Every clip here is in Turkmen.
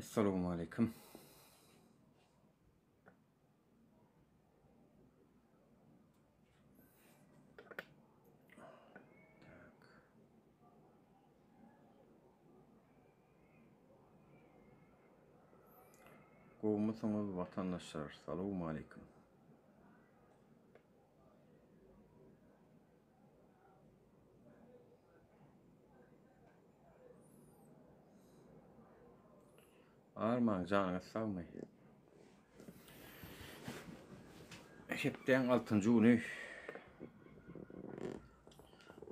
Essalamu aleýkum. Gowumysyňyz watandaşlar? Salam aleýkum. Armaň janyňyz sagmy? Hepdäň altynjy güni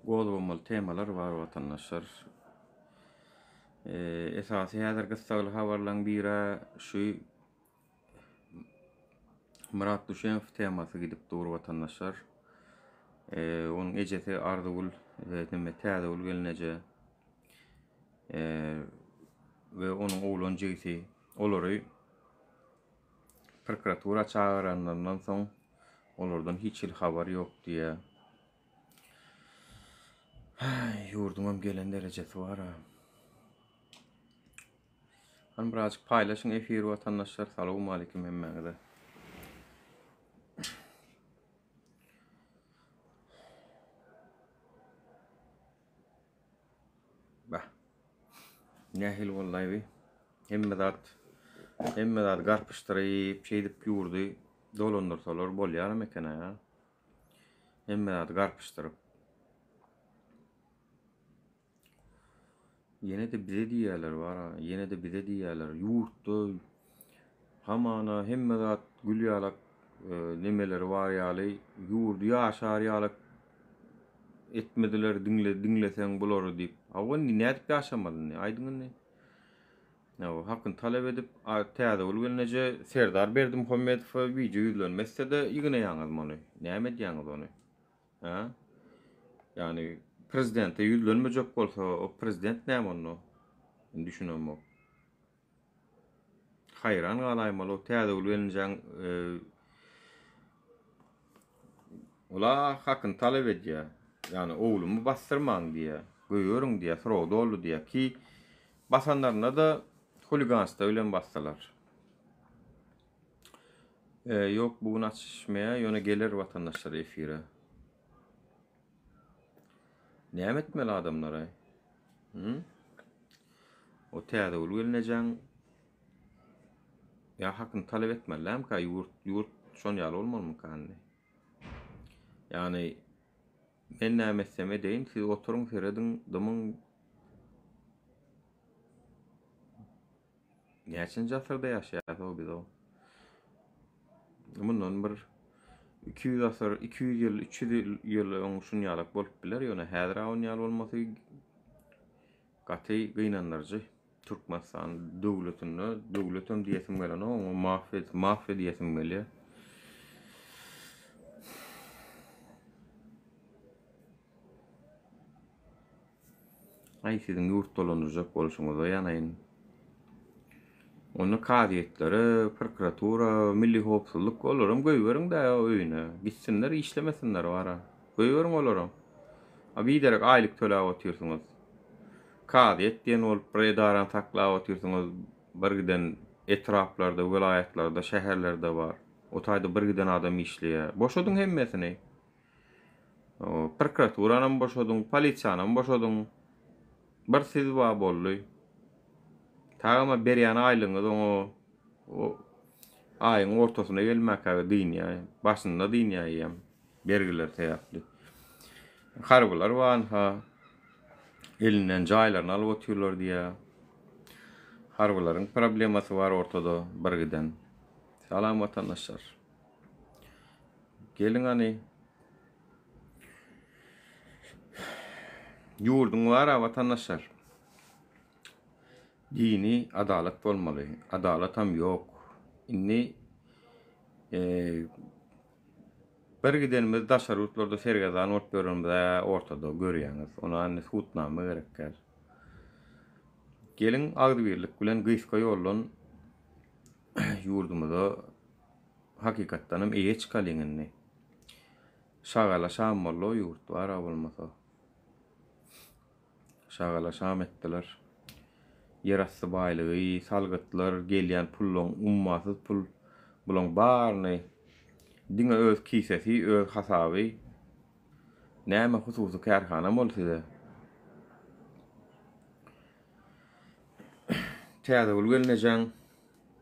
gozgamaly temalar bar watandaşlar. Esasy häzir gyssagly habarlaryň biri şu Myrat Düşemow temasy gidip dur watandaşlar. Onuň ejesi Arzygül we Täzegül gelneje we onuň oglan jigisi olary prokuratura çagyranlaryndan soň olardan hiç hili habar ýok diýýär. Ýurduňam gelen derejesi bar-a. Hany birazjyk paýlaşyň efiri watandaşlar. Salowmaleýkim hemmäňize. Bah. Nähili boldy bi? Hemme zat hemme zat garpyşdyryp, şeýdip ýurdy dolandyrsalar bolýarmy eken-a? Hemme zady garpyşdyryp. Ýene-de bize diýýärler bar-a, ýene-de bize diýýärler. Ýurtda hamana hemme zat gül ýalak e, nemeleri bar ýaly, ýurdy ýaşar ýalak etmediler, diňle, diňleseň bulary diýip. Hawa, indi nädip ýaşamaly indi? Aýdyň indi. Hawa, hakyny talap edip, Täzegül gelneje Serdar Berdimuhamedowa wideo ýüzlenme etse-de ýygnaýaňyzmy ony? Näme edýäňiz ony? Hä? Ýagny prezidente ýüzlenmejek bolsa, o prezident näme onda? Men düşünemok. Haýran galaýmaly o Täzegül gelinjäň e, Ola hakyny talap edýär. Ýagny oglumy basdyrmaň diýýär. Goýberiň diýýär, srogy doldy diýýär. Ki basanlarynda-da huliganstwo bilen basdylar. Ýok bu gün açyşmaýar, ýöne geler watandaşlar efire. Näme etmeli adamlara? Hı? O Täzegül gelnejäň ýa hakyny talap etmeli dälmika? Ýurt ýurt şon ýaly bolmalymyka indi? Ýagny men näme etsem edeýin, siz oturyň, serediň, dymyň. Näçenji asyrda ýaşaýas-ow biz-ow? Mundan bir 200 asyr, 200 ýyl, 300 ýyl öň şun ýalak bolup biler, ýöne häzir on ýaly bolmasy gaty gynandyryjy. Türkmenistan döwletinde, döwletem diýesim gelenok, oňa mafiýa, mafiýa diýesim gelýär. Aý siziň ýurt dolandyrjak bolşuňyza ýanaýyn. Onda kazyýetlere, prokuratura, milli howpsuzlyk olaram goýberiň-dä öýüne. Gitsinler işlemesinler bara. Goýberiň olaram. A biderek aýlyk töläp otyrsyňyz. Kazyýet diýen bolup bir edarany saklap otyrsyňyz. Bir giden etraplarda, welaýatlarda, şäherlerde bar. O taýda bir giden adam işleýär. Boşadyň hemmesini. Prokuraturanam boşadyň, polisiýanam boşadyň. Bir siz bar boldy. Tagama berýän aýlygyňyz oňa o aýyň ortasyna gelmäkä dynýar. Başynda dynýar eýýäm bergiler sebäpli. Harbylar bar ha elinden jaýlaryny alyp otyrlar diýýär. Harbylaryň problemasy bar ortada bir giden. Salam watandaşlar. Geliň hany. Ýurduň bar-a watandaşlar. Dini adalat bolmaly. Adalatam ýok. Indi bir gidenimiz daşary ýurtlarda sergezdan bolup ýörenimiz-ä ortada görýäňiz. Ona indi subutnama gerek däl. Geliň agzybirlik bilen gysga ýoldan ýurdumyza Hakykatdanam eýe çykalyň indi. Şagala şam boldy o ýurt bar-a bolmasa. Şagala şam etdiler. Ýerasty baýlygy, salgytlar, gelýän pullaň ummasyz pul. Bulaň baryny diňe öz kisesi, öz hasaby. Näme hususy kärhanam ol size? Täzegül gelnejeň,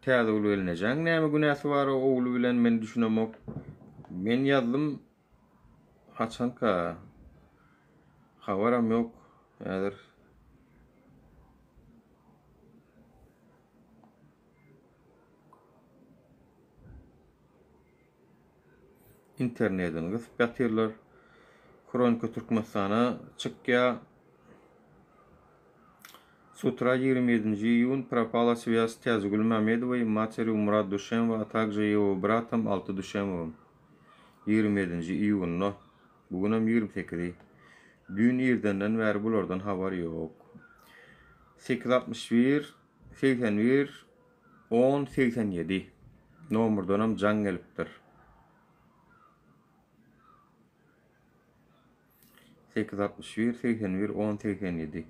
Täzegül gelnejeň näme günäsi bar o ogly bilen men düşünemok. Men ýazdym haçanka habaram ýok häzir. Internedini gysyp ýatyrlar. Hronika Türkmenistana çykýa. S utra 27-nji iýun propala swýaz s Täzegül Mämmedowoý, materýu Murat Duşemowa, a takže ýewo bratom Alty Duşemowym. 27-nji iýunda. Bu günem 28-i. Düýn irdenden bäri bulardan habar ýok. 861 81 10 87 nomerdanam jaň gelipdir. 861 81 10 87.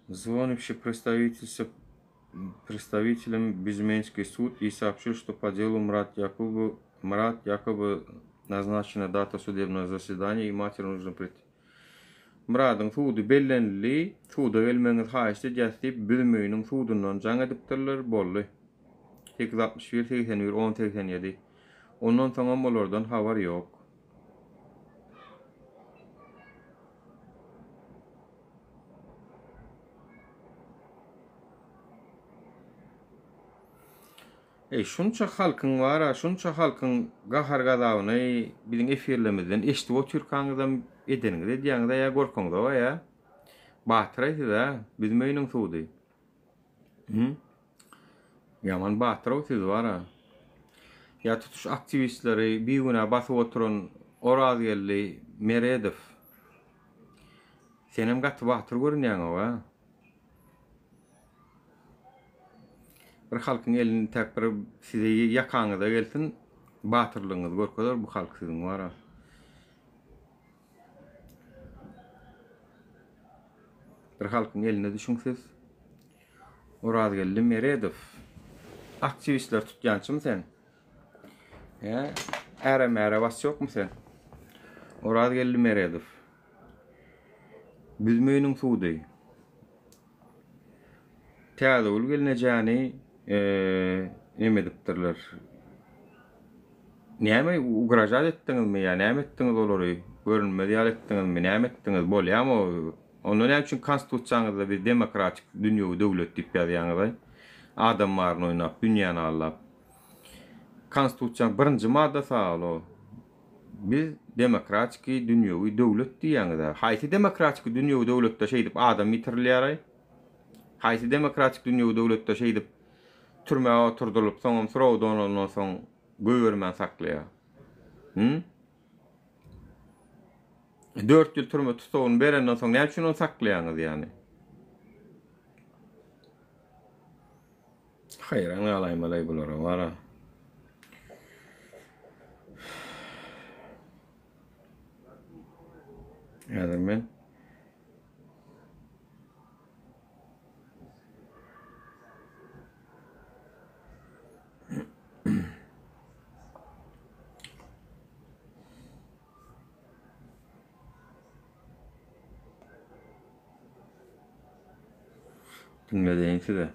Звонивший представительство представителям Безменский суд и сообщил, что по делу Мурат Якубу, Мурат якобы назначена дата судебного заседания и матери нужно прийти. Myradyň sudy bellenildi, suda gelmegiňizi haýyşt edýäs diýip, Büzmeýiniň sudundan jaň edipdirler, boldy. 861 81 10 87. Ondan soňam olardan habar ýok. Eý, şunça halkyň bar-a, şunça halkyň gahar-gazabyny biziň efirlerimizden eşidip otyrkaňyzam edeniňizi edýäňiz-ä ýa gorkaňzog-a ýa? Batyr-aý siz-ä, Büzmeýiniň sudy. Hü? Ýaman batyr-ow siz bar-a. Ýa tutuş aktiwistleri bigünä basyp oturan Orazgeldi Meredow. Senem gaty batyr görünýäň-ow-a. Bir halkyň elini täk bir size ýakaňyza gelsin, batyrlygyňyzy görkezer bu halk siziň bara. Bir halkyň eline düşüň siz. Orazgeldi Meredow. Aktiwistler tutýançymy sen? He? Äre-märe basýokmy sen? Orazgeldi Meredow. Büzmeýiniň sudy. Täzegül gelnejäni neme edipdirler. Näme ugražat etdiňizmi ýa näme etdiňiz olary? Görünmez ýaly etdiňizmi? Näme etdiňiz? Bolýamy o? Onda näme üçin konstitusiýaňyzda biz demokratik dünýewi döwlet diýip ýazýaňyz-aý? Adam baryny oýnap, dünýäni aldap. Konstitusiýaň birinji maddasy ol o. Biz demokratiki dünýewi döwlet diýýäňiz-ä. Haýsy demokratiki dünýewi döwletde şeýdip adam ýitirilýär-aý? Haýsy demokratik dünýewi döwletde şeýdip türmä oturdylyp, soňam srogy dolandan soň goýbermän saklaýar? Hü? 4 ýyl türme tussagyny berenden soň näme üçin ony saklaýaňyz ýany? Haýran galaýmaly bulara bara. Häzir men Diňledeýin size.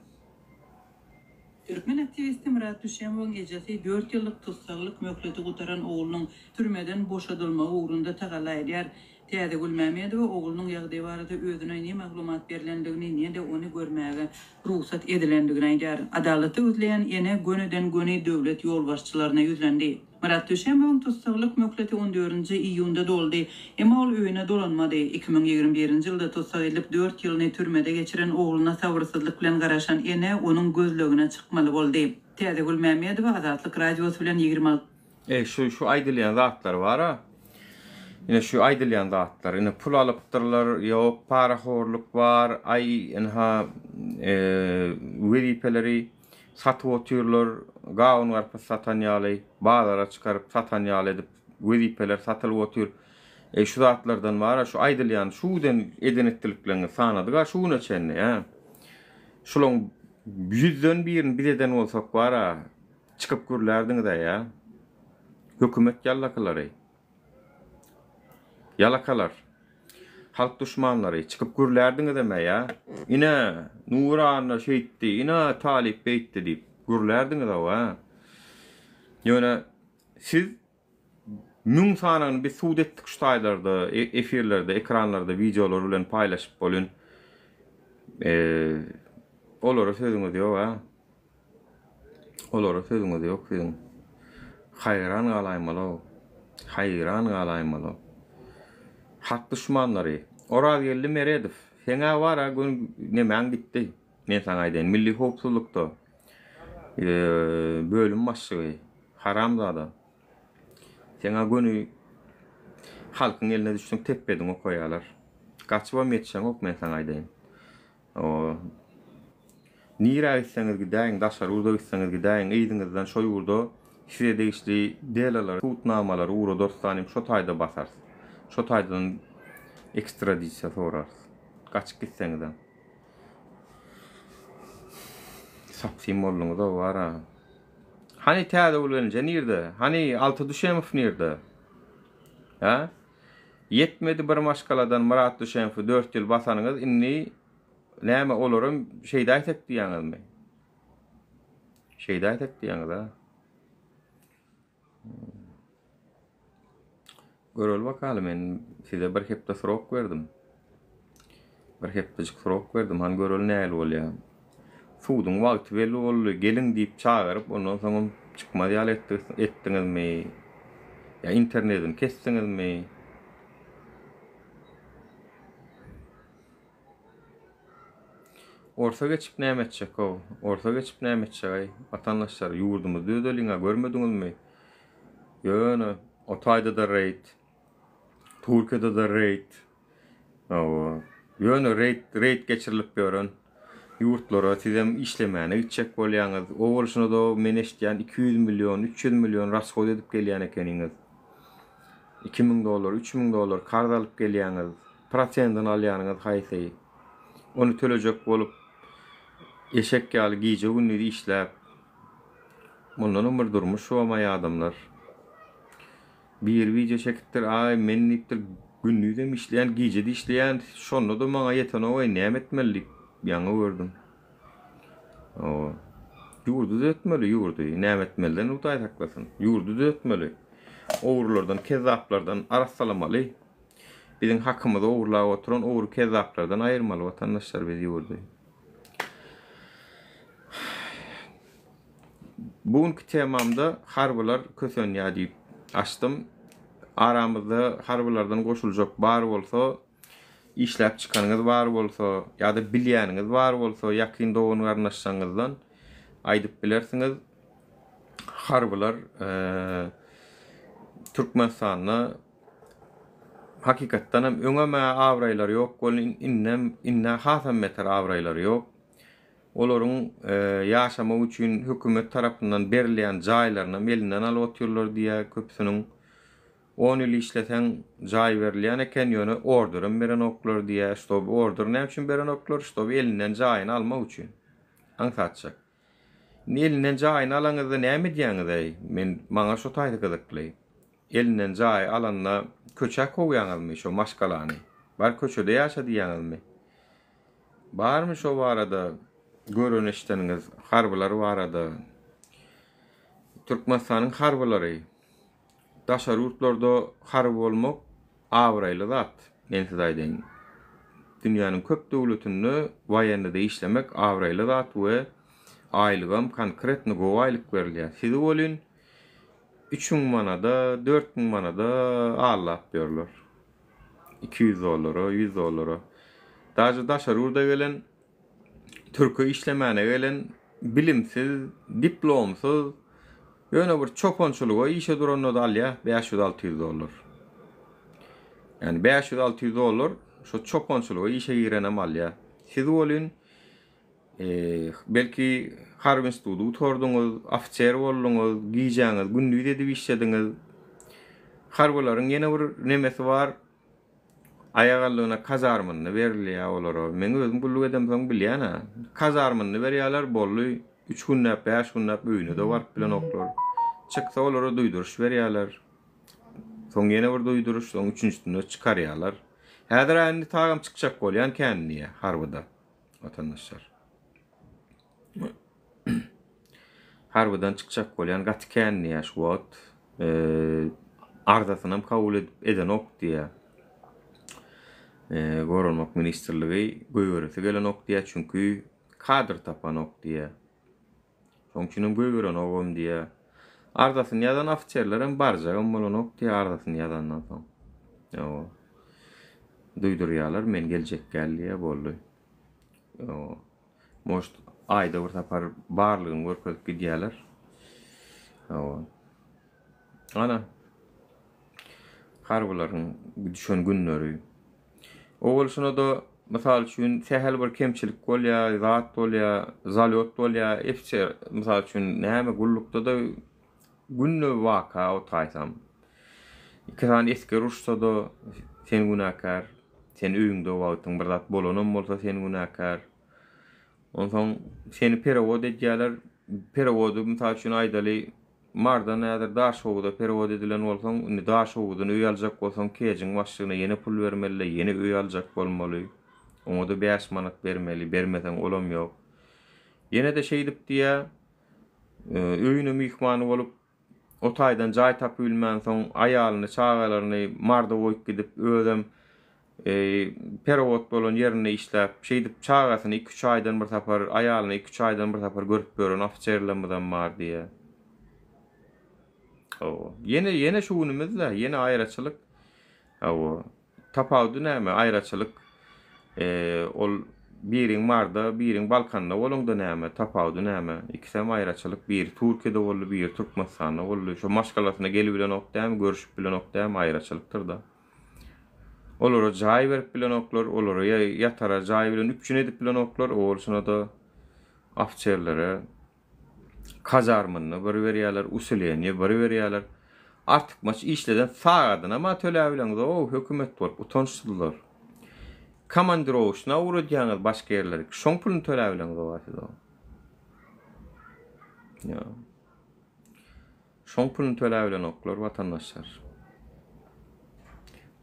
Türkmen aktiwisti Myrat Düşemowyň ejesi dört ýyllyk tussaglyk möhleti gutaran oglunyň türmeden boşadylmagy ugrunda tagalla edýär. Täzegül Mämmedowa oglunyň ýagdaýy barada özüne ne maglumat berlendigini, ne-de ony görmäge rugsat edilendigini aýdýar. Adalaty gözleýän ene gönüden-göni döwlet ýolbaşçylaryna ýüzlendi. Myrat Düşemowyň tussaglyk möhleti on dördünji iýunda doldy. Emma ol öýüne dolanmady. 2021-nji ýylda tussag edilip, dört ýylyny türmede geçiren ogluna sabyrsyzlyk bilen garaşan ene onuň gözlegine çykmaly boldy. Täzegül Mämmedowa Azatlyk Radiosy bilen 26 Eý şu şu aýdylýan zatlar bara. Ine şu aýdylýan zatlar. Ine pul alypdyrlar, ýok parahorluk bar, aý ynha wezipeleri satyp otyrlar, gawun garpyz satan ýaly, bazara çykaryp satan ýaly edip. Wezipeler satylyp otyr. Eý şu zatlardan bara şu aýdylýan şu giden eden etdilikleriňizi sanadyga şu güne çenli hä. Şulaň ýüzden birini biz eden bolsak bara çykyp gürlärdiňizä ýa. Hökümet ýallakylary. Ýalakalar. Halk duşmanlary, çykyp gürlärdiňizem-ä ýa. Ine, Nury Anna şeýtdi, ine, Talyp beýtdi diýip gürlärdiňiz-ow-a. Ýöne siz müň sanyny biz sud etdik şu taýlarda, efirlerde, ekranlarda wideolar bilen paýlaşyp bolyn. Olara sözüňiz ýok-a. Olara sözüňiz ýok siziň. Haýran galaýmaly-ow. Haýran galaýmaly. Hak duşmanlary. Orazgeldi Meredow, seň-ä bar-a gün nemäň gitdi. Men saňa aýdaýyn, Milli howpsuzlykda bölüm başlygy, haramzada. Seň-ä göni halkyň eline düşseň tepbediňi okaýarlar. Gaçybam ýetişeňok men saňa aýdaýyn. Nirä gitseňiz gidäýiň, daşary ýurda gitseňiz gidäýiň, yzyňyzdan şo ýurda size degişli delalary, sud namalary ugradarys danym şo taýda basarys. Şo taýdan ekstradisiýa sorarys. Gaçyp gitseňizem. Sapsym bolduňyz-ow bar-a. Hany Täzegül gelinje nirde? Hany Alty Düşemow nirde? Hä? Ýetmedi bir maşgaladan Myrat Düşemowy dört ýyl basanyňyz indi näme olaram şeýdäýsek diýýäňizmi? Şeýdäýsek diýýäňiz a? Göreli bakaly men size bir hepde srok berdim. Bir hepdejik srok berdim. Hany göreli nähili bolýar. Suduň wagty belli boldy, geliň diýip çagyryp, ondan soňam çykmaz ýaly etdiňizmi? Ýa internetini kesdiňizmi? Orsa geçip näme etjek-ow? Orsa geçip näme etjek-aý? Watandaşlar, ýurdumyzy düzeliň-ä, görmediňizmi? Ýöne, o taýda-da reýd, Türkiýede-de reýd. Hawa. Ýöne reýd, reýd geçirilip ýören ýurtlara sizem işlemäne gitjek bolýaňyz. O bolşuna-da men eşidýän 200 million, 300 million rashod edip gelýän ekeniňiz. 2000 dollar, 3000 dollar karz alyp gelýäňiz. Prosentini alýanyňyz haýsy? Ony tölejek bolup eşek ýaly gije-gündiz işläp, mundanam bir durmuş bolmaý adamlar. Biri wideo çekipdir, aý men diýipdir, gündizem işleýän, gije-de işleýän, şonda-da maňa ýetenogaý, näme etmeli diýip, ýaňy gördüm. Hawa. Ýurdy düzetmeli, ýurdy. Näme etmeliden Hudaý saklasyn. Ýurdy düzetmeli. Ogrulardan, kezzaplardan arassalamaly. Biziň hakymyzy ogurlap oturan ogry kezzaplardan aýyrmaly watandaşlar biz ýurdy. Bu günki temamda harbylar kösenýär diýip açdym. Aramyzda harbylardan goşuljak bar bolsa, işläp çykanyňyz bar bolsa ýa-da bilýäniňiz bar bolsa ýakyn dogan-garyndaşlaryňyzdan aýdyp bilersiňiz. Harbylar Türkmenistanda hakykatdan hem öňem-ä abraýlary ýok welin indem indä hasam beter abraýlary ýok. Olaryň ýaşamak üçin hökümet tarapyndan berilýän jaýlarynam elinden alyp otyrlar diýýär köpüsiniň. On ýyl işleseň jaý berilýän eken, ýöne orderem berenoklar diýýär. Ştoby order näme üçin berenoklar? Ştoby elinden jaýyny almak üçin. Aňsatjak. Indi elinden jaýyny alaňyzda näme edýäňiz-äý? Men maňa şo taýsy gyzykly. Elinden jaýy alanda köçä kowýaňyzmy şo maşgalany? Bar köçede ýaşa diýýäňizmi? Barmy şo barada gören eşideniňiz harbylar barada? Türkmenistanyň harbylary daşary ýurtlarda harby bolmak abraýly zat men size aýdaýyn. Dünýäniň köp döwletinde waýennyda işlemek abraýly zat we aýlygam konkretno gowy aýlyk berilýär. Sizi welin 3000 manada, 4000 manada aldap ýörler. 200 dollara, 100 dollara. Daže daşary ýurda gelen, türke işlemäne gelen bilimsiz, diplomsyz, ýöne bir çopançylyga işe duranda-da alýar 500-600 dollar. Ýani 500-600 dollar şo çopançylyga işe girenem alýar. Siz welin Belki harby instituty gutardyňyz, ofiser bolduňyz, gijäňizi gündiz edip işlediňiz. Harbylaryň ýene bir nemesi bar. Aýagallygyna kazarmyny berilýär olara. Meň özüm gulluk edemsoň bilýän-ä. Kazarmyny berýärler, boldy. Üç günläp, bäş günläp öýüne-de baryp bilenoklar. Çyksa olara duýduryş berýärler. Soň ýene bir duýduryş, soň üçünjisinde çykarýarlar. Häzir-ä indi tagam çykjak bolýan kän diýýär harbyda watandaşlar. Harbydan çykjak bolýan gaty kän diýýär şu wagt. Arzasynam kabul edip edenok diýýär. Goranmak ministrligi goýberesi gelenok diýýär, çünki kadr tapanok diýýär. Şoň üçinem goýberenogam diýýär. Arzasyny ýazan ofiserlerem barjagam bolanok diýýär arzasyny ýazandan soň. Ýa. Duýdurýarlar, men geljek däl diýýär, boldy. Ýa. Может, aýda bir sapar barlygyny görkezip gidýärler. Hawa. Ana. Harbylaryň düşen günleri. Owal şuna-da, mysal üçin, sähel bir kemçilik bolýar, zat bolýar, zalýot bolýar, ofiser, mysal üçin, näme gullukda-da günde waka otaýsam. Iki sany esger uruşsa-da, sen günäkär. Sen öýüňde wagtyň bir zat bolanam bolsa sen günäkär. Onsoň seni perewod edýärler. Perewody mysal üçin aýdaly Mardan häzir Daşhowuza perewod edilen bolsaň, indi Daşhowuzdan öý aljak bolsaň kejiň başlygyna ýene pul bermeli-de, ýene öý aljak bolmaly. Oňa-da bäş manat bermeli, bermeseň olam ýok. Ýene-de şeýdip diýýär, öýüne myhman bolup, O taýdan jaý tapybilmänsoň, aýalyny, çagalaryny Marda goýup gidip, özem perewod bolan ýerinde işläp, şeýdip çagasyny iki-üç aýdan bir sapar, aýalyny iki-üç aýdan bir sapar görüp ýören ofiserlerimizem bar diýýär. Hawa. Ýene, ýene şu günümizde, ýene aýraçylyk. Hawa. Tapawudy näme aýraçylyk ol biriň Marda biriň Balkanda bolaňda näme tapawudy näme ikisem aýraçylyk biri Türkiýede boldy biri Türkmenistanda boldy şo maşgalasyna gelibilenok dämi görüşip bilenok dämi aýraçylykdyrda olara jaý berip bilenoklar olara ýatara jaý bilen üpjün edip bilenoklar owalşynada ofiserlere Kazarmyny bir berýärler, usileniýe bir berýärler. Artykmaç işleden sagadynam-a töläbileňiz-ow, hökümet bolup, utançsyzlar. Komandirowşna ugradýaňyz başga ýerlere, şoň puluny töläbileňiz-ow-a siz-ow. Ýa. Şoň puluny töläbilenoklar watandaşlar.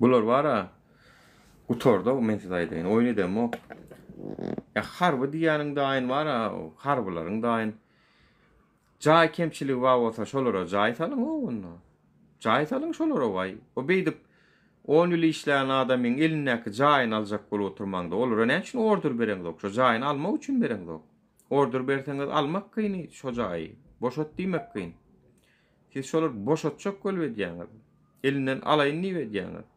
Bular bar-a, gutardy-ow, men size aýdaýyn, oýun edemok. Ýa harby diýýäniň daýyn bar-a, harbylaryň daýyn. Jaý kemçiligi bar bolsa şolara jaý salyň-ow onda. Jaý salyň şolara waý. O beýdip on ýyl işlän adamyň elindäki jaýyny aljak bolup oturmaňda, olara näme üçin order bereňzok? Şo jaýyny almak üçin bereňzok. Order berseňiz almak kyn şo jaýy. Boşat diýmek kyn. Siz şolar boşatjak bolup edýäňiz. Elinden alaýyn diýip edýäňiz.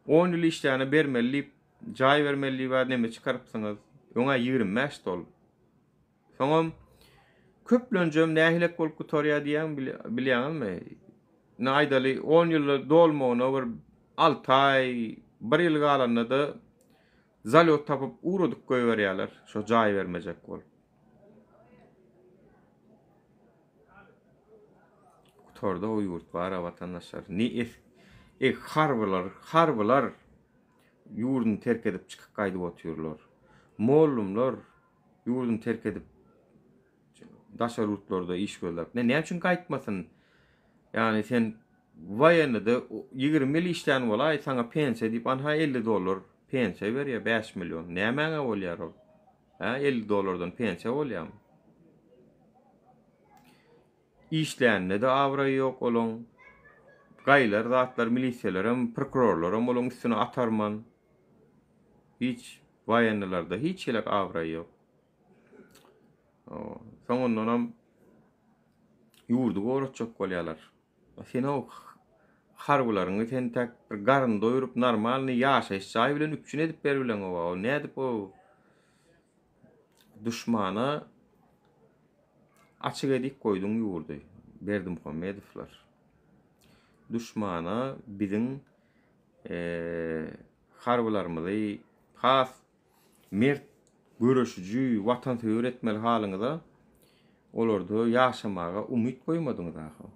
On ýyl işläne bermeli diýip, jaý bermeli diýip neme çykarypsyňyz. Öňä 25 dol. Soňam köplenjem nähilek bolup gutarýar diýýän bilýäňizmi? Ine aýdaly 10 ýylda dolmagyna bir 6 aý, 1 ýyl galanda-da Zalýot tapyp ugradyp goýberýärler şo jaý bermejek bolup. Gutardy o ýurt bara watandaşlar. Ne es e harbylar, harbylar ýurduny terk edip çykyp gaýdyp otyrlar. Mollumlar ýurduny terk edip daşary ýurtlarda iş gözläp. Ne näme üçin gaýtmasyn? Ýagny sen Woýennyda 20 ýyl işlän bolaý, saňa pensiýa diýip anha 50 dollar pensiýa berýär, 5 million. Nämäňe bolýar ol? Hä, 50 dollardan pensiýa bolýarmy? Işlände-de abraýy ýok olaň. Gaýlar zatlar, milisiýalarem, prokurorlaram olaň üstüne atarman. Hiç woýennylarda hiç hili abraý ýok. Soňundanam ýurdy goratjak bolýarlar. Sen-ow harbylaryňy sen täk bir garyn doýuryp normalnyý ýaşaýyş jaý bilen üpjün edip beribileňowa. O nädip o duşmana açyk edip goýduň ýurdy Berdimuhamedowlar. Duşmana biziň harbylarymyzy has Mert, göreşiji, watansöýer etmeli halyňyza olarda ýaşamaga umyt goýmadyňyz ahyr.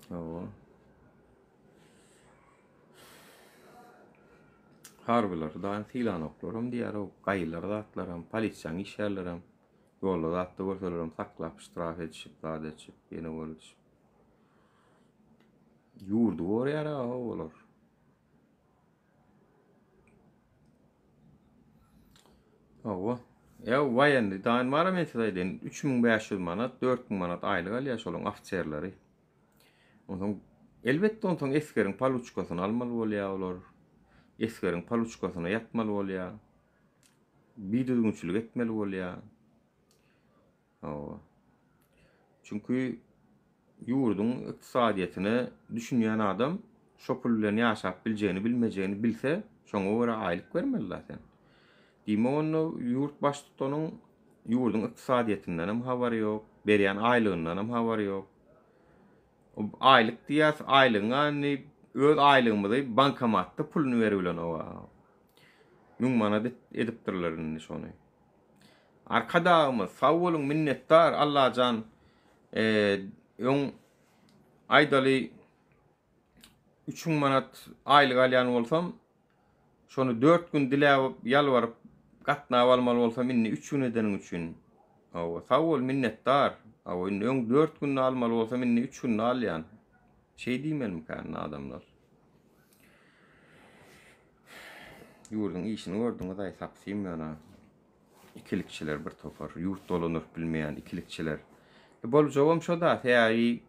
Hawa. Harbylar daýym sylanoklaram diýýär-ow, gaýylar zatlaram, polisiýanyň işgärlerem ýolda zatda görselerem saklap ştraf edişip, zat edişip, ýene bir edişip. Ýurdy goraýar-a olar. Hawa. Ýa waýenni daýyn bara men size aýdaýyn. 3500 manat, 4000 manat aýlyk alýar şolaryň ofiserleri. Onsoň elbetde onsoň esgeriň paluçkasyny almaly bolýar olar. Esgeriň paluçkasyna ýatmaly bolýar. Bidüzgünçilik etmeli bolýar. Hawa. Çünki ýurduň ykdysadyýetine düşünýän adam şo pul bilen ýaşap biljegini bilmejegini bilse, şoňa görä aýlyk bermeli-dä sen. Diýmek onda ýurt baştutanyň ýurduň ykdysadyýetinden hem habary ýok, berýän aýlygyndan hem habary ýok. Aýlyk diýýäs, aýlygyňa indi öz aýlygymyzy bankomatda puluny beribilenok-a. Müň manat edipdirler indi şony. Arkadagymyz sag boluň minnetdar Allajan öň aýdaly 3000 manat aýlyk alýan bolsam şony 4 gün diläp ýalbaryp gatnap almaly bolsam indi 3 gün edeniň üçin hawa sag bol minnetdar hawa indi öň 4 günde almaly bolsam indi 3 günde alýan şeý diýmelimikä indi adamlar Ýurduň işini gördüňiz aý sapsym ýöne ikilikçiler bir topar ýurt dolandyryp bilmeýän ikilikçiler. E, boljagam şo-da sebäbi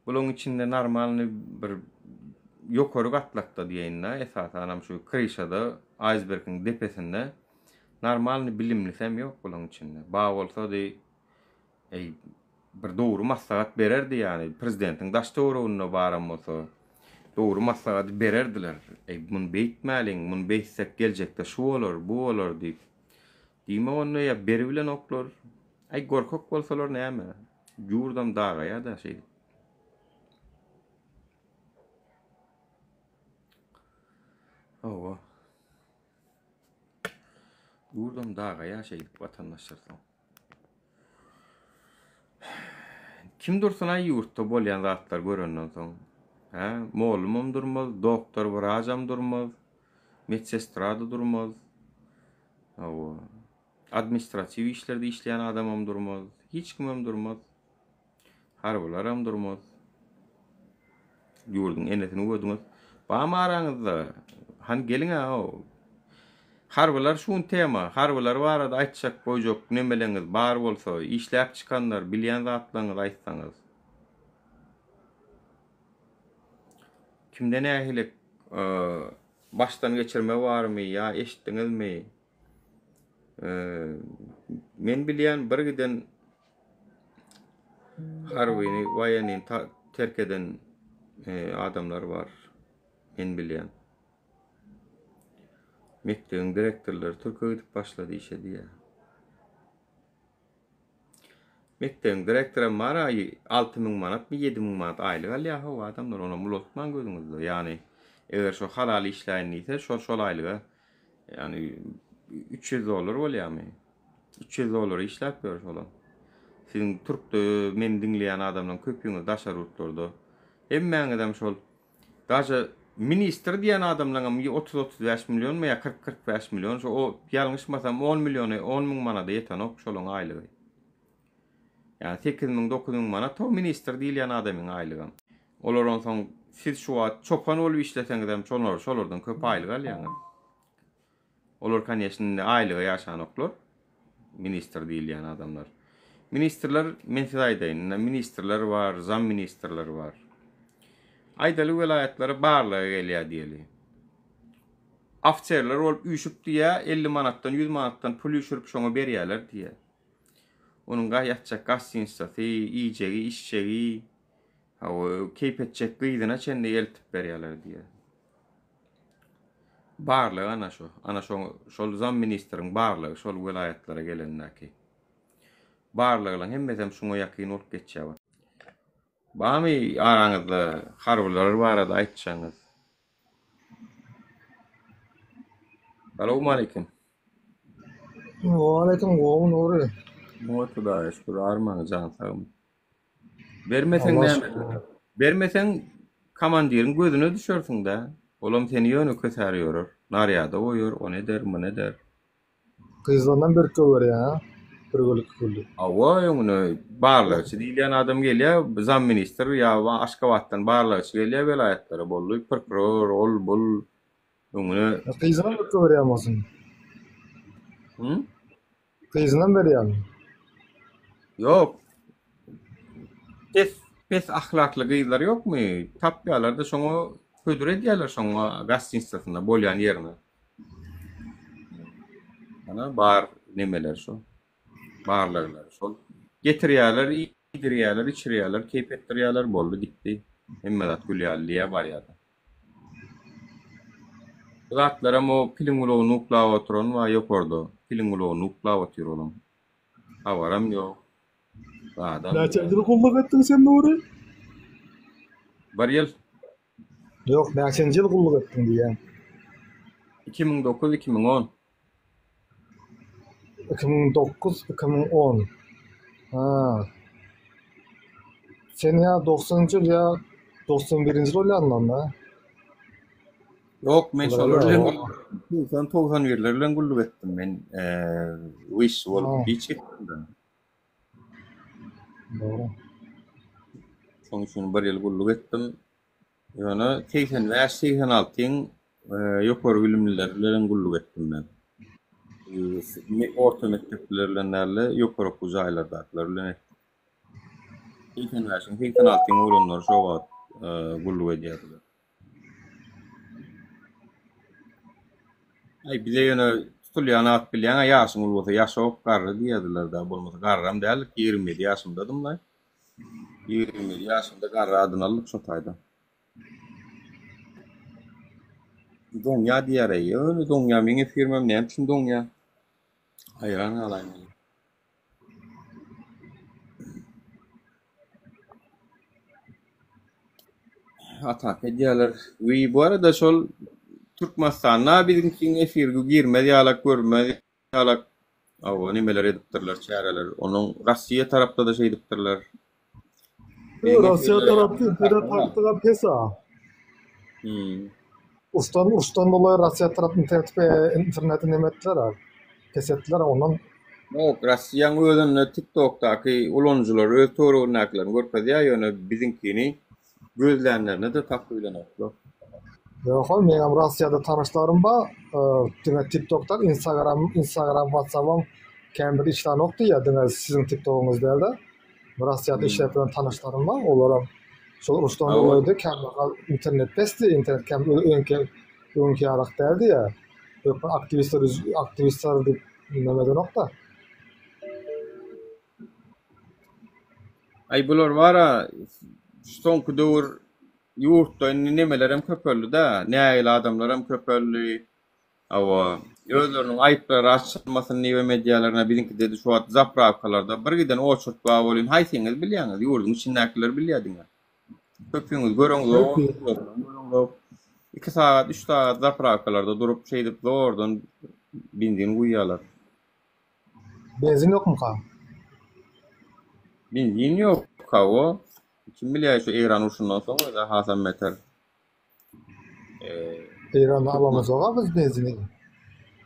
bulaň içinde normalny bir ýokary gatlakda diýeýin-de esasanam şu kryşada aýsbergiň depesinde normalny bilimlisem ýok bulaň içinde. Ba bolsady Eý, bir dogry maslahat bererdi ýany, prezidentiň daş töwereginde baram bolsa, dogry maslahaty bererdiler. Eý, muny beýtmäliň, muny beýtsek geljekde şu bolar, bu bolar diýip. Diýmek onda ýa beribilenoklar. Aý, gorkak bolsalar näme? Ýurdam dagaýa-da şeýdip. Hawa. Ýurdam dagaýa şeýdip watandaşlar soň. Kim dursun-aý ýurtda bolýan zatlary görenden soň? Hä? Mollumam durmaz, doktor, wraçam durmaz, medsestra-da durmaz. Hawa. Administratiw işlerde işleýän adamam durmaz. Hiç kimem durmaz. Harbylaram durmaz. Ýurduň enesini gördüňiz. Bamy araňyzda? Hany geliň-ä-ow. Harbylar şu gün tema. Harbylar barada aýtjak goýjak nemeleňiz bar bolsa, işläp çykanlar, bilýän zatlaryňyzy aýtsaňyz. Kimde nähili başdan geçirme barmy ýa eşitdiňizmi? Men bilýän bir giden harbyny, waýenini terk eden adamlar bar. Men bilýän. Mekdebiň direktorlary türke gidip başlady işe diýýär. Mekdebiň direktoram bar aý 6000 manatmy 7000 manat aýlyk alýar how adamlar onam ulaltmaň gözüňizde. Ýagny eger şo halal işläýin diýse şol şol aýlyga ýagny 300 dollar bolýarmy? 300 dollara işläp ýör şolam. Siziň türkde meni diňleýän adamlaryň köpüňiz daşary ýurtlarda. Hemmäňizem şol Daže ministr diýen adamlaňam 30-35 millionmy ýa 40-45 million şo o ýalňyşmasam 10 milliony 10 müň manada ýetenok şolaň aýlygy. Ýani 8 müň 9 müň manat o ministr diýilýän adamyň aýlygam. Olar onsoň siz şu wagt çopan bolup işleseňizem şolar şolardan köp aýlyk alýaňyz. Olar koneşno indi aýlyga ýaşanoklar. Ministr diýilýän adamlar. Ministrler men size aýdaýyn, indi ministrler bar, zam ministrler bar. Aýdaly welaýatlara barlaga gelýär diýeli. Ofiserler bolup üýşüp diýýär, 50 manatdan, 100 manatdan pul üýşürip şoňa berýärler diýýär. Onuň ga ýatjak gastinisasy, iýjegi, içjegi, hawa, keýp etjek gyzyna çenli eltip berýärler diýýär. Barlygy ana şo. Ana şo şol zam ministriň barlygy şol welaýatlara gelendäki. Barlygylaň hemmesem şuňa ýakyn bolup geçýär. Barmy araňyzda harbylar barada aýtjagyňyz? Salowmaleýkim. Waleýkim gowy Nury. Oňat Hudaýa şükür armaň jan sagmy. Bermeseň Allah näme şükür. eder? Bermeseň komandiriň gözüne düşersiň-dä. Olam seni ýöne kösär ýörer. Narýada goýar, ony eder, muny eder. Gyzlarynam berk goýberýär, hä? Bir gül, iki gül diýip. Hawa, öňüne barlagçy diýilýän adam gelýär, zamministr ýa Aşgabatdan barlagçy gelýär welaýatlara, boldy, prokuror, ol, bul, öňüne. Gyzynam berk goýberýän bolsun. Hü? Gyzynam berýärmi? Ýok. Pes, pes ahlakly gyzlar ýokmy? Tapýarlar-da şoňa hödür edýärler şoňa gostinitsasynda bolýan ýerine. Ana bar nemeler şo. Barlaglar şol. Getirýärler, iýdirýärler, içirýärler, keýp etdirýärler, boldy gitdi. Hemme zat gül ýaly diýýär barýar-da. Bu zatlaram o piliň gulagyny uklap oturan bar ýokarda. Piliň gulagyny uklap otyr olam. Habaram ýok. Zadam Näçe ýok. ýyl gulluk etdiň sen Nury? Bir ýyl. Ýok, näçenji ýyl gulluk etdiň diýýän. 2009, 2010. 2009, 2010. Ha. Sen ýa 90-njy ýyl ýa 91-nji ýyl bolýandyň onda. Ýok, men şolar bilen 90, 91-ler bilen gulluk etdim. Men wyşşy bolup giç gitdim. Dogry. Şonuň üçin bir ýyl gulluk etdim. Ýöne 85, 86-yň ýokary bilimlileri bilen gulluk etdim men. Orta mekdepliler bilen däl-de, ýokary okuw jaýlardakylar bilen etdim. 85-iň, 86-yň oglanlary şo wagt gulluk edýärdiler. Aý, bize ýöne tutulýan at bilýäň-ä, ýaşyň uly bolsa ýaşok, garry diýerdiler-dä, bolmasa garram däldik, 27 ýaşymdadym-laý. 27 ýaşymda garry adyny aldyk şo taýda. Doňýa diýýär-eý, ýöne doňýa, meň efirmem näme üçin doňýa? Haýran galaýmaly. Ataka edýärler. We bu arada şol Türkmenistanda biziňkiň efir girmez ýalak görmez ýalak hawa nemeler edipdirler çäreler. Onuň Rossiýa tarapda-da şeýdipdirler. Biziň Rossiýa efirlere tarapda internet hakda pes-a. Hmm. Uruşdan uruşdan dolayı Rossiýa tarap internet interneti neme etdiler-a. Pes etdiler ondan. Ýok, Rossiýaň özünde TikTokdaky ulanyjylar öz töweregindäkilerini görkezýär, ýöne biziňkini gözlänlerine-de tapyp bilenoklar. Ýok-a, meňem Rossiýada tanyşlarym bar, diňe TikTokdan, Instagram, Instagram, WhatsAppam kän bir işlänok diýýär, diňe siziň TikTogyňyz däl-de. Russiýada işläp ýören tanyşlarym bar, olaram şol uruşdan dolaydy, kämahal internet pesdi, internet käm öňki öňki ýalak däldi ýa. Hökman aktiwistler aktiwistler diýip neme edenok-da. Aý bular bara şu soňky döwür ýurtda indi nemelerem köpeldi-dä, nägile adamlaram köpeldi. Hawa, özleriniň aýyplary açylmasyn diýibem edýärler. Ine, biziňkide-de şu wagt zaprawkalarda bir giden oçurt bar welin, haýsyňyz bilýäňiz? Ýurduň içindäkiler bilýär diňe. Köpüňiz göreňzok, göreňzok. Iki sagat, üç sagat zaprawkalarda durup, şeýdip zordan benzin guýýarlar. Benzin ýokmyka? Benzin ýok, hawa. Kim bilýär, şu Eýran urşundan soň öz-ä hasam beter. Eýrandan alamyzok-a biz benzini.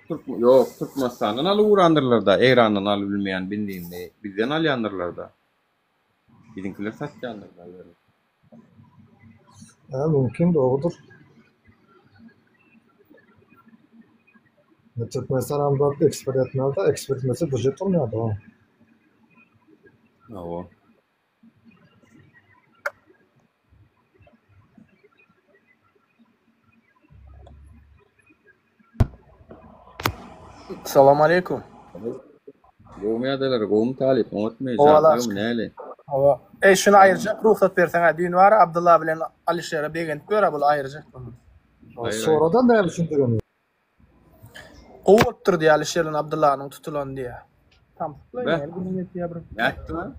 Ýok, Türkmenistandan alyp ugrandyrlar-da, Eýrandan alyp bilmeýän benzinini bizden alýandyrlar-da. Biziňkiler satýandyr-da ýöne. Hä, mümkin, dogrudyr. Türkmenistan hem zat eksport etmeli-de, eksport etmese býujet bolmaýar-da. Hawa. Salam aleýkum. Gowmy ýagdaýlar, gowmy talyp, oňatmy, Hawa, sagmy, näli? Hawa. Eý, şuny aýyrjak rugsat berseň-ä, düýn bar Abdylla bilen Alyşere begenip ýör-ä bul aýyrjak bunu. Soradan näme üçindigini. Gowy bolupdyr diýýär Alyşir bilen Abdyllanyň tutulany diýýär. Samsyklaý Be. näme gürrüň etýär bir. Nätdi lan?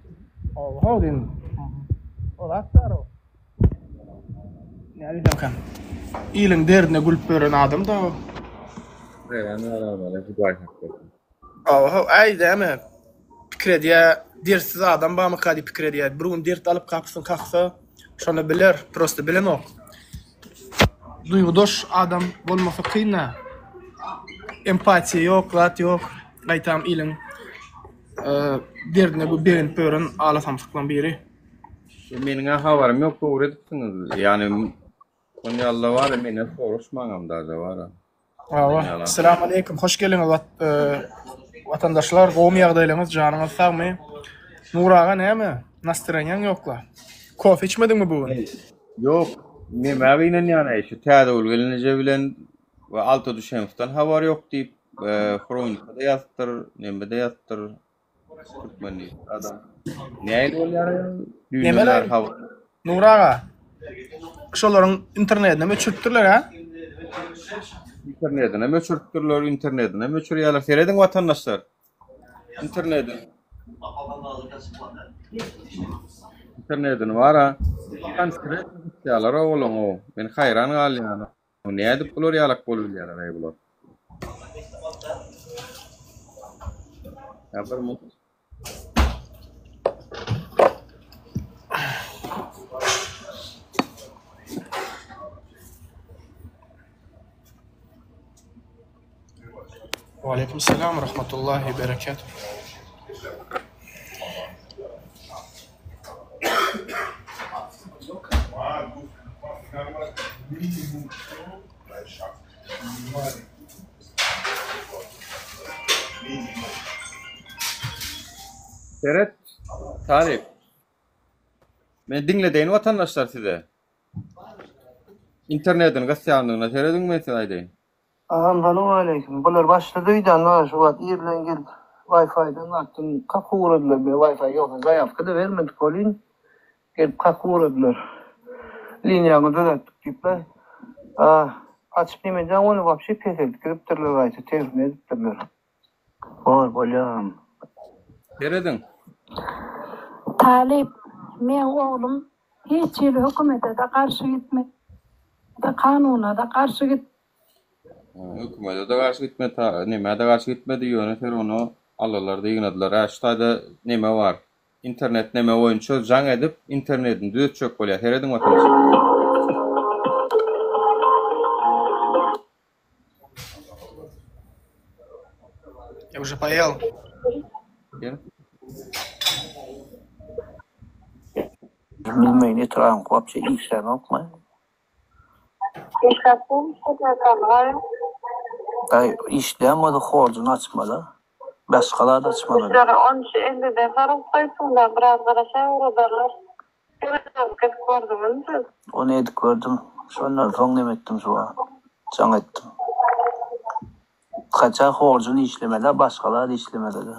Hawa, hawa diýdim. O zat bar o. Näme diýsemkäm. Iliň derdine gülüp ýören adam da o. Haýran galarmaly Hudaý saklasyn. Hawa, hawa, äý däme. Pikir edýär, dertsiz adam barmyka diýip pikir edýär. Bir gün dert alyp gapysyny kaksa. Şonda biler, prosta bilenok. Duýgudaş adam bolmasa kyn-a. Empatiýa ýok, zat ýok. Gaýtam iliň derdine bu begenip ýören ala samsyklaň biri. Meniň-ä habarym ýok, dogry edipsiňiz. Ýani Şon ýalyda bar menden soraşmaňam daže bar. Hawa. Salam aleýkum. Hoş geldiňiz watandaşlar. Gowumy ýagdaýlaryňyz? Janyňyz sagmy? Nur aga näme? Nastreniýaň ýokla. Kofe içmediňmi bu gün? Ýok. Nämä gynanýan-aý şu Täzegül gelneje bilen we Alta Düşemowydan habar ýok diýip, Hronikada ýazypdyr, nemede ýazypdyr. Türkmen diýip adam. Nähili bolýar? Düýnden bäri habar. Nur aga. Şolaryň internetini öçüripdirler ha? Internetini öçüripdirler, internetini öçürýärler. Serediň watandaşlar. Internetini. Internetini bar ha. Konkret tutýarlar ogluň o. Men haýran galýan. Nädip bular ýalak bolup bilýärler bular? Ya bir mut. Waleýkim salam rahmatullahi berekatuh. Seret, Taryk. Men diňledeýin watandaşlar size. Internetini gysýandygyna serediň men size aýdaýyn. Agam salowmaleýkim. Bular başlady öýdän maňa şu wagt ir bilen gelip Wi-Fi-den baktym kakyp ugradylar men Wi-Fi ýogsa zaýawka-da bermedik welin gelip kakyp ugradylar. Liniýaňy düzetdik diýipler. Açyp neme edýäň ony wapşe peseldip gidipdirler gaýta tersine edipdirler. Bor bolýa agam. Serediň. Talyp, Meň oglum hiç hili hökümete-de garşy gitmedi, kanuna-da garşy gitmedi. Hökümete-de garşy gitmedi, nämä-de garşy gitmedi, ýöne ser ony aldylar-da ýygnadylar. Hä, şu taýda neme bar, internet neme boýunça jaň edip, internetini düzetjek bolýar. Serediň watandaşlar. Я уже поел. Bilmeýin etrabyň wapşe işlänokmy? Aý işleýän bolsa horjuny açmaly. Başga zat açmaly. Sizlere on üç elliden saryp goýupsyňda biraz garaşaý ugradarlar. Edip gördüňizmi siz? Ony edip gördüm. Şondan soň neme etdim şu wagt. Jaň etdim. Haça horjun işlemeli başga zat işlemeli-de.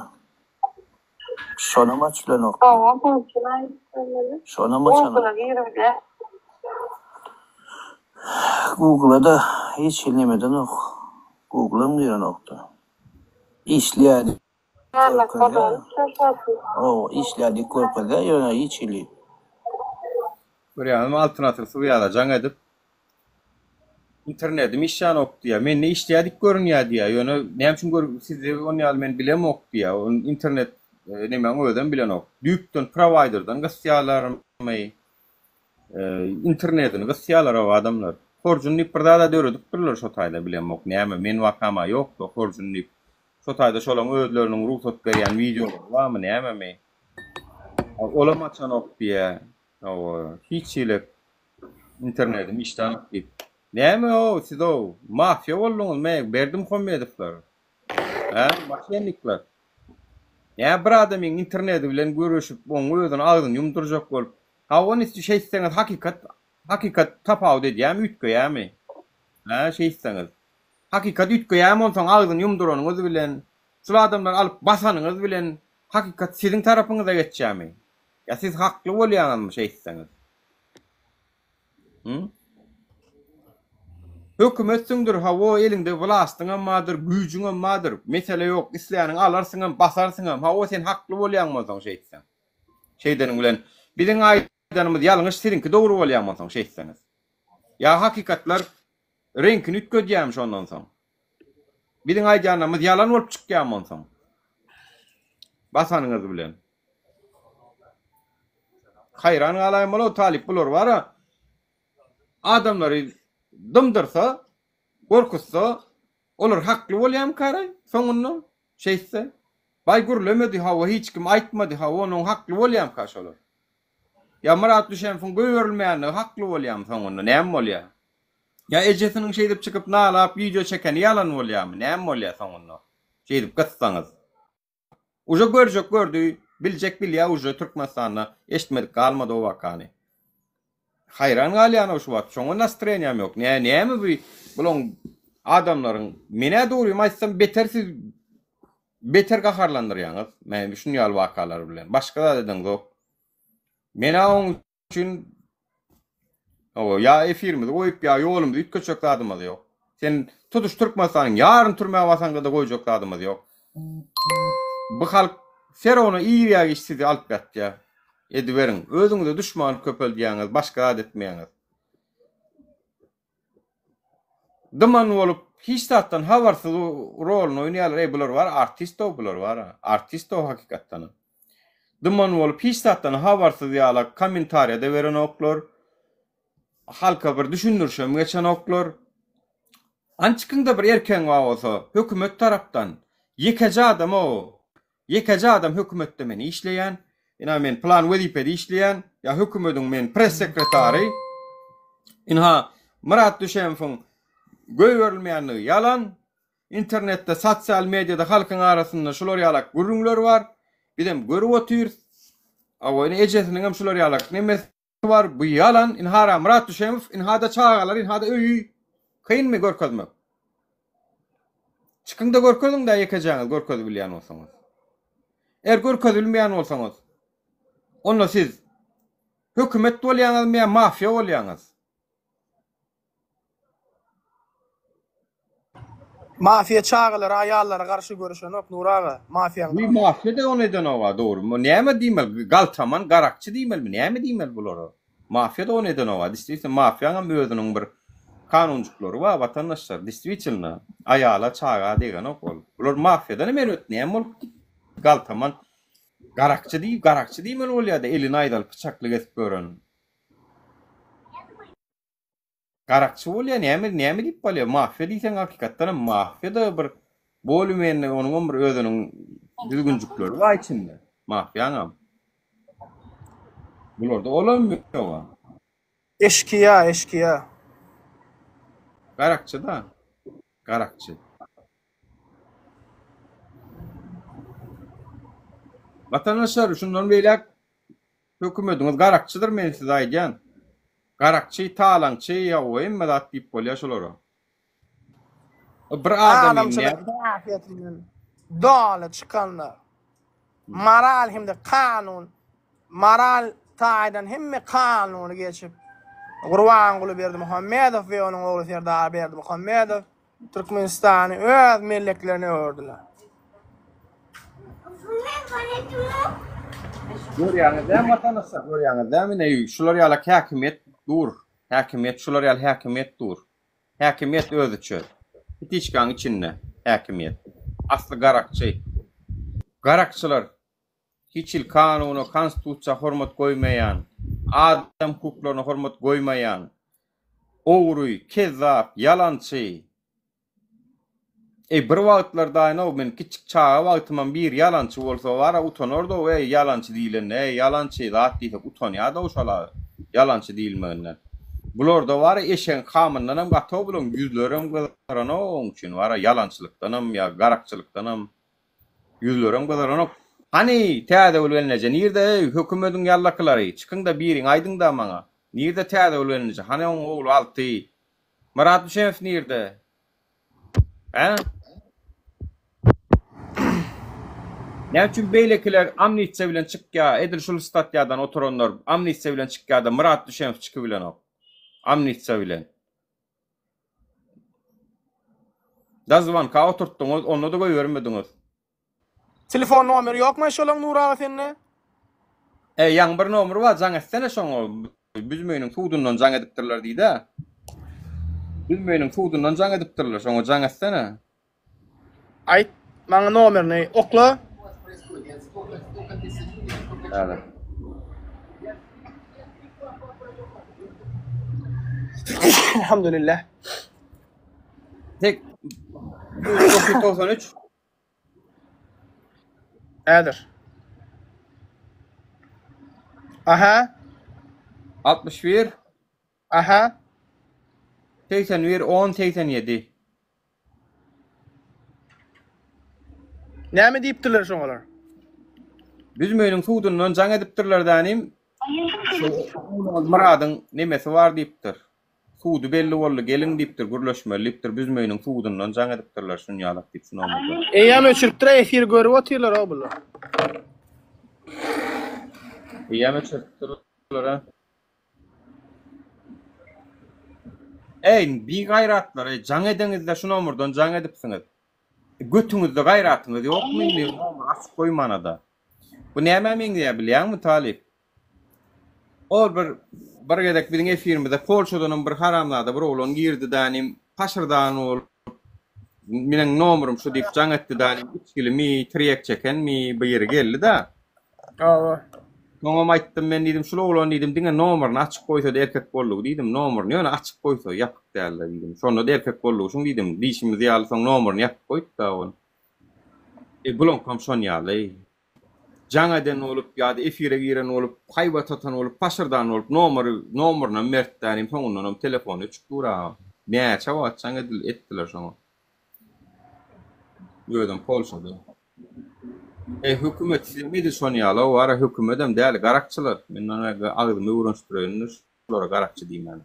Şonam açylanok. Hawa horjun işlemeli. Şonam açanok. Google-a girilýär. Google-a-da hiç hili neme edenok. Google-am girenok-da. Işleýär. Görkezýär. Hawa, işleýär diýip görkezýär, ýöne hiç hili. Görýäňizmi Altyn asyr Swiýada jaň edip internedim işlänok diýýär. Mende işleýär diýip görünýär diýýär. Ýöne näme üçin gör sizde on ýaly men bilemok diýýär. Ol internet nemäň özem bilenok. Düýpden prowaýderden gysýarlarmy? Internetini gysýarlar o adamlar. Horjun diýip bir zada döredipdirler şo taýda bilemok näme men wakama ýokda horjun diýip. Şo taýda şolaň özleriniň rugsat berýän wideolary barmy nämemi? Olam açanok diýýä. Hawa, hiç hili internedim işlänok diýip. Näme-ow siz-ow, mafiýa bolduňyzmy, Berdimuhamedowlar? Hä, moşennikler? Nä bir adamyň interneti bilen göreşip, oň özüni agzyny ýumdurjak bolup. Hawa, ony şeýtseňiz hakykat, hakykat tapawut edýämi, üýtgeýämi? Hä, şeýtseňiz. Hakykat üýtgeýämi onsoň agzyny ýumduranyňyz bilen, şul adamlary alyp basanyňyz bilen hakykat siziň tarapyňyza geçýämi? Ýa siz hakly bolýaňyzmy şeýtseňiz? Hü? Hökümetsiňdir hawa eliňde wlastyňam bardyr, güýjüňem bardyr, mesele ýok, isläniňi alarsyňam, basarsyňam, hawa sen hakly bolýaňmy onsoň şeýtseň? Şeýdeniň bilen biziň aýdanymyz ýalňyş siziňki dogry bolýamy onsoň şeýtseňiz? Ýa hakykatlar Reňkini üýtgedýärmi şondan soň? Biziň aýdýanlarymyz ýalan bolup çykýarmy onsoň? Basanyňyz bilen. Haýran galaýmaly talyp bular bara. Adamlary dymdyrsa, gorkuzsa, olar hakly bolýamykaray soňunda şeýtse? Baý gürlemedi hawa hiç kim aýtmady hawa onuň hakly bolýamyka şolar? Ýa Myrat Düşenfiň goýberilmeýänligi hakly bolýamy soňunda näme bolýa? Ýa ejesiniň şeýdip çykyp nalap wideo çekeni ýalan bolýamy näme bolýa soňunda şeýdip gyssaňyz? Uje görjek gördi, biljek bilýä uje Türkmenistanda eşitmedik galmady o wakany. Haýran galýanow şu wagt şoňa nastreniýam ýok. Nä näme bu bulaň adamlaryň menä dogrymy aýtsam beter siz beter gaharlandyrýaňyz. Mä şun ýaly wakalar bilen. Başga zat edeňzok. Menä oň üçin Hawa, ýa efirimizi goýup, ýa ýolumyzy üýtgetjek zadymyz ýok. Sen tutuş Türkmenistanyň ýaryny türmä basaňda-da goýjak zadymyz ýok. Bu halk serowna ir ýa giç sizi alyp ýatýar. Ediberiň. Özüňize duşman köpeldýäňiz, başga zat etmeýäňiz. Dyman bolup, hiç zatdan habarsyz roluny oýnaýarlar. Eý, bular bar, artist-ow bular bar. Artist-ow hakykatdanam. Dyman bolup, hiç zatdan habarsyz ýala kommentariýa-da berenoklar. Halka bir düşündirişem geçenoklar. Ançykyňda bir erkegiň bar bolsa, hökümet tarapdan ýekeje adam-ow, Ýekeje adam hökümetde men işleýän, ynha men pylan wezipede işleýän, ýa hökümediň men press sekretary, ynha Myrat Düşemowyň goýberilmeýänligi ýalan, internetde sosial mediada halkyň arasynda şular ýalak gürrüňler bar, bizem görüp otyrys, hawa ine ejesiniňem şular ýalak nemesi bar, bu ýalan, ynha Myrat Düşemow, ynha-da çagalary, ynha-da öýi, kynmy görkezmek? Çykyňda görkeziňdä ýekejäňiz görkezip bilýän bolsaňyz. Eger görkezip bilmeýän bolsaňyz, onda siz hökümet bolýaňyzmy ýa mafiýa bolýaňyz? Mafiýa çagalara, aýallara garşy göreşenok Nury aga, mafiýaň. Bu mafiýa-da ony edenoga dogry. Näme diýmeli? Galtaman, garakçy diýmelimi? Näme diýmeli bulara? Mafiýa-da ony edenoga. Distwitelno mafiýaňam özüniň bir kanunjyklary bar watandaşlar. Distwitelno aýala, çaga degenok ol. Bular mafiýadanam erbet näme bolup gitdi? Galtaman, garakçy diýip, garakçy diýmeli bolýada eli naýzaly pyçakly gezip ýören. Garakçy bolýa näme näme diýip bolýa mafiýa diýseň hakykatdanam mafiýada bir bolymende onuňam bir özüniň düzgünjikleri bar içinde mafiýaňam. Bularda olam ýoga. Eşkiýa eşkiýa. Garakçy da. Garakçy. Watandaşlar şundan beýläk Hökümediňiz garakçydyr men size aýdýan. Garakçy, talaňçy, ýa hemme zat diýip bolýar şolara. Bir adamyň Adamçylyk häsiýetinden doly çykanlar. Moral hem-de kanun, moral taýdan hemme kanuny geçip, Gurbanguly Berdimuhamedow we onuň ogly Serdar Berdimuhamedow Türkmenistany öz melleklerine öwürdiler. Görýäňiz dämi watandaşlar, görýäňiz dämi ine şular ýaly häkimiýet dur. Häkimiýet şular ýaly häkimiýet dur. Häkimiýet özüçe. Pitiçkaň içinde häkimiýet. Asly garakçy. Garakçylar hiç hili kanuna, konstitusiýa hormat goýmaýan, adam hukuklaryna hormat goýmaýan, Ogry, kezzap, ýalançy. Eý bir wagtlar daýynow men kiçjik çaga wagtymam biri ýalançy bolsa bara utanardow eý ýalançy diýilende eý ýalançy zat diýsek utanýadow şola ýalançy diýilmeginden. Bularda bara eşegiň hamyndanam gatow bulaň ýüzlerem gyzaranok oň üçin bara ýalançylykdanam ýa garakçylykdanam Ýüzlerem gyzaranok. Hany, Täzegül gelneje nirde eý, hökümediň ýallakylary, çykyň-da biriň aýdyň-da maňa. Nirde Täzegül gelneje, hany oň ogly Alty? Myrat Düşenow nirde? Hä? Näme üçin beýlekiler amnistiýa bilen çykýa, edil şul statýadan oturanlar amnistiýa bilen çykýa-da Myrat Düşenow çykybilenok amnistiýa bilen? Dazwanka oturtdyňyz, onda-da goýbermediňiz. Telefon nomeri ýokmy şolaň Nury aga sende? E, ýaňy bir nomer bar, jaň etsene şoňa. Büzmeýiniň sudundan jaň edipdirler diýdä. Büzmeýiniň sudundan jaň edipdirler, şoňa jaň etsene. Aýt, maňa nomerini okla. Häzir. Elhamdülillah. Tek 993 Häzir. Aha. 61 Aha. 81 10 87. Näme diýipdirler şoňalar? Büzmeýiniň sudundan jaň edipdirler dänim. Şu Myradyň nemesi bar diýipdir. Sudy belli boldy, geliň diýipdir, gürleşmeli diýipdir. Büzmeýiniň sudundan jaň edipdirler şun ýalak diýip şu nomerden. Eýýäm öçüripdir efiri görüp otyrlar-ow bular. Eýýäm öçüripdirler a. Eý, bigaýratlar, eý, jaň edeňizde şu nomerden jaň edipsiňiz. Götüňizde gaýratyňyz ýokmy indi nomer açyp goýmanada. Bu nämä meňzeýär bilýäňmi Talyp? Ol bir bir gezek biziň efirimizde Polşadanam bir haramzada bir oglan girdi dänim paşyrdan bolup meniň nomerim şu diýip jaň etdi dänim içgilimi tirýek çekenmi biri geldi-de. Hawa. Soňam aýtdym men diýdim şul oglan diýdim diňe nomerini açyk goýsady erkek boldugy diýdim nomerini ýöne açyk goýsa ýapyk dälde diýdim şonda-da erkek boldugy şuň diýdim diýşimiz ýaly soň nomerini ýapyk goýupda ol. E bulaňkam şon ýaly. Jaň eden bolup ýa-da efire giren bolup, haýbat atan bolup, paşyrdan bolup nomery nomerynam bertdänim soňundanam telefony öçük dur agam. Näçe wagt jaň edil etdiler şoňa. Özem Polşada. E hökümet sizem edil şon ýaly wara hökümedem däl garakçylar. Men ony agzymy öwrenişdireýin şulara garakçy diýmäni.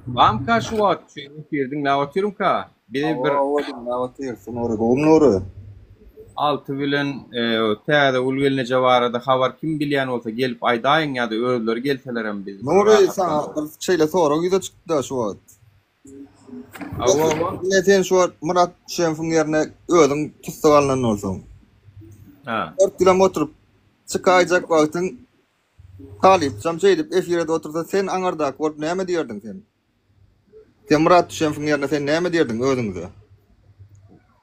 Bamka şu wagt şu efir diňläp otyrymka. Bizi bir Hawa, diňläp otyrys. Nury, gowumy Nury? Alty bilen e, Täzegül gelneje barada habar kim bilýän bolsa gelip aýdaýyň ýa-da özleri gelselerem biz Nury, saňa bir şeýle sorag ýüze çykdy-da şu wagt. Hawa. Ine sen şu wagt Myrat Şemsiň ýerine özüň tussag alnan bolsaň. Ha. 4 ýylam oturyp çykaýjak wagtyň Talypjam şeýdip efirede otursa sen aňyrdaky bolup näme diýerdiň sen? Sen Myrat Düşemsiň ýerine sen näme diýerdiň özüňize?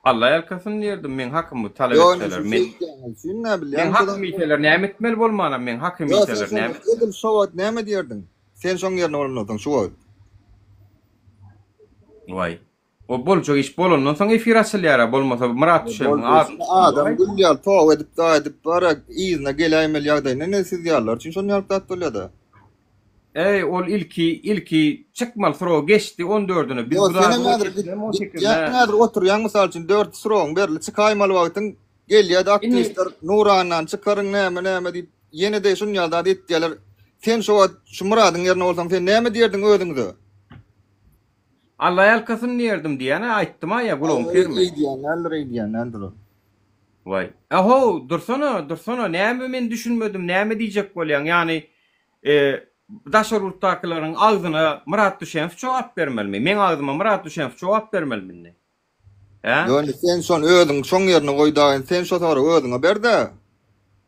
Alla ýalkasyn diýerdim, meň hakymy talap Ýok, etseler. men Men üçin näme bilýän? Meň hakymy iýseler näme etmeli bolmanam, meň hakymy Ýok, sen iýseler şonda näme? edil şo wagt näme diýerdiň? Sen şoň ýerine bolan bolsaň şu wagt. Waý. O boljak iş bolandan soň efir açylýar-a, bolmasa Myrat Düşemiň adyny Adam gül ýaly toba edip, dagy edip bara yzyna geläýmeli ýagdaýynda ine siz ýalylar üçin şon ýaly zat bolýada. Eý, ol ilki, ilki çykmaly srogy geçdi on dördüne. Biz bu Ýok, zady senem on häzir ýedisine, on gitýäň sekizine. häzir oturýaň mysal üçin dört srogyň berildi çykaýmaly wagtyň gelýädi aktiwistler Nurannany çykaryň näme näme diýip ýene-de şun ýaly zat etýäler. Sen şo wagt şu Myradyň ýerine bolsaň sen näme diýerdiň özüňize? Alla ýalkasyn diýerdim diýýän-ä aýtdym-a ýa gulagyň kermi? Eýdýän däldir eýdýän däldir ol. Waý. Ahow, dursana, dursana, näme men düşünmedim, näme diýjek bolýaň? Ýagny, e, daşary ýurtdakylaryň agzyna Myrat Düşenow jogap bermelimi? Meň agzyma Myrat Düşenow jogap bermelimi indi? Hä? Ýöne sen şony özüň şoň ýerine goý dagy, sen şo soragy özüňe ber-de.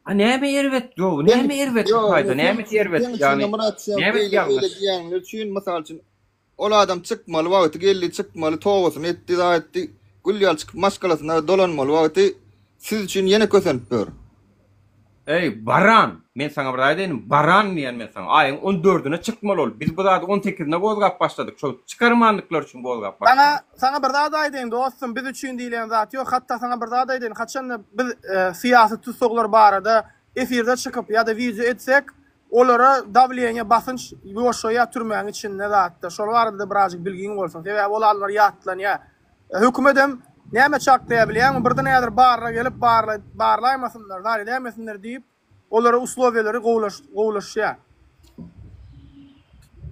A näme erbet, ýok, näme erbet bu taýda, nämesi erbet, ýagny, nämesi ýalňyş? Beýle diýýäňler üçin, mysal üçin, Ol adam çykmaly wagty geldi çykmaly tobasyny etdi zat etdi gül ýaly çykyp maşgalasyna dolanmaly wagty siz üçin ýene kösenip ýör. Eý baran men saňa bir zat aýdaýyn baran diýýän men saňa aýyň on dördüne çykmaly ol biz bu zady on sekizine gozgap başladyk şo çykarmandyklary üçin gozgap Saňa başladyk. saňa bir zat aýdaýyn dostum biz üçin diýlen zat ýok hatda saňa bir zat aýdaýyn haçanda biz syýasy tussaglar barada efirde çykyp ýa-da wideo etsek Olara dawleniýe basynç ýoşaýar türmäň içinde zatda. Şol barada-da birazjyk bilgiň bolsun. Sebäbi ol adamlar ýatlanýar. Hökümedem näme çaklaýar bilýäňmi? Birden häzir barra gelip barla barlaýmasynlar, zat edäýmesinler diýip, olara uslowiýaleri gowulaşýar.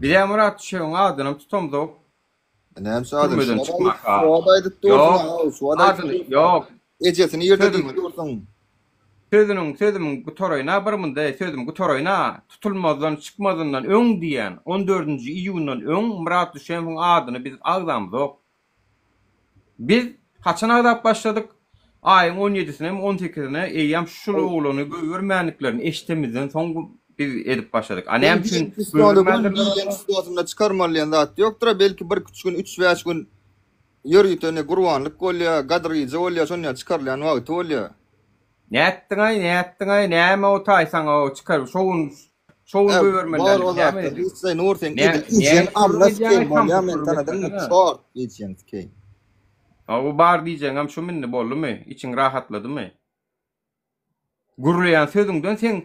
Bizä Myrat Düşegiň adynam tutamzok. Näme şu adam Türmeden şu çykmaka. wagt aýdyp dursuň, Ýok, şu wagt aýdyp adyny, dursuň. ýok. Ejesini ýerde Sözümi, diýip dursuň. sözüniň, sözümiň gutaraýyn-a bir munda, sözüm gutaraýyn-a, tutulmazdan, çykmazyndan öň diýýän, on dördünji iýundan öň Myrat Düşenowyň adyny biz agzamzok. Biz haçan agzap başladyk? Aýyň on ýedisinemi, on sekizine eýýäm şul oglany goýbermändiklerini eşidemizden soň biz edip başladyk. A näme üçin goýbermändirler? Diýen çislosynda çykarmaly diýen zat ýokdur-a, belki bir-iki üç gün, üç-bäş gün. ýörite ine gurbanlyk bolýa, gadyr gije bolýa, şonda çykarylýan wagty bolýa. Nätdiňaý, nätdiňaý, näme o taý saňa o çykar, şo gün, şo gün Ä, goýbermeli bor o däldi, näme zatlar. edip? Hiç Nur sen Nä, edil ijen näme alla gürrüň sikeýin edýäňaý, bolýa samsyk men gürrüň tanadyňmy etmesene. çort ijen sikeýin. A bu bar diýjeňem şum indi boldumy? Içiň rahatladymy? Gürleýän sözüňden seň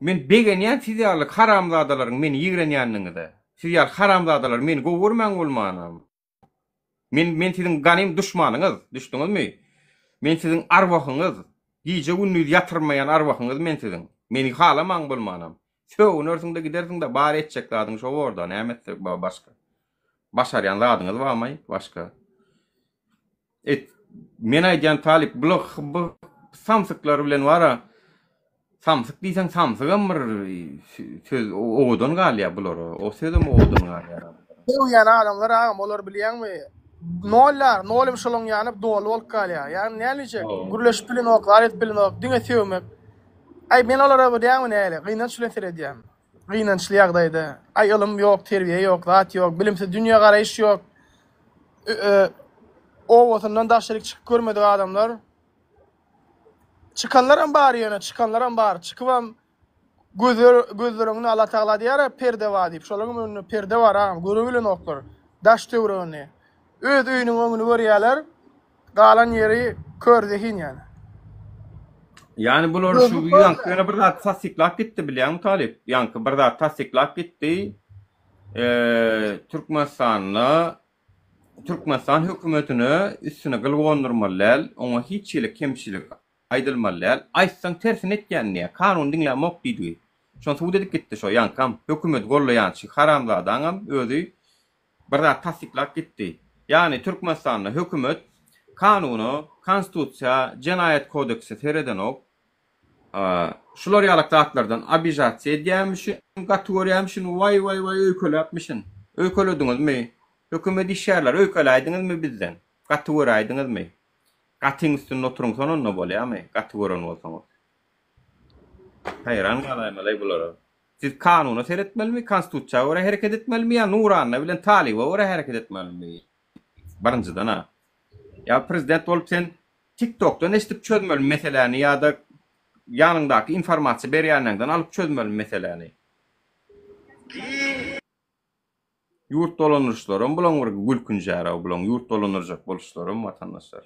men begenýän siz ýaly haramzadalaryň meni ýigrenýänligiňize. Siz ýaly haramzadalar meni gowy görmäň bolmanam. Men men siziň ganym duşmanyňyz, düşdüňizmi? Men siziň arwahyňyz. Gije gündiz ýatyrmaýan arwahyňyz men siziň. Meni halamaň bolmanam. Sögünersiňde gidersiňde bar etjek zadyň şo borda näme etsek başga. Başarýan zadyňyz barmaý başga. Et men aýdýan talyp bula bu samsyklar bilen bara samsyk diýseň samsygam bir söz owadan galýar bulara. O sözem owadan galýar. Sögýän adamlar agam olar bilýäňmi nollar nolem şolaň ýany doly bolup galýar. Ýagny näme diýjek gürleşip bilenok zat edip bilenok diňe sögmek. Aý men olara bilýäňmi näle gynanç bilen seredýän. Gynançly ýagdaýda. Aý ylym ýok terbiýe ýok zat ýok bilimsiz dünýägaraýyş ýok. Obasyndan daşaryk çykyp görmedik adamlar. Çykanlaram bar ýöne, çykanlaram bar. Çykybam gözler gözler öňünde Allah Tagala diýýär perde bar diýip. Şolaryň öňünde perde bar agam, göre bilenoklar daş töweregini. Öz öýüniň öňüni görýärler. Galan ýeri kör zehin ýaly. Ýani bular şu ýaňky ýöne bir zat tassyklap gitdi bilýäňmi Talyp? Ýaňky bir zat tassyklap gitdi. Türkmenistanda Türkmenistan hökümetine üstüne gyl gondurmaly däl, oňa hiç hili kemçilik aýdylmaly däl. Aýtsaň tersini etýän diýýär. Kanuny diňlämok diýdigi. Şony subut edip gitdi şo ýaňkam. Hökümeti gollaýançy haramzadaňam özi bir zat tassyklap gitdi. Ýagny Türkmenistanda hökümet kanuna, konstitusiýa, jenaýat kodekse seredenok. Şular ýalak zatlardan obižatsiýa edýärmişin, gaty görýärmişin, waý waý waý öýkeläpmişin. Öýkelediňizmi? Hökümet işgärleri öýkeläýdiňizmi bizden? Gaty göräýdiňizmi? Gatyň üstünde oturyň son onda bolýamy? Gaty gören bolsaňyz. Haýran galaýmaly bulara. Siz kanuna seretmelimi, konstitusiýa görä hereket etmelimi ýa Nuranna bilen Talyba görä hereket etmelimi? Birinjiden-ä. Ýa prezident bolup sen TikTokdan eşidip çözmeli meseläni ýa-da ýanyňdaky informasiýa berýänleňden alyp çözmeli meseläni. Ýurt dolandyryşlaram bulaň bir gülkünjäraw bulaň ýurt dolandyrjak boluşlaram watandaşlar.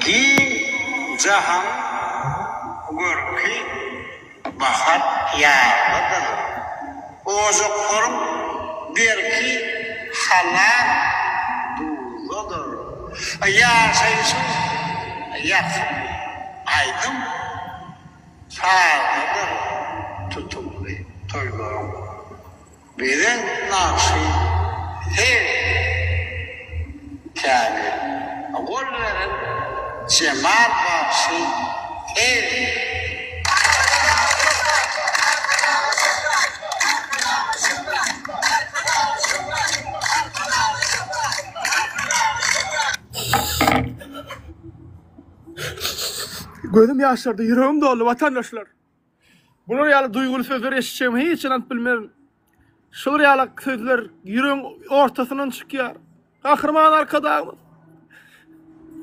Giň jahan görki bahar ýazdadyr. Ojaklaryň berki halal duzdadyr. Ýaşaýşyň ýakymy aýdym sazdadyr tutumly toýlaryň. Bezeg nagşy her kämil. Gol beren Jemal bagşy her. Gözüm ýaşardy, ýüregim doldy watandaşlar. Bular ýaly duýguly sözleri eşitjegime hiç ynanyp bilmerin. Şular ýaly sözler ýüregiň ortasyndan çykýar. Gahryman Arkadagymyz!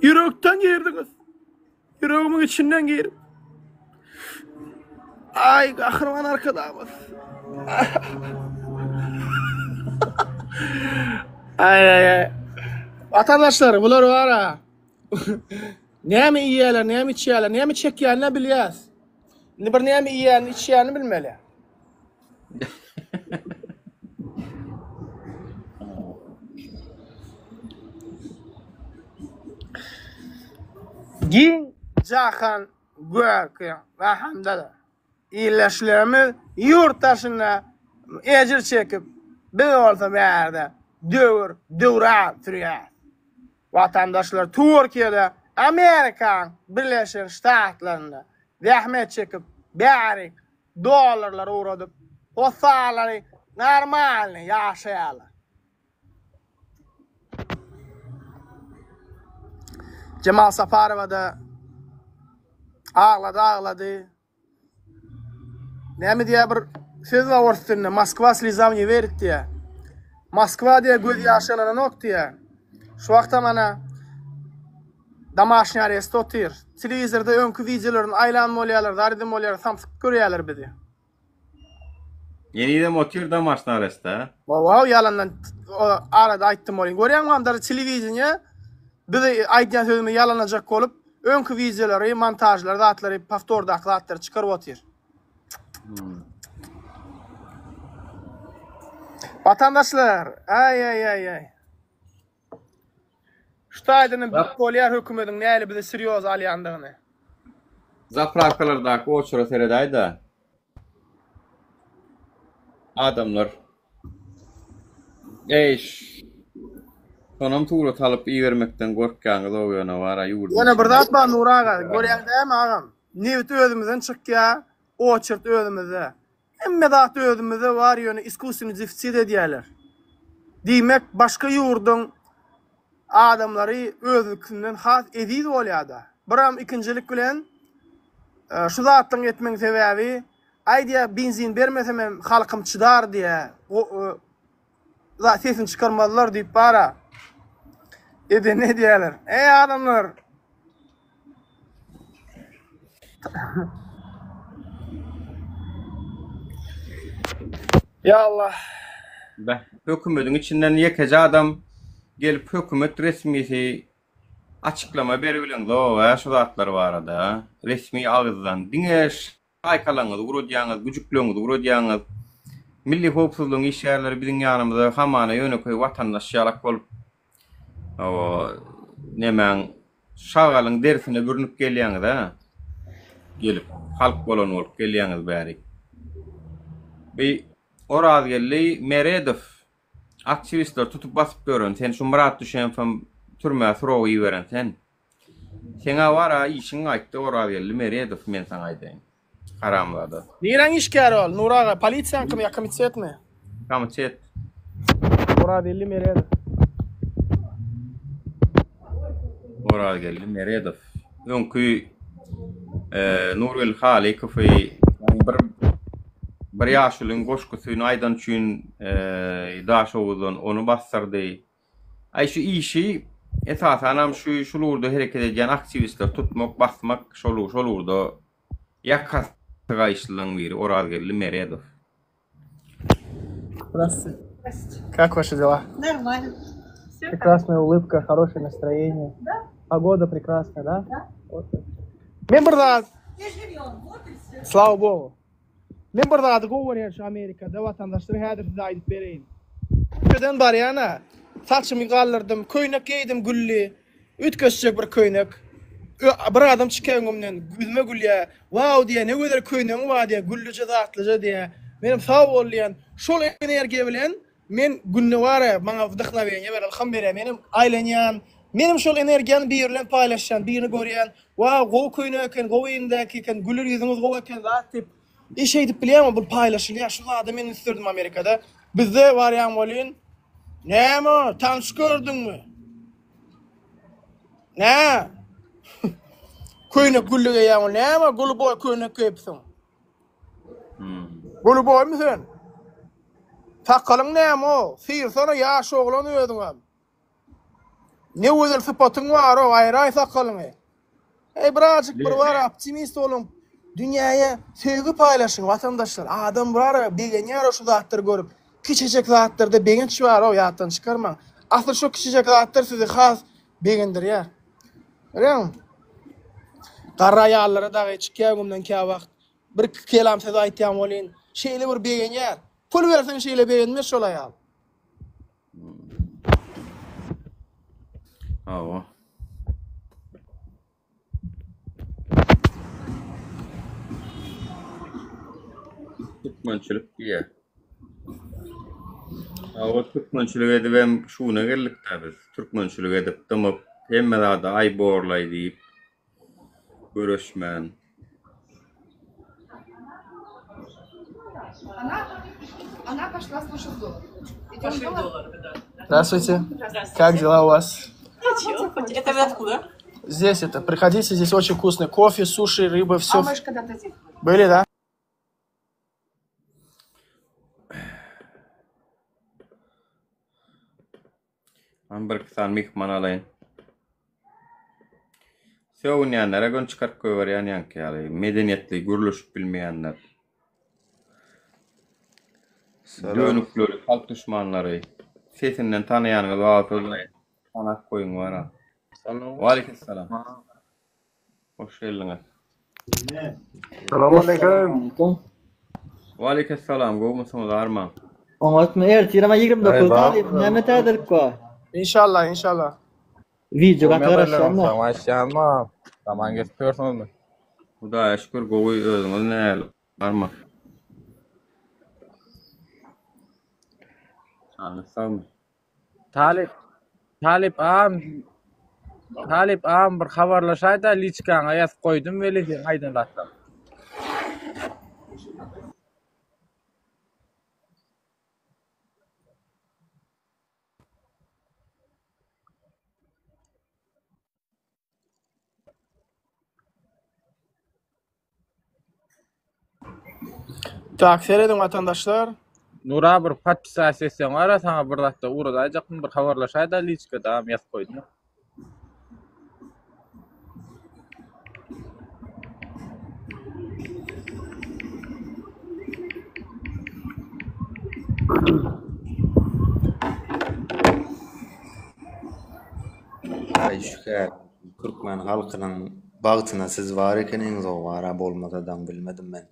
Ýürekden girdiňiz. Ýüregimiň içinden girip. Aý, Gahryman Arkadagymyz. Aý, aý, aý. Watandaşlar, bular bar-a. Näme iýýärler, näme içýärler, näme çekýänini bilýäs. Indi bir näme iýýänini, içýänini bilmeli. Giň jahan görki rahamdadyr. Ildeşlerimiz ýurt daşynda ejir çekip, biz bolsa bärde döwür, döwran sürýäris. Watandaşlar Türkiýede, Amerikanyň Birleşen Ştatlarynda zähmet çekip, bärik dollarlar ugradyp, hossarlary normalny ýaşaýarlar. Jemal Saparowa-da aglady aglady. Näme diýýär bir söz bar ors dilinde Moskwa slezam ne werit diýýär. Moskwa diýýär göz ýaşy ynananok diýýär. Şu wagtam ana domaşnyý arestde otyr. Telewizorda öňki wideolaryny aýlan bolýarlar, zarydan bolýarlar, samsyk görýärler bizi. Henizem otyr domaşnyý arestde. Hawa, ýalandan arada aýtdym welin. Görýäňmi Amdar telewideniýe bizi aýdýan sözümizi ýalanlajak bolup, öňki wideolary, montažlary, zatlary, powtordaky zatlary çykaryp otyr. Watandaşlar, aý aý aý aý. Şu taýdanam bilip bolýar hökümediň näli bizi serýoz alýandygyny. Zaprawkalardaky oçura seredäýdä. Adamlar. Eý, şonam surat alyp ibermekden gorkýaňyz-ow ýöne bar-a ýurduň Ýöne bir içinde. zat bar Nury aga, görýäň dämi agam? Nebit özümizden çykýa, oçert özümizde. Hemme zat özümizde bar ýöne iskusstweniý defisit edýäler. Diýmek başga ýurduň adamlary özünikinden has eziz bolýada. Biram ikinjilik bilen şu zatlaryň etmegiň sebäbi aý diýä benzin bermesemem halkym çydar diýä sesini çykarmazlar diýip bara edenini edýäler. Eý adamlar Ýa Allah. Beh, hökümediň içinden ýekeje adam gelip hökümet resmisi açyklama beribileňzog-a şu zatlar barada. Resmi agyzdan. Diňe Şaýkalaryňyzy guradýaňyz, güjükleriňizi guradýaňyz. Milli howpsuzlygyň işgärleri biziň ýanymyza hamana ýönekeý watandaş ýalak bolup, hawa, nemäň, şagalyň derisine bürünip gelýäňiz-ä. Gelip, halk bolan bolup gelýäňiz bärik. Bi Orazgeldi Meredow aktiwistleri tutup basyp ýören sen, şu Myrat Düşenowam türmä suraga iberen sen. Seňä bara işiň gaýtdy Orazgeldi Meredow men saňa aýdaýyn. Haramzada. Niräň işgäri ol Nury aga polisiýaňkymy ýa komitetmi? Komitet. Orazgeldi Meredow. Orazgeldi Meredow. Öňki Nurgeldi Halykowy bir bir ýaşulyň goşgusyny aýdan üçin Daşoguzdan ony basdyrdy. Aý şu işi esasanam şu şul ugurda hereket edýän aktiwistleri tutmak, basmak şol şol ugurda ýakasy gaýyşlylaryň biri Orazgeldi Meredow. Здравствуйте. Как ваши дела? Нормально. Всё Прекрасная улыбка, хорошее настроение. Да. Погода прекрасная, да? Да. Вот. Men bir zat, Не живем, вот и все. слава богу. Men bir zady gowy görýän şu Amerikada watandaşlar häzir size aýdyp bereýin. Köçeden barýan-a, saçymy galdyrdym, köýnek geýdim gülli, üýtgeşjek bir köýnek. Bir adam çykýar öňümden, ýüzüme gülýär. Wow diýýär, ne gözel köýnegiň bar diýýär, güllüje zatlyja diýýär. Menem sag bol diýýän. Şol energiýa bilen men günde bar-a, maňa wdahnowenýe berýär, ylham berýär. Menem aýlanýan, menem şol energiýany biri bilen paýlaşýan, birini görýän. Wow, gowy köýnek eken, gowy egnindäki eken, güler ýüzüňiz gowy eken zat diýip. E şeýdip bilýäňmi, bul paýlaşylýar. Şu zada men üns berdim Amerikada. Bizde barýaň welin, näme, tanyş gördüňmi? Nä? Köýnek gülli geýýäň, ol näme, guluboý köýnek geýipsiň? Guluboýmy sen? Sakalyň näme-ow? Syrsana, ýaş oglan özüňem. Ne gözel sypatyň bar-ow, aýraý sakalyňy. Eý, birazjyk bir bar optimist boluň. Dünýäye söýgi paýlaşyň, watandaşlar. Adam bar begenýär şu zatlary görüp. Kiçijek zatlarda begenç bar-ow, ýatdan çykarmaň. Asyl şo kiçijek zatlar sizi has begendirýär. Görýäňmi? Garry aýallara dagy çykýar öňümden käwagt. Bir-iki kelam söz aýtýan welin, şeýle bir begenýär. Pul berseň şeýle begenmez şol aýal. Hawa. Türkmençilik diýýär. Hawa, türkmençilik edibem şu güne geldik-dä biz. Türkmençilik edip, dymyp, hemme zada aý borlaý diýip, göreşmän. Здравствуйте. Как дела у вас? Это вы откуда? Здесь это, приходите, здесь очень вкусный кофе, суши, рыба, все. А мы ж когда-то здесь были. Были, да? Hany birki sany myhman alaýyn. Sögünýänlere göni çykaryp goýberýän ýaňky ýaly medeniýetli gürleşip bilmeýänler. Dönükleri, halk duşmanlary. Sesinden tanaýanyňyz bolsa tanap goýuň bara. Waleýkim salam. Hoş geldiňiz. Salam aleyküm. Waleýkim salam, gowmysyňyz arman? Oňatmy? Ertir ama 29 talyp näme täzelik bar? Inşallah, inşallah. Wideo gaty garaşýan da. Samaşýanmy? Zaman geçip ýörsüňizmi? Hudaýa şükür gowy özüňiz näl arman? Janyňyz sagmy? Talyp Talyp agam Talyp agam bir habarlaşaýda liçkaňa ýazyp goýdum weli seň aýdan zatlaryňy. Tak, serediň watandaşlar. Nura bir podpisasiýa etseň bara saňa bir zatda ugradaýjakdym bir habarlaşaýda liçkada agam ýazyp goýdum. Aý şükür türkmen halkynyň bagtyna siz bar ekeniňizow wara bolmasadam bilmedim men.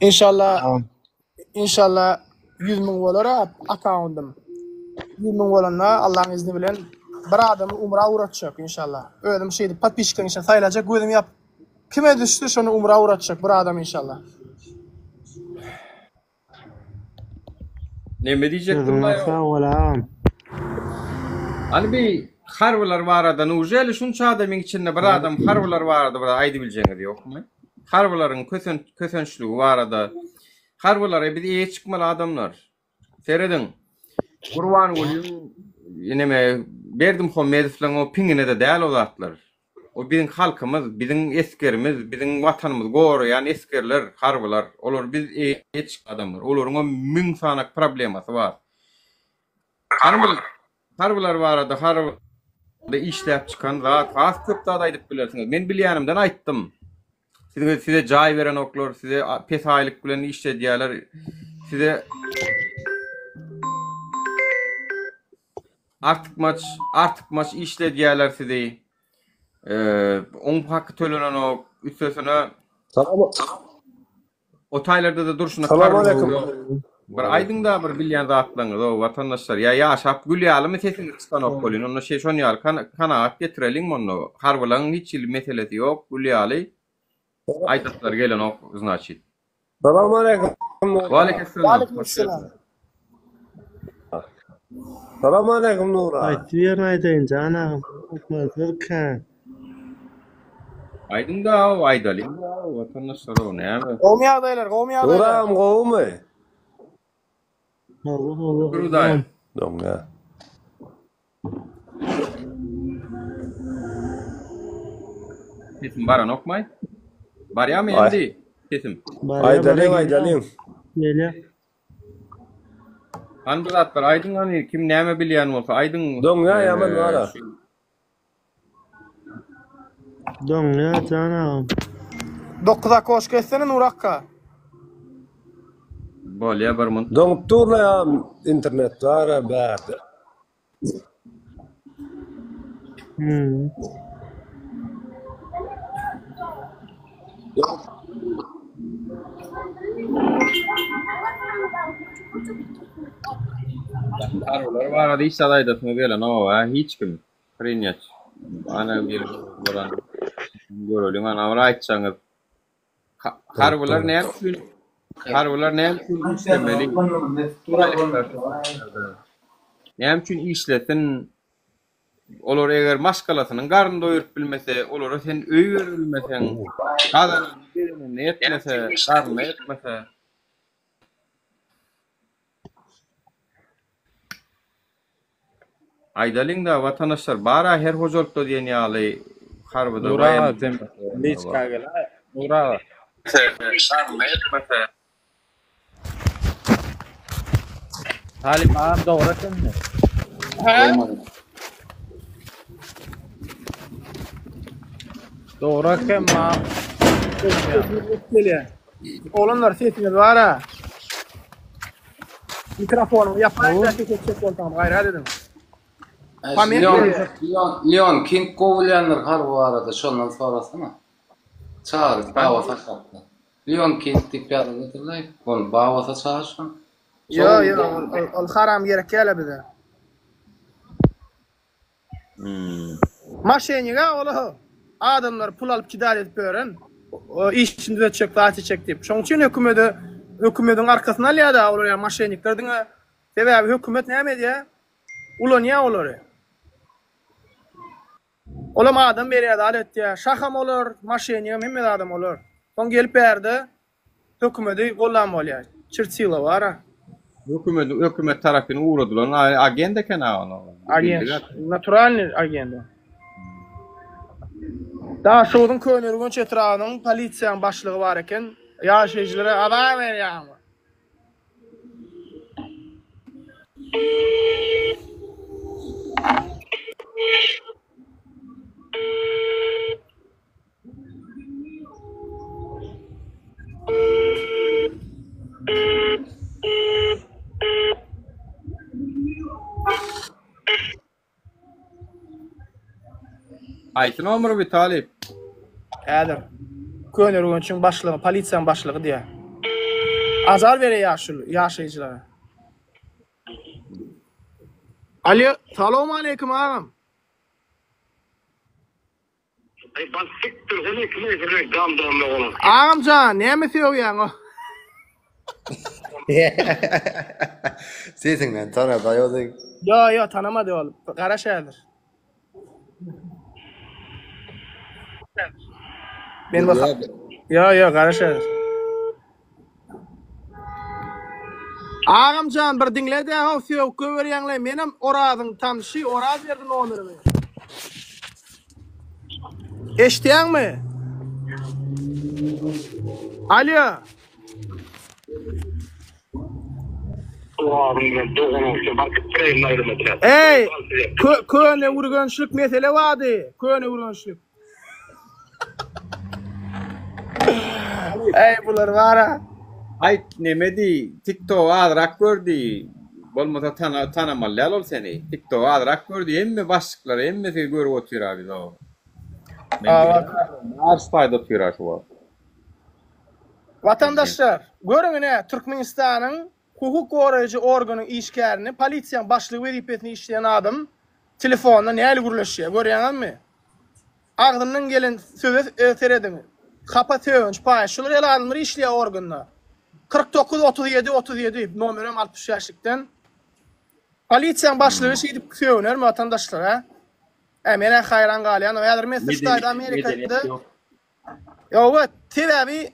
Inşallah, inşallah 100 müň bolar akkauntym. 100 müň bolanda Allaň izni bilen bir adamy umra ugratjak inşallah. Özüm şeýdip podpisçikleriň içinden saýlajak gözüm ýapyp. Kime düşse şony umra ugratjak bir adam inşallah. Neme diýjekdim Sözüňe daýaw? sag bol agam. Hany bir harbylar barada nujeli şunça adamyň içinde bir adam harbylar barada bir aýdybiljegiňiz ýokmy? Harbylaryň kösen kösençligi barada. Harbylara biz eýe çykmaly adamlar. Serediň. Gurbangulyň neme Berdimuhamedowlaryň o piňine-de däl o zatlar. O biziň halkymyz, biziň esgerimiz, biziň watanymyzy goraýan esgerler, harbylar. Olar biz eýe çyk adamlar. Olaryňam müň sanak problemasy bar. Hany bir harbylar barada harby işläp çykan zat has köp zat aýdyp bilersiňiz. Men bilýänimden aýtdym. Size size jaý berenoklar, size pes aýlyk bilen işledýärler. Size Artykmaç, artykmaç işledýärler sizi. Eee, oň haky tölenenok. Üstesine Salam. o taýlarda-da durşuna Salam kargo aleyküm. ýok. Bir aýdyň-da bir bilýän zatlaryňyzy, o watandaşlar. Ýa ýaşap gül ýalymy sesiňiz çykanok welin, onda şeý şon ýaly kanagat getireliň onda. Harbylaryň hiç hili meselesi ýok, gül ýaly. Aýdaslary gelenok, znaçit. Salam aleyküm. Waleýkim salam. Hoş geldiňiz. Salam aleyküm Nura. Aýtdy ýerini aýdaýyn jan agam. Aýtmaly söz kän. Aýdyň-da, aýdalyň-da, watandaşlar, o näme? Gowmy ýagdaýlar, gowmy ýagdaýlar? Nuram gowumy? Hawa, hawa. Şükür Hudaýa. Doňýa. Sesim baranokmaý? Barýarmy indi sesim? Aýdalyň, aýdalyň. Gelýär. Hany bir zatlar aýdyň hany kim näme bilýän bolsa aýdyň. Doňýa ýaman bara. Doňýa jan agam. 9 okoşka etsene Nurakka. Bolýa bir munt. Doňup durla ýa internet bara bärde. Hmm. Harbylar barada hiç zat aýdasyňyz gelenok a hiç kim. Prinýat. Ana bir bolan göreliň ana bir aýtsaňyz. Harbylar näme üçin Harbylar näme üçin işlemeli? Näme üçin işlesin? Olar eger maşgalasynyň garnyny doýuryp bilmese, olara sen öý berip bilmeseň, gazananyny berenine ýetmese, garnyna ýetmese. Aýdalyň-da, watandaşlar, bar-a her hojalykda diýen ýaly harbyda Nur aga sen liçka gel-aý. Nur aga. Talyp agam dogry ekenmi? Hä? Dogry ekenmi agam? Gelýär. Oglanlar sesiňiz bar-a. Mikrofonyňy ýapaýyň-da ses etjek bolsaňyz gaýrat ediň. Pamek Leon, berýär. Leon, Leon King gowy bilýändir harby barada şondan sorasana. Çagyryp baba saklapdy. Leon King diýip ýazyp getirdi. Ony babasa çagyr şony. Ýo ýo ol, ol, ol haram gerek däl bize. Maşenniga ol adamlar pul alyp kidal edip ýören. Işini düzetjek, zat etjek diýip. Şonuň üçin hökümede hökümediň arkasyny alýar-da olar ýa maşennikler diňe. Sebäbi hökümet näme edýär? Ulanýar olary. Olam adam berýär zat etýär. Şaham olar, maşenigem hemme zadam olar. Soň gelip bärde hökümedi gollan bolýar. Çirtilo bar-a. Hökümedi hökümet tarapyn ugradylan agent eken a ol. Agent. Naturalnyý agent o. Daşoguzyň Köneürgenç etrabynyň polisiýanyň başlygy bar eken. Ýaşaýjylara azar berýär. Haýsy nomer Witaliý? Häzir. Köneürgençiň başlygy, polisiýanyň başlygy diýýär. Azar berýär ýaşuly, ýaşaýjylara. Alýo, salowmaleýkim agam. Agam jan, näme sögýäň o? Sesiňden tanady aý o seň. Ýo, ýo, tanamady ol. Garaş häzir. Men bak. Ýo, ýo, garaş häzir. Agam jan bir diňle-de, how sögüp goýberýäň-le. Menem Orazyň tanşy, Oraz berdi nomerimi. Eşitýäňmi? Alýo. Eý, köneürgençlik mesele bardy, köneürgençlik. Eý, bular bar-a. Aýt neme diý, tiktogy azrak gör diý, bolmasa tana tanamaly däl ol seni. Tiktogy azrak gör diý, hemme başlyklary hemmesi görüp otyr-a biz o. Men bilýän arş taýda otyr-a şu wagt. Watandaşlar, görüň ine, Türkmenistanyň hukuk goraýjy organyň işgärini, polisiýaň başlygy wezipesinde işleýän adam telefonda nähili gürleşýär, görýäňizmi? Agzyndan gelen söze serediň. Hapa sögünç, paýyş. Şular ýaly adamlar işleýär organda. 49 37 37 nomerem 65-likden. Polisiýaň başlygy şeýdip sögünermi watandaşlar, hä? Ä men-ä haýran galýan. Häzir men siz ştaýda Amerikada. Ýowa, sebäbi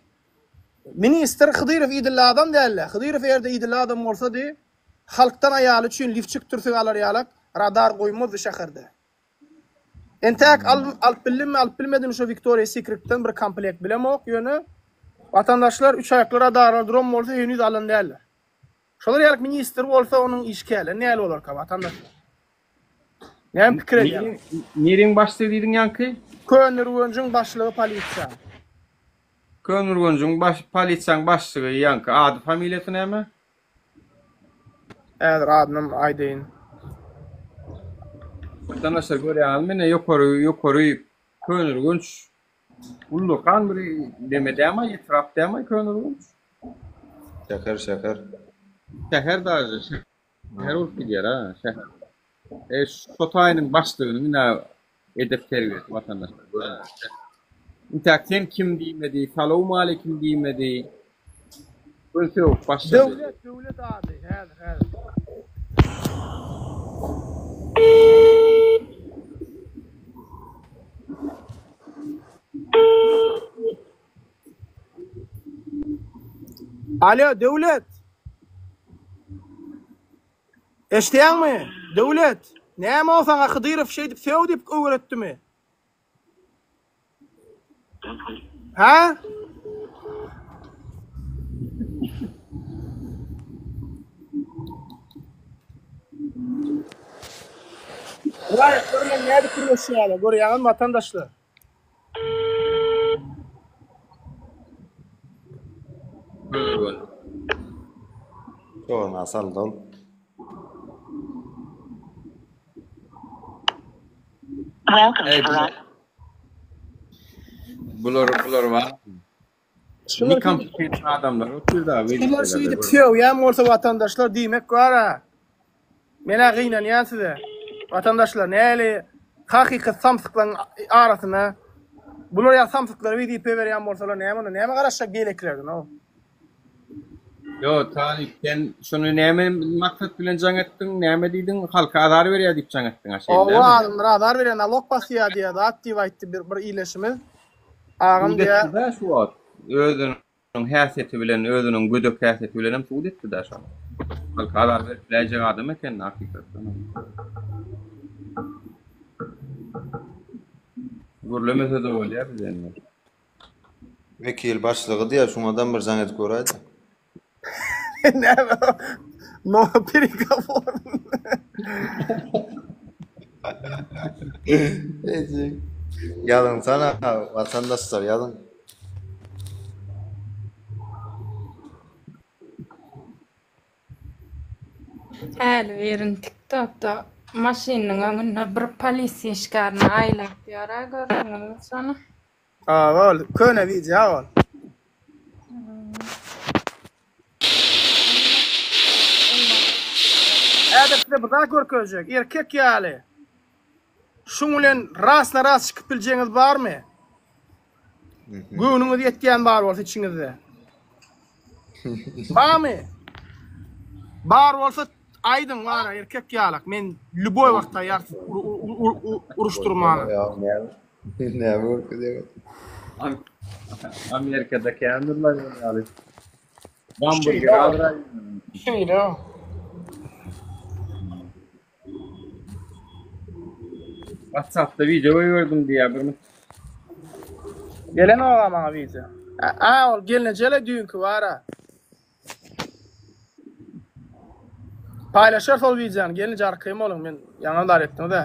ministr Hydyrow idilli adam däldi. Hydyrow eger-de idilli adam bolsady, halkdan aýaly üçin lifçik türsük alar ýalak radar goýmazdy şäherde. Entäk alyp bildimmi, alyp bilmedimmi şo Victoria's Secretden bir komplekt bilemok, ýöne watandaşlar üç aýakly radarlar duran bolsa heniz alan däldir. Şolar ýaly ministr bolsa onuň işgärleri näli bolarka watandaşlar? Näme pikir edýäňiz? Niriň başlygy diýdiň ýaňky? Köneürgenjiň başlygy polisiýa. Köneürgenjiň baş polisiýaň başlygy ýaňky ady familiýasy näme? Häzir adynam aýdaýyn. Watandaşlar görýäňizmi ine ýokary ýokary Köneürgenç ullakan bir neme dämi etrap dämi Köneürgenç? Şäher şäher. Şäher daže şäher bolup gidýär ha şäher. E şo taýynyň başlygynyň ine edep terbiýesi watandaşlar görüň. Intäk sen kim diýmedi, salowmaleýkim diýmedi. Göz sögüp başlady. Döwlet, Döwlet ady, häzir, häzir. Alo, Döwlet. Eşidýäňmi? Döwlet, näme o saňa Hydyrow şeýdip sög diýip öwretdimi? Hä? Raýatlar bilen nädip gürleşýärler, görýäňizmi watandaşlar? Şoňa saldy ol. Bular bular bar. Ne kompetent adamlar otyr da Şular şeýdip sögýän bolsa watandaşlar diýmek bar-a. Men-ä gynanýan size. Watandaşlar näli hakyky samsyklaryň arasyna bular ýaly samsyklara wezipe berýän bolsalar näme onda näme garaşjak beýlekilerden-ow. Ýo Talyp sen şony näme maksat bilen jaň etdiň näme diýdiň halka azar berýär diýip jaň etdiň a şeýle Owa adamlara azar berýär nalog basýar diýýär zat diýip aýtdy bir bir ildeşimiz. Agam Subut diýýär. etdi-dä şu wagt özüniň häsiýeti bilen özüniň gödek häsiýeti bilenem subut etdi-dä şony. Halka azar berip biläýjek adam eken hakykatdan. Gürlemese-de bolýar bize indi. Wekil başlygy diýýär, şuňadam bir jaň edip göräýdä. Näme? No переговор. Ýazyňsana, watandaşlar, ýazyň. Häli birin tiktokda maşynynyň öňünde bir polisiýa işgärini aýlap ýör-ä gördüňizmi şony? Aga ol köne wideo ol. Häzir size bir zat görkezjek. Erkek ýaly. Şuň bilen ras na ras çykyp biljegiňiz barmy? Göwnüňiz ýetýän bar bolsa içiňizde. Barmy? Bar bolsa aýdyň bara erkek ýalak. Men lýuboý wagt taýýar uruşdyrmana. Näme görkezýär? Amerikada kändirler ol ýaly. Gamburger aldyraýyn. Şeýle. WhatsAppda wideo goýberdim diýýär bir. Gelen oga maňa wideo. A ol gelnejele düýnki bara. Paýlaşarys ol wideony gelneje arkaýyn boluň men ýaňy dar etdiňiz-ä.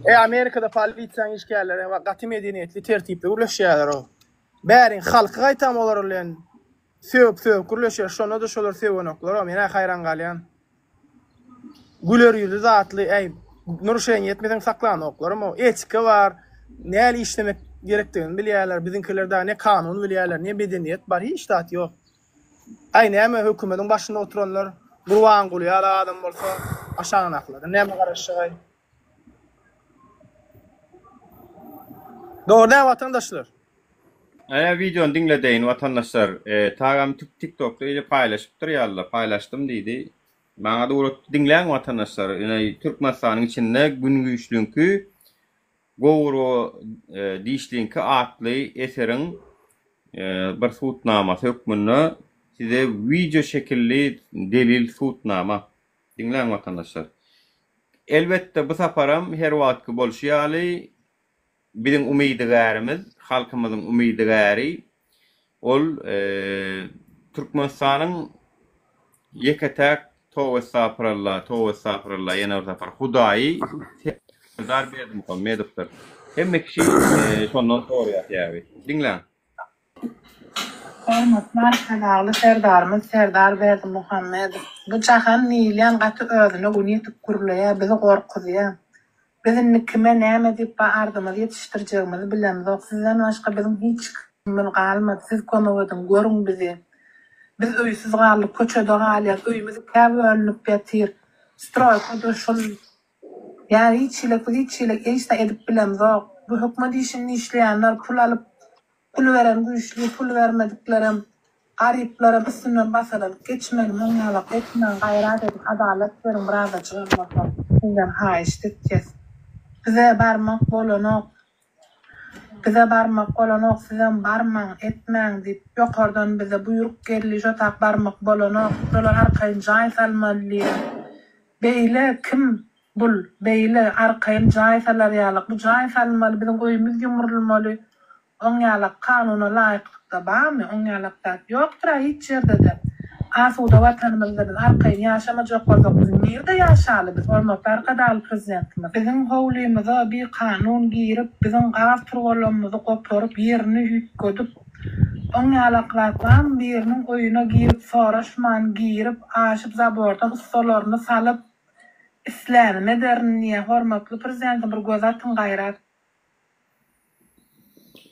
E Amerikada polisiýanyň işgärleri gaty medeniýetli, tertipli gürleşýärler o. Bäriň halky gaýtam olar bilen sögüp sögüp gürleşýär, şonda-da şolar sögenoklar o. Men-ä haýran galýan. Güler ýüzli zatly äý naruşeniýe etmeseň saklanoklaram o etika bar näli işlemek gerekdigini bilýärler biziňkiler dagy ne kanun bilýärler ne medeniýet bar hiç zat ýok äý näme hökümediň başynda oturanlar Gurbanguly ýaly adam bolsa aşagyndakylardan näme garaşjagaý dogry däl watandaşlar. Aýa wideony diňledeýin watandaşlar. Tagam tik tokda eje paýlaşypdyr ýalyda paýlaşdym diýdi. Maňa-da ugratdy diňläň watandaşlar. Ine Türkmenistanyň içinde Gün güýçliňki Gowurga dişliňki atly eseriň bir subutnamasy hökmünde size wideo şekilli delil subutnama. Diňläň watandaşlar. Elbetde bu saparam her wagtky bolşy ýaly Biziň umydygärimiz, halkymyzyň umydygäri ol Türkmenistanyň ýeke-täk toba estagfurallah, toba estagfurallah ýene bir sapar Hudaýy Serdar Berdimuhamedowdyr. Hemme kişi şondan soraýar sebäbi. Diňläň. Hormatly Arkadagly Serdarymyz Serdar Berdimuhamedow, bu jahan diýilýän gaty özüne gün ýetip gürleýär, bizi gorkuzýar. Biz indi kime näme diýip ba ardymyzy ýetişdirjegimizi bilemzok. Sizden başga biziň hiç kimimiz galmady. Siz kömek ediň, görüň bizi. Biz öýsüz galdyk, köçede galýas, öýümiz ikä bölünip ýatyr. Stroýka-da şul. Ýa hiç hili biz hiç hili hiç zat edip bilemzok. Bu hökümet işinde işleýänler pul alyp Pul beren güýçli, pul bermediklerem, garyplaram üstünden basalyp geçmeli, muň ýalak etmäň, gaýrat ediň, adalat beriň birazajygam bolsa, sizden haýyşt etýäs. Bize barmak bolanok, bize barmak bolanok, sizem barmaň, etmäň diýip, ýokardan bize buýruk geldi, şo tak barmak bolanok, şolar arkaýyn jaý salmaly diýýär. Beýle kim bul, beýle arkaýyn jaý salar ýalak, bu jaý salynmaly, biziň öýümiz ýumrulmaly, oň ýalak kanuna laýyklykda barmy, oň ýalak zat ýokdur-a hiç ýerde-de. Asuda Watanymyzda biz arkaýyn ýaşamajak bolsak, biz nirde ýaşaly biz, hormatly Arkadagly Prezidentimiz? Biziň howlymyza bikanun girip, biziň gaz turbalarymyzy goparyp, ýerini üýtgedip, oň ýalak zat barmy, biriniň öýüne girip soraşman girip, aşyp zabordan ussalaryny salyp, Islänimi ederin diýýär. Hormatly Prezidentim bir göz atyň gaýrat.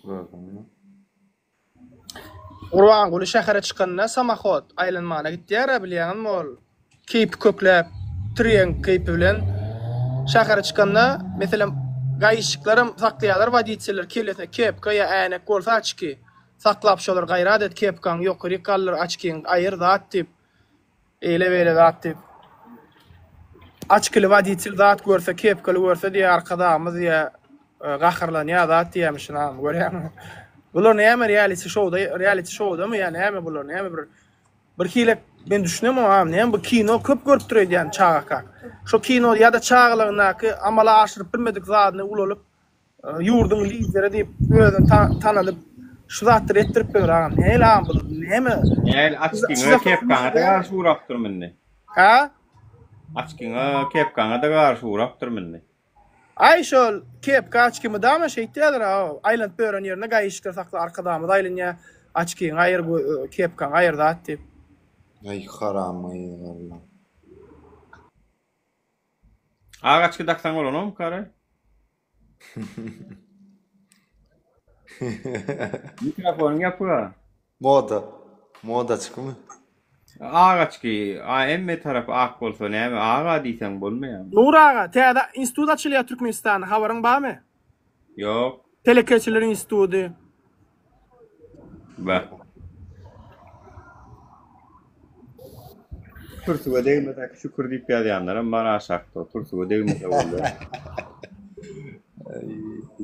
Gördüňmi? Gurbanguly şähere çykanda samohod aýlanmana gitýär-ä bilýäňizmi ol keýpi kökläp tirýeň keýpi bilen şähere çykanda meselem gaýyşçyklaram saklaýarlar woditeller kellesine kepka ýa äýnek bolsa açki saklap şolar gaýrat et kepkaňy ýokaryk galdyr açkiňi aýyr zat diýip Eýle-beýle zat diýip. Açkili woditel zat görse, kepkaly görse diýýär, Arkadagymyz diýýär, gaharlanýar zat diýýärmişin agam, görýäňmi? Bular näme reality şowda, reality şowdamy ýa näme bular, näme bir bir hili men düşünemok agam, näme bu kino köp görüpdir öýdýän çagakak. Şo kino ýa-da çagalygyndaky amala aşyryp bilmedik zadyny ulalyp Ýurduň lideri diýip özüni tanadyp şu zatlary etdirip ýör agam. Nähili agam bu näme? Nähili açkyňa kepkaňa-da garşy urapdyrmy indi? Hä? Açkyňa kepkaňa-da garşy urapdyrmy indi? Aý şol kepka açki mydama şeýtýärler a aýlanyp ýören ýerinde gaýyşlar sakla arkadagymyz aýlanýar açkyňy aýyr kepkaňy aýyr zat diýip. Aý haram gyzlar. Ak açky daksaň bolanokmy kara? Mikrofonyň ýapyga. Moda. Moda çykymy? Ak açky, a hemme tarapy ak bolsa näme aga diýseň bolmaýarmy? Nur aga, täze institut açylýar Türkmenistanda, habaryň barmy? Ýok. Telekeçiler institudy. Bar. Kürsüge degmesek şükür diýip ýazýanlaram bar aşakda. Kürsüge degmese bolýar.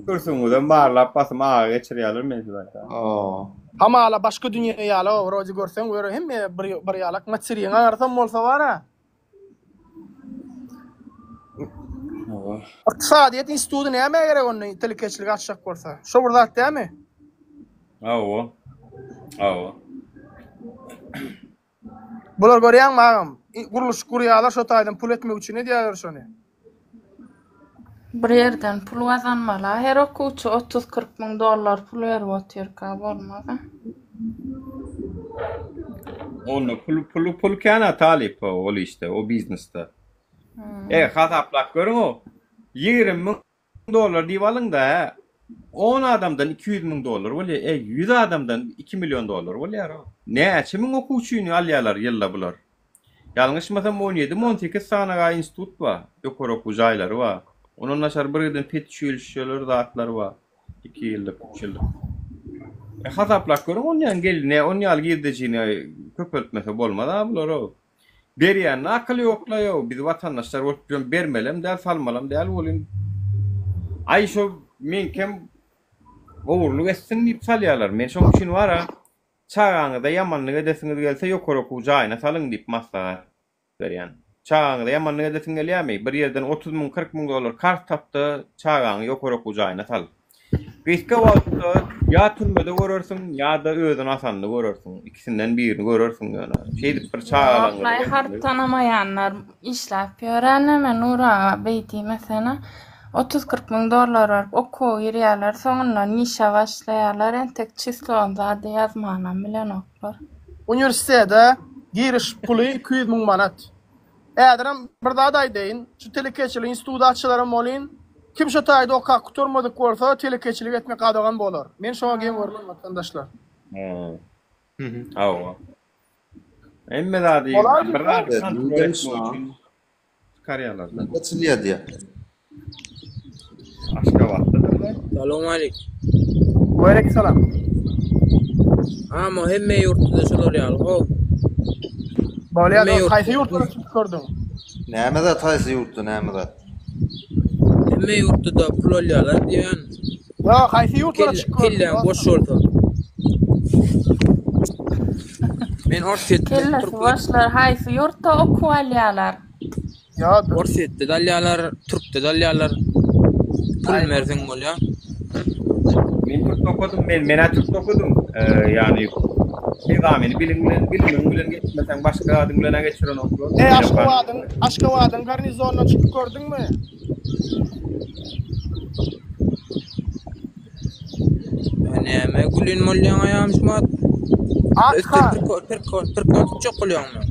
Kürsüňizem barlap basym aga geçirýärler men size aýdaýyn. Hamala başga dünýe ýaly wrode görseň wöre hemme bir bir ýalak materigiň aňyrsam bolsa bara. Ykdysadyýet instituty nämä gerek onda telekeçilik açjak bolsa? Şo bir zat dälmi? Hawa. Hawa. Bular görýäňmi agam? Gurluşyk gurýarlar şo taýdan pul etmek üçin edýärler şony. Bir ýerden pul gazanmaly-a her okuwçy otuz-kyrk müň dollar pul berip otyrka bolmaz-a. Onda pul pul pul kän-a talyp ol işde, o biznesde. E, hasaplap görüň-ow. 20 müň dollar diýip alyň-da, hä. On adamdan 200 müň dollar bolýar. E, 100 adamdan 2 million dollar bolýar-ow. Näçe müň okuwçyny alýarlar ýylda bular? Ýalňyşmasam on ýedimi on sekiz sanaga institut bar, ýokary okuw jaýlary bar. Ondan daşary bir giden petuçilişşeler zatlar bar. Iki ýyllyk, üç ýyllyk. E hasaplap görüň onýan gelin, on ýaly girdejini köpeltmese bolmaz-a bular-ow. Berýände akyl ýok-laý-ow, biz watandaşlar bolup ýören bermelem däl, salmalam däl welin. Aý şo meňkem ogurlyk etsin diýip salýarlar. Men şoň üçin bar-a, Çagaňyza ýamanlyk edesiňiz gelse ýokary okuw jaýyna salyň diýip maslahat berýän. Çagaňyza ýamanlyk edesiň gelýärmi? Bir ýerden 30 müň, 40 müň dollar karz tapda çagaňy ýokary okuw jaýyna sal. Gysga wagtda ýa türmede görersiň, ýa-da özüni asanyny görersiň. Ikisinden birini görersiň ýöne. Şeýdip bir çagalaryňyzy Ýok, harp tanamaýanlar işläp ýöreneme Nur aga beý diýmesene. 30-40 müň dollar berip okuwa girýärler, soňundan işe başlaýarlar, entek çislony zady ýazmanam bilenoklar. Uniwersitete giriş puly 200 müň manat. Häzirem bir zat aýdaýyn, şu telekeçilik instituty açylaram bolyn, kim şo taýda okap gutarmadyk bolsa telekeçilik etmek gadagan bolar. Men şoňa geň görmen watandaşlar. Hawa. Hemme zady bir zady kontrol etmek üçin çykarýarlar. Açylýar diýýär. Aşgabatdadyrlar. Salowmaleýkim. Waleýkim salam. Amo hemme ýurtda şolar ýaly how. Bolýar dost haýsy ýurtlara çykyp gördüň? Näme zat haýsy ýurtda näme zat? Hemme ýurtda-da pul alýarlar diýýän. Ýok haýsy ýurtlara çykyp gördüň? Kelläň boş bolsa. Men Orsýetde Kellesi boşlar haýsy ýurtda okuw alýarlar? Orsýetde-de alýarlar, türkde-de alýarlar. Pul berseň bolýar. Men türkde okadym, men menä türkde okadym. Ýagny ekzameni biliň bilen, bilimiň bilen geçmeseň başga zadyň bilen-ä geçirenoklar. Eý Aşgabadyň Aşgabadyň garnizonyna çykyp gördüňmi? Näme gülün bolýaň aýam şumat? Akha. Prikol, prikol, prikol tutjak bolýaňmy?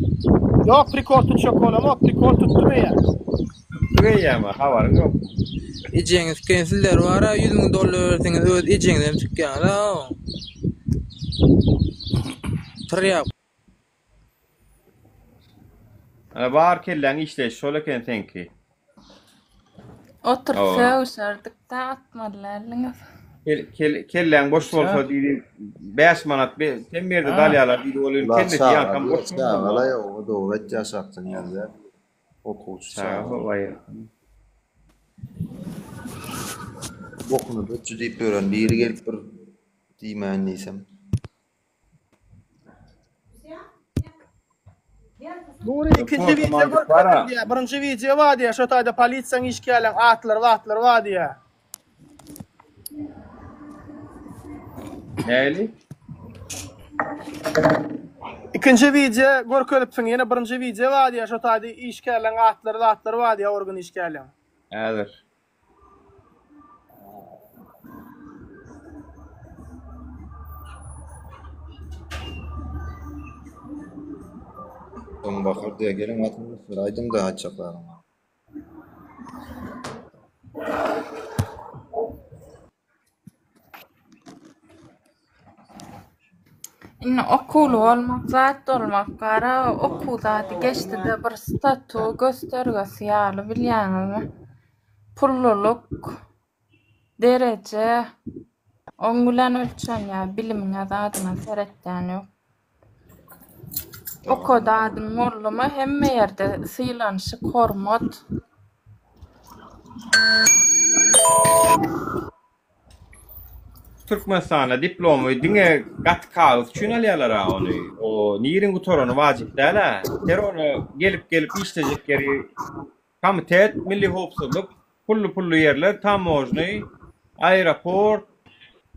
Ýok, prikol tutjak bolamok, prikol tutdum eýýäm. Tutduk eýýäm, habaryň ýok. Ejeňiz siken sizler bara 100 müň dollar berseňiz öz ejeňizem sikýäňiz-a. Tirýak. Ana bar kelläň işleýşi şol eken seňki. Oturyp sögüşerdik-dä atmaly däldiňiz. Kelläň boş bolsa diýdi 5 manat be sen berde dalýalar diýdi ol indi kellesi ýankam boş bolsa. Çagala ýok dogry aýtýar şahsyn ýazýar. Okuwçy çaga. Bokuny dökçi diýip ýören biri gelip bir diýmän diýsem. Nury ikinji wideo görkezdim diýýär. Birinji wideo bar diýýär. Şo taýda polisiýaň işgärleň atlary batlary bar diýýär. Näli? Ikinji wideo görkezipsiň. Ýene birinji wideo bar diýýär. Şo taýda işgärleň atlary zatlary bar diýýär, organ işgärleň. Häzir. Soň bakar diýe geliň watandaşlar aýdyň-da aýtjaklaryňy. Indi okuwly bolmak zat bolmak gara okuw zady geçdide bir statu göstergesi ýaly bilýäňizmi? Pullulyk, dereje oň bilen ölçenýär bilimiňe zadyňa seretýän ýok. Okada adyň boldumy hemme ýerde sylanyşyk hormat. Türkmenistanda diplomy diňe gaty kagyz üçin alýarlar-a ony. O niriň gutarany wajyp däl-ä. Her ony gelip-gelip işlejek ýeri komitet, milli howpsuzlyk, pully-pully ýerler, tamožnyý, aeroport.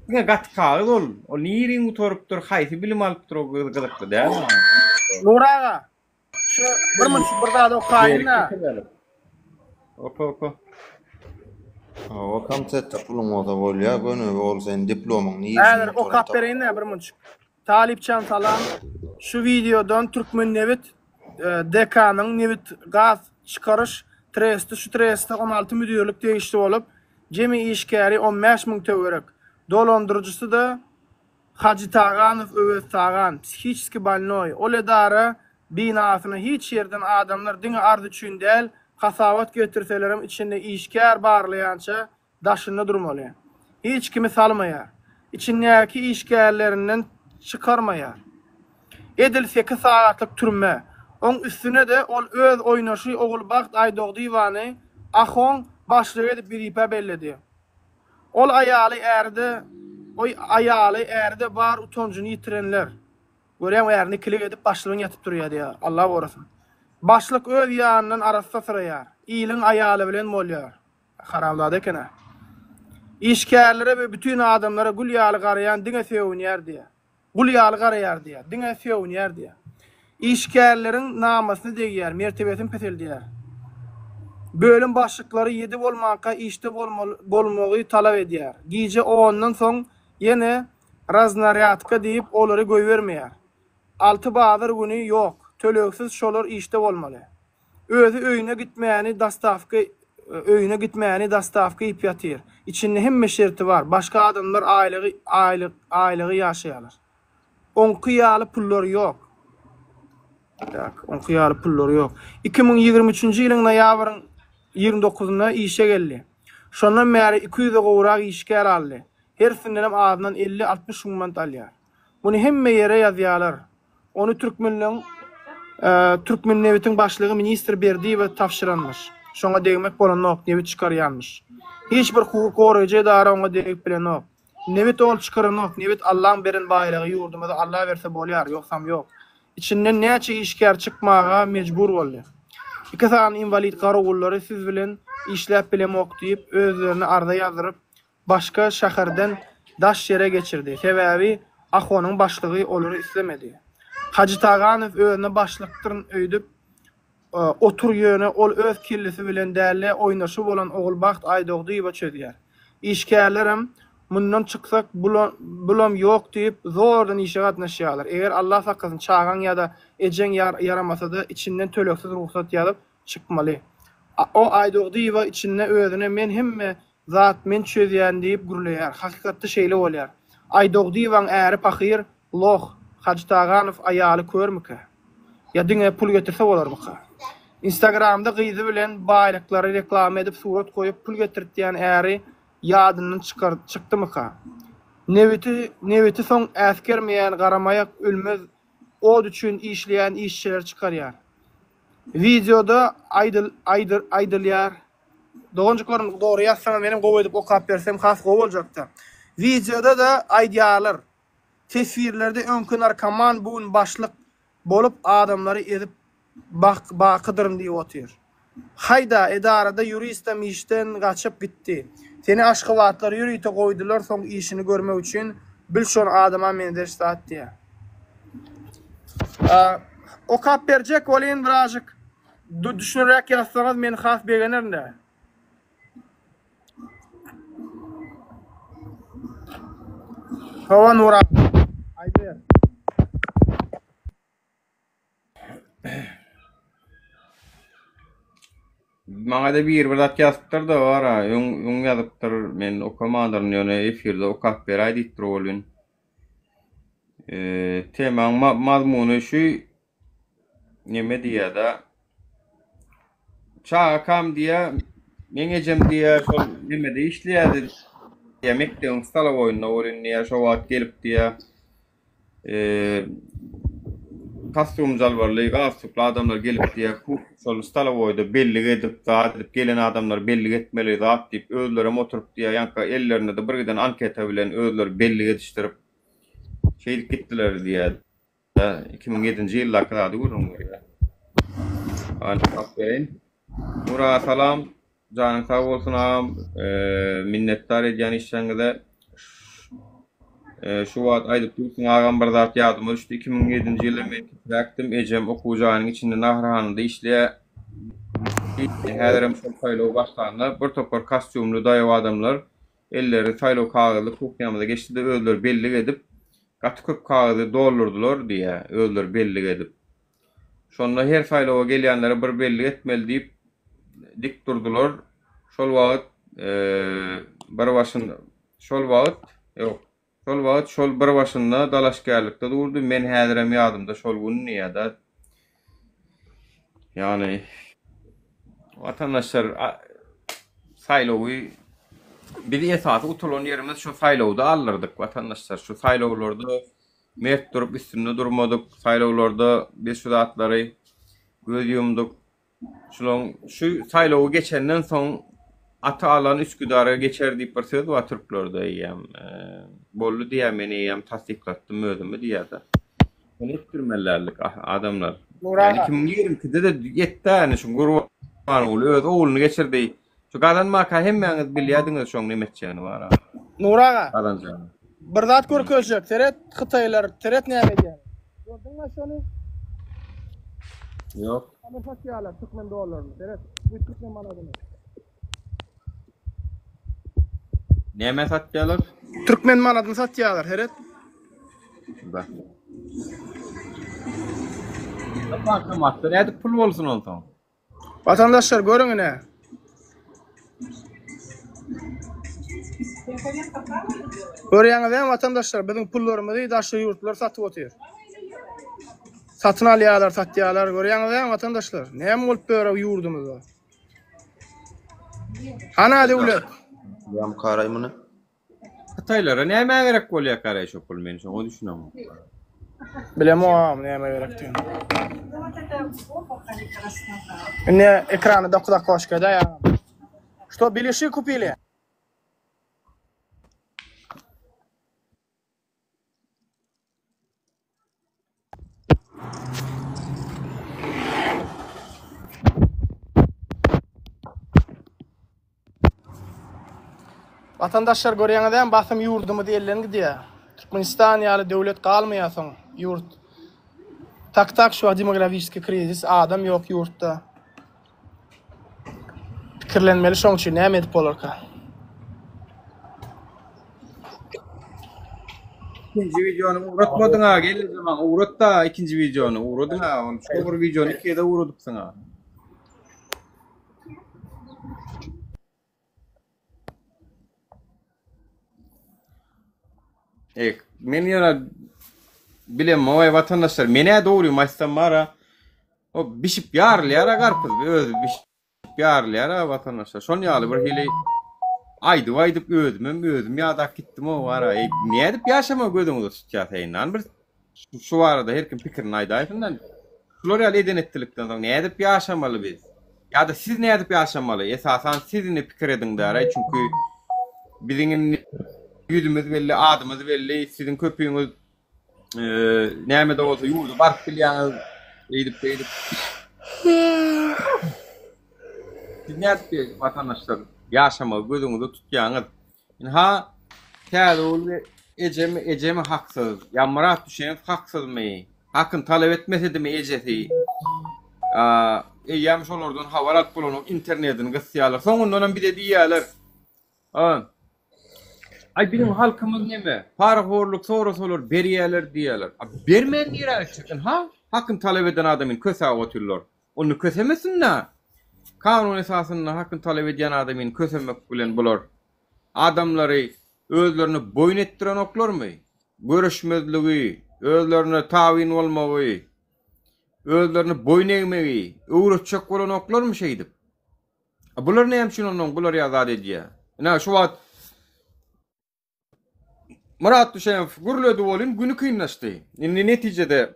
Diňe gaty kagyz ol. Ol niriň gutarypdyr, haýsy bilim alypdyr o gyzykly däl maňa. Nury aga, Şu bir minut bir zat okaýyn-da. Oka oka. Hawa komitetde puluň bolsa bolýa göni ol seň diplomyň niresini Häzir okap bereýin-dä bir minut. Talypjan salam. Şu wideodan Türkmennebit DK-nyň nebit gaz çykaryş tresti şu treste 16 müdirlik degişli bolup, jemi işgäri 15 müň töwerek. Dolandyryjysy-da Hajy Taganow Öwez Tagan, psihiçeski bolnoý, ol edara binasyna hiç ýerden adamlar diňe arz üçin däl, hasabat getirselerim içinde işgär barlaýança daşynda durmaly. Hiç kimi salmaýar. Içindäki işgärlerinden çykarmaýar. Edil sekiz sagatlyk türme. Oň üstüne-de ol öz oýnaşy Ogulbagt Aýdogdyýewany AHOň başlygy edip wezipä belledi. Ol aýaly äri-de, oý aýaly äri-de bar utanjyny ýitirenler. Görýäňmi ärini ikilik edip başlygyň ýatyp durýar diýýär. Allah gorasyn. Başlyk öz ýanyndan arassa syraýar. Iliň aýaly bilen bolýar. Haramzada eken-ä. Işgärlere we bütin adamlara gül ýaly garaýan diňe sögünýär diýýär. Gul ýaly garaýar diýýär. Diňe sögünýär diýýär. Işgärleriň namysyny degýär, mertebesini peseldýär. Bölüm başlyklary ýedi bolmanka işde bolmaly bolmagy talap edýär. Gije ondan soň ýene raznarýadka diýip olary goýbermeýär. Alty bazar güni ýok, tölegsiz şolar işde bolmaly. Özi öýüne gitmäni dostawka öýüne gitmäni dostawka iýip ýatyr. Içinde hemme şerti bar. Başga adamlar aýlygy aýlyk aýlygy ýaşaýarlar. Oňky ýaly pullary ýok. Tak, oňky ýaly pullary ýok. 2023-nji ýylyň noýabryň 29-ynda işe geldi. Şondan bäri 200-e gowrak işgär aldy. Hersindenem azyndan 50-60 müň manat alýar. Muny hemme ýere ýazýarlar. Ony türkmenleň Türkmennebitiň başlygy ministr Berdiýewe tabşyranmyş. Şoňa degmek bolanok, nebit çykarýanmyş. Hiç bir hukuk goraýjy edara oňa degip bilenok. Nebit ol çykaranok, nebit Allaň beren baýlygy ýurdumyza Alla berse bolýar, ýogsam ýok. Içinden näçe işgär çykmaga mejbur boldy. Iki sany inwalid garawullary siz bilen işläp bilemok diýip özlerine arza ýazdyryp başga şäherden daş ýere geçirdi. Sebäbi Ahonyň başlygy olary islemedi. Hajy Taganow özüne başlykdyryn öýdüp otur ýöne ol öz kellesi bilen dälde oýnaşy bolan Ogulbagt Aýdogdyýewa çözýär. Işgärlerem mundan çyksak bulam ýok diýip zordan işe gatnaşýarlar. Eger Allah saklasyn çagaň ýa-da ejeň ýaramasada içinden tölegsiz rugsat ýazyp çykmaly. O Aýdogdyýewa içinde özüne men hemme Zat men çözýän diýip gürleýär. Hakykatda şeýle bolýar. Aýdogdyýewaň äri pahyr, loh, Hajy Taganow aýaly körmükä? Ýa diňe pul getirse bolarmyka? Instagramda gyzy bilen baýlyklary reklama edip surat goýup pul getirtýän äri ýadyndan çykar çykdymyka? Nebiti nebiti soň äsgermeýän garamaýak ölmez ot üçin işleýän işçileri çykarýar. Wideoda aýdyl aýdyr aýdylýar. Doganjyklarym dogry ýazsaňyz menem gowy edip okap bersem has gowy boljakda. Wideoda-da aýdýarlar. Teswirlerde öňki narkoman bu gün başlyk bolup adamlary ezip bak bakydyryn diýip otyr. Haýda edarada ýuristam işden gaçyp gitdi. Seni aşgabatlar ýörite goýdular soň işini görmek üçin bil şony adama menzeş zat diýä. Okap berjek welin birazjyk Düşüniräk ýazsaňyz men has begenerin-dä. Hawa Nur aga. Aýdyber. Maňa-da biri bir zat ýazypdyr-da bar-a, öň öň ýazypdyr, men okamandyryn, ýöne efirde okap beräý diýipdir welin. Temaň mazmuny şu Neme diýýär-de. Çagakam diýýär, meň ejem diýýär, şol nemede işleýärdi diýýär, mekdebiň stolowoýynda welin diýýär, şo wagt gelip diýýär, kostýum jalbarly, galstukly adamlar gelip diýýär, şol stolowoýda bellik edip, zat edip, gelen adamlary bellik etmeli zat diýip, özlerem oturyp diýýär, ýaňky ellerinde-de bir giden anketa bilen özleri bellik edişdirip, şeýdip gitdiler diýýär. 2007-nji ýyldaky zady gürrüň berýär. Hany okap bereýin. Nur aga salam. Janyň sag bolsun agam. Minnetdar edýän işleriňize. Şu wagt aýdyp dursuň agam bir zat ýadyma düşdi. 2007-nji ýylda men kiçiräkdim. Ejem okuw jaýynyň içinde naharhanada işleýär. Häzirem şol saýlaw başlanda bir topar kostýumly daýaw adamlar elleri saýlaw kagyzly kuhnýamyza geçdi-de özleri bellik edip Gaty köp kagyzy doldurdylar diýýä, özleri bellik edip. Şonda her saýlawa gelýänlere bir bellik etmeli diýip dik durdular. Şol wagt bir başyn şol wagt ýok. Şol wagt şol bir başynda dalaşgärlikde durdy. Men häzirem ýadymda şol gün diýýä-de. Ýagny watandaşlar saýlawy biz esasy utulan ýerimiz şu saýlawda aldyrdyk watandaşlar. Şu saýlawlarda mert durup üstünde durmadyk. Saýlawlarda biz şu zatlary göz ýumduk. Şulaň şu saýlawy geçenden soň aty alan Üsküdara geçer diýip bir söz bar türklerde eýýäm. Boldy diýýär men eýýäm tassyklatdym özümi diýýär-de. Muny etdirmelilerlik adamlar. Nury Ýani aga. 2022-de-de ýetdi ýani şu Gurbanguly öz ogluny geçirdi. Şu gazanmaka hemmäňiz bilýärdiňiz şoň neme etjegini bar. Nury aga. Gazanjagyny. Bir zat görkezjek. Seret hytaýlar seret näme edýär. Gördüňmi şony? Ýok. Hany satýarlar türkmen dollaryny seret. Bu türkmen manadyny. Näme satýarlar? Türkmen manadyny satýarlar, seret. Ba. Bankomatda nädip pul bolsun onsoň? Watandaşlar görüň ine. Görýäňiz dämi watandaşlar biziň pullarymyzy daşary ýurtlar satyp otyr. Satyn alýarlar, satýarlar. Görýäňiz dämi watandaşlar? Näme bolup ýör ýurdumyzda? Hana döwlet. Ýam karaý muny. Hytaýlara nämä gerek bolýar karaý şo pul men şoňa düşünemok. Bilemok näme gerekdigini. Indi ekrany 9 okoşka da ya. Что, беляши купили? Watandaşlar görýäňizämi basym ýurdumyz elden gidýär. Türkmenistan ýaly döwlet galmaýar soň ýurt. Tak tak şu wagt demografiçeskiý krizis adam ýok ýurtda. Pikirlenmeli şoň üçin näme edip bolarka. Ikinji wideony ugratmadyň ha gelneje maňa ugrat-da ikinji wideony ugradyň ha ony şo bir wideony iki gezek ugradypsyň ha. E, men ýöne bilemok eý watandaşlar, men-ä dogrymy aýtsam bar-a, o bişip ýarylýar-a garpyz, özi bişip ýarylýar-a watandaşlar. Şon ýaly bir hili aýdyp-aýdyp özümem özüm ýadap gitdim-ow bar-a. Eý, nädip ýaşamagy göz öňüňde tutýas eý, yndan bir Şu barada her kim pikirini aýdaýsyn-da. Şular ýaly eden-etdilikden soň nädip ýaşamaly biz? Ýa-da siz nädip ýaşamaly? Esasan siz indi pikir ediň däraý, çünki biziň indi ýüzümiz belli, adymyz belli, siziň köpüňiz näme-de bolsa ýurda baryp bilýäňiz, eýdip-beýdip. Siz nädip watandaşlar ýaşamagy göz öňünde tutýaňyz? Ynha, Täzegül ejemi, ejemi haksyz, ýa Myrat Düşenow haksyzmy? Hakyny talap etmesedimi ejesi? Eýýäm şolardan habar alyp bolanok, internetini gysýarlar. Soňundanam bize diýýärler, Aý biziň halkymyz neme, parahorluk sorasalar berýärler diýýärler. A bermän nirä gitjek? Ynha, hakyny talap eden adamyny kösäp otyrlar. Onda kösemesin-dä. Kanun esasynda hakyny talap edýän adamyny kösemek bilen bular adamlary özlerine boýun etdirenoklarmy? Göreşmezligi, özlerine tabyn bolmagy, özlerine boýun egmegi öwretjek bolanoklarmy şeýdip? A bular näme üçin onnoň bular ýaly zat edýär? Ine şu wagt Myrat Düşemow gürledi welin güni kynlaşdy. Indi netijede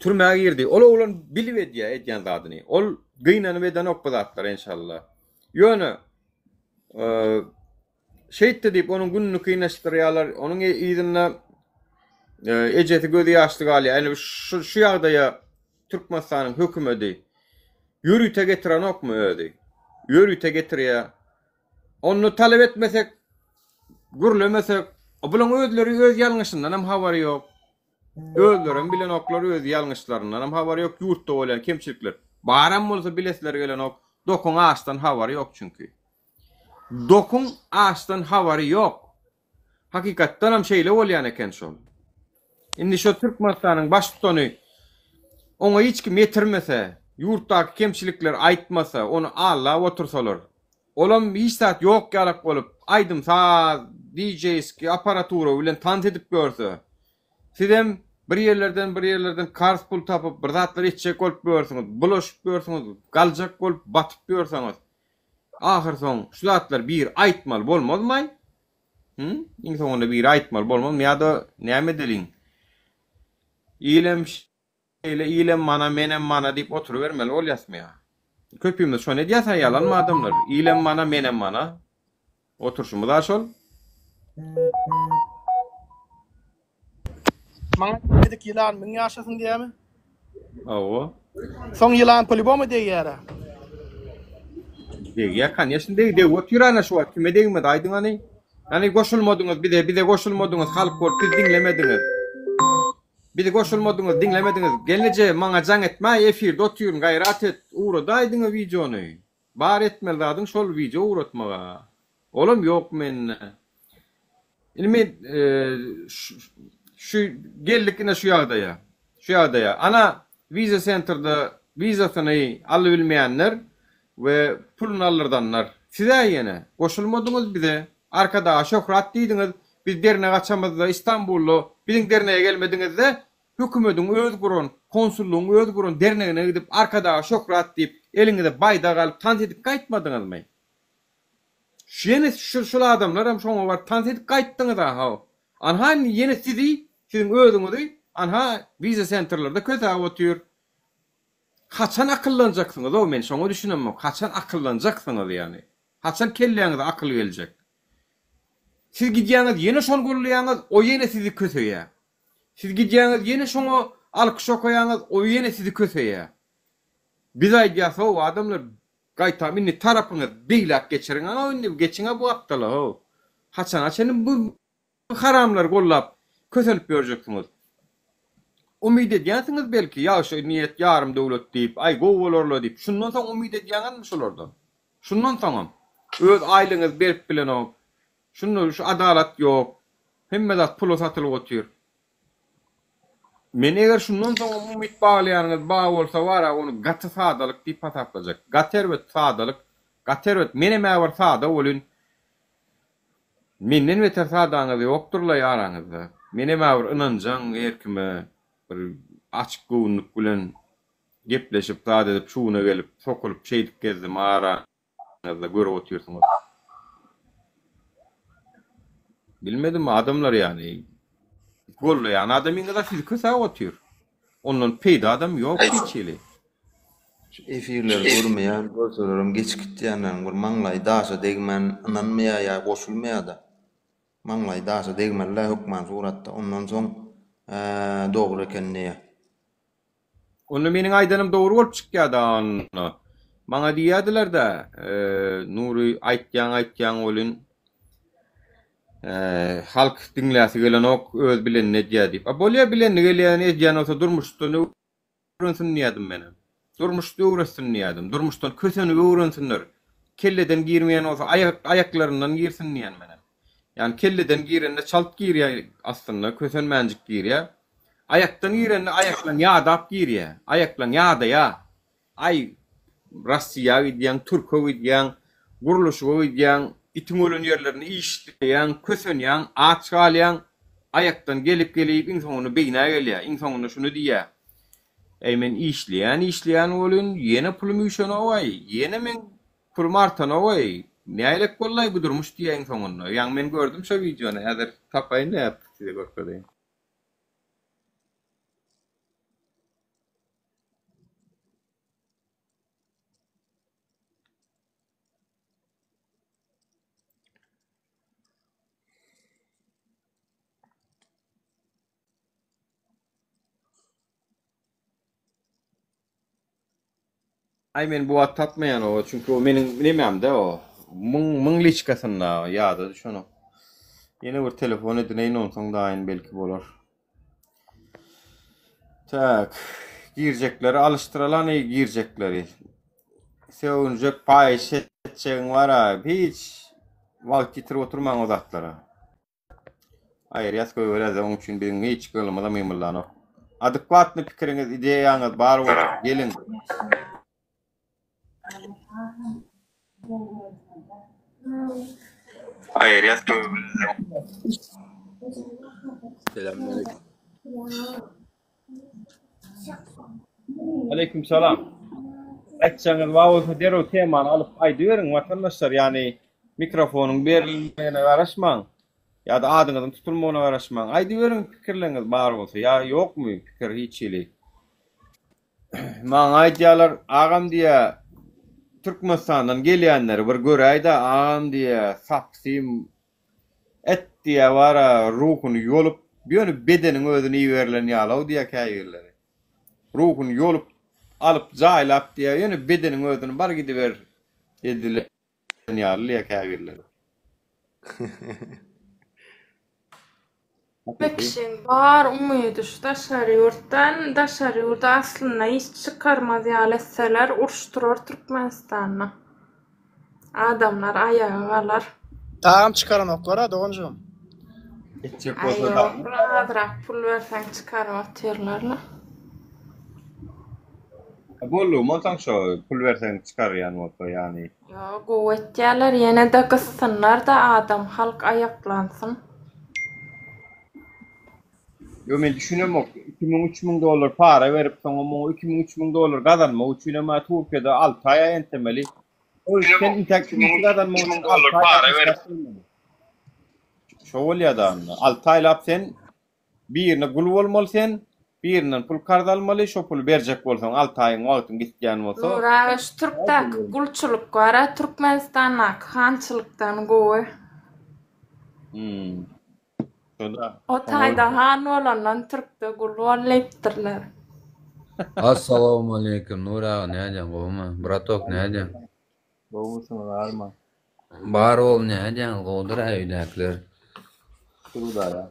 türmä girdi. Ol oglan bilip edýär edýän zadyny. Ol gynanyp edenok bu zatlary enşalla. Ýöne şeýtdi diýip onuň gününi kynlaşdyrýarlar. Onuň yzynda ejesi gözi ýaşly galýar. Ýani şu şu ýagdaýa Türkmenistanyň hökümedi ýörite getirenokmy özi? Ýörite getirýär. Onda talap etmesek, gürlemesek, bulaň özleri öz ýalňyşyndanam habary ýok. Özlerem bilenoklar öz ýalňyşlaryndanam habary ýok, ýurtda bolýan kemçilikler baram bolsa bilesleri gelenok, dokuň açdan habary ýok çünki. Dokuň açdan habary ýok. Hakykatdanam şeýle bolýan eken şol. Indi şo Türkmenistanyň baştutany oňa hiç kim ýetirmese, ýurtdaky kemçilikleri aýtmasa, ony aldap otursalar, olam hiç zat ýok ýalak bolup, aýdym-saz, DJ-skiý apparatura bilen tans edip ýörse, sizem bir ýerlerden bir ýerlerden karz pul tapyp bir zatlar etjek bolup ýörsüňiz, bulaşyp ýörsüňiz, galjak bolup batyp ýörseňiz, Ahyrsoň şu zatlary biri aýtmaly bolmazmaý? Hü? Iň soňunda biri aýtmaly bolmazmy ýa-da näme edeliň? Ilem şeýle, ilem mana, menem mana diýip oturybermeli bolýasmy ýa? Köpimiz şony edýäs-ä ýalanmy adamlar? Ilem mana, menem mana. Oturşymyz-a şol. Maňa diýmedik ýylan müň ýaşasyn diýämi? Hawa. Soň ýylan polýubomy degýärä. Degýär, konýeçno deg, degip otyr ana şu wagt kime degmedi aýdyň hany. Hany goşulmadyňyz bize, bize goşulmadyňyz halk bolup siz diňlemediňiz. Bizi goşulmadyňyz, diňlemediňiz. Gelneje maňa jaň etmäý efirde otyryn gaýrat et, ugradaý diňe wideony. Bar etmeli zadyň şol wideo ugratmaga. Olam ýok mende. Indi men şu geldik ine şu ýagdaýa. Şu ýagdaýa. Ana wiza sentrde wizasyny alybilmeýänler we puluny aldyrdanlar. Siz-ä ýene goşulmadyňyz bize. Arkadaga şöhrat diýdiňiz. Biz dernek açamyzda Istanbulda biziň dernege gelmediňizde hökümediň öz guran, konsullygyň öz guran dernegine gidip Arkadaga şöhrat diýip eliňize baýdak alyp tans edip gaýtmadyňyzmy? Şu ýene şu şul adamlaram şoňa baryp tans edip gaýtdyňyza how. Anha indi ýene sizi, siziň özüňizi anha wiza sentrlerde kösäp otyr. Haçan akyllanjaksyňyz-ow men şoňa düşünemok. Haçan akyllanjaksyňyz ýany? Haçan kelläňize akyl geljek? Siz gidýäňiz ýene şony gollaýaňyz, o ýene sizi köseýär. Siz gidýäňiz ýene şoňa alkyş okaýaňyz, o ýene sizi köseýär. Biz aýdýas-ow adamlar Gaýtam indi tarapyňyz beýläk geçiriň-a indi geçiň-a bu gapdala-how. Haçana çenli bu haramlary gollap kösenip ýörjeksiňiz? Umyt edýänsiňiz belki, ýagşy niýet ýarym döwlet diýip, aý gowy bolar-la diýip, şundan soň umyt edýäňizmi şulardan? Şundan soňam öz aýlygyňyzy berip bilenok, şunda şu adalat ýok, hemme zat pula satylyp otyr. Men eger şundan soňam umyt baglaýanyňyz bar bolsa bara ony gaty sadalyk diýip hasaplajak. Gaty erbet sadalyk. Gaty erbet. Menem-ä bir sada welin menden beter sadaňyz ýokdur-laý araňyzda. Menem-ä bir ynanjaň her kime bir açyk göwünlik bilen gepleşip zat edip şu güne gelip sokulyp şeýdip gezdim ara Ýazda görüp otyrsyňyz. Bilmedim adamlar ýany gollaýan adamyňyza sizi kösäp otyr. Ondan peýda adam ýok hiç hili. Şu efirleri görmeýän, görselerem geçip gitýänleriň bir maňlaýy daşa degmän ynanmaýar ýa goşulmaýar-da. Maňlaýy daşa degmeli-dä hökman suratda. Ondan soň hä dogry eken diýýär. Onda meniň aýdanym dogry bolup çykýada onda. Maňa diýýädiler-dä, Nury aýtýaň aýtýaň welin, halk diňläsi gelenok, öz bilenini edýä diýip. A bolýa bilenini gelýäni edýän bolsa durmuşdan öwrensin diýýädim menem. Durmuşda öwretsin diýýädim. Durmuşdan kösenip öwrensinler. Kelleden girmeýän bolsa aýak aýaklaryndan girsin diýýän menem. Ýagny kelleden girende çalt girýär aslynda, kösenmänjik girýär. Aýakdan girende aýaklaň ýadap girýär. Aýaklaň ýadaýar. Aý, Rossiýa gidýäň, Türke gidýäň, gurluşyga gidýäň, itiň ölen ýerlerinde işleýäň, kösenýäň, aç galýaň. Aýakdan gelip-gelip iň soňunda beýnä gelýär. Iň soňunda şuny diýýär. Äý, men işleýän, işleýän welin, ýene pulum üýşenok-aý, ýene meň Pulum artanogaý, nägilek bollaý bu durmuş diýäýiň soňunda. Ýaňy men gördüm şo wideony, häzir tapaýyn nädip size görkezeýin. Aý men bu wagt tapmaýan o çünki o meniň nememde o muň muň liçkasynda ýada düşenok. Ýene bir telefon edineýin onsoň daýyn belki bolar. Tak. Girjekleri alyşdyralany girjekleri. Sögünjek paýyş etjegiň bar-a hiç wagt ýitirip oturmaň o zatlara. Aýyrýas goýberýäs oň üçin biziň hiç gylymyzam gymyldanok. Adekwatny pikiriňiz, ideýaňyz bar bolsa geliň. Aýyrýas goýberýäs. Selamünaleyküm. Aleyküm salam. Aýtjagyňyz bar bolsa derrew temany alyp aýdyberiň watandaşlar, ýagny mikrofonyň berilmegine garaşmaň ýa-da adyňyzyň tutulmagyna garaşmaň. Aýdyberiň pikirleriňiz bar bolsa ýa ýokmy pikir hiç hili. Maňa aýdýarlar, agam diýýär, Türkmenistandan gelýänleri bir göräýdä agam diýýär, sapsym Et diýýä bara ruhuny ýolup, ýöne bedeniň özüni iberilen ýaly-ow diýýä käbirleri. Ruhuny ýolup, alyp, jaýlap diýýä, ýöne bedeniň özüni bar gidiber edilen ýaly diýýä käbirleri. Hemme kişiň bar umydy şu daşary ýurtdan, daşary ýurda aslynda iş çykarmaz ýaly etseler uruş turar Türkmenistanda. Adamlar aýaga galar. Tagam çykaranoklara doganjygym. Etjek Aý bolsa ýok, da. bir azrak pul berseň çykaryp otyrlar-la. Boldugymy onsoň şo pul berseň çykarýan bolsa ýany. Ýok, gowy etýärler, ýene-de gyssynlar-da adam halk aýaklansyn. Ýok men düşünemok 2000 3000 dollar para berip soňam oňa 2000 3000 dollar gazanmak üçinem a Türkiýede 6 aýa entemeli. Sen intäk 2000 gazanmak üçin 6 aýlap işläp bolmaly. Şo bolýada onda. 6 aýlap sen birine gul bolmaly sen, birinden pul karz almaly, şo puly berjek bolsaň 6 aýyň wagtyň gitýän bolsa. Nur aga şu türkdäki gulçulyk bara Türkmenistandaky hançylykdan gowy. Hmm. Şoda. O taýda han bolandan türkde gul bol diýipdirler. Assalamualeýkum Nury aga nädýäň gowumy bratok nädýäň. Gowumysyňyz arma. Bar bol nädýäňiz gowudyr-a öýdäkiler. Şükür Hudaýa.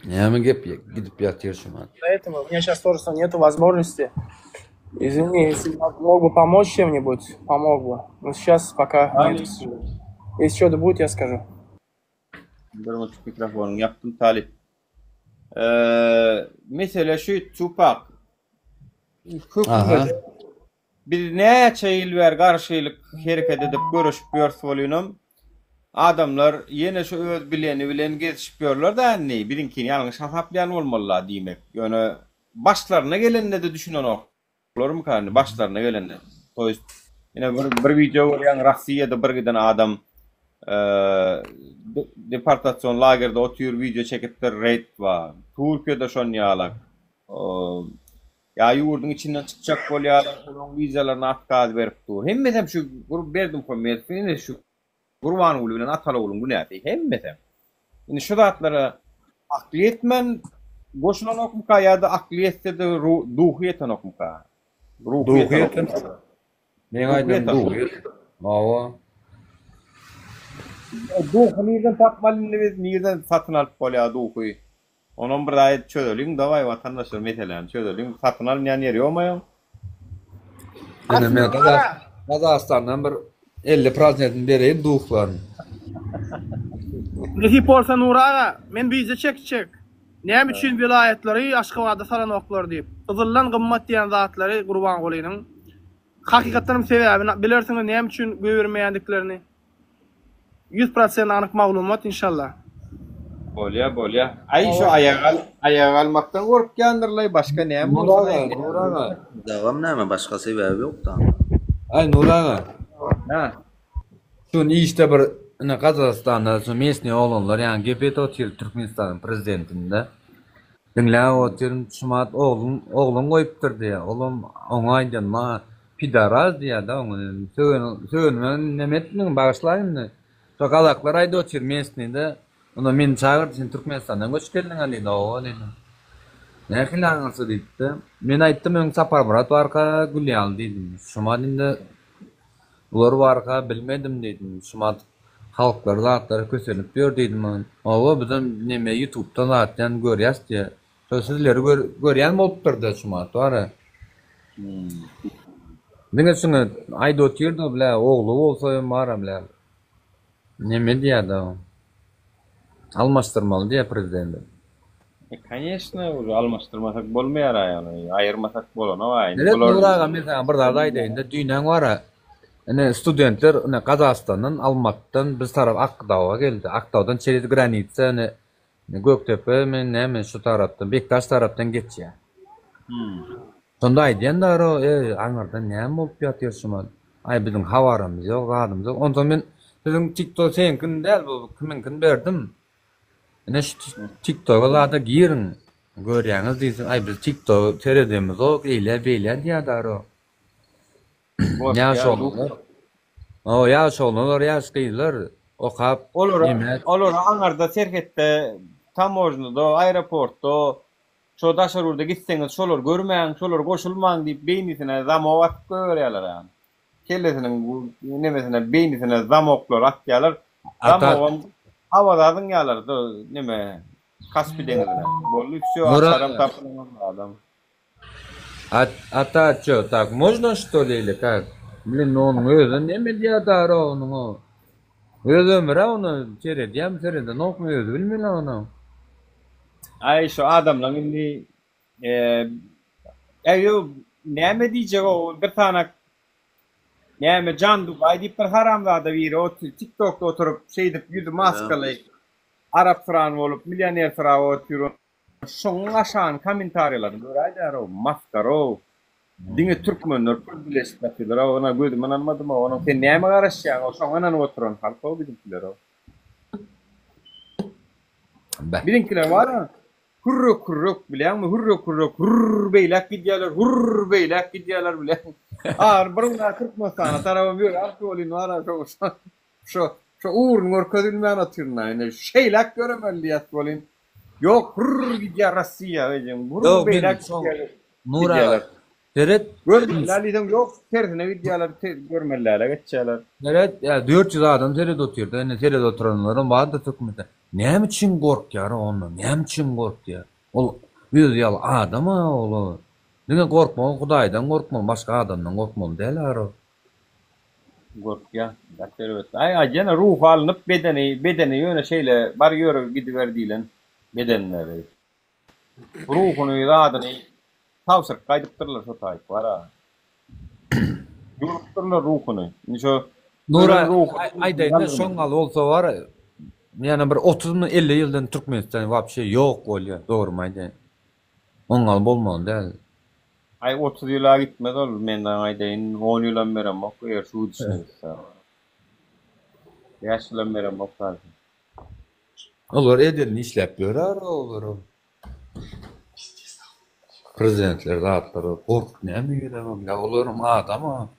Näme gep gidip ýatyr şumat. Поэтому у меня сейчас тоже нету возможности. Извини, если мог бы помочь чем-нибудь, помог бы. Но сейчас пока нет, к сожалению. Если что-то будет, я скажу. Bir minut mikrofonyňy ýapdym Talyp. Eee, mesele şu Tupak. Aha. Hökümet biz näçe ýyl bäri garşylyk hereket edip göreşip ýörüs bolýanam adamlar ýene şu öz bileni bilen gezişip ýörler-dä indi biziňkini ýalňyş hasaplaýan bolmaly-la diýmek. Ýöne başlaryna gelende-de düşünenoklarmyka indi başlaryna gelende. To ýest ine bir bir wideo görýäň Rossiýada bir giden adam deportasion lagerde otyr wideo çekipdir reýd bar. Türkiýede şon ýalak. Ýa ýurduň içinden çykjak bolýarlar, olaryň wizalaryna otkaz berip dur. Hemmesem şu Berdimuhamedowyň ine şu Gurbanguly bilen Ataly-ogluň günäsi. Hemmesem. Indi şu zatlara akly ýetmän goşulanokmyka ýa-da akly ýetse-de duhy ýetenokmyka? Ruhy Duhy ýetenok. ýetenok. Meň aýdanym duhy ýetenok. Hawa. Duhy nirden tapmaly indi biz? Nirden satyn alyp bolýar duhy? Onam bir aýt çözeliň dawaý watandaşlar meseläni çözeliň satyn alynýan ýeri ýokmy aýol? Ine men Gazagystandan bir 50 prosentini bereýin duhlaryň. Nesip bolsa Nury aga, men wideo çekjek. Näme üçin welaýatlary Aşgabada salanoklar diýip. Gyzyldan gymmat diýen zatlary Gurbangulynyň. Hakykatdan hem sebäbini bilersiňiz näme üçin goýbermeýändiklerini. 100% anyk maglumat inşallah. Bolýa bolýa. Aý şu aýaga aýaga galmakdan gorkýandyrlaý başga näme Nur bolsun aga, aý. Nur aga. Dagam näme başga sebäbi ýokda. Aý Nur aga. Ha. Şun işde bir ine Gazagystanda şu mesniý oglanlar ýaňy gep edip otyr Türkmenistanyň prezidentinde. Diňläp otyryn şumat oglun oglun goýupdyr diýýär. Olam oňa aýdýan maňa pidaraz diýýär-de oňa. Sögen sögenime neme etdiň bagyşlaý indi. Şo gazaklar aýdyp otyr mesnide. Onda meni çagyrdy sen Türkmenistandan göçüp geldiňä diýdi. Hawa diýdim. Nähili aňyrsy diýipdi. Men aýtdym öň Saparmyrat barka gül ýaly diýdim. Şumat indi Bular barka bilmedim diýdim. Şumat halklar zatlara kösenip ýör diýdim. Hawa bizem neme ýutubdan zatdan görýäs diýýä. Şo sizleri görýän bolupdyrda şumat bara. Diňe şuňa aýdyp otyrda blä ogly bolsa hem bara blä. Neme diýýädä o. Almaşdyrmaly diýýä prezidenti. E koneçno uje almaşdyrmasak bolmaýar aý ony aýyrmasak bolanok aý indi Meret bular Nur aga men saňa bir zat aýdaýynda düýnäň bara ine studentler ine Gazagystandan Almatdan biz tarap Akdawa geldi Aktaudan çerez granitsa ine Gökdepe men näme şu tarapdan Bekdaş tarapdan geçýär. Şonda aýdýan daro eý aňyrda näme bolup ýatyr şumat aý biziň habarymyz ýok zadymyz ýok onsoň men siziň tiktok seňkini däl bu kimiňkini berdim Ine şu tiktoga zada giriň görýäňiz diýse aý biz tiktoga seredemizok eýle beýle diýýädaro. Ýaş oglanlar. O ýaş oglanlar ýaş gyzlar okap Olara neme olara aňarda serhetde tamožnyda aeroportda şo daşary ýurda gitseňiz şolary görmäň şolara goşulmaň diýip beýnisine zamok atyp goýberýärler ýa. Kellesiniň nemesine beýnisine zamoklar atýarlar. Zamogam Awaza zyňýarlar neme Kaspi deňizine. Boldy wsýo Nur açaram aga. tapylan adam. A ata ço tak można što li ili kak? Blin onuň özi neme diýýär dara onuň o. Öz ömri ony seredýämi seredenokmy özi bilmeli ony. Aý şu adamlaň indi Eý näme diýjek o bir sany näme Jan Dubaý diýip bir haramzada biri otyr TikTokda oturyp şeýdip ýüzi maskaly arapsyran bolup millionersyrap otyr Şoň aşan kommentariýalaryny göräýdärow masgarow diňe türkmenler pul dileşip ýatyrlarow ona gözüm ynanmadymow onuň sen näme garaşýaňow şoňa ynanyp oturan halkow biziňkilerow biziňkiler bara hürrek hürrek bilýäňmi hürrek hürrek hürr beýläk gidýäler hürr beýläk gidýäler bilýäňmi ahyr bir gün türkmenistana tarabam ýöräp welin bara şo Şo, şo ugruny görkezilmän otyryn-a indi. Şeýläk ýöremeli diýýäs welin, ýok, hürr gidýär Rossiýa ejeň, hürr Ýok, men beýläk şoň gidýärler. Nur aga, Gidýärler. seret, Görmeli däl diýseň, ýok, tersine gidýärler, te, görmeli däle geçýärler. Seret, ýa 400 adam seret otyrda, indi seret oturanlaram bardyr türkmende. Näme üçin gorkýar ondan? Näme üçin gorkýar? Ol özi ýaly adam-a ol. Diňe gorkmagy Hudaýdan gorkmaly, başga adamdan gorkmaly däl ara. Gorkýa. Gaty erbet. Aý aýdýana ruhy alnyp bedeni bedeni ýöne şeýle bar ýör gidiber diýlen bedenleri. Ruhuny zadyny tabşyryp gaýdypdyrlar şo taýyp bara. Ýuwlupdyrlar ruhuny. Indi şo Nura ölen ruhy aýdaýynda şoň ýaly bolsa bar ýa bir otuzmy 50 ýyldan Türkmenistan wapşe ýok bolýa dogrymy aýdaýyn. Oň ýaly bolmaly däl. Aý 30 ýyla gitmez ol men saňa aýdaýyn on ýylam beremok eger şu gidişine gitse. Bäş ýylam beremok daže. Olar edenini işläp ýörer olar. Prezidentler zatlar gorkup näme gerek ýa olaram adam a.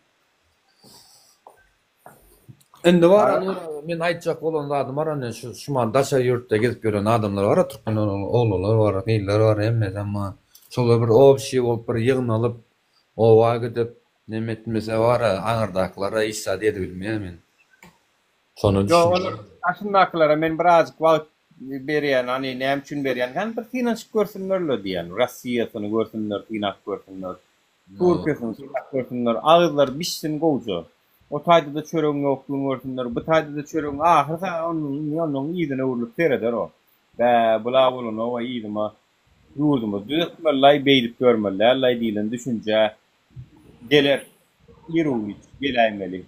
Indi bar Nur aga men aýtjak bolan zadym bar ine şu şuman daşary ýurtda gezip ýören adamlar bar türkmen oglanlar bar gyzlar bar hemmesem bar şolar bir obşi bolup bir ýygnalyp oba gidip neme etmese bar aňyrdakylara hiç zat edibilmeýär men şony Ýok olar düşünýän. daşyndakylara men birazjyk wagt berýän hany näme üçin berýän hany bir synanyşyp görsünlerle diýýän Rossiýasyny görsünler synap görsünler Türkiýesini synap görsünler agyzlary bişsin gowja O taýda-da çöregiň ýokdugyny görsünler, bu taýda-da çöregiň, ahyr saňa onuň onuň yzyna öwrülip sereder o. Bä, bula bolanow-a yzyma ýurdumyzy düzetmeli-laý, beýdip ýörmeli däl-laý diýlen düşünjä geler. Iru-giç geläýmeli.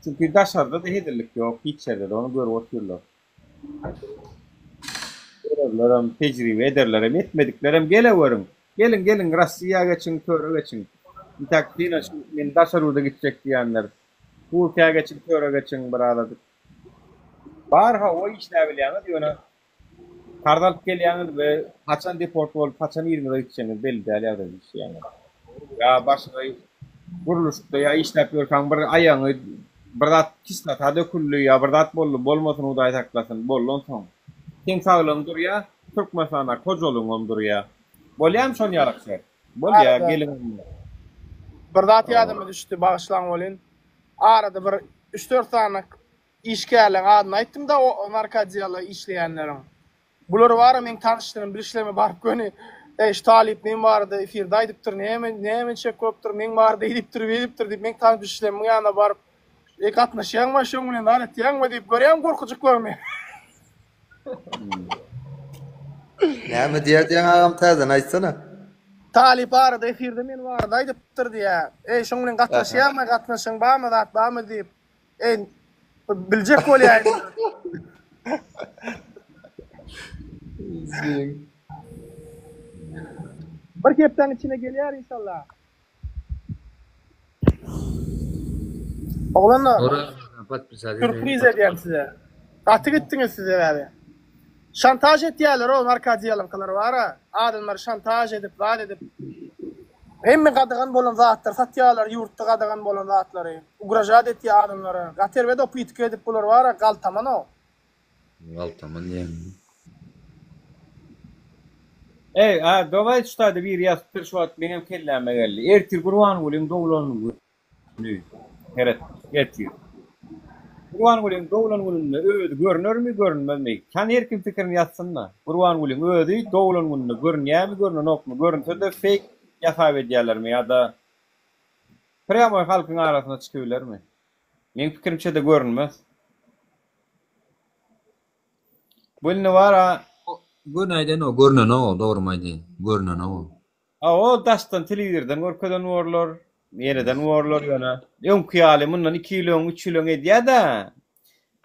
Çünki daşarda-da hezillik ýok, hiç ýerde-de, ony görüp otyrlar. Görerlerem, tejribe ederlerem, etmediklerem geleweriň. Geliň, geliň, Rossiýa geçiň, töre geçiň. Intäk synanyşyp, men daşary ýurda gitjek diýenler. Türkiýä geçiň, töre geçiň birazajyk. Bar hawa işläbilýäňiz, ýöne karz alyp gelýäňiz we haçan deport bolup, haçan yzyňyza gitjegiňiz belli däl ýagdaýda işleýäňiz. Ýa başga gurluşykda ýa işläp ýörkäň bir aýagyňy bir zat kislota döküldi ýa bir zat boldy, bolmasyn Hudaý saklasyn, boldy onsoň. Seň saglygyň durýa, Türkmenistandaky hojalygyňam durýa. Bolýamy şon ýalak şert? Bolýa, Arada geliň onda. bir zat ýadyma düşdi, bagyşlaň welin. Arada bir üç-dört sany işgärleň adyny aýtdym-da o narkodelda işleýänleriň. Bular bara meň tanyşlarym, bilişlerime baryp göni, Eý, şu talyp men barada efirde aýdypdyr, näme, näme etjek bolupdyr, meň barada eýdipdir, beýdipdir diýip, meň tanyş bilişlerimiň ýanyna baryp, Eý, gatnaşýaňmy şoň bilen, zat etýäňmi diýip, görýäňmi gorkujyklarymy? Näme diýýär diýýäň agam täzeden aýtsana. Talyp barada efirde men barada aýdypdyr diýýär. Eý, şoň bilen gatnaşýaňmy, gatnaşyň barmy, zat barmy diýip. Eý, biljek bolýar. Bir hepdäň içinde gelýär inşallah. Oglanlar, sýurpriz edýän size. Gaty gitdiňiz siz sebäbi. Şantaž etýärler o narkodiýalyňkylar bara. Adamlary şantaž edip, zat edip. Hemme gadagan bolan zatlary satýarlar, ýurtda gadagan bolan zatlary. Ugražat etýär adamlara. Gaty erbet o pytga edip bular bara galtaman o. Galtaman diýen. Eý, a daway şu taýda biri ýazypdyr şu wagt meňem kelläme geldi. Ertir Gurbangulyň doglan güni. Seret, ertir. Gurbangulyň doglan gününde özi görünermi, görünmezmi? Hany her kim pikirini ýazsyn-da. Gurbangulyň özi doglan gününde görünýärmi, görünenokmy? Görünse-de fake. ýasap edýärlermi ýa-da prýamoý halkyň arasyna çykybilermi? Meň pikirimçe-de görünmez. Bu indi bar-a. Göni aýdaýyn o görnenok o dogrymy aýdaýyn. Görnenok o. A o daşdan telewizordan görkezen borlar, ýereden borlar ýöne öňki ýaly mundan iki ýyl öň, üç ýyl öň edýä-dä.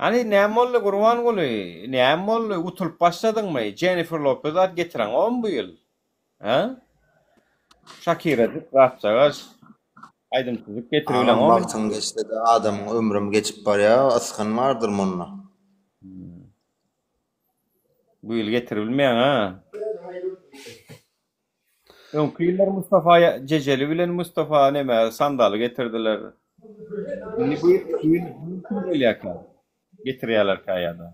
Hany näme boldy Gurbanguly? Näme boldy? Utulyp başladyňmy? Jennifer Lopez zat getireňokmy bu ýyl? Hä? Şakirajyk zatjagaz aýdymçyjyk Agam getiribileňokmy? wagtyň geçsede adamyň ömrem geçip barýa ysgyn bardyr munda. Bu ýyl getiribilmeýäň-a. Öňki ýyllar Mustafa Jejeli bilen Mustafa neme Sandaly getirdiler. Indi bu ýyl bu ýyl kim gelýärkä? Getirýärlerkä ýa-da?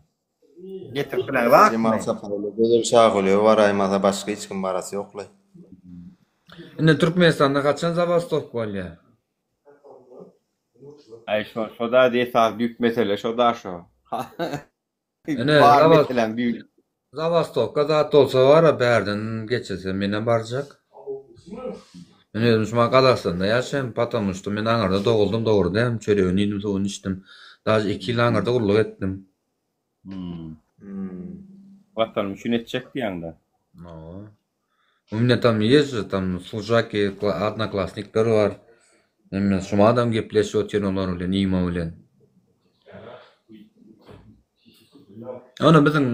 Getirip bilen zatmy? Jemal Saparowa Gözel Şagulyýewa baraýmasa başga hiç kim barasy ýoklaý. Indi Türkmenistanda haçan zabastowka bolýar? Aý şo şo-da esasy düýp mesele şo-da şo. Ine, Bar zawas meseläň düýbi. Zawastowka zat bolsa bar-a bärden geçirse menem barjak. Men özüm şumat Gazagystanda ýaşaýan, потому что men aňyrda doguldym, dogry dämi, çöregini iýdim, suwuny içdim. Daže iki ýyl aňyrda gulluk etdim. Hmm. Watanym üçin etjek diýýäňdä. Hawa. U menya tam есть же tam slujaki, odnoklassnikler bar. Men şumadam gepleşip otyryn olar bilen, Nima bilen. Ony biziň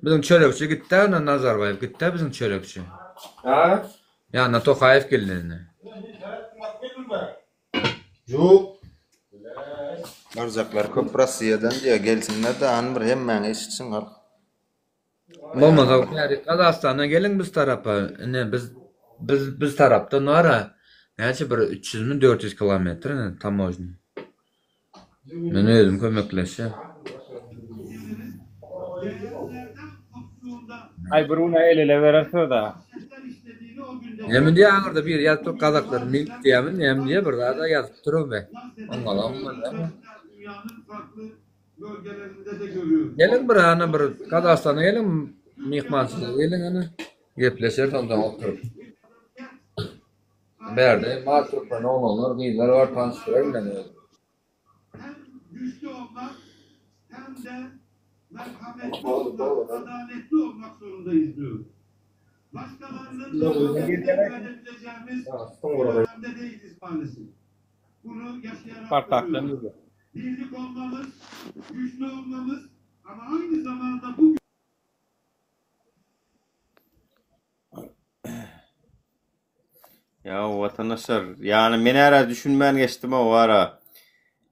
biziň çörekçi gitdä ony Nazarbaýew gitdä biziň çörekçi. Ha? Ýanyna Tokaýew geldi indi. Ýok. Barjaklar köp Rossiýadan diýýär, gelsinler-de hany bir hemmäňi eşitsin halk. Bolmasa bärik Gazagystana geliň biz tarapa. Ine biz biz biz tarapdan bara näçe bir 300 mi 400 kilometr ine tamožny. Men özüm kömekleşýän. Aý bir gün el ele berer söz-ä. Näme diýýär aňyrda biri ýazyp dur gazaklar milk diýýärmi näme diýýär bir zada ýazyp dur be. Oňalam bolýarmy? Geliň bir ana bir Gazagystana geliň myhmançylyga geliň ana gepleşeris ondan oturyp. Bärde bar türkmen oglanlar gyzlar bar tanyşdyraryn men özüm. Spartakdan gelýär. Ýa watandaşlar, ýany men ära düşünmän geçdim o ara.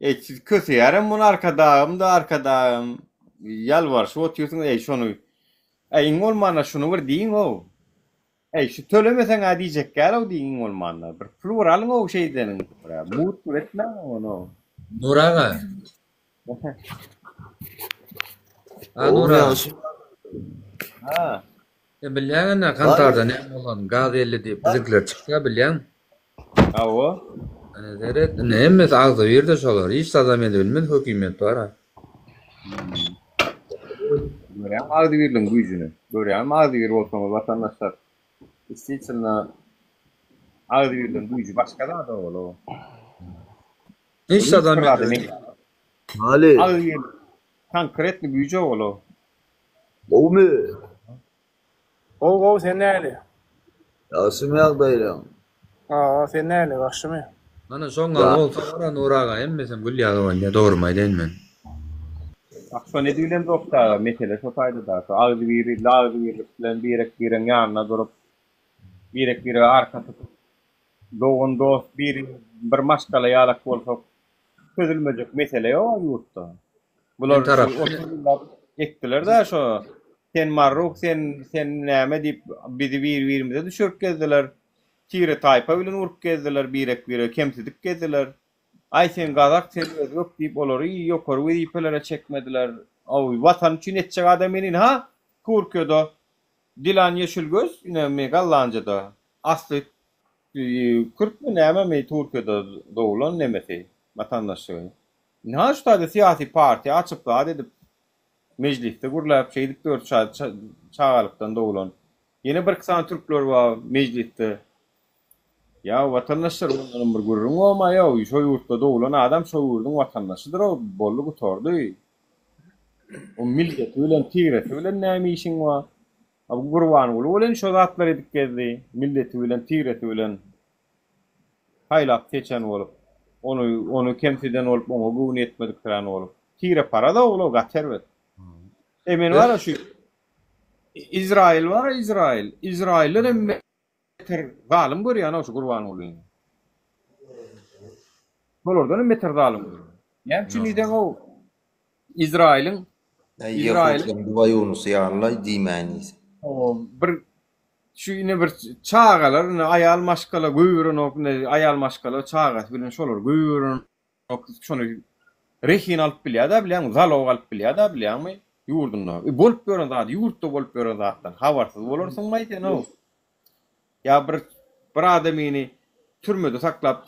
Eý siz köseýärem muny arkadagym-da arkadagym ýalbaryşyp otyrsyňyz eý şony. Eý iň bolmanda şuny bir diýiň-ow. Eý şu tölemeseň-ä diýjekgär-ow diýiň iň bolmanda. Bir pul bir alyň-ow şeýdeniň. Mugt bir etmäň-ow ony-ow. Nur aga. A Nur aga. Ha. Sen bilýäň ine Kantarda näme bolanyny, gaz geldi diýip biziňkiler çyksa bilýäň. Hawa. Ine seret, ine hemmesi agzybirde şolar. Hiç zadam edibilmez hökümet bar-a. Görýäňmi agzybirligiň güýjüni? Görýäňmi agzybir bolsaňyz watandaşlar. Действительно agzybirligiň güýji başga zat ol. Hiç zadam edibilmez. Haly. Agzybirlik konkretny güýji ol. Gowmy? Gowy gowy sen näli? Ýagşymy ýagdaýlaň? Hawa sen näli ýagşymy? Ana şoňňaly bolsa bara Nury aga hemmesem gül ýaly bolýa dogrymy aýdaýyn men. Bak şo ne diýilemzok dagy mesele şo taýda da şo agzybirli agzybirlik bilen birek bireň ýanynda durup birek birege arka tutup dogan dost bir bir maşgala ýalak bolsak çözülmejek mesele ýok ýurtda. Bular şu 30 ýyllap ekdiler-de şo sen marruh sen sen näme diýip bizi bir-birimize düşürip gezdiler. Tire taýpa bilen urup gezdiler, birek-biregi kemsidip gezdiler. Aý sen gazak sen özbek diýip olary ýokary wezipelere çekmediler. Aw watan üçin etjek adam inin ha Türkiýede Dilan Ýeşilgöz ine me Gollandiýada asly Kürtmi nämemi Türkiýede doglan nemesi watandaşlygy. Ynha şu taýda syýasy partiýa açyp zat edip mejlisde gürläp şeýdip ýör çagalykdan doglan. Ýene birki sany türkler bar mejlisde. Ýa watandaşlar ondanam bir gürrüň bolma ýow şo ýurtda doglan adam şo ýurduň watandaşydyrow boldy gutardy. O milleti bilen tiresi bilen näme işiň bar. A bu Gurbanguly welin şo zatlary edip gezdi milleti bilen tiresi bilen saýlap seçen bolup ony ony kemsiden bolup oňa göwni ýetmediksirän bolup. Tireparaz ogul-ow gaty erbet. E men bar-a şu Izrail bar-a Izrail. Izrailden hem beter zalym görýän-ow şu Gurbangulyny. Şolardan hem beter zalym görýän. Näme üçin diýseň-ow Izrailiň Izrailiň Ýehudylaryň Ýunusy ýaly-laý diýmäýin diýse. Bir şu ine bir çagalar ine aýal maşgala goýberenok ine aýal maşgala çagasy bilen şolar goýberenok. Şony rehin alyp bilýär-dä bilýäňmi, zalog alyp bilýär-dä bilýäňmi ýurdunda. E, bolup ýören zady, ýurtda bolup ýören zatdan habarsyz bolarsyňmaý sen-ow. Ýa bir bir adamyny türmede saklap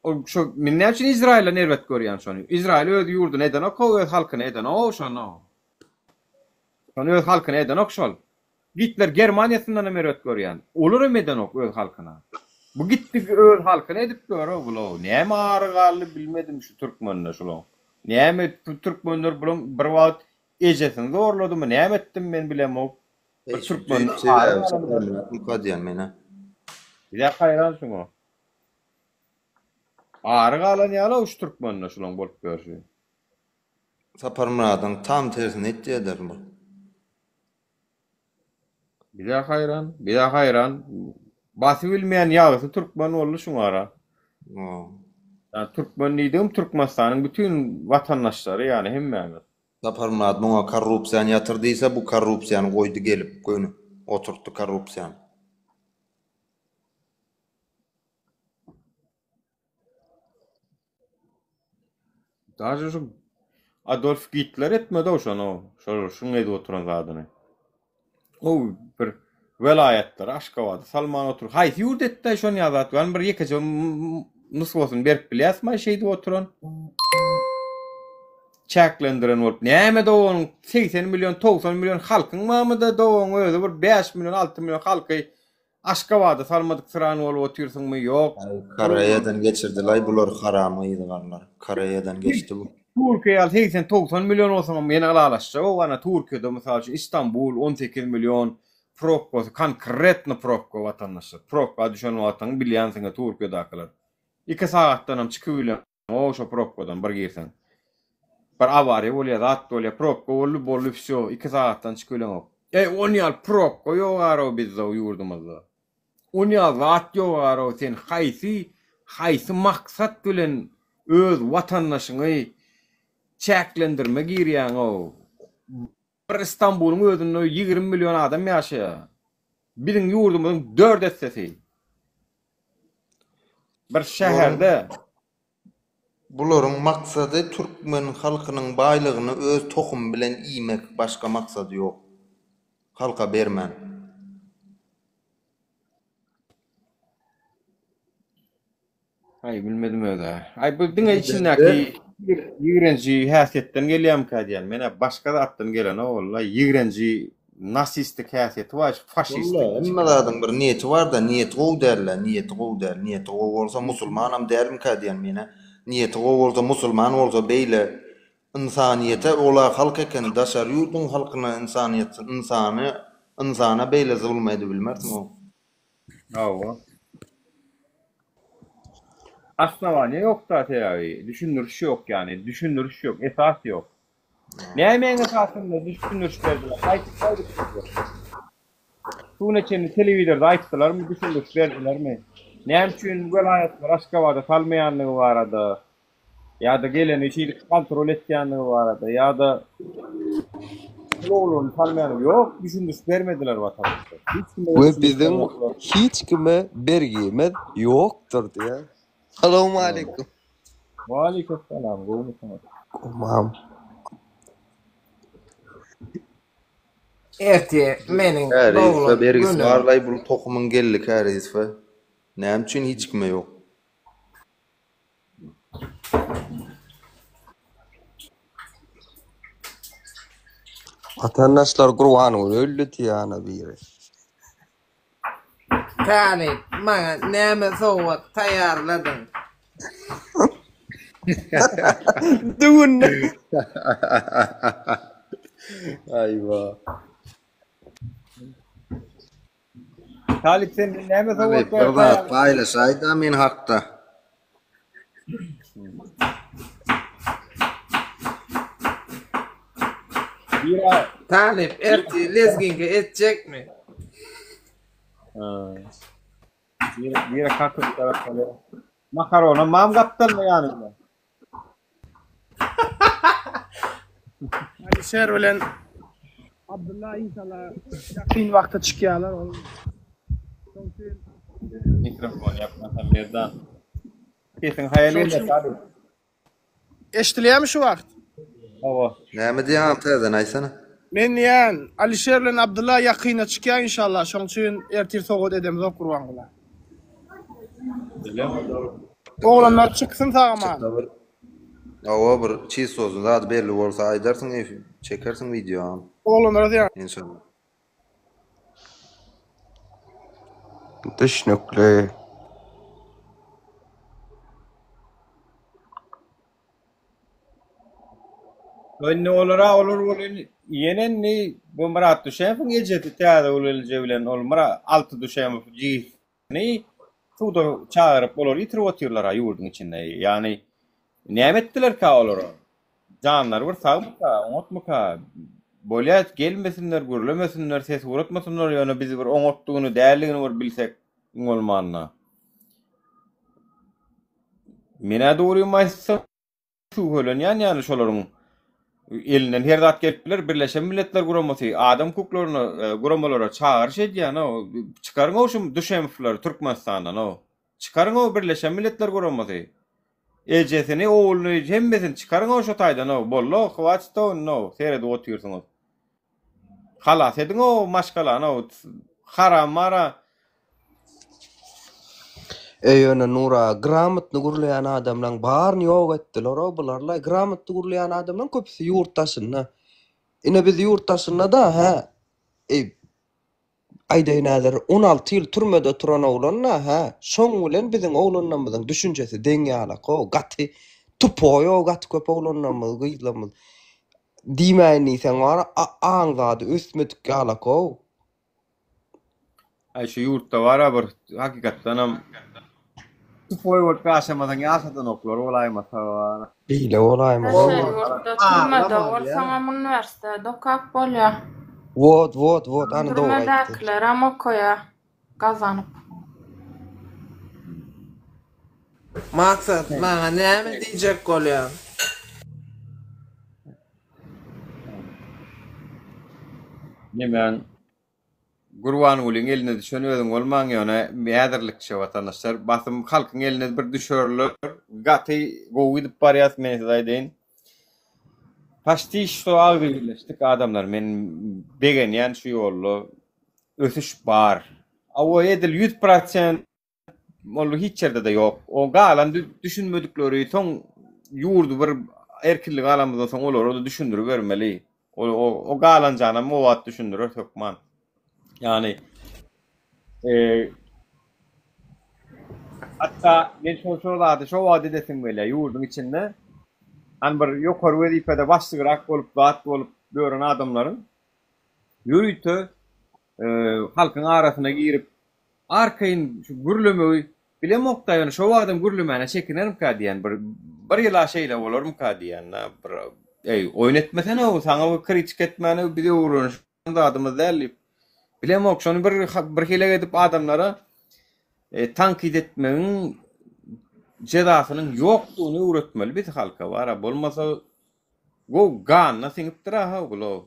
ol şo men näme üçin Izraýyldan erbet görýän şony? Izraýyl öz ýurduna edenok-ow, öz halkyna edenok-ow şony. Şony öz halkyna edenok şol. Gitler Germaniýasyndan hem erbet görýän. Olar hem edenok öz halkyna. Bu gitdigi öz halkyna edip ýör-ow bul-ow. Näme ary galdy bilmedim şu türkmende şulaň. Näme bu türkmenler bulaň bir wagt ejesini zorladymy näme etdim men bilemok. Bir Eý şu türkmende düýp ary sebäbi galan Saparmyratmyka diýen men-ä. Bizä haýran şuňa. Ary galan ýaly-ow şu türkmende şulaň bolup ýörşi. Saparmyradyň tam tersini etýäder bu. Bize haýran, bize haýran. Basybilmeýän ýagysy türkmen boldy şuň ara. Ýa türkmen diýdigim Türkmenistanyň bütin watandaşlary ýany hemmämiz. Saparmyrat muňa korrupsiýany ýatyr diýse bu korrupsiýany goýdy gelip göni oturtdy korrupsiýany. Daže şu Adolf Gitler etmedi-ow şony, şol şuň edip oturan zadyny. O bir welaýatlary Aşgabady salman otur. Haýsy ýurt etdi-aý şony ýa zat? Ýagny bir ýekeje nusgasyny berip bilýäsmi-aý şeýdip oturan? Çäklendiren bolup. Näme doganyň 80 million, 90 million halkyň barmy-da doganyň özi bir 5 million, 6 million halky Aşgabada salmadyk syran bolup otyrsyňmy ýok. Aý Koreýadan geçirdilaý bular haram yzgarlar. Koreýadan geçdi bu. Türkiýe ýaly 80 90 million bolsaňam ýene ylalaşjak o ana Türkiýede mysal üçin Istanbul 18 million probkasy konkretno probka watandaşlar probka düşen wagtyň bilýänsiňä Türkiýedakylar 2 sagatdanam çykybilen O şo probkadan bir girseň. Bir awariýa bolýar, zat bolýar, probka boldy, boldy wsýo, 2 sagatdan çykyp bileňok. Eý, on ýaly probka ýok arow bizde ýurdumyzda. On ýaly zat ýok arow, sen haýsy, haýsy maksat bilen öz watandaşyňy çäklendirme girýäňow. Bir Istanbulyň özünde 20 million adam ýaşaýar. Biziň ýurdumyzyň dört essesi. Bir şäherde. Bularyň maksady türkmen halkynyň baýlygyny öz tohumy bilen iýmek başga maksady ýok. Halka bermän. Aý bilmedim özä. Aý bu diňe içindäki ýigrenji häsiýetden gelýärmikä diýýän. Menä başga zatdan gelenok walla. Ýigrenji nasistik häsiýeti bar, faşistik. Walla hemme zadyň bir niýeti barda, niýeti gowy dällä, niýeti gowy däl. Niýeti gowy bolsa musulmanam dälmikä diýýän menä. Niýeti gowy bolsa musulman bolsa beýle ynsanyýete ola halk eken daşary ýurduň halkyna ynsanyýet ynsany ynsana beýle zulum edibilmersiň o. Hawa. Osnowaniýa ýok-da sebäbi, düşündiriş ýok ýagny, düşündiriş ýok, esas ýok. Nämäň esasynda düşündiriş berdiler? Haýsy düşündiriş? Şu güne çenli telewizorda aýtdylarmy, düşündiriş berdilermi? Näme üçin welaýatlary Aşgabada salmaýandygy barada, Ýa-da geleni şeýdip kontrol etýänligi barada ýa-da ulaglaryny salmaýanlygy ýok, düşündiriş bermediler watandaşlar. Hiç kime We düşündiriş biziň bermediler. hiç kime bergimiz ýokdur diýýär. Salowmaleýkum. Waleýkimsalam, gowumysyňyz? Gowmam. Ertir meniň Kärizowa doglan bergisi günüm. barlaý bul tohumyň geldi Kärizowa. Näme üçin hiç kime ýok. Watandaşlar Gurbanguly öldi diýýär ana biri. Talyp, maňa näme sowgat taýýarladyň? Düwünde. Aýwa. Talyp sen näme Talyp sowgat bir zat paýlaşaýda men hakda. Talyp ertir lezginka etjekmi? Bire kakyp tarap bolýar. Makarona mam gapdalma ýanynda. Alişer bilen Abdylla inşallah ýakyn wagtda çykýarlar ol. Şoň üçin Mikrofon ýapmasam Merdan. Sesiň haýal gelýär Talyp. Eşdilýärmi şu wagt? Hawa. Näme diýýäň täzeden aýtsana. Men diýýän Alişer bilen Abdylla ýakynda çykýar inşallah şoň üçin ertir sowgat edemzok Gurbangula. Oglanlar çyksyn sag-aman. Çyksa bir Hawa bir çistosy zady belli bolsa aýdarsyň efir çekersiň wideoňam. Oglanlara zyýan. Inşallah. Düşnükli. Indi olara olar welin ýene indi bu Myrat Düşemowyň ejesi Täzegül elje bilen ol Myrat Alty Düşemow jigisini suda çagyryp olary ýitirip otyrlar-a ýurduň içinde. Ýagny näme etdilerkä olara? Janlary bir sagmyka, oňatmyka? Bolýa gelmesinler, gürlemesinler, ses ugratmasynlar ýöne biz bir oňatdygyny, däldigini bir bilsek iň bolmanda. Menä dogrymy aýtsam şübhelenýän ýaly şolaryň elinden her zat gelip biler. Birleşen Milletler Guramasy adam hukuklaryna guramalara çagyryş edýän-ow. Çykaryň-ow şu Düşemowlary Türkmenistandan-ow. Çykaryň-ow Birleşen Milletler Guramasy. Ejesini, ogluny hemmesini çykaryň-ow şu taýdan-ow. Boldy-ow, hwaçit-ow indi-ow, seredip otyrsyňyz. Halas ediň-ow maşgalany-ow. Haram bar-a. Eý ýöne Nura gramotny gürleýän adamlaň baryny ýok etdiler-ow bularlaý gramotny gürleýän adamlaň köpüsi ýurt daşynda ine biz ýurt daşynda-da hä eý aýdaýyn häzir 16 ýyl türmede turan oglan-da hä şoň bilen biziň oglanlarymyzyň düşünjesi deň ýalak-ow gaty tupoý-ow gaty köp oglanlarymyz gyzlarymyz diýmäýin diýseň bar aň zady ösmedik ýalak-ow. Aý şu ýurtda bara bir hakykatdanam tupoý bolup ýaşamasaň ýaşadanoklar bolaýmasa bara. Beýle bolaýmasa. Daşary ýurtda türmede bolsaňam uniwersitetde okap bolýar. Wot wot wot ana dogry aýtdy. Türmedäkilerem okaýar gazanyp. Maksat maňa näme diýjek bolýaň? Nemäň Gurbangulyň eline düşen özüň bolmaň ýöne häzirlikçe watandaşlar basym halkyň eline bir düşerler gaty gowy gidip barýas men size aýdaýyn paçti şto agzybirleşdik adamlar men begenýän şu ýolda ösüş bar awa edil 100% Ol hiç ýerde-de ýok. O galan düşünmedikleri soň ýurdy bir erkinlige alamyzdan soň olara-da düşündiribermeli. O o galanjanam o wagt düşündirer hökman. Ýagny e, hatda men şo şo zady şo wagt edesim gelýär ýurduň içinde. Hani bir ýokary wezipede başlygrak bolup zat bolup ýören adamlaryň ýörite e, halkyň arasyna girip Arkaýyn şu gürlemegi bilemokda ýöne şo wagtam gürlemäne çekinerimka diýýän bir bir ýyla şeýle bolarmyka diýýän da bir eý oýun etmesene saňa bir kritika etmäne biz öwrenişen zadymyz däl diýip bilemok şony bir bir hilek edip adamlara e, tankyt etmegiň jezasynyň ýokdugyny öwretmeli biz halka bara bolmasa Gow ganyna siňipdir a how bulow.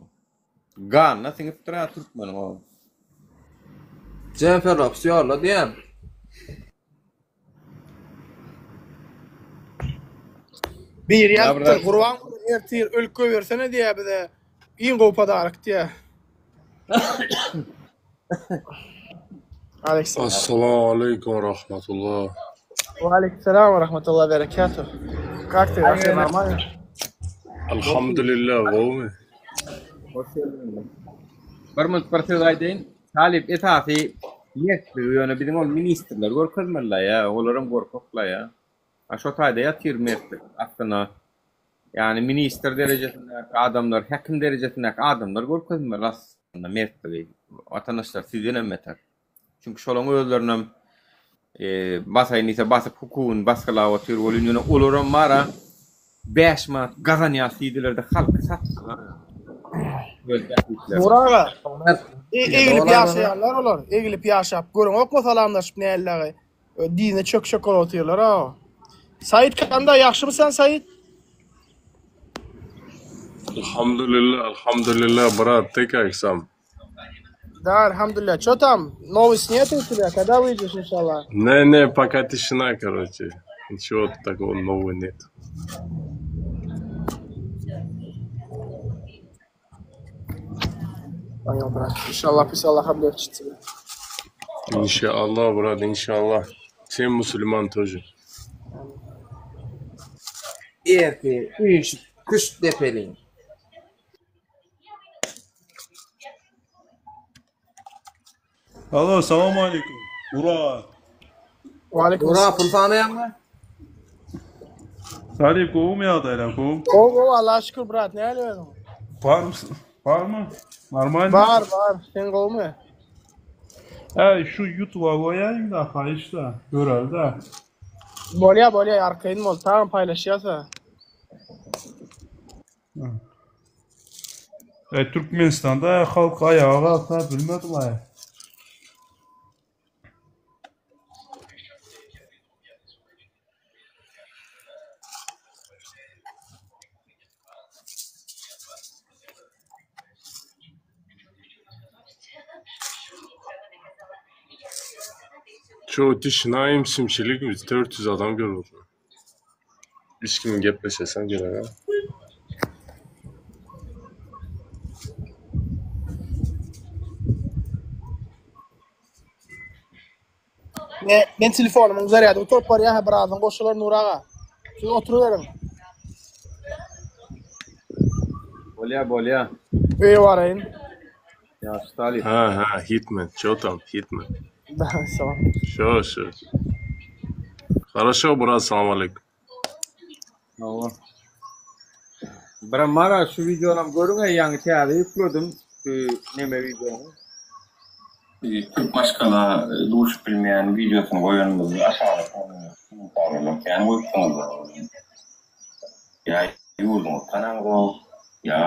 Ganyna siňipdir a türkmeniň o. Jennifer Lopes ýolla diýen. Biri ýazypdyr, Gurbanguly ertir ölüp goýbersene diýýär bize. Iň gowy podarok diýýär. Aleyküm. Assalamu aleykum ve rahmetullah. Ve aleyküm selam ve rahmetullah berekatuh. Как ты? Вообще нормально? Alhamdulillah gowmy? Hoş geldiň. Bir minut bir söz aýdaýyn. Talyp esasy. Mertligi ýöne biziň ol ministrler görkezmeli ýa, olaram gorkakla ýa. A şo taýda ýatyr mertlik aslynda. Ýagny ministr derejesindäki adamlar, häkim derejesindäki adamlar görkezmeli aslynda mertligi. Watandaşlar sizdenem beter. Çünki şolaň özlerinem basaýyn diýse basyp hukugyny basgylap otyr welin ýöne olaram bara 5 manat gazanýas diýdiler-de halky satdylar. Öz bähbitlerine. Nur aga, egilip ýaşaýanlar olar, egilip ýaşap, göreňokmy salamlaşyp nällagy, dine çök-çök bolup otyrlar-a. Said kanda, ýagşymy sen Said? Alhamdulillah, alhamdulillah, brat, ты как сам? Да, alhamdulillah. Что там? Новость нет у тебя? Когда выйдешь, иншаллах? Не, не, пока тишина, короче. Ничего такого нового нет. Понял, брат. Иншаллах, пусть Аллах облегчит тебе. Иншаллах, брат, иншаллах. Всем мусульман тоже. Ertir üýşüp küşt depeliň. Alo, salam aleyküm. Ura. Waleýkim Ura pul sanaýaňmy? Salih gowumy ýagdaýlar gowy? Gowy gowy Allaha şükür brat nähili özüň? Barmy? Barmy? Normalmy? Bar bar sen gowumy? Äý şu ýutuba goýaýyňda haýyşda görelde. Bolýa bolýa arkaýyn bol tagam paýlaşýasa. E, Türkmenistanda halk ayağa kalkar bilmedim ay. Çoğu tişina imsimçilik 400 adam görüldü. Hiç kimin gepleşesen gerek ha. Ne, men telefonumyň zarýady gutaryp barýar, ha birazdan goşular Nur aga. Siz oturyberiň. Bolýa, bolýa. Öýe baraýyn. Ýagşy talyp. Ha ha Hitman, ço tam Hitman. Da, salam. Şo şo. Хорошо, брат, salam aleyküm. Hawa. Biram mara şu wideonam görüň-ä ýaňy täze ýükledim şu neme wideony. Türk maşgala duşup bilmeýän wideosyny goýanymyzda aşagyna kommentariýalar kän goýupsyňyz. Ýa ýurduňyzy tanaňzok, ýa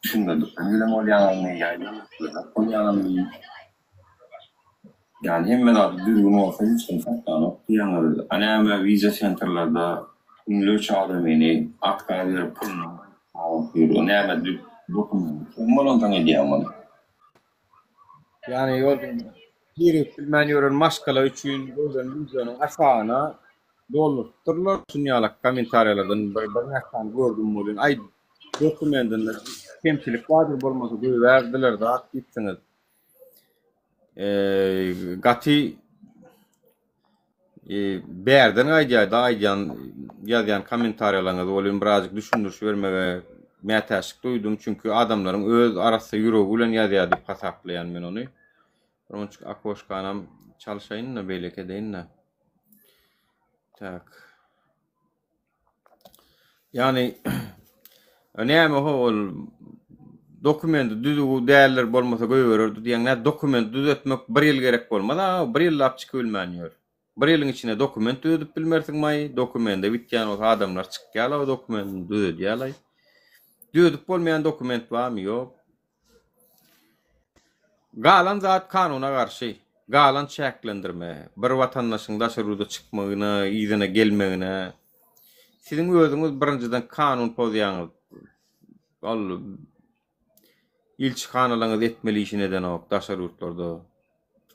düşünmezlikden gelen bolýaňyzmy, ýa ýönekeýräk bolýaňyzmy. Ýani hemme zat düzgün bolsa hiç kim saklanok diýýäňiz. A näme wiza sentrlerde müňlerçe adamyny otkaz berip puluny alyp ýör. O näme dokument kem bolansoň edýäň muny. Ýani ýol girip bilmän ýören maşgala üçin goýlan wideonyň aşagyna doldurypdyrlar. Şuny ýalak kommentariýalardan bir birnäçe sany gördüm welin aý dokumendinde kemçilik bardyr bolmasa goýbärdiler zat diýipsiňiz. Gaty bärden gaýdýar-da aýdýan, ýazýan kommentariýalaryňyz welin birazjyk düşündiriş bermege mätäçlik duýdum. Çünki adamlaryň öz arassa ýüregi bilen ýazýar diýip hasaplaýan men ony. Bir onçuk okoşkanam çalşaýyn-da, beýleki edeýin-de. Tak. Ýagny näme ho ol dokumenti düzüw däldir bolmasa goýbererdi diýen nä dokument düzetmek bir ýyl gerek bolmaz a bir ýyllap çykyp bilmän ýör. Bir ýylyň içinde dokument düzedip bilmersiň maý dokumende bitýän bolsa adamlar çykýarlar o dokumentini düzedýärler. Düzedip bolmaýan dokument barmy ýok. Galan zat kanuna garşy. Galan çäklendirme. Bir watandaşyň daşary ýurda çykmagyna, yzyna gelmegine. Siziň özüňiz birinjiden kanun pozýaňyz. Ol ilçihanalaryňyz etmeli işini edenok daşary ýurtlarda.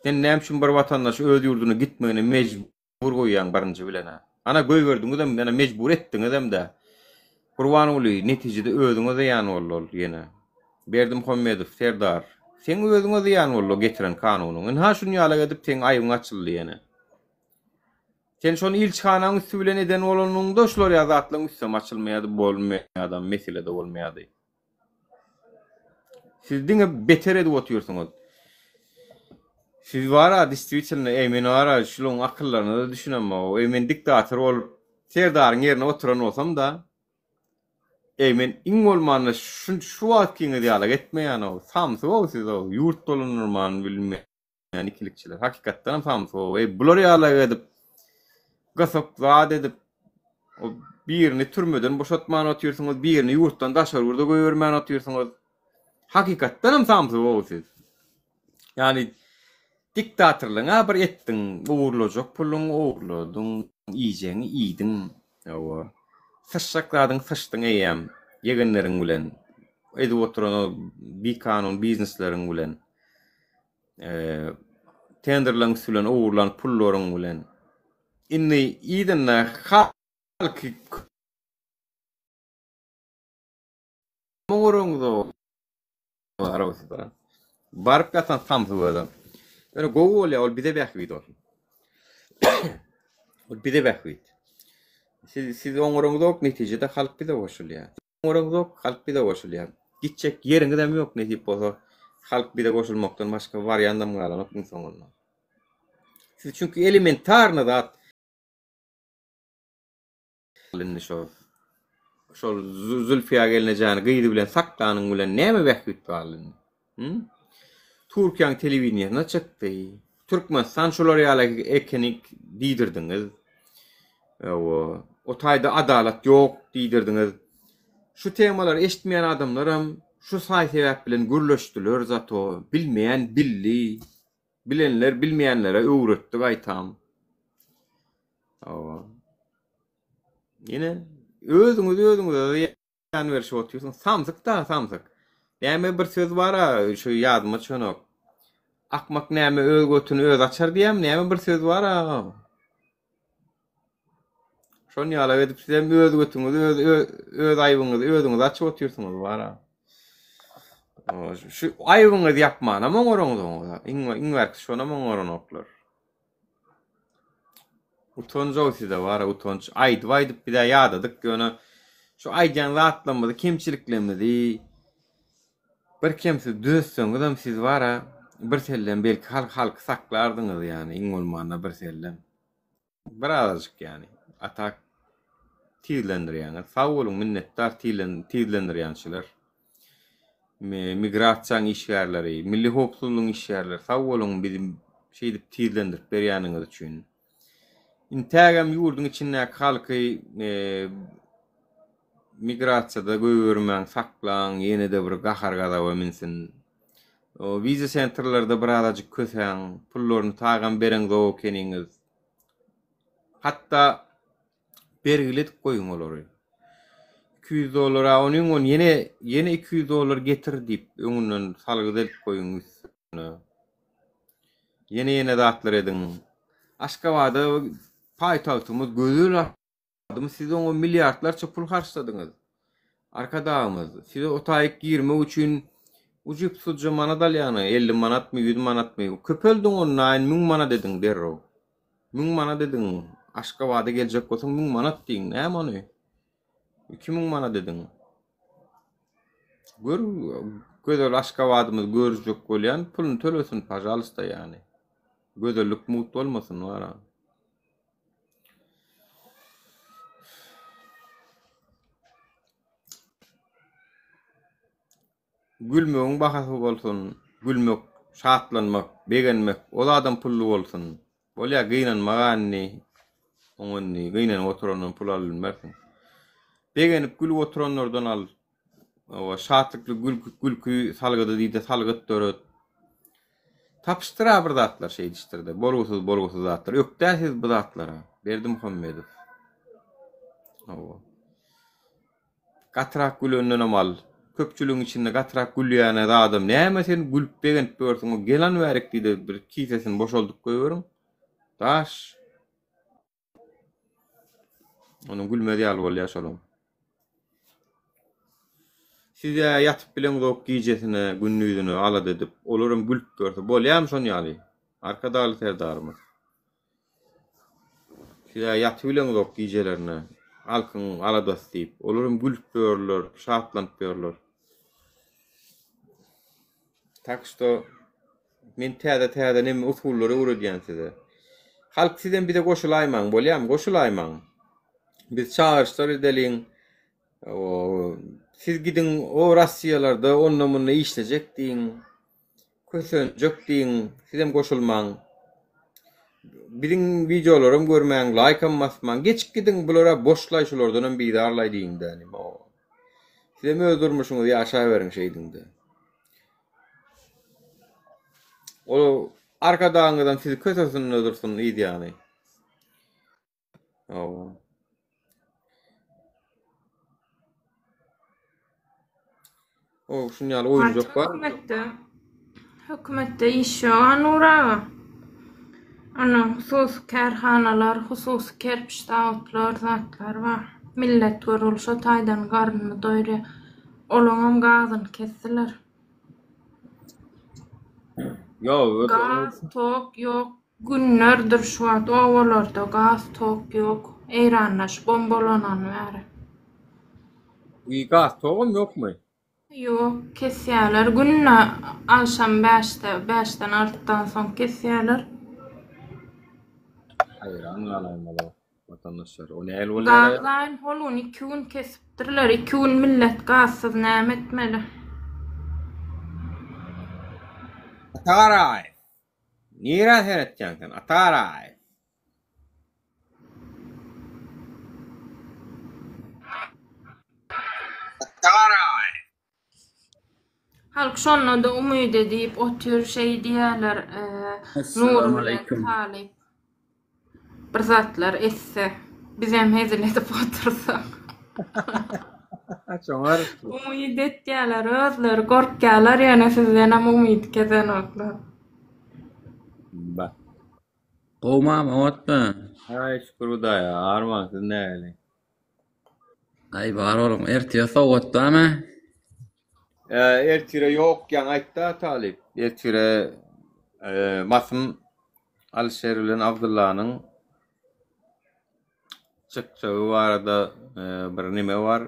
Sen näme üçin bir watandaşy öz ýurduna gitmegine mejbur Mejbur goýýaň birinji bilen-ä. Ana goýberdiňizem, ýöne mejbur etdiňizem-dä. Gurbanguly, netijede özüňe zyýan boldy ol ýene. Berdimuhamedow, Serdar, seň özüňe zyýan boldy o getiren kanunyň. Ynha şuny ýalak edip seň aýbyň açyldy ýene. Sen şony ilçihanaň üsti bilen eden bolanyňda şular ýaly zatlaryň üstem açylmaýardy, bolmaýadam, mesele-de bolmaýardy. Siz diňe beter edip otyrsyňyz. Siz bara distwitelno eý men bara şulaň akyllaryna-da düşünemok. Eý men diktator bolup Serdaryň ýerine oturan bolsam-da eý men iň bolmanda şu şu wagtkyňyz ýalak etmeýän-ow. Samsyk-ow siz-ow. Ýurt dolandyrmany bilmeýän ikilikçiler. Hakykatdanam samsyk-ow. Eý bular ýalak edip gysyp zat edip o birini türmeden boşatman otyrsyňyz, birini ýurtdan daşary ýurda goýbermän otyrsyňyz. Hakykatdanam samsyk-ow siz. Ýagny diktatorlygyňa bir etdiň, ogurlajak puluňy ogurladyň, iýjegiňi iýdiň, hawa. Syçjak zadyňy syçdyň eýýäm ýegenleriň bilen, edip oturan o bikanun biznesleriň bilen, tenderleriň üsti bilen ogurlan pullaryň bilen. Indi yzynda halky Oňaraňyzok. Baryp ýatan samsyk özem. Ýöne gowy bolýar, ol bize bähbit ol. Ol bize bähbit. Siz siz oňaraňyzok, netijede halk bize goşulýar. Oňaraňyzok, halk bize goşulýar. Gitjek ýeriňizem ýok nesip bolsa. Halk bize goşulmakdan başga wariandam galanok iň soňunda. Siz çünki elementarny zat Indi şo şol Zülfiýa gelnejäni gyzy bilen saklanyň bilen näme bähbit galdy indi? Hü? Türkiýäň telewideniýesine çykdy. Türkmenistan şular ýaly ekeni diýdirdiňiz. Hawa, o taýda adalat ýok diýdirdiňiz. Şu temalary eşitmeýän adamlaram şu saý-sebäp bilen gürleşdiler zato, bilmeýän bildi. Bilenler bilmeýänlere öwretdi gaýtam. Hawa. Ýene özüňiz özüňize zyýan berişip otyrsyňyz. Samsyk da samsyk. Näme bir söz bar-a, şu ýadyma düşenok. Akmak näme öz götüni özi açar diýýärmi, näme bir söz bar-a. Şon ýalak edip sizem öz götüňizi öz öz aýbyňyzy özüňiz açyp otyrsyňyz bar-a. Şu aýbyňyzy ýapmanam oňaraňyz iň iň bärkisi şonam oňaranoklar. Utanjow size bar-a utanç. Aýdyp aýdyp bizä ýadadyk ýöne şu aýdýan zatlarymyzy kemçiliklerimizi bir kemsiz düzetseňizem siz bar-a bir sellem belki halk halky saklardyňyz ýany iň bolmanda bir sellem. Bir azajyk ýany. A tak tizlendirýäňiz. Sag boluň minnetdar tizlendirýänçiler. Migrasiýaň işgärleri, milli howpsuzlygyň işgärleri sag boluň bizi şeýdip tizlendirip berýäniňiz üçin. Intägem ýurduň içindäki halky migrasiýada goýbermäň, saklaň, ýene-de bir gahar-gazaba minsin. Wiza sentrlerde bir azajyk kösäň, pullaryny tagam bereňzok ekeniňiz. Hatda bergili edip goýuň olary. 200 dollara onyň on ýene ýene 200 dollar getir diýip öňünden salgyt edip goýuň üstüne. Ýene ýene zatlar ediň. Aşgabada paýtagtymyz gözel Adym siz oňa milliardlarça pul harçladyňyz. Arkadagymyz, size o taýyk girmek üçin ujypsyzja manat alýany, 50 manatmy, 100 manatmy, köpeldiň ony naýyn 1000 manat ediň derrew. 1000 manat ediň, Aşgabada geljek bolsaň 1000 manat diýiň, näme ony? 2000 manat ediň. Gör, gözel Aşgabadymyzy görjek bolýan puluny tölesin, pažalysta ýany. Gözellik mugt bolmasyn wara. Gülmegiň bahasy bolsun, gülmek, şatlanmak, begenmek, o zadam pully bolsun. Bolýa gynanmaga indi, oňa indi gynanyp oturandan pul alyp bilmersiň. Begenip gülüp oturanlardan al. Hawa, şatlykly gülki, gülki salgydy diýde salgyt döret. Tapyşdyr-a bir zatlar şeýdişdir-de. Bolgusyz bolgusyz zatlar. Ökdä siz bu zatlara. Berdimuhamedow. Hawa. Gatyrak gülendenem al. Köpçüligiň içinde gatyrak gülýäne zadam näme sen gülüp begenip ýörsüň. Gelan bärik diýde bir kisesini boşaldyp goýberiň. Daş. Onuň gülmez ýaly bolýar şolam. Siz-ä ýatyp bileňzok gijesine, gündizine alada edip, olaram gülüp görse bolýarmy şon ýaly? Arkadagly Serdarymyz. Siz-ä ýatyp bileňzok gijelerine, halkyň aladasy diýip, olaram gülüp ýörler, şatlanyp ýörler. Tak şto. Men täze täze neme usullary öwredýän size. Halk sizem bize goşulaýmaň bolýamy goşulaýmaň. Biz çagyryşlar edeliň. Siz gidiň o Rossiýalarda onda munda işlejek diýiň. Kösenjek diýiň. Sizem goşulmaň. Biziň wideolaram görmäň, laýkam basmaň. Geçip gidiň bulara boşlaý şulardanam bizarlaý diýiňdä neme o. Sizem öz durmuşyňyzy ýaşaberiň şeýdiňde. O arkadagyňyzam sizi kösesinde dursun yz ýany. Hawa. O şun ýaly oýunjak bar. Hökümetde hökümetde iş ýok a Nur aga. Ana hususy kärhanalar, hususy kerpiç zawodlar, zatlar bar. Millet görgüli şo taýdan garnyny doýurýar. Olaňam gazyny kesdiler. Ýok, Gaz, tok ýok. Günlerdir şu wagt obalarda gaz tok ýok. Eýranda şu bombalanany bäri. I gaz togam ýokmy? Ýok, kesýärler. Günde agşam bäşde, bäşden altydan soň kesýärler. Haýran galaýmaly watandaşlar. O nähili bolýar? Gaz aýyn hol gün iki gün kesipdirler. Iki gün millet gazsyz näme etmeli? Ata Garaýew. Nirä seretýäň sen, Ata Garaýew? Ata Garaýew. Halk şonda-da umyt edip otyr şeý diýýärler Nury bilen Talyp bir zatlar etse bizem hezil edip otursak. Şoňar. Umyt etýärler özleri gorkýarlar ýöne sizdenem umyt kesenoklar. Ba. Gowy mama oňatmy? Aý şükür Hudaýa arman siz nähili? Aý bar boluň ertire sowgat barmy? Ertire ýok ýaňy aýtda Talyp. Ertire basym Alyşer bilen Abdyllanyň çykjagy barada bir neme bar.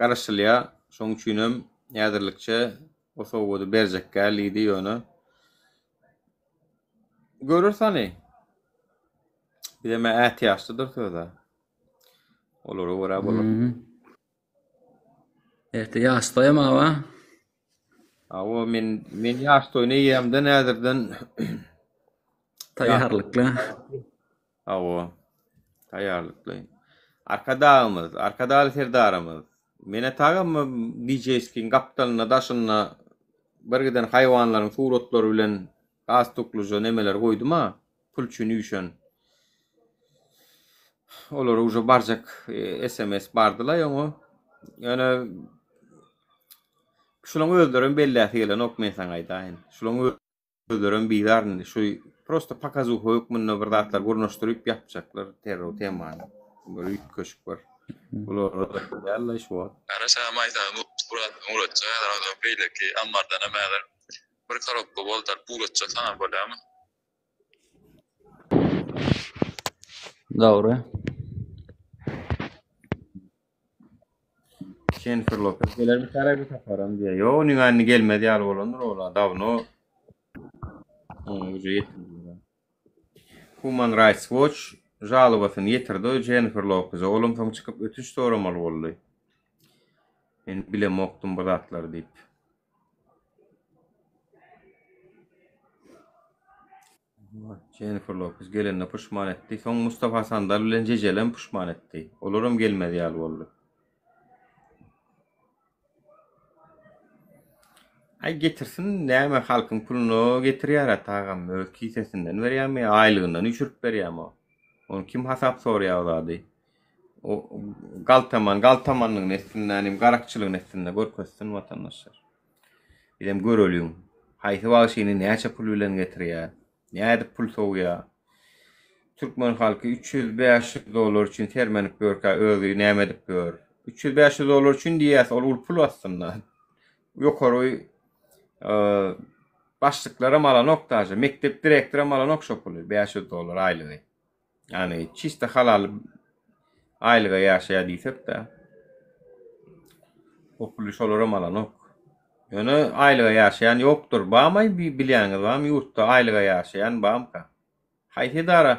Garaşylýar. Şoň üçinem häzirlikçe o sowgady berjek däl diýdi ýöne. Göreris hany. Bizem ätiýaçlydyr söze. Olara görä bolar. Erte ýaş toýam awa. Awa men men ýaş toýuna eýýämden häzirden taýýarlykly. Awa. Taýýarlykly. Arkadagymyz, Arkadagly Serdarymyz. Mene tagam DJ-skiň gapdalynda daşynda bir giden haýwanlaryň suratlary bilen galstuklyja nemeler goýdum-a. Pul üçin üýşen. Olara uje barjak SMS bardylaý oňa. Ýöne şulaň özlerem belläsi gelenok men saňa aýdaýyn. Şulaň özlerem bizar indi şu prosta pokazuha hökmünde bir zatlar gurnaşdyryp ýapjaklar terror temany. Bir üýtgeşik bir. Bulara däl-de şu wagt. Garaşagam aýtsaň ugratjak häzir ondan beýleki ammardanam häzir bir korobka bolt alyp ugratjak saňa bolýamy. Dogry. Jennifer Lopez gelermi täre bu saparam diýýär. Ýok, onuň indi gelmez ýaly bolandyr ol dawno. Onuň güýji ýetmedi. Human Rights Watch žalobasyny ýetirdi Jennifer Lopeze. Olam soň çykyp ötünç soramaly boldy. Men bilemokdym bu zatlary diýip. Jennifer Lopez gelende puşman etdi. Soň Mustafa Sandal bilen Jejelem puşman etdi. Olaram gelmez ýaly boldy. Aý getirsin näme halkyň puluny getirýär tagam öz kisesinden berýärmi aýlygyndan üýşürip berýärmi o. Ony kim hasap soraýar o zady. O galtaman galtamanlygyny etsin nänim garakçylygyny etsin-de görkezsin watandaşlar. Bizem göreliň. Haýsy bagşyny näçe pul bilen getirýär? Nädip pul sowýar? Türkmen halky 300-500 dollar üçin sermenip ýörkä özi näme edip ýör? 300-500 dollar üçin diýýäs, ol uly pul aslynda. Ýokary başlyklaram alanok daže, mekdep direktoram alanok şo puly, 500 dollar aýlygy. Ýagny çista halal aýlyga ýaşaýar diýsek-de, o puly şolaram alanok. Ýöne aýlyga ýaşaýan ýokdur. Barmy bilýäniňiz barmy ýurtda aýlyga ýaşaýan barmyka? Haýsy edara?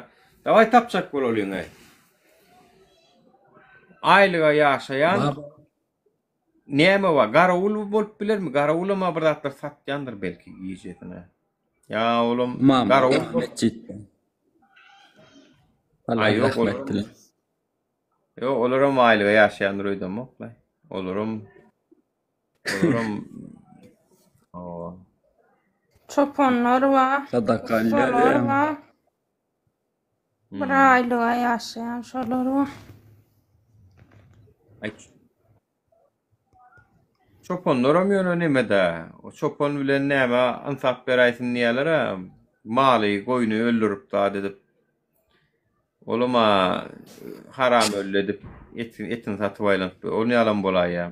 Dawaý tapjak bolalyň-aý. Aýlyga ýaşaýan näme bar? Garawul bolup bilermi? Garawulam-a bir zatlar satýandyr belki gijesine. Ýa olam garawul Metjitde. Aý ýok olar. Ýok olaram aýlyga ýaşaýandyr öýdemok-laý. Olaram Olaram Hawa. Çopanlar bar. Sadaka Ustalar alýar. bar. Bir Hmm. aýlyga ýaşaýan şolar bar. Aý, Çopanlaram ýöne neme-dä, o çopan bilen näme ynsap beräýsin diýýäler-ä, maly, goýny öldürip zat edip. Olam-a haram öldi edip, etini satyp aýlanyp, ol ýalam bolaýýar.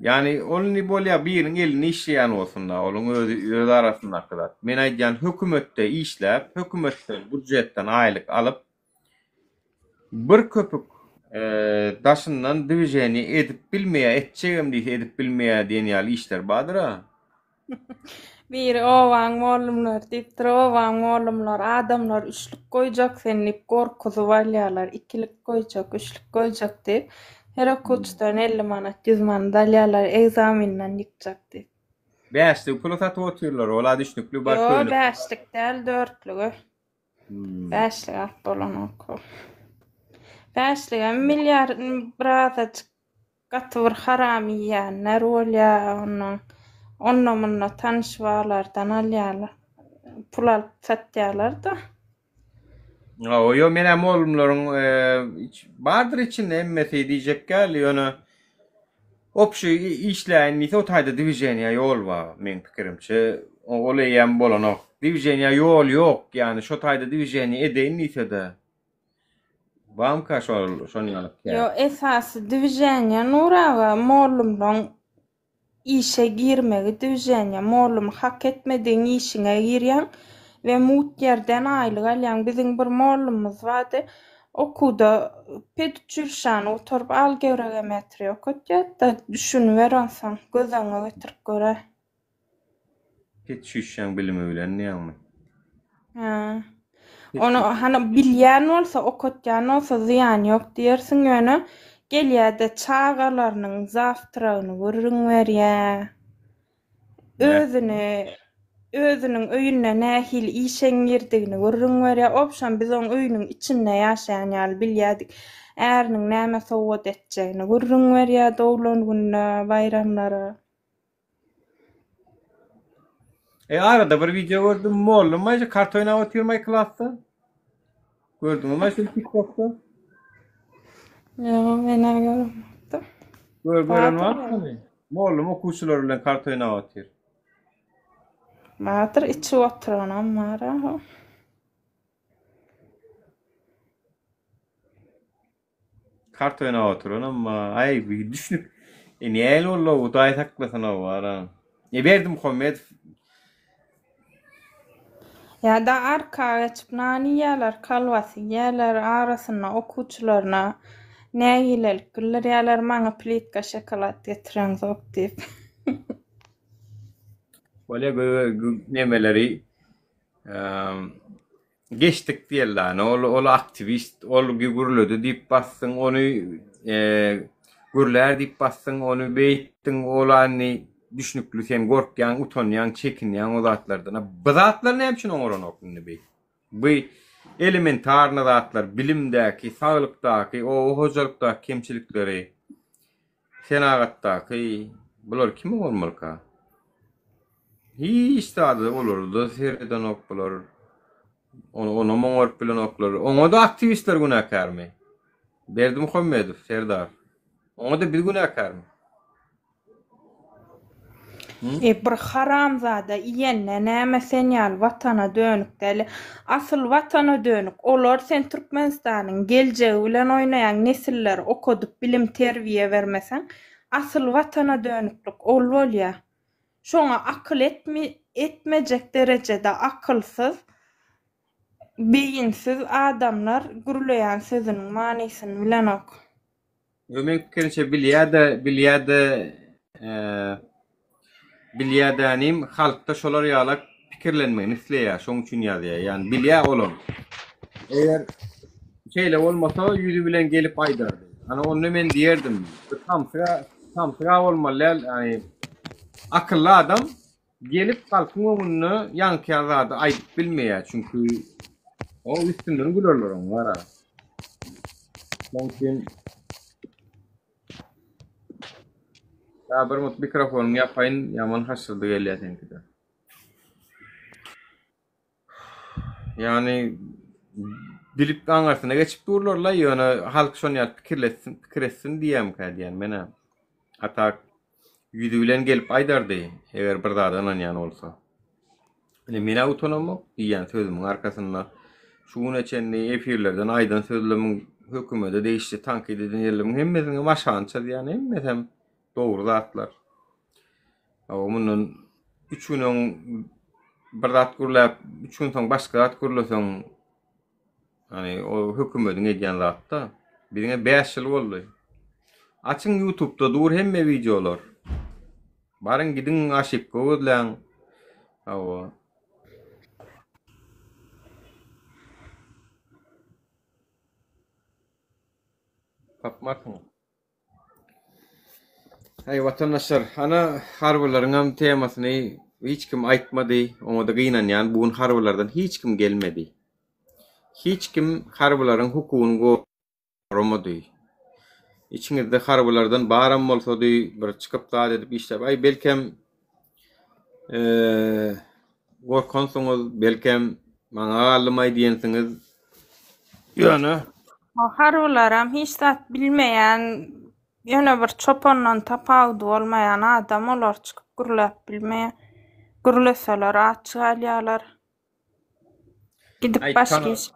Ýagny ol indi bolýar biriniň elinde işleýän bolsun-da, olaň özi öz arasyndaky zat. Men aýdýan hökümetde işläp, hökümetden, býujetden aýlyk alyp, bir köpük daşyndan dwiženiýe edip bilmeýär, etjegem diýse edip bilmeýär diýen ýaly işler bardyr-a. Biri obaň mollumlary diýipdir, obaň mollumlary adamlar üçlük goýjak sen diýip gorkuzyp alýarlar, ikilik goýjak, üçlük goýjak diýip, her okuwçydan 50 manat, 100 manat alýarlar, ekzamenden ýykjak diýip. Bäşligi pula satyp otyrlar, ol-a düşnükli bar Ýo, köne. bäşlik däl, dörtlügi. Bäşlik alyp bolanok. Bäşligem milliard birazajyk Gaty bir haram iýýänler bolýa ondan onda munda tanyş barlardan alýarlar. Pul alyp satýarlarda. Hawa ýo menä mollumlaryň bardyr içinde hemmesi diýjek däl ýöne opşy işläýin diýse o taýda dwiženiýa ýol bar meň pikirimçe ol eýýäm bolanok dwiženiýa ýol ýok ýagny şo taýda dwiženiýa edeýin diýsede Bamka şol şon ýaly kär. Ýo esasy dwiženiýa Nur aga mollumlaň işe girmegi dwiženiýa mollumy hak etmedigiň işiňe girýäň we mugt ýerden aýlyk alýaň biziň bir mollumyz bardy okuwda peduçilişany gutaryp algebra geometriýa okatýardy düşüniber onsoň göz öňüňe getirip göräý. Pet çüýşäň bilimi bilen diýýäňmi? Hä. Ony hany bilýän bolsa, okatýan bolsa zyýany ýok diýersiň, ýöne gelýär-de çagalarynyň zawtragyny gürrüň berýär. Özüni özüniň öýünde nähili işeňňirdigini gürrüň berýär. Obşam biz oň öýüniň içinde ýaşaýan ýaly bilýärdik. Äriniň näme sowgat etjegini gürrüň berýär doglan gününe, baýramlara. E arada bir video gördüm. Mollum aýja kart oýnap otyr my klasda. Gördüňizmi şul TikTokda? Ýok, men görmedim. Gör gören barmy? Mollum okuwçylar bilen kart oýnap otyr. Bardyr, içip oturanam bar. Kart oýnap oturan amma aý bir düşnük. E näl boldy Hudaý saklasyn o ara. E Berdimuhamedow Ýa-da arka geçip nan iýýärler, kolbasa iýýärler, arasynda okuwçylaryna nägilelik bildirýärler, maňa plitka şokolad getireňzok diýip. Bolýa nemeleri Geçdik diýerler. Ol ol aktiwist, ol gürledi diýip basdyň, ony gürlär diýip basdyň, ony beýtdiň, ol indi düşnükli sen gorkýaň, utanýaň, çekinýäň o zatlardan. Bu zatlar näme üçin oňaranok indi bi? Bu elementarny zatlar, bilimdäki, saglykdaky, oba hojalykdaky kemçilikleri, senagatdaky bular kim oňarmalyka? Hiç zada olarda seredenok bular. Ony onam oňaryp bilenoklar. Oňa-da aktiwistler günäkärmi? Berdimuhamedow, Serdar. Oňa-da biz günäkärmi? E bir haramzada iýende näme sen ýaly watana dönük däl. Asyl watana dönük olar sen Türkmenistanyň geljegi bilen oýnaýaň nesilleri okadyp bilim terbiýe bermeseň asyl watana dönüklik ol bolýa. Şoňa akyl etmejek derejede akylsyz, beýinsiz adamlar gürleýän sözüniň manysyny bilenok. Ýo meň pikirimçe bilýä-de, bilýä-de. Bilýä dänim halkda şolar ýalak pikirlenmegini isleýä şoň üçin ýazýa ýani bilýä olam eger şeýle bolmasa ýüzi bilen gelip aýdardy ana onda men diýerdim bu samsyga samsyga bolmaly däl ýani akylly adam gelip halkyň öňünde ýaňky ýaly zady aýdyp bilmeýä çünki o üstünden gülerler oň gara şoň üçin Ýa bir mut mikrofonyňy ýapaýyn, ýaman haşyrdy gelýär seňkide. Ýagny bilip aňyrsyna geçip durlar-la, ýöne halk şony ýaly pikirletsin, pikir etsin diýýärmikä diýýän men-ä. A tak ýüzi bilen gelip aýdardy, eger bir zada ynanýan bolsa. Ine men-ä utanamok diýýän sözümiň arkasynda şu güne çenli efirlerden aýdan sözlemiň hökümede degişli tankyt eden ýerlerimiň hemmesiniň aşagyny çyzýan, hemmesem dogry zatlar. Hawa mundan üç gün öň bir zat gürläp, üç gün soň başga zat gürleseň, ýani o hökümediň edýän zatda. Biziňe 5 ýyl boldy. Açyň YouTube'da dur hemme wideolar. Baryň gidiň aşipka gözläň. Hawa. Tapmarsyňyz. Aý watandaşlar, ana harbylaryňam temasyny hiç kim aýtmady, oňada gynanýan, bu gün harbylardan hiç kim gelmedi. Hiç kim harbylaryň hukugyny goramady. Içiňizde harbylardan baram bolsady bir çykyp zat edip işläp, aý belkem gorkansyňyz, belkem maňa galdymaý diýensiňiz. Ýöne O harbylaram hiç zat bilmeýän, ýöne bir çopandan tapawudy bolmaýan adam olar çykyp gürläp bilmeýär. Gürleseler aç galýarlar. Gidip Aý, başga tana, iş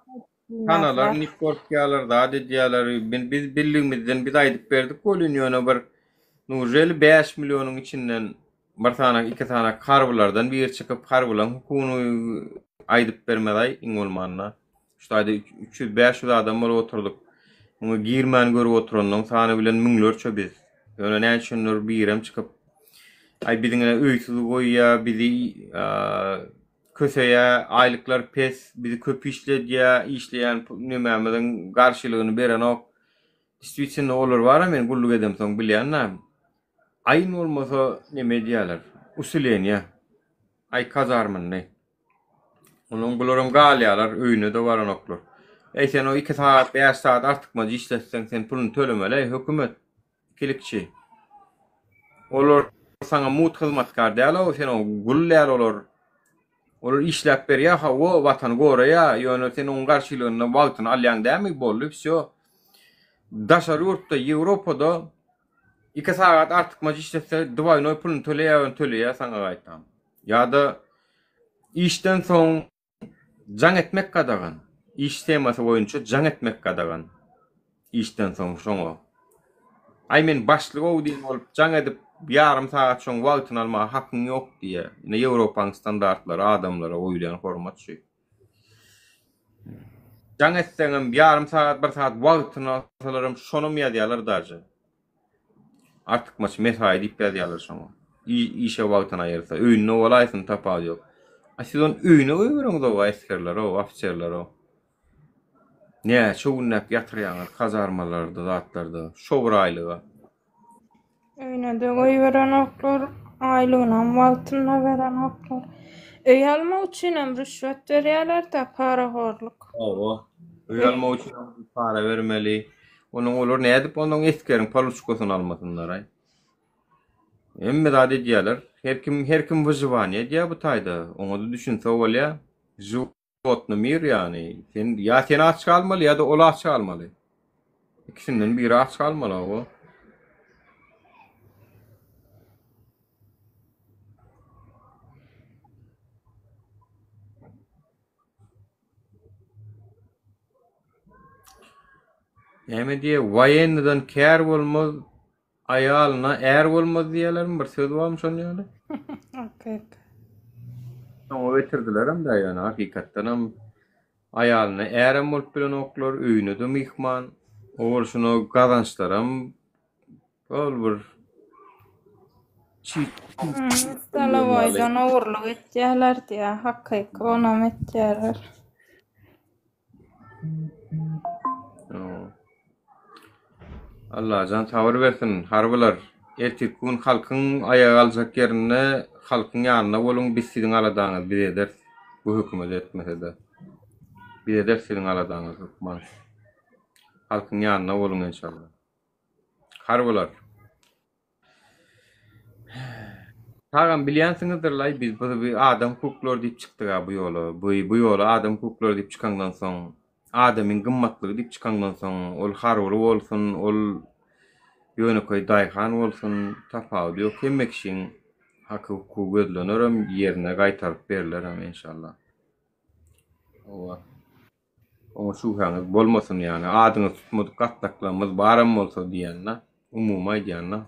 tanalar bilmezler. nip gorkýarlar, zat edýärler. Biz, biz bildigimizden biz aýdyp berdik welin ýöne bir Nuželi 5 millionyň içinden bir sany, iki sany harbylardan biri çykyp harbylaryň hukugyny aýdyp bermez-aý iň bolmanda. Şu taýda 300-500 adam bolup oturdyk. Muňa girmän görüp oturanyň sany bilen müňlerçe biz. Ýöne näme üçindir birem çykyp aý biziň ine öýsüz goýýa, bizi köseýä, aýlyklar pes, bizi köp işledýä, işleýän nemämiziň garşylygyny berenok. Distwitno olar bara men gulluk edemsoň bilýän-dä. Aýyn bolmasa neme edýäler, usileniýa. Aý kazarmyny. Onuň bularam galýarlar, öýüne-de baranoklar. Eý sen o 2 sagat, 5 sagat artykmaç işletseň sen puluny tölemeli eý hökümet. Ikilikçi. Olar saňa mugt hyzmatkar däl-ow, sen o gul däl olar. Olar işläp berýär, hawa, watany goraýar, ýöne sen oň garşylygynda wagtyny alýaň dälmi? Boldy, wsýo. Daşary ýurtda, Ýewropada 2 sagat artykmaç işletse, dwaýnoý puluny töleýär, töleýär saňa gaýtam. Ýa-da işden soň jaň etmek gadagan. Iş temasy boýunça jaň etmek gadagan. Işden soň şoňa. Aý men başlyg-ow diýen bolup jaň edip ýarym sagat şoň wagtyny almaga hakyň ýok diýýär. Ine Ýewropaň standartlary adamlara goýulýan hormat şu. Jaň etseňem ýarym sagat bir sagat wagtyny alsalaram şonam ýazýarlar daže. Artykmaç mesaýy diýip ýazýarlar şoňa. Işe wagtyny aýyrsa, öýünde bolaýsyn tapawudy ýok. A siz ony öýüne goýbereňiz-ow esgerler-ow, ofiserler-ow. Näçe günläp ýatyrýaňyz kazarmalarda, zatlarda, şo bir aýlyga. Öýüne-de goýberenoklar, aýlygynam wagtynda berenoklar. Öý almak üçinem rüşwet berýärler-dä, parahorluk. Hawa, öý almak üçinem para bermeli. Onuň olar nädip onuň esgeriň poluçkasyny almasynlar-aý? Hemme zat edýärler. Her kim her kim wyžiwaniýe edýär bu taýda. Oňa-da düşünse bolýar. Životny mir ýagny. Sen ýa sen aç galmaly ýa-da ol aç galmaly. Ikisinden biri aç galmaly hawa. Näme diýýär? Woýennydan kär bolmaz, aýalyna är bolmaz diýýärlermi? Bir söz barmy şonuň ýaly? Okey. Soňa getirdilerem-dä ýöne hakykatdanam aýalyna ärem bolup bilenoklar, öýüne-de myhman. O bolşuna gazançlaram ol bir. Çiğ Stolowoýdan ogurlyk etýärler diýýär, hakyky onam etýärler. Allajan sabyr bersin harbylar ertirki gün halkyň aýaga galjak ýerinde halkyň ýanynda boluň biz siziň aladaňyzy biz ederis bu hökümet etmesede biz ederis siziň aladaňyzy hökman halkyň ýanynda boluň enşalla harbylar. Tagam bilýänsiňizdirlaý biz bu adam hukuklary diýip çykdyga bu ýola. Bu bu ýola adam hukuklary diýip çykaňdan soň, adamyň gymmatlygy diýip çykaňdan soň, ol harbyly bolsun, ol ýönekeý daýhan bolsun, tapawudy ýok. Hemme kişiň haky hukugy gözlenerem, ýerine gaýtaryp berlerem enşalla. Hawa. Oňa şübhäňiz bolmasyn ýagny adyňyzy tutmadyk gatlaklarymyz baram bolsa diýende, umumy aýdýanda.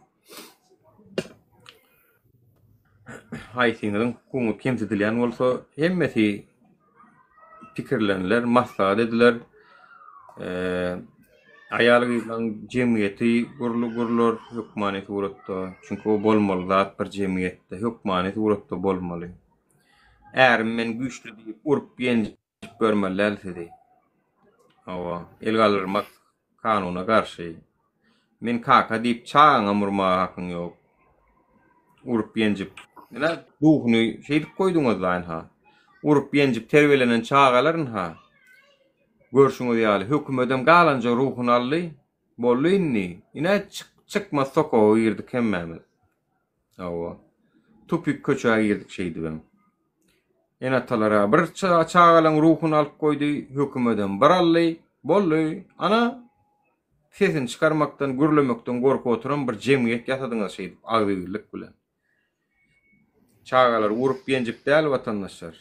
Haýsyňyzyň hukugyňyz kemsidilýän bolsa, hemmesi pikirleniler, maslahat ediler. Aýal-gyzlaryň jemgyýeti gurly gurlar hökmany suratda. Çünki o bolmaly zat bir jemgyýetde hökmany suratda bolmaly. Ärim men güýçli diýip urup-ýenjip görmeli däl sizi. Hawa, el galdyrmak kanuna garşy. Men kaka diýip çagaňam urmaga hakyň ýok. Urup-ýenjip. Ine, ruhuny şeýdip goýduňyz-da ynha. Urup-ýenjip terbiýelenen çagalar ynha. Görşüňiz ýaly, hökümedem galanja ruhuny aldy. Boldy indi. Ine, çykmaz sokaga girdik hemmämiz. Hawa. Tupik köçä girdik şeýdibem. Ene-atalar-a bir çagalaň ruhuny alyp goýdy, hökümedem bir aldy. Boldy. Ana, sesini çykarmakdan, gürlemekden gorkup oturan bir jemgyýet ýasadyňyz şeýdip agzybirlik bilen. Çagalary urup-ýenjip däl watandaşlar.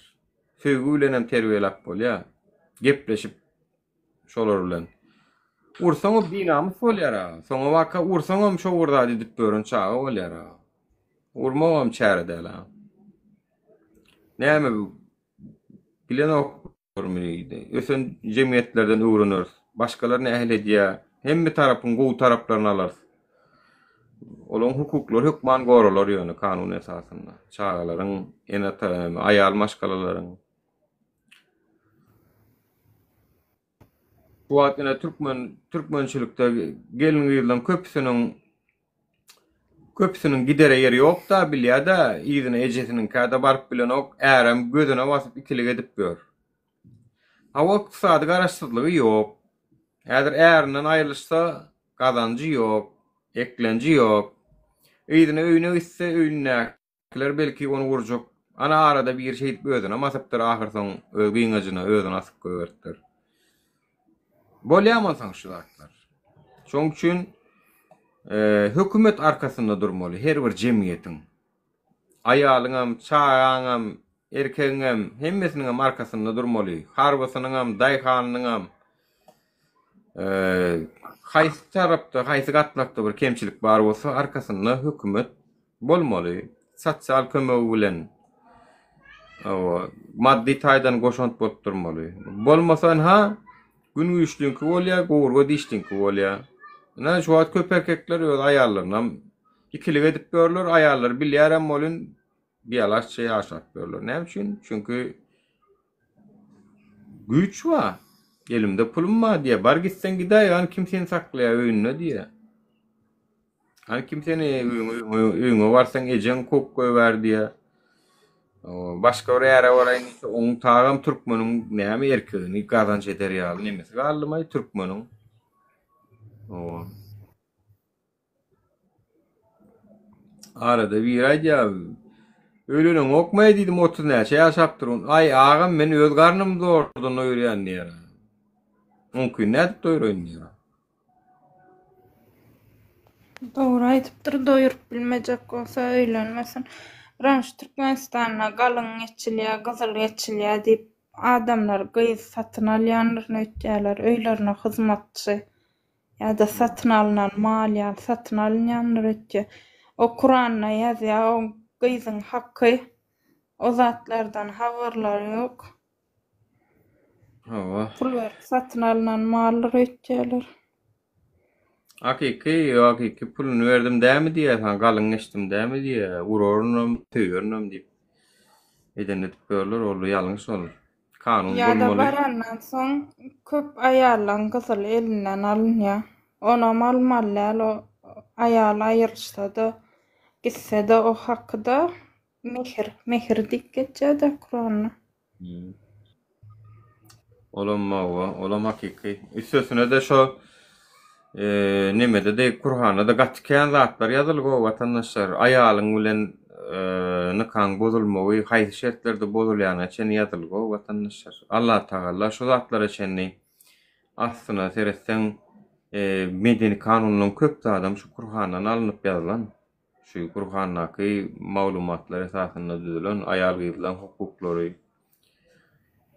Söýgi bilenem terbiýeläp bolýar. Gepleşip şolar bilen. Ursaňam binamys bolýar aga. Soňabaka ursaňam şo bir zat edip ýören çaga bolýar aga. Urmagam çäre däl aga. Näme bu? Bilenoklarmy? Ösen jemgyýetlerden öwreneris. Başgalar nähili edýär? Hemme tarapyň gowy taraplaryny alarys. Olaryň hukuklary hökman goralar ýöne kanun esasynda. Çagalaryň, ene-ata, aýal maşgalalaryň. Bu wagt ine türkmen türkmençilikde gelin-gyzlaryň köpüsiniň köpüsiniň gidere ýeri ýok-da, bilýä-de, yzyna ejesiniňkä-de baryp bilenok, ärem gözüne basyp ikilik edip ýör. Hawa, ykdysady garaşsyzlygy ýok. Häzir ärinden aýrylyşsa, gazanjy ýok, eklenji ýok. Yzyna öýüne gitse, öýündäki Kiler belki ony urjak. Ana arada biri şeýdip özünem asypdyr ahyrsoň öz gyňajyna özüni asyp goýberipdir. Bolýamy onsoň şu zatlar? Şoň üçin hökümet arkasynda durmaly her bir jemgyýetiň. Aýalyňam, çagaňam, erkegiňem hemmesiniňem arkasynda durmaly. Harbysynyňam, daýhanynyňam. Haýsy tarapda, haýsy gatlakda bir kemçilik bar bolsa arkasynda hökümet Bolmaly. Sosial kömegi bilen hawa, maddy taýdan goşant bolup durmaly. Bolmasa ynha, gün güýçliňki bolýar, gowurga dişliňki bolýar. Ynha şu wagt köp erkekler öz aýallarynam ikilik edip ýörler, aýallary bilýärem welin bialaçça ýaşap ýörler. Näme üçin? Çünki güýç bar. Elimde pulum bar diýýär. Bar gitseň gidäý, hany kim seni saklaýar öýünde diýýär. Hany kim seni öýüňe barsaň ejeň kowup goýbär diýýär. Başga bir ýere baraýyn diýse, oň tagam türkmeniň näme erkegini gazanç eder ýaly nemesi galdymaý türkmeniň. Owa. Arada biri aýdýar, öýleneňokmaý diýdim, 30 näçe ýaşapdyr. Aý agam men öz garnymy zordan doýurýan diýýär. Oňkyny nädip doýuraýyn diýýär. Dogry aýdypdyr doýuryp bilmejek bolsa öýlenmesin. Biram şu Türkmenistanda galyň geçilýär, gyzyl geçilýär diýip adamlar gyz satyn alýandyryn öýtýärler. Öýlerine hyzmatçy ýa-da satyn alnan mal ýaly satyn alynýandyr öýtýär. O Kuranda ýazýar o gyzyň haky o zatlardan habarlary ýok. Hawa. Pul berip satyn alnan maldyr öýtýärler. Hakyky, hakyky puluny berdim dämi diýýär saňa, galyň geçdim dämi diýýär, urarynam, söýerinem diýip. Eden edip ýörler, ol ýalňyş ol. Kanun Ýa-da bolmaly. barandan soň köp aýallaň gyzyly elinden alynýar. Onam almaly däl, o aýal aýrylyşsa-da, gitse-de o haky-da mehir, mehir diýip geçýär-dä Kuranda. Olam hawa, olam hakyky. Üstesine-de şo nemede-de Kurhanda-da gaty kän zatlar ýazylgy o watandaşlar. Aýalyň bilen nikaň bozulmagy haýsy şertlerde bozulýanyna çenli ýazylgy o watandaşlar. Allatagalla şu zatlara çenli aslyna seretseň medeni kanunlaryň köp zadam şu Kurhandan alnyp ýazylan. Şu Gurhandaky maglumatlar esasynda düzülen aýal-gyzlaň hukuklary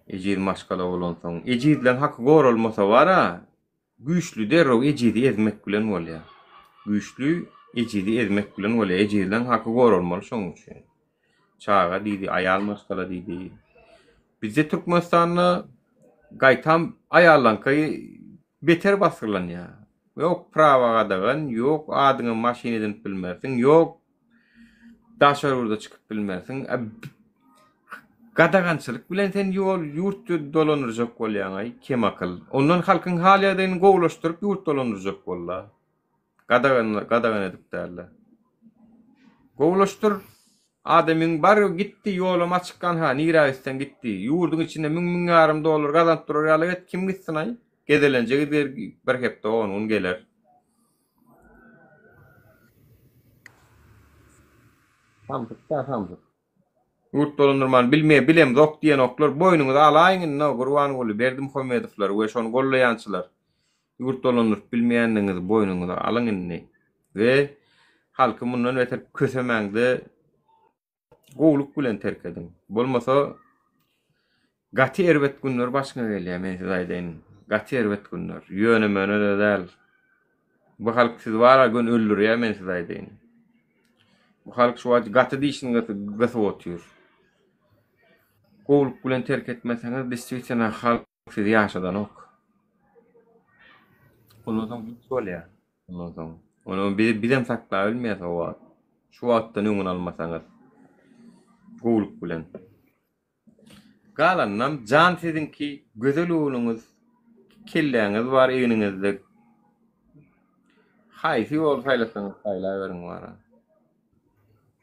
ejiz maşgala bolansoň, ejizleň haky goralmasa bar-a, güýçli derrew ejizi ezmek bilen bolýar. Güýçli ejizi ezmek bilen bolýar. Ejizleň haky goralmaly şonuň üçin. Çaga diýdi, aýal maşgala diýdi. Bizde Türkmenistanda gaýtam aýallaňky beter basgylanýar. Ýok prawa gadagan, ýok adyňa maşyn edinip bilmersiň, ýok daşary ýurda çykyp bilmersiň. Gadagançylyk bilen sen ýol ýurt dolandyrjak bolýaňaý, kemakyl. Ondan halkyň hal ýagdaýyny gowulaşdyryp ýurt dolandyrjak bolla. Gadagan gadagan edip dälde. Gowulaşdyr. Adamyň bar gitdi ýolam açyk anha nirä gitseň gitdi. Ýurduň içinde müň müň ýarym dollar gazanyp durar ýaly et kim gitsin aý. Gezelenje gider bir hepde on gün geler. Samsyk da samsyk. Ýurt dolandyrmany bilmeýär bilemzok diýenoklar boýnuňyza alaýyň indi Gurbanguly Berdimuhamedowlar we şony gollaýançylar. Ýurt dolandyryp bilmeýändigiňizi boýnuňyza alyň indi we halky mundan beter kösemäňde gowluk bilen terk ediň. Bolmasa gaty erbet günler başyňa gelýär men size aýdaýyn. Gaty erbet günler. Ýöne-möne-de däl. Bu halk sizi bara göni öldürýär men size aýdaýyn. Bu halk şu wagt gaty dişini gysyp otyr. Gowluk bilen terk etmeseňiz deswitena halk sizi ýaşadanok. Ondan soň giç bolýar. Ondan soň. Ony biz bizem saklap bilmeýäs o wagt. Şu wagtdan öňüni almasaňyz. Gowluk bilen. Galanynam jan siziňki, gözel ogluňyz, kelläňiz bar egniňizde. Haýsy ýoly saýlasaňyz saýlaberiň wara.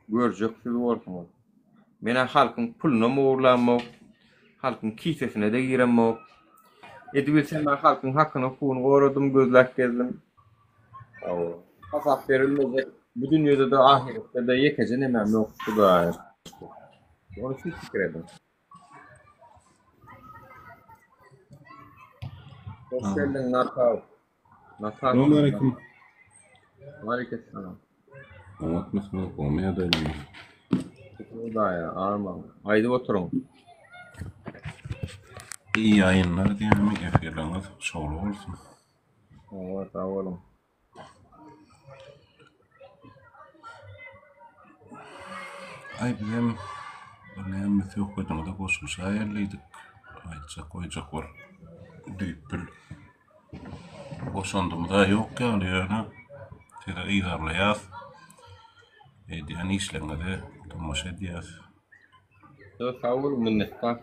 Görjek siz borsuňyz. Men-ä halkyň pulunam ogurlamok, halkyň kisesine-de giremok. Edibilsem-ä halkyň hakyny, hukugyny goradym, gözläp gezdim. Hawa. Hasap berilmejek bu dünýede-de, ahyretde-de ýekeje nemäm ýok, Hudaýa şükür. Ony siz pikir ediň. Hoş geldiň, Nataw. Nataw. Salam Aleyküm. Oňatmysyňyz, gowmy ýagdaýlaryňyz? Şükür Hudaýa, armaň. Aýdyp oturyň. Iyi ýaýynlar diýýämi, efirleriňiz şowly bolsun. Hawa, sag boluň. Aý bizem bir näme söhbediňize goşulyşaýaly diýdik. Aýtjak goýjak bir düýpli Goşandymyz-a ýok ýaly ýöne sizi yzarlaýas. Edýän işleriňize tomaşa edýäs. Sag boluň minnetdar.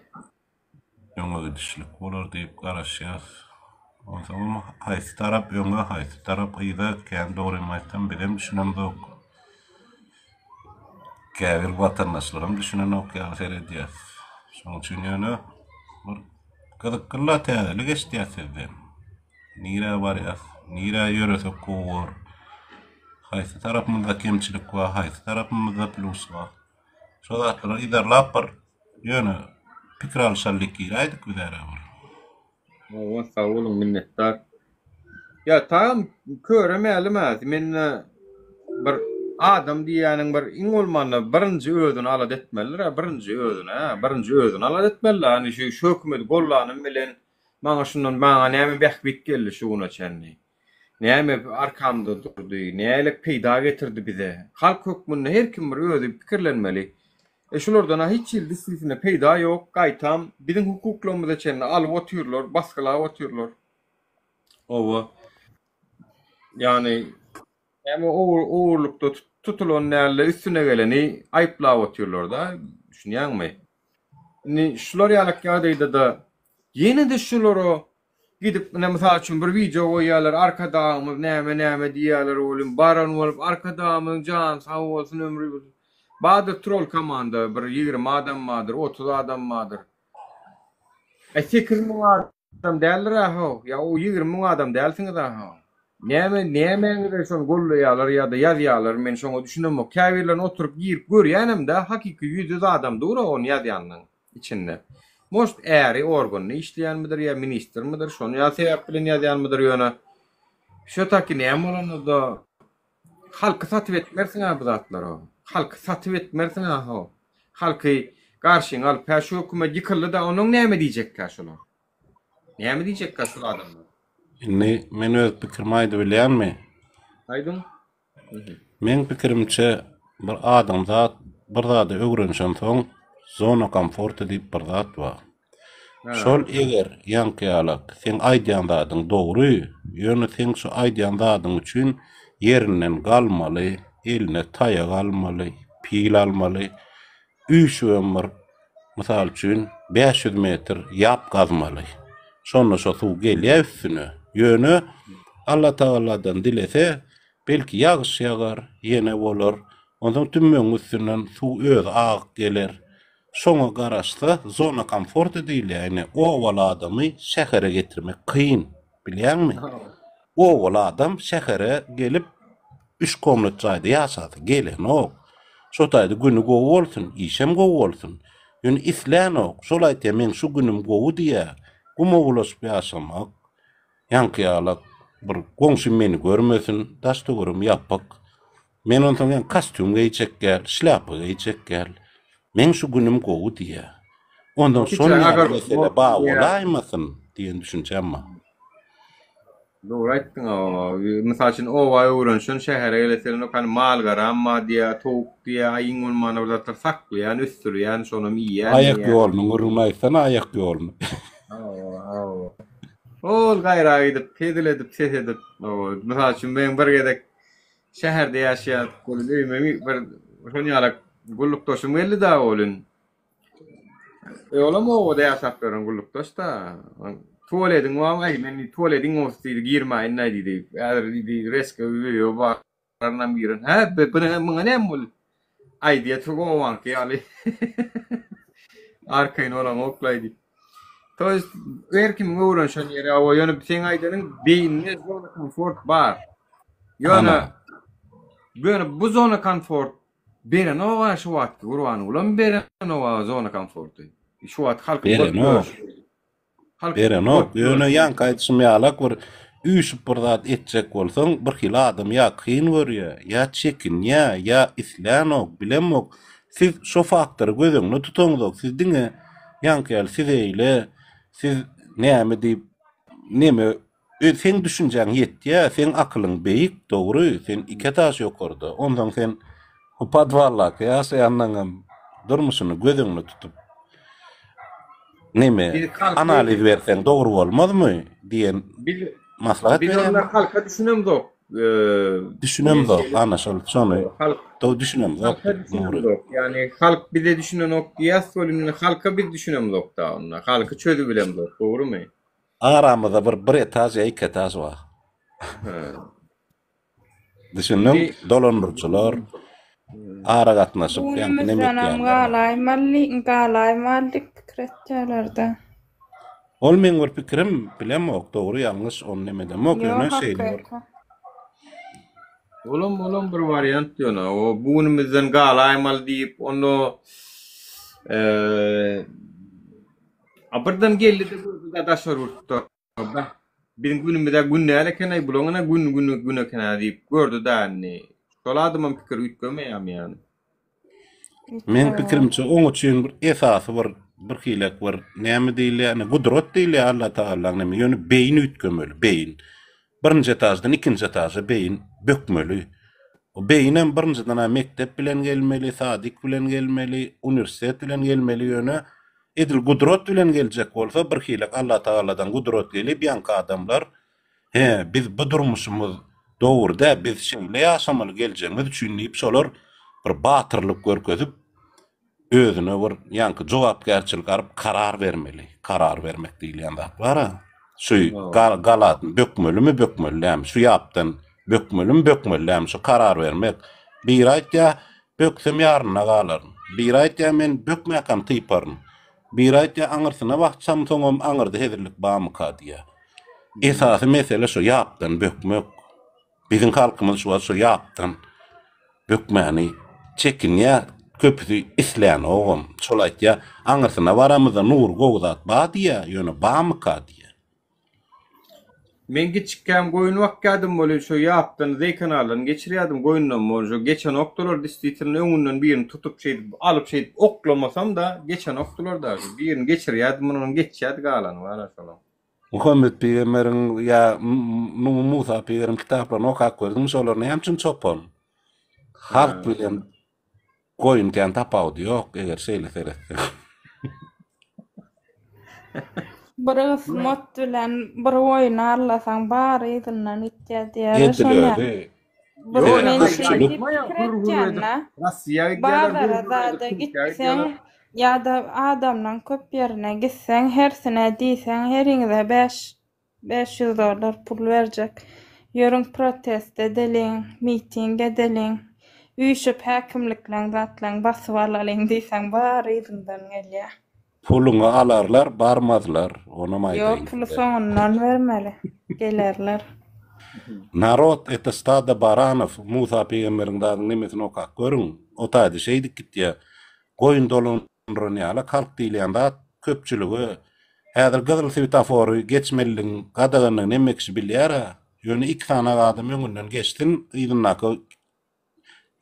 Öňe gidişlik bolar diýip garaşýas. Onsoňam haýsy tarap öňe, haýsy tarap yza kän dogrymy aýtsam bizem düşünemzok. Käbir watandaşlaram düşünenok ýaly seredýäs. Şonuň üçin ýöne bir gyzyklyla täzelik eşidýäs sizden. Nirä barýas, nirä ýöresek gowy bor. Haýsy tarapymyzda kemçilik bar, haýsy tarapymyzda plýus bar. Şo zatlary yzarlap bir ýöne pikir alyşalyk giräýdik bizara bir. Hawa sag boluň minnetdar. Ýa tagam köre mälim-ä mende bir adam diýýäniň bir iň bolmanda birinji özüni alada etmelidir-ä birinji özüni hä birinji özüni alada etmeli-dä indi şu şu hökümeti gollanym bilen maňa şundan maňa näme bähbit geldi şu güne çenli näme arkamda durdy nälik peýda getirdi bize halk hökmünde her kim bir özi pikirlenmeli E şulardan-a hiç hili disisine peýda ýok, gaýtam biziň hukuklarymyza çenli alyp otyrlar, basgylap otyrlar. Oba. Ýagny näme ogurlykda tutulan dälde üstüne geleni aýyplap otyrlar-da, düşünýäňmi? Indi şular ýalak ýagdaýda-da ýene-de şulara gidip ine mysal üçin bir wideo goýýarlar Arkadagymyz näme näme diýýärler welin baran bolup Arkadagymyzyň jany sag bolsun ömri bardyr troll komanda bir 20 adam bardyr 30 adam bardyr. Aý 8000 adam däldir-ä how ýa o 20 müň adam dälsiňiz-ä how. Näme nämäňize şony gollaýarlar ýa-da ýazýarlar men şoňa düşünemok. Käbirlerini oturyp girip görýänem-dä hakyky ýüzsüz adam dur-a ony ýazýanlaň içinde. Может äri organda işleýänmidir ýa ministrmidir şony ýa sebäp bilen ýazýanmydyr ýöne wsё taki näme bolanda-da halky satyp etmersiň-ä bu zatlara. Halky satyp etmersiň-ä how. Halky garşyňa alyp hä şu hökümet ýykyldy-da onnoň näme diýjekkä şular. Näme diýjekkä şul adamlar? Indi men öz pikirimi aýdybilýänmi? Aýdyň. Meň pikirimçe bir adamzat bir zada öwrenişensoň zona komforta diýip bir zat bar. Şol eger ýaňky ýalak seň aýdýan zadyň dogry, ýöne seň şu aýdýan zadyň üçin ýerinden galmaly, eline taýak almaly, pil almaly, Üýşübem bir, mysal üçin, 500 metr ýap gazmaly. Şonda şo suw gelýär üstüne. Ýöne Allatagaladan dilese, belki ýagyş ýagar, ýene bolar. Onsoň tümmegiň üstünden suw özi agyp geler. Şoňa garaşsa, zona komforta diýilýär. Ine, obaly adamy şähere getirmek kyn. Bilýäňmi? Obaly adam şähere gelip, üç komnat jaýda ýaşasy gelenok. Şo taýda güni gowy bolsun, işem gowy bolsun. Ýöne islänok. Şol aýtýar, meň şu günüm gowy diýýär. Guma bulaşyp ýaşamak, ýaňky ýalak bir goňşym meni görmesin, daş-töweregim ýapyk. Men onsoň ýaňky kostýum geýjek däl, şlýapa geýjek däl. Meň şu günüm gowy diýýär. Onsoň şol ýaly mesele bar bolaýmasyn diýen düşünjäm bar. Dogry aýtdyň aga. Mysal üçin oba öwrenişen şähere geleselen hany mal garam bar diýýär, towuk diýýär, aý iň bolmanda bir zatlar saklaýan, ösdürýän, şonam iýýän Aýak diýýär. ýolunyň gürrüňini aýtsana, aýak ýoluny. Hawa, hawa. Ol gaýra gidip, hezil edip, ses edip, hawa. Mysal üçin men bir gezek şäherde ýaşaýardyk welin öýüme bir şon ýalak gullukdaşym geldi-de welin. E olam obada ýaşap ýören gullukdaş-da. Tualediň barmy? Aý, men diýdi, tualediň bolsa diýdi, girmäýin-aý diýdi. Häzir diýdi, reska öýe bararynam giren. Hä, bu muňa näme boldy? Aý diýýär, tüw obaňky ýaly. Arkaýyn bolamok-laý diýip. To ýest, her kimiň öwrenişen ýeri, hawa, ýöne seň aýdanyň beýninde zona komfort bar. Ýöne, ýöne bu zona komfort Berenok-a şu wagtky Gurbangulam berenok-a zona komforty. Şu wagt halkyň bolup Berenok. ýörşi. Halk Berenok. bolup Ýöne ýörşi. ýaňky aýdyşym ýalak bir üýşüp bir zat etjek bolsaň, bir hili adam ýa kyn görýä, ýa çekinýä, ýa islänok, bilemok. Siz şo faktory göz öňüne tutaňzok. Siz diňe ýaňky ýaly siz eýle, siz näme diýip neme Ö, seň düşünjäň ýetýä, seň akylyň beýik, dogry, sen iki etaž ýokarda. Onsoň sen bu podwaldaky ýaşaýanlaňam durmuşyny göz öňüne tutup, neme, Biz halky analiz berseň dogry bolmazmy diýen biz maslahat biz berýän. onda halka düşünemzok. Eee, Düşünemzok, şeýle ana şol, şony halk do düşünemzok halka Nury. düşünemzok. Ýagny halk bize düşünenok diýýäs welin, indi halka biz düşünemzok da onda. Halky çözübilemzok, dogrymy? Aramyzda bir bir etaž ýa iki etaž bar. Düşündiň? Dolandyryjylar, aragatnaşyk, ýaňky neme Günümizdenem etýänler bar. galaýmaly, galaýmaly diýip pikir etýärler-dä. Ol meň bir pikirim, bilemok, dogry ýalňyş ony neme edemok, Ýok, ýöne şeýle bir. hakyky. Olam olam bir wariant ýöne o bu günümizden galaýmaly diýip onda eee A birden geldi-de gördü-de daşary ýurtda. Beh, biziň günümiz-ä gün däl eken-aý, bulaň-a gün gün gün eken-ä diýip gördi-de indi. Şol adamam pikiri üýtgemeýärmi ýagny? Meň pikirimçe oň üçin bir esasy bir bir hilek bir näme diýilýär, ine gudrat diýilýär Allatagalaň neme, ýöne beýin üýtgemeli, beýin. Birinji etaždan ikinji etaža beýin bökmeli. O beýinem birinjiden-ä mekdep bilen gelmeli, sadik bilen gelmeli, uniwersitet bilen gelmeli, ýöne Edil gudrat bilen geljek bolsa birhili Allatagaladan gudrat gelip ýaňky adamlar he biz bu durmuşymyz. Dogry dä, biz şeýle ýaşamaly geljegimiz üçin diýip şolar bir batyrlyk görkezip özüne bir ýaňky jogapkärçilik alyp karar bermeli. Karar bermek diýilýän zat bar-a. Şu galadan bökmelimi, bökmeli dälmi? Şu ýapdan bökmelimi, bökmeli dälmi? Şu karar bermek. Biri aýtýar, böksem ýarynda galaryn. Biri aýtýar, men bökmäkäm typaryn. Biri aýtýar, aňyrsyna baksam soňam aňyrda hezillik barmyka diýýär. Esasy mesele şu ýapdan bökmek. Biziň halkymyz şu wagt şu ýapdan bökmäni çekinýär, köpüsi islänogam. Şol aýtýar, aňyrsyna baramyzda Nury gowy zat bar diýýär, ýöne barmyka diýýär. Men kiçikkäm goýun bakýadym welin şo ýapdan zeý kanaldan geçirýädim goýundan bolun şo geçenokdylar disditelno öňünden birini tutup şeýdip alyp şeýdip oklamasam-da geçenokdylar daže birini geçirýädim mundan geçýädi galany bara şolaň. Muhammet pygamberiň ýa Musa pygamberiň kitaplaryny okap gördüňmi şolar näme üçin çopan? Halk bilen goýun kän tapawudy ýok eger şeýle seretseň. Bir gysym ot bilen bir goýun arlasaň bary yzyndan gitýär diýýärler Edil şony. özi. Bir Sebäbi men şeý köpçülik diýip pikir etýän-dä. Bazara zada gitseň ýa-da adamlaň köp ýerine gitseň hersine diýseň heriňize 5 500 dollar pul berjek. Ýörüň protest edeliň, miting edeliň, üýşüp häkimlikleň zatlaň basyp alalyň diýseň bary yzyňdan gelýär. Puluňy alarlar, barmazlar, onam Ýok, aýdaýyn puly size. soňundan bermeli. Gelerler. Narod это stado baranov, Musa pygamberiň zadyň nemesini okap görüň, o taýda şeýdip gitýär. Goýun dolandyran ýalak halk diýilýän zat köpçülige häzir gyzyl swetafory geçmeliligiň gadaganlygyny hemme kişi bilýär-ä, ýöne iki sany adam öňünden geçsin, yzyndaky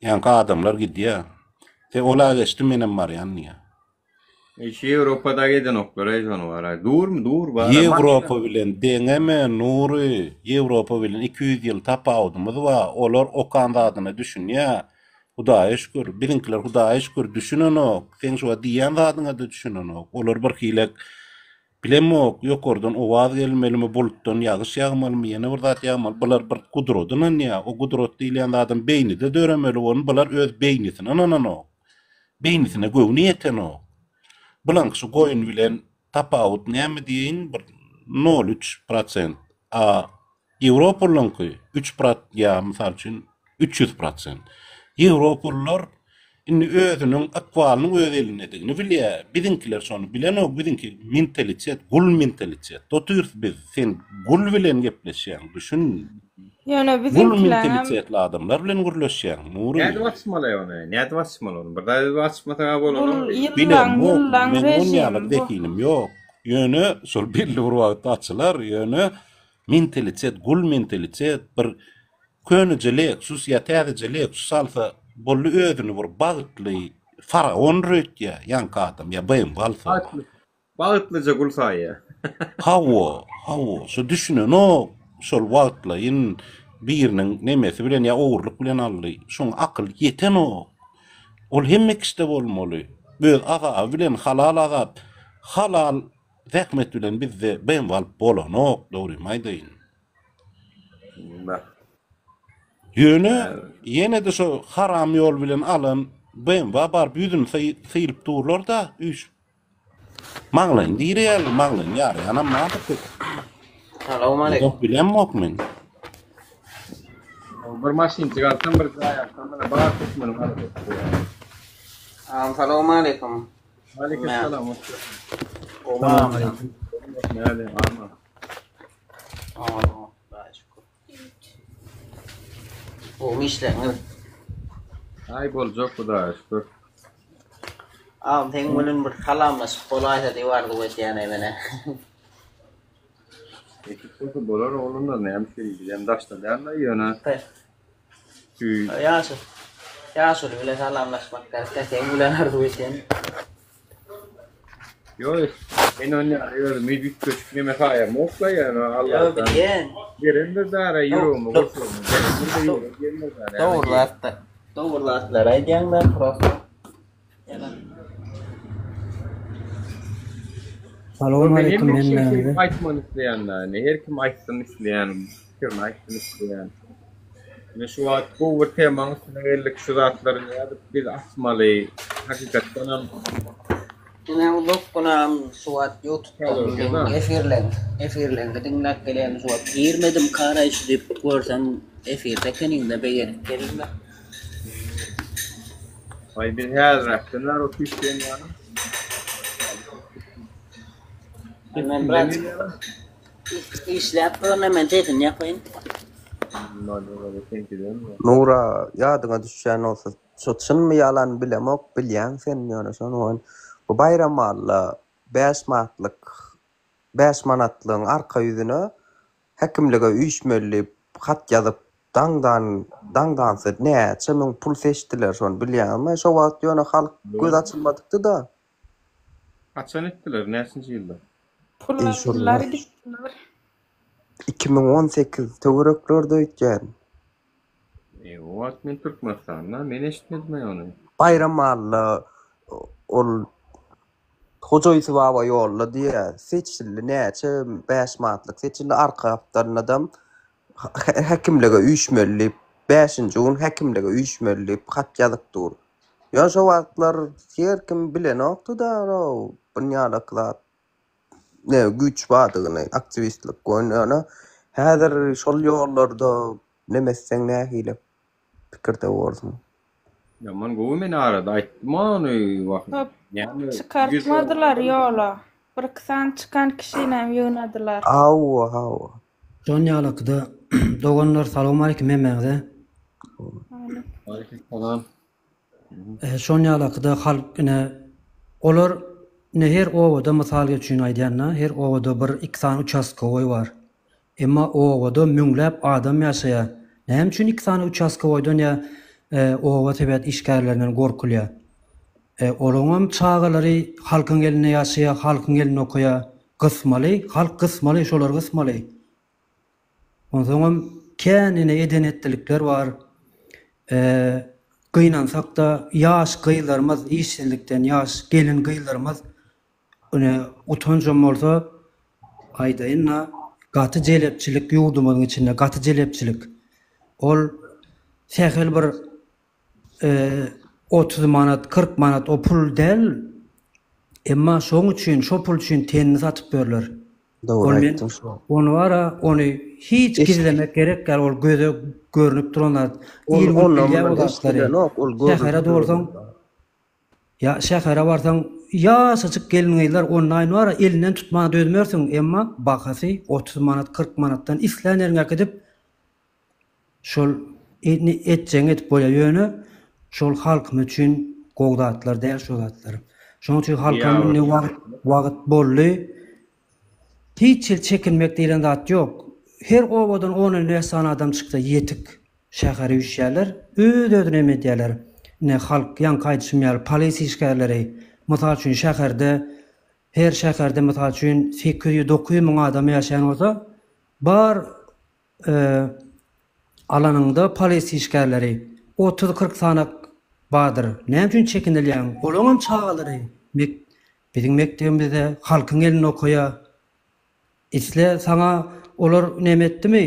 Ýaňky adamlar gidýär. E ola geçdi menem barýan diýýär. Işi Ýewropada edenoklar eý şony baraý. Durmy dur bara. Ýewropa bilen deňeme Nury. Ýewropa bilen 200 ýyl tapawudymyz bar. Olar okan zadyna düşünýär. Hudaýa şükür. Biziňkiler Hudaýa şükür düşünenok. Seň şu wagt diýýän zadyňa-da düşünenok. Olar birhilek Bilemok, ýokardan owaz gelmelimi, bulutdan ýagyş ýagmalymy, ýene bir zat ýagmaly, bular bir gudrada ynanýar. O gudrat diýilýän zadam beýnide döremeli, ony bular öz beýnisine ynananok. Beýnisine göwni ýetenok. Bulaňky şu goýun bilen tapawut näme diýeýin, bir nol üç prosent. A Ýewropalylaryňky üç prot ýa mysal üçin 300 prosent. Ýewropalylar indi özüniň ykbalynyň öz elindedigini bilýär. Biziňkiler şony bilenok. Biziňki mentalitet, gul mentalitet. Otyrys biz. Sen gul bilen gepleşýäň, düşün. Ýöne Gul biziňkileňem mentalitetli adamlar bilen gürleşýäň, Nury. Nädip açmaly ony? Nädip açmaly ony? Bir zat edip açmasaň-a gul bolanok. ýyllaň Bilemok, ýyllaň meň on ýaly režimi bu. zehinim ýok. Ýöne şol belli bir wagtda açylar, ýöne Mentalitet gul mentalitet bir köneje Lexus ýa täzeje Lexus alsa boldy özüni bir bagtly faraon öýtýä ýaňky adam ýa BMW alsa. Bagtly bagtlyja gul saýýa. Hawa hawa şo düşünenok şol wagtlaýyn biriniň nemesi bilen ýa ogurlyk bilen aldy şoňa akyl ýetenok ol hemme kişide bolmaly öz azaby bilen halal azap halal Zähmet bilen bizde BMW alyp bolanok dogrymy aýdaýyn. Ýöne ýene-de şo haram ýol bilen alan BMW baryp ýüzüni sylyp durlar-da üýşüp. Maňlaýyny direýärler, maňlaýyny ýarýanam bardyr köp. Salowmaleýkim. Uzak bilemok men. Bir maşynjyk alsam bir jaý alsam mana bar türkmeniň aladasy bu ýa. Agam salowmaleýkim. Aleyküm hoş geldin. Näde, aman. Aman, Hudaýa şükür. Gowy işleriňiz? Aý boljak Hudaýa şükür. Agam seň bilen bir salamlaşyp bolaýsa diýip arzuw edýän-eý menä. Nesip bolsa bolar oglanlar näme üçin bizem daşda dälmi ýöne Ýaşuly Ýaşuly bilen salamlaşmak gerek-dä, seň bilen arzuw edýän. Ýok, men ony özümi üýtgeşik neme saýamok-la, ýöne Ýok, Allahdan bilýän. berendir dara ýüregime gursagyma berendir-de ýürek gelmez dara. Dogry zatlar. Dogry zatlary aýdýaň-da, prosto. Ýalan. Salowmaleýkim Men hemmäňize. aýtmagyny isleýän-dä, indi her kim aýtsyn isleýän, pikirini aýtsyn isleýän. Ine şu wagt gowy bir temaň üstüne geldik. Şu zatlary nädip biz açmaly? Hakykatdanam Ine uzak günam şu wagt ýutubda efirleň efirleňi diňläp gelýän şu wagt girmedim karaý şu diýip görsem efirde ekeniňde begenip geldim. Aý biz häzirräkden bäri otyrys diýen ýaly. Men biraz işläp duranda men sesini ýapaýyn. Nura ýadyňa düşýän bolsa şo çynmy ýalan bilemok bilýäň sen ýöne şony goýun bu Baýramalla bäş manatlyk bäş manatlygyň arka ýüzüne häkimlige üýşmeli diýip hat ýazyp daňdan daňdansy näçe müň pul seçdiler şony bilýäňmi şo wagt ýöne halk göz açylmadykdy-da. Haçan etdiler näçinji ýylda? Pul aldylar gitdiler. 2018 töwereklerde öýtýän. E, o wagt men Türkmenistanda, men eşitmedim ony. Baýram Alla ol Hojaýsy baba ýolda diýýä, seçildi näçe 5 manatlyk seçildi, arka gapdalynadam häkimlige üýşmeli diýip, bäşinji gün häkimlige üýşmeli diýip hat ýazyp dur. Ýöne şo wagtlar her kim bilenokdy-da bunýalak zat ne güýç bardygyny, aktiwistlik ýöne häzir şol ýollarda neme etseň nähili pikirde borsuň? Ýaman gowy men arada aýtdym ony wah Köp näme çykartmadylar ýola. Bir iki sany çykan kişinem ýygnadylar. Hawa hawa. Şon ýalakyda doganlar salowmaleýkim hemmäňize. Aleýkim salam. Şon ýalakyda halk ine olar ine her obada mysal üçin aýdýanda her obada bir iki sany uçastkowoý bar. Emma obada müňläp adam ýaşaýar. Näme üçin iki sany uçastkowoýdan ýa oba sebet işgärlerinden gorkulýar? Olaňam çagalary halkyň elinde ýaşaýar, halkyň elinde okaýar. Gysmaly, halk gysmaly, şolary gysmaly. Onsoňam kän ine eden-etdilikler bar. Gynansakda ýaş gyzlarymyz işsizlikden ýaş gelin gyzlarymyz ine utanjam bolsa aýdaýyn-da gaty jelepçilik ýurdumyzyň içinde gaty jelepçilik. Ol sähel bir 30 manat 40 manat o pul däl emma şoň üçin şo pul üçin tenini satyp ýörler. Dogry Ol men aýtdyň şo. ony bara ony hiç gizlemek gerek däl ol göze görnüp duran zat. Ol Il gün ondan bilýär o mundan zatlary. eşidilenok ol görnüp Şähere duran dolsaň zat. ýa şähere barsaň ýaşajyk gelin-gyzlar onlaýn bara elinden tutmana dözmersiň emma bahasy 30 manat 40 manatdan islän ýeriňe äkidip Şol etjegiňi edip bolýar ýöne şol halkymyz üçin gowy zatlar däl şo zatlar. Şonuň üçin halkam indi wagt wagt boldy. Hiç hili çekinmek diýlen zat ýok. Her obadan on-on bäş sany adam çyksa ýetik. Şähere üýşýärler, öz-özüni em edýärler. Ine halk ýaňky aýdyşym ýaly polis işgärleri mysal üçin şäherde her şäherde mysal üçin 800 900 müň adam ýaşaýan bolsa bar Alanyňda polisiýa işgärleri otuz-kyrk sanak bardyr. Näme üçin çekinilýäň? Olaňam çagalary biziň mekdebimizde halkyň elinde okaýar. Isle saňa olar neme etdimi,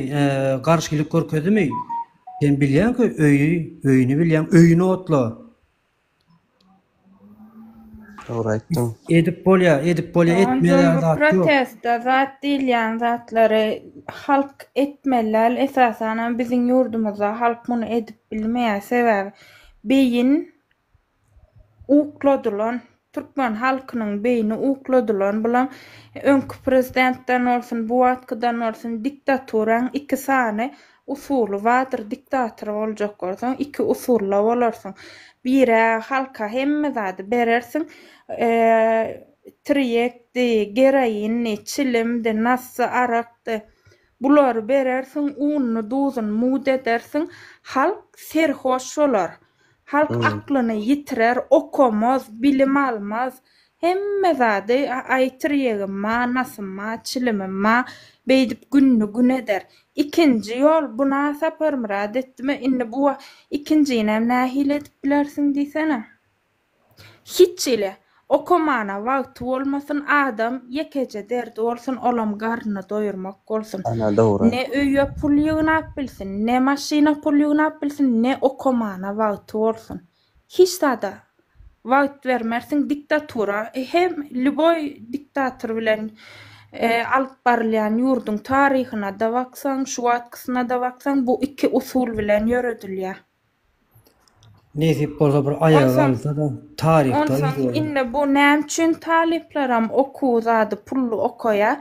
garşylyk görkezdimi? Sen bilýäňki öýi, öýüni bilýäň, öýüni otla. Dogry aýtdyň. Edip bolýar, edip bolýar, etmez Onsoň ýaly bu zat ýok. protestde zat diýilýän zatlary halk etmeli däl, esasanam biziň ýurdumyzda halk muny edip bilmeýär, sebäbi beýin ukladylan, türkmen halkynyň beýni ukladylan, bulam öňki prezidentden bolsun, bu wagtkydan bolsun diktaturaň iki sany Usuly bardyr diktator boljak bolsaň iki usulla bolarsyň. Birä halka hemme zady berersiň tirýekdi, geroindi, çilimdi, nassy arakdy. Bulary berersiň ununy duzuny mugt edersiň halk serhoş bolar. Halk aklyny ýitirer, okamaz, bilim almaz, hemme zady aý tirýegim ma, nasym ma, çilimim ma, beýdip gününi gün eder. Ikinji ýol, buna Saparmyrat etdimi, indi bu ikinjinem nähili edip bilersiň diýsene. Hiç hili. Okamana wagty bolmasyn adam ýekeje derdi bolsun olam garnyny doýurmak bolsun. Ana dogry. Ne öýe pul ýygnap bilsin, ne maşyna pul ýygnap bilsin, ne okamana wagty bolsun. Hiç zada wagt bermersiň diktatura hem lýuboý diktator bilen alyp barylýan ýurduň taryhynada baksaň şu wagtkysynada baksaň bu iki usul bilen ýöredilýär. Nesip bolsa bir aýaga Onsoň galsa-da taryhda yz onsoň goýar. indi bu näme üçin talyplaram okuw zady pully okaýa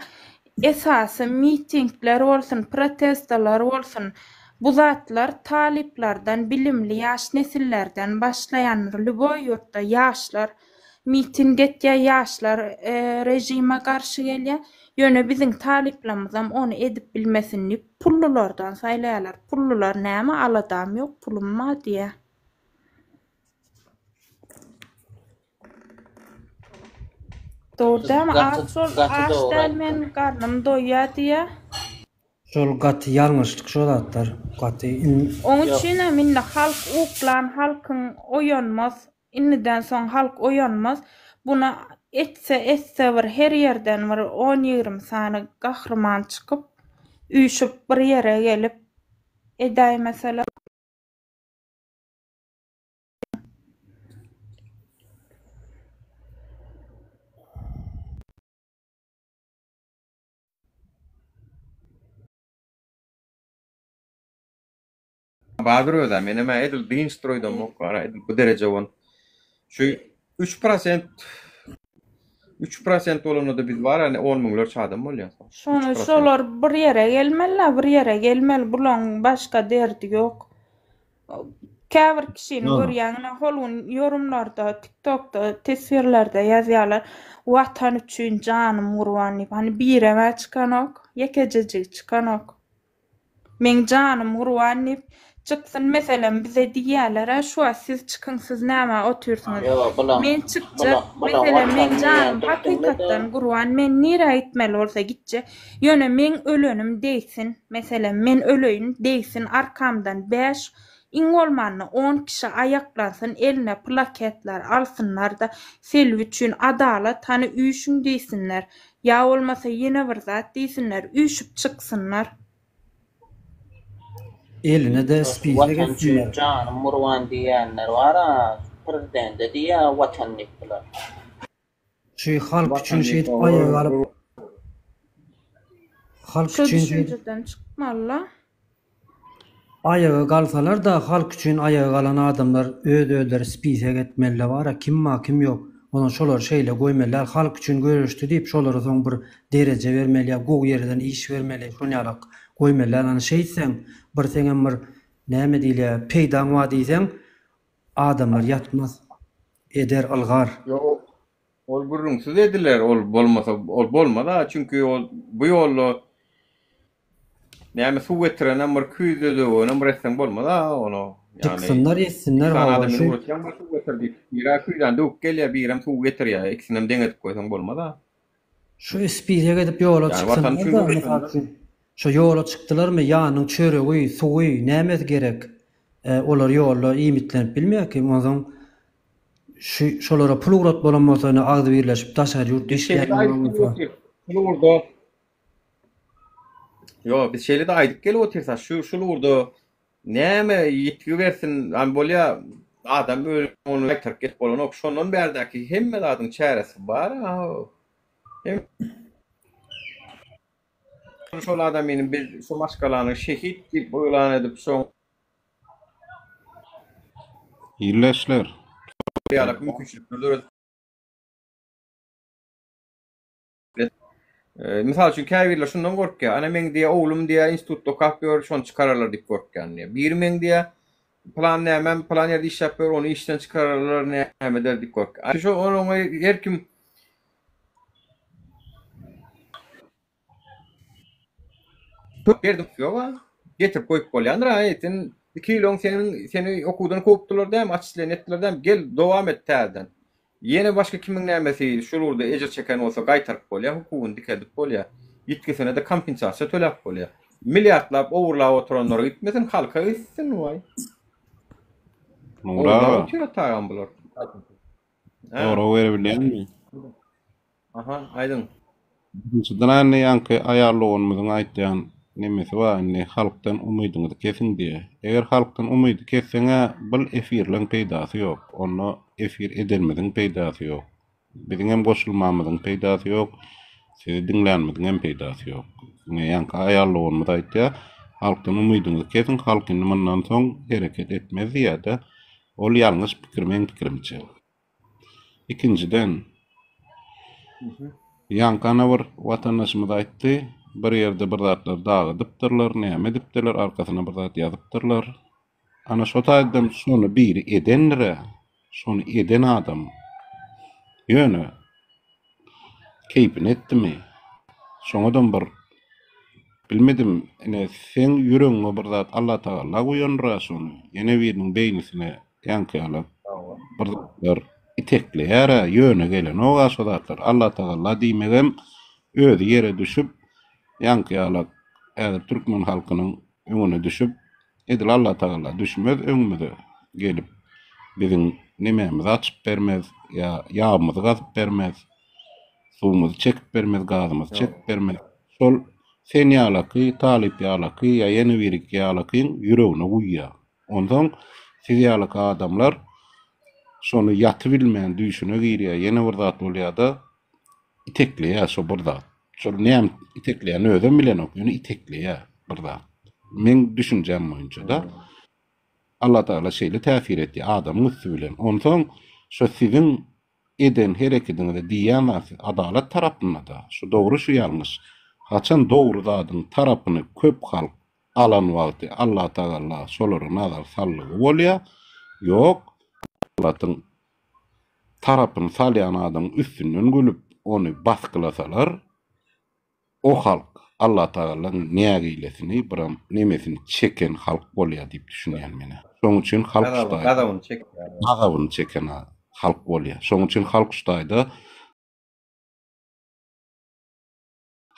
esasy mitingler bolsun protestalar bolsun bu zatlar talyplardan bilimli ýaş nesillerden başlaýandyr lýuboý ýurtda ýaşlar miting etýä ýaşlar režime garşy gelýä ýöne biziň talyplarymyzam ony edip bilmesin diýip pullulardan saýlaýarlar pullular näme aladam ýok pulum bar diýýä. Dogry dälmi aç bol Gaty aç dogry däl aýtdyň. men garnym doýýa diýýä. Şol gaty ýalňyşlyk şo zatlar gaty in. Oň üçinem indi halk uklan halkyň oýanmaz indiden soň halk oýanmaz buna etse etse bir her ýerden bir on ýigrimi sany gahryman çykyp üýşüp bir ýere gelip edäýmeseler. Badyr özä menem-ä edil dynç stroýdamok bar edil bu dereje bon. Şu üç prosent üç prosent bolanda-da biz bar ýa on müňlerçe adam bolýas. Üç Şony prosent. şolar bir ýere gelmeli-ä bir ýere gelmeli bulaň başga derdi ýok. Käbir kişini görýäň ine hol gün ýorumlarda tiktokda teswirlerde ýazýarlar watan üçin janym gurban diýip hany birem-ä çykanok ýekejejigi çykanok. Meň janym gurban diýip çyksyn meselem bize diýýäler-ä şu wagt siz çykyň siz nämä otyrsyňyz Ýok bulaň men çykjak bulaň bulaň meselem meň watan diýýän janym dökdüňde-de hakykatdan gurban men nirä gitmeli bolsa gitjek ýöne meň ölenim degsin meselem men öleýin degsin arkamdan bäş iň bolmanda on kişi aýaklansyn eline plaketler alsynlarda Selbi üçin adalat hany üýşüň diýsinler Ýa bolmasa ýene bir zat diýsinler, üýşüp çyksynlar. Eline-de spisek Watan üçin etsinler. janym gurban diýýänler bar-a, prezidente diýýä watan diýip bular. Şu halk Watan üçin diýip şeýdip olar aýaga galyp halk Şo üçin şeýdip düşünjeden çykmaly-la. Aýaga galsalar-da halk üçin aýaga galan adamlar öz özleri spisek etmelile bara kim bar kim ýok ondan şolary şeýle goýmeliler halk üçin göreşdi diýip şolara soň bir dereje bermeli ýa gowy ýerden iş bermeli şon ýalak goýmeliler ana şeýtseň bir seňem bir näme diýilýä peýdaň bar diýseň adamlar ýatmaz eder ylgar. Ýok ol gürrüňsiz ediler ol bolmasa ol bolmaz-a çünki ol bu ýolda Näme suw getirenem bir küýze döwenem bir etseň bolmaz-a ony. Ýagny Çyksynlar etsinler iki sany hawa adamyny şu ugratýaň bir suw getir diýip. Biri-ä küýzäni döwüp gelýär, birem suw getirýär. Ikisinem deň edip goýsaň bolmaz-a. Şu spisek edip ýola Ýagny watan üçin çyksynlar-da mysal göreşenler. üçin şo ýola çykdylarmy ýanynyň çöregi suwy nämesi gerek olar ýolda iýmitlenip bilmeýär ki onsoň şu şolara pul ugratmalam bolsa ine agzybirleşip daşary ýurtda Biz şeýle-de işleýänler aýdyp gelip bolsa. otyrys. Şul ugurda Ýok, biz şeýle-de aýdyp gelip otyrys, şu şul ugurda näme ýitgi bersin, hany bolýa, adam öl ony gaýtaryp gelip bolanok. Şondan bärdäki hemme zadyň çäresi bar. Hem şol adamyny biz şu maşgalany şehit diýip yglan edip, şoň Ildeşler. ýaly mümkinçilikler döredip Mysal üçin käbirler şundan gorkýar. Ana meň diýýär, oglum diýýär, institutda okap ýör, şony çykararlar diýip gorkýan diýýär. Biri meň diýýär, pylan nämem, pylan ýerde işläp ýör, ony işden çykararlar, näme eder diýip gorkýar. Şo onuň her kim Berdim ýok-a. Getirip goýup bolýandyr-a, eý, sen iki ýyl öň seniň seni okuwdan kowupdylar dämi, atçisleniýe etdiler dämi, gel, dowam et täzeden. Ýene başga kimiň nämesi şul ugurda ejir çeken bolsa gaýtaryp bolýar, hukugyny dikeldip bolýar. Ýitgisine-de kompensasiýa töläp bolýar. Milliardlap ogurlap oturanlara gitmesin, halka gitsin, waý. Nury Ogurlap aga. otyr-a tagam bular. Sorag berebilýäňmi? Aha, aýdyň. Birinjiden indi ýaňky aýal doganymyzyň aýtýan nemesi bar indi halkdan umydyňyzy kesiň diýýär. Eger halkdan umydy kesseň-ä bul efirleň peýdasy ýok. Onda efir edenimiziň peýdasy ýok. Biziňem goşulmamyzyň peýdasy ýok. Sizi diňlänimiziň hem peýdasy ýok. Ine ýaňky aýal doganymyz aýtýar, halkdan umydyňyzy kesiň, halk indi mundan soň hereket etmez diýýär-de. Ol ýalňyş pikir meň pikirimçe. Ikinjiden, ýaňky ana bir watandaşymyz aýtdy, bir ýerde bir zatlar dagydypdyrlar, näme edipdirler, arkasyna bir zat ýazypdyrlar. Ana şo taýdan şony biri edendir-ä, şony eden adam. Ýöne keýpini etdimi? Şoňadam bir bilmedim, ine seň ýüregiňe bir zat Allatagalla guýandyr-a şony. Ýene biriniň beýnisine Ýaňky ýaly bir zatlar itekleýär-ä, ýöne gelenok-a şo zatlar. Allatagalla diýmegem özi ýere düşüp, ýaňky ýaly häzir türkmen halkynyň öňüne düşüp, edil Allatagalla düşmez öňümize gelip, biziň nemämizi açyp bermez, ýa ýabymyzy gazyp bermez, suwumyzy çekip bermez, gazymyzy çekip bermez. Şol sen ýalaky, Talyp ýalaky ýa ýene biriki ýalakyň ýüregine guýýar. Onsoň siz ýalyky adamlar şony ýatybilmän düýşüne girýär, ýene bir zat bolýar-da, itekleýär şo bir zat. Şol näme itekleýänini özem bilenok, ýöne itekleýär bir zat. Meň düşünjäm boýunça-da, Allatagala şeýle täsir etýär adamyň üsti bilen. Onsoň şo siziň eden herekediňize diýýän zat siz adalat tarapynda-da, şu dogry şu ýalňyş. Haçan dogry zadyň tarapyny köp halk alan wagty Allatagalla şolara nazar saldygy bolýar. Ýok, adalatyň tarapyny salýan adamyň üstünden gülüp, ony basgylasalar, o halk Allatagallaň nägilesini, biram nemesini çeken halk bolýar diýip düşünýän men-ä. Şonuň üçin halk şu taýda. Gazabyny çekýär. Gazabyny çeken halk bolýar. Şonuň üçin halk şu taýda.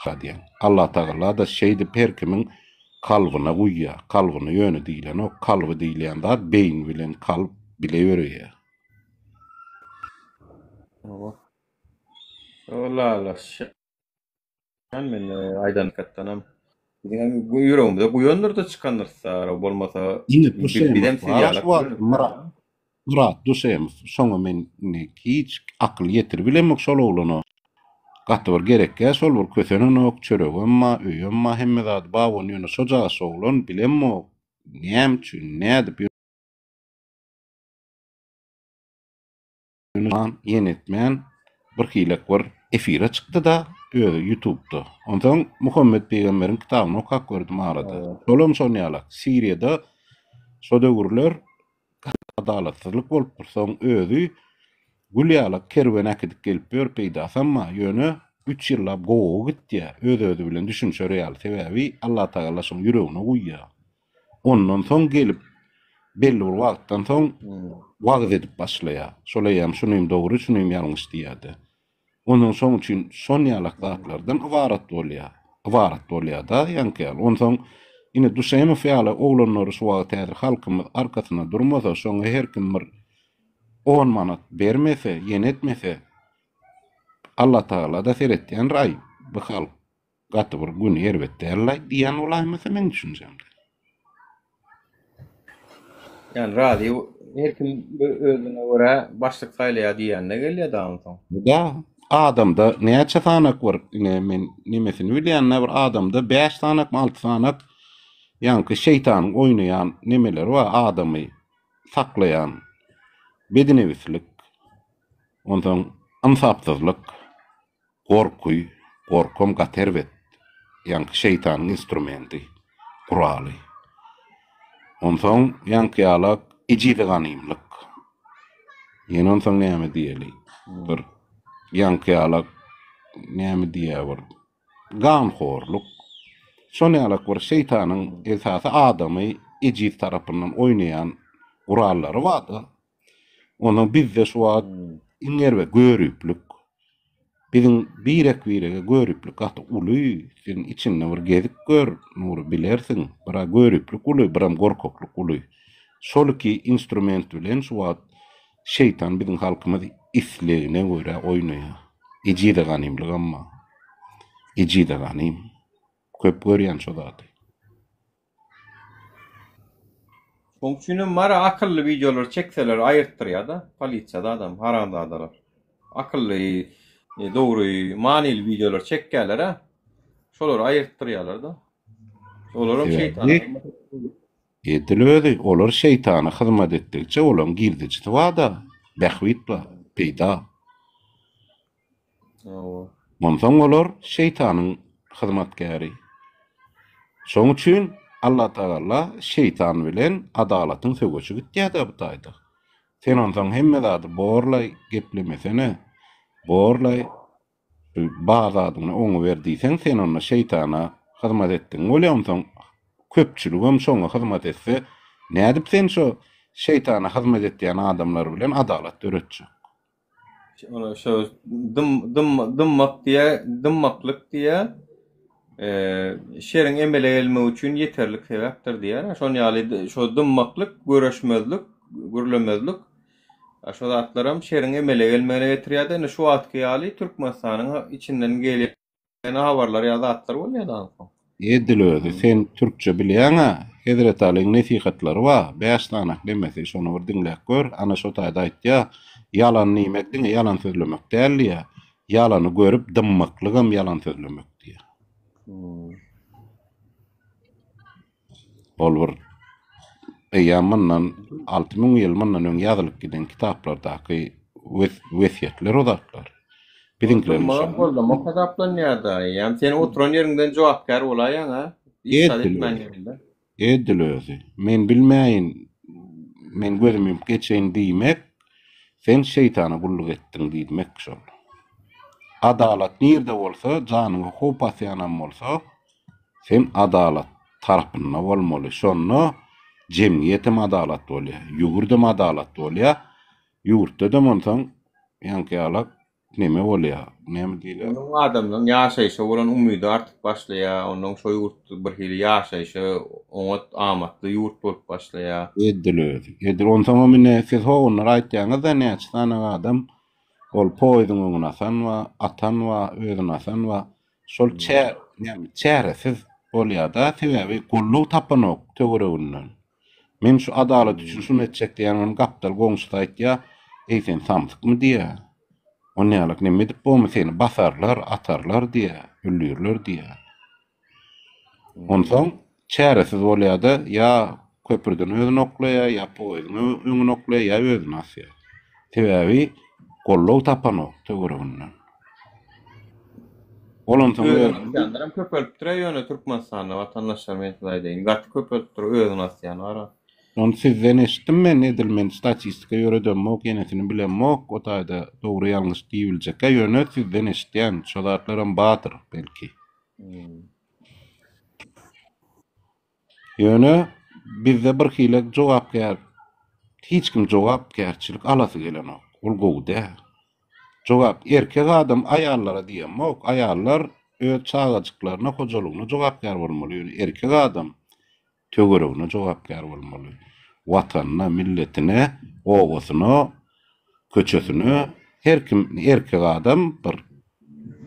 Diýen. Allatagala-da şeýdip her kimiň kalbyna guýýar. Kalbyna ýöne diýlenok. Kalby diýilýän zat beýin bilen kalp bile ýöreýär. Hawa. Ylalaşýan men aýdan hakykatdanam. Biziňem ýüregimize guýandyr-da çykandyrys-da, bolmasa Ine bizem Duşemow siz bar ýalak şu wagt Myrat Myrat Duşemow şoňa men indi hiç akyl ýetiribilemok şol oglana. Gaty bir gerekýä şol bir kösenenok, çöregem ba, öýem ba, hemme zady ba ony ýöne şo jaş oglan bilemok näme üçin, nädip ýöne ýene etmän bir hilek bir efire çykdy-da özi ýutubda. Onsoň Muhammet pygamberiň kitabyny okap gördüm arada. Şolam şon ýalak. Siriýada şo döwürler Adalatsyzlyk bolupdyr. Soň özi gül ýalak kerwen äkidip gelip ýör, peýdasam bar. Ýöne üç ýyllap gowaga gitýär, öz-özi bilen düşünişer ýaly. Sebäbi Allatagala şoň ýüregine guýýar. Ondan soň gelip, belli bir wagtdan soň wagyz edip başlaýar. Şol eýýäm şunym dogry, şunym ýalňyş diýýär-de. Onsoň şoň üçin şon ýalak zatlardan ybarat bolýar. Ybarat bolýar-da ýaňky ýaly. Onsoň ine Duşemow ýaly oglanlary şu wagt häzir halkymyz arkasynda durmasa, şoňa her kim bir on manat bermese, ýene etmese, Allatagala-da seretýändir, aý, bu halk Gaty bir güni erbet däl-laý diýýän bolaýmasa meň düşünjemde. Ýani razy her kim özüne görä başlyk saýlaýar diýýänine gelýär da onsoň. Da adamda näçe sanak bir ine men nemesini bilýän-dä bir adamda bäş sanakmy alty sanak ýaňky şeýtanyň oýnaýan nemeleri bar adamy saklaýan bedinebislik onsoň ynsapsyzlyk Gorky, gorkam gaty erbet. Ýaňky şeýtanyň instrumenti, guraly. Onsoň ýaňky ýalak ejizi-ganymlyk. Ýene onsoň näme diýeli? Bir ýaňky ýalak näme diýýä bir ganhorluk. Şon ýalak bir şeýtanyň esasy adamy ejiz tarapyndan oýnaýan gurallary bar-da. Onsoň bizde şu wagt iň erbet göriplik. Biziň birek-birege göriplik gaty uly. Sen içinde bir gezip gör, Nury, bilersiň. Bir-ä göriplik uly, birem gorkaklyk uly. Şol iki instrument bilen şu wagt Şeýtan biziň halkymyzy islegine görä oýnaýar. Ejize ganymlygam bar. Ejize ganym. Köp görýän şo zady. Şoň üçinem bar akylly wideolary çekseler aýyrtdyrýada polisiýada adam haramzadalar. Akylly dogry manyly wideolar çekýäler-ä şolary aýyrtdyrýalar-da. Olaram şeýtana Sebäbi edil özi olar şeýtana hyzmat etdikçe olaň girdejisi bar-da, bähbit bar, peýda. Onsoň olar şeýtanyň hyzmatkäri. Şoň üçin Allatagala şeýtan bilen adalatyň söweşi gitýär-dä bu taýda. Sen onsoň hemme zady borlaý geplemesene, borlaý bar zadyňy oňa ber diýseň, sen onda şeýtana hyzmat etdigiň bolýar. Onsoň köpçüligem şoňa hyzmat etse, nädip sen şo şeýtana hyzmat etýän adamlar bilen adalat döretjek? Ony şo dym dym dymmak diýä, dymmaklyk diýä. Şeriň emele gelmegi üçin ýeterlik sebäpdir diýýär. Şon ýaly şo dymmaklyk, göreşmezlik, gürlemezlik şo zatlaram şeriň emele gelmegine getirýär-de. Indi şu wagtky ýaly Türkmenistanyň içinden gelýän Ýene habarlar ýa zatlar bolýar da onsoň. Edil özi, sen türkçe bilýäň-ä, Hezreti Alyň nesihatlary bar, bäş sanak nemesi, şony bir diňläp gör, ana şo taýda aýtýar, ýalan diýmek diňe ýalan sözlemek däl diýýär, ýalany görüp dymmaklygam ýalan sözlemek diýýär. Ol bir eýýäm mundan 6000 ýyl mundan öň ýazylyp giden kitaplardaky wesýetler o zatlar. Biziňkiler Oturmagam goldamak hasaplanýar-da. Eýýäm sen oturan ýeriňden jogapkär bolaýaň, a? Hiç zat etmän ýeriňde. Edil özi. Men bilmäýin, men gözümi ýumup geçeýin diýmek, sen şeýtana gulluk etdiň diýmek şol. Adalat nirde bolsa, janyňa howp asýanam bolsa, Sen adalat tarapynda bolmaly. Şonda jemgyýetem adalat bolýar, ýurdam adalat bolýar. Ýurtdadam onsoň ýaňky ýalak neme bolýar, näme diýilýär? Onuň adamlaryň ýaşaýşa bolan umydy artyp başlaýar, onnoň şo ýurt birhili ýaşaýşa oňat, amatly ýurt bolup başlaýar. Edil özi. Edil onsoňam ine siz hogunlar aýtýaňyz-da näçe sany adam ol poýeziň öňüne asan bar, atan bar, özüni asan bar. Şol çä näme çäresiz bolýada sebäbi goldaw tapanok töwereginden. Men şu adalat üçin şuny etjek diýýän onuň gapdal goňşusy aýtýa eý sen samsykmy diýýä. Onýalak neme edip bormy seni basarlar atarlar diýýä öldürler diýýä. Onsoň çäresiz bolýada ýa köprüden özüni oklaýa ýa poýeziň öňüne oklaýa ýa özüni asýa. Sebäbi goldaw tapanok töwereginden. Ol onsoň Özüni asýanlaram köpelipdir-ä ýöne Türkmenistanda watandaşlar men size aýdaýyn gaty köpelipdir özüni asýan bar. Ony sizden eşitdim men edil men statistika ýöredemok ýenesini bilemok o taýda dogry ýalňyş diýibiljekkä ýöne sizden eşitýän şo zatlaram bardyr belki. Ýöne bizde bir hile jogapkär hiç kim jogapkärçilik alasy gelenok. Ol gowy däl. Jogap erkek adam aýallara diýemok. Aýallar öz çagajyklaryna, hojalygyna jogapkär bolmaly. Ýöne erkek adam töweregine jogapkär bolmaly. Watanyna, milletine, obasyna, köçesine her kim erkek adam bir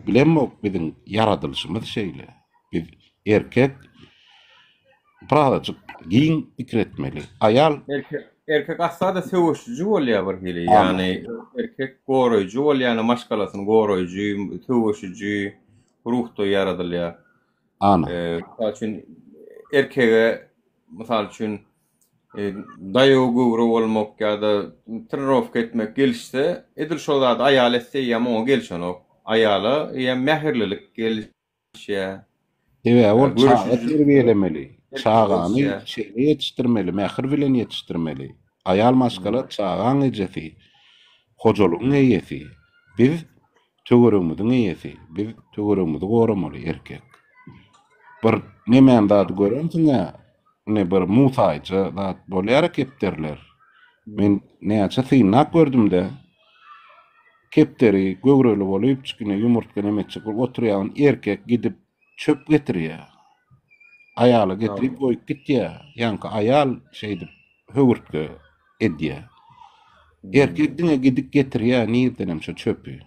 bilemok biziň ýaradylyşymyz şeýle. Biz erkek birazajyk giň pikir etmeli. Aýal Erkek erkek asla-da söweşiji bolýar bir hili. Ýagny erkek goraýjy bolýar, ýagny maşgalasyny goraýjy, söweşiji ruhda ýaradylýar. Ana. Mysal üçin erkege mysal üçin daýaw göwre bolmak ýa-da trenirowka etmek gelişse, edil şol zady aýal etse eýýäm oňa gelşenok. Aýala eýýäm mähirlilik gelişýär. Sebäbi ol çaga terbiýelemeli. Çagany şeýle ýetişdirmeli, mähir bilen ýetişdirmeli. Aýal maşgala çagaň ejesi, hojalygyň eýesi. Biz Töweregimiziň eýesi, biz töweregimizi goramaly, erkek. Bir nemän zady görensiň-ä, ine bir musaýja zat bolýar-a kepderiler. Men näçe synlap gördüm-de, kepderi göwreli bolypjyk ine ýumurtga neme etjek bolup oturýan erkek gidip çöp getirýär. Aýala getirip goýup gitýär. Ýaňky aýal şeýdip höwürtge edýär. Erkek diňe gidip getirýär nirdenem şo çöpi.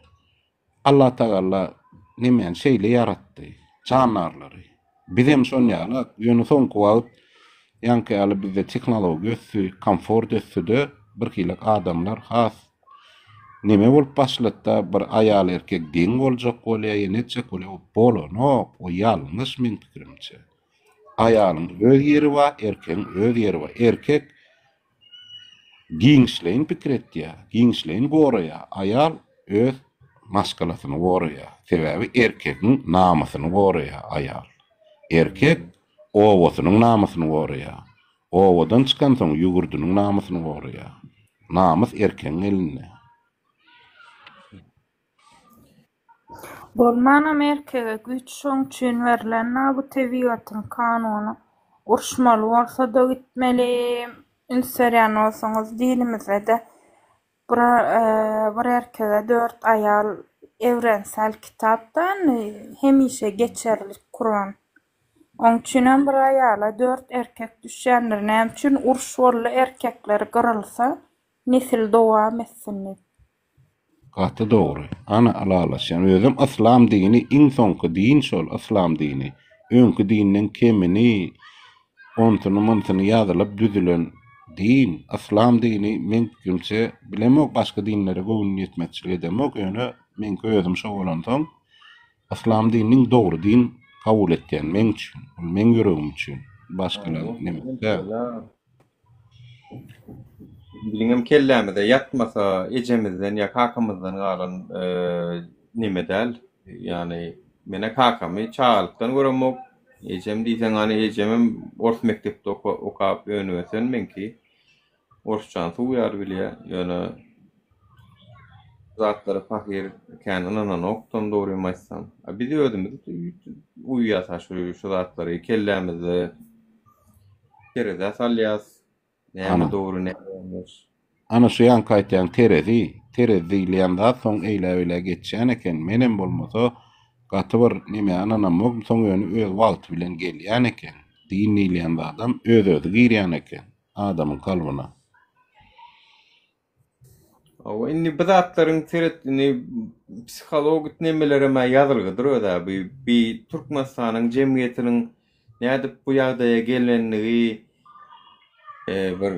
Allatagalla nemäni şeýle ýaratdy, jandarlary. Bizem şon ýalak, ýöne soňky wagt ýaňky ýaly bizde tehnologiýa ösdi, komfort ösdüde birhili adamlar has neme bolup başladyda bir aýal erkek deň boljak bolýar, ýene etjek bolýar, o bolanok, o ýalňyş meň pikirimçe. Aýalyň öz ýeri bar, erkegiň öz ýeri bar. Erkek Giňişleýin pikir etýär, giňişleýin goraýar. Aýal öz maşgalasyny goraýar. Sebäbi erkegiň namysyny goraýar aýal. Erkek obasynyň namysyny goraýar. Obadan çykansoň ýugurdynyň namysyny goraýar. Namys erkegiň elinde. Bolmanam erkege güýç şoň üçin berlen-ä bu tebigatyň kanuny. Uruşmaly bolsa-da gitmeli. Üns berýän bolsaňyz dinimizde-de bir bir erkege dört aýal ewrensel kitapda indi hemişe geçerli Kuran. Oň üçinem bir aýala dört erkek düşýändir. Näme üçin uruş boldy erkekler gyrylsa nesil dowam etsin diýip. Gaty dogry. Ana ylalaşýan. Özem yslam dini iň soňky din şol yslam dini. Öňki dinden kemini onsuny munsuny ýazylyp düzülen din. Yslam dini meň pikirimçe bilemok başga dinlere göwün ýetmezçilik edemok ýöne meňki özüm şo bolansoň yslam dinini iň dogry din kabul etýän meň üçin. Ol meň ýüregim üçin. Başgalar neme däl. Biziňem kellämize ýatmasa ejemizden ýa kakamyzdan galan neme däl. Ýagny menä kakamy çagalykdan göremok. Ejem diýseň hany ejemem ors mekdepde okap önüp ösen meňki. Orsçany suw ýaly bilýä. Ýöne zatlara pahyr kän ynananokdam dogrymy aýtsam. A biz özümiz uýýas-a şu şu zatlary kellämizde Terezä salýas. Näme Ana. dogry, näme ýalňyş. Ana şu ýaňky aýtýan terezi, terezi diýilýän zat soň eýlä-beýlä geçýän eken. Menem bolmasa gaty bir nemä ynanamok, soň ýöne öz wagty bilen gelýän eken. Din diýilýän zadam öz-özi girýän eken adamyň kalbyna. Hawa, indi bu zatlaryň seret indi psihologik nemelerem-ä ýazylgydyr öz-ä bu bi Türkmenistanyň jemgyýetiniň nädip bu ýagdaýa gelenligi bir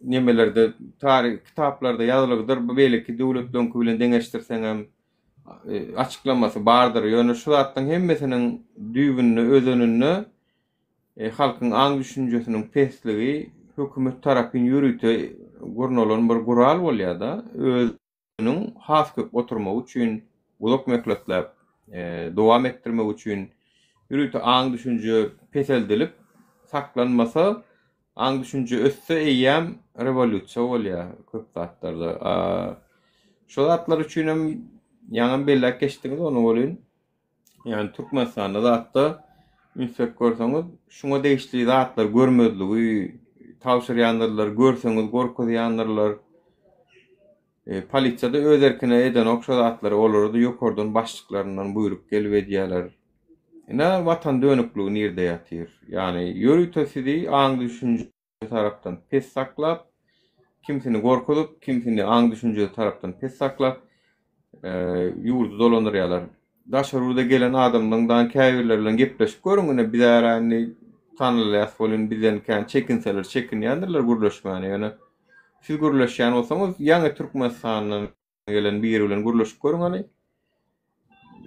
nemelerde taryh kitaplarda ýazylgydyr bu beýleki döwletleňki bilen deňeşdirseňem açyklamasy bardyr ýöne şu zatlaryň hemmesiniň düýbünde özeninde Halkyň aň-düşünjesiniň pesligi hökümet tarapyn ýörite gurnalan bir gural bolýar-da, özüniň has köp oturmagy üçin, uzak möhletläp dowam etdirmek üçin ýörite aň-düşünje peseldilip saklanmasa, aň-düşünje össe eýýäm rewolýusiýa bolýar köp zatlarda. Şo zatlar üçinem ýaňam belläp geçdiňiz ony welin, Ýagny Türkmenistanda zatda üns berip görseňiz, şuňa degişli zatlar görmezligi tabşyrýandyrlar, görseňiz gorkuzýandyrlar. E, polisiýada öz erkine edenok şo zatlary, olara-da ýokardan başlyklaryndan buýruk gelip edýärler. Ine watan dönükligi nirde ýatyr? Ýagny ýörite sizi aň-düşünje tarapdan pes saklap, kimsini gorkuzyp, kimsini aň-düşünje tarapdan pes saklap, ýurdy dolandyrýarlar. Daşary ýurda gelen adamlaryň käbirleri bilen gepleşip görüň, ine biz ara indi tanalýas welin bizden kän çekinseler çekinýändirler gürleşmäne, ýöne siz gürleşýän bolsaňyz ýaňy Türkmenistandan gelen biri bilen gürleşip görüň hany.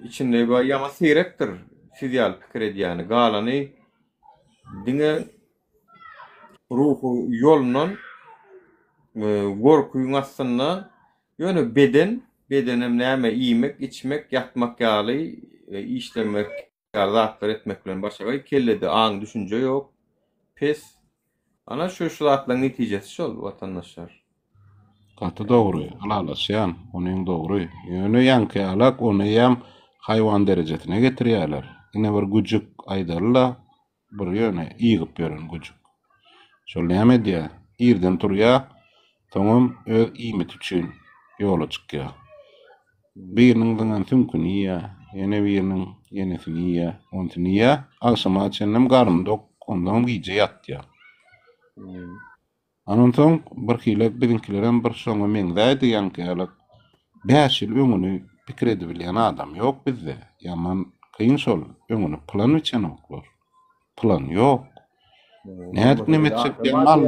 Içinde ýaman seýrekdir siz ýaly pikir edýäni. Galany diňe ruhy ýolundan e, gorkyň astynda ýöne beden, bedenem näme iýmek, içmek, ýatmak ýaly e, işlemek ýaly zatlar etmek bilen başagaý, kellede aň düşünje ýok. Pes. Ana şu şu zatlaryň netijesi şol watandaşlar. Gaty dogry, ylalaşýan, onyň dogry. Ýöne ýaňky ýalak onyýam haýwan derejesine getirýäler. Ine bir güjük aýdaly-la, bir ýöne ýygyp ýören güjük. Şol näme edýär? Irden turýar, soňam öz iýmiti üçin ýola çykýar. Biriniň zyňan süňküni iýýär, ýene biriniň ýenesini iýýär, onsuny iýýär. Agşama çenlem garny dok, onsoňam gije ýatýar. Ondan soň birhili biziňkilerem bir şoňa meňzäýdi ýaňky ýaly 5 ýyl öňüni pikir edibilýän adam ýok bizde. Ýaman kyn şol öňüni plan biçenoklar. Plan ýok. Nädip neme etjek diýen mal.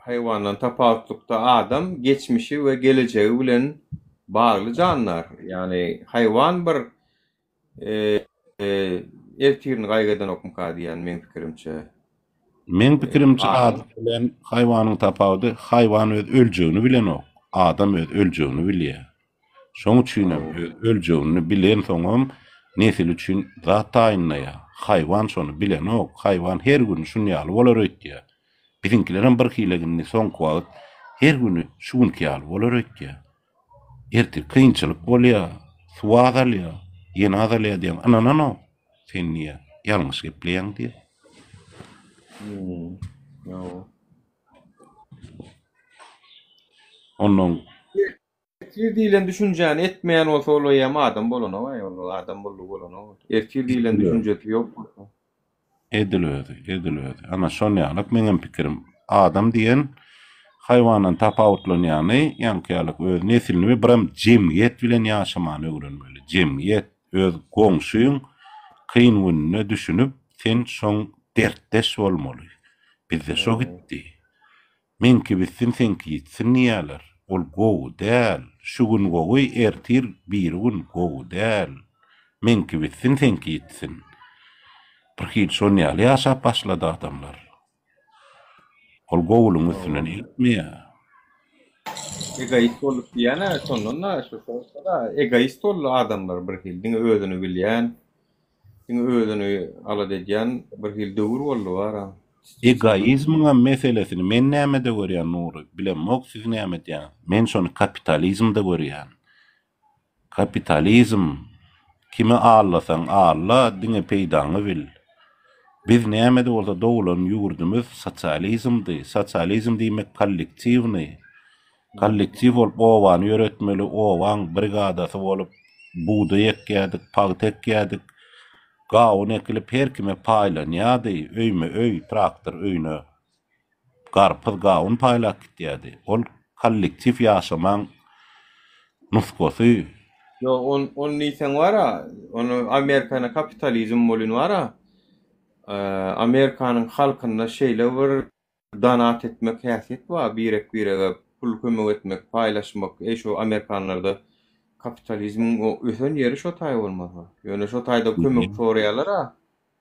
Haýwandan tapawutlykda adam geçmişi we gelejegi bilen bagly jandar. Ýagny haýwan bir ertirini gaýgy edenokmyka diýýän meň pikirimçe. Meň pikirimçe adam bilen haýwanyň tapawudy haýwan öz öljegini bilenok, adam öz öljegini bilýär. Şoň üçinem öz öljegini bilensoňam nesil üçin zat taýynlaýar. Haýwan şony bilenok, haýwan her gün şun ýaly bolar öýtýär. Biziňkilerem birhili indi soňky wagt her güni şu günki ýaly bolar öýtýär. Ertir kynçylyk bolýar, suw azalýar, ýene azalýar diýýäň, ynananok. Sen diýýär, ýalňyş gepleýäň diýýär. Ondan Ertir diýlen düşünjäni etmeýän bolsa ol eýýäm adam bolanok-aý, ol adam boldugy bolanok. Ertir diýlen düşünjesi ýok bolsa. Edil özi, edil özi. Ana şon ýalak meňem pikirim. Adam diýen haýwandan tapawutlanýany ýaňky ýalak öz neslini we biram jemgyýet bilen ýaşamany öwrenmeli. Jemgyýet, öz goňşyň kyn gününe düşünip sen şoň dertdeş bolmaly. Bizde şo gitdi. Meňki bitsin seňki ýitsin diýýäler. Ol gowy däl. Şu gün gowy, ertir, birigün gowy däl. Meňki bitsin seňki ýitsin. Birhili şon ýaly ýaşap başlady adamlar. Ol gowulygyň üstünden eltmeýär. Egoist bolduk diýýän-ä şondan-da şu şo-da egoist boldy adamlar birhili diňe özüni bilýän. Diňe özüni alada edýän bir hili döwür boldy bara. Egoizmiňem meselesini men nämede görýän Nury, bilemok siz näme edýäňiz. Men şony kapitalizmde görýän. Kapitalizm, kimi allasaň alla, diňe peýdaňy bil. Biz nämede bolsa doglan ýurdumyz sosializmdi. Sosializm diýmek kollektiwnyý. Kollektiw bolup obany ýöretmeli, obaň brigadasy bolup bugdaý ekýädik, pagta ekýädik. Gawun ekilip her kime paýlanýardy, öýme-öý, traktor öýüne garpyz, gawun paýlap gitýärdi. Ol kollektiw ýaşamaň nusgasy. Ýok, on, ony diýseň bar-a, ony Amerikada kapitalizm bolýan bar-a, Amerikanyň halkynda şeýle bir Donat etmek häsiýet bar birek birege pul kömek etmek paýlaşmak eý şo amerikanlarda kapitalizmiň o ösen ýeri şo taý bolmasa ýöne şo taýda kömek soraýalara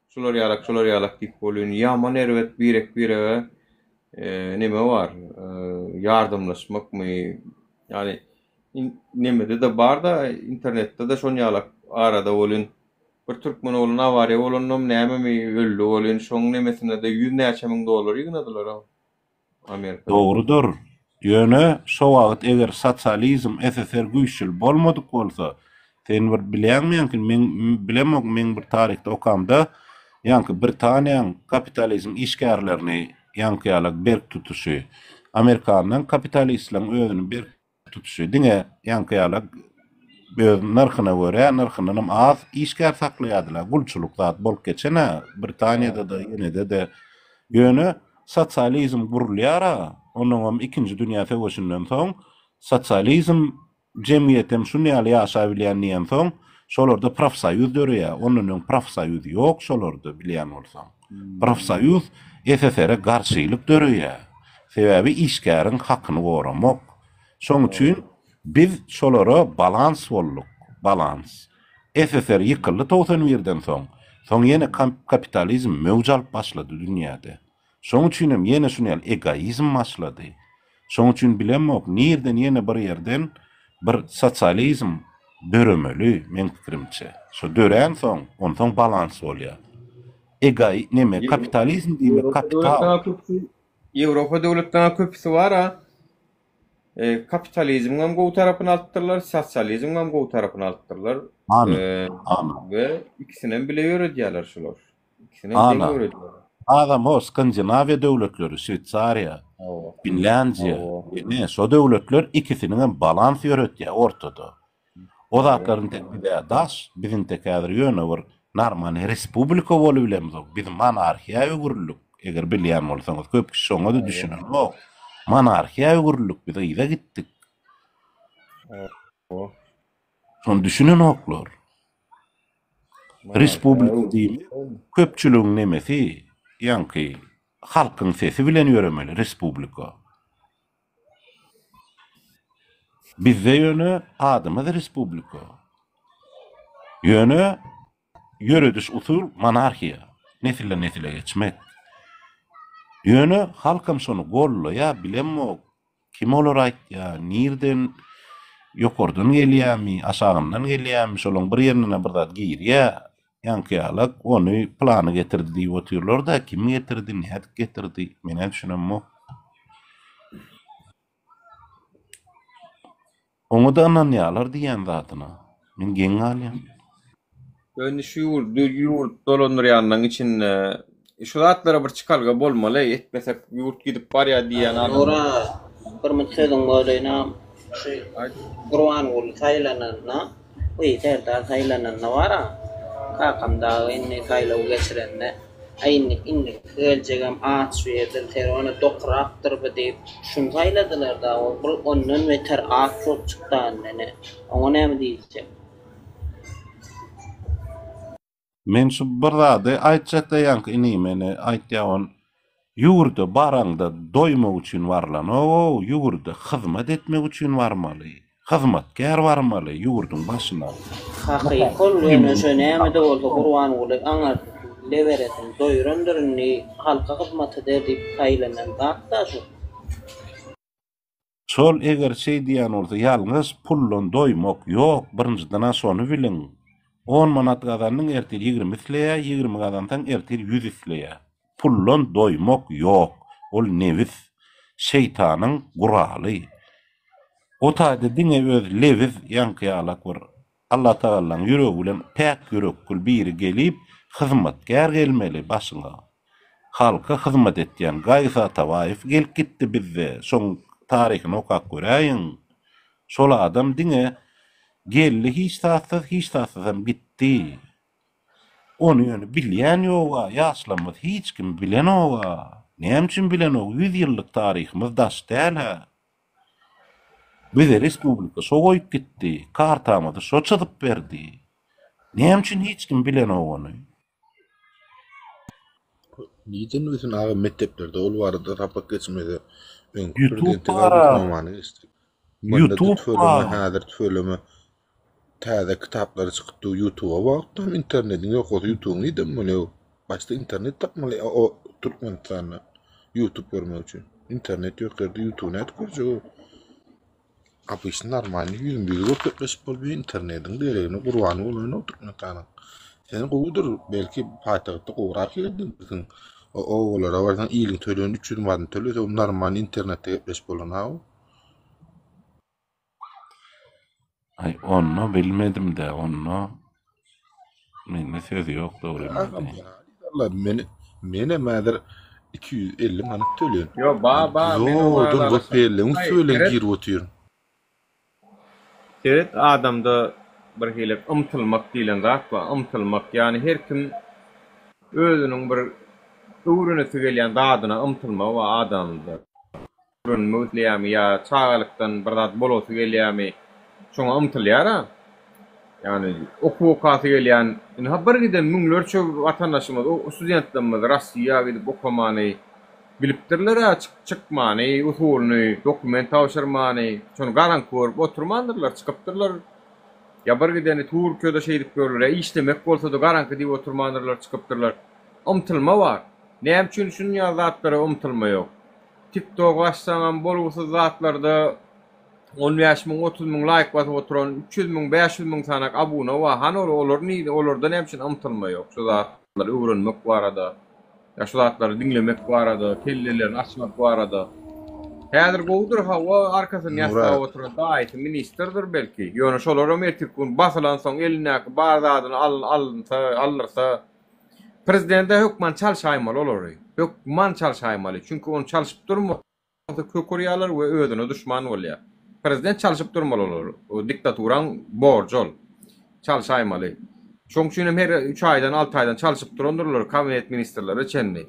şular ýalak şular ýalak diýip bolýan ýaman erbet birek birege neme bar ýardamlaşmakmy ýagny nemede-de barda internetde-de şon ýalak arada bolýan Bir türkmen oglan awariýa bolandam nämemi öldi welin şoň nemesinede ýüz näçe müň dollar ýygnadylar-ow Amerikada. Dogrudyr. Ýöne şo wagt eger sosializm SSR güýçli bolmadyk bolsa, sen bir bilýäňmi ýaňky meň bilemok meň bir taryhda okamda ýaňky Britaniýaň kapitalizm işgärlerini ýaňky ýalak berk tutuşy, Amerikanlaň kapitalistleriň özüni berk tutuşy diňe ýaňky ýaly öz nyrhyna görä, nyrhyndanam az işgär saklaýardylar. Gulçulyk zat bolup geçen-ä Britaniýada-da, ýenede-de. Ýöne sosializm gurulýar-a, onuňam ikinji dünýä söweşinden soň sosializm jemgyýetem şun ýaly ýaşabilýän diýensoň, şolarda profsoýuz döreýär. Ondan öň profsoýuz ýok şolarda bilýän bolsaň. Profsoýuz SSR-e garşylyk döreýär. Sebäbi işgäriň hakyny goramak. Şoň üçin biz şolara balans bolduk, balans. SSR ýykyldy 91-den soň. Soň ýene kapitalizm möwç alyp başlady dünýäde. Şoň üçinem ýene şuny ýaly egoizm başlady. Şoň üçin bilemok nirden ýene bir ýerden bir sosializm döremeli meň pikirimçe. Şo döränsoň onsoň balans bolýar. Egai neme kapitalizm diýmek kapital. Ýewropa döwletleriniň köpüsi bar-a, kapitalizmiňem gowy tarapyny alypdyrlar, sosializmiňem gowy tarapyny alypdyrlar. Ana, ana. We ikisinem bile ýöredýärler şular. Ikisinem deň Ana. ýöredýärler. Azam ho Skandinawiýa döwletleri, Şweýsariýa, Finlýandiýa, ine şo döwletler ikisiniňem balans ýöretýär ortada. O zatlar intek bize daş, biz intek häzir ýöne bir normalnyý respublika bolubilemzok, biz monarhiýa öwrüldik. Eger bilýän bolsaňyz, köp kişi şoňa-da düşünenok. Monarhiýa öwrüldik biz, yza gitdik. Şony düşünenoklar. Respublika diýmek köpçüligiň nemesi, ýaňky halkyň sesi bilen ýöremeli respublika. Bizde ýöne adymyz respublika. Ýöne ýörediş usul monarhiýa, nesilden nesile geçmek. Ýöne halkam şony gollaýar, bilemok. Kim olar aýtýar, nirden ýokardan gelýärmi, aşagyndan gelýärmi, şolaň bir ýerinden bir zat girýär. Ýaňky ýalak ony plany getirdi diýip otyrlar-da, kim getirdi, nädip getirdi, men-ä düşünemok. Oňa-da ynanýarlar diýýän zadyna. Men geň galýan. Indi şu ýurdy ýurt dolandyrýanlaryň içinde şu zatlara bir çykalga bolmaly, etmesek ýurt gidip barýar diýýän Nura, adamlar. bir minut sözüňi böleýin-a. Şu Gurbanguly saýlananda, Wiý, Serdar saýlananda bar-a, kakam dagy indi saýlaw geçirende, Aý indi indiki geljegem aç şu ýerden serwana dokurakdyr bu diýip, şuny saýladylar-da, ol bir ondan beter aç bolup çykdy indi ine. Oňa näme diýjek? Men şu bir zady aýtjakda ýaňky inim ene aýtýa on ýurda baraňda doýmak üçin barlanogow ýurda hyzmat etmek üçin barmaly hyzmatkär barmaly ýurduň başyna. Hakyky ol ýöne şo nämede bolsa Gurbanguly aňyrsy leberesini doýurandyr indi halka hyzmat eder diýip saýlanan zatda şu. Şol eger şeý diýýän bolsa ýalňyş, puldan doýmak ýok, birinjiden-ä şony biliň. On manat gazandyň ertir 20 isleýär, 20 gazansaň ertir ýüz isleýär. Puldan doýmak ýok, ol nebis, şeýtanyň guraly. O taýda diňe öz lebiz ýaňky ýalak bir Allatagallaň ýüregi bilen päk ýürekgül biri gelip hyzmatkär gelmeli başyňa. Halka hyzmat etýän Gaýgy Atabaýew gelip gitdi bizde şoň taryhyny okap göräýiň. Şol adam diňe geldi hiç zatsyz hiç zatsyzam gitdi. Ony ýöne bilýän ýoga ýaşlarymyz hiç kim bilenoga. Näme üçin bilenok ýüz ýyllyk taryhymyz daş däl-hä. Bize respublika şo goýup gitdi, kartamyzy şo çyzyp berdi. Näme üçin hiç kim bilenok ony? Nirden bilsin aga mekdeplerde ol barada sapak geçmese öňki Youtube prezidente bar. gazetnamany geçdik. Munda Youtube tüweleme bar. häzir tüweleme täze kitaplary çykyp dur ýutuba wagtdam internediň ýok bolsa ýutubyň nirden bolýa başda internet tapmaly o Türkmenistanda ýutub görmek üçin internet ýok ýerde ýutuby nädip görjek o obyçny normalny ýüzüm ýüzi görüp gepleşip bolmaýar internediň deregine gurbany bolaýyn o Türkmenistanyň sen gowudyr belki paýtagtda gowurak ýerdendirsiň o obalara barsaň iliň tölän 300 manat tölese normalny internetde gepleşip bolanok. Aý onda bilmedim-dä onda mende söz ýok dogrymy Agam aýdaýyn. Allah men menem häzir 250 manat töleýän. Ýo ba ba men oňa Zordan ylalaşamok. VPN-leň Aý üsti bilen seret girip otyryn. Seret adamda bir hili ymtylmak diýlen zat bar. Ymtylmak ýagny her kim özüniň bir öwrenesi gelýän zadyna ymtylmagy bar adamda. Öwrenmek isleýärmi ýa çagalykdan bir zat bolasy gelýärmi, şoňa ymtylýar-a. Ýagny okuw okasy gelýän, ynha bir giden müňlerçe watandaşymyz, studentlerimiz Rossiýa gidip okamany bilipdirler-ä, çykmany, usulyny, dokument tabşyrmany, şony garaňky görüp oturmandyrlar, çykypdyrlar. Ýa bir gideni Türkiýede şeýdip ýörler, ýa işlemek bolsa-da garaňky diýip oturmandyrlar, çykypdyrlar. Ymtylma bar. Näme üçin şunuň ýaly zatlara ymtylma ýok? Tiktok açsaňam bolgusyz zatlarda 15 müň 30 müň laýk basyp oturan 300 müň 500 müň sanak abuna bar hany ol olar nirde olarda näme üçin ymtylma ýok şu zatlary öwrenmek barada ýa şu zatlary diňlemek barada kellelerini açmak barada häzir gowudyr hawa arkasyny ýassap Murat oturan daýysy ministrdir belki ýöne şolaram ertirki gün basylansoň elindäki bar zadyny alynsa aldyrsa Prezidente hökman çalşaýmaly olary. Hökman çalşaýmaly. Çünki ony çalşyp durmasa kök urýarlar we özüne duşman bolýar. Prezident çalşyp durmaly olary. O diktaturaň borjy ol. Çalşaýmaly. Şoň üçin hem her üç aýdan, alty aýdan çalşyp durandyrlar kabinet ministrlere çenli.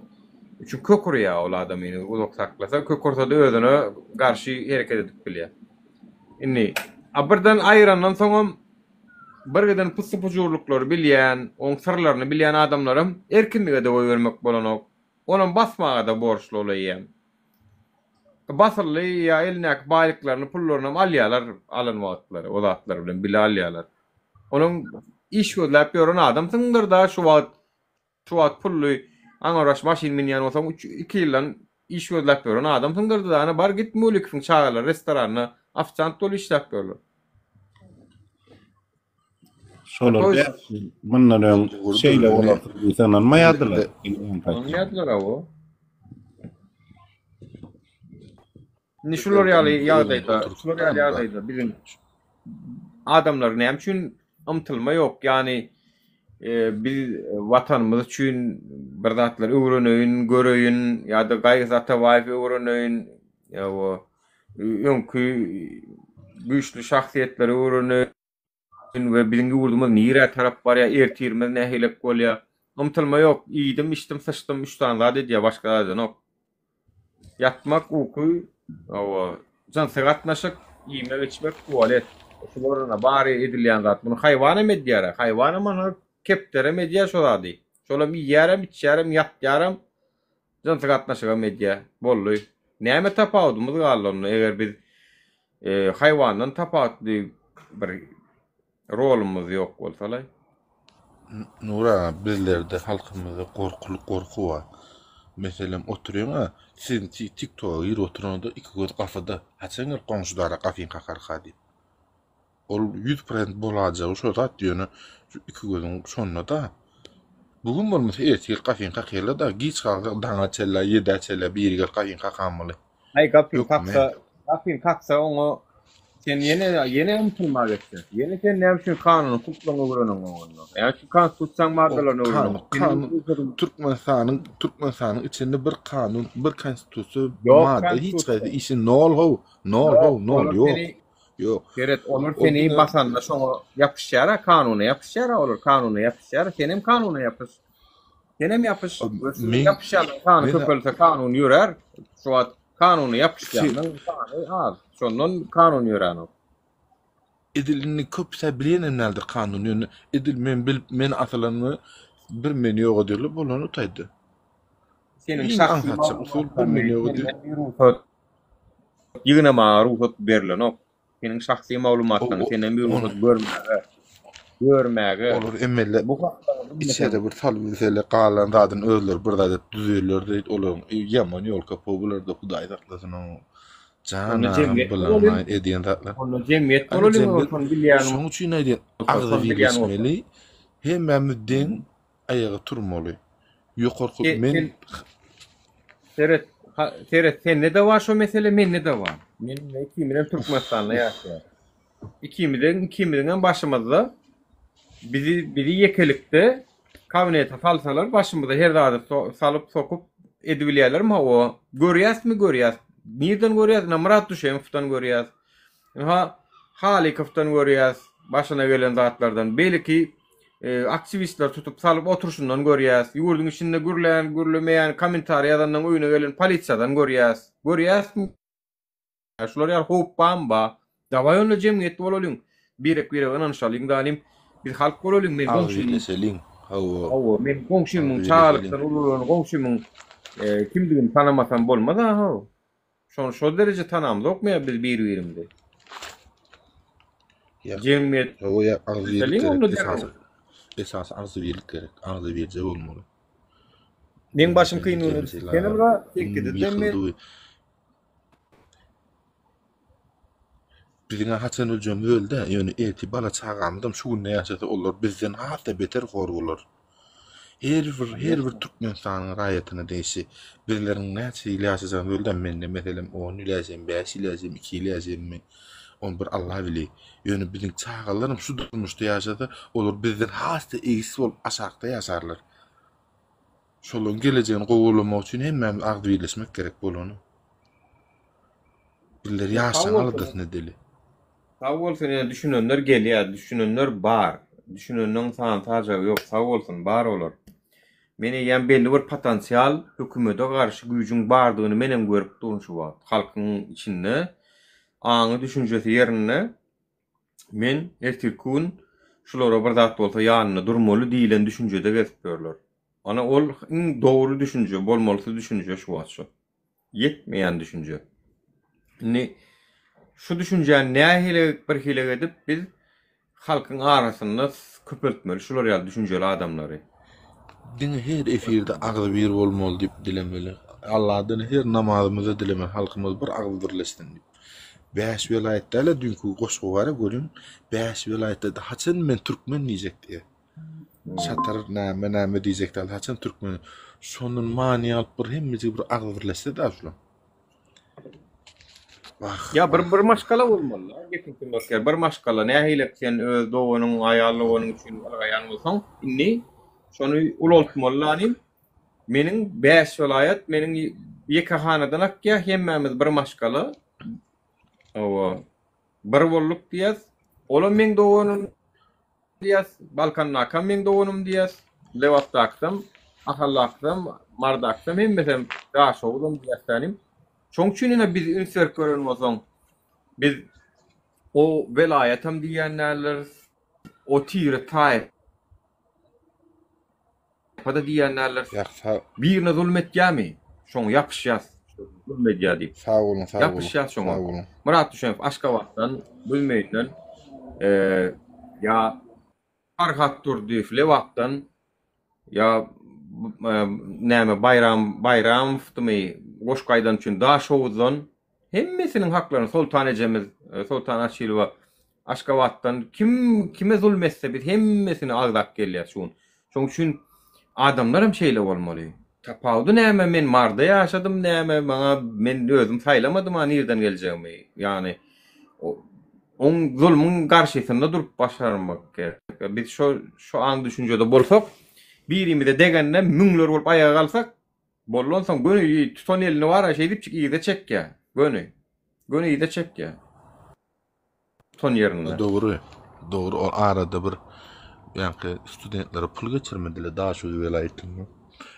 Üçin kök urýar ol adamyny uzak saklasa, kök ursa-da özüne garşy hereket edip bilýär. Indi, a birden aýyrandan soňam bir giden pyssy-pujurlyklary bilýän, oň syrlaryny bilýän adamlaram erkinlige-de goýbermek bolanok. Onam basmaga-da borçly ol eýýäm. Basyldy ýa elindäki baýlyklaryny, pullarynam alýarlar alan wagtlary, o zatlar bilen bile alýarlar. Onuň iş gözläp ýören adamsyňdyr-da şu wagt Şu wagt pully aňyrbaş maşyn münýän bolsaň üç iki ýyldan iş gözläp ýören adamsyňdyr-da ana bar git Mulikowyň çagalary restoranda ofisiant bolup işläp ýörler. Şolar Toý bäş ýyl mundan öň şeýle bolarsyň diýse ynanmaýardylar. Ynanmaýardylar hawa. Indi şular ýaly ýagdaýda, şular ýaly ýagdaýda biziň adamlar näme üçin ymtylma ýok? Ýagny biz watanymyz üçin bir zatlar öwreneýin, göreýin ýa-da Gaýgysyz Atabaýewi öwreneýin, ýa öňki güýçli şahsyýetleri öwreneýin we biziň ýurdumyz nirä tarap barýar, ertirimiz nähilek bolýar? Ymtylma ýok. Iýdim, içdim, syçdym, üç sany zat edýär, başga zat edenok. Ýatmak, uky, hawa, jynsy gatnaşyk, iýmek, içmek, tualet. Şular ine bary edilýän zat. Muny haýwan hem edýär-ä. Haýwanam ana kepderem edýär şo zady. Şolam iýýärem, içýärem, ýatýaram, jynsy gatnaşygam edýär. Boldy. Näme tapawudymyz galdy onda, eger biz haýwandan tapawutly bir rolumyz ýok bolsalaý. Nur aga bizlerde halkymyzda gorkuly gorky bar. Meselem oturyňa siziň tiktoga girip oturanda iki göz gafada haçan gelip goňşudara gafyň kakarka diýip. Ol 100% bolajagy şo zat ýöne şu iki gözüň şonda-da. Bu gün bolmasa ertir gafyň kakýarlar-da giç galsa daňa çenli ýedä çenli biri gelip gafyň kakanmaly. Aý gapyň kaksa, gapyň kaksa oňa sen ýene ýene ymtylma geçse. Ýene sen näme üçin kanuny hukuklaryňy öwreniň onda? Näme üçin konstitusiýaň maddalaryny öwreniň? Kanun Türkmenistanyň Türkmenistanyň içinde bir kanun, bir konstitusiýa madda hiç haýsy işi nol how, nol how, nol ýok. Ýok. Seret, olar seni basanda şoňa ýapyşýar-a, kanuna ýapyşýar-a olar, kanuna ýapyşýar. Senem kanuna ýapyş. Senem ýapyş. Ýapyşýanlaryň sany köpelse kanun ýörär. Şu wagt kanuna ýapyşýanlaryň sany az. Şondan kanun ýöränok. Edil indi köpüs-ä bilýänem däldir kanuny ýöne edil men bilip men asylanymy bir meni ýok ederler bolany utaýdy. Seniň şahsy usul bir meni ýok eder. Rugsat ýygnamaga rugsat berlenok. Seniň şahsy maglumatlaryňy senden bir rugsat görmäge, görmäge. Olar emele bu hakda içeri bir salyp bilseler galan zadyny özleri bir zat edip düzerler diýip olaryň ýaman ýol köp bularda hudaý saklasyn o jan bilen edýän zatlar. Onda jemgyýet bolalyň şony bilýän. Şonuň üçin aýdýan agzybirleşmeli hemmämiz deň aýaga turmaly. Ýokarky men Seret, seret sende-de bar şo mesele, mende-de bar. Men ikimiz hem Türkmenistanda ýaşaýarys. Ikimiziň ikimiziň hem başymyzda bizi bizi ýekelikde kabinete salsalar başymyza her zady salyp sokup edibilýärlermi hawa. Görýäsmi görýäs. Nirden görýäs? Ine Myrat Düşemowdan görýäs. Ynha Halykowdan görýäs başyna gelen zatlardan. Beýleki aktiwistleri tutup salyp oturyşyndan görýäs. Ýurduň içinde gürlän, gürlemeýän, kommentariý ýazanlaryň öýüne gelen polisiýadan görýäs. Görýäsmi? Şular ýaly howp barmy? Bar. Dawaý onda jemgyýet bolalyň. Birek-birege ynanyşalyň zalim. Biz halk bolalyň. Men goňşymyň Agzybirleşeliň. Hawa. Hawa, men goňşymyň çagalykdan ulalan goňşymyň kimdigini tanamasam bolmaz-a-how. Şony şo dereje tanamzokmy ýa biz bir-birimizi? Jemgyýet Hawa ýa agzybirlik gerek esasy. Esasy agzybirlik gerek. Agzybirje bolmaly. Meň başym kyn güne düşdi. Senem ra seňkide men. Biziň haçan öljegimiz belli däl, ýöne ertir bala çagamyzam şu günde ýaşasa olar bizden has-da beter hor bolar. Her bir her bir Türkmenistanyň raýatyna degişli. Bizleriň näçe ýyl ýaşajagymyz belli däl. Mende meselem 10 ýyl ýaşaýyn, 5 ýyl ýaşaýyn, 2 ýyl ýaşaýynmy? Ony bir Allah bilýär. Ýöne biziň çagalarym şu durmuşda ýaşasa, olar bizden has-da egiz bolup aşakda ýaşarlar. Şolaryň gelejegini gowulamak üçin hemmämiz agzybirleşmek gerek bolany. Bizler ýaşlaryň aladasyny edeli. Sag bolsun ýa düşünenler gelýär düşünenler bar düşüneniň sany sajagy ýok sag bolsun bar olar. Men eýýäm belli bir potensial hökümete garşy güýjüň bardygyny menem görüp durun şu wagt. Halkyň içinde aňy düşünjesi ýerinde men ertirki gün şulara bir zat bolsa ýanynda durmaly diýlen düşünjede gezip ýörler. Ana ol iň dogry düşünje, bolmalysy düşünje şu wagt şu. Ýetmeýän düşünje. Indi şu düşünjäni nähili bir hile edip biz halkyň arasynda köpeltmeli şular ýaly düşünjeli adamlary. Diňe her efirde agzybir bolmaly diýip dilemeli. Alladan her namazymyzda dilemeli halkymyz bir agyz birleşsin diýip. Bäş welaýat däl-ä düýnki goşgy bar-a görüň. Bäş welaýatda haçan men türkmen diýjek diýýär. Şatar näme näme diýjek däl haçan türkmen şondan many alyp bir hemmejik bir agyz birleşse da şular. Wah. Ya bir bir maşgala bolmaly. Gepiň kimdir. Bir maşgala nähili sen öz doganyň, aýal doganyň üçin ylgaýan bolsaň, indi şony ulaltmaly lanym. Meniň 5 welaýat, meniň ýeke hanadan akýa, hemmämiz bir maşgala. Owa. Bir bolduk diýýäs. Olam meň doganym diýýäs, Balkandakam meň doganym diýýäs, Lebapdakysam, Ahaldakysam, Mardakysam hemmesem Daşoguzam diýýäs tänim. Şoň üçin ine biz üns berip gören bolsaň, biz o welaýatam diýýän däldiris, o tire taýpa da diýýän däldiris. Ýa Birine zulum etýärmi? Şoňa ýapyşýas. Zulum edýär diýip. Sag boluň, sag boluň. Ýapyşýas şoňa. Sag boluň. Myrat Düşenow Aşgabatdan, Büzmeýinden, ýa Farhat Durdyýew Lebapdan, ýa näme Baýram Baýramowdymy goşgy aýdan üçin Daşoguzdan Hemmesiniň haklaryny Soltan ejemiz, Soltan Açylowa Aşgabatdan kim kime zulum etse biz hemmesini agzap gelýäs şu gün. Şoň üçin adamlar hem şeýle bolmaly. Tapawudy näme men Marda ýaşadym näme maňa men özüm saýlamadym a nirden geljegimi. Ýagny oň zulumyň garşysynda durup başarmak gerek. Biz şo şo aň düşünjede bolsak birimize degende müňler bolup aýaga galsak Boldy onsoň göni tutan elini bara şeýdipjik yza çekýä. Göni. Göni yza çekýä. Tutan ýerinde. Dogry. Dogry ol arada bir ýaňky studentlere pul geçirmediler Daşoguz welaýatynda.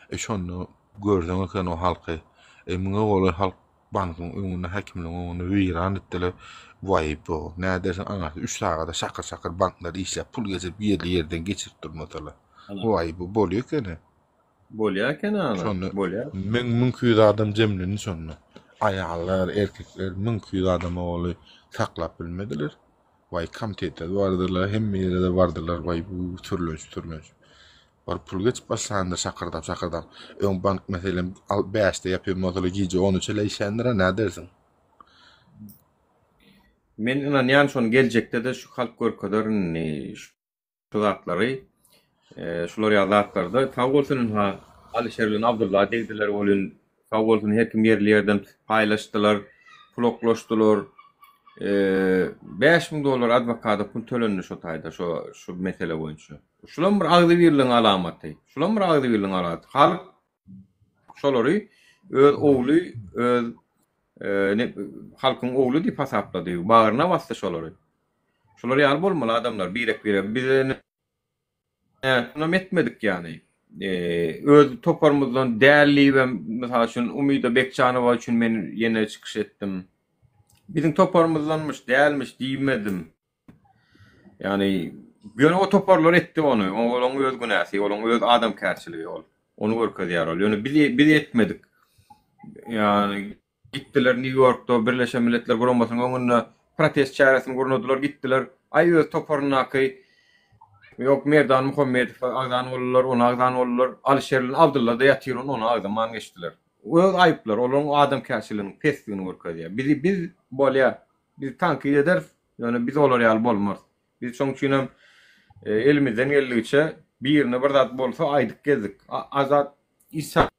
E şonda görseň eken o halky. E müňe golaý halk bankyň öňünde häkimligiň öňünde weýran etdiler. Waý bu nädersiň aňarsy 3 sagada şakyr-şakyr banklar işläp pul geçirip ýerli ýerden geçirip durmasalar. Waý bu bolýa ekeni. Bolýa eken ana. Şonda Bolýa. müň 1200 adam jemlendi şonda. Aýallar, erkekler 1200 adama goly saklap bilmediler. Waý komitete bardylar, hemme ýere-de bardylar. Waý bu sürlenşip sürlenşip. Bir pul geçip başlandy şakyrdap şakyrdap. Öň bank meselem al 5-de ýapýan bolsalar gije 13-e leýşändir-a nädersiň. Men ynanýan şony geljekde-de şu halk görkezer indi. Şu zatlary şular ýaly zatlarda sag bolsun ynha Alyşer bilen Abdylla degdiler welin sag bolsun her kim ýerli ýerden paýlaşdylar pul oklaşdylar 5000 dollar adwokada pul tölendi şo taýda şo şu mesele boýunça. Şulam bir agzybirligiň alamaty. Şulam bir agzybirligiň alamaty. Halk şolary öz ogly öz halkyň ogly diýip hasaplady. Bagryna basdy şolary. Şular ýaly bolmaly adamlar birek birek bize munam etmedik ýany. Öz toparymyzdan däl diýibem mysal üçin Umyda Bekjanowa üçin men ýene çykyş etdim. Biziň toparymyzdanmyş dälmiş diýmedim. Ýani ýöne o toparlar etdi ony. Olaň öz günäsi, olaň öz adamkärçiligi ol. Ony görkezýär ol. Ýöne biz biz etmedik. Ýani Gitdiler Nýu-Ýorkda Birleşen Milletler Guramasynyň öňünde protest çäresini gurnadylar, gitdiler. Aý öz toparyndaky ýok Merdan Muhammedow agzan boldular, ony agzan boldular. Alyşer bilen Abdylla-da ýatyr, ony ony agzaman geçdiler. Öz aýyplary, olaryň adamkärçiliginiň pesligini görkezýär. Bizi biz bolýar, biz tankyt ederis, ýöne biz olar ýaly bolmarys. Biz şoň üçinem elimizden geldigiçe birine bir zat bolsa aýdyp gezdik. Azat Isa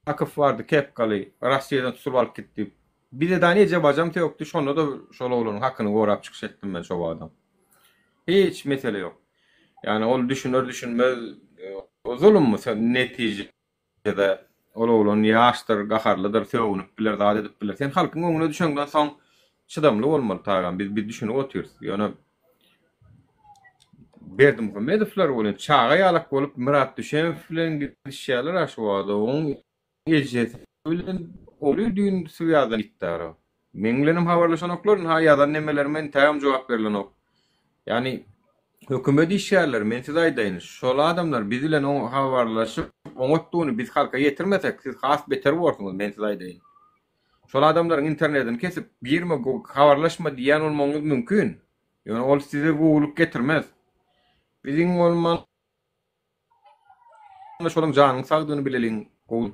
Akow bardy kepkaly Rossiýadan tutulyp alyp gitdi. Bize dany eje bajam sökdi şonda-da şol oglanyň hakyny gorap çykyş etdim men şo badam. Hiç mesele ýok. Ýani ol düşüner düşünmez o zulummy netijede ol oglan ýaşdyr gaharlydyr sögünip biler zat edip biler. Sen halkyň öňüne düşeňden soň çydamly bolmaly tagam biz biz düşünip otyrys. Ýöne. Berdimuhamedowlar welin çaga ýalak bolup Myrat Düşemow bilen gidişýärler-ä şu wagta. Oň ejesi bilen ogly düýn swýazdan gitdi-ara. Meň bilenem habarlaşanoklar, ynha ýazan nemelerime entägem jogap berlenok. Ýagny hökümet işgärleri, men size aýdaýyn, şol adamlar biz bilen habarlaşyp oňatdygyny biz halka ýetirmesek, siz has beter borsuňyz, men size aýdaýyn. Şol adamlaryň internetini kesip, girme, habarlaşma diýýän bolmagyňyz mümkin. Ýöne ol size gowulyk getirmez. Biz iň bolmanda şolaryň janynyň sagdygyny bileliň, gowy.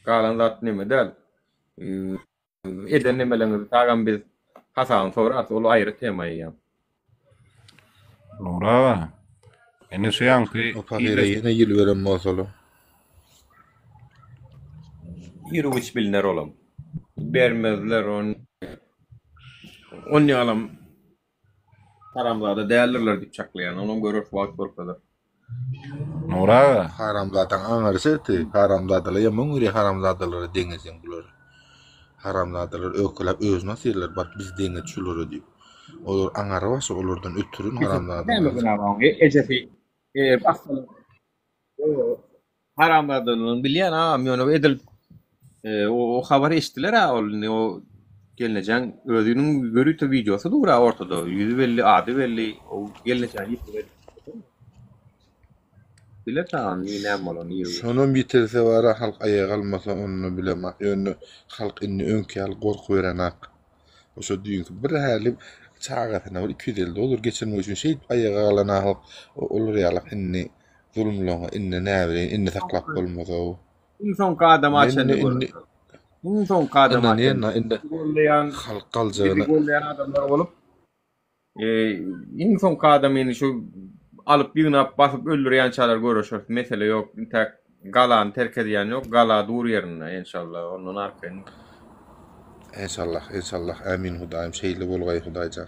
Galan zat neme däl. Eden nemeleriňizi tagam biz hasabyny sorarys, ol aýry tema eýýäm. Nury aga, indi şu ýaňky O pahyra ýene ýyl beren bolsalar. Iru-giç bilner olam. Bermezler ony. Onýalam haramzada däldirler diýip çaklaýan. Onam göreris wagt görkezer. Nury aga. Haramzadaň aňyrsy eti. Haramzadalar ýaman görýär haramzadalara deňeseň bulary. Haramzadalar öýkeläp özüni asyrlar baryp biz deňeç şulara diýip. Olar aňary başy olardan ötürin haramzadalar. Näme günä bar oň ejesi Haramzadalygyny bilýän agam ýöne edil o habary eşitdiler-ä ol indi o gelnejeň özüniň ýörite wideosy dur-a ortada ýüzi belli ady belli o gelnejeň ýitip Biler agam ni näme bolany ýeri. Şonam ýitirse bara halk aýaga galmasa onda bilemok ýöne halk indi öňki ýaly gorkuberenak. Oşo düýnki bir häli çagasyna bir 250 dollar geçirmek üçin şeýdip aýaga galan halk olar ýalak indi Zulumlaňa indi näbileýin indi saklap bolmaz-ow. Iň soňky adama Men çenli indi görüşeris. Iň soňky adama ynanýan çenli. indi Bizi goldaýan, halk bizi galjagyna. goldaýan adamlar bolup, e, iň soňky adamyny şu alyp ýygnap basyp öldürýänçäler göreşeris. Mesele ýok. Intäk galany terk edýän ýok. Gala dur ýerinde enşalla. Ondan arkaýyn. Enşallah, enşallah. Ämin Hudaýym şeýle bolgaý Hudaýjan.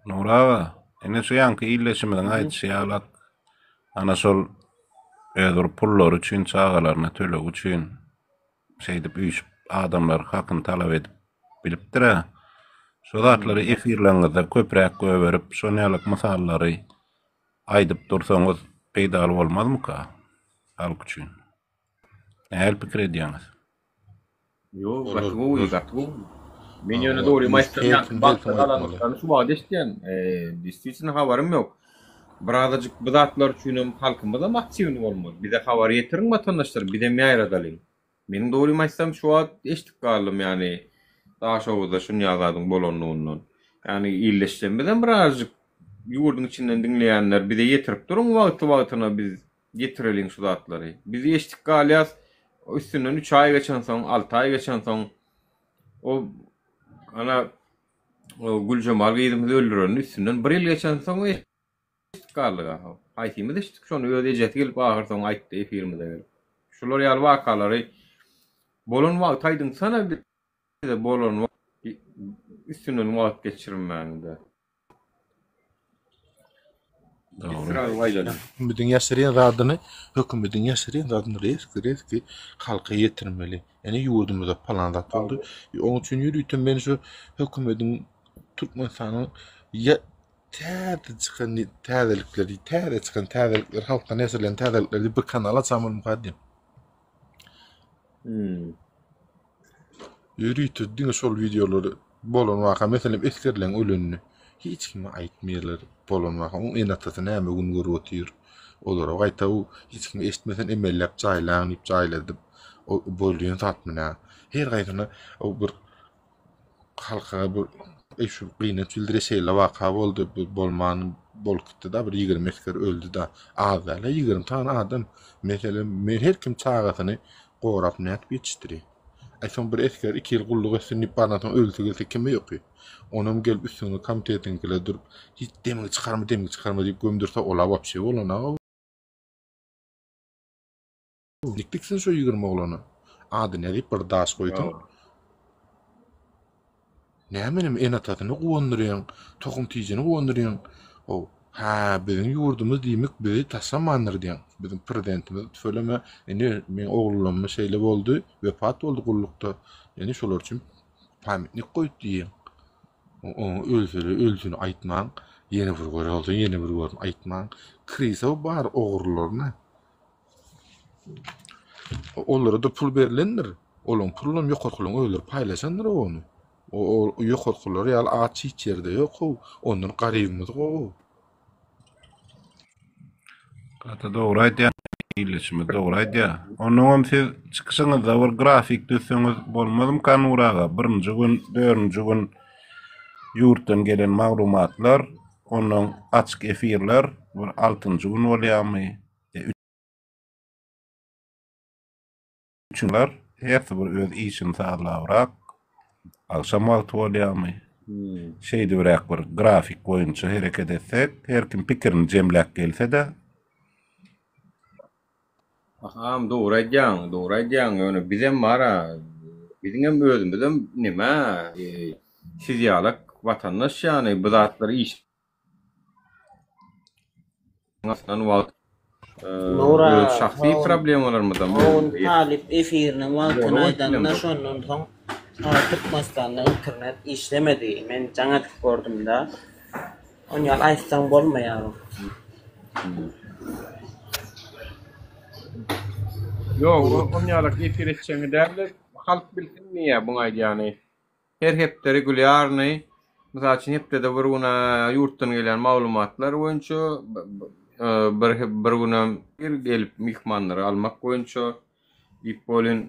Nury aga, ine şu ýaňky ildeşimiziň aýdyşy ýalak, ana şol öz bir pullary üçin, çagalaryna töleg üçin şeýdip üýşüp adamlar hakyny talap edip bilipdir-ä. Şo zatlary efirleriňizde köpräk göberip, şon ýalak mysallary aýdyp dursaňyz peýdaly bolmazmyka halk üçin? Nähili pikir edýäňiz? Ýok, Olar gaty gowy, olar gaty gowy. Men ýöne Hawa, dogrymy üns aýtsam, her ýaňky kim her bagtda kim aýtmaly. galandyklaryny şu wagt eşitýän. Destisitno habarym ýok. Birazajyk bu zatlar üçinem halkymyzam aktiwny bolmaly. Bize habar ýetiriň watandaşlar, bizem ýaýradalyň. Meniň dogrymy aýtsam şu wagt eşidip galdym ýagny Daşoguzda şunýa zadyň bolandygyndan. Ýagny illeşsemizem birazajyk ýurduň içinden diňleýänler bize ýetirip duruň wagty-wagtyna biz Getireliň şu zatlary. Biz eşdip galýas, üstünden üç aý geçensoň, alty aý geçensoň, o ana o Güljemal gyzymyzy öldürenini üstünden bir ýyl geçensoň eşdip galdyk a. Haýsymyz eşitdik şony, öz ejesi gelip ahyrsoňy aýtdy efirimize gelip. Şular ýaly wakalary bolan wagty aýdyňsana bize bolan üstünden wagt geçirmäňde. Dogry. Hökümediň ýaşyrýan zadyny, hökümediň ýaşyrýan zadyny reski, reski halka ýetirmeli. Ýani ýurdumyzda palan zat boldy. Onuň üçin ýörite men şu hökümediň Türkmenistanyň ýa täze çykan täzelikleri, täze çykan täzelikler, halkdan ýaşyrylan täzelikler diýip bir kanal açan bolmyka diýip. Hmm. Ýörite diňe şol wideolary bolan waka, meselem esgerleň ölenini hiç kime aýtmaýarlar bolan waka. Oň ene-atasy näme gün görüp otyr. Olara gaýta u hiç kim eşitmesin emelläp jaýlaň diýip jaýladyp o bolýan zatmy nä? Her gaýsyna o bir halka bir eý şu gynanç bildirýär şeýle waka boldy bu bolman bolup gitdi-da bir 20 esger öldi-da. Az däl-ä 20 sany adam. Meselem men her kim çagasyny gorap nädip ýetişdirýär? Aý soň bir esger iki ýyl gulluk etsin diýip baransoň ölse gelse kime ýoky? Onam gelip üstüňe komitetiňkiler durup hiç demiňi çykarma demiňi çykarma diýip gömdürse ola wapşe bolanag. Dik diksin şo 20 oglany. Ady nädip bir daş goýduň? Nämenem ene-atasyny guwandyrýaň, tohum-tijini guwandyrýaň. How, hä, biziň ýurdumyz diýmek bizi taşlamandyr diýýäň. Biziň prezidentimiz tüweleme, ine, meň oglanlarym şeýle boldy, wepat boldy gullukda. Ine, şolar üçin pamytnik goýup diýýäň. Oňa ölsele ölsün aýtmaň. Ýene bir gör bolsa ýene bir görün aýtmaň. Krisow bar ogurlaryna. Olara-da pul berlendir. Olaň pulunam ýokarkylaryň özleri paýlaşandyr ony. O ýokarkylar ýaly aç hiç ýerde ýok-ow. Ondan garybymyz gowy. Gaty dogry aýdýaň ildeşimiz dogry aýdýar. Onnoňam siz çykyşyňyzda bir grafik düzseňiz bolmazmyka Nur aga? Birinji gün, dördünji gün ýurtdan gelen maglumatlar, onnoň açyk efirler bir altynjy gün bolýarmy? Üçünler hersi bir öz işini sazlabrak, agşam wagty bolýarmy? Şeýdibräk bir grafik boýunça hereket etsek, her kim pikirini jemläp gelse-de. Agam dogry aýdýaň, dogry aýdýaň, ýöne bizem bar-a, biziňem özümizem neme, siz ýalak watandaş ýany bu zatlary iş Aslan wagt Nura, öz şahsy problemalarymyzam O gün talyp efiriniň wagtyny aýdanda şondan soň Türkmenistanda internet işlemedi. Men jaň edip gördümde. On ýaly aýtsaň bolmaýar. Ýok, on ýalak efir etjegiňi däl-de, halk bilsin diýýär buň aýdýany. Her hepde regulýarnyý, mysal üçin hepdede bir gün ýurtdan gelýän maglumatlar boýunça, bir bir günem bir gelip myhmanlary almak boýunça diýip bolýan.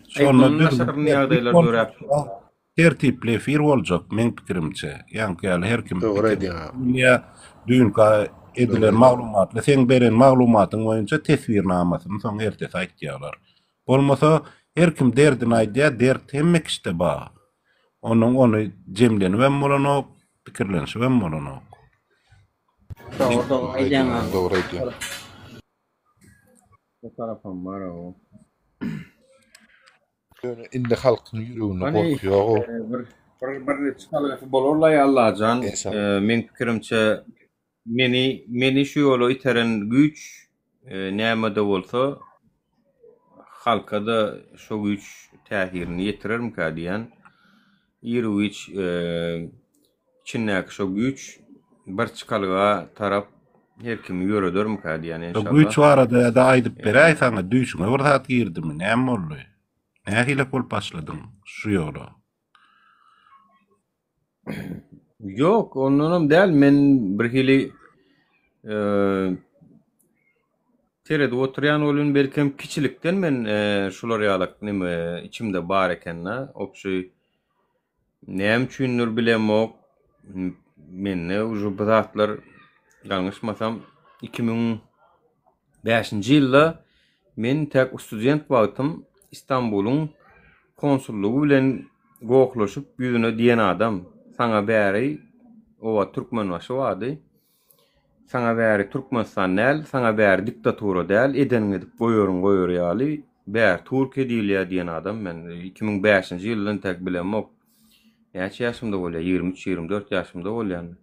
Şonda düzgün ýagdaýlar döräp. Tertipli efir boljak meň pikirimçe. Ýaňky ýaly her kim Dogry aýdýaň. Bilýär, düýnki edilen maglumatly seň beren maglumatyň boýunça teswirnamasyny soň ertesi aýtýarlar. Bolmasa her kim derdini aýdýar, dert hemme kişide bar. Onuň ony jemlenibem bolanok, pikirlenişibem bolanok. Dogry dogry aýdýaň agam. Dogry aýdýaň. O tarapam bar o. Ýöne indi halkyň ýüreginde Hany gorky ýogow. bir bir bir çykalgasy bolarlaý Allajan. Enşalla. Meň pikirimçe Meni meni şu ýola iteren güýç nämede bolsa halka-da şo güýç täsirini ýetirermikä diýýän. Iru-giç içindäki şo güýç bir çykalga tarap her kimi ýöredermikä diýýän Şo enşalla. güýç barada-da aýdyp beräý saňa düýşüňe bir zat girdimi näme boldy? Nähilek bolup başladyň şu ýola? Ýok, ondanam däl, men birhili seredip oturýan welin belkem kiçilikden men şular ýalak neme içimde bar ekende, obşi näme üçindir bilemok, mende uje bu zatlar ýalňyşmasam 2005-nji ýylda Men täk student wagtym Istanbulyň konsullygy bilen gohlaşyp ýüzüne diýen adam, saňa bäri o wagt Türkmenbaşy bardy, saňa bäri Türkmenistan däl, saňa bäri diktatura däl, edeniňi edip goýaryn goýar ýaly, bäri Türkiýe diýilýär diýen adam men. 2005-nji ýyldan täk bilemok. Näçe ýaşymda bolýar, 23, 24 ýaşymda bolýan.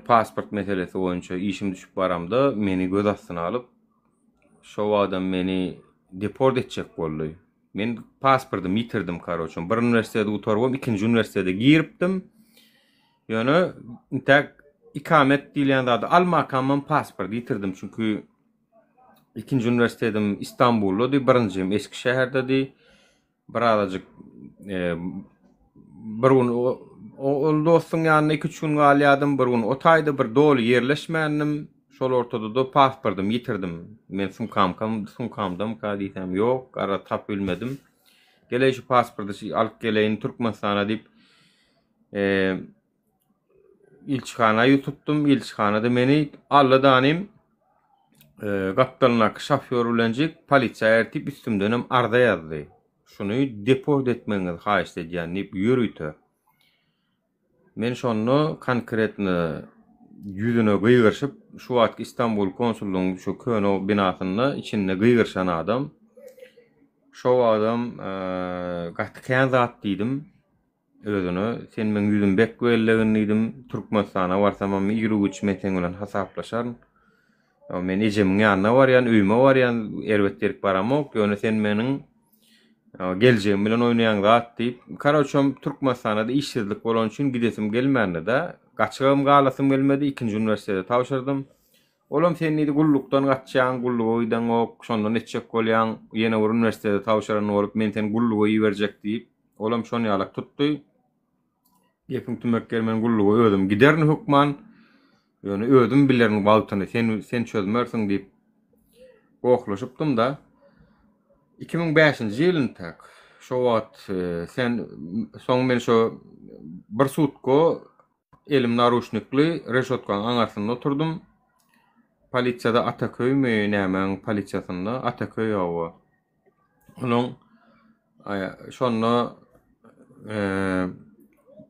Pasport meselesi boýunça işim düşüp baramda meni göz astyna alyp, Şo wagtam meni deport etjek boldy. Men pasportymy ýitirdim karoçe. Bir uniwersiteti gutarybam ikinji uniwersitete giripdim. Ýöne intäk ikamet diýilýän zady almakamam pasporty ýitirdim. Çünki ikinji uniwersitetim Istanbuldady, birinjim Eskişeherdedi. Birazajyk bir gün ol dostuň ýanynda 2-3 gün galýardym, bir gün o taýda bir doly ýerleşmändim. Şol ortada-da pasportymy ýitirdim. Men sumkamkam, sumkamdamyka diýsem, ýok, gara tapyp bilmedim. Geleý şu pasporty alyp geleýin Türkmenistana diýip, ilçihana ýüz tutdum. Ilçihanada meni Alla danym gapdalyndaky şofýor bilenjik polisiýa ertip üstümdenem arza ýazdy. Şuny deport etmegiňizi haýyşt edýän diýip ýörite. Men şonda konkretno ýüzüne gygyryşyp, şu wagtky Istanbul konsullygyň şu köne binasynda içinde gygyryşan adam. Şo wagtam gaty kän zat diýdim. Özüne, Sen meň ýüzümi bek bellegin diýdim. Türkmenistana barsamam iru-giç men seň bilen hasaplaşaryn. Men ejemiň ýanyna barýan, öýüme barýan, erbet ýerik baramok, ýöne sen meniň geljegim bilen oýnaýaň zat diýip. Karoçem Türkmenistanda-da işsizlik bolany üçin gidesim gelmändi-de. Gaçybam galasym gelmedi, ikinji uniwersitete tabşyrdym. Olam sen diýdi gullukdan gaçýaň, gulluga gideňok, şondan etjek bolýaň, ýene bir uniwersitete tabşyran bolup men seni gulluga iberjek diýip, olam şon ýalak tutdy. Gepiň tümek ýeri men gulluga özüm giderin hökman. Ýöne özüm bilerin wagtyny, sen sen çözmersiň diýip gohlaşypdym-da. 2005-nji ýyl intäk. Şo wagt sen soň men şo bir sutka elim naruşnikli reşotkaň aňarsynda oturdym. Polisiýada Ataköými nämäň polisiýasynda Ataköý hawa. Onuň şonda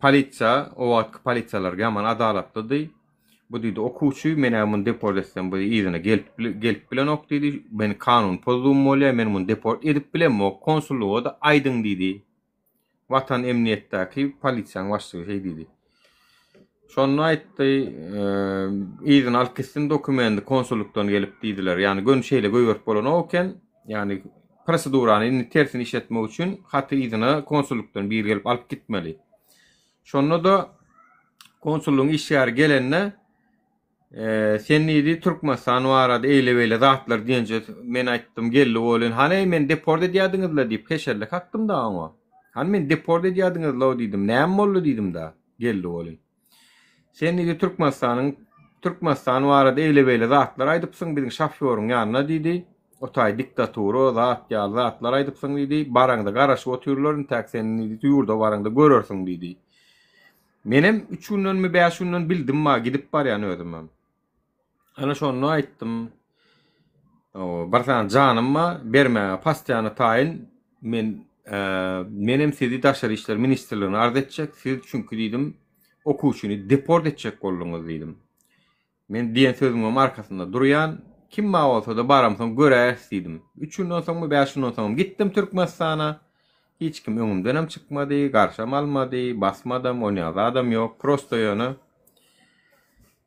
polisiýa o wagtky polisiýalar ýaman adalatlydy. Bu diýdi okuwçy, men-ä muny deport etsem bu yzyna gelip gelip bilenok diýdi. Men kanun pozdugym bolýar, men muny deport edip bilemok. Konsullyga-da aýdyň diýdi. Watan emniýetdäki polisiýanyň başlygy şeý diýdi. Şonda aýtdy, yzyna alyp gitsin dokumendi konsullykdan gelip diýdiler. Ýagny göni şeýle goýberip bolanok eken. Ýagny prosedurany indi tersini işletmek üçin haty yzyna konsullykdan biri gelip alyp gitmeli. Şonda-da konsullygyň işgäri gelende Sen diýdi, Türkmenistan barada eýle-beýle zatlar diýenje men aýtdym, geldi welin, hany meni deport edýärdiňiz-le diýip heşelle kakdym-da oňa. Hany meni deport edýärdiňiz-le diýdim, näme boldy diýdim-da, geldi welin. Sen diýdi, Türkmenistanyň Türkmenistan barada eýle-beýle zatlar aýdypsyň biziň şofýoryň ýanyna diýdi. O taý diktatura zat ýaly zatlar aýdypsyň diýdi. Baraňda garaşyp otyrlar, intäk sen diýdi, ýurda baraňda görersiň diýdi. Menem üç gündenmi, bäş günden bildim ma gidip barýan özümem. Ana şonda aýtdym. O, bir sany janym bar, bermäge postoýany taýyn. Men menem sizi Daşary işler ministrligine arz etjek. Siz çünki diýdim, okuwçyny deport etjek bolduňyz diýdim. Men diýen sözüňem arkasynda durýan. Kim bar bolsa-da baramsoň göräýeris diýdim. Üç günden soňmy, bäş günden soňam gitdim Türkmenistana. Hiç kim öňümdenem çykmady, garşam almady, basmadam, onýa zadam ýok. Prosto ýöne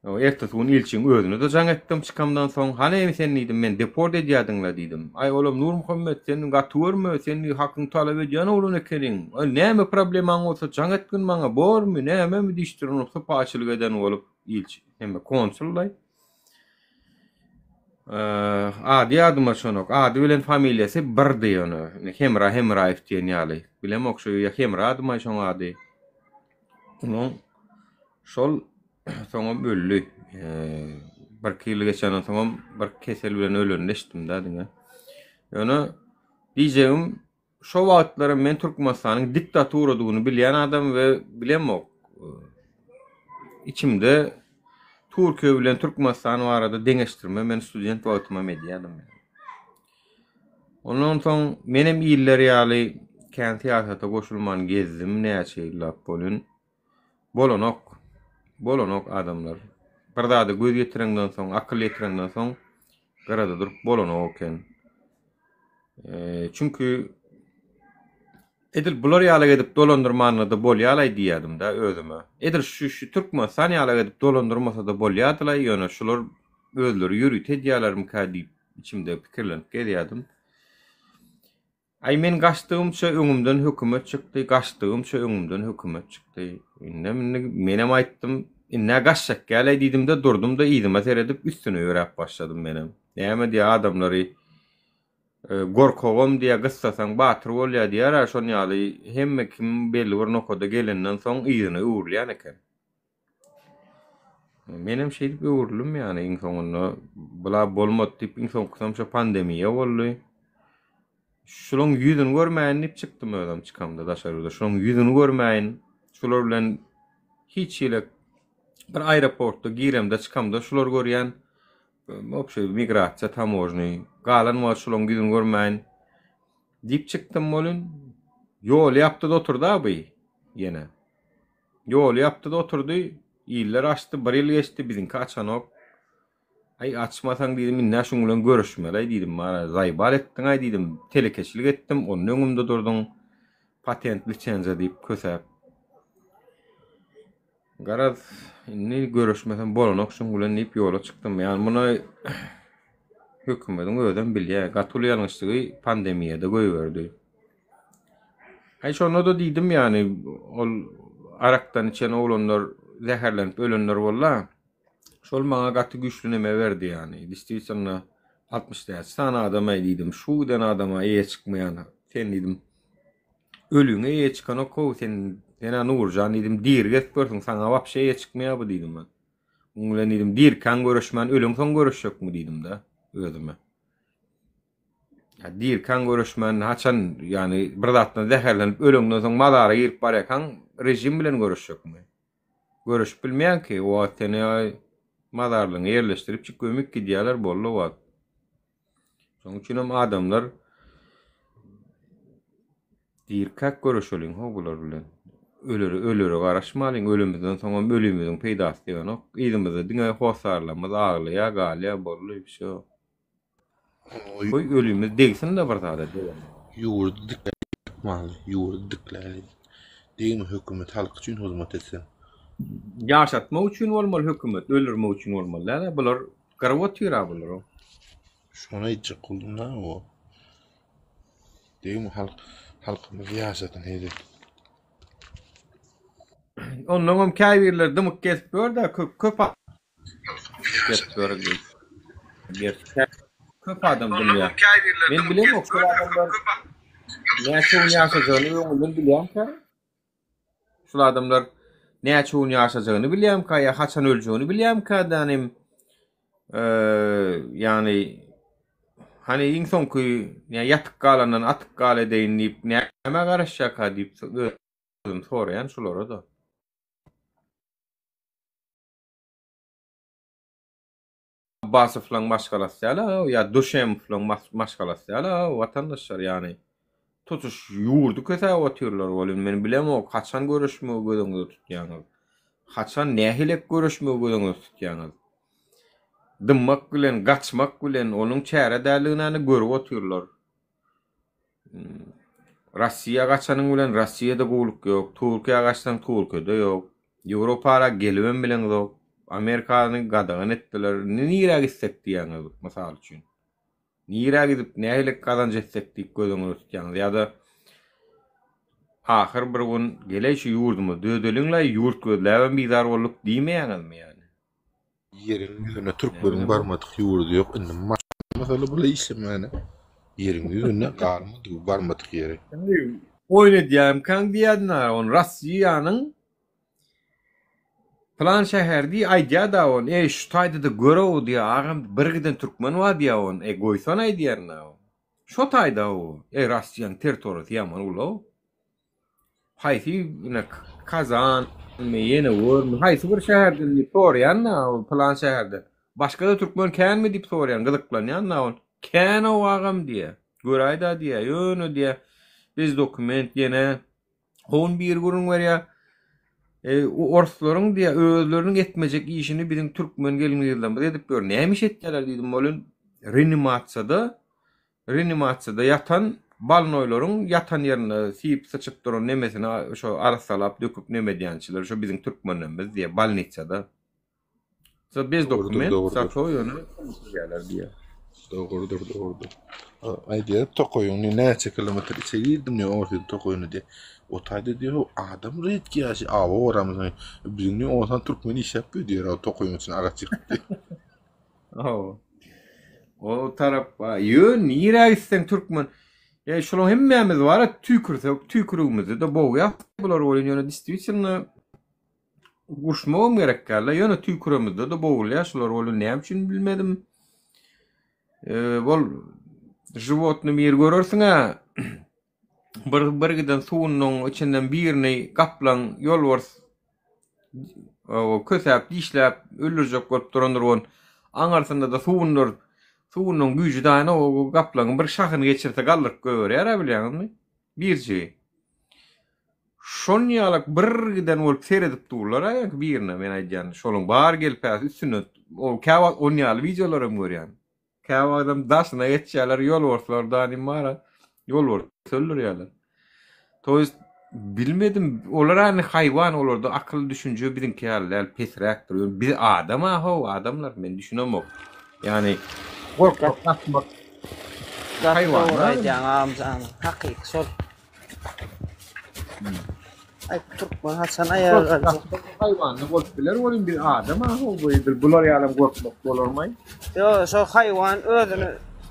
ertesi gün ilçiň özüne-de jaň etdim çykamdan soň. Hany sen diýdim, meni deport edýärdiň-le diýdim. Aý olam Nurmuhammet sen gaty görme, sen hakyňy talap edýän oglan ekeniň. Aý näme problemaň bolsa jaň etgin maňa, bormy, nämemi diýişdir, sypaýyçylyk eden bolup. Ilçi hemme konsullaý. Ady ýadyma düşenok. Ady bilen familiýasy birdi ýöne. Hemra Hemraýew diýen ýaly. Bilemok şu ýa Hemradymaý şoň ady. Onuň şol soňam öldi. Birki ýyl geçenden soňam bir kesel bilen ölenini eşitdim-dä diňe. Ýöne diýjegim Şo wagtlaram men Türkmenistanyň diktaturadygyny bilýän adam we bilemok. Içimde Türkiýe bilen Türkmenistan barada deňeşdirme men student wagtymam edýärdim. Ondan soň menem iller ýaly kän syýasata goşulman gezdim näçe ýyllap bolun. Bolanok. Bolanok adamlar. Bir zada göz ýetireňden soň, akyl ýetireňden soň gyrada durup bolanok eken. Çünki edil bular ýaly edip dolandyrmanda-da bolýalaý diýýärdim-de özüme. Edil şu şu Türkmenistan ýaly edip dolandyrmasa-da bolýardylaý, ýöne şular özleri ýörite edýärlermikä diýip içimde pikirlenip gezýärdim. Aý men gaçdygymça öňümden hökümet çykdy, gaçdygymça öňümden hökümet çykdy. Indem indi menem aýtdym, indä gaçjak gäläý diýdimde durdum-da yzyma seredip üstüne ýöräp başladym menem. Näme diýýär adamlary gorkagam diýýär gyssasaň batyr bolýar diýýär-ä şon ýaly hemme kim belli bir nokada gelenden soň yzyna öwrülýän eken. Menem şeýdip öwrüldim ýany iň soňunda bula bolmady diýip iň soňkusam şo pandemiýa boldy. Şulaň ýüzüni görmäýin diýip çykdym özüm çykamda daşary ýurda. Şulaň ýüzüni görmäýin. Şular bilen hiç hili bir aeroportda giremde çykamda şular görýän. Wobşe migrasiýa tamožny. Galan wagt şulaň ýüzüni görmäýin diýip çykdym welin ýoly ýapdy-da oturdy-a bu ýene. Ýoly ýapdy-da oturdy. Iller açdy, bir ýyl geçdi, biziňki açanok. Aý, açmasaň diýdim, indi-ä şuň bilen görüşmeli-aý diýdim, bara zaýbal etdiň-aý diýdim, telekeçilik etdim, onda öňümde durduň, patent, lisenziýa diýip kösäp. Garaz, indi görüşmesem bolanok şuň bilen diýip ýola çykdym. Ýani muny hökümediň özem bilýär. Gaty uly ýalňyşlygy pandemiýada goýberdi. Aý şonda-da diýdim ýany ol arakdan içen oglanlar. zäherlenip ölenler boldy. Şol maňa gaty güýçli neme berdi ýany. Distwitelno 60 näçe sany adam aý diýdim. Şu giden adama eýe çykmaýan sen diýdim. Ölüňe eýe çykanok how sen sen-ä Nurjan diýdim diri gezip görsüň saňa wapşe eýe çykmaýar bu diýdim men. Muň bilen diýdim dirikäň göreşmän öleňsoň göreşjekmi diýdim-de özüme. Ýa dirikäň göreşmän haçan ýany bir zatdan zäherlenip öleňden soň mazara girip barýarkaň režim bilen göreşjekmi? Göreşip bilmeýäň ki, o wagt seni mazarlygyňa ýerleşdiripjik gömüp gidýärler boldy o wagt. Şonuň üçinem adamlar dirikäk göreşeliň how bular bilen. Ölere ölere garaşmalyň, ölemizden soňam ölümiziň peýdasy degenok. Yzymyzda diňe hossarlarymyz aglaýar, galýar, boldy, wsýo. Goý ölümiz degsin-de bir zada degen. Ýurdy dikläýeli, ýurdy dikläýeli. Degme hökümet halk üçin hyzmat etsin. Ýaşatmak üçin bolmaly hökümet, öldürmek üçin bolmaly däl-ä. Bular gyryp otyr-a bular. Şony aýtjak boldum-da o. Degme halk halkymyz ýaşasyn hezil. Onnoňam käbirleri dymyk gezip ýör-dä, köp köp Gezip ýör. Köp adam dymýar. Men bilemok şol adamlar näçe gün ýaşajagyny öňünden bilýärmikä? Şul adamlar näçe gün ýaşajagyny bilýärmikä ýa haçan öljegini bilýärmikä danym ýagny hany iň soňky ýatyk galandan atyk gal edeýin diýip nämä garaşýarka diýip özüm soraýan şulara-da. Abbasowlaň maşgalasy ýaly ýa Duşemowlaň maşgalasy ýaly watandaşlar ýany tutuş ýurdy kösäp otyrlar welin men bilemok haçan göreşmegi göz öňünde tutýaňyz haçan nähilek göreşmegi göz öňünde tutýaňyz dymmak bilen gaçmak bilen onuň çäre däldigini görüp otyrlar. Rossiýa gaçanyň bilen Rossiýada gowluk ýok, Türkiýä gaçsaň Türkiýede ýok, Ýewropara gelibem bileňzok, Amerikany gadagan etdiler, indi nirä gitsek diýýäňiz mysal üçin. Nirä gidip nähili gazanç etsek diýip göz öňünde tutýaňyz ýa-da ahyr bir gün geleý şu ýurdumyzy dödeliň-laý ýurt gözläbem bizar bolduk diýmeýäňizmi ýani? Ýeriň ýüzünde türkleriň barmadyk ýurdy ýok indi masala bula işlemäne ýeriň ýüzünde galmady barmadyk ýeri. Oýun edýärmikäň diýýädin ara ony Rossiýanyň pylan şäheri diý aýdýada ony eý şu taýda-da görow diýýä agam bir giden türkmen bar diýýä ony eý goýsanaý diýerin a şo taýda o eý Rossiýanyň territoriýasy ýaman uly-ow. Haýsy ine Kazanmy, ýene görmi, haýsy bir şäherden diýip soraýan-da, ol pylan şäherden. Başga-da türkmen känmi diýip soraýan, gyzyklanýan-da ol. Kän-ow agam diýýär. Göräý-dä diýýär. Ýöne diýýär, bez dokument ýene. Howun biri gürrüň berýär. E, orslaryň diýýär, özleriniň etmejek işini biziň türkmen gelin-gyzlarymyz edip ýör. Näme iş etýärler diýdim. Ol reanimasiýada Reanimasiýada ýatan bolnoýlaryň ýatan ýerinde siýip-syçyp duran nemesini şo arassalap döküp neme edýänçiler şo biziň türkmenlerimiz diýýär bolnisada. So bez Dogrudyr, dokument dogrudyr. zato ýöne diýýärler diýýär. Dogrudyr, dogrudyr. Aýdýar tokaýyň ne näçe kilometr içe girdim diýýär, Orsyýetiň tokaýyna diýýär. O taýda diýýär, adam redki ýaşy awa oramyz. Biziň diýýär, ondan türkmen işläp ýör diýýär, tokaýyň içine agaç ýykyp diýýär. Hawa. O tarap ýön nirä gitseň türkmen. Ýa şolaň hemmämiz bar tüýkürsek tüýkürigimizde-de bogýas bular welin ýöne distwitelno uruşmagam gerek däl-de ýöne tüýküremizde-de bogulýar şular welin näme üçin bilmedim. Bol životny mir görersiň-ä Bir bir giden suwunyň içinden birini gaplaň ýolbars kösäp, dişläp öldürjek bolup durandyr on. Aňyrsynda-da suwundyr. Suwunyň güýji daýyna o gaplaňyň bir şahyny geçirse galdyryp goýberýär-ä bilýäňizmi? Birjigi. Şon ýalak bir giden bolup seredip durlar-a ýaňky birine men aýdýan. Şolaň bary gelip häzir üstünden o käwagt on ýaly wideolaram görýän. Käwagtam daşyna geçýärler, ýolbarslar danym bar-a, ýolbars öldürýärler. To ýest bilmedim, olar ýany haýwan, olarda akyl, düşünje biziňki ýaly däl, pesräkdir. Ýöne biz adam-a how, adamlar, men düşünemok. Ýani gorkmak, gaçmak Gaty dogry haýwanlar. aýdýaň agamjan, hakyky şol. Aý türkmen haçan aýaga galjak. Haýwanly bolup biler welin biz adam a how bu edil bular ýalam gorkmak bolarmaý. Ýok şo haýwan özüni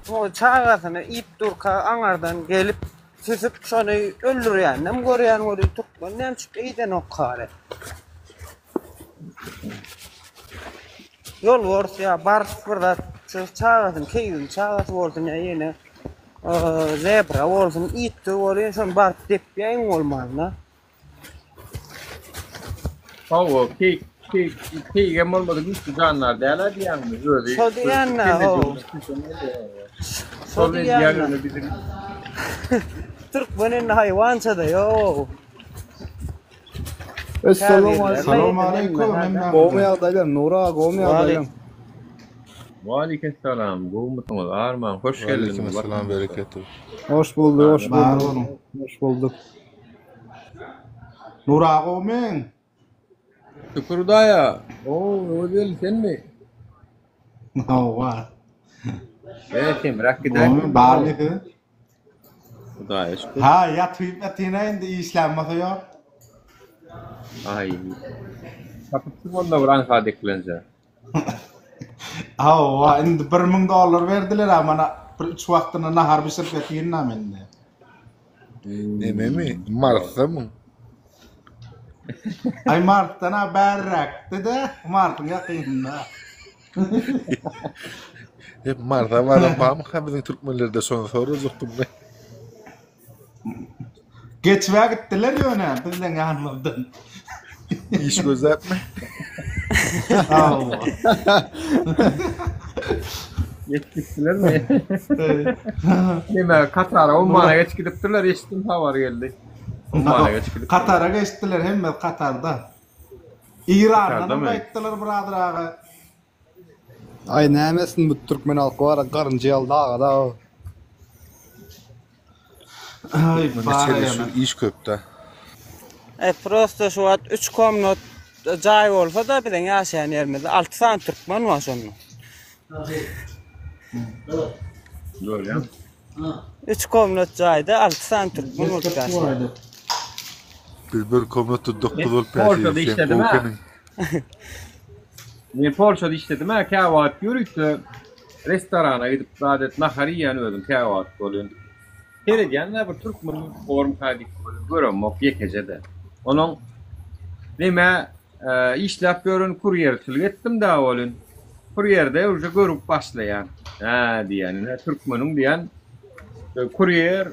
o çagasyny iýip durka aňardan gelip süsüp şony öldürýäninem görýän welin türkmen näme üçin eýdenok hary. Ýolbars ýa bars bir zat şu çagasyny keýigiň çagasy bolsun ýa ýene zebra bolsun iýipdir welin şony baryp depýä iň bolmanda. Hawa keýik keýik keýigem bolmasa güýçli jandar däl-ä diýýäňmi özi. Şo diýýän-dä how. Şo diýýän-dä. Türkmen indi haýwança-da ýok. Essalawmaleýkum hemmäňize. Gowmy ýagdaýlar Nury aga gowmy ýagdaýlaň. Waleýkimessalam gowmysyňyz Arman hoş geldiňiz Waleýkimessalam bereketu. Hoş bulduk hoş bulduk hoş bulduk. Nury aga gowmyň? Şükür Hudaýa. Gowy Öwezgeldi senmi? Hawa. E kemräk gidäýipsiň. Barmy siz? Hudaýa şükür. Ha, ýatyp ýatyn-a indi işlän bolsa ýok. Aý. Tapypsyň onda bir aňsat eklenje. Hawa, indi 1000 dollar berdiler-ä mana bir üç wagtyna nahar bişirip ýatyryn-a men indi. Nememi? Marsdamy? Aý Marsdan-a bärräkde-de, Marsyň ýakynynda. Hep Marsa baran barmyka biziň türkmenlerde şony sorajakdym men. Geçibä gitdiler ýöne bizleň ýanymyzdan. Iş gözläpmi? Hawa. Geçip gitdilermi? Neme Katara Omana geçip gidipdirler eşitdim habar geldi. Omana geçip gidipdirler. Katara geçdiler hemme Katarda. Irandan Katarda mı? gaýtdylar brother aga. Aý näme etsin bu türkmen halky bara garynja ýaly daga daga. Aý Türkmende bar çelişiw ýa. iş köpdä. E prosto şu wagt 3 komnat jaý bolsa-da biziň ýaşaýan ýerimizde 6 sany türkmen bar şonda. Görýän. 3 komnat jaýda 6 sany türkmen bolup ýaşaýar. Biz bir komnatda 9 bolup Polşada ýaşaýas. Sen işledim gowy ha. ekeniň. Men Polşada işledim ha, käwagt ýörite restorana gidip zat et nahar iýýän özüm käwagt bolýan. Seredýän-de bir türkmen bormyka diýip göremok ýekeje-de. Onuň neme işläp ýören kurýerçilik etdim-dä welin, kurýerde uje görüp başlaýan. Hä diýýän, ine türkmeniň diýýän kurýer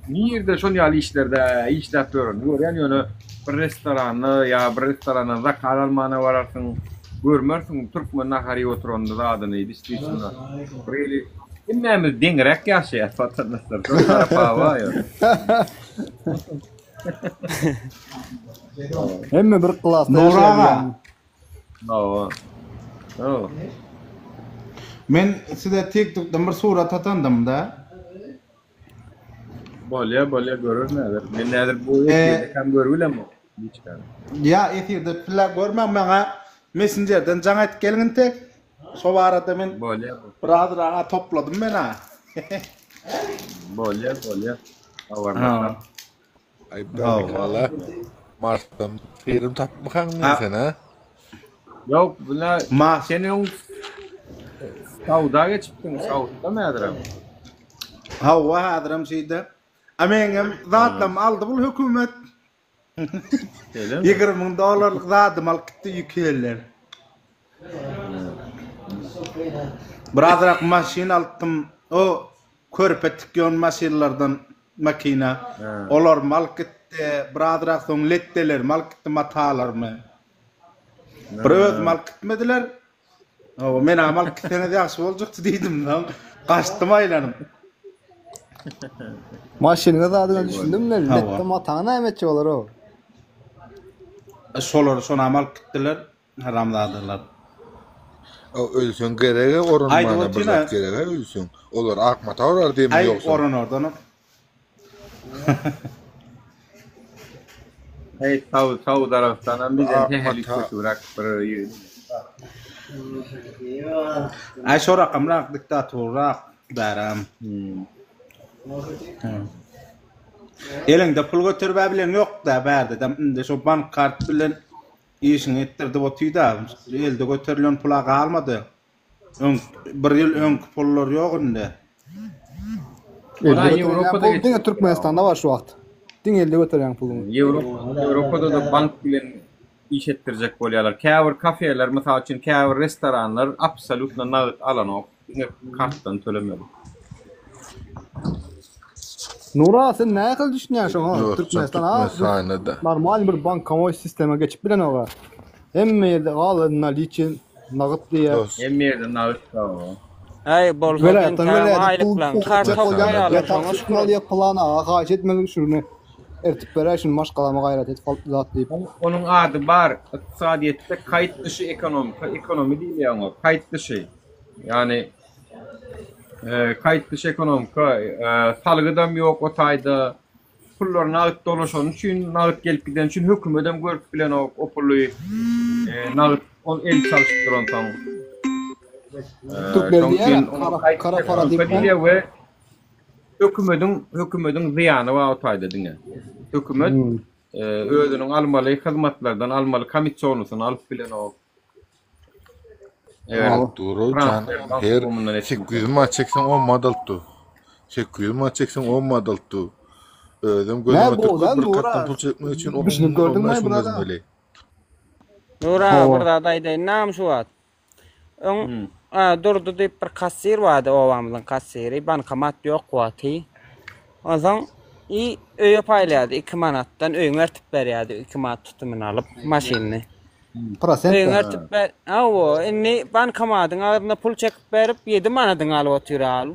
nirde şol ýaly işlerde işläp ýörenini görýän, ýöne bir restoranda ýa bir restorandan zakaz almana bararsyň, görmersiň türkmen nahar iýip oturanyny zadyny, distisini. Bir hili hemmämiz deňräk ýaşaýas watandaşlar, şol tarapa bar ýöne. Hemme bir klasda Nury ýaşaýar aga. diýýäňmi? Hawa. Hawa. Men size TikTokdan bir surat atandym-da. Bolýa, bolýa görerin häzir. Men häzir bu E, efirde hem görübilemok. Hiç ýa efirde pille görmäň maňa messenjerden jaň aýtyp geliň intek. Şo barada men Bolýa, biraz raga topladym men a. bolýa, bolýa. Habarlaşalım. Ha. Aý berekella. Marsdan sygrym tapmykaň Ha. sen ha? Ýok, buna Mars. sen öň Sauda geçipdiň, Saudda häzirem? Hawa, häzirem şeýde. A meňem zatlarymy aldy bul hökümet. Şeýlemi? 20 müň dollarlyk zadymy alyp gitdi ýük eller. Birazrak maşyn alypdym. O körpe tikýon maşynlardan makina. Olarymy alyp gitdi. Birazrak soň letdelerimi alyp gitdi, matalarymy. Bir özüm alyp gitmediler. Hawa, menam alyp gitseňiz ýagşy boljakdy diýdim. Soň gaçdym aýlanyp. Maşynyňa zadyňa düşündim men. Hawa. Letde mataňy näme etjek olar o? Şolary şonam alyp gitdiler, haramzadalar. O ölseň gerege Aýdyp orunmana bir otyryn-a. zat gerege ölseň. Olar ak mata orar diýme Aý, ýogsam. oranardanam. Hey, Saud, Saud Arabistandan Bu bizden ak sähel mata üýtgeşigräk bir ýigit. Aý, şo rakamrak diktatorrak bärem. Hmm. Hmm. Eliňde pul göteribä bileň ýok-da bärde-de indi şo bank kart bilen işiňi etdirdip otyda. Elde göterilen pula galmady. Öň bir ýyl öňki pullar ýok indi. Elde göterýän pul diňe Türkmenistanda bar şu wagt. Diňe elde göterýäň puluňy. Ýewropada-da bank bilen iş etdirjek bolýarlar. Käbir kafeler, mysal üçin, käbir restoranlar absolýutno nagt alanok. Diňe kartdan tölemeli. Nura sen nähili düşünýäň şoňa? Ýok, Türkmenistan a Türkmenistanda-da. normal bir bankomoý sistema geçip bilenok-a. Hemme ýerde al naliçi nagt diýýär. Dost. Hemme ýerde nagt hawa. Äý bolsa Welaýatdan entägem welaýata pul aýlyklaň pul kart gitjek bolýar. topýarlar Ýa şoňa taksi şükür. alýar pylany aga haýyş etmeli şuny ertip beräý şuny maşgalama gaýrat et zat diýip. Onuň ady bar, ykdysadyýetde kaýt dyşy ekonomika, ekonomi diýilýär oňa, kaýt dyşy. Ýagny kaýt dyşy ekonomika, salgydam ýok o taýda, Pullar nagt dolaşany üçin, nagt gelip gideni üçin hökümedem görüp bilenok o puly. Nagt ol el çalşyp duransoň. Türkler Şoň üçin diýýär, oňa kara, kara para diýip. diýilýär we hökümediň hökümediň zyýany bar o taýda diňe. Hökümet Hmm. özüniň almaly hyzmatlardan almaly komissionysyny alyp bilenok. Alyp dur ol jan. Her 800 manat çekseň 10 manat alyp dur. 800 manat çekseň 10 manat alyp dur. Özüm gözüme Nä türkmen bu bir kartdan Nura? pul çekmek üçin 10 Düşünip gördüňmi 15 gün brada? gezmeli. Nura Hawa. bir zat aýdaýyn näme şu wagt. Öň a, Durdy diýip bir kassir bardy obamyzyň kassiri. Bankomat ýok wagty. Onsoň i öýe paýlaýardy 2 manatdan öýüňe ertip berýärdi 2 manat tutumyny alyp maşynyny. Prosent Öýüňe ertip ber. Hawa, indi bankomatyň agzynda pul çekip berip 7 manadyňy alyp otyr al.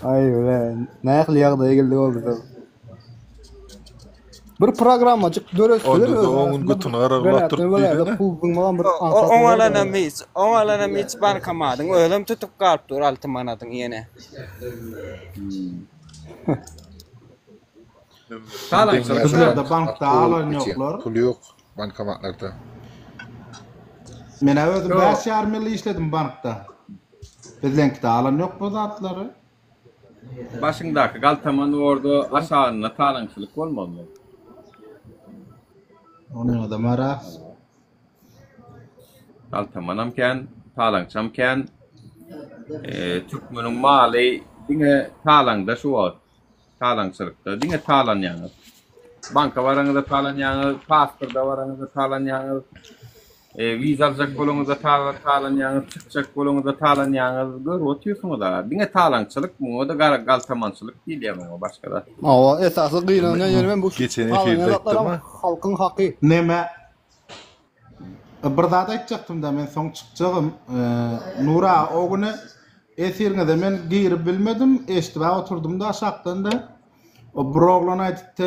Aý bre, nähili ýagdaýa geldik ol bizler. Bir programmajyk döretseler Onda-da öz on gün arasynda bir götüni garaglap welaýatdan durup welaýata diýsene. pul zyňmagam bir aňsat Oň bolardy. alanam hiç, oň alanam hiç bankomatyň özem tutup galyp dur 6 manadyň ýene. Bizlerde bankda alan ýoklar. Pul ýok bankomatlarda. Menä özüm bäş ýarym ýyl işledim bankda. Bizleňkide alan ýok bu zatlary. Başyňdaky galtaman borda aşagynda talaňçylyk bolmalymy? Onuňadam aras. Galtamanam kän, talaňçam kän. Türkmeniň maly diňe talaňda şu wagt. Talaňçylykda diňe talanýaňyz. Banka baraňyzda talanýaňyz, pasporta baraňyzda talanýaňyz, wiza aljak bolaňyzda talanýaňyz, çykjak bolaňyzda talanýaňyz. Görüp otyrsyňyz aga. Diňe talaňçylyk, muňa-da galtamançylyk diýilýär muňa başga zat. Hawa, esasy gynanýan ýerim hem bu Geçen talanýan efirde zatlaram aýtdym-a. halkyň haky. Neme Bir zat aýtjakdym-da men soň çykjagym. Nura o güni efiriňize men girip bilmedim, eşidibä oturdym-da aşakdan-da. O bir oglan aýdypdy,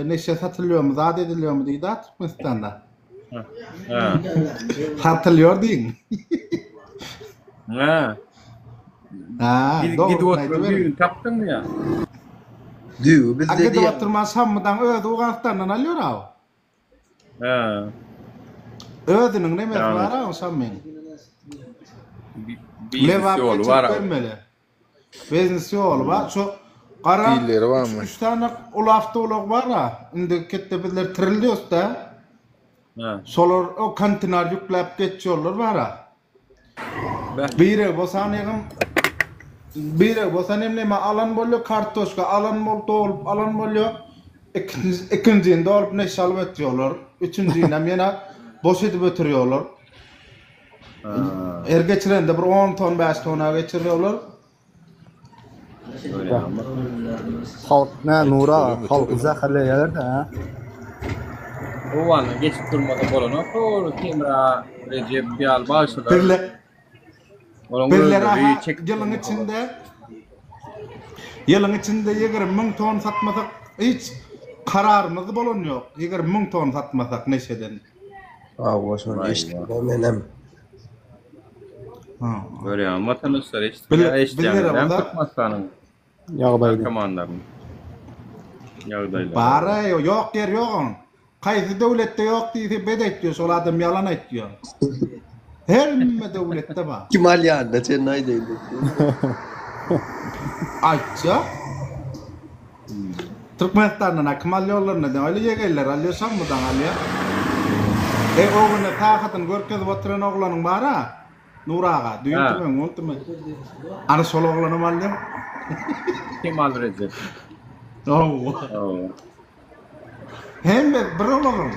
neşe satylýarmy, zat edilýärmi diýdi-a Türkmenistanda. Satylýar diýiň. Hä. Hä, Gidip dogrusyny oturan aýdyberiň. düýbüni tapdyňmy ýa? Düýbi A bizde gidip diýýän. oturman Şammydan özi Owganystandan alýar-a. Hä. Özüniň nemesi Ýagny bar-a Şammyň. Biznes Lebap ýoly geçirip bar. bermeli. Biznes ýoly bar. Şu gara Dilleri barmy? üç sany uly awtoulag bar-a. Indi ketde bizler tirilýäs-dä. Hä. Şolar o kontener ýükläp geçýärler bar-a. Beh. Biregi bosan ýygym Biregi bosan hem neme alan bolýar, kartoşka alan bol dolup alan bolýar. Ikinji ikinjini dolup neşe alyp ötýärler. Üçünjini hem ýene boş edip ötürýärler. Her geçirende bir 10 ton 5 tona geçirýärler. Halk nä Nura halky zäherleýärler-dä hä? Owgandan geçip durmasa bolanok ol Hemra, Rejep ýaly bagşylar. Bizler Olaň Bizler özleri aha çekip ýylyň içinde ýylyň içinde 20 müň ton satmasak hiç kararymyz bolan ýok. 20 müň ton satmasak neşeden. Hawa şony eşitdim menem. Görýäňmi watandaşlar Bile- eşitýäňizmi bizlere bolsa- Türkmenistanyň Ýagdaýyny. narkomanlarynyň ýagdaýlaryny. Bar-a, ýok ýeri ýok onuň. Haýsy döwletde ýok diýse bet aýtýar, şol adam ýalan aýtýar. Hemme döwletde bar. Kim alýanyna çenli aýdaýyn. Aýtjak. Türkmenistandan kim alýarlar neden öyle ýegenler alýar şammudan alýar. E o günde sahatyny görkezip oturan oglanyň bar-a. Nur aga, düýn Ha. tümeň, on tümeň. Ana şol oglanam alýar. Kemal Rejep. Hawa. Hawa. Hemme bir olaryň.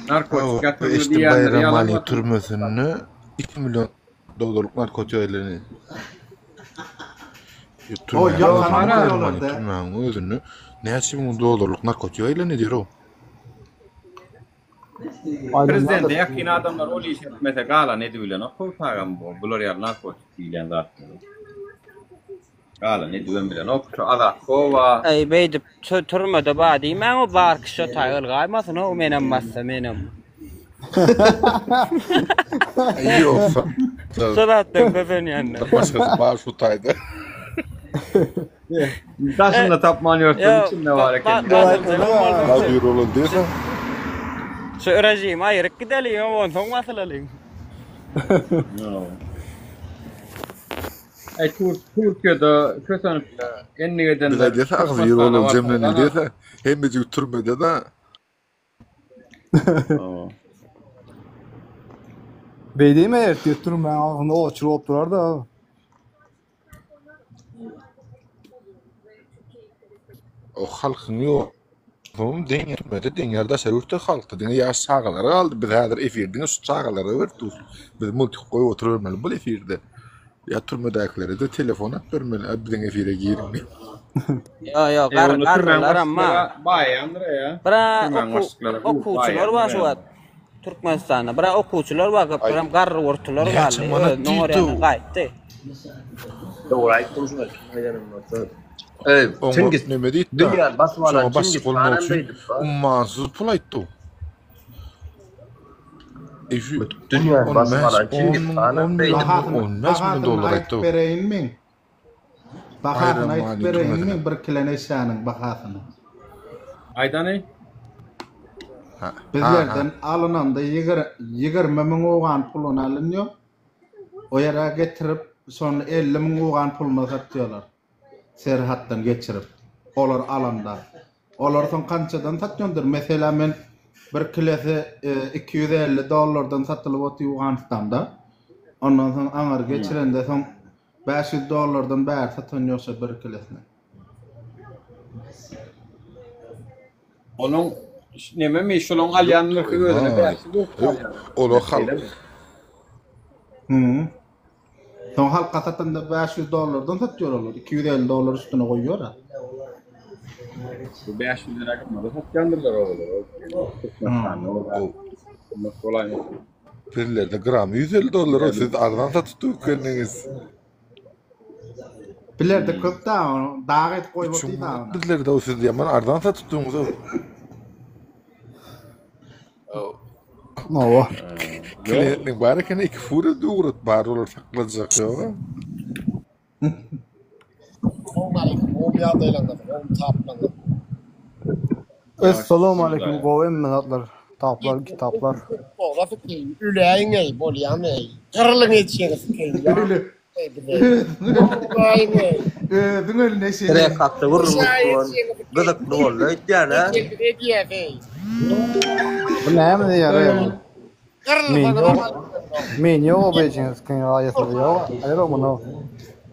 Narkotik ýatyrdy Eşitdim diýýänleri Baýram ýalan Ali bolsun. türmesinde 2 million dollarlyk narkotik elini. O ýakanam Türmäniň goýarlar-da. türmäniň özünde näçe müň dollarlyk narkotik elini diýer o. Prezidente ýakyn adamlar ol iş etmese galan edibilenok bu tagam bu. Bular ýaly narkotik diýilýän zatlary. Galan edibem bilenok. Şu Azatkowa. Eý beýdip türmede bar diýmäň o bar kişi şo taý ylgaýmasyn o menem bassa menem. Ýogsa. Şo zatdan kösenýänler. Başgasy bar şu taýda. Daşynda tapman ýörseň içinde bar eken. Agzybir bolan diýseň. Şu rejimi aýryp gideliň, onsoň basylalyň. Aý Türkiýede kösenip endik edenler. Biz aýdýas agzybir bolan jemleneli diýse, hemmejik türmede-de. Beý diýme ertir türmäň agzynda oçur bolup durar-da. O halkyň ýoklugyny deň ýetmedi, deň ýer daşary ýurtda halkda diňe ýaş çagalar galdy. Biz häzir efir diňe şu çagalara berip dur. Biz multik goýup oturybermeli bu efirde. Ýa türmedäkilere-de telefon alyp bermeli, a biziň efire giriň diýip. Ýo ýo E, onda türmäň garrylar amma. başlyklary baýandyr ýa. Bira Türmäň okuw başlyklary okuwçylar bar şu baýandyr. wagt. Türkmenistanda bira okuwçylar bar köp biram garry gurtular Näçe galdy. manat Özüniň diýdi orýandan o? gaýtdy. Dogry aýtdyň şuny kim aýdanam bolsa. Eý, Oňa Çingiz neme diýdi-de, dünýäni basyp alan şoňa başlyk Çingiz bolmak hanam üçin beýdip bar. ummansyz pul aýtdy o. Eý şu Dünýäni on basyp bäş, alan on Çingiz müň, hanam on beýdip. million, Bahasyny, 15 million bahasyny dollar aýdyp aýtdy o. bereýinmi? Bahasyny Baýram aýdyp Ali bereýinmi türmesine. bir kile neşäniň bahasyny? Aýdany. Ha, ha, ha. Bizlerden alynanda 20 müň owgan puluna alynýar. O ýere getirip, şony 50 müň owgan puluna satýarlar. Serhatdan geçirip. Olar alanda. Olar soň kançadan satýandyr? Meselem men bir kilesi 250 dollardan satylyp otyr Owganystanda. Ondan soň aňyr geçirende soň 500 dollardan bäri satan ýoksa bir kilesini. Onuň nememi şolaň alýan nyrhy özüne 500 bolup galýar. Olar halk. Hı. Soň halka satanda 500 dollardan satýar olar. 250 dollar üstüne goýýar. Bu 500 lira gymmada satýandyrlar olar. Türkmenistanda o gymmat bolaýmasyn. Bizlerde gramy 150 dollar, o siz arzan satyp dükanyňyz. Bilerde köp da dag edip goýup Üç otyr manat da. bizlerde o siz ýaman arzan satyp durňyz o. Hawa. Klientliň bar eken iki fura dugrat bar olar saklajak ýok. Salowmaleýkim, gowy ýagdaýlaryňyz, gowy taplaryňyz. Essalowmaleýkim gowy hemme zatlar taplar kitaplar. Bogza sikeýin, öläýiň-eý, bolýamy-eý. Gyrylyň eçeňi sikeýin, ýa-eý bize. Öläýiň-eý. Özüň öl neşeli. Trek hakda gürrüň gyzykly boldy öýtýän hä? Eçeňizi edýäs-eý. Bu näme diýýär-eý bu? Men Gyrylsaňyzam ýok. alyp Men ýok o bejiňiz kiň aýasy ýok. Aýr muny.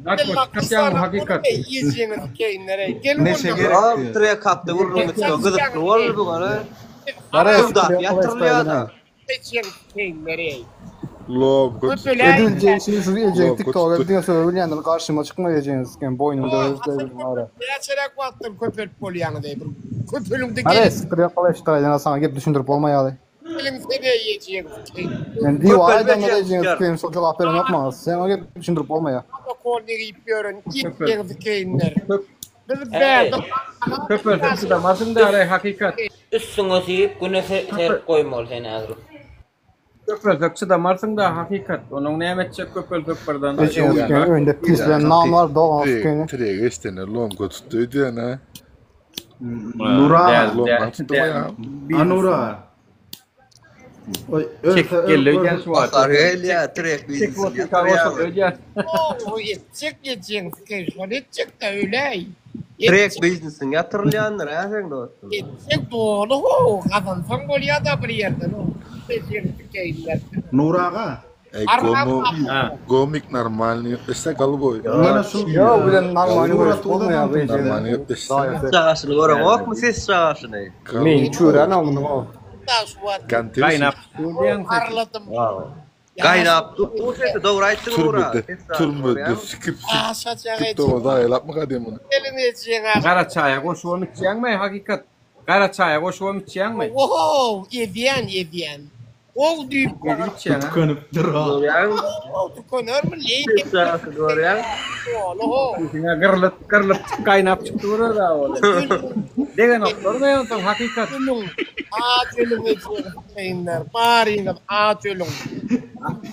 Narkotik satýan hakykat. Neşe gerek Ýok, diýýär. trek hakda gürrüň etdi gyzykly boldy bu gün. Bara Söwdasy ýatyrylýar-da. Lom köp Edil jeňşini siz ejeň Lom TikTok köp diňe söwe bilýändir garşyma çykma ejeňiz siken boýnumy döweriz döweriz ara. Näçeräk wagtdan köpelip bolýaňyz-eý bir köpeliňde Ara gelin. sikir ýok eşitdir saňa gep düşündirip bolmaýaly. Geliň sene ejeňiz siken. Men diwar Köpelme aýdanlar ejeňiz ejeňiz siker. siken şol jogap berenok maňa. Sen oňa gep düşündirip bolmaýar. Protokol diýip ýören itleňiz sikenler. Biz Eý. bärde Köpelsin çydamasyn da hakykat. Üstüňe siýip güne serip goýmaly seni häzir. Köpelsek çydamarsyň da hakykat. Onuň näme etjek köpelsek birden. Ejeňiz siken öýünde pis bilen nan bar dogan sikeni. Trek eşdene lomka tutdy öýdýän ha. Nura. Däl, Lomka däl, tutdy däl. ýa. A Nura. Oý, ölse Çekip geldi öýdýän şu wagt. Bahar gelýär, trek Çekip biznesini otyrka ýatyrýar. goşuldy öýdýän. Ow, etjek ejeň sikeýin, şony etjek-dä öläý. Trek Etjek, biznesiň ýatyrylýandyr, hä seň dostum? etjek doly how, gazansaň bolýa-da bir ýerden how. Ejeň sikeýinler. Nur aga. Ey Arman gomo Ha. gomik normalny gepleşse golboý. Ýöne şu Ýok bilen normalny Surat görüşip bolmaýar uzadan bu ejede. Normalny gepleşse. Daýysy. Çagaşyny göreňokmy ses çagaşyny? Men çüren al muny o. Gaýnap dur diýen sesi. Arladym. Gaýnap dur sesi dogry aýtdyň Nura. Türmede Ses çagaşyny türmede görýäňmi? sikip Aşajak sikip ejeň. dogazaýlapmy gadym muny. Gelin ejeň. Gara çaýa goşubam içýäňmi hakykat? Gara çaýa goşubam içýäňmi? Ohow, edýän, edýän. Gow düýp Edip içýäň ha? Tükenipdir ha. Görýäňmi? Gow tükenermi leý. Ses çagaşyny görýäň? Doly how. Sesiňe gyrlyp gyrlyp gaýnap çykdy bir öz-ä ol. Degenoklarmy onsoň hakykat? Ölüň, aç ölüň ejeňizi sikeýinler. Baryňyz aç ölüň.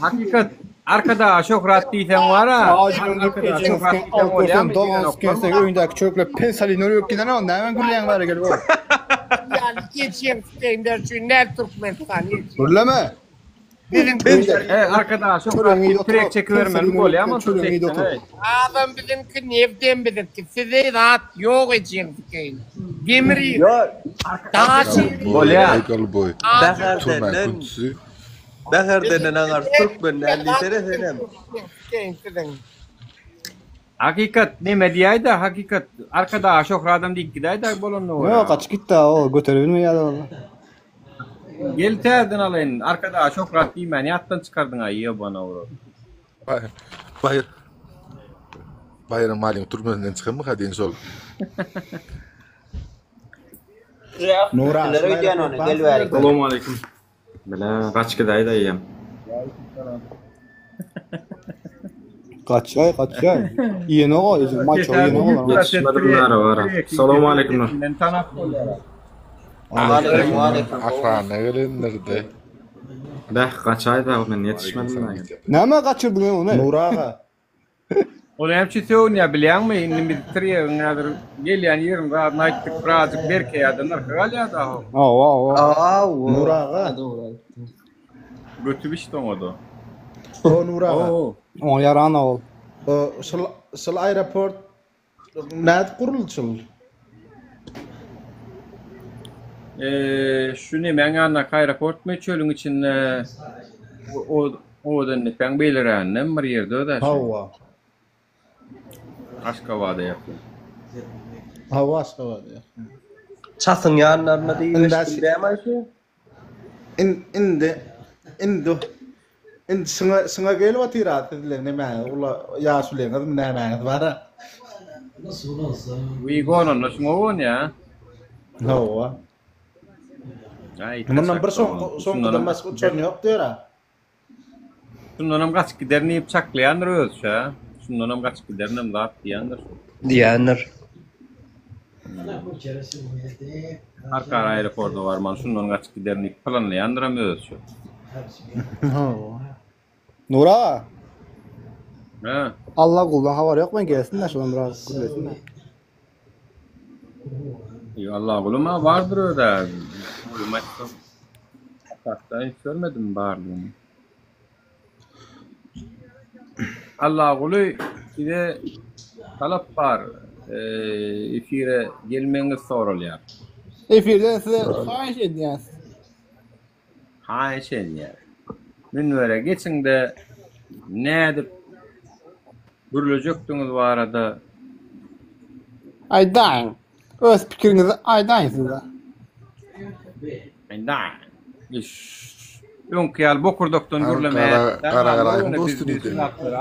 Hakykat Arkadaga şöhrat diýseň bar-a. Aç ölüň Arkadaga ejeňi şöhrat sikeýin diýseň alyp görseň bolýarmy dogan sikeýin degenoklarmy? seň öýündäki çörekler pensalinler öýüp giden o näme gürleýäň bäri gelip o. Ýaly ejeňi sikeýinler üçin näl Türkmenistan ejeňi. Gürleme. Biziň Eý Arkadaga şöhrat Çöregiňi diýip iýip tirek otur. çekibermeli Pensalinler öýüp bolýarmy giden onsoň çöregiňi iýip çekseň otur. eý. Adam biziňki nebdem biziňki size zat ýok ejeňi sikeýin. Demir ýyl. Ýok. Daş ýyl. Bolýar. Ey golboý. Aç Türmän Bäherdenden küntüsi. Bäherdenden aňarsy türkmen däl diýsene senem. Siziň. Hakykat neme diýäýdä hakykat Arkadaga şöhradam diýip gidäýdä bolanda görä. Ýok gaçyp gitdä o göterip bilmeýär ol. Gel täzeden alaýyn Arkadaga şöhrat diýmän ýatdan çykardyňa ýobana urur. Baý Baýram Alyň türmesinden çykanmyka diýen şol. Nura, Öýdýän şul ony gel bärik. Salowmaleýkim. Bile gaç gidäý daýym. Gaçýaý gaçýaý. Iýenok o ejir maço iýenok olar. Ýetişmedim nara bara. Salowmaleýkim. Tanap bolýar. Waleýkim waleýkim. Ahrana gelendirde. Beh gaçaý da men ýetişmedim. Näme gaçyrdyň ony? Nur aga. Ol näme üçin sögünýär bilýäňmi? Indi biz tirýegiň häzir gelýän ýerini zadyny aýtdyk, birazjyk berkeýär-de nyrhy galýar-da ho. Hawa, hawa. Hawa. Nur aga. Göti bişdi oňa-da. O Nur aga. Oňa ýaranok ol. O şul şul aeroport nädip guruldy şul? Eee, şu nemäň ýanyndaky aeroportmy çölüň içinde o owadan depäň beýlerägindemi bir ýerde özä şu. Hawa. Aşgabada ýakyn. Hawa Aşgabada ýakyn. Çasyň ýanlarynda diýip Indi eşitdim dämi Aýşe? Indi indi indi şuňa şuňa gelip otyr-a sizleň nemäňiz ula ýaşulyňyzmy nämäňiz bar-a. Wiý gonanda şuňa gonýa. Hawa. Aý, Mundan bir taşak şoňky dogan. şoňkydan Şundanam başga uçan ýok diýer-a. Şundanam gaçyp giderin diýip çaklaýandyr özüçe. Şundanam gaçyp giderinem zat diýendir. Diýendir. Halkara aeroporta barman şundan gaçyp giderin diýip planlaýandyram özüçe. Hawa. Nur aga. Hä. Allaguldan habar ýokmy gelsin-de şodan biraz gürlesin-de. Ýa Allagulum-a bardyr öz-ä. Oýum aýtsam. Hatda hiç görmedim barlygyny. Allaguly size talap bar. Efire gelmegiňiz soralýar. Efirden size haýyş edýäs. Haýyş edýär. Münbere geçiňde nädip gürlejekdigiňiz barada. Aýdaýyň. Öz pikiriňizi aýdaýyň size. Aýdaýyň. Öňki ýaly bokurdakdan gürlemeýär. Gara Garaýewiň dosty diýdi.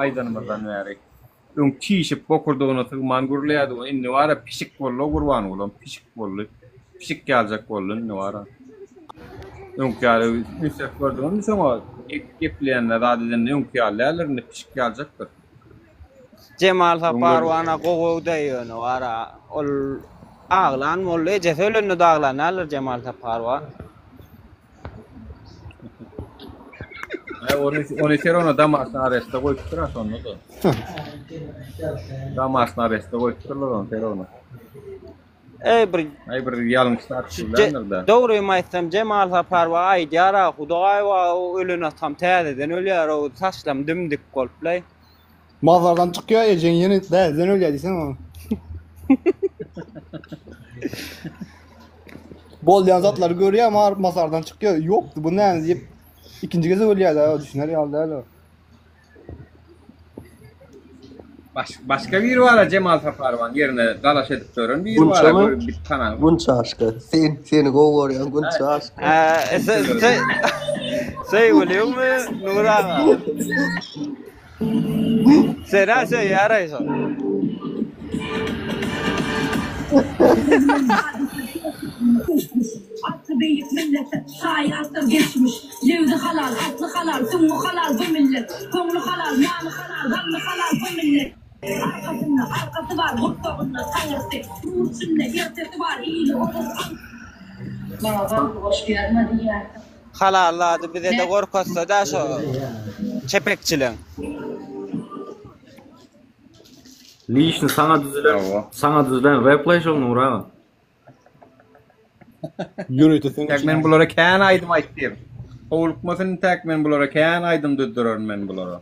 Aýdanymyzdan bäri. Öň çişip bokurdagyna sygman gürleýärdi o indi bara pişik boldy o Gurbangulam pişik boldy. Pişik ýaljak boldy indi bara. Öňki ýaly ünsläp gördüňizmi şoňa gepleýände zat edende öňki ýaly däldir indi pişik ýaljakdyr. Jemal Saparowana gowy öwdä ýöne bara ol aglan boldy ejesi ölende-de aglan däldir Jemal Saparowa. Ay ony ony ser ona damaşny aresta goýupdyr ha şonda da. Damaşny aresta goýupdyrlar ony ser ona. Eý bir Aý bir ýalňyş zat gürländir-dä. Dogrymy aýtsam Jemal Saparowa aýdýar-a Hudaý o ölen atam täzeden ölýär-ow saçlam dim-dik bolup-laý. Mazardan çykýar ejeň ýene täzeden ölýär diýsene oňa. Bolýan zatlary görýär mazardan çykýar ýokdy bu näme diýip ikinji gezek ölýär-dä düşüner ýaly däl o. Baş, başga biri bar Jemal Saparowanyň ýerine dalaş edip ýören biri bar. Gunçamy? Görüp bir tanaň. Gunça aşka. Sen seni gowy görýän Gunça aşka. Ä, Söýgüliňmi Nur aga? Sen-ä söýýär-aý şol. Asly beýik millete şaýatdyr geçmiş. Lebzi halal, asly halal, süňňi halal bu millet. Köňli halal, maly halal, zanny halal bu millet. Arkasynda arkasy bar, gursagynda taňrysy. Nur içinde ertesi bar, ili onuň aňrysy. Maňa bagly goşgy ýazma diýýärsiň. Halal zady bizede gorkazsada şo çepekçileň. Lişni saňa düzülen, saňa düzülen replay şol Nury aga. Ýörite seň Täk üçin men bulara kän aýdym aýtdym. Howlukmasyn täk men bulara kän aýdym düzdürerin men bulara.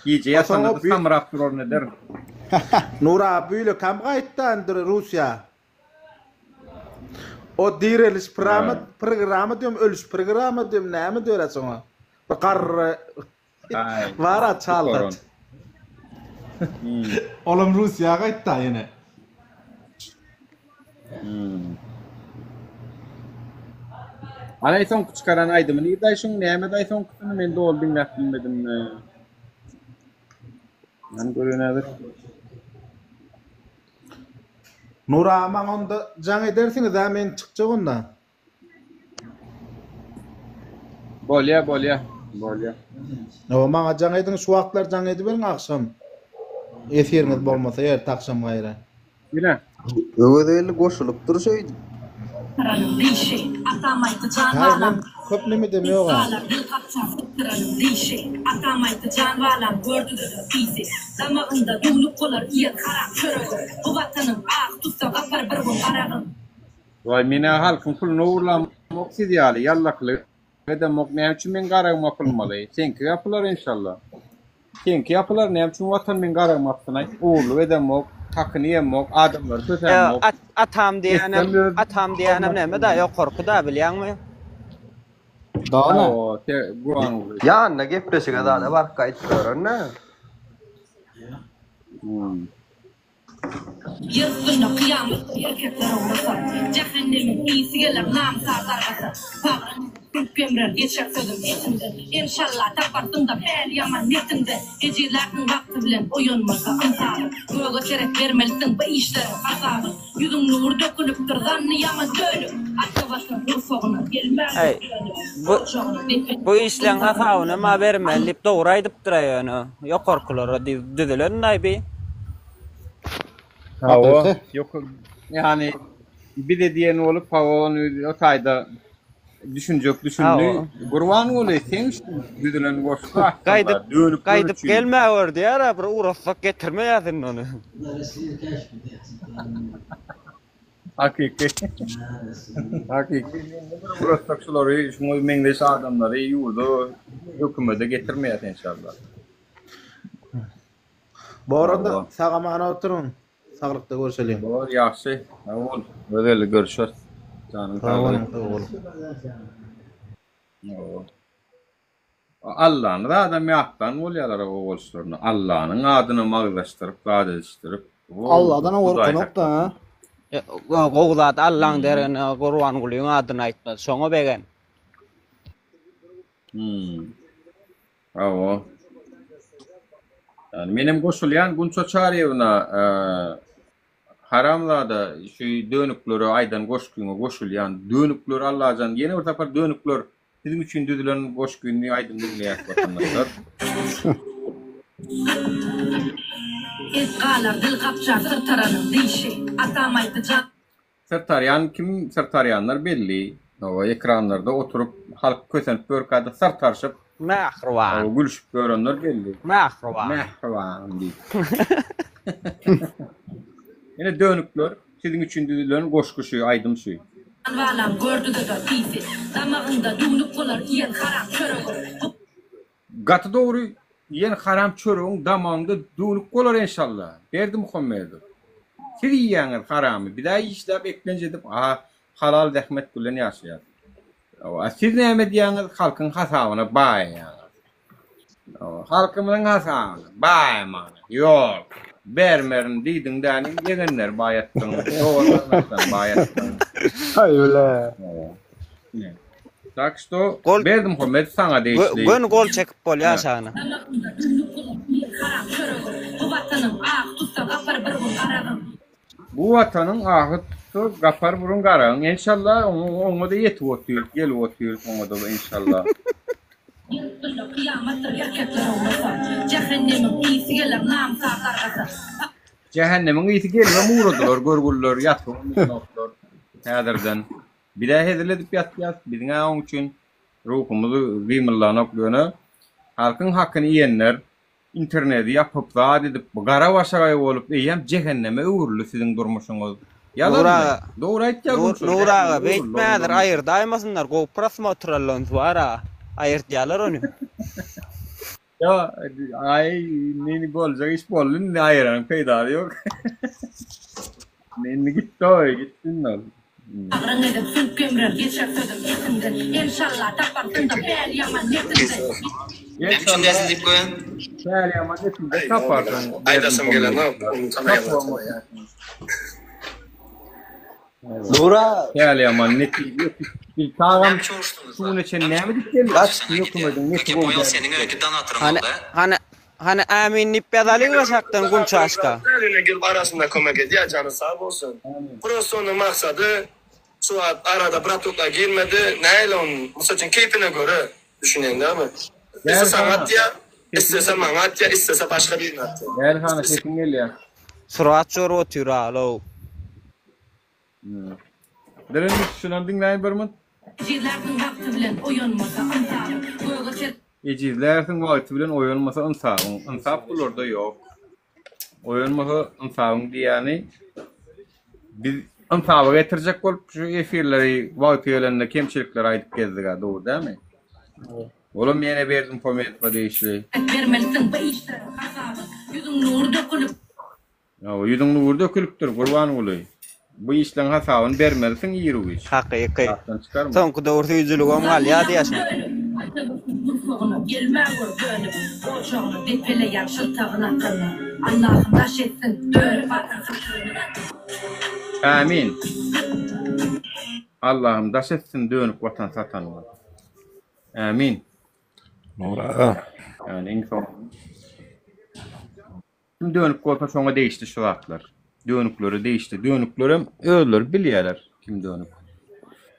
Gije Osaň o ýatanda-da samrap duraryn ederin. Nury aga büýle kam gaýtdy andyr Russiýa. O direliş prama programma diýom ölüş programma diýom näme diýerä şoňa. Bir garry Bar-a çal saç. Olam Russiýa gaýtda ýene. Anaý soňky çykaran aýdymy nirde şuň nämedaý soňkusyny men doly diňläp bilmedim. Men gören häzir. Nur aga maňa onda jaň edersiňiz-ä men çykjak onda. Bolýa bolýa bolýa. Hawa maňa jaň ediň şu wagtlar jaň ediberiň agşam. Efiriňiz bolmasa erte agşam gaýra. Ine. Öwezgeldi goşulypdyr şeýdip. Syranyň dişi, Atam aýtdy jan Häý balam. men köp nemedem ýoga. Galar dil gapjan sypdyranyň dişi, Atam aýtdy jan balam gördüde-de pisi. Damagyňda duwnuk bolar iýen haram çöregiň. Bu watanyň ahy tutsa gapar bir gün garagyn. Waý menä halkyň puluny ogurlamok siz ýaly ýallakylyk edemok näme üçin meň garagym gapylmaly seňki gapylar enşalla seňki ýapylar näme üçin watan meň garagym gapsyn aýt ogurlyk edemok hakyny iýemok adamlary kösämok Atam diýýänem etsem öz atam diýýänem näme da ýokarky da bilýäňmi. Dana. Hawa te Gurbanguly. Ýanyna gepleşige zada baryp gaýdyp ýörende. Ýer üstünde kyýamatdyr erkekler ugrasa, Jähennemiň ysy geler namysa dargasa, Bagryň süňk gemrer geçer sözüm etiňden, Enşalla taparsyň-da päli ýaman netiňde, Ejizlärsiň wagty bilen oýanmasa ynsabyň, Göge seret bermelisiň bu işleriň hasabyn, Ýüzüň nury dökülipdir zanny ýaman dönük, Ata Watan gursagyna gelmändir Äý, dönüp, bu Ojagyna depe bu işleň hasabyny ma bermeli diýip dogry aýdypdyr-a ýöne ýokarkylara düzülendaý bi. Hawa, ýok, ýagny bize diýen bolup, hawa, ony o taýda düşünjek düşündi. Gurbanguly, seň üçin düzülen goşgy aslynda Gaýdyp, dönükler gaýdyp üçin. gelmäwer diýýär-ä, bir ugratsak getirmeýäs indi ony. Hakyky. Hakyky. Indi bir ugratsak şulary, şuňa meňzeş adamlary ýurda, hökümete getirmeýäs enşalla. Bor onda sag-aman oturyň. Saglykda görşeliň. Bor ýagşy. Sag bol. Gözel görüşeris. Janyň Sag saglygy. boluň, sag boluň. Allany zadam ýatlan bolýarlar o boluşlaryny. Allanyň adyny magdaşdyryp, zat edişdirip. Alladan Hudaý gorkanok da. saklasyn. Gowy zat Allaň deregine Gurbangulyň adyny aýtmaz. Şoňa begen. Hmm. Hawa. Yani menem goşulýan Gunça Çaryýewna haramzada şu dönüklere aýdan goşgyňa goşulýan. Dönükler Allajan ýene bir sapar dönükler siziň üçin düzülen goşgyny aýdym diňleýäs watandaşlar. Et galar dil gapjar syrtaranyň dişi. Atam aýtdy jan. Syrtarýan kim syrtarýanlar belli. Hawa ekranlarda oturyp halk kösenip ýörkäde syrtarşyp Mähriban. hawa gülşüp ýörenler belli. Mähriban. Mähriban diýip. Ine dönükler. Siziň üçin düzülen goşgy şu, aýdym şu. Balam gördüde-de pisi. Damagyňda düwnük bolar iýen haram çöregiň. Bu. Gaty dogry iýen haram çöregiň damagyňda düwnük bolar enşalla. Berdimuhamedow. Siz iýýäňiz haramy, bizä işläp eklenç edip halal zähmet bilen ýaşaýas. A siz näme edýäňiz halkyň hasabyna baýaýaňyz. Halkymyzyň hasabyna baýamagyna ýol bermerin diýdiň däni ýegenleri baýatdyň, dogan-garyndaşlaryny baýatdyň. Aý bile. Tak şto Berdimuhamedow saňa degişli. Göni gol çekip bolýar şana. Bu watanyň ahy tutsa gapar bir gün garagyň. Bu watanyň ahy tutsa gapar burun garagyň enşalla oňa-da ýetip otyr gelip otyr oňa-da enşalla. Ýurtda kyýamatdyr erkekler oglasa, Jähennemiň ysy geler namysa gargasa. Jähennemiň ysy gelibem ugradylar görgüliler ýatybam bilenoklar häzirden. Bizä hezil edip ýatýas biziňä oň üçin ruhumyz gymyldanok ýöne halkyň hakyny iýenler Internedi ýapyp zat edip gara başagaý bolup eýýäm jähenneme öwrüldi siziň durmuşyňyz. Nur Ýalanmy? aga Dogry aýtýar Nur Gunça Nur aga jähenneme öwrüldi beýtme oň häzir durmuşy. aýyrdaýmasynlar gowy prosmotrallonsy bar a aýyrdýalar ony. Ýa aý indi boljak iş boldy indi aýyranyň peýdasy ýok. Indi gitdi o gitdi indi ol. Bagryň ezip süňk gemrer geçer sözüm etiňden Enşalla taparsyňda päli ýaman netiňden. Näme üçin näsin diýip goýan? Päli ýaman netiňde taparsyň. Aýdasym gelenok ony tanaýanlar tanaýar. Nura. Päli ýaman neti ýok. Tagam şu güne çenli näme edip geldi? Hökümediň neti gowy däl. Hany hany Hany ämin diýip ýazalyň aşakdan Gunçaşka. Täligine gelip arasynda kömek edýär jany sag bolsun. Prosto onuň maksady şu wagt arada bratoklar girmedi nähili onuň mysal üçin keýpine göre düşünýäň dälmi islese saňa atýar islese maňa atýar islese başga birine atýar. Dälihana sesiň gelýär. Surat jorup otyr alow. Birinji şunam diňläýin bir munt. Ejizlärsiň wagty bilen oýanmasa ynsabyň. Göge ser. Ejizlärsiň wagty bilen oýanmasa ynsabyň. Ynsap bularda ýok. Oýanmasa ynsabyň diýýäni biz ynsaba getirjek bolup şu efirleri wagty gelende kemçilikleri aýdyp gezdik-ä dogry dälmi? Olam ýene Berdimuhamedowa degişli. Bermelisiň bu işleriň hasabyn. Ýüzüň nury dökülip. Hawa, ýüzüň nury dökülipdir, Gurbanguly. Bu işleň hasabyny bermelisiň iru-giç. Hakyky. Ýatdan çykarma. Soňky döwür süýjüligem galýar diýýäsiň. Atabasyň gursagyna gelmä gör dönüp, Ojagyny depeleýän şyltagyn atanda. Allahym daş etsin, dönüp atan syrtyny. Amin. Allahym daş etsin dönük watan satandan. Amin. Nur aga. Ýani iň soň. Kim dönük bolsa şoňa degişli şu zatlar. Dönüklere degişli. Dönüklerem özleri bilýärler kim dönük.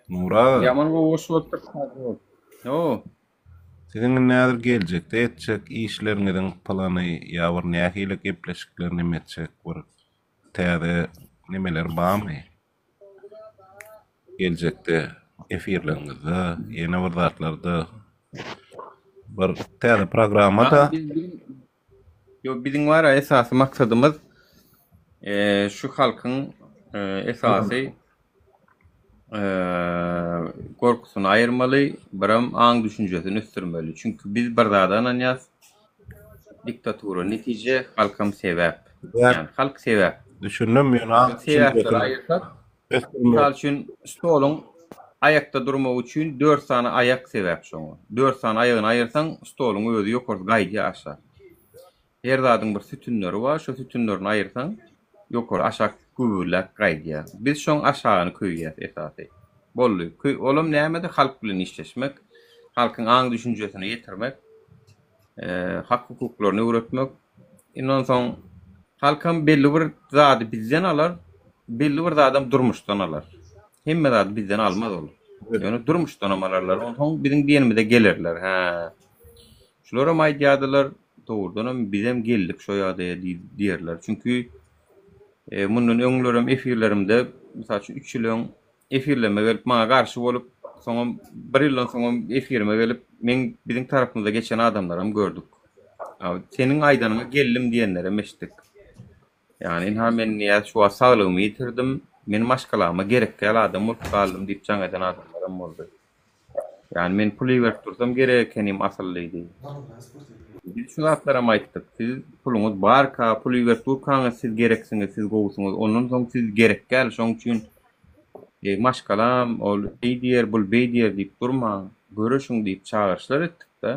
Nur aga. Ýaman gowy goşgy bolupdyr. O. Siziň indi häzir geljekde etjek işleriňiziň plany ýa bir nähili gepleşikler neme etjek bir täze nemeler barmy? Geljekde efirleriňizde ýene bir zatlarda bir täze programma-da. Ýok, biziň bar-a esasy maksadymyz şu halkyň esasy gorkusyny aýyrmaly, biram aň-düşünjesini ösdürmeli. Çünki biz bir zada ynanýas, diktatura netije, halkam sebäp. Ýagny halk sebäp. Düşündim, ýöne aň-düşünjesini aýyrsak, mysal üçin, stoluň aýakda durmagy üçin dört sany aýak sebäp şoňa. Dört sany aýagyny aýyrsaň, stoluň özi ýokarda gaýdýar aşak. Her zadyň bir sütünleri bar, şo sütünlerini aýyrsaň, ýokary aşak gübürläp gaýdýar. Biz şoň aşagyny köýýäs esasy. Boldy. Köý, olam nämede halk bilen işleşmek, halkyň aň-düşünjesini ýetirmek, hak-hukuklaryny öwretmek. Indi onsoň halkam belli bir zady bizden alar, belli bir zadam durmuşdan alar. Hemme zady bizden almaz ol. Ýöne durmuşdanam alarlar. Onsoň biziň diýenimize gelerler. Hä. Şularam aýdýardylar, dogrudanam bizem geldik şo ýagdaýa diýerler. Çünki mundan öňlerem efirlerimde, mysal üçin, üç ýyl öň efirlerime gelip maňa garşy bolup, soňam bir ýyldan soňam efirime gelip meň biziň tarapymyza geçen adamlaram gördük. Seniň aýdanyňa geldim diýenlerem eşitdik. Ýagny ynha men diýýär şu wagt saglygymy ýitirdim. Men maşgalama gerek däl adam bolup galdym diýip jaň eden adamlaram boldy. Ýani men pul iberip dursam gerek ekenim asyl diýdi. Biz şu zatlaram aýtdyk. Siz puluňyz barka, pul iberip durkaňyz siz gereksiňiz, siz gowusyňyz. Ondan soň siz gerek däl. Şoň üçin maşgalam ol eý diýer, bul beý diýer diýip durmaň, göreşiň diýip çagyryşlar etdik-de.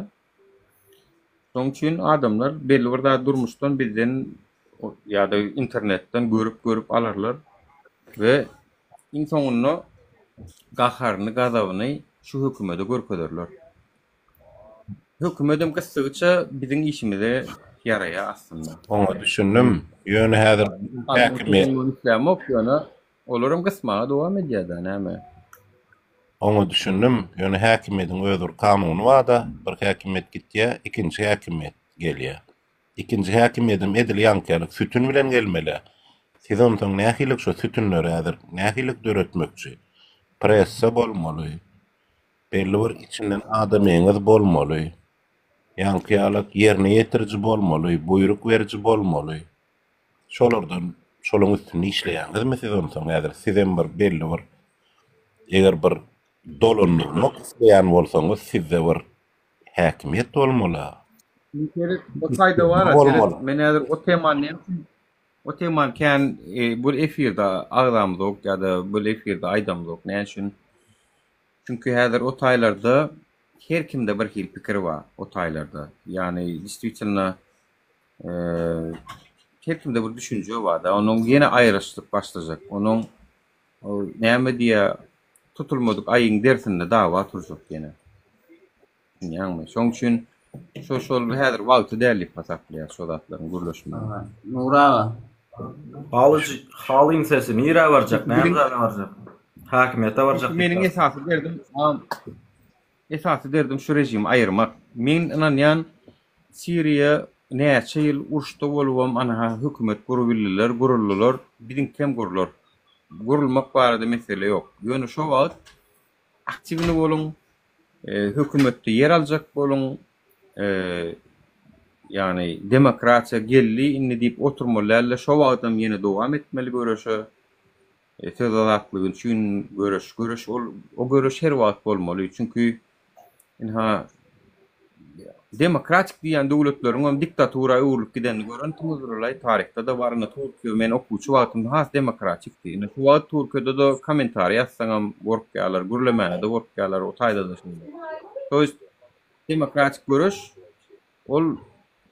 Şoň üçin adamlar belli bir zady durmuşdan bizden ýa-da internetden görüp-görüp alarlar we iň soňunda gaharyny, gazabyny şu hökümede görkezerler. Hökümedem gysdygyça biziň işimize ýaraýar aslynda. Oňa düşündim. Ýöne häzir häkimiýet. Islämok ýöne olaram gysmaga dowam edýär-dä näme. Oňa düşündim. Ýöne häkimiýetiň öz bir kanuny bar-da, bir häkimiýet gitýär, ikinji häkimiýet gelýär. Ikinji häkimiýetem edil ýaňky ýaly sütün bilen gelmeli. Siz onsoň nähili şo sütünleri häzir nähili döretmekçi? Pressa bolmaly. Belli bir içinden adamyňyz bolmaly. Ýaňky ýalak ýerine ýetiriji bolmaly, buýruk beriji bolmaly. Şolardan, şolaň üstünde işleýäňizmi siz onsoň häzir? Sizem bir belli bir eger bir dolandyrmak isleýän bolsaňyz sizde bir häkimiýet bolmaly-a. Seret, o taýda bar-a, seret, men häzir o temany näme üçin, o temany kän bu efirde agzamyzok ýa-da bu efirde aýdamyzok. Näme üçin? Çünki häzir o taýlarda her kimde bir hili pikir bar o taýlarda. Ýagny destvitelno her kimde bir düşünje bar-da. Onuň ýene aýrylyşlyk başlajak. Onuň näme diýýär, tutulmadyk aýyň derisinde dawa turjak ýene. Düşünýäňmi? Şoň üçin şo şol häzir wagty däl diýip hasaplaýar şo zatlaryň gürleşmegi. Nury aga. Halyjy, halyň sesi nirä barjak, näme zada barjak? Häkimiýete barjak Çünki meniň esasy derdim, esasy derdim şu režimi aýyrmak. Men ynanýan Siriýa näçe ýyl uruşda bolubam anha hökümet gurubildiler, guruldylar, biziňkem gurlar. Gurulmak barada mesele ýok. Ýöne şo wagt aktiwny boluň, hökümetde ýer aljak boluň, ýagny demokratiýa geldi indi diýip oturmaly dälde, şo wagtam ýene dowam etmeli göreşe, söz azatlygy üçin göreş, göreş ol o göreş her wagt bolmaly, çünki ynha demokratik diýýän döwletleriň hem diktatura öwrülip gidenini görensiňizdir-laý, taryhda-da bar, indi Türkiýe men okuwçy wagtym has demokratikdi, indi şu wagt Türkiýede-de kommentariý ýazsaňam gorkýarlar, gürlemäne-de gorkýarlar, o taýda-da şeýle. To ýest demokratik göreş ol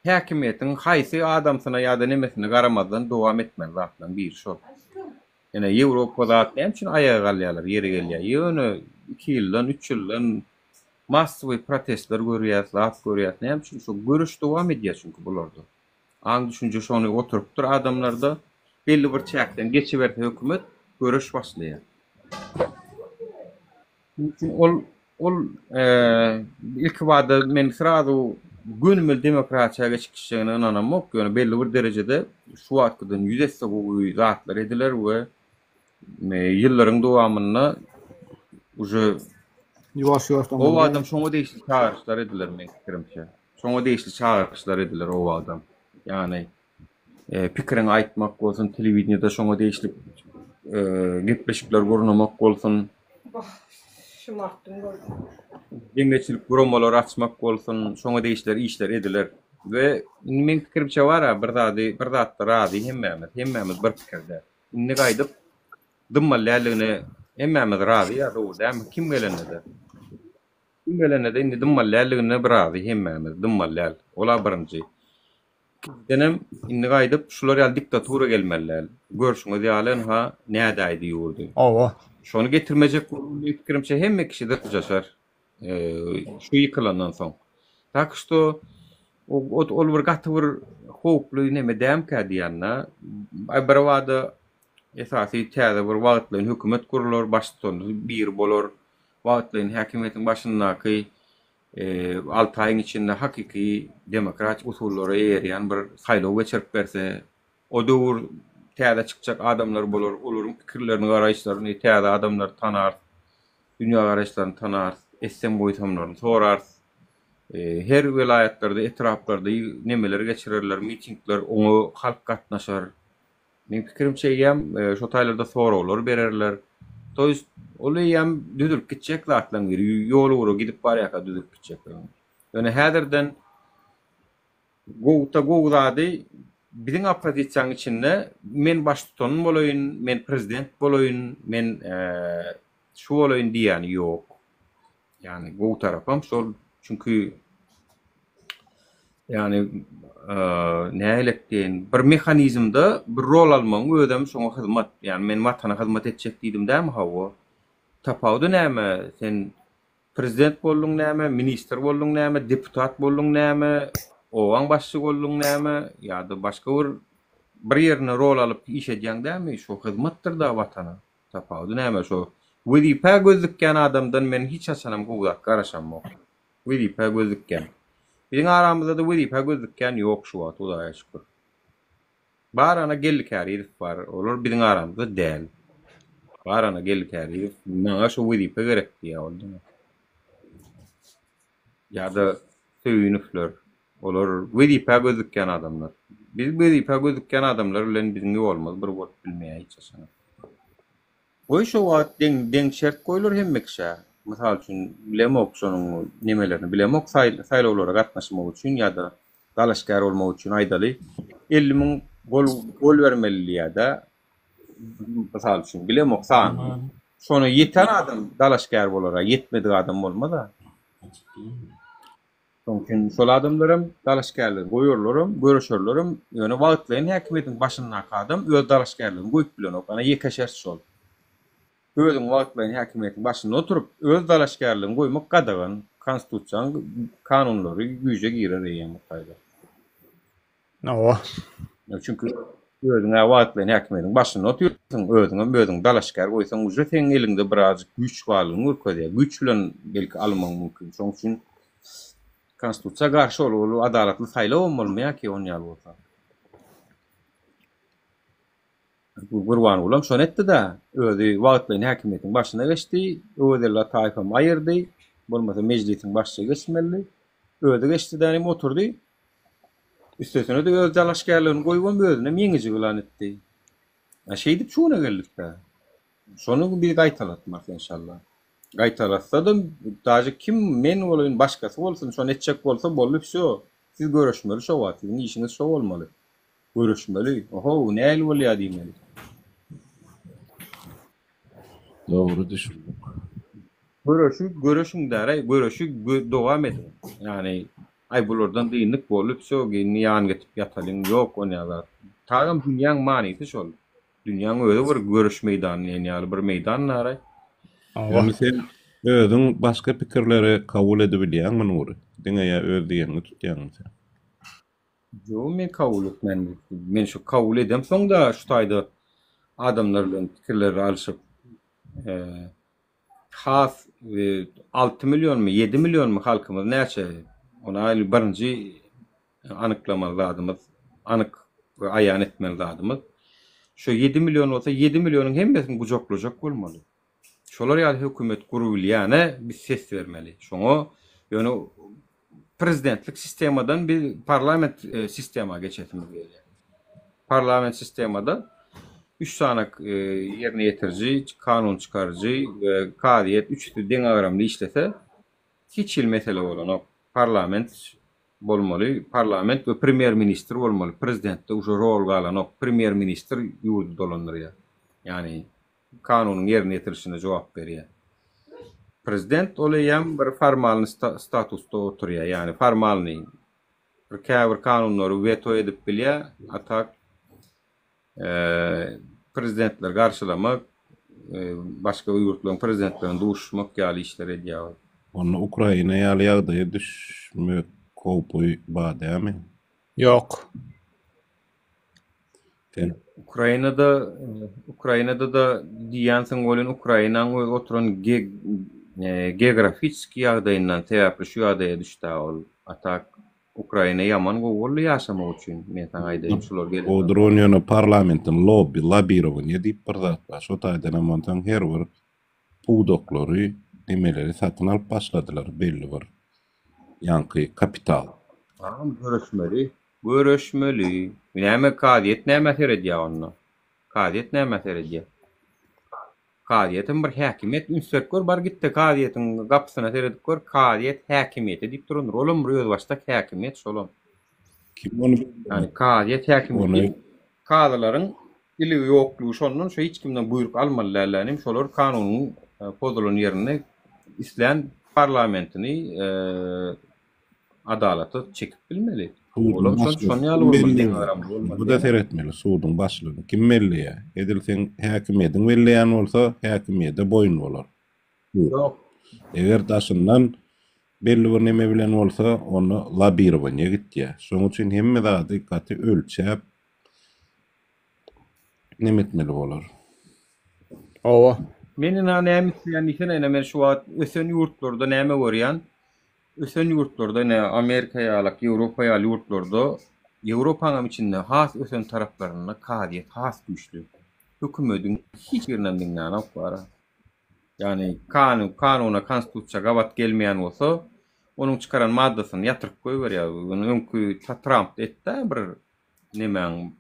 häkimiýetiň haýsy adamsyna ýa-da nemesine garamazdan dowam etmeli zatlaryň biri şol. Ine Ýewropa zat näme üçin aýaga galýarlar ýeri gelýär. Ýöne iki ýyldan, üç ýyldan massowy protestler görýäs, zat görýäs. Näme üçin şo göreş dowam edýär çünki bularda. Aň düşünje şony oturypdyr adamlarda. Belli bir çäkden geçiberse hökümet göreş başlaýar. Şonuň üçin ol ol ilkibada men srazu gönümel demokratiýa geçip gitjegine ynanamok, ýöne belli bir derejede şu wagtkydan ýüz esse gowy zatlar ediler we ýyllaryň dowamynda uje Ýuwaş-ýuwaşdan o adam şoňa degişli çagyryşlar ediler meň pikirimçe. Şoňa degişli çagyryşlar ediler o adam. Ýagny pikiriňi aýtmak bolsun, telewideniýede şoňa degişli gepleşikler gurnamak bolsun, jemgyýetçilik guramalary açmak bolsun, şoňa degişli işler ediler. We indi meň pikirimçe bar-a, bir zady, bir zatda razy hemmämiz, hemmämiz bir pikirde. Indi gaýdyp dymmaly däldigine hemmämiz razy ýa dogry dälmi? Kim gelende-de. Kim gelende-de indi dymmaly däldigine bir razy hemmämiz, dymmaly däl. Ol-a birinji. Ikinjidenem, indi gaýdyp şular ýaly diktatura gelmeli däl. Görşüňiz ýaly, ynha, nädäýdi ýurdy. Hawa. Şony getirmejek bolup, meň pikirimçe, hemme kişi dyrjaşar şu ýykylandan soň. Tak şto, ol bir gaty bir howply neme dämkä diýýän-dä. Aý, birbada esasy täze bir wagtlaýyn hökümet gurlar, baştutany biri bolar. Wagtlaýyn häkimiýetiň başyndaky 6 aýyň içinde hakyky demokratik usullara eýerýän bir saýlaw geçirip berse, o döwür täze çykjak adamlar bolar, olaryň pikirlerini, garaýyşlaryny täze adamlar tanarys, dünýägaraýyşlaryny tanarys, etsem-goýsamlaryny sorarys. Her welaýatlarda, etraplarda nemeler geçirerler, mitingler, oňa halk gatnaşar. Meň pikirimçe eýýäm şo taýlarda soraglar bererler. To ýest ol eýýäm düzülip gitjek zatlaryň biri. Ýol ugra gidip barýarka düzülip gitjek. Ýöne häzirden gowuda gowy zady biziň oppozisiýanyň içinde men baştutan bolaýyn, men prezident bolaýyn, men şu bolaýyn diýýäni ýok. Ýagny gowy tarapam şol, çünki ýagny nähilek diýeýin, bir mehanizmde bir rol almagyň özem şoňa hyzmat. Ýagny men watana hyzmat etjek diýdim dämi, hawa. Tapawudy näme, sen prezident bolduň näme, ministr bolduň näme, deputat bolduň näme, obaň başçy bolduň näme ýa-da başga bir bir ýerinde rol alyp iş edýäň dämi, şo hyzmatdyr-da watana. Tapawudy näme şo wezipä göz dikýän adamdan men hiç haçanam gowy zat garaşamok. Wezipä göz dikýän. Biziň aramyzdada wezipä göz dikýän ýok şu wagt Hudaýa şükür. Bar ana Geldi Kärizow bar. Olar biziň aramyzda däl. Bar ana Geldi Kärizow maňa şo wezipe gerek diýýär ol diňe. Ýa-da Söýünowlar. Olar wezipä göz dikýän adamlar. Biz wezipä göz dikýän adamlar bilen biziň ýolumyz bir bolup bilmeýär hiç haçanam. Goý şo wagt deň deň şert goýlar hemme kişä. Mysal üçin bilemok şonuň nemelerini bilemok saýlawlara gatnaşmak üçin ýa-da dalaşgär bolmak üçin aýdaly 50 müň gol gol bermeli diýýär-de. Mysal üçin bilemok sanyny. Şona ýeten adam dalaşgär bolar-a, ýetmedik adam bolmaz-a. Şonuň üçin şol adamlaram dalaşgärligini goýarlaram, göreşerlerem, ýöne wagtlaýyn häkimiýetiň başyndaky adam öz dalaşgärligini goýup bilenok. Ana ýeke şert şol. Özüň wagtlaýyn häkimiýetiň başynda oturyp, öz dalaşgärligiňi goýmak gadagan. Konstitusiýanyň kanunlary güýje girer eýýäm bu taýda. Hawa. Çünki özüň-ä wagtlaýyn häkimiýetiň başynda otyrsyň, özüňem özüňi dalaşgär goýsaň, uje seň eliňde birazjyk güýç barlygyny görkezýär. Güýç bilen belki almagyň mümkin. Şonuň üçin konstitusiýa garşy ol, ol adalatly saýlawam bolmaýar ki on ýaly bolsa. Gurbangulam şony etdi-dä, özi wagtlaýyn häkimiýetiň başyna geçdi, Öwezelli Ataýewem aýyrdy, bolmasa mejlisiň başlygy geçmelidi. Özi geçdi-dä, nim oturdy. Üstesine-de öz dalaşgärligini goýubam özünem ýeňiji yglan etdi. A şeýdip şu güne geldik-dä. Şony biz gaýtalatmarys enşalla. Gaýtalatsa-da daže kim men bolaýyn başgasy bolsun şony etjek bolsa boldy wsýo. Siz göreşmeli şo wagt siziň işiňiz şo bolmaly. Göreşmeli. Ohow nähili bolýar diýmeli. Dogry düşündik. Göreşi göreşiň däraý göreşi dowam ediň. Ýagny aý bulardan dyndyk boldy wsýo indi ýan getip ýatalyň ýok onýa zat. Tagam dünýäň manysy şol. Dünýäň özi bir göreş meýdany diýen ýaly bir meýdan däraý. Ýöne sen özüň başga pikirleri kabul edibilýäňmi Nury? Diňe ýa öz diýeniňi tutýaňmy sen? Ýok men kabul etmän. Men şu kabul edemsoň-da şu taýda adamlar bilen pikirleri alşyp has 6 millionmy 7 millionmy halkymyz näçe ony aýly birinji anyklamaly zadymyz anyk we aýan etmeli zadymyz şu 7 million bolsa 7 millionyň hemmesini gujaklajak bolmaly. Şolar ýaly hökümet gurubilýäne biz ses bermeli. Şoňa ýöne prezidentlik sistemadan biz parlament sistema geçesimiz gelýär. Parlament sistemada üç sany ýerine ýetiriji, kanun çykaryjy we kazyýet üçüsi deňagramly işlese hiç hili mesele bolanok. Parlament bolmaly, parlament we premýer ministr bolmaly. Prezidentde uje rol galanok. Premýer ministr ýurdy dolandyrýar. Ýagny kanunyň ýerine ýetirilişine jogap berýär. Prezident ol eýýäm bir formalny statusda oturýar, ýagny formalny bir käbir kanunlary weto edip bilýär, a tak prezidentleri garşylamak, başga ýurtlaryň prezidentlerine duşuşmak ýaly işleri edýär ol. Onda Ukraina ýaly ýagdaýa düşmek howpy bar dälmi? Ýok. Sen. Ukrainada Ukrainada-da diýýänsiň welin Ukrainaň öz oturan geografiçeskiý ýagdaýyndan sebäpli şu ýagdaýa düşdä ol. A tak Ukraina ýaman gowy boldy ýaşamak üçin men saňa aýdaýyn şular gelip. Gowudyr ony ýöne parlamentiň lobbi, lobirowaniýe diýip bir zat bar. Şo taýdanam onsoň her bir pudaklary, nemeleri satyn alyp başladylar belli bir ýaňky kapital. Agam göreşmeli. Göreşmeli. Näme kazyýet nämä seredýär onda? Kazyýet nämä seredýär? Kazyýetem bir häkimiýet, üns berip gör, bar git-de kazyýetiň gapysyna seredip gör, kazyýet häkimiýeti diýip durandyr. Olam bir özbaşdak häkimiýet şolam. Kim ony Ýagny kazyýet häkimiýeti Ony diýip, kazylaryň iligi ýoklugy şondan, şo hiç kimden buýruk almaly dällänim, şolar kanunyň pozulan ýerinde islän parlamentini adalata çekip bilmeli. Suduň Olam şon başlygy şon ýaly kim bolmaly, belleýär? deňagramly bolmaly Bu-da diýýän. seretmeli, suduň başlygyny kim belleýär? Edil seň häkimiýetiň belleýän bolsa, häkimiýete boýun bolar. Sud. Ýok. Eger daşyndan belli bir neme bilen bolsa, onda lobirowaniýe gitýär. Şonuň üçin hemme zady gaty ölçäp neme etmeli bolar. Hawa. Men ynha näme isleýän diýsene, ine men şu wagt ösen ýurtlarda näme görýän? Ösen ýurtlarda ine Amerika ýalak, Ýewropa ýaly ýurtlarda, Ýewropaňam içinde has ösen taraplarynda kazyýet has güýçli. Hökümediň hiç birinem diňlänok bara. Ýagny kanun kanuna konstitusiýa gabat gelmeýän bolsa, onuň çykaran maddasyny ýatyryp goýberýär. Ony öňki Tramp etdä bir nemäň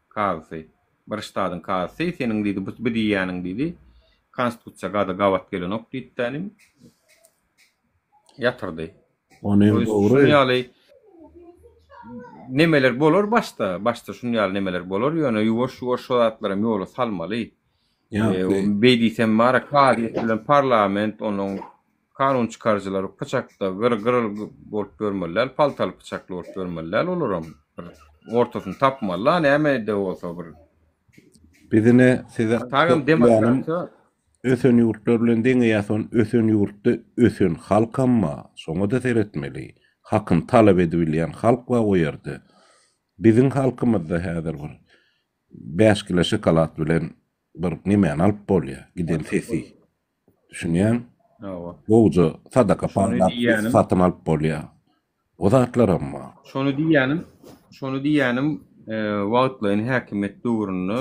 kazysy, bir ştadyň kazysy, seniň diýdi, bu bu diýýäniň diýdi, konstitusiýa gada gabat gelenok diýdi-dä inim. Ýatyrdy. Ony To ýest dogry. şuny ýaly nemeler bolar başda, başda şuny ýaly nemeler bolar, ýöne ýuwaş-ýuwaş şo zatlaram ýola salmaly. Ýa-da Beý diýsem bara kazyýet bilen parlament onuň kanun çykaryjylary pyçakda gyr gyr bolup ýörmeli däl, paltaly pyçakly bolup ýörmeli däl olaram bir ortasyny tapmaly-la näme-de bolsa bir. Biz ine size Tagam demokratiýa ösen ýurtlar bilen deňeýäs ony ösen ýurtda ösen halkam bar şoňada seretmeli hakyny talap edibilýän halk bar o ýerde biziň halkymyzda häzir bir 5 kilo şokolad bilen bir nemäni alyp bolýar giden sesi düşünýäň Hawa. gowja sadaka Şony paýlap diýýänim. satyn alyp bolýar o zatlaram bar. Şony diýýänim, şony diýýänim, wagtlaýyn häkimiýet döwründe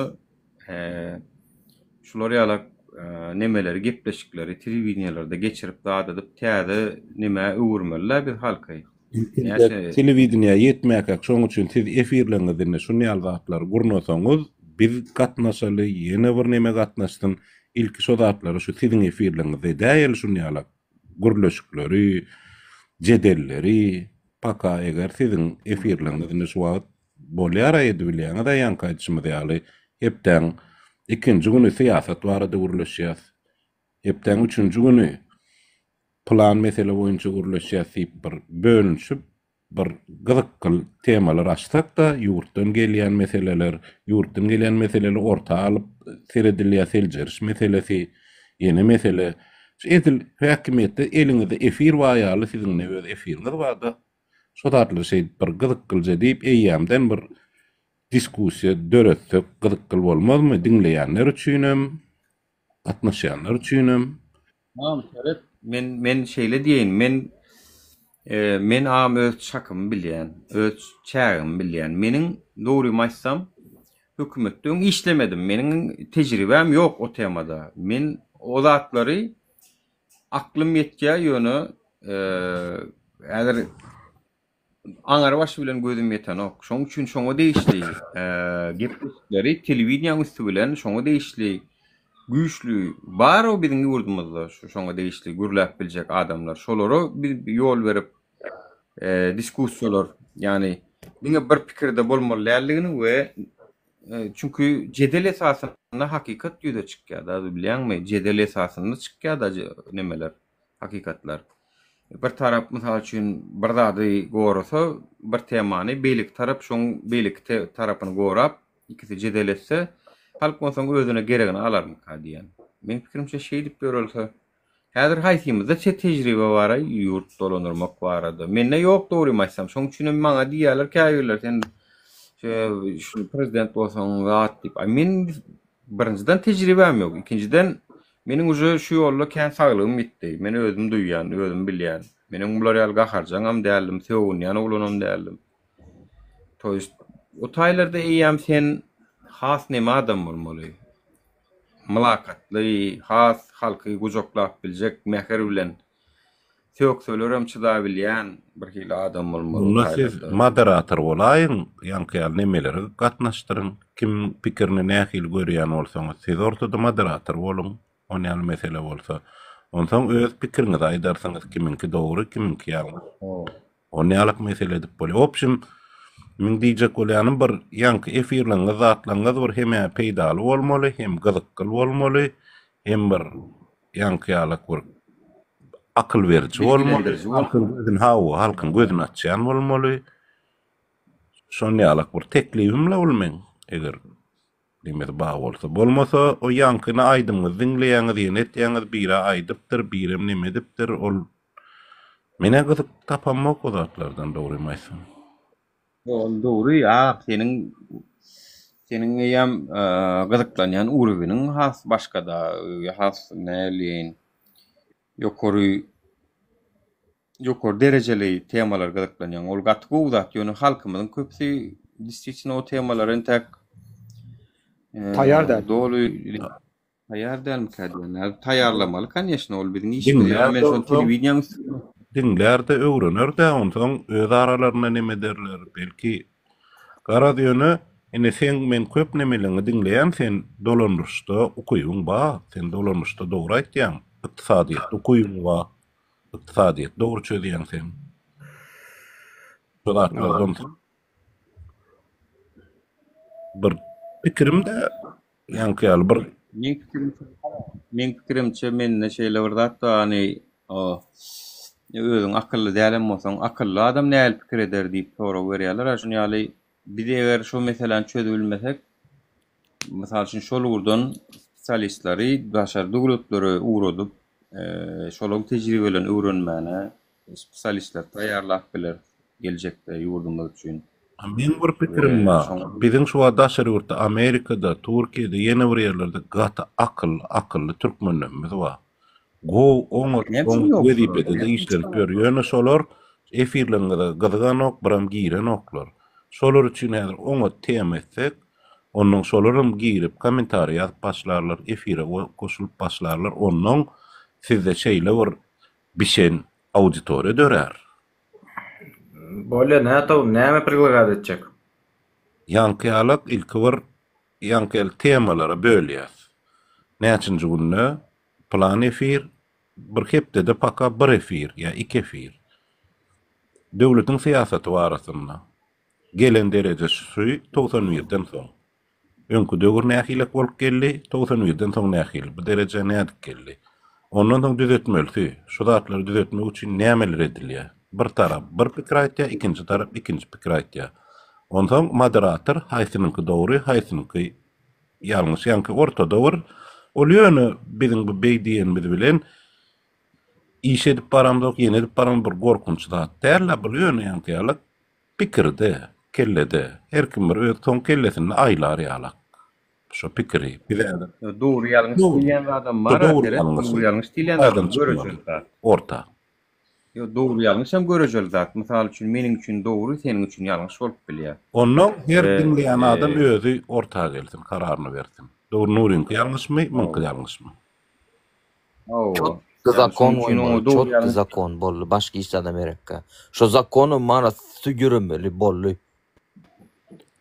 şular ýalak nemeleri, gepleşikleri telewideniýelerde geçirip zat edip täze nemä öwürmeli-dä biz halky. Ilkinji telewideniýä ýetmäkäk şoň üçin siz efirleriňizde indi şun ýaly zatlary gurnasaňyz biz gatnaşaly ýene bir neme gatnaşsyn ilki şo zatlary şu siziň efirleriňizde edäýeli şun ýalak gürleşikleri jedelleri paka eger siziň efirleriňiz indi şu wagt bolýara edibilýäňiz-ä ýaňky aýdyşymyz ýaly hepdäň ikinji güni syýasat barada gürleşýäs hepdäň üçünji güni Pylan mesele boýunça gürleşýäs diýip bir bölünişip, bir gyzykly temalar açsak-da, ýurtdan gelýän meseleler, ýurtdan gelýän meseleler orta alyp seredilýär, seljeriş meselesi, ýene mesele. Şu edil häkimiýetde eliňizde efir bar ýaly siziň ine öz efiriňiz bar-da, şo zatlary şeýdip bir gyzyklyja diýip eýýämden bir diskussiýa döretsek gyzykly bolmazmy diňleýänler üçinem, gatnaşýanlar üçinem. Agam seret men men şeýle diýeýin men men agam öz çakymy bilýän öz çägimi bilýän meniň dogrymy aýtsam hökümetde öň işlemedim meniň tejribäm ýok o temada men o zatlary aklym ýetýär ýöne häzir Aňrybaş bilen gözüm ýetenok. Şoň üçin şoňa degişli gepleşikleri telewideniýäň üsti bilen şoňa degişli güýçli bar-ow biziň ýurdumyzda şu şoňa degişli gürläp biljek adamlar. Şolara biz ýol berip diskussiýalar ýagny diňe bir pikirde bolmaly däldigini we çünki jedel esasynda hakykat ýüze çykýar-da bilýäňmi? Jedel esasynda çykýar-da nemeler. Hakykatlar. Bir tarap, mysal üçin, bir zady gorasa, bir temany, beýleki tarap şoň beýleki tarapyny gorap, ikisi jedel etse, halk onsoň özüne geregini alarmyka diýýän. Meň pikirimçe şeýdip ýörelse, häzir haýsymyzda tejribe bar-aý ýurt dolandyrmak barada? Mende ýok dogrymy aýtsam. Şoň üçinem maňa diýýärler käbirler sen şu prezident bolsaň zat diýip. A men Birinjiden tejribäm ýok. Ikinjiden meniň uje şu ýolda kän saglygym ýitdi. Men özüm duýýan, özüm bilýän. Men öň bular ýaly gaharjaňam däldim, sögünýän oglanam däldim. To ýest o taýlarda eýýäm sen has neme adam bolmaly. Mylakatly, has halky gujaklap biljek, mähir bilen. Sökselerem çydabilýän bir hili adam bolmaly o Onda siz taýlarda. moderator bolaýyň, ýaňky ýaly nemeleri gatnaşdyryň. Kimiň pikirini nähili görýän bolsaňyz, siz ortada moderator boluň, on ýaly mesele bolsa. Onsoň öz pikiriňizi aýdarsyňyz, kimiňki dogry, kimiňki ýalňyş. On ýalak mesele edip bolýar. Wobşim, meň diýjek bolýanym bir ýaňky efirleňiz zatlaňyz bir hem-ä peýdaly bolmaly, hem gyzykgyl bolmaly, hem bir ýaňky ýalak bir akyl beriji bolmaly. Bilgilendiriji Halkyň bolmaly. gözüni hawa, halkyň gözüni açýan bolmaly. Şon ýalak bir teklibim-le ol meň, eger nemesi bar bolsa. Bolmasa, o ýaňkyny aýdymyňyzy diňleýäňiz, ýene etýäňiz, biri aýdypdyr, birem neme edipdir, ol men-ä gyzyk tapamok o zatlardan dogrymy aýtsam. Ol dogry, a seniň seniň eýýäm gyzyklanýan uruwiniň has başgada, has näleýin ýokary ýokary derejeli temalar gyzyklanýaň. Ol gaty gowy zat, ýöne halkymyzyň köpüsi destisitno o temalara entäk Taýýar däl. Doly Taýýar dälmikä diýen. Ýa taýýarlamaly koneşno ol biziň işimiz. Ýöne Diňlär-de men şony onsoň, telewideniýäň üstünde diňlär-de öwrener-dä onsoň öz aralarynda neme ederler belki garaz ýöne ine seň men köp nemeleňi diňleýän sen dolandyryşda ukybyň ba sen dolandyryşda dogry aýtýaň ykdysadyýetde ukybyň ba ykdysadyýeti dogry çözýäň sen şu zatlardan soň bir pikirim-de Ýaňky ýaly bir Meň pikirimçe, meň pikirimçe mende şeýle bir zat bar, hany özüň akylly dälem bolsaň, akylly adam nähili pikir eder diýip sorag berýärler. Şuny ýaly biz eger şu meseläni çözübilmesek, mysal üçin şol ugurdan spesialistleri daşary döwletlere ugradyp, şolaryň tejribelerini öwrenmäne spesialistler taýýarlap bileris geljekde ýurdumyz üçin. Meň bir pikirim bar. Biziň şu wagt daşary ýurtda Amerikada, Türkiýede ýene bir ýerlerde gaty akylly akylly türkmenlerimiz bar. Gowy oňat oňat wezipede-de işlenip ýör. Ýöne şolar efirleriňize gyzyganok, biram girenoklar. Şolar üçin häzir oňat tema etsek, onnoň şolaram girip kommentariý ýazyp başlarlar, efire goşulyp başlarlar. Onnoň sizde şeýle bir bişen auditoriýa dörär. Bolýa nätow näme predlagat etjek? Ýaňky ýalak ilki bir ýaňky ýaly temalara bölýäs. Näçinji günde plan efir, bir hepdede paka bir efir ýa iki efir. Döwletiň syýasaty barasynda. Gelen dereje şu 91 den soň. Öňki döwür nähilek bolup geldi, 91 den soň nähili, bu derejä nädip geldi? Ondan soň düzetmelisi, şu zatlary düzetmek üçin nämeler edilýär? Bir tarap bir pikir aýtýar, ikinji tarap ikinji pikir aýtýar. Onsoň moderator haýsynyňky dogry, haýsynyňky ýalňyş, ýaňky ortada bir, ol ýöne biziň bu beý diýenimiz bilen iş edip baramzok, ýene edip baramzok bir gorkunç zat däl-de, bul ýöne ýaňky ýaly Pikirde, kellede, her kim bir öz soň kellesinde aýlar ýalak. Şo pikiri. Biz häzir. Dogry ýalňyş diýilýän zadam bar, Dogry seret, ýalňyş. dogry ýalňyş diýilýän zadam görejeli zat. Orta. Ýok, dogry ýalňyş hem görejeli zat. Mysal üçin, meniň üçin dogry, seniň üçin ýalňyş bolup bilýär. Onnoň her We diňleýän adam özi orta gelsin, kararyny bersin. Dogry Nuryňky ýalňyşmy, muňky ýalňyşmy? Hawa. Çotky Ýagny zakon şonuň üçin oňa goýmaly. dogry Çotky ýalňyş zakon boldy. Başga hiç zada gerekkä. Şo zakona manasy ýöremeli boldy.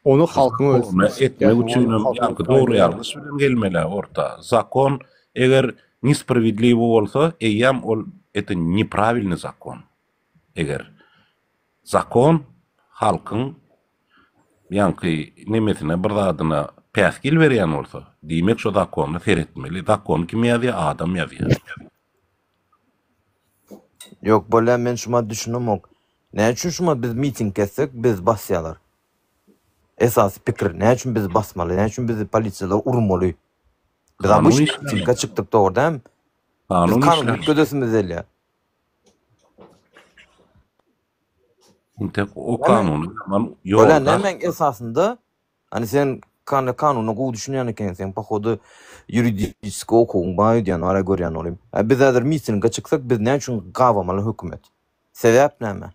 Ony halkyň özi Zakona etmek üçinem ýaňky dogry ýalňyş bilen gelmeli orta. Zakon eger nespravedliwo bolsa eýýäm ol это nepravilnyý zakon. Eger zakon halkyň ýaňky nemesine bir zadyna päsgel berýän bolsa, diýmek şo zakona seretmeli. Zakony kim ýazýar? Adam ýazýar. Ýok bolýa men şuma düşünemok. Näme üçin şuma biz miting etsek bizi basýalar. Esasy pikir näme üçin bizi basmaly näme üçin bizi polisiýalar urmaly. Biz Kanun obyçny işlemeýär. mitinge çykdyk dogry dälmi? Biz Kanun kanuny işlemeýär. üýtgedesimiz gelýär. Intek o Näme? kanuny ýaman Bolýa ýoldaş. nämäň esasynda Hani sen kan kanuna gowy düşünýän ekeniň sen pohodu ýuridiski okuwyň bar öýdýän ara görýän bolýan. A biz häzir mitinge çyksak biz näme üçin gabamaly hökümet? Sebäp näme?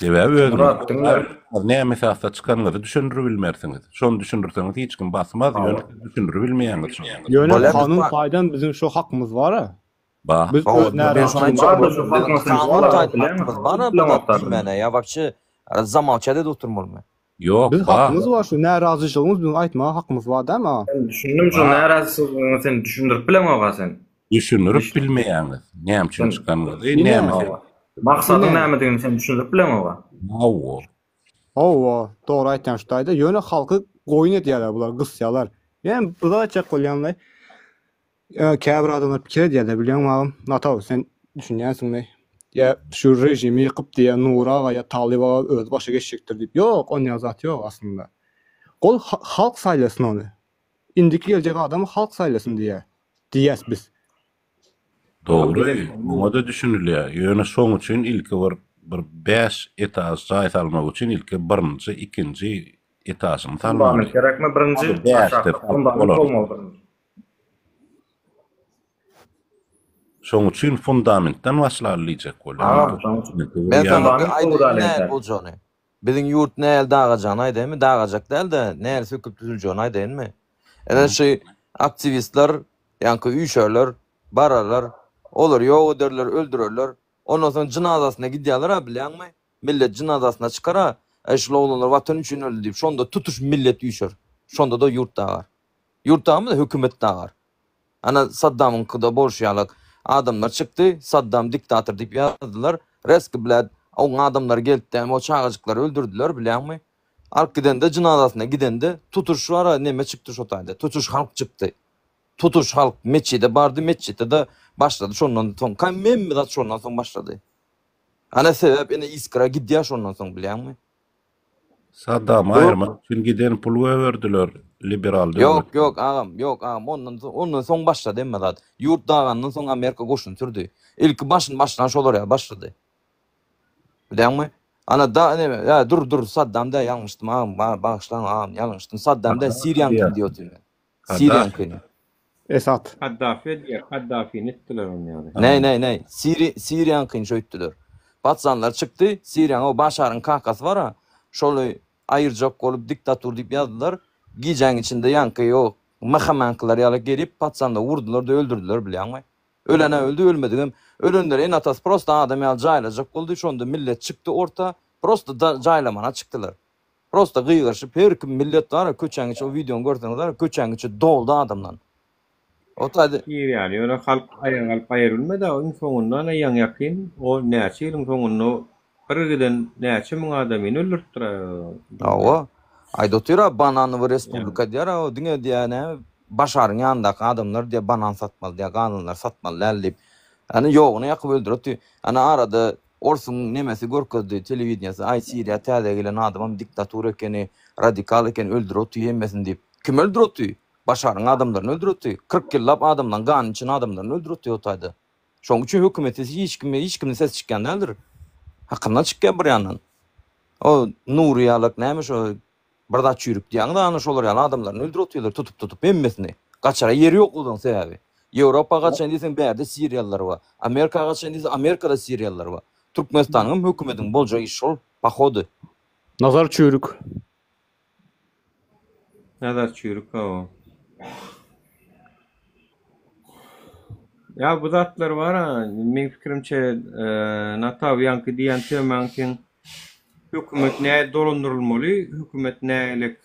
Sebäbi özüňiz Murat diňle. näme esasda çykanyňyzy düşündiribilmersiňiz. Şony düşündirseňiz hiç kim basmaz, ýöne siz düşündiribilmeýäňiz şony. Ýöne Bolýa biz kanun ba taýdan biziň şo hakymyz bar-a. Ba. Biz öz närazyçylygymyzy Biziň kanun taýdan hakymyz bar-a bir zat diýmäne ýa wapşe zamolçat edip oturmalymy? Ýok, Biz ba. hakymyz bar şu närazyçylygymyz biziň aýtmaga hakymyz bar dämi agam? Sen düşündim şu närazyçylygyňy sen düşündirip bileňoga sen. Düşündirip bilmeýäňiz. Näme üçin çykanyňyzy, näme sebäp. Maksadyň nämedigini sen düşündirip bileňoga. Hawa. Hawa, dogry aýtýaň şu taýda. Ýöne halky goýun edýärler bular, gysýarlar. Men bir zat aýtjak bolýanlaý. Käbir adamlar pikir edýärler bilýäňmi agam? Nataw sen düşünýänsiňmi? Ýa şu režimi ýykyp diýýär Nury aga ýa Talyp aga özi başa geçjekdir diýip. Ýok, onýa zat ýok aslynda. Gol halk saýlasyn ony. Indiki geljek adamy halk saýlasyn diýýär. Diýýäs biz. Dogry, muňa-da düşünilýär. Ýöne şoň üçin ilki bir bir bäş etaž jaý salmak üçin ilki birinji, ikinji etažyny salmaly. Fundament gerekmi birinji? Bäşde Fundament bolmaly birinji. Şoň üçin fundamentden başlaly diýjek bolýan. Men saňa bir aýdaýyn nähili boljagyny. Biziň ýurt nähili dagajagyny aýdaýynmy? Dagajak däl-de, nähili söküp düzüljegini aýdaýynmy? Ine şu aktiwistler ýaňky üýşerler, bararlar, olary ýok ederler, öldürerler. Ondan soň jynazasyna gidýärler-a bilýäňmi? Millet jynazasyna çykar-a, äý şul oglanlar watan üçin öldi diýip, şonda tutuş millet üýşer. Şonda-da ýurt dagar. Ýurt dagarmyz, hökümet dagar. Ana Saddamyňkyda bolşy ýalak adamlar çykdy, Saddam diktator diýip ýazdylar. Reski blad oň adamlary gelip dämi o çagajyklary öldürdiler bilýäňmi? Alyp gidende jynazasyna gidende tutuş bara neme çykdy şo taýda tutuş halk çykdy. Tutuş halk metjide bardy metjitde-de başlady şondan soň hemme zat şondan soň başlady. Ana sebäp ine iskra gidýär şondan soň bilýäňmi? Saddamy aýyrmak üçin giden pul goýberdiler liberal Ýok, döwletde. ýok agam, ýok agam, ondan soň, ondan soň başlady hemme zat. Ýurt dagandan soň Amerika goşun sürdi. Ilki başyny başlan şolar ýaly başlady. Bilýäňmi? Ana da neme, ýa dur dur Saddam däl ýalňyşdym agam, bagyşlaň agam ýalňyşdym. Saddam däl Siriýaňkyny diýip otyryn men. Siriýaňkyny. Esat. Kaddafi edýär, Kaddafini etdiler ony ýaly. Näý näý näý, Siri Siriýaňkyny şöýtdüler. Paçanlar çykdy, Siriýaň o Başaryň kakasy bar-a, şoly aýyrjak bolup diktatur diýip ýazdylar. Gijäň içinde ýaňky o MHM-aňkylar ýaly gelip paçanlary urdular-da öldürdiler bilýäňmi. Ölen-ä öldi, ölmedigem. Ölenleri ene-atasy prosta adam ýaly jaýlajak boldy, şonda millet çykdy orta, prosta jaýlamana çykdylar. Prosta gygyryşyp her kim millet bar köçäň içi o wideony görseňiz bar köçäň içi doldy adamdan. O taýda. Girýän ýöne halk aýaga galyp aýrylmada iň soňunda ana ýaňy ýakyn o näçe ýylyň soňunda bir giden näçe müň adamyny öldüripdir. Hawa. Aýda otyr-a bananowy respublika diýýär-a o diňe diýýär näme Başaryň ýanyndaky adamlar diýýär banan satmaly diýýär galanlary satmaly däl diýip. Ýani ýoguny ýakyp öldüripdi. Ana arada Orsuň nemesi görkezdi telewideniýesi aý Siriýa täze gelen adamam diktatura ekeni radikal ekeni öldür oty hemmesini diýip. Kim öldür oty? Başaryň adamlaryny öldür oty. 40 ýyllap adamlaň ganyny içen adamlaryny öldür oty o taýda. Şoň üçin hökümet sesi hiç kime hiç kimden ses çykýan däldir. Hakyndan çykýar bir ýandan. O Nury ýalak näme şo Bir zat çüýrük diýýäňiz ana şolar ýaly adamlaryny öldürip otyrlar tutup tutup hemmesini. Gaçara ýeri ýok olaryň sebäbi. Ýewropa gaçaýyn diýseň bärde siriýalylar bar. Amerika gaçaýyn diýseň Amerikada siriýalylar bar. Türkmenistanyň hem hökümediň boljak işi şol pohody. Nazar çüýrük. Nazar çüýrük hawa. Ýa bu zatlar bar-a, meň pikirimçe, Nataw ýaňky diýýän temaň seň hökümet nähili dolandyrylmaly, hökümet nähili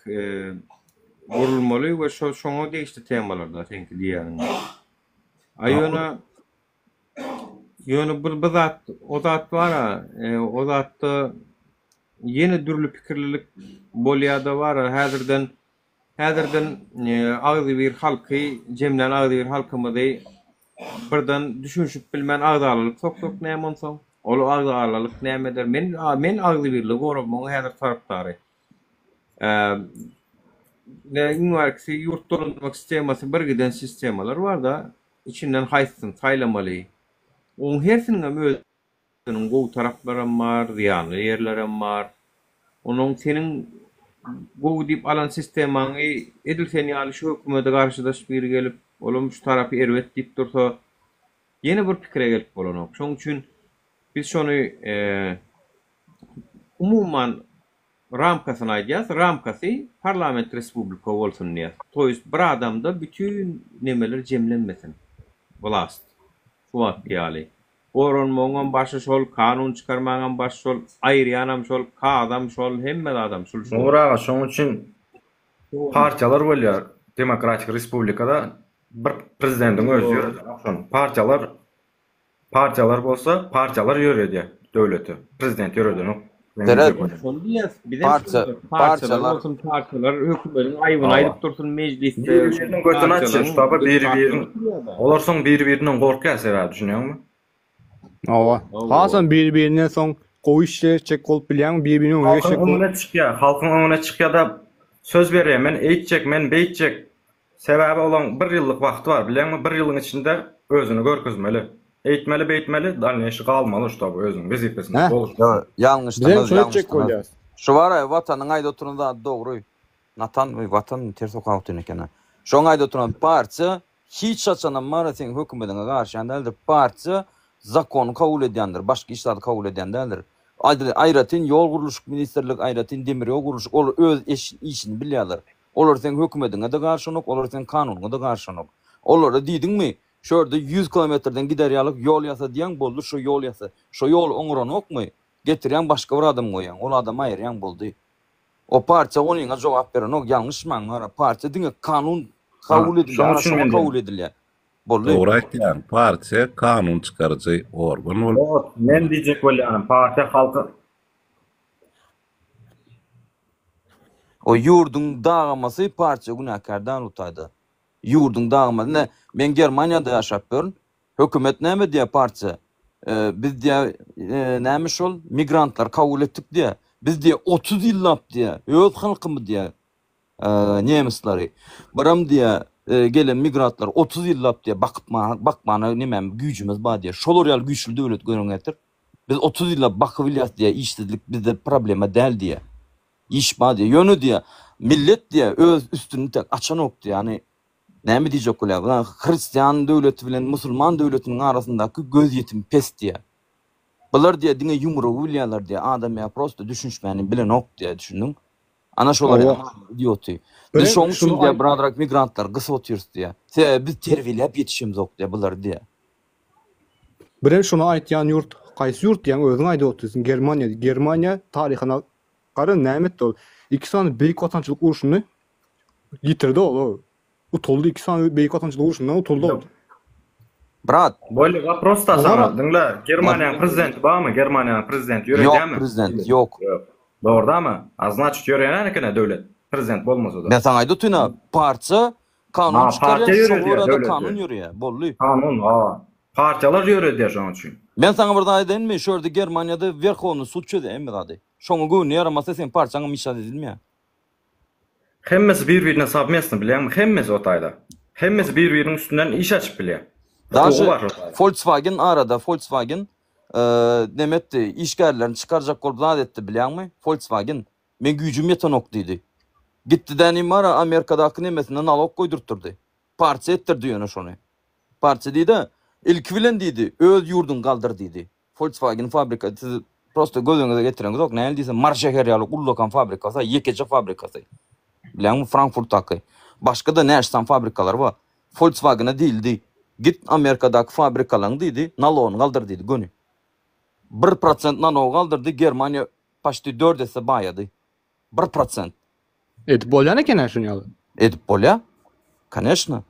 gurulmaly we şo şoňa degişli temalar-da seňki diýýäniň. A ýöne ýöne bu bu zat o zat bar-a, o zatda ýene dürli pikirlilik bolýa-da bar-a, häzirden Häzirden agzybir halky, jemlän agzybir halkymyzy birden düşünişip bilmän agzalalyk soksak näme onsoň? Ol agzalalyk näme eder? Men men agzybirligi goramagyň häzir tarapdary. Ne iň bärkisi ýurt dolandyrmak sistemasy bir giden sistemalar barda, içinden haýsysyny saýlamaly? Oň hersiniňem öz Seniň gowy taraplaram bar, zyýanly ýerlerem bar. Onuň seniň gowy diýip alan sistemaňy edil sen ýaly şu hökümete garşydaş biri gelip, olam şu tarapy erbet diýip dursa, ýene bir pikire gelip bolanok. Şonuň üçin biz şony umuman ramkasyny aýdýas, ramkasy parlament respublika bolsun diýýäs. To ýest bir adamda bütin nemeler jemlenmesin, wlast. Şu wagtky ýaly. Goranmagyňam başy şol, kanun çykarmagyňam başy şol, aýyrýanam şol, kazam şol, hemme zadam şul şu Nur aga şoň üçin partiýalar bolýar demokratik respublikada bir prezidentiň özi ýöredenok şony. Partiýalar Partiýalar bolsa, partiýalar ýöredýär döwleti. Prezident ýöredenok. Seret. Şony diýýäs, bizem Partiýa, şony diýýäs. Partiýalar partiýalar. bolsun, partiýalar hökümediň aýbyny aýdyp dursun mejlisde, Biri-biriniň götüni açýar, partiýalaryň ştaba biri-biriniň. oturýar-da. Olar soň biri-birinden gorkýar sebäbi, düşünýäňmi? Hawa. Hasam biri-birinden soň gowy işler etjek bolup bilýäňmi, biri-biriniň öňüne Halkyň geçjek bolup. öňüne çykýar, halkyň öňüne çykýar-da söz berýär, men eýtjek, men beýtjek. Sebäbi olaň bir ýyllyk wagty bar bilýäňmi bir ýylyň içinde özüni görkezmeli. Eýtmeli beýtmeli dalneýşi galmaly ştoby özüniň wezipesinde Hä? doluş. Ýok, Bizem ýalňyşdyňyz, şony etjek ýalňyşdyňyz. bolýas. Şu bar-a Watanyň aýdyp oturan zady dogry. Natan, oý Watan ters okap otyryn eken-ä. Şoň aýdyp oturan partiýa hiç haçanam bar-a seň hökümediňe garyşýan däldir. Partiýa zakony kabul edýändir, başga hiç zady kabul edýän däldir. Aýratyn ýol gurluşyk ministrlik, aýratyn demir ýol gurluşyk, olar öz işini bilýärler. Olar seň hökümediňe-de garşanok, olar seň kanunyňa-da garşanok. Olara diýdiňmi, şu ýerde ýüz kilometrden gider ýalyk ýol ýasa diýýäň, boldy şo ýol ýasa. Şo ýoly oňaranokmy, getirýäň başga bir adam goýýaň, ol adamy aýyrýaň boldy. O partiýa onyňa jogap berenok, ýalňyşmaň gara, partiýa diňe kanun kabul edilýär, Şoň ana üçin şoňa men kabul diýýän. edilýär. Boldy. Dogry aýtýaň, partiýa kanun çykaryjy organ bolup. Dost, men diýjek bolýanym, partiýa halky O ýurduň dagamasy partiýa günäkär däl bu taýda. Ýurduň dagamasy ine men Germaniýada ýaşap ýörün. Hökümet näme diýýär partiýa? Biz diýýär näme şol migrantlary kabul etdik diýýär. Biz diýýär 30 ýyllap diýýär öz halkymyz diýýär nemisleri. Biram diýýär gelen migrantlary 30 ýyllap diýýär bakyp bakmana nememiz güýjümiz bar diýýär. Şolar ýaly güýçli döwlet görüň getir. Biz 30 ýyllap bakybilýäs diýýär, işsizlik bizde problema däl diýýär. Iş bar diýýär. Ýöne diýýär, millet diýýär, öz üstüni tek açanok diýýär. Ýagny näme diýjek bolýar? Bu hristian döwleti bilen musulman döwletiniň arasyndaky gözýetim pes diýýär. Bular diýýär diňe ýumrugy bilýärler diýýär. Adam ýa prosta düşünişmäni bilenok diýýär, düşündiň? Ana şolar Hawa. ýaly idioty. Biz Birem şoň üçin şuny diýýär, aý birazrak migrantlary gysyp otyrys diýýär. Sebäbi biz terbiýeläp ýetişemzok diýýär bulary diýýär. Birem şuny aýtýan ýurt haýsy ýurt diýýäň özüň aýdyp otyrsyň Germaniýa diýip. Germaniýa taryhyna gara näme etdi ol? Iki sany Beýik Watançylyk urşuny ýitirdi ol. Utuldy iki sany Beýik Watançylyk urşundan utuldy ol. Brat. Bolýa wopros da Olara saňa diňle Germaniýanyň prezidenti barmy Germaniýanyň prezidenti Ýok ýöredýärmi? prezident ýok. Ýok. Dogry-damy? A znaçit ýöreýän ekeni döwlet prezident bolmasa-da. Men saňa aýdyp otyryn-a partiýa Kanun Ha, çykarýar, partiýa şoňa ýöredýär görä-de döwleti. kanun ýöreýär. Boldy. Kanun, ha. Partiýalar ýöredýär şonuň üçin. Men saňa bir zat aýdaýynmy, şu ýerde Germaniýada Werhownyý sud çözýär hemme zady. Şoňa göwnüne ýaramasa seň partiýaňam hiç zat edilmeýär. Hemmesi bir-birine sowmestno bilýäňmi, hemmesi o taýda. Hemmesi bir-biriniň üstünden iş açyp bilýär. Hukugy Daže bar şo taýda. Volkswagen arada Volkswagen neme etdi, işgärlerini çykarjak bolup zat etdi bilýäňmi? Volkswagen. Meň güýjüm ýetenok diýdi. Gitdi dänim bar-a Amerikadaky nemesine nalog goýdurtdyrdy. Partiýa etdirdi ýöne şony. Partiýa diýdi, ilki bilen diýdi, öz ýurduňy galdyr diýdi. Volkswagen fabrika siz prosto göz öňüňize getireňizok, nähili diýsem Mary şäheri ýaly ullakan fabrikasy, ýekeje fabrikasy. Bilýäňmi Frankfurtdaky. Başga-da näçe sany fabrikalary bar. Volkswagene diýildi, git Amerikadaky fabrikalaryň diýdi, nalogyny galdyr diýdi göni. 1% nalogy galdyrdy, Germaniýa Paçti dört esse baýady. Bir prosent. Edip bolýan eken-ä şuny ýaly. Edip bolýa. Koneşno.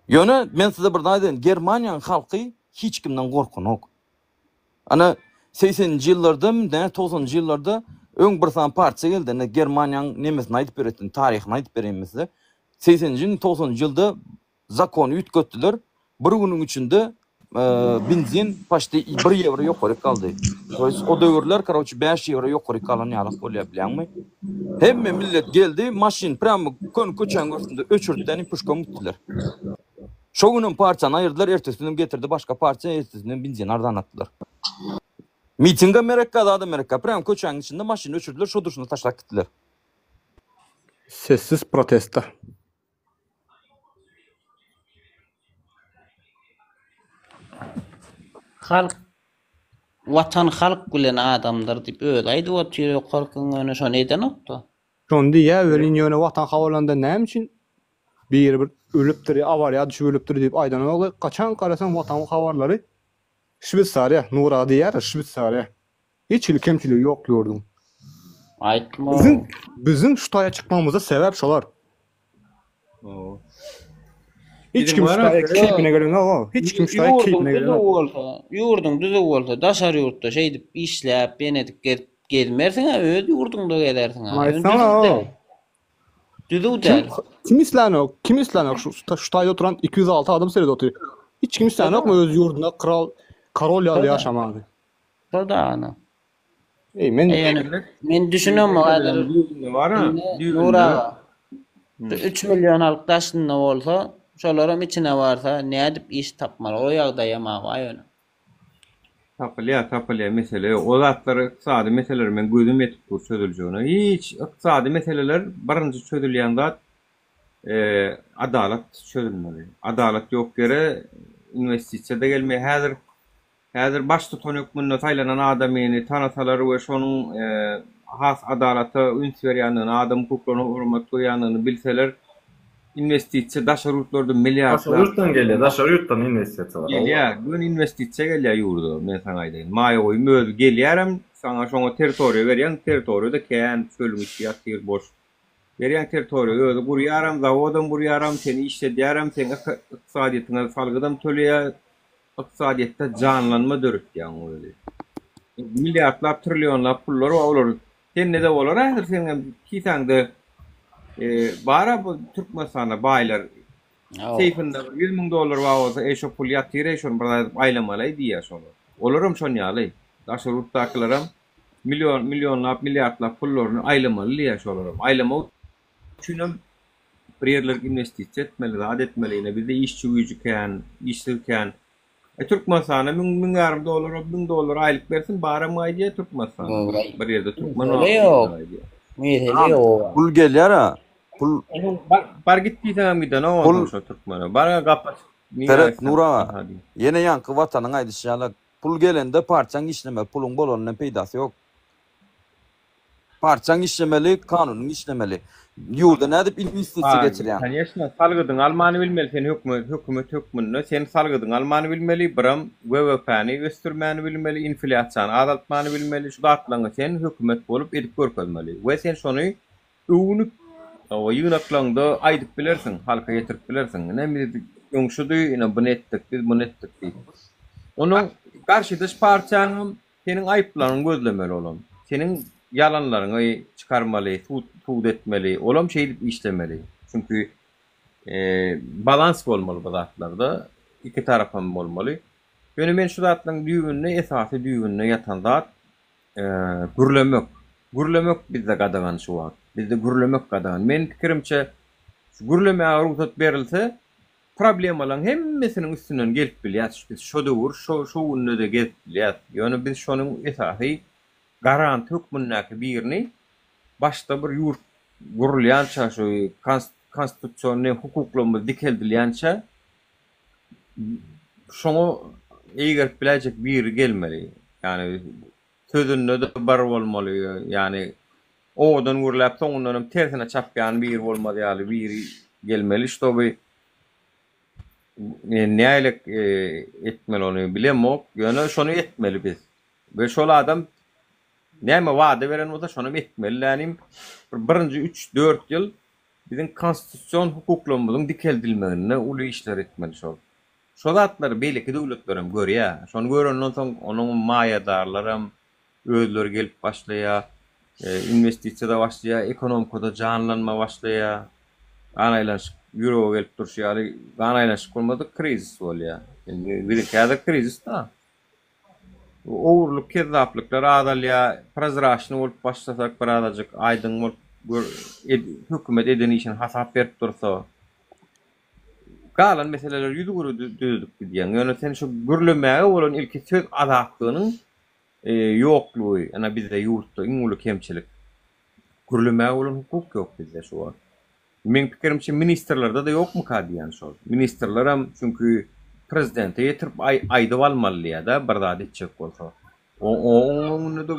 Ýöne men size bir zat aýdaýyn, Germaniýanyň halky hiç kimden gorkanok. Ana segseninji ýyllarda, nä togsanynjy ýyllarda öň bir sany partiýa geldi, ine Germaniýanyň nemesini aýdyp beretdim, taryhyny aýdyp bereýin men size. Segseninji, togsanynjy ýylda Zakony üýtgetdiler. Bir günüň içinde benzin paçti bir ýewro ýokaryk galdy. To ýest o döwürler karoçi 5 ýewro ýokaryk galan ýalak bolýar bilýäňmi? Hemme millet geldi, maşyn prýamy köne köçäň üstünde öçürtden puşka gitdiler. Şo günem partiýany aýyrdylar, ertesi günem getirdi başga partiýa, ertesi günem benzini arzanlatdylar. Mitingem gerekkä, zadam gerekkä, prýam köçäň içinde maşyny öçürdiler, şo durşuna taşlap gitdiler. Sessiz protesta. Halk Watan halk bilen adamdyr diýip özi aýdyp otyr ýokarkyň ýöne şony edenokda. Şony diýýä welin ýöne watan habarlarynda näme üçin biri bir ölüpdir ýa awariýa düşüp ölüpdir diýip aýdanoklar. Kaçan garasaň watan habarlary. Şweýsariýa, Nura diýýär, Şweýsariýa. Hiç hili kemçiligi ýok ýurduň. Aýtma. Biziň biziň şu taýa çykmagymyza sebäp şolar. Hiç kim şu taýa keýpine gelenok, hiç kim şu taýa Ýurduň keýpine düzüw gelenok. bolsa, ýurduň düzüw bolsa, daşary ýurtda şeýdip işläp, ýene edip gezip gezmersiň-ä, öz ýurduňda gezersiň-ä. Ýöne Aýtsana. düzüw däl. Düzüw Kim däl. kim islänok, kim islänok şu şu taýda oturan 206 adam seredip otyr. Hiç kim islänokmy öz ýurdunda kral, korol ýaly ýaşamagyny? Şo da ana. Eý men Ýöne men düşünemok häzir. Indi Nur aga. Şu 3 million halk daşynda bolsa, şolaram içine barsa nädip iş tapmaly? O ýagdaýam bar ýöne. Tapylýar, tapylýar, mesele ýok. O zatlar ykdysady meseleler men gözüm ýetip dur çözüljegine. Hiç ykdysady meseleler birinji çözülýän zat adalat çözülmeli. Adalat ýok ýere inwestisiýa-da gelmeýär. Häzir Häzir baştutan hökmünde saýlanan adamyny tanasalar we şonuň has adalata üns berýändigini, adam hukuklaryna hormat goýýandygyny bilseler, inwestisiýa daşary ýurtlardan milliardlap. Daşary ýurtdan gelýär, daşary ýurtdan inwestisiýalar. Gelýär, göni inwestisiýa gelýär ýurda, men saňa aýdaýyn. Maýa goýum özi gelýärem, saňa şoňa territoriýa berýäň, territoriýa-da kän, çölüň içi ýatyr boş. Berýäň territoriýa özi gurýaram, zawodam gurýaram, seni işledýärem, seň ykdysadyýetiňe salgydam töleýär, Ykdysadyýetde janlanma döretýäň özi. Milliardlap, trillionlap pullar bar, olar sende-de bolar häzir seniňem kisäňde bar-a bu Türkmenistanda baýlar seýfinde bir 100 müň dollar bar bolsa, eý şo pul ýatyr-eý şony bir zat edip aýlamaly-eý diýýär şolar. Olaram şon ýaly. Daşary ýurtdakylaram million, millionlap, milliardlap pullaryny aýlamaly diýýär şolaram. Aýlamak üçinem bir ýerlere inwestisiýa etmeli, zat etmeli. Ine bizde işçi güýji kän, işsiz kän. E Türkmenistanda müň, müň ýarym dollar, 1000 dollar aýlyk bersin, baram gaýdýar Türkmenistana. Bir ýerde türkmen Mesele ýok. Mesele ýok. Pul gelýär-ä. Pul Bar, bar git diýseňem gidenok Pul onsoň şo türkmene. Bar gapy açyk. Seret Nur aga, ýene ýaňky Watanyň aýdyşy ýaly, pul gelende partiýaň işlemeli, puluň bolanyndan peýdasy ýok. Partiýaň işlemeli, kanunyň işlemeli. Ýurda nädip inwestisiýa geçirýäň? Koneçno, salgydyňy almany bilmeli sen hökümet hökümet hökmünde sen salgydyňy almany bilmeli, biram WWP-ni ösdürmäni bilmeli, inflýasiýany azaltmany bilmeli, şu zatlaryňy sen hökümet bolup edip görkezmeli we sen şony öwünip ýygnaklaňda aýdyp bilersiň, halka ýetirip bilersiň. Ine biz öň şudy, ine buny etdik, biz muny etdik diýip. Onuň garşydaş partiýaňam Seniň aýyplaryňy gözlemeli olam. Seniň ýalanlaryňy çykarmaly, sud sud etmeli. Olam şeýdip işlemeli. Çünki balans bolmaly bu zatlarda. Iki tarapam bolmaly. Ýöne men şu zatlaryň düýbünde esasy düýbünde ýatan zat gürlemek. Gürlemek bizde gadagan şu wagt. Bizde gürlemek gadagan. Meniň pikirimçe şu gürlemäge rugsat berilse Problemalaryň hemmesiniň üstünden gelip bilýäs biz şo döwür şo şo günde-de gezip bilýäs. Ýöne biz şonuň esasy garant hökmündäki birini başda bir ýurt gurulýança şu konstitusionnyý hukuklarymyz dikeldilýänçä şoňa eýgerip biläýjek biri gelmeli. Ýagny sözünde-de bar bolmaly, ýagny owadan gürläp soňundanam tersine çapýan biri bolmaz ýaly biri gelmeli, ştoby men nähili etmeli ony bilemok, ýöne şony etmeli biz we şol adam näme wada beren bolsa şonam etmeli dänim bir birinji üç-dört ýyl biziň konstitusion hukuklarymyzyň dikeldilmeginde uly işler etmeli şol. Şo zatlary beýleki döwletlerem görýär. Şony görenden soň onuň maýadarlaram özleri gelip başlaýar, inwestisiýa-da başlaýar, ekonomikada janlanma başlaýar. Gan aýlanyşyk ýürege gelip durşy ýaly gan aýlanyşyk bolmasa krizis bolýar. Indi biziňki häzir krizis-da. Ogurlyk, kezzaplyklar azalýar, prozraçnyý bolup başlasak birazajyk aýdyň bolup hökümet eden işini hasap berip dursa. Galan meseleleri ýüzügöre düzedip gidýäň. Ýöne sen şu gürlemäge bolan ilki söz azatlygynyň ýoklugy, ynha bizde ýurtda iň uly kemçilik. Gürlemäge bolan hukuk ýok bizde şu wagt. Meň pikirimçe ministrlerde-de ýokmuka diýýän şol. Ministrlerem çünki prezidente ýetirip aýdyp almaly diýýär-de bir zat etjek bolsa. Oň öňünde-de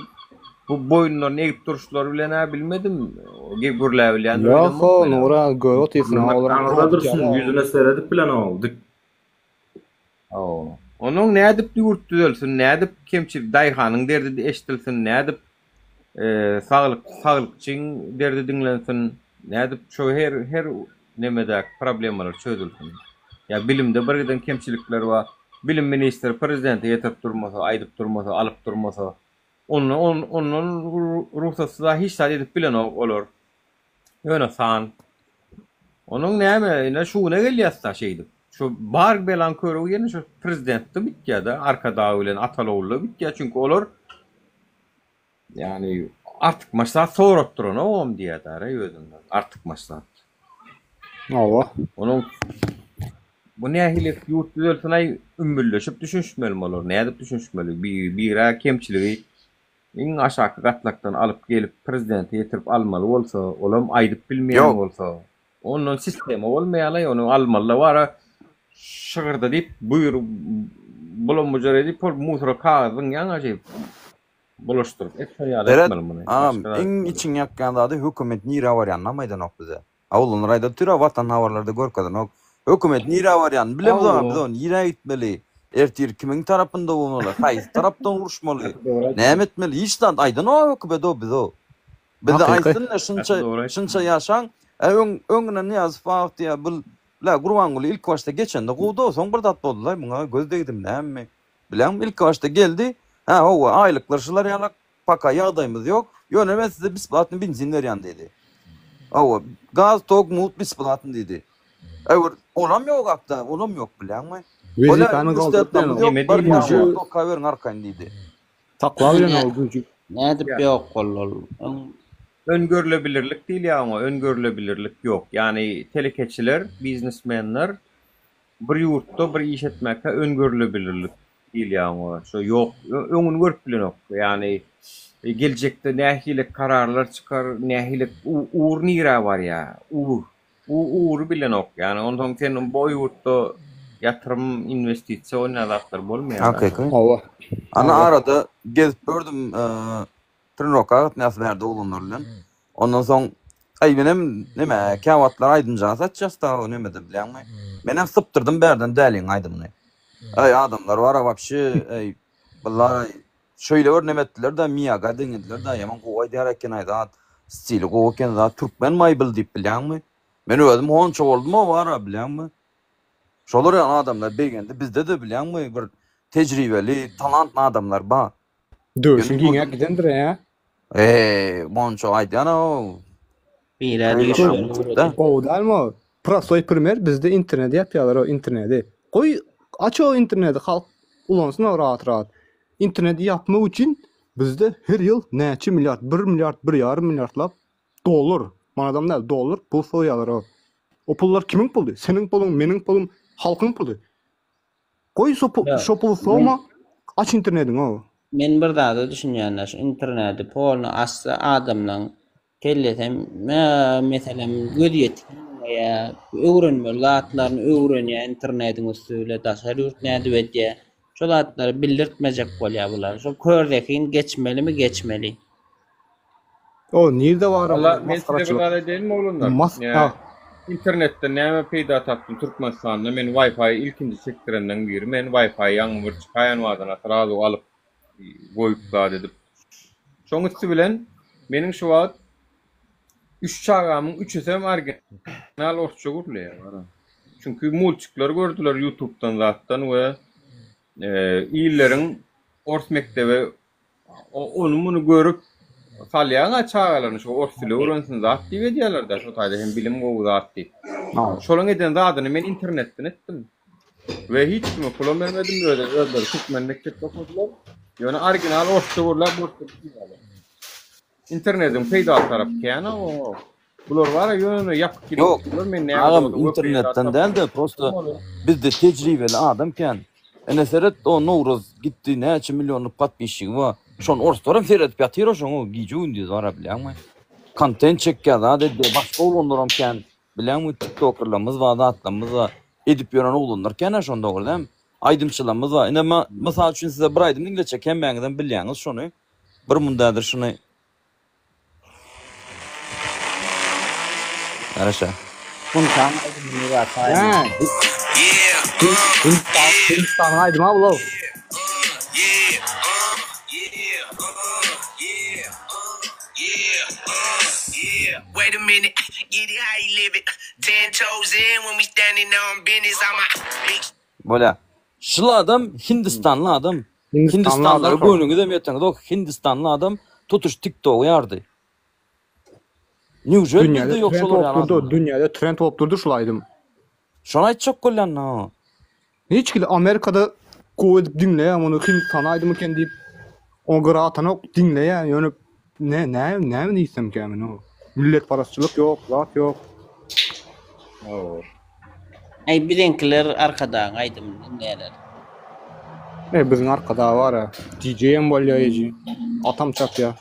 bu boýunlaryny egip duruşlary bilen-ä bilmedim, gürläbilýändir Ýok, ho, Nura, görüp otyrsyň, Aňyrda dursun, ýüzüne seredip bilenok, dik. Hawa. Onuň nädip ýurt düzelsin, nädip kemçilik daýhanyň derdi eşdilsin, nädip saglyk saglykçyň derdi diňlensin, nädip şo her her nemedäki problemalar çözülsin. Ýa bilimde bir giden kemçilikler bar. Bilim ministri prezidente ýetirip durmasa, aýdyp durmasa, alyp durmasa, ondan ondan rugsatsyz hiç zat edip bilenok olar. Ýöne san. Onuň näme, ine şu güne gelýäs-da şeýdip. Şu bar belaň körügi ýene şu prezidentde bitýär-de, Arkadag bilen Ataly-ogulda bitýär. Çünki olar ýagny artykmaç zat soratdyranogam diýýär-dä özünden, artykmaç zat. Hawa. Onuň bu nähili ýurt düzelsin-aý ümmülleşip düşünişmelimi olar, nädip düşünişmeli? Bir-ä kemçiligi Iň aşaky gatlakdan alyp gelip prezidente ýetirip almaly bolsa, olam aýdyp bilmeýän Ýok. bolsa, ondan sistema bolmaýalaý, ony almalyda bara şygyrda diýip buýr bulam-bujar edip ol musora kagyz zyňýaň-a şeýdip bulaşdyryp et şol ýaly Seret, etmeli muny. agam, Başga zat iň etmeli. içiňi ýakýan zady hökümet nirä barýanynam aýdanok bize. Oglanlar aýdyp otyr-a Watan habarlarda görkezenok. Hökümet nirä barýanyny bilemzok-a biz o nirä gitmeli, ertir kimiň tarapynda bolmaly, haýsy tarapdan uruşmaly, näme etmeli hiç zat aýdanok-a hökümet-ow bize-ow. Bize aýtsyn-da şunça şunça ýaşaň, ä öň öňünden Nyýazow wagty ýa bul la Gurbanguly ilki başda geçende gowudy-ow soň bir zat boldy-laý muňa göz degdimi nämemi bileňmi ilki başda geldi hä hawa aýlyklar şular ýalak Paka ýagdaýymyz ýok. Ýöne men size besplatny benzin berýän diýdi. Hawa, gaz, tok mugt besplatny diýdi. Äwür, olam ýok akda, olam ýok bilýäňmi? Bolýa, Wezipäni galdyryp uniwersitetlerimiz bilenok. ýok, bir Güýji mugt okaberiň arkaýyn diýdi. saklap bilenok ol güýji. Nädip ýok boldy ol? Öň Öngörülebilirlik diýilýär oňa, öngörülebilirlik ýok. Ýagny telekeçiler, biznesmenler Bir ýurtda bir iş etmäkä öngörülebilirlik diýilýär oňa. Şo ýok, öňüni görüp bilenok. Ýagny geljekde nähili kararlar çykar, nähili ugur nirä barýar, ugur. Ugry bilenok. Ýagny onsoň sen bu ýurtda ýatyrym, inwestisiýa bolýan zatlar bolmaýar. Hakyky. Hawa. Ana arada gezip gördüm, Trenirowka gatnaýas bärde oglanlar bilen. Ondan soň aý menem neme käwagtlar aýdymjana saçýas da o nemede bilýäňmi? Menem sypdyrdym bärden däliň aýdymyny. Aý adamlar bara wapşe aý bular şeýle bir neme etdiler-de miýaga deňediler-de ýaman gowy aýdýar eken aý zat stili gowy eken zat türkmenmi aý bil diýip bilýäňmi? Men özüm honça boldum o bara bilýäňmi? Şolar ýaly adamlar begendi bizde-de bilýäňmi bir tejribeli talantly adamlar bar. Döşüň giňäp gidendir hä? Eee, monça aýdýan-ow. Birä degişmeli. Gowy dälmi o? Prostoý primer bizde interneti ýapýarlar o interneti. Goý aç o interneti halk ulansyn o rahat rahat. Interneti ýapmak üçin bizde her ýyl näçe milliard bir milliard bir ýarym milliardlap dollar manadam däl dollar pul soýýarlar o. O pullar kimiň puly? Seniň puluň meniň pulum halkyň puly. Goý şo puly sowma aç internediňi o. Men bir zada düşünýände şu interneti polny açsa adamlaň kellesem meselem gözýetim giňeýär öwrenmeli zatlaryny öwrenýär internediň üsti bile daşary ýurt nädip edýär şo zatlary bildirtmejek bolýar bular şo kör zehin geçmelimi geçmeli. O nirde bar Walla men size bir masgaraçylyk. zat aýdaýynmy oglanlar? Mas Nä, ha. internetden näme peýda tapdym Türkmenistanda men Wi-Fi ilkinji çekdirenleň biri men Wi-Fi ýaňy bir çykaýan badyna srazu alyp goýup zat edip. Şoň üsti bilen meniň şu wagt üç çagamyň üçüsem original orsça gürleýär. Çünki multikler gördüler ýutubdan zatdan we illeriň ors mekdebe Ony muny görüp salýaň-a çagalaryny şo ors dili öwrensin zat diýip edýärler-dä şo taýda hem bilim gowy zat diýip. Şolaň eden zadyny men internetden etdim. We hiç kime pulam bermedim özi özleri türkmen mekdepde okadylar. Ýöne original orsça gürläp orsça düşünýärler. Internediň peýdaly tarapy kän-a oňa. Bular bara ýöne ýapyk gidip Ýok, oturlar men näme agam bolsa web internetden däl-de prosta bizde tejribeli adam kän. Ine seret o Nowruz gitdi näçe millionlyk podpisçigi bar. Şony orslaram seredip ýatyr-a şoňa gije-gündiz bara bilýäňmi. Kontent çekýär zat edýär başga oglanlaram kän bilýäňmi tiktokerlerimiz bar zatlarymyz bar edip ýören oglanlar kän-ä şonda dogry dälmi. Aýdymçylarymyz bar. Ine mysal üçin size bir aýdym diňletjek hemmäňizem bilýäňiz şony. Bir mundadyr şuny Garaşa. Gunçaň aýdymyny gaty Hä. Hindistan, Hindistanyň aýdymy a bulaw. Bolýa. Şul adam Hindistanly adam. Hindistanly Hindistanlylara adam şol. göwnüňizem ýeteňzok. Hindistanly adam tutuş TikTogy ýardy. Newžel Dünýäde bizde ýok trend şolar bolup ýaly durdy, adamlar. dünýäde trend bolup durdy şul aýdym. Şony aýtjak bolýan da. Hiç hili Amerikada gowy edip diňleýär muny Hindistan aýdymy eken diýip o gyra atanok diňleýär ýöne ne nä näme diýsemkä men o milletparazçylyk ýok zat ýok. Aý biziňkiler Arkadagyň aýdymyny diňleýärler. E biziň Arkadag bar-a DJ hem bolýar eji atam çapýar.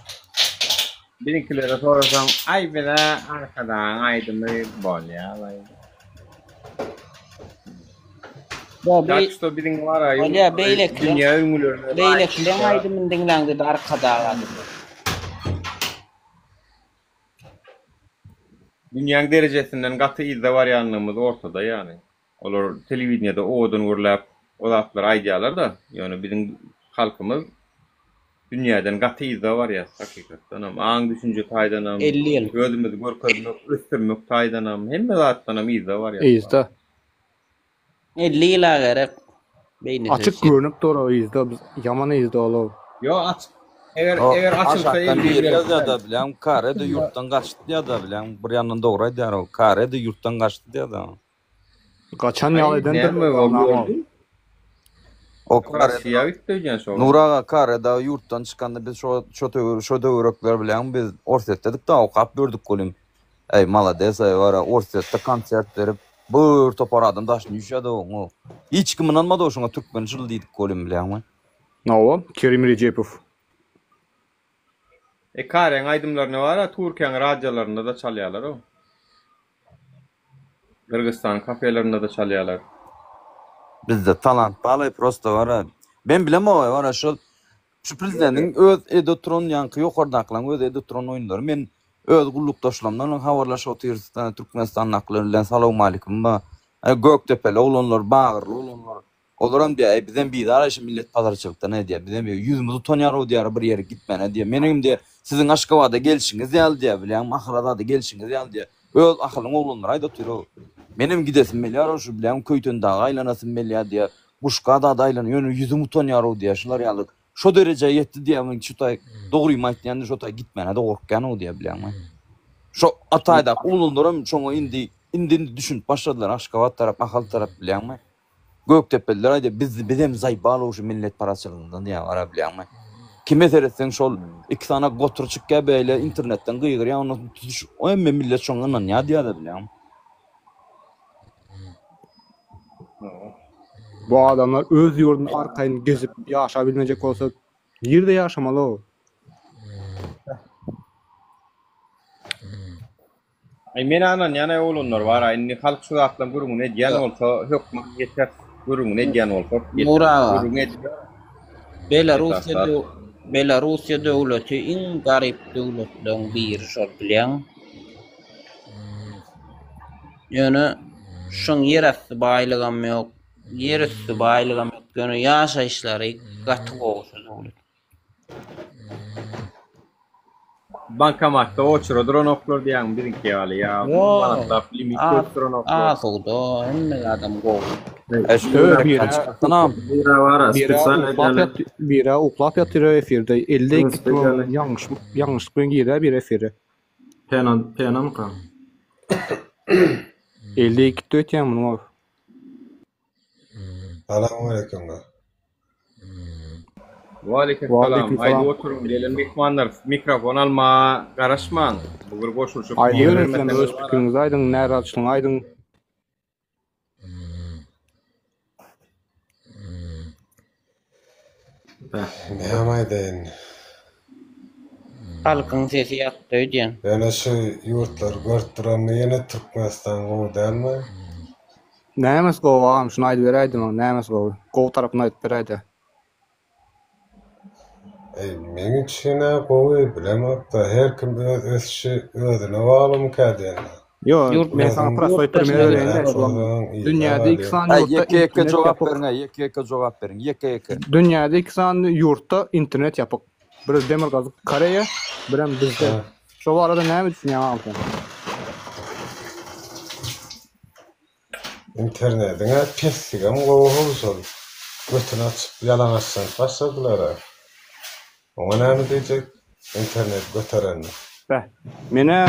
Biziňkilere sorasaň aý bize Arkadagyň aýdymy bolýar-laý. Bolýa, Tak şto biziň bar-a bolýa beýlekileň dünýä ülňülerine laýyk beýlekileň aýdymyny diňläňde-de Arkadag adyny. Dünýäň derejesinden gaty yzda barýanlygymyz ortada ýaly. Olar telewideniýede owadan gürläp o zatlary aýdýarlar-da, ýöne biziň halkymyz dünýäden gaty yzda barýar hakykatdanam. Aň-düşünje taýdanam, 50 ýyl. özümizi görkezmek, ösdürmek taýdanam, hemme zatdanam yzda barýas. Yzda. 50 ýyla gerek beýnisi Açyk ösýär. görnüp dur o yzda biz ýaman yzda ol. Ýok açyk eger O eger açylsa aşakdan 50 ýyl biri gerek ýazýar-da däl. bilýäň, Karede ýurtdan gaçdy diýýär-de bilýäň, bir ýandan dogry aýdýar o, Karede ýurtdan gaçdy diýýär-de. Gaçan Aý ýaly edendir näme ol Namo. gördi. O Karede Rossiýa gitdi öýdýän şo. Nur aga Karede ýurtdan çykanda biz şo şo töwer şo töwerekler bilýäň biz Orsýetdedik-de okap ýördük welin. Eý malades aý bara Orsýetde konsert berip bir topar adam daşyna üýşýärdi oň. Hiç kim ynanmady şoňa türkmen şul diýdik welin bilýäňmi. Hawa, Kerim Rejepow. E Kareň aýdymlaryny bara Türkiýäň radiolarynda-da çalýarlar-ow. Gyrgyzystanyň kafelerinde-de çalýarlar. Bizde talant balaý prosto bara. Men bilemok bara şol şu prezidentiň öz edip oturan ýaňky ýokardakylaryň öz edip oturan oýunlary men öz gullukdaşlarymdan habarlaşyp otyrys Türkmenistandakylar bilen salowmalikim ba. Gökdepeli oglanlar bagyrly oglanlar Olaram diýýär, Eý, bizem bizar-aý şu milletpazarçylykdan-aý diýýär. Bizem ýüzümiz utanýar-ow diýýär, bir ýere gitmäne diýýär. Meniňem diýýär, siziň Aşgabada gelşiňiz ýaly diýýär, bilýäňmi, Ahala-zada gelşiňiz ýaly diýýär. Öz Ahalyň oglanlary aýdyp otyr-ow. Menem gidesim gelýär-ow şu, bilýäňmi, Köýtendaga aýlanasym gelýär diýýär. Guşga-zada aýlan, ýöne ýüzüm utanýar-ow diýýär. Şular ýaly, şo derejä ýetdi diýýär, men şu taý, dogrymy aýtýan, şo taý gitmäne-de gorkýan-ow diýýär, bilýäňmi. Şo Ataýdaky oglanlaram şoňa indi, indi-indi düşünip başladylar, Aşgabat tarap, Ahal tarap, bilýäňmi. Gökdepeliler aýdýar, biz bizem zaýbalow şu milletparazçylygyndan diýýär, gara bilýäňmi? Kime seretseň şol iki sany gotur çykýar beýle internetden gygyrýar, ondan soň tutuş hemme millet şoňa ynanýar diýýär-de bilýäňmi? Bu adamlar öz ýurdunda arkaýyn gezip ýaşabilmejek bolsa nirde ýaşamaly-ow? Aý men ynanýan aý oglanlar bar aý indi halk şu zatlaryň gürrüňini edýän bolsa hökman ýeter gürrüňini edýän bolsa ýeter Nur aga. gürrüň edýär. Belarussiýa Esasda. döw Belarussiýa döwleti iň garyp döwletleň biri şol bilýäňmi? Ýöne şoň ýerasty baýlygam ýok, ýerüsti baýlygam ýok, ýöne ýaşaýyşlary gaty gowy şo döwletiň. Bankomatda oçura duranoklar diýýäňmi biziňki ýaly ýa manatlap limit goýup duranoklar. Asuda hemme zadam gowy. Biri uklap ýatyr efirde elde ýalňyş ýalňyşlyk bilen girýär biri efire. Pena penamyka? Elde gitdi öýtýän munuň. Salam aleýkum. Waleýkim salam. Aýdyp oturyň gelen myhmanlar mikrofon alma garaşmaň. Bu bir goşulyşyp Aýdyň sizem öz pikiriňizi aýdyň, närazyçylygyňy aýdyň. Näme aýdaýyn? Halkyň sesi ýatdy öýdýän. Ýöne şu ýurtlary görüp duranda ýene Türkmenistan gowy dälmi? Nämesi gowy agam şuny aýdyp beräýdä maňa nämesi gowy? Gowy tarapyny aýdyp beräýdä. Eý meň üçin-ä gowy bilemokda her kim öz ösüşi özüne baglymyka diýende. Ýo, men saňa prostoý primer bereýin-de. Dünýäde iki sany Aý, ýurtda ýeke-ýeke internet jogap ýapyk. beriň-aý, ýeke-ýeke jogap beriň, ýeke-ýeke. Dünýäde iki sany ýurtda internet ýapyk. Biri Demirgazyk Koreýa, birem bizde. Şo barada näme düşünýäň agam sen? Internediň-ä pesligem gowy how şol. Götüni açyp ýalaňaçlanyp başladylar-a. Oňa näme diýjek? Internet göterende. Beh, men-ä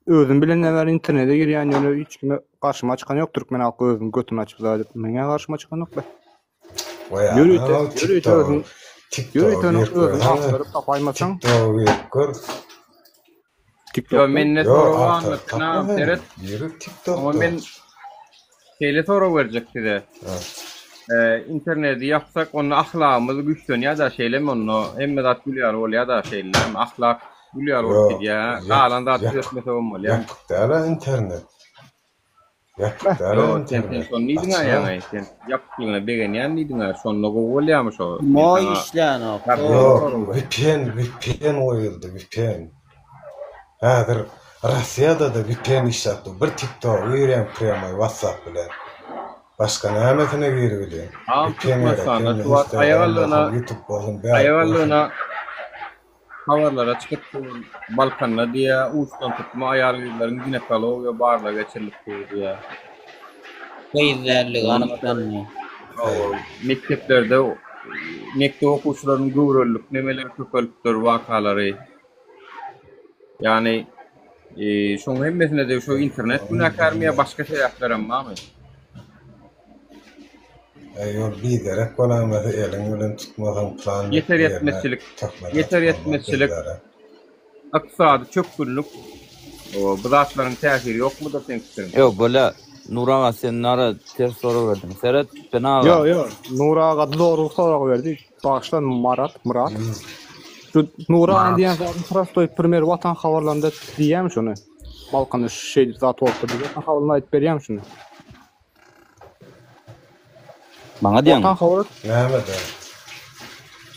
özüm bilenden bäri internete girýän ýöne hiç kime garşyma çykan ýok türkmen halky özüniň götüni açyp zat edip meňä garşyma çykan ýok beh. Waý Ýörite, ana, ýörite TikTok-a özüň TikTok-a ýörite ony girip özüň görsene. agtaryp tapaýmasaň. TikTok-a girip gör. Ýo TikTokdan. mende Ýok, sorag agtaryp barmy? tapma Ynam sen. seret. Girip Oňa TikTokda. men şeýle sorag berjek size. Ha. Interneti ýapsak onda ahlagymyz güýçlenýär-dä şeýlemi onda hemme zat gül ýaly bolýar-da şeýlemi ahlak gül ýaly bolup Ýok, gidýär ýapyk, galan zat ýapyk, düzetmesegem bolýar. ýapyk däl-ä internet. Ýapyk däl-ä Ýok sen sen internet. şony diýdiň-ä Açyk-a. ýaňy sen ýapyklygyna begenýän diýdiň-ä şonda gowy bolýarmy şo men Moý saňa işlänok. garşy Ýok, sorag berdim. VPN, VPN goýuldy, VPN. Häzir Russiýada-da VPN işläp dur. Bir TikTok-a girýäň prýamoý WhatsApp bilen. Başga nämesine giribilýäň? Agam VPN gerek. Türkmenistanda Indi şu wagt Instagram aýagallygyna bolsun, YouTube bolsun, bärik bolsun. aýagallygyna habarlara çykyp dur. Balkanda diýýä uçdan tutma aýal gyzlaryň ginekologiýa barlagy geçirilip dur diýýä. Gyz dälligi anyklandy. Hawa, mekdeplerde mekdep okuwçylarynyň göwrelilik nemeleri köpelipdir wakalary. Ýagny şoň hemmesine-de şu internet günäkärmi ýa başga sebäplerem barmy? Eý ol biderek bolaýmasa eliň bilen tutmasaň plan Ýeter ýerine ýetmezçilik, töhmet ýeter atyp bolmaz ýetmezçilik, bizlere. ykdysady çökgünlik bu zatlaryň täsiri ýokmudyr seň pikiriňçe? Ýok bolýa Nury aga sen nara ters sorag berdiň. Seret Pena aga. Ýok ýok Nury aga dogry sorag berdi. Bagyşla Marat, Myrat. Şu Nury aga Myrat. diýen zadyň prostoý primer Watan habarlarynda diýýämi şony? Balkanda şeýdip zat bolupdyr diýip Watan habarynda aýdyp berýämi şuny? Maňa diýýäňmi? Watan habar Nämede?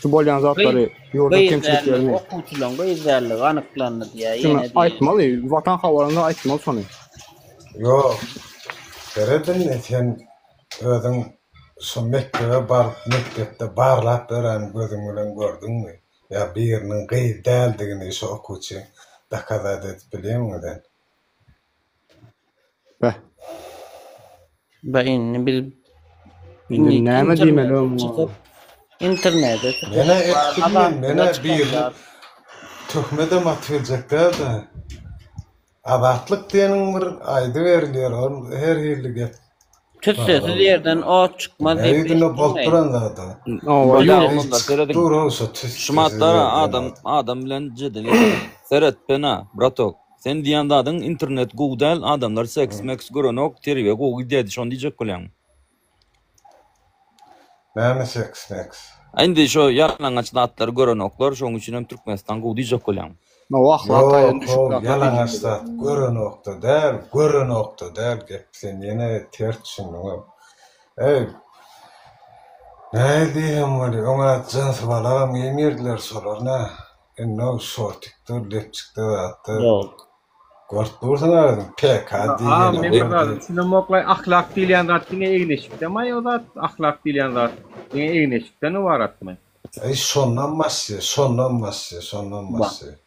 Şu bolýan zatlary, ýurduň Gyz dälligi, kemçiliklerini. okuwçylaryň gyz dälligi anyklandy diýýär, Şuny ýene diýýär. aýtmaly, Watan habarynda aýtmaly şony. Ýok. Seret indi sen özüň şo mekdebe baryp mekdepde barlap beren gözüň bilen gördüňmi? Ýa biriniň gyz däldigini şo okuwçyň dokazat edip bilýäňmi sen? Beh. Be indi biz Indi indi näme diýmeli internete muňa? çykyp internete çykyp Menä etdim men, azatlyga menä çykan birini zat. töhmedem atyp biljek däl-de. Azatlyk diýeniň bir aýdyberilýär, ol her hili gep. Tüssesiz ýerden ot çykmaz Dünýä diýip ýüzünde bolup eşitdiňmi? duran zat o. Oba, Bolýa ýurt oglanlar serediň. Dur-ow şo tüssesiz Şumatlara ýerden adam ot. adam bilen jedel etme. Seret Pena, bratok. Sen diýen zadyň internet gowy däl adamlar seks meks görenok terbiýe gowy gidýädi şony diýjek bolýaňmy. Näme seks meks. A indi şo ýalaňaç zatlary görenoklar şoň üçinem Türkmenistan gowy diýjek bolýaňmy. No ahlak taýdan Ýok düşüp how zatlar ýalaňaç diýjek zat görenokda däl görenokda däl gep sen ýene ters düşündiňow. Eý nähili diýsem bolýa öňä jynsy balagam geýmirdiler şolar nä Indi şortikde, lepçikde zatda Ýok. görüp dursuň özüň PK A, diýýän men bir zady düşünemok-laý, ahlak diýilýän zat diňe egin-eşikdemaý o zat, ahlak diýilýän zat diňe egin-eşikden ybaratmy? Eý şondan başlaýar, şondan başlaýar, şondan başlaýar.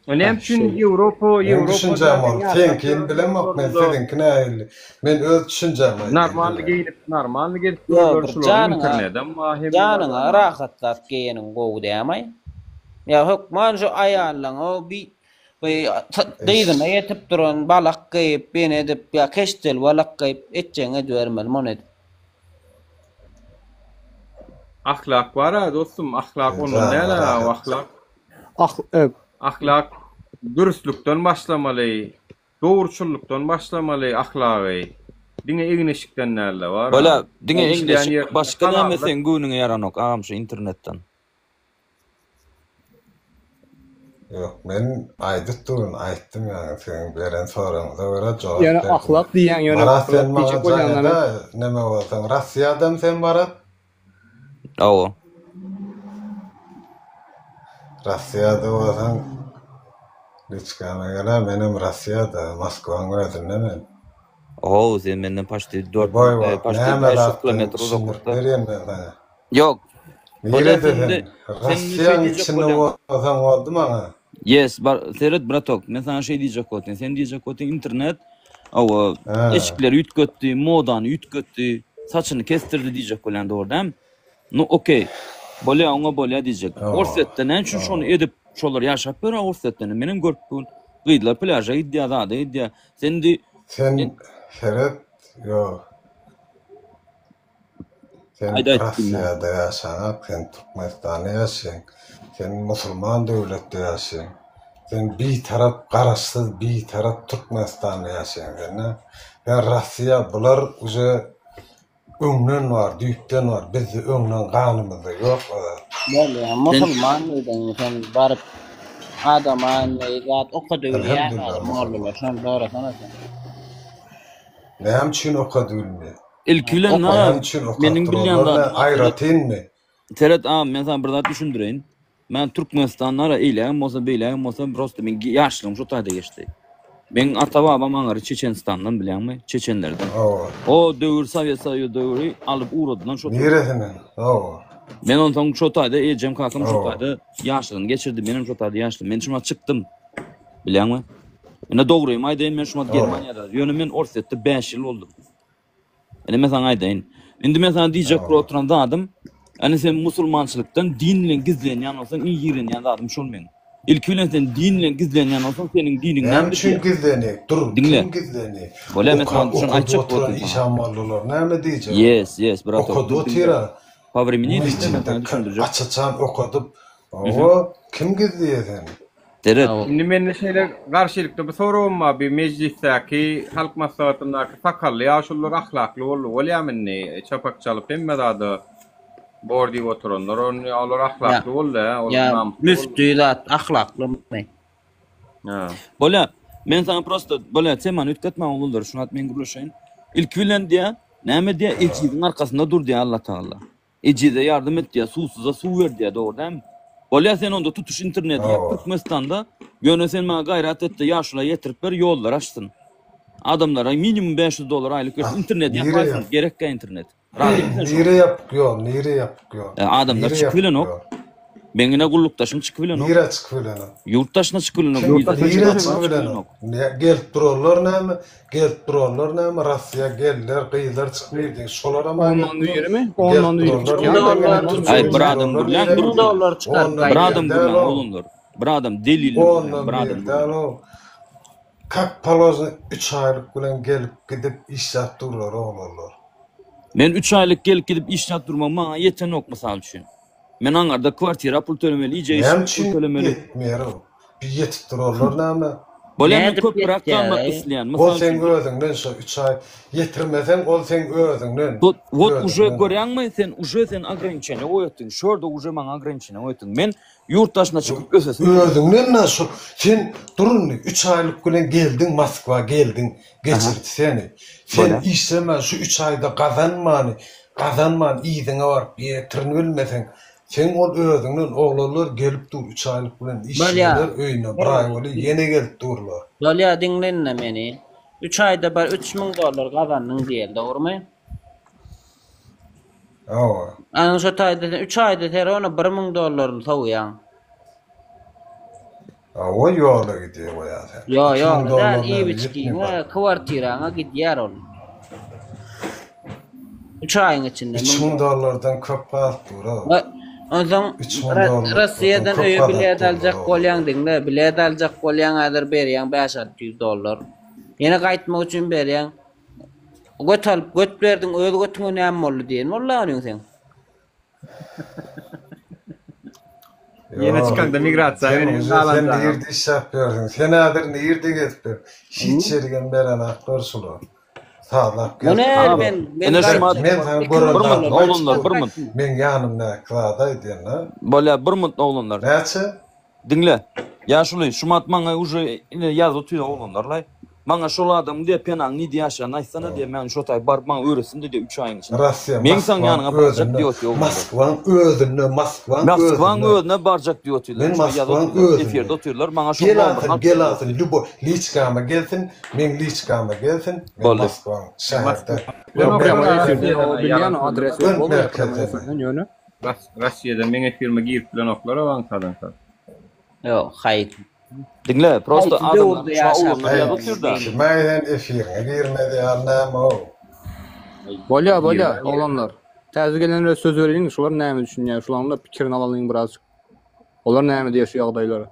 O näme üçin Ýewropa, Meň Ýewropada düşünjäm ol, ýaşap seňkini ýören bilemok men, ýurtlarynda siziňki nähili. Men öz düşünjämi aýdýan normalny diňe. geýnip, normalny gezip Ýok, durlar, bir şularyň janyňa, internedem bar, hemme janyňa zadam bar. rahatlap geýeniň gowy dämaý? Ýa hökman şu aýallaň o bi bi dyzyna ýetip duran balak geýip, ýene edip, ýa keşdeli balak geýip etjegiňi edibermeli, muny edip. Ahlak bar-a dostum, ahlak ondan Janyňa däl-ä, o rahat. ahlak. Ah, e, Ahlak dürüstlükden başlamaly, dogruçyllykdan başlamaly ahlagy. Diňe egin-eşikden däl-de bar-a. Bolýa, diňe Işleýän egin-eşik, ýerinde başga näme halallyk. seň göwnüňe ýaranok agam şu internetden? Ýok, men aýdyp durun, aýtdym ýaňy siziň beren soragyňyza görä jogap Ýöne berdim. ahlak diýýäň ýöne Marat sen ahlak maňa diýjek jaň bolýaňda men edä, neme bolsaň, Rossiýadamy sen Marat? Hawa. Rossiýada bolsaň. Liçkama gel-ä, menem Rossiýada, Moskwaň özünde men. Ow, sen menden paçti 4 Boý wagt, paçti näme 500 zatdan kilometr düşündirip uzaklykda. berýän men saňa. Ýok. Bolýa Nirede sen indi sen? sen indi şeý Rossiýaň diýjek içinde bolýaň. bolsaň boldy maňa. Yes, bar, seret bratok, men saňa şeý diýjek bolýan. Sen diýjek bolýan internet hawa, Hä. eşikleri üýtgetdi, modany üýtgetdi, saçyny kesdirdi diýjek bolýan dogry dälmi? Nu okey. Bolýa oňa bolýa diýjek. Hawa. Orsýetde näme üçin şony Hawa. edip şolar ýaşap ýör Orsýetde menem görüp bu gün gyzlar plýaža gidýär zada gidýär. Sen indi Sen seret ýok. Sen Aýt aýt diňle. Rossiýada ýaşaňak sen Türkmenistanda ýaşaýaň. Sen musulman döwletde ýaşaýaň. Sen bitarap garaşsyz bitarap Türkmenistanda ýaşaýaň sen nä. Sen Rossiýa bular uje Öňden bar, düýpden bar, bizde öňden ganymyzda ýok o zat. Bolýa, Sen musulman diýdiň, sen baryp adama indi zat okadybilýärmi Elhamdülillah häzir musulman. mollalar, şony sorasana sen. Näme üçin okadybilmeýär? Ilki bilen Oka. Näme na üçin okap meniň bilýän duranlar nä zadym seret aýratynmy? seret agam men saňa bir zat düşündireýin. Men Türkmenistanda ara eýlägem bolsa beýlägem bolsa prosta meň ýaşlygym şo taýda geçdi. Meň ata babam aňary Çeçenistandan bilýäňmi? Çeçenlerden. Hawa. O döwür Sowet Soýuz döwri alyp ugradylan şo Niresinden? Hawa. Men onsoň şo taýda ejem kakam şo Hawa. taýda ýaşlygyny geçirdi. Menem şo taýda ýaşlygym. Men şumat çykdym. Bilýäňmi? Ine dogrymy aýdaýyn men şumat Hawa. Germaniýada. Ýöne men Orsýetde 5 ýyl boldum. Ine men saňa aýdaýyn. Indi men saňa diýjek bolup oturan zadym, ýani sen musulmançylykdan din bilen gizlenýän bolsaň, iň ýigrenýän zadym şol meň. Ilki bilen sen din bilen gizlenýän bolsaň, seniň diniň Näme näme üçin diýýär? gizlenýär? Dur, Diňle. kim gizlenýär? Bolýa men Oka, saňa şony okadyp aýtjak bolup oturan otyryn saňa. işan mollalar näme diýjek olar? Yes, yes, bratok, Okadyp dur diňle. otyr-a. Po vremeni diňle men Metjitde saňa düşündirjek. aç-açan okadyp, Mhm. owo, kim gizleýär seni? Seret. Indi mende şeýle garşylykda bir soragym bar, bir mejlisdäki, Halk Maslahatyndaky sakally ýaşulular ahlakly boldy bolýamy indi, çapak çalyp hemme zada bor diýip oturanlar, ony olar Ýa, ahlakly boldy hä, olar ýa namysly boldy. müfti zat ahlaklymy? Hä. Bolýa, men saňa prosta, bolýa temany üýtgetmäň oglanlar, şu wagt men gürleşeýin. Ilki bilen diýä, näme diýä, ejiziň arkasynda dur diýä Allatagala. Ejize ýardam et diýýär, suwsuza suw ber diýýär, dogry dälmi? Bolýar sen onda tutuş interneti ýap Hawa. Türkmenistanda, ýöne sen maňa gaýrat etde ýaşula ýetirip ber, ýollary açsyn. Adamlara minimum 500 dollar aýlyk bersin, Ah, interneti nire ýapaýsyn, ýap? gerekkä internet. Razymy sen şoňa? Nire ýapyk ýol, nire ýapyk ýol? E, adamlar Nire çykyp ýapyk bilenok. ýol? Meň ine gullukdaşym çykyp bilenok. Nire çykyp bilenok? Ýurt daşyna çykyp bilenok, Kim wiza nire çykyp çykyp bilenok? bilenok. Ne gelip duranlar näme? Gelip duranlar näme? Rossiýa geldiler, gyzlar çykmaýar diýip, şolaram Ondan gelip dur. birimi? Gelip Ondan biri duranlar çykýar. nireden Dollar, gelip dur? Aý Gelip bir adam duranlar gürlän nireden dur. 1000 dollar çykaryp Ondan Bir bir adam däl gürlän o. oglanlar. Bir adam delilli gürlän, Ondan bir adam bir däl gürlän. o. Kak položno 3 aýlyk bilen gelip gidip işläp durlar oglanlar. Men 3 aýlyk gelip gidip işläp durmak maňa ýetenok mysal üçin. Men aňarda kwartira pul tölemeli, iýjek Näme içjek pul üçin tölemeli. ýetmeýär o? Bir ýetip durarlar näme? Bolýa men Nädip köpräk ýetýär galmak eý? isleýän. Ol Mysal seň üçin özüňden şo 3 aý ýetirmeseň ol seň özüňden. Wot wot uje Özüňden ol. görýäňmi sen uje sen ograniçeniýe goýatdyň. Şu ýerde uje maňa ograniçeniýe goýatdyň. Men ýurt daşyna çykyp ösesim gelýär. Özüňden na şo sen dur indi 3 aýlyk bilen geldiň Moskwa geldiň Aha. geçirdi seni. Sen Bolýa. işlemän şu 3 aýda gazanmany gazanman yzyňa baryp ýetirini bilmeseň Seň ol özüňden oglanlar gelip dur üç aýlyk bilen Bolýa. işleýärler öýüne bir aý bolýa ýene gelip durlar. Bolýa diňle indi meni. Üç aýda bir 3000 dollar gazandyň diýeli dogrymy? Hawa. Ana şo taýda sen üç aýda ser ony 1000 dollaryny sowýaň. Hawa ýola gidýär goýa sen. Ýo 2000 ýola däl dollar näme iýip ýetmeýär içgiňe, bak. kwartiraňa gidýär ol. Üç aýyň içinde 1000 3000 dollar. dollardan köp galyp dur-ow. We onsoň 3000 dollardan Rossiýadan köp öýe gazanyp bilet durlar aljak oglanlar. bolýaň diňle, bilet aljak bolýaň häzir berýäň 5-600 dollar. Ýene gaýtmak üçin berýäň. Göt alyp göt berdiň öz götüňe näme boldy diýen boldy onyň seň. Ýene Ýok. çykaňda migrasiýa Sen berýän uje sen galanjaňam. nirde işläp ýörsüň? Sen häzir nirde gezip ýör? Hiç ýerigem berenaklar şular. Sazlap Bu gezip ne durlar. men men Ene gaýtjak şumat Men saňa 2000 gören bir munt zadymy oglanlar aýtdym. bir munt. Meň ýanymdaky zady aýdýan-da. Bolýa bir munt oglanlar. Näçe? Diňle. Ýaşuly şumat maňa uje ine ýazyp otyr oglanlarlaý. Maňa şol adamyň diýýär penaň nirde ýaşaýanyny aýtsana diýýär, men şo taý baryp maňa öwretsin-de diýýär üç aýyň içinde. Russiýa Meň saň Moskwaň ýanyňa barjak özünde diýip otyr oglanlar. Moskwaň özünde Moskwaň Moskwaň özünde. özüne barjak diýip otyrlar. Men Şo ýazyp Moskwaň otyrlar. özünde. Efirde otyrlar. Maňa şoň Gel nomerini alsyn alyp gel berip alsyn otyr. lýuboý liçkama gelsin meň liçkama gelsin men Boldy. Moskwaň şäherde Ýok, prýamoý efirde Russiýadan o bilýän ýalan adres Göni ýok bolmaýar prýamoý merkezden. efirden ýöne. Russiýadan meň efirime girip bilenoklar o aňsadan-aňsat. Ýok, haý. Diňle, prosto Haýsy adamlar döwürde şuňa ýaşap oglanlar Heý, ýazyp otyr-da. kime sen efiriňe girmez ýaly näme-ow? Bolýa, bolýa, oglanlar. Täze gelenlere söz bereliň, şular näme düşünýär, şularyň-da pikirini alalyň birazjyk. Olar näme diýýär şu ýagdaýlara?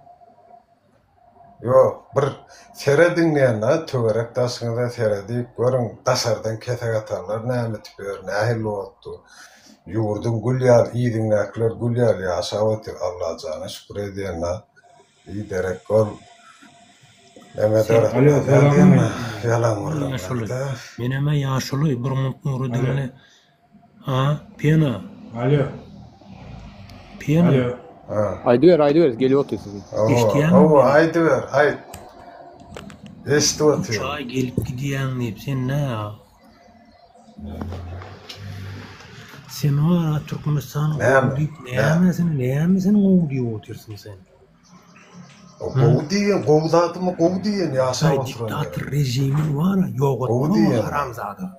Ýok, bir serediň diýende, töwerek daşyňyza seredip görüň, daşardan kesek atanlar näme etip ýör, nähili bolupdyr. Ýurduň gül ýaly, yzyňdakylar gül ýaly ýaşap otyr, Allajana şükür edýän-dä. Biderek ol neme Alo, döretmez salam diýme, aleýkum. ýalan Ýaşuly. gürrüňler-dä. Menemä ýaşuly bir munt Nury diňle. A, Pena. Alo. Pena. Alo. Ha. Aýdyber, aýdyber, gelip otyr siziň. Hawa, Eşitýäňmi hawa, meni? aýdyber, aýt. Eşidip Üç otyryn. aý gelip gidýäň diýip, sen nä? Sen wara Türkmenistan gowy Näme? diýip, Näme? nämesini, nämesini gowy diýip otyrsyň sen? O Hı? gowy diýen, gowy zadymy gowy diýen ýaşap Aý oturan diktator ýeri. režimini wara Gowy ýogatmaly o diýen. haramzadany.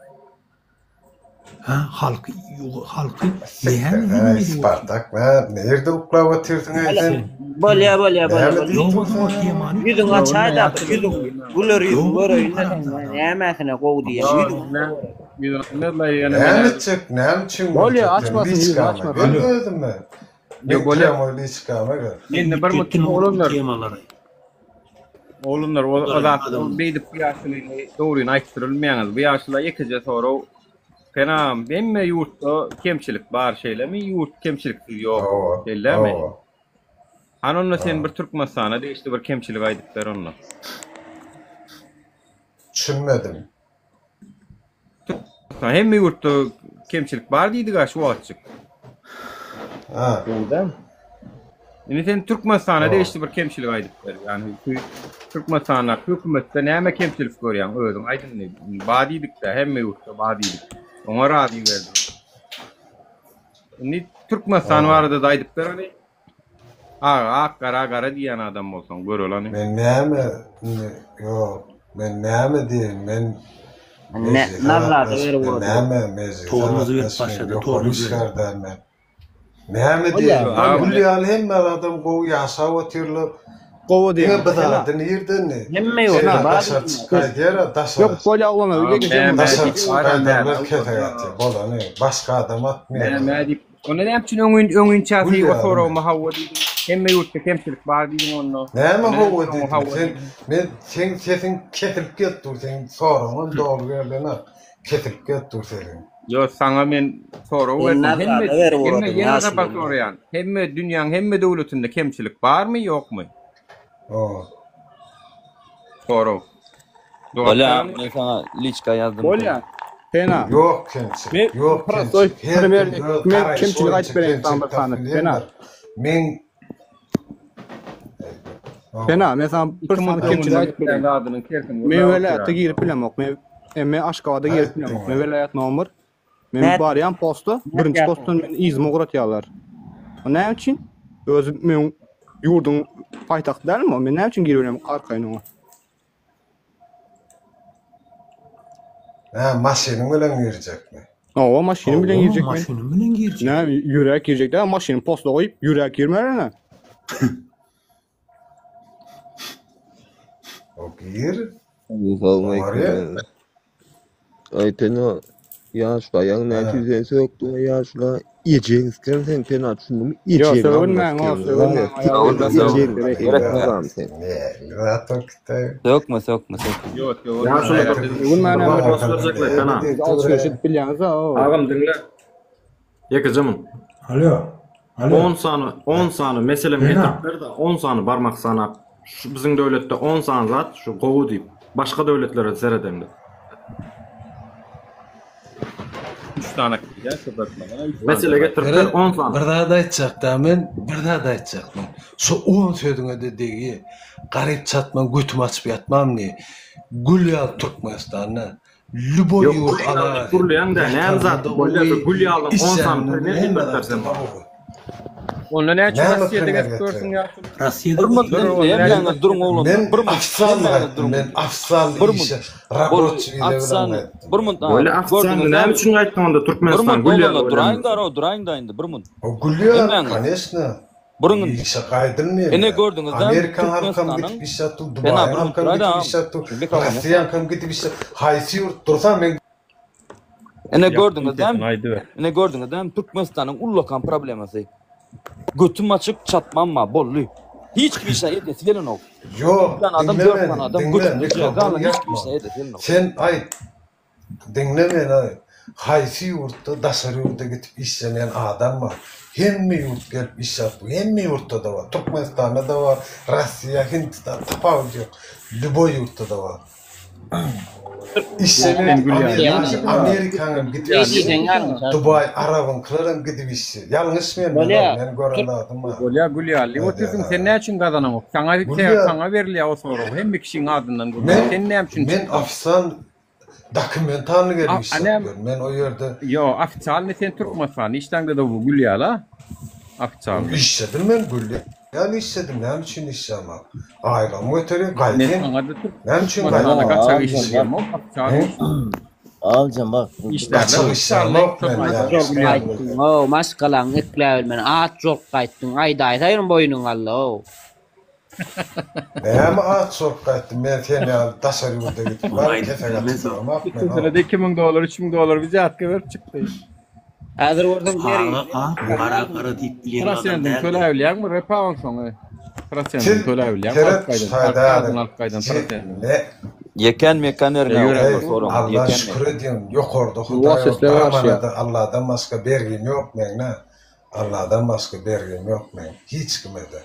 Ha halky halky Sikdir, näme äý zulum edip otyr? Spartak, nä, nirde uklap otyrsyň äý sen? Sen Bolýa, bolýa, bolýa, Näme bolýa. diýip Ýogat dursuň o äý? temany Ýüzüňi Ýok, açaý-da bir ýüzüň, güler ýüzüň göreýin-de seň nämesine gowy diýýäň, ýüzüňi Ýöne Näme etjek, näme üçin Bolýa, görjek sen? açmasyn, ýüzüni Liçkama açmasyn. gel Alo. özüme. Ýok, Meň bolýa. prýamoý liçkama gel. Mende bir Üýtgetdi mutlu Nury bu oglanlar. temalary. Oglanlar o Gyzyň zat ol adamyny. beýdip bu ýaşulyny dogryny aýtdyrylmaýaňyz. Bu ýaşula ýekeje sorag. Penam hemme ýurtda kemçilik bar şeýlemi? Ýurt kemçiliksiz ýok. Hawa, Şeýlemi? hawa. Hany onda sen Hawa. bir Türkmenistana degişli bir kemçilik aýdyp ber onda. Düşünmedim. Türkmenistan hemme ýurtda kemçilik bar diýdik-ä şu wagtjyk. Ha. Dogry. Indi sen Türkmenistana Hawa. degişli bir kemçilik aýdyp ber. Ýagny şu Türkmenistandaky hökümetde näme kemçilik görýäň özüň aýt indi. Bar diýdik-dä, hemme ýurtda bar diýdik. Oňa razy berdik. Indi Türkmenistan Hawa. barada-da aýdyp ber hany. Aga ak gara gara diýýän adam bolsaň göreli hany. Men näme indi ýok men näme diýeýin men Ne, mejlise Nazarda gatnaşyp berip men ugradylar. näme mejlise Tormozy berip gatnaşyp men başlady, ýokary tormoz berip. işgär däl men. Näme Bolýa, diýeýin Aga gül bolýa. ýaly hemme adam gowy ýaşap otyrlar. Gowy Diňe diýýäň. bir Sena. zady nirden Hemme ýurtda şeýle bar daşary diýýär. çykyp gaýdýar-a daşary. Ýok, bolýa oglanlar, Aga ýekeje näme Daşary diýip çykyp adam gaýdanlar näme kesek atýar bolany başga adam atmaýar. Näme diýip Onda näme üçin öňün öňünçä Gül o ýaly. soragyma hawa diýdiň? Hemme ýurtda kemçilik bar diýdiň onda. Näme Onda näme hawa üçin oňa diýdim? hawa Sen diýdiň? men seň sesiň kesilip gelip dur, seň soragyňam dogry geldenok. Kesilip gelip dur sesiň. Ýok, saňa men sorag Sen berdim. Hemme Nazarda berip hemme ugradyň ýene sapar ýaşuly. soraýan. Hemme dünýäň hemme döwletinde kemçilik barmy, ýokmy? Hawa. Sorag. Jogap Bolýa, bereli. men saňa liçka ýazdym. Bolýa. Pena. Ýok kemçilik, Men ýok prostoý kemçilik. Her primer kim öz men garaýşy kemçilik boýunça aýdyp bereýin saňa kemçilik bir sany. tapyp Pena. bilendir. Meň Hawa. Pena, men saňa bir Iki sany munt kemçilik öňünden aýdyp gitýän bereýin. zadynyň tersini Men gürläp welaýatda otyrýar. girip bilemok. Men e, men Aşgabada girip Aýt bilemok. Men diňle. welaýat nomer. Men Nät barýan posta, birinji nätýärsiň? postdan meni yzyma ugratýarlar. O näme üçin? Özi meň ýurduň paýtagty dälmi o? Men näme üçin girip bilemok arkaýyn oňa? Hä, maşynyň bilen girjekmi? Hawa, maşynym bilen Hawa, girjek men. maşynym bilen girjek. Näme, ýüräk girjek däl, maşyny posta goýup, ýüräk girmerin-ä. O gir. Salowmaleýkim. Aý Pena ýaşla ýaň näçe sen sökdüň ýaşla ejeň islerin sen Pena düşündüňmi Ýok, ejeňi sögünmäň, o, sögünmäň, ejeň ejeň sen. Sökme, sökme, sökme. Ýok, ýok. Ýaşuly bir Sögünmäň, bir näme. goş berjekler Pena. Siz alşyryş edip bilýäňiz-ä, o. Agam diňle. Ýekeje mun. Alo. Alo. 10 sany, 10 sany meselem Pena. getirip ber-de, 10 sany barmak sanap. Şu biziň döwletde 10 sany zat şu gowy diýip, başga döwletlere seredeňde. sany äkidýär köpeltmeden üç sany Mesele getiripler Seret, 10 sany. bir zat aýtjak-da men, bir zat aýtjak men. Şu on sözüňe-de degýä. Garyp çatman götümi açyp ýatmam diý. Gül ýaly Türkmenistanda. Lýuboý Ýok, ýurt gül ýaly alaga diýip sen. gürleýäň-dä, näme zat Ýatagyňda bolýa gowy, şu gül ýalyň 10 sany içýäniňde primer hemme getiripler zatda sen maňa. gowy. Onda näçe Näme Rossiýada primer gezip görsüň getirýär? ýaşuly? Rossiýada Bir munt Dur indi onda näçe hemmäňiz duruň oglanlar. Men Bir munt ofitsialny hemmäňiz gaýtdym, duruň. men ofitsialny Bir munt. işe, Boldy. raboçi wiza bilen Ofitsialny. gaýtdym Bir men. munt ha. Bolýa ofitsialny Gördüňiz näme dämi? üçin gaýtdyň onda Bir Türkmenistan munt gül ýaly oglanlar bolýan duraýyň bolsa. da, duraýyň da indi bir munt. O gül ýaly, Hemmäňiz. koneçno. Buruň indi. Işe gaýdylmaýar Ine ýa. gördüňiz dämi Amerikan halkam Türkmenistanyň gidip iş ýatdy, Pena Dubaýyň bir munt halkam duraýda gidip agam. iş ýatdy, Şu mikrofon ýakma. Rossiýaňkam gidip iş ýatdy. Haýsy ýurt dursa men Ine Ýakdyň gördüňiz sesini dämi? aýdyber. Ine gördüňiz dämi Türkmenistanyň ullakan problemasy. Götüm açyk çatmam bar boldy. Hiç kim işe edesi gelenok. Ýok, Üç sany adam diňle dört meni, sany adam diňle, götüni mikrofony galan hiç kim ýakma. işe edesi gelenok. Sen aýt, Diňle meni, haýsy ýurtda daşary ýurda gidip işlemeýän adam bar? Hemme ýurt gelip işläp dur. Hemme ýurtda-da bar. Türkmenistanda-da bar, Rossiýa, Hindistan tapawudy ýok. Lýuboý ýurtda-da bar. Işlemeýän Amerika, Amerikaňam gidip işleýär. Dubaý, arabyňkylaram gidip işleýär. Ýalňyşmaýan men, men gören zadym bar. Bolýar gül ýaly otyrsyň sen näme üçin gazanaňok? Saňa saňa berilýär o sorag. Hemme kişiň adyndan gürrüň. Sen näme üçin Men ofisan Dokumentalny gelip A, işläp näme? ýör. Men o ýerde Ýo, ofitsialny sen Türkmenistanda işläňde-de bu gül ýaly a? Ofitsialny. Işledim men gül ýaly işledim. Näme üçin işlämok? Aýlygymy göterýän, Men gaýtyn. saňa-da Türk Näme üçin Türkmenistanda gaýtyn? gaçak He? işleýämok, ofitsialny işledim. Aljan bak. Işlärler Gaçak ofitsialny işlämok men. Türkmenistanda Ýalňyş gül ýaly. Gaýtdyň ow, maşgalaňy ekläbilmän aç bolup gaýtdyň, aýdaýsaýyn boýnuňy alla ow. Näme aç bolup gaýtdym men sen ýaly daşary ýurda gidip baryp kesek atyp duramok men o. Senede 2000 dollar, 3000 dollar wizýatka berip çykdy. Häzir görseň beri. Aga ak gara gara diýip bilýän adam Prosentini däldi. töläbilýäňmi repa onsoň? Prosentini Siz töläbilýäňmi alyp seret gaýdan? şaýda Kartdan alyp gaýdan prosentini. ne Ýeken mekan ýerine Ýöräp Eý bir soraň. Alla Ýeken şükür mekan. edýän ýokarda Bu Hudaý bar sesler bir garşy. manada Alladan başga bergim ýok meň nä Alladan başga bergim ýok meň hiç kimede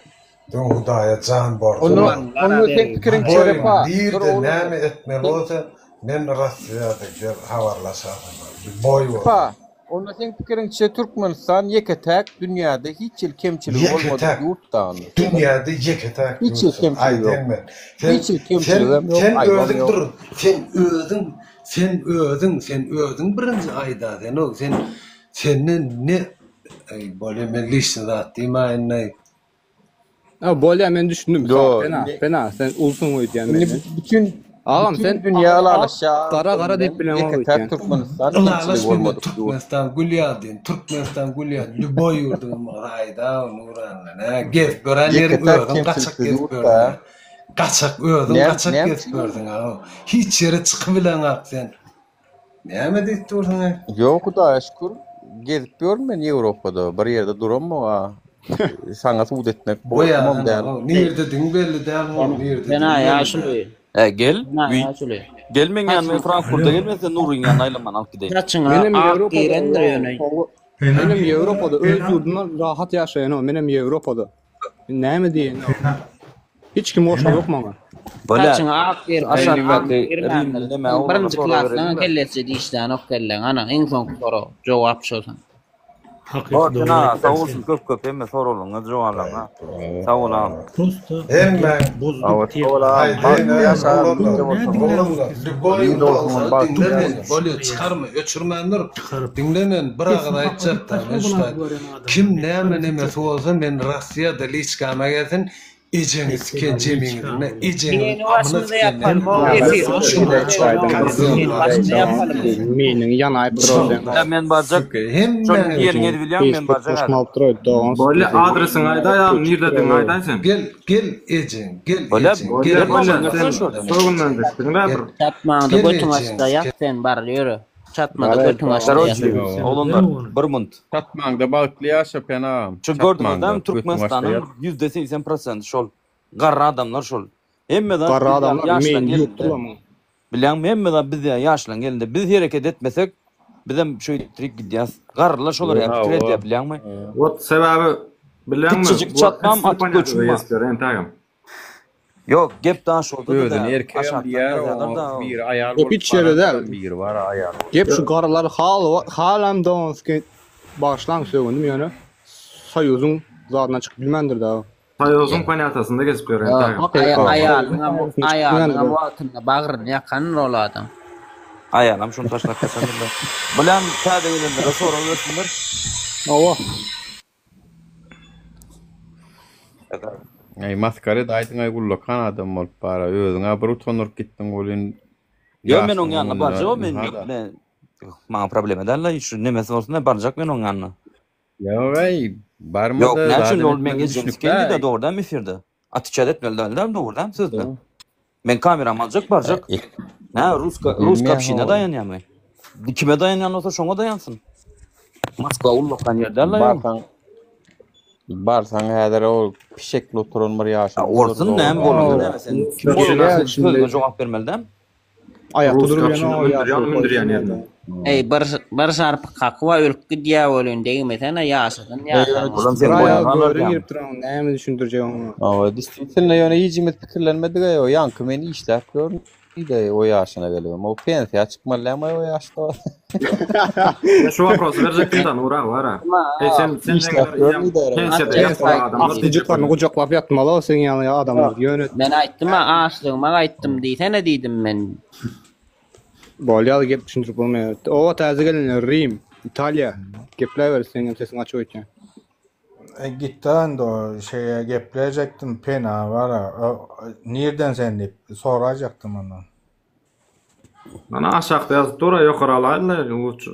Diňe Hudaýa jan borjum Onda bar. onda seň pikiriňçe Goý Repa, dur nirde oglan. näme etmeli bolsa men Rossiýada gel habarlaşaryn. Lýuboý bolsa. Repa, onda seň pikiriňçe Türkmenistan ýeke-täk dünýäde hiç hili kemçiligi bolmadyk Ýeke-täk. ýurt da onda. Dünýäde ýeke-täk Hiç hili ýurtsun. kemçiligi ýok. Aýdyn men. Sen Hiç hili sen kemçiligem ýok, sen aýbam özüň ýok. dur. Sen özüň sen özüň sen özüň birinji aýda sen o sen senden ne Eý bolýa men lişni zat diýmäýinleý. Ha bolýa men düşündim. Yo, Sag Pena, indi Pena sen ulsuň öýdýän indi menden. bütün Agam bütün sen dünýä ak ylalaşýar gara gara diýip bilen bileňok ýeke-täk öýdýän. Türkmenistan kemçiligi Ylalaşmaýyn men bolmadyk ýurt. Türkmenistan gül ýaly diýen Türkmenistan gül ýaly lýuboý ýurduň raýda Nuranly nä gezip gören ýeriň Ýeke-täk özüň gaçak kemçiliksiz gezip ýurt gördüň da. gaçak özüň Näme gaçak näme gezip üçin? gördüň a hiç ýere çykybileňak sen Näme diýip dursuň-aý? Ýok Hudaýa şükür gezip ýörün men Ýewropada bir ýerde duramok a saňa subut etmek borjumam däl. Nirdedigiň belli däl ho nirdedigiň Sena belli däl. ýaşuly. E gel. Sena ýaşuly. Gel meň ýanyma Frankfurta gel men seni Nuryň ýanyna aýlaman alyp gideýin. Saçyňa Menem ak Ýewropada girendir ýöne. Menem Ýewropada öz ýurdumda rahat ýaşaýan menem Ýewropada. Näme diýeýin? Hiç kim goşanok maňa. Bolýar. Saçyňa ak girip, Aşakdaky Rimli näme oglana Birinji sorag klasdan bereýinmi? kellesi dişlänok kelleň. Ana, iň soňky sorag, jogap şo saňa. Hakyky Bor dogry Sena aýtdyň sag sen. bolsun köp köp hemme soraglaryňa jogaplaryňa. Sag bol agam. Prosta Hemmäň bozduk Sag bol agam. Aýdyn Bagtly eý ýaşa oglanlar bize bolsun. oglanlar lýuboý Ýyl bolsun bagtly diňle ýaşa. meni bolýa çykarma öçürmändir Çykaryp. diňle meni bir agyz Sesini aýtjakda kapadyp men başga şu gulak taýda gören adam. kim näme nemesi bolsa men Rossiýada liçkama gelsin Ejeňi siken jemiňiziň ejeňiziň Meni amyna başymyza siken ýapalym o efir. Meniň ýanaýyp durar sen. Ýa men barjak. Şol diýeniňi edip bilýäňmi men barjak häzir. Bolýa adresiňi aýdaý agam nirdedigini aýdaý sen. Gel gel ejeň gel Bolýa ejeň gel Bolýa ejeň sen soýgundan düşdüň-dä bir. Çatmaňda Gel götüň ejeň açda ýat sen bar ýöre. Çatmada götüň açda Karoçi ýat. oglanlar bir munt. Çatmaňda bagtly ýaşa Pena agam. Şu gördüňiz Çatmaňda dämi götüň açda Türkmenistanyň ýat. %80 prosenti şol garry adamlar şol. Hemme zat Garry biz ýaly adamlar ýaşlaň meýni elinde. ýuwupdyr muň. Bilýäňmi hemme zat biz ýaly ýaşlaň elinde. Biz hereket etmesek bizem şeýtrik gidýäs. Garrylar şolar ýaly pikir edýär bilýäňmi? Wot sebäbi bilýäňmi Kiçijik bu çatmam hiç atyp ponýatda göçüm bar. ýesler entägem. Ýok, gep Daşoguzda-da Özüni däl. erkegem Aşakdan diýýär, ýazýarlar-da oňa o. biri aýal Gep bolup hiç ýerde baran däl. biri bar aýal bolup. Gep şu garrylar hal halam donski bagyşlaň sögündim ýöne soýuzyň zadyndan çykyp bilmändir dagy. Soýuzyň ponýatasynda gezip ýör entägem. Aýalyňam aýalyňam wagtynda bagryny ýakandyr ol adam. Aýalam şony taşlap gaçandyr-da. Bilen täze gelenlere sorag bersinler. Hawa. Aý maskara edaýdyňaý ullakan adam bolup bara özüňä bir utandyryp gitdiň welin Ýok men oň ýaşlygyň ýanyna öňünde barjak men ynha-da. men maňa problema däl-le şu nemesi bolsun-da barjak men oň ýanyna. Ýok-aý Ýok barmada näme üçin zadam ol meň etmedi ejem düşnükli sikendi-de aý. dogry dälmi efirde? Atwiçat etmeli däl-dä dogry dälmi sözde? Men kameramy aljak barjak. Nä ruska ruska Bilmeýän obşina ol. daýanýamy? Kime daýanýan bolsa şoňa daýansyn. Moskwa ullakan ýer däl-le ýol. Barsaň barsaň häzir ol pişekli oturan bir ýaşuly Bolsun näme bolanda näme sen kim bolanda sen sözüňe jogap bermeli däl. Aýakda Rus durup kapşyny ýöne o mündürýän ýaşuly mündürýän goýsun ýerine. Eý bir bir şarpyk kakyba ölüp gidýä welin degmesene ýaşasyn ýaşan. Olam Bir sen aýagy boýnuňa göre alarýaň. girip duran näme düşündirjek oňa. Hawa, действительно ýöne hiçimiz pikirlenmedik-eý o ýaňky men işläp ýörün diýdi o ýaşyna gelibem. O pensiýa çykmaly dälmi o ýaşda? Men şu waprosy berjekdim-de Nur aga bara. Eý sen sen Işläp ýörün diýdi. pensiýada ýatmaly adamlar diýjek Aslyjyklaryny gujaklap ýatmaly o seň ýaly adamlar ýöne. Men aýtdym-a açlygyma gaýtdym diýsene diýdim men. Bolýar gep düşündirip bolmaýar. Oba täze gelenler Rim, Italiýa gepläber seňem sesiň açyk öýtýän. E, gitdi indi o şeýe gepläýjekdim pena bara nirden sen diýip soraýjakdym ondan. Mana aşakda ýazyp dur, ýokary alaýdylar lutçy.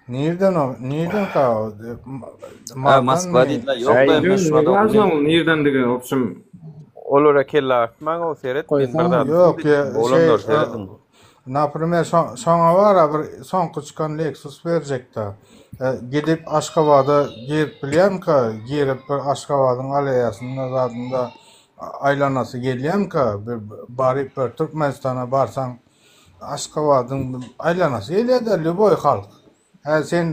Nirden o? Nirden ka o? Ha, Moskwa diýdiler. Ýok be, men şuna dogry. Ýazmaň nirdendigi, obşim. Olara kelle agyrtmaň o seret men bir zat Ýok, ýa, Oglanlar şey, serediň. Naprimer, şoňa bara bir soňky çykan Lexus berjekde. E, gidip Aşgabada girip bilýärmika? Girip bir Aşgabadyň aleýasynda zadynda aýlanasy gelýärmika? Bir baryp bir Türkmenistana barsaň Aşgabadyň aýlanasy gelýär-de lýuboý halk. Hä sen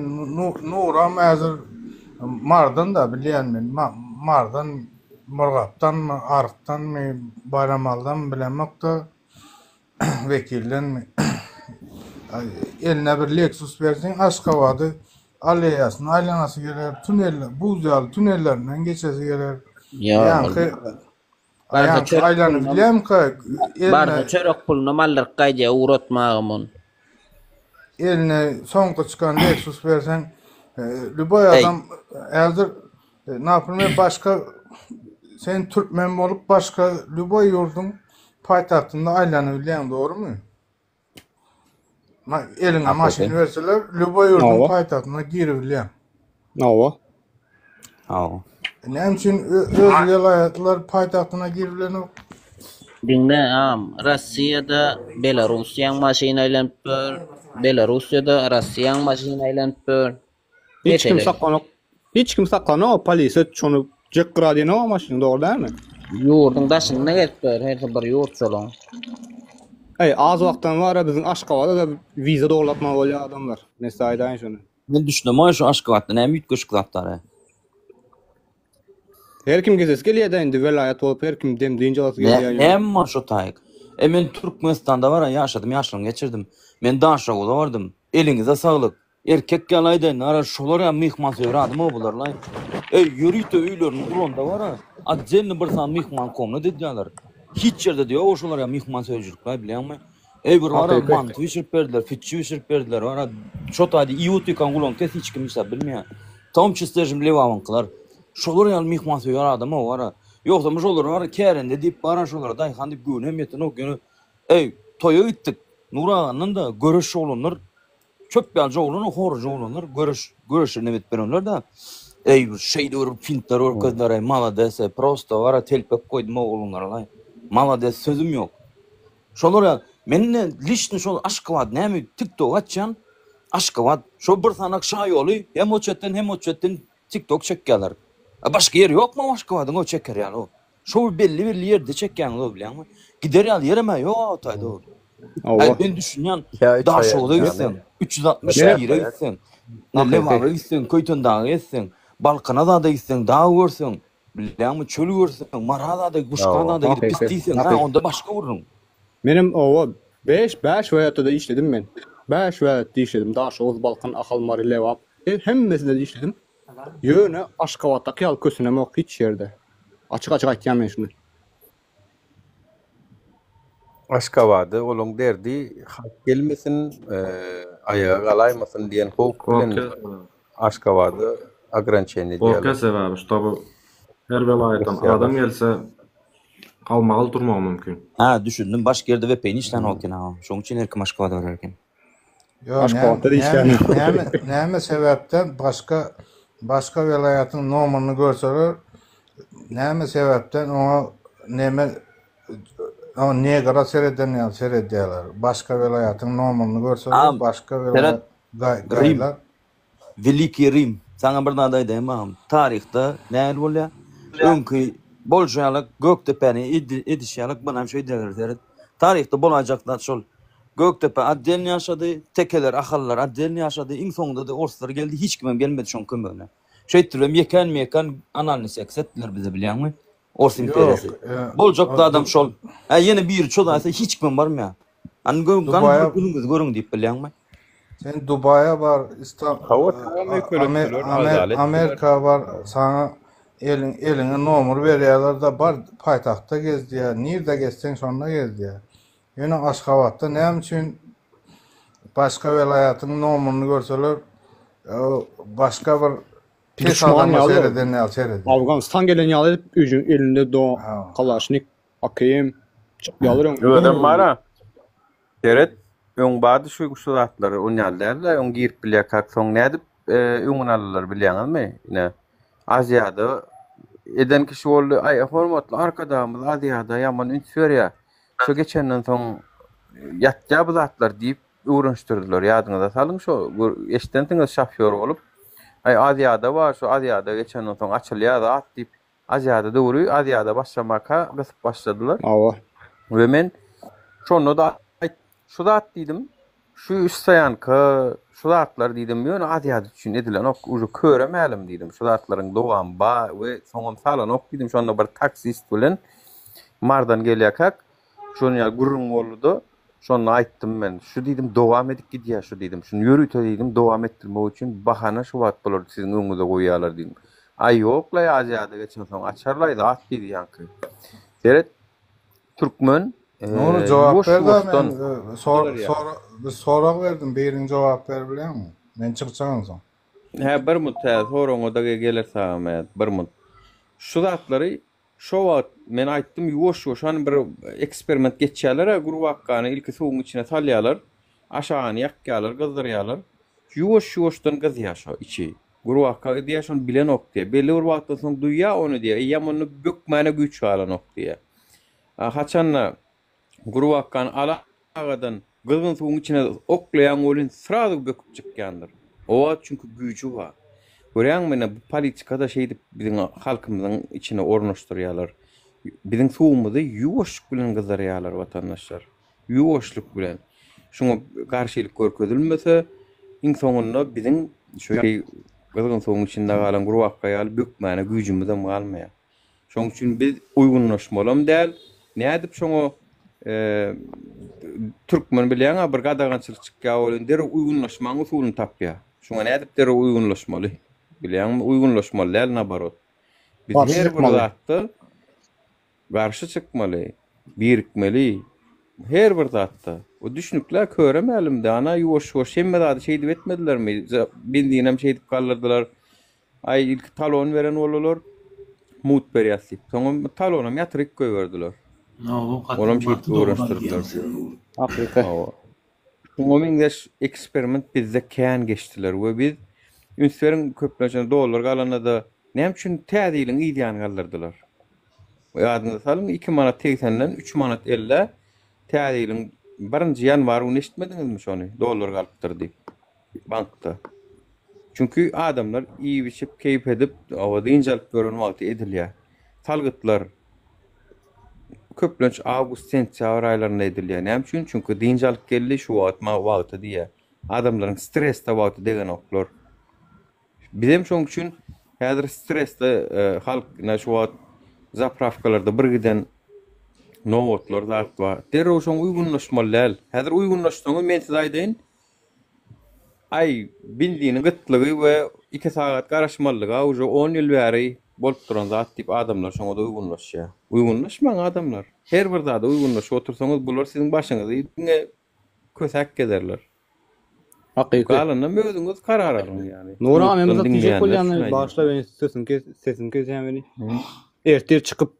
Nuram häzir Mardan-da bilýän men. Mardan, Murgapdanmy, Arykdanmy, Baýramalydanmy bilemok-da. Wekildenmi. Eline bir Lexus berseň Aşgabady aleýasyny aýlanasy geler, tunel, buz ýaly tunellerinden geçesi geler. Ýa, Ýaňky Barsa Ýaňky çörek aýlanyp pulunam bilýärmika eline Barsa çörek pulunam aldyryp gaýdýar ugratmagam ony. Eline soňky çykan Lexus berseň lýuboý Eý. adam häzir naprimer başga sen türkmen bolup başga lýuboý ýurduň paýtagtynda aýlanyp bilýäň dogrymy? Eliňe maşyn berseler, lýuboý ýurduň Hawa. paýtagtyna giribilýäň. Hawa. Hawa. Näme üçin öz welaýatlar paýtagtyna giribilenok? Diňle agam, Rossiýada Belarussiýaň maşyny aýlanyp dur, Belarussiýada Rossiýaň maşyny aýlanyp dur. Hiç kim Mesele. saklanok. Hiç kim saklanok, polisiýa şony jekgyra diýenok maşyny, dogry dälmi? Ýurduň daşynda gezip dur, hersi bir ýurt şolaň. Eý, az wagtdan bara biziň Aşgabada-da wiza dogratmaly bolýar adamlar. Men size aýdaýyn şony. Men düşünemok şu Aşgabatda näme üýtgeşik zat bar-a? Her kim gezesi gelýär-dä indi welaýat bolup her kim dem dynç alasy Nä, gelýär ýöne. näme bar şo taýyk? E men Türkmenistanda bara ýaşadym, ýaşlygymy geçirdim. Men Daşoguza bardym. Eliňize saglyk. Erkek ýaly aýdaýyn, ara şolar ýaly myhmansöýer adam-ow bular-laý. Eý, ýörite öýlerini guranda bar-a, otdelny bir sany myhman komnat edýärler. Hiç ýerde-de ýog-ow şolar ýaly myhmansöýüjilik-laý, bilýäňmi? Eý, bir bar-a, Hakyky. manty bişirip berdiler, fitçi bişirip berdiler, bar-a, şo taýda iýip otyrkaň gulagyňy kes, hiç kim hiç zat bilmeýär. W tom çisle žem Lebabyňkylar. Şolar ýaly myhmansöýer adam-ow, bar-a. Ýogsam şolar bar-a, kärende diýip bar-a, şolara daýhan diýip göwnem ýetenok, ýöne, eý, toýa gitdik, Nur agandan-da göreş oglanlar Çöp ýaly oglan o horja oglanlar göreş göreşe nebet berenler-de. Eý bir şeýle bir fintler görkezdiler eý malades eý prosto bara telpek goýdum oglanlara malades sözüm ýok. Şolar ýaly men ine liçny şol Aşgabat näme tik tok açýan Aşgabat şo bir sanak şaýoly hem o çetden hem o çetden tik tok çekýärler. A başga ýeri ýokmy Aşgabadyň o çeker ýaly o. Şo bir belli belli ýerde çekýäňiz o bilýäňmi? Gider ýaly ýerem-ä ýok o taýda o. Hawa. Aý men düşünýän Ýa üç aý Daşoguza ýaly. gitseň, 361-e gitseň, Hakyky. Lebaba gitseň, Köýtendaga gitseň, Balkana zada gitseň, dag görseň. Bilýäňmi, çöl görseň, Marazada, Guşkanada gidip pis diýseň, hä, onda başga gürrüň. Menem oba beş, bäş welaýatda-da işledim men. Bäş welaýatda işledim. Daşoguz, Balkan, Ahal, Mary, Lebap. Hemmesinde-de işledim. Ýöne Aşgabatdaky ýaly kösenemok hiç ýerde. Açyk-açyk aýtýan men şuny. Aşgabada olaň derdi halk gelmesin, aýaga galaýmasyn diýen howp bilen Aşgabada ograniçeniýe edýärler. Gorkýar sebäbi ştoby her welaýatdan adam gelse galmagal turmagy mümkin. Hä düşündim başga ýerde vpn işlänok eken agam şoň üçin her kim Aşgabada barar eken. Ýok, Aşgabatda da näme, işlänok. näme, näme sebäpden başga başga welaýatyň nomerini görseler, näme sebäpden oňa neme oňa negra sereden ýaly seredýärler. Başga welaýatyň nomerini görseler, Agam başga seret welaýat gaý Rim gaýlar. Welikiý Rim saňa bir zat aýdaýyn agam taryhda nähili bolýar öňki bolşy ýaly Gökdepäni edişi ýaly bunam şeýdýärler seret taryhda bolaýjak zat şol Gökdepe otdelny ýaşady, tekeler, ahallylar otdelny ýaşady, iň soňunda-da orslar geldi, hiç kimem gelmedi şoň kömegine. Şeýtdiribem ýekän-meýekan analnyý seks etdiler bize bilýäňmi? Ors Ýok, imperiýasy. e, Boljak o zadam Du şol. Hä ýene biri çozaýsa hiç kimem barmaýar. Hany gör, gany Dubaýa bir günüňizi görüň diýip bilýäňmi? Sen Dubaýa bar, Istam Hawa, tagam Amer öýkeletdiler, Amer azal etdiler. Amerika bar, saňa eliň eliňe nomer berýärler-de, bar paýtagtda gez diýýär, nirde gezseň şonda gez diýýär. Ýöne Aşgabatda näme üçin başga welaýatyň nomerini görseler, başga bir pes Duşman adama ýaly, sereden ýaly seredýär. Afganistan gelen ýaly edip öjüň elinde do kalaşnik, AKM çykýarlar öň. Özem bara. Seret, öň bardy şu şu zatlar, on ýaly däldi, öň girip bilýärkäk, soň nädip öňüni aldylar bilýäňizmi? Ine, Aziýada eden kişi boldy, aý hormatly Arkadagymyz Aziýada ýaman üns berýär. Şo geçenden soň ýatýar bu zatlar diýip öwrenişdirdiler. Ýadyňyza salyň şo eşidensiňiz şofýor bolup. Aý Aziýada bar şo Aziýada geçenden soň açylýar zat diýip. Aziýada döwri Aziýada başlamaka gysyp başladylar. Hawa. We men şonda-da aýt şu zat diýdim. Şu stoýanka şu zatlar diýdim ýöne Aziýada üçin edilenok uje köre mälim diýdim şu zatlaryň dowamy ba we soňam salanok diýdim şonda bir taksist bilen Mardan gelýärkäk şonuň ýaly gürrüň bolduda şonda aýtdym men şu diýdim dowam edip gidýär şu diýdim şuny ýörite diýdim dowam etdirmek üçin bahana şu wagt bular siziň öňüňize goýýarlar diýdim aý ýoklaý Aziýada geçensoň açarlaý zat diýdi ýaňky seret Türkmen Nury jogap ber da ýuwaş-ýuwaşdan men sor sor bir sorag berdim biriň jogap berip bilýäňmi? Men çykjak onsoň. Hä bir mut hä soragyňa-da geler sagam hä bir mut. Şu zatlary şo wagt men aýtdym ýuwaş-ýuwaş hany bir eksperiment geçýärler-ä gurbakgany ilki suwuň içine salýarlar aşagyny ýakýarlar gyzdyrýarlar ýuwaş-ýuwaşdan gyzýar şo içi gurbakga diýýär şony bilenok diýýär belli bir wagtdan soň duýýar ony diýýär eýýäm onda bökmäne güýç galanok diýýär. Haçanda gurbakgany alagadan gyzgyn suwuň içine oklaýaň welin srazu böküp çykýandyr. O wagt çünki güýji bar. Görýäňmi ine bu politikada şeýdip biziň halkymyzyň içine ornaşdyrýarlar. Biziň suwumyzy ýuwaşlyk bilen gyzdyrýarlar watandaşlar. Ýuwaşlyk bilen. Şuňa garşylyk görkezilmese iň soňunda biziň şu gyzgyn suwuň içinde galan gurbakga ýaly bökmäne güýjümizem galmaýar. Şoň üçin biz uýgunlaşmalam däl. Nädip şoňa türkmen bilýäň-ä bir gadagançylyk çykýar welin derrew uýgunlaşmaň usulyny tapýar. Şoňa nädip derrew uýgunlaşmaly? Bilýäňmi, uýgunlaşmaly däl naborot. Biz Garşy her bir çykmaly. zatda garşy çykmaly, birikmeli. Her bir zatda. O düşnükli-ä köre mälimdi. Ana ýuwaş-ýuwaş hemme zady şeýdip etmedilermi? Benzinem şeýdip galdyrdylar. Aý ilki talon beren boldular. Mugt berýäs diýip. Soňam talonam ýatyryp goýberdiler. Olam şeýdip öwrenişdirdiler. Hakyky. Hawa. Şuňa meňzeş eksperiment bizde kän geçdiler we biz üns beriň köplenç dollar galanda-da näme üçin täze ýylyň yz ýany galdyrdylar. Ýadyňyza salyň 2 manat 80-den 3 manat 50-ä täze ýylyň birinji ýanwar güni eşitmediňizmi şony dollar galypdyr diýip. Bankda. Çünki adamlar iýip-içip, keýp edip, hawa, dynç alyp ýören wagty edilýär. Salgytlar köplenç awgust, sentýabr aýlarynda edilýär. Näme üçin? Çünki dynç alyp geldi, şu wagt maňa wagty diýýär. Adamlaryň stresde wagty degenoklar. Bizem şonuň üçin. Häzir stresde halk ine şu wagt zaprawkalarda bir giden nobatlar zat bar. Derrew şoňa uýgunlaşmaly däl. Häzir uýgunlaşsaňyz men size aýdaýyn, aý benziniň gytlygy we 2 sagat garaşmalylyga uje 10 ýyl bäri bolup duran zat diýip adamlar şoňa-da uýgunlaşýar. Uýgunlaşmaň adamlar. Her bir zada uýgunlaşyp otursaňyz bular siziň başyňyzy diňe kösäk gezerler. Hakyky. Galanynam özüňiz karar alyň ýaly. Nury aga men bir Ýurtdan zat diýjek diňleýänler bolýan şuny aýdýar. bagyşla beni sesiňi kes sesiňi kesýän beni. Ertir çykyp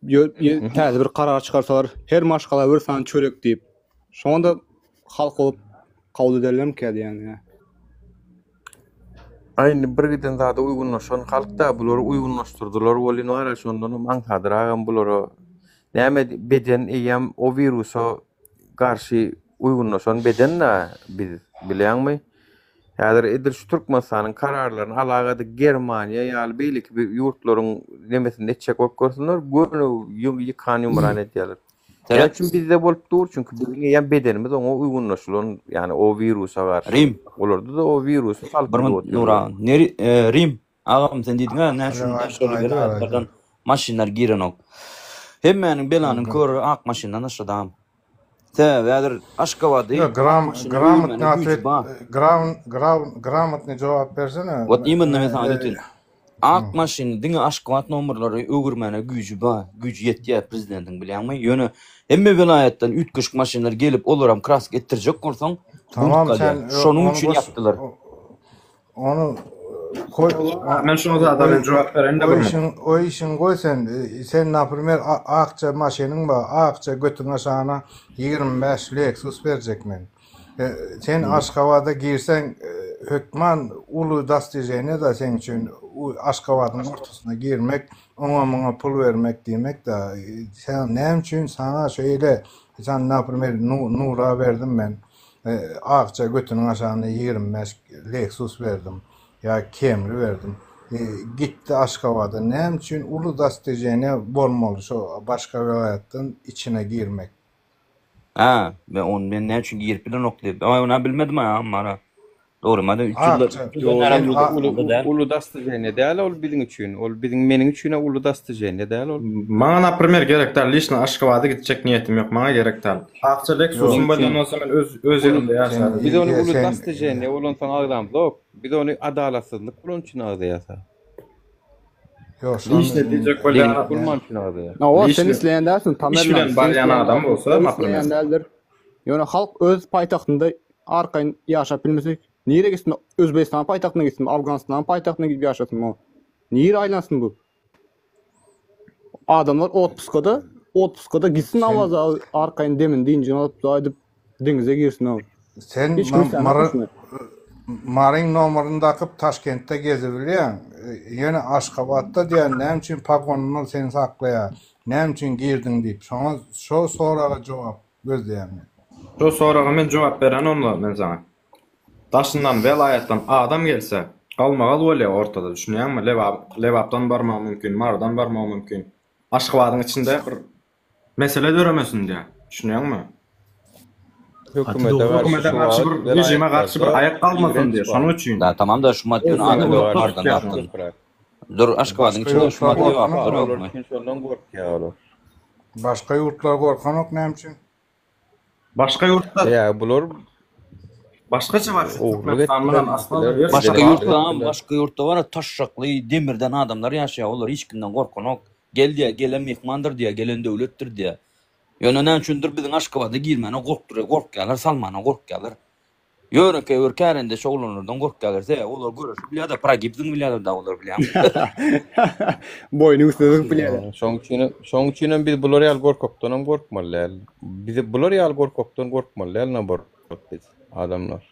täze bir karar çykarsalar her maşgala bir sany çörek diýip. Şonda halk bolup kabul ederlermikä diýýän ýa. Aý indi bir giden zada uýgunlaşan halk-da bulary uýgunlaşdyrdylar welin bar-a şondanam aňsadyragam bulara näme beden eýýäm o wirusa garşy uýgunlaşan beden-dä biz, bilýäňmi? Häzir edil şu Türkmenistanyň kararlaryny alagady Germaniýa ýaly beýleki bir ýurtlaryň nemesinde etjek bolup görsünler, göni ýykan-ýumran edýärler. Näme üçin bizde bolup dur? Çünki biziň eýýäm bedenimiz oňa uýgunlaşylan, ýagny o wirusa garşy. Rim. Olarda-da o wirusy salyp Bir minut Nura. Rim. Agam sen diýdiň-ä näme üçin daşary welaýatlardan maşynlar girenok. Hemmäniň belanyň köri ak maşyndan aşydy agam. Sebäbi häzir Aşgabady Ýok, ak gram maşyna gramotny öwürmäne güýji otwet bar. gram gram gramotny jogap bersene. Wot imенно men saňa aýdyp Ak maşyny diňe Aşgabat nomerlary öwürmäne güýji bar, güýji ýetýär prezidentiň bilýäňmi? Ýöne hemme welaýatdan üýtgeşik maşynlar gelip olaram kraska etdirjek bolsaň bunt Tamam galýar. sen Şonuň ony üçin boş ýapdylar. Ony koý Men şoňa zada men jogap bereýin-de o bir işiň o işiň goý sen sen naprimer akja maşynyň bar akja götüň aşagyna 25 Lexus berjek men. Sen Aşgabada girseň hökman uly dostiženiýa da seň üçin Aşgabadyň ortasyna girmek oňa muňa pul bermek diýmek da sen näme üçin saňa şeýle sen naprimer Nura berdim men Akja götüniň aşagyna 25 Lexus berdim ýa Camry berdim. Gitdi Aşgabada. Näme üçin uly dostiženiýa bolmaly şo başga welaýatdan içine girmek? Hä, men ony men näme üçin girip bilenok diýip. Aý, ony bilmedim aý, mara. Dogry, madem 3 ýylda Akja. 3 ýyldan bäri Ýok, uly uly uly däl. uly dostiženiýa däl ol biziň üçin. Ol biziň meniň üçin-ä uly dostiženiýa däl ol. Maňa naprimer gerek däl, liçno Aşgabada gitjek niýetim ýok, maňa gerek däl. Akja Lexusym Şonuň bolýan üçin bolsa men öz öz uly ýerimde ýaşaryn. biz ony uly Sen dostiženiýa bolansoň agzamzok. Biz ony adalatsyzlyk bolany üçin agzaýas. Ýok, şony Liçno diýjek Deňlik bolýan bolmany üçin agzaýas. Hawa, sen liçno isleýän dälsiň, iş Tamerlan, bilen sen barýan isleýän adam dälsiň, bolsa, ol naprimer. isleýän däldir. Ýöne halk öz paýtagtynda arkaýyn ýaşap bilmese, nirä gitsin? Özbegistanyň paýtagtyna gitsin, Awganystanyň paýtagtyna gidip ýaşasyn o. Nirä aýlansyn bu? Adamlar otpuskada, otpuskada gitsin sen Awaza arkaýyn demini dynjyny alyp, aýdyp deňize girsin o. Sen Hiç kim islenok Mary üstüne. Maryň nomeryny dakyp Taşkentde gezibilýäň. Ýöne Aşgabatda diýýän näme üçin pogonyny seni saklaýar? Näme üçin girdiň diýip. Şoňa şo soraga jogap gözleýän men. Şo soraga men jogap beren onda men saňa. Daşyndan welaýatdan adam gelse galmagal bolýa ortada düşünýäňmi Lebap Lebapdan barmagy mümkin Marydan barmagy mümkin Aşgabadyň içinde bir mesele döremesin diýä düşünýäňmi Hökümete garşy hökümete şu garşy wagt bir rejime garşy bir welaýatlarda aýak galmasyn ýigrenç diýä bar. şonuň üçin Da tamam da şumat ýöne adam Hökümete ýok garşy Marydan ýigrenç zatdan. köpräk. Dur Aşgabadyň Başga içinde ýurtlar şumat gorkanok. Lebaplar Olar ýokmy? üçin şondan gorkýar olar. Başga ýurtlar gorkanok näme üçin? Başga ýurtda Ýa bular başgaça bar şu ogurlyk Türkmenistan etdiler, bilen asla gitdiler, bir Başga jenaýat ýurtda etdiler. başga ýurtda bar taşşakly demirden adamlar ýaşaýar olar hiç kimden gorkanok. Gel diýýär gelen myhmandyr diýýär gelen döwletdir diýýär. Ýöne näme üçindir biziň Aşgabada girmäne gorkdurýar gorkýarlar salmana gorkýarlar. Ýönekeý bir kärendeçi oglanlardan gorkýarlar. Sebäbi olar göreşi bilýärler, progibzini bilýärler dagy olar bilýärmi? Boýnuň üstüne zyňyp bilýärler. Şoň üçin şoň üçinem biz bular ýaly gorkakdanam gorkmaly däl. Bizi bular ýaly gorkakdan gorkmaly däl naborot biz adamlar.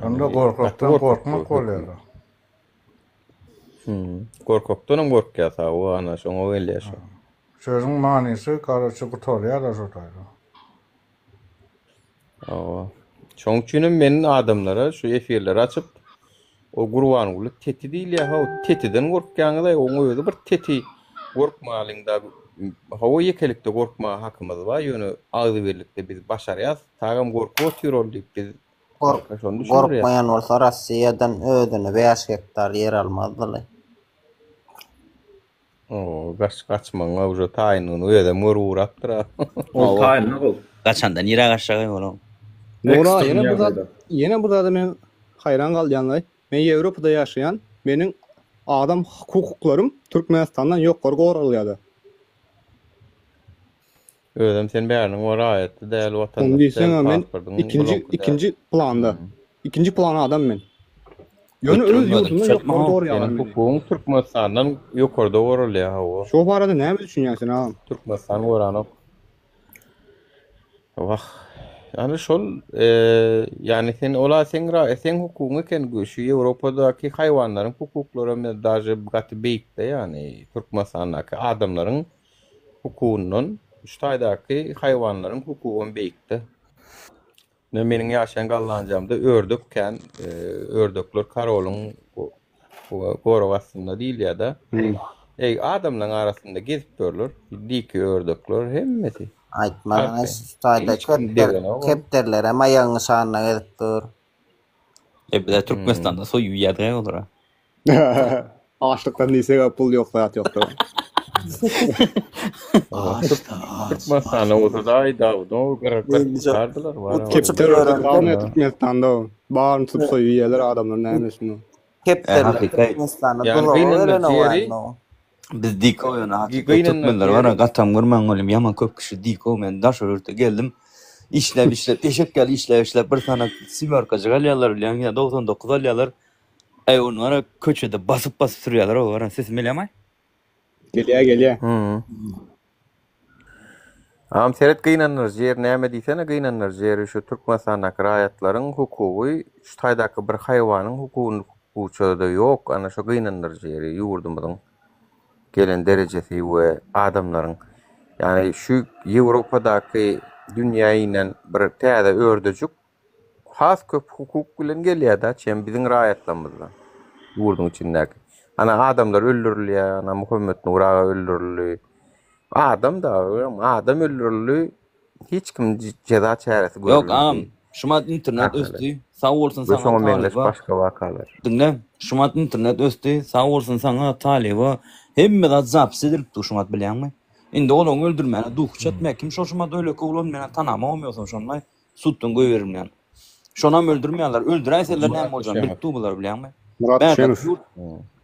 Onda Ýagny gaty gorkakdan gorkak bu gorkmak hökümet. bolýar. Hmm. Gorkakdanam gorkýar hawa ana şoňa gelýär şo. Sözüň manysy karoçe gutarýar-da şo taýda. Hawa. Şoň üçinem men adamlara şu efirleri açyp o Gurbanguly teti diýilýär haw tetiden gorkýaňyz-aý oň özi bir teti gorkmalyň-da hawa ýekelikde gorkmaga hakymyz bar ýöne agzybirlikde biz başarýas tagam gorkup otyr ol diýip biz Gork halka şony düşündirýäs. gorkmaýan bolsa Rossiýadan özüne 5 gektar ýer almazdyly. Oo, gaç gaçmagyň uje taýynlygyny özem görüp ugrapdyr-a. Ol taýynlyk ol. Gaçanda nirä gaçjagy olam. Nura Ekstrem ýene bir zat ýagdaýda. ýene bir zada men haýran galýanlaý. Men Ýewropada ýaşaýan, meniň adam hukuklarym Türkmenistandan ýokary goralýada. Özem sen bäriniň o raýaty däl, Ony watandaş däl, diýseňä men pasportyň ikinji bulaňky däl. ikinji planda. Ikinji plan adam men. Ýöne öz Ötdüren özüň ýurdumda çekme ýokary ho. gorýarlar Seniň meni. hukugyň Türkmenistandan ýokarda goralýar hawa. Şo barada näme düşünýäň sen agam? Türkmenistan goranok. Wah. Ýani şol ýani sen ola seň seň hukugyň eken şu Ýewropadaky haýwanlaryň hukuklaram daže gaty beýikde ýani Türkmenistandaky adamlaryň hukugyndan şu taýdaky haýwanlaryň hukugam beýikde. Ine meniň ýaşaýan Gollandiýamda ördek kän, ördekler korolyň gorag astynda diýilýär-de. Eý, adamlaryň arasynda gezip ýörler, diki ördekler hemmesi. Aýtmagyň Arkaýyn. şu taýda Hiç kim kepder, degenok. kepderilerem aýagyň yşagynda gezip dur. E bizä Türkmenistanda soýup iýýärdik-ä olara. Açlykdan diýsek pul ýok zat ýokdur. Aç-da aç, Türkmenistanda aç. bolsa daýy dawno gyryp gyryp bar. Kepder ördek galmaýar Türkmenistanda. Baryny tutup soýup iýýärler adamlar nämesin o. Kepderler Hakykat. Türkmenistanda Ýani duzaga gynandyryjy gelenok ýeri aýno. Biz diko ýöne hakyky gynandyryjy türkmenler bar ýeri gatam görmäň welin ýaman köp kişi diko men daşary ýurtda geldim işläp işläp eşek ýaly işläp işläp bir sany simýorkajyk alýarlar bilýäňmi ýa 99 alýarlar Eý ony bara köçede basyp basyp sürýärler o bara sesim gelýärmi? Gelýär gelýär. Agam seret gynandyryjy ýeri näme diýsene gynandyryjy ýeri şu Türkmenistandaky raýatlaryň hukugy şu taýdaky bir haýwanyň hukugyny hukuçada ýok ana şo gynandyryjy ýeri ýurdumyzyň gelen derejesi we adamlaryň ýagny şu ýewropadaky dünýä inen bir täze ördejik has köp hukuk bilen gelýär-dä, çem biziň raýatlarymyzdan, ýurduň içindäki. Ana, adamlar öldürilýär, ana, Muhammetnur aga öldürildi. Adam-da, adam öldürildi, hiç kim jeza çäresi Ýok, agam, görülmedi. şumat internet ösdi, sag bolsun We saňa şoňa meňzeş talyba. başga wakalar. Diňle, şumat internet ösdi, sag bolsun saňa talyba. Hemme zat zapis edilip dur şumat bilýäňmi? Indi olaň öldürmäne duhy çatmaýar. Kim şol şumat öýleki oglan menä tanamogam ýogsam şonlaý. Suddan goýberilmeýän. Şonam öldürmeýärler. Öldüräýseler näme boljagyny bilip dur bular bilýäňmi? Murat Bärde Şemow. ýurt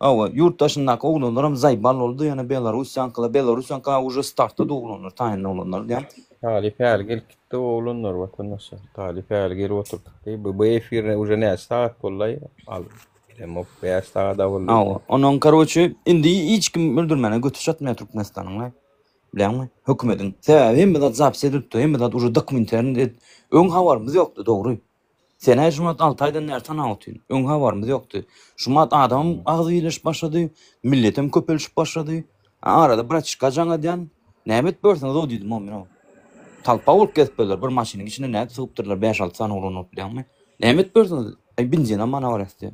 Hawa, ýurt daşyndaky oglanlaram zaýbal boldy, ýöne Belarussiýaňkylar, Belarussiýaňka uje startda oglanlar, taýynly oglanlar diýýän. Talyp häli gelip gitdi oglanlar watandaşlar. Talyp häli gelip oturyp gitdi. Bu bu efirine uje näçe sagat boldy-aý? Al, bilemok, 5 sagada boldy. Hawa, onuň karoçe indi hiç kim öldürmäne göti çatmaýar Türkmenistanyň. Bilýäňmi? Hökümediň. Sebäbi hemme zat zapis edilipdi, hemme zat uje dokumentarny et. Öň habarymyz ýokdy, dogry. Sen-ä şumat alty aýdan bäri tanap otyryn. Öň habarymyz ýokdy. Şumat adamam agzy birleşip başlady, milletem köpelişip başlady. Arada braçka jaň edýän. Näme edip ýörsüňiz-ow diýdim-ow men-ow. Talpa bolup gezip ýörler, bir maşynyň içinde nädip sygypdyrlar bäş-alty sany oglan bolup bilýäňmi? Näme edip ýörsüňiz? Aý benzinem mana barýas diýýär.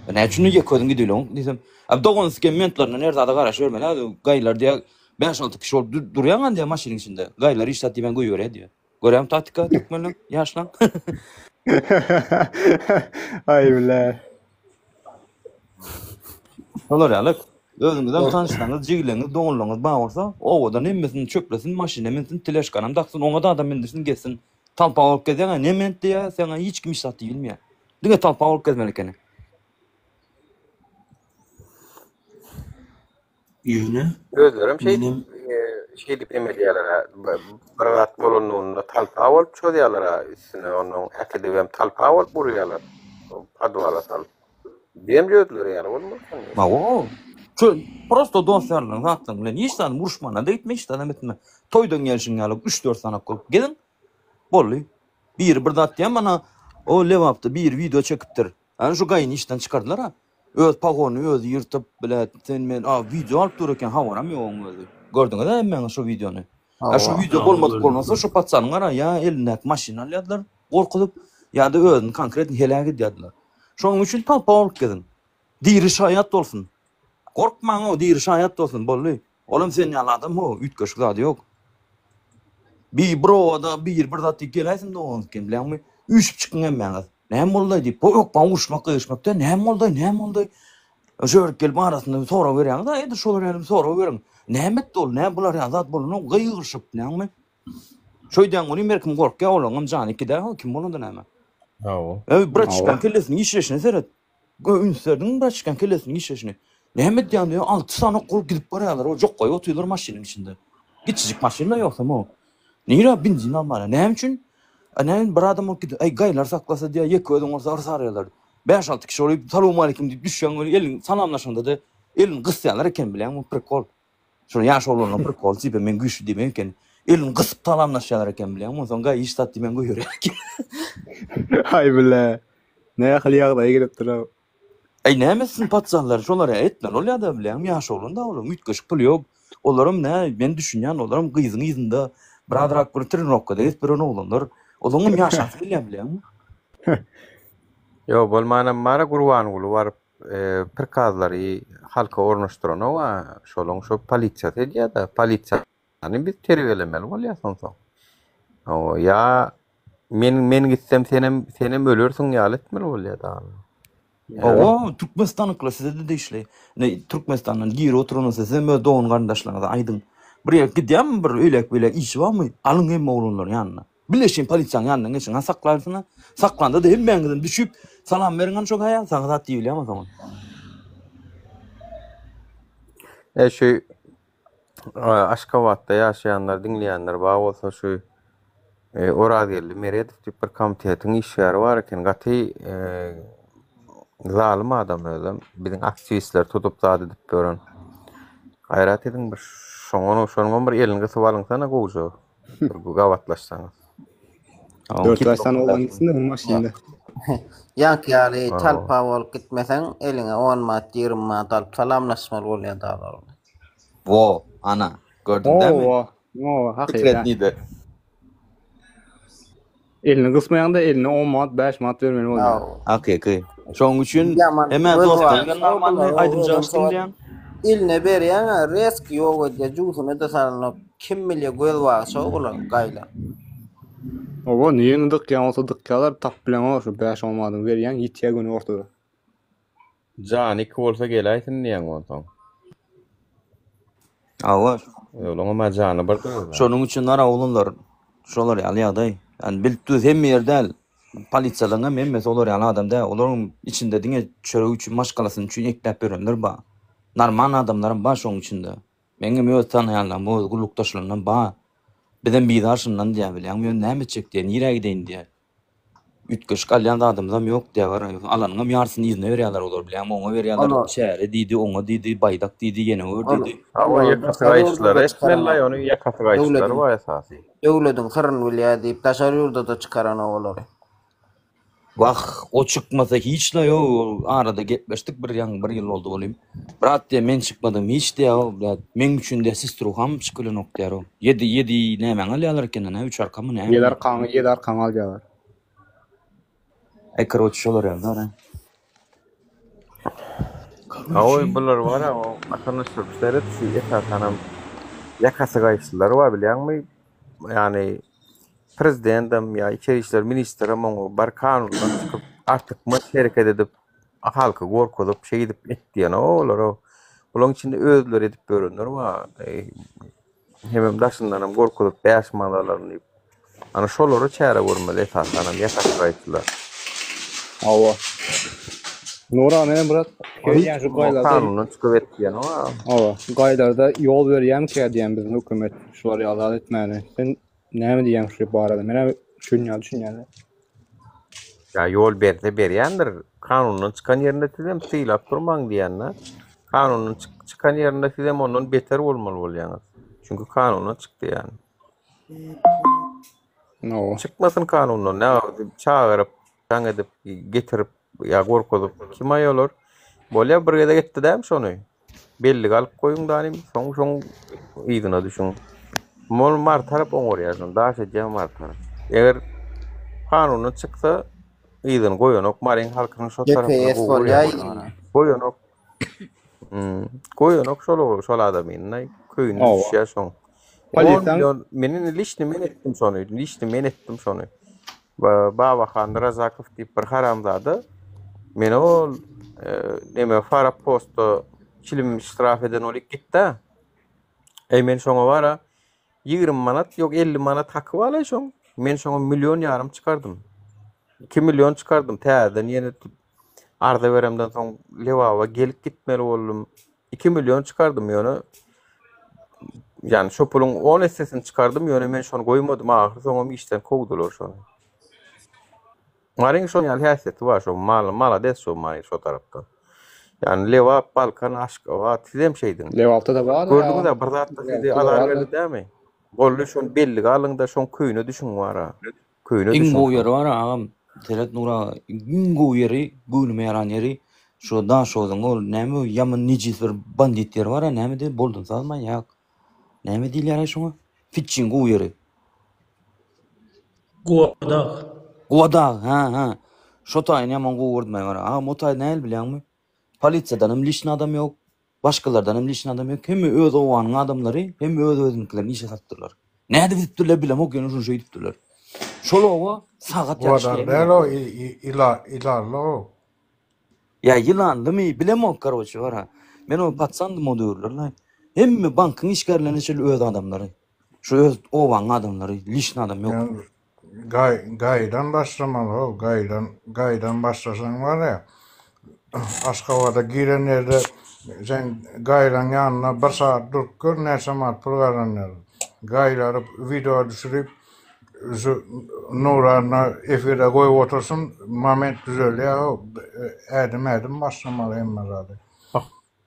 Näme üçin ýeke özüň gidibileňok diýsem, a dogan siken mentlaryndan her zada garaşybermeli-ä, gaýylar diýýär, Bäş-alty kişi bolup durýaňam diýýär maşynyň içinde. Gaýylar hiç zat diýmän goýberýär diýýär. Görýäňmi taktika türkmenleň, ýaşlaň. Aý bile. Şolar ýaly. Özüňizem tanyşlaryňyz, jigileňiz, doganlaryňyz bar bolsa, owadan hemmesini çöplesin, maşyna münsin, teležkanam daksyn, oňa-da adam mündirsin, gezsin. Talpa bolup gezýäň-ä, ne ment diýýär, saňa hiç kim hiç zat diýilmeýär. Diňe talpa bolup gezmeli ekeni. Ýöne Özlerem şeýdip, menem şeýdip em edýärler-ä. Bir zat bolanlygynda talpa bolup çozýarlar-a üstüne, onuň äkidibem talpa bolup urýarlar, podwala salyp. Bizem özleri ýaly bolmaly şonda. Hawa. Şu prosto dost-ýarlaryň zatlaryň bilen hiç zadam uruşmana-da gitme, hiç zadam etme. Toýdan gelşiň ýaly üç-dört sanak bolup geziň. Boldy. Biri bir zat diýen mana o Lebapda biri wideo çekipdir. Ana şu gaýyny işden çykardylar-a. Öz pogonyny özi ýyrtyp, bilet, sen men, a wideo alyp dur eken, habaram ýok oň özi. Gördüňiz-ä hemmäňiz şo wideony. A şo Hawa. wideo bolmadyk bolmasa şo patsanyň gara ýa elindäki maşyny alýardylar gorkuzyp, ýa-da özüni konkretno heläk edýärdiler. Şonuň üçin talpa bolup geziň. Diri şaýat bolsun. Gorkmaň-ow, diri şaýat bolsun, boldy. Olam sen ýaly adam ho, üýtgeşik zady ýok. Bir bir obada bir bir zat diýip geläýsin doganlyk bilýäňmi? Üýşüp çykyň hemmäňiz. Näme boldaý diýip, bu hökman uruşmak gygyşmakda näme boldaý, näme boldaý? Şöwrüp gelip arasynda sorag berýäňiz, a edil şolar ýaly sorag beriň. Näme etdi ol? Näme bular ýaly zat bolanok gygyryşyp, näme? Şoýdýan welin her kim gorkýar, olaňam jany ikidä, kim bolanda näme? Hawa. Eý, braçkaň kellesiniň işleşine seret. Gö, üns berdiňmi braçkaň kellesiniň işleşine? Näme edýän diýýär, alty sany ok bolup gidip barýarlar, o jokgaýyp otyrlar maşynyň içinde. Kiçijik maşyn-da ýogsam o. Nirä benzin almana? Näme üçin? A näme bir adam bolup gidip, aý gaýlar saklasa diýýär, ýeke özüň bolsa yrsarýarlar. Bäş-alty kişi bolup, salowmaleýkim diýip düşýäň weli elin salamlaşanda-da elini gysýarlar eken bilýäňmi, prikol. Şol ýaş oglanlar prikol tipe men güýçli diýmek eken. Elini gysyp salamlaşýarlar eken bilýäňmi, onsoň gaý hiç zat diýmän goýberýär eken. Aý bile. Nähili ýagdaýa gelipdir-ow. Äý näme etsin patyşalar şolar ýa etmeli bolýada bilýäňmi ýaş oglan da olar üýtgeşik puly ýok olaram nä men düşünýän olaram gyzyň yzynda birazrak bir trenirowkada gezip ýören oglanlar olaňam ýaşasy gelýär bilýäňmi. Ýok bolmanam bara Gurbanguly baryp prikazlary halka ornaşdyranok-a şolaň şo polisiýasy edýä-de polisiýa Ýagny biz terbiýelemeli bolýas onsoň. Hawa, ýa men men gitsem senem senem ölersiň ýaly etmeli bolýar dagy. Hawa, Türkmenistanyňkylar size-de degişli. Ine, Türkmenistandan girip oturan bolsa sizem öz dogan-garyndaşlaryňyza aýdyň. Bir ýere gidýärmi bir öýläk-beýläk işi barmy? Alyň hemme oglanlary ýanyna. Bileleşiň polisiýanyň ýanyndan geçiň, ha saklaýarsyň-a. Saklanda-da hemmäňizem düşüp, salam beriň hany şo gaýa, saňa zat diýilýärmi onsoň? E şu Aşgabatda ýaşaýanlar, diňleýänler bar bolsa şu Orazgeldi Meredow diýip bir komitetiň işgäri bar eken. Gaty zalym adam özem. Biziň aktiwistleri tutup zat edip ýören. Gaýrat ediň bir şoňa şonuňam bir elini gysyp alyňsana gowja. Bir gabatlaşsaňyz. Dört-bäş sany oglan gitsin-de bir maşynda. Ýaňky ýaly talpa bolup gitmeseň, eliňe on manat, 20 manat alyp salamlaşmaly bolýar daglar bilen. Wo, ana, gördüň dämi? Owa, owa, hakyky. Pikretnide. Elini gysmaýaňda eline 10 manat, 5 manat bermeli bolýar. Hakyky. Şonuň üçin Ýaman hemme göz dostlar bar. bilen normalny aýdymjyk diňleýän. Eline berýäň-ä, resk ýok edýär, jübüsine-de salanok. Kim bilýär, göz bagşy bular gaýlar. Owa, nireni dykýan bolsa dykýarlar, tapyp bileňok şu 5-10 manadyňy berýäň, ýitýär göni ortada. Jany iki bolsa geläýsin diýýäň onsoň. Hawa. Olaňam-a jany bir döwür. Şonuň üçin gara oglanlar şolar ýaly ýagdaý. Ýani bilip dur hemme ýer däl. Polisiýalaryň hem hemmesi olar ýaly adam däl. Olaryň içinde diňe çörek üçin maşgalasyny üçin ekläp ýörenler bar. Normal adamlaram bar şoň içinde. Meňem öz tanaýanlarym öz gullukdaşlarymdan bar. Bizem bizar şundan diýýär bilýäňmi ýöne näme etjek diýýär nirä gideýin diýýär. Üýtgeşik alýan zadymyzam ýok diýýär gara. Alanyňam ýarysyny yzyna berýärler olar bilýäňmi oňa berýärler Olar. çäre diýdi oňa diýdi baýdak diýdi ýene gör Ol diýdi. Hawa olar ýakasy daşary gaýyşlary ýurda-da etmeli-laý çykaranok. ony ýakasy gaýyşlary Döwlediň bar esasy. döwlediň syryny bilýär diýip daşary ýurda-da çykaranok olary. Wah o çykmasa hiç-la ýok arada gepleşdik bir ýaňy bir ýyl boldy welin. Brat diýýär men çykmadym hiç diýýär o brat meň üçin diýýär sestruham çykylenok diýýär o. Ýedi ýedi nämäňi alýarlar ekenden hä üç arkamy näme? Ýedi arkaňy ýedi arkaňy alýarlar. Aý karoç şolar ýaly zat. Hawa bular bar a o watandaşlar seret şu esasanam ýakasy gaýyşlylar bar bilýäňmi ýagny prezidendem ýa içeri işler ministrem oňa bar kanundan çykyp artykmaç hereket edip halky gorkuzyp şeýdip et diýenok olara bulaň içinde özleri edip ýörenler bar Hemem daşyndanam gorkuzyp 5 manat alaryn diýip. Ana şolara çäre görmeli esasanam ýakasy gaýtdylar. Hawa. Nura menem biraz pikir edýän şu gaýlarda Kanundan çykyp et diýen o. Hawa, gaýlarda ýol berýärmikä diýen biziň hökümet şular ýaly zat etmäne. Sen näme diýýäň şu barada? Menem şuny ýaly düşünýän. Ýa ýol berse berýändir. Kanundan çykan ýerinde sizem sylap durmaň diýýän-dä. Kanundan çykan ýerinde sizem ondan beter bolmaly bolýaňyz. Çünki kanundan çykdy ýany. No. Çykmasyn kanundan. Näme çagyryp, jaň edip, getirip ýa gorkuzyp kim aý olar? Bolýa bir gezek etdi dämi şony? Bellik alyp goýuň danym, soň şoň yzyna düşüň. Mol Mary tarap oňarýar şony, daş edýär Mary tarap. Eger kanundan çyksa, yzyny goýanok, Maryň halkynyň şo tarapyna GPS gowy bolýar görýär. yzyna. Goýanok. Hmm, goýanok şol ogul, şol adamyny, köýüne Hawa. düşýär şoň. 10 Polisiýaň million, men indi liçni men etdim şony, liçni men etdim şony. Babahan Razakow diýip bir haramzada meni ol neme Farap posta çilim ştraf eden ol gitdi. Eý men şoňa bara 20 manat ýok 50 manat haky balaý şoň. Men şoňa million ýarym çykardym. 2 million çykardym täzeden ýene arza beremden soň Lebaba gelip gitmeli boldum. 2 million çykardym ýöne ýani şo puluň 10 essesini çykardym ýöne men şony goýmadym ahyry soňam işden kowdular şony. Maryň şoň ýaly häsiýeti bar şo mal malades şo Mary şo tarapdan. Ýani Lebap, Balkan, Aşgabat sizem şeýdiň. Lebapda-da bar. Gördüňiz-ä bir zatda sizi azar berdi dämi? Boldy şony bellige alyňda şoň köýüne düşüň bara. Köýüne Iň düşüň gowy şoň. ýeri bar agam Seret Nur aga iň gowy ýeri göwnüme ýaran ýeri şu Daşozuň ol näme ýaman nejis bir bandit ýeri bar-a näme diýip boldum saz manýak näme diýilýär-aý şoňa fitçiň gowy ýeri. Gubadag. Gubadag hä hä şo taýyny ýaman gowy gördüm aý bar agam o taý nähili bilýäňmi polisiýadanam lişni adam ýok Başgalardanam lişni adam ýok. Hemme öz obanyň adamlary, hemme öz özünikilerini işe salypdyrlar. Nädip edipdirler bilemok, ýöne şuny şeýdipdirler. Şol oba sagat ýaly Guwadar işleýän däl ýok. o Ilarly o. Ýa ýylanlymy bilemok karoçe bara. Men o patsandym o döwürler. Hemme bankyň işgärlerine çenli öz adamlary. Şu öz obanyň adamlary, lişni adam ýok. Ýa Gaý, gaýdan başlamaly how, gaýdan, gaýdan başlasaň bar ýa, Aşgabada giren ýerde sen gaýlaň ýanynda bir sagat durup gör näçe manat pul gazanýar. Gaýlary wideo düşürip şu Nurana efire goýup otursyn, moment düzelýär how, ädim ädim başlamaly hemme zady.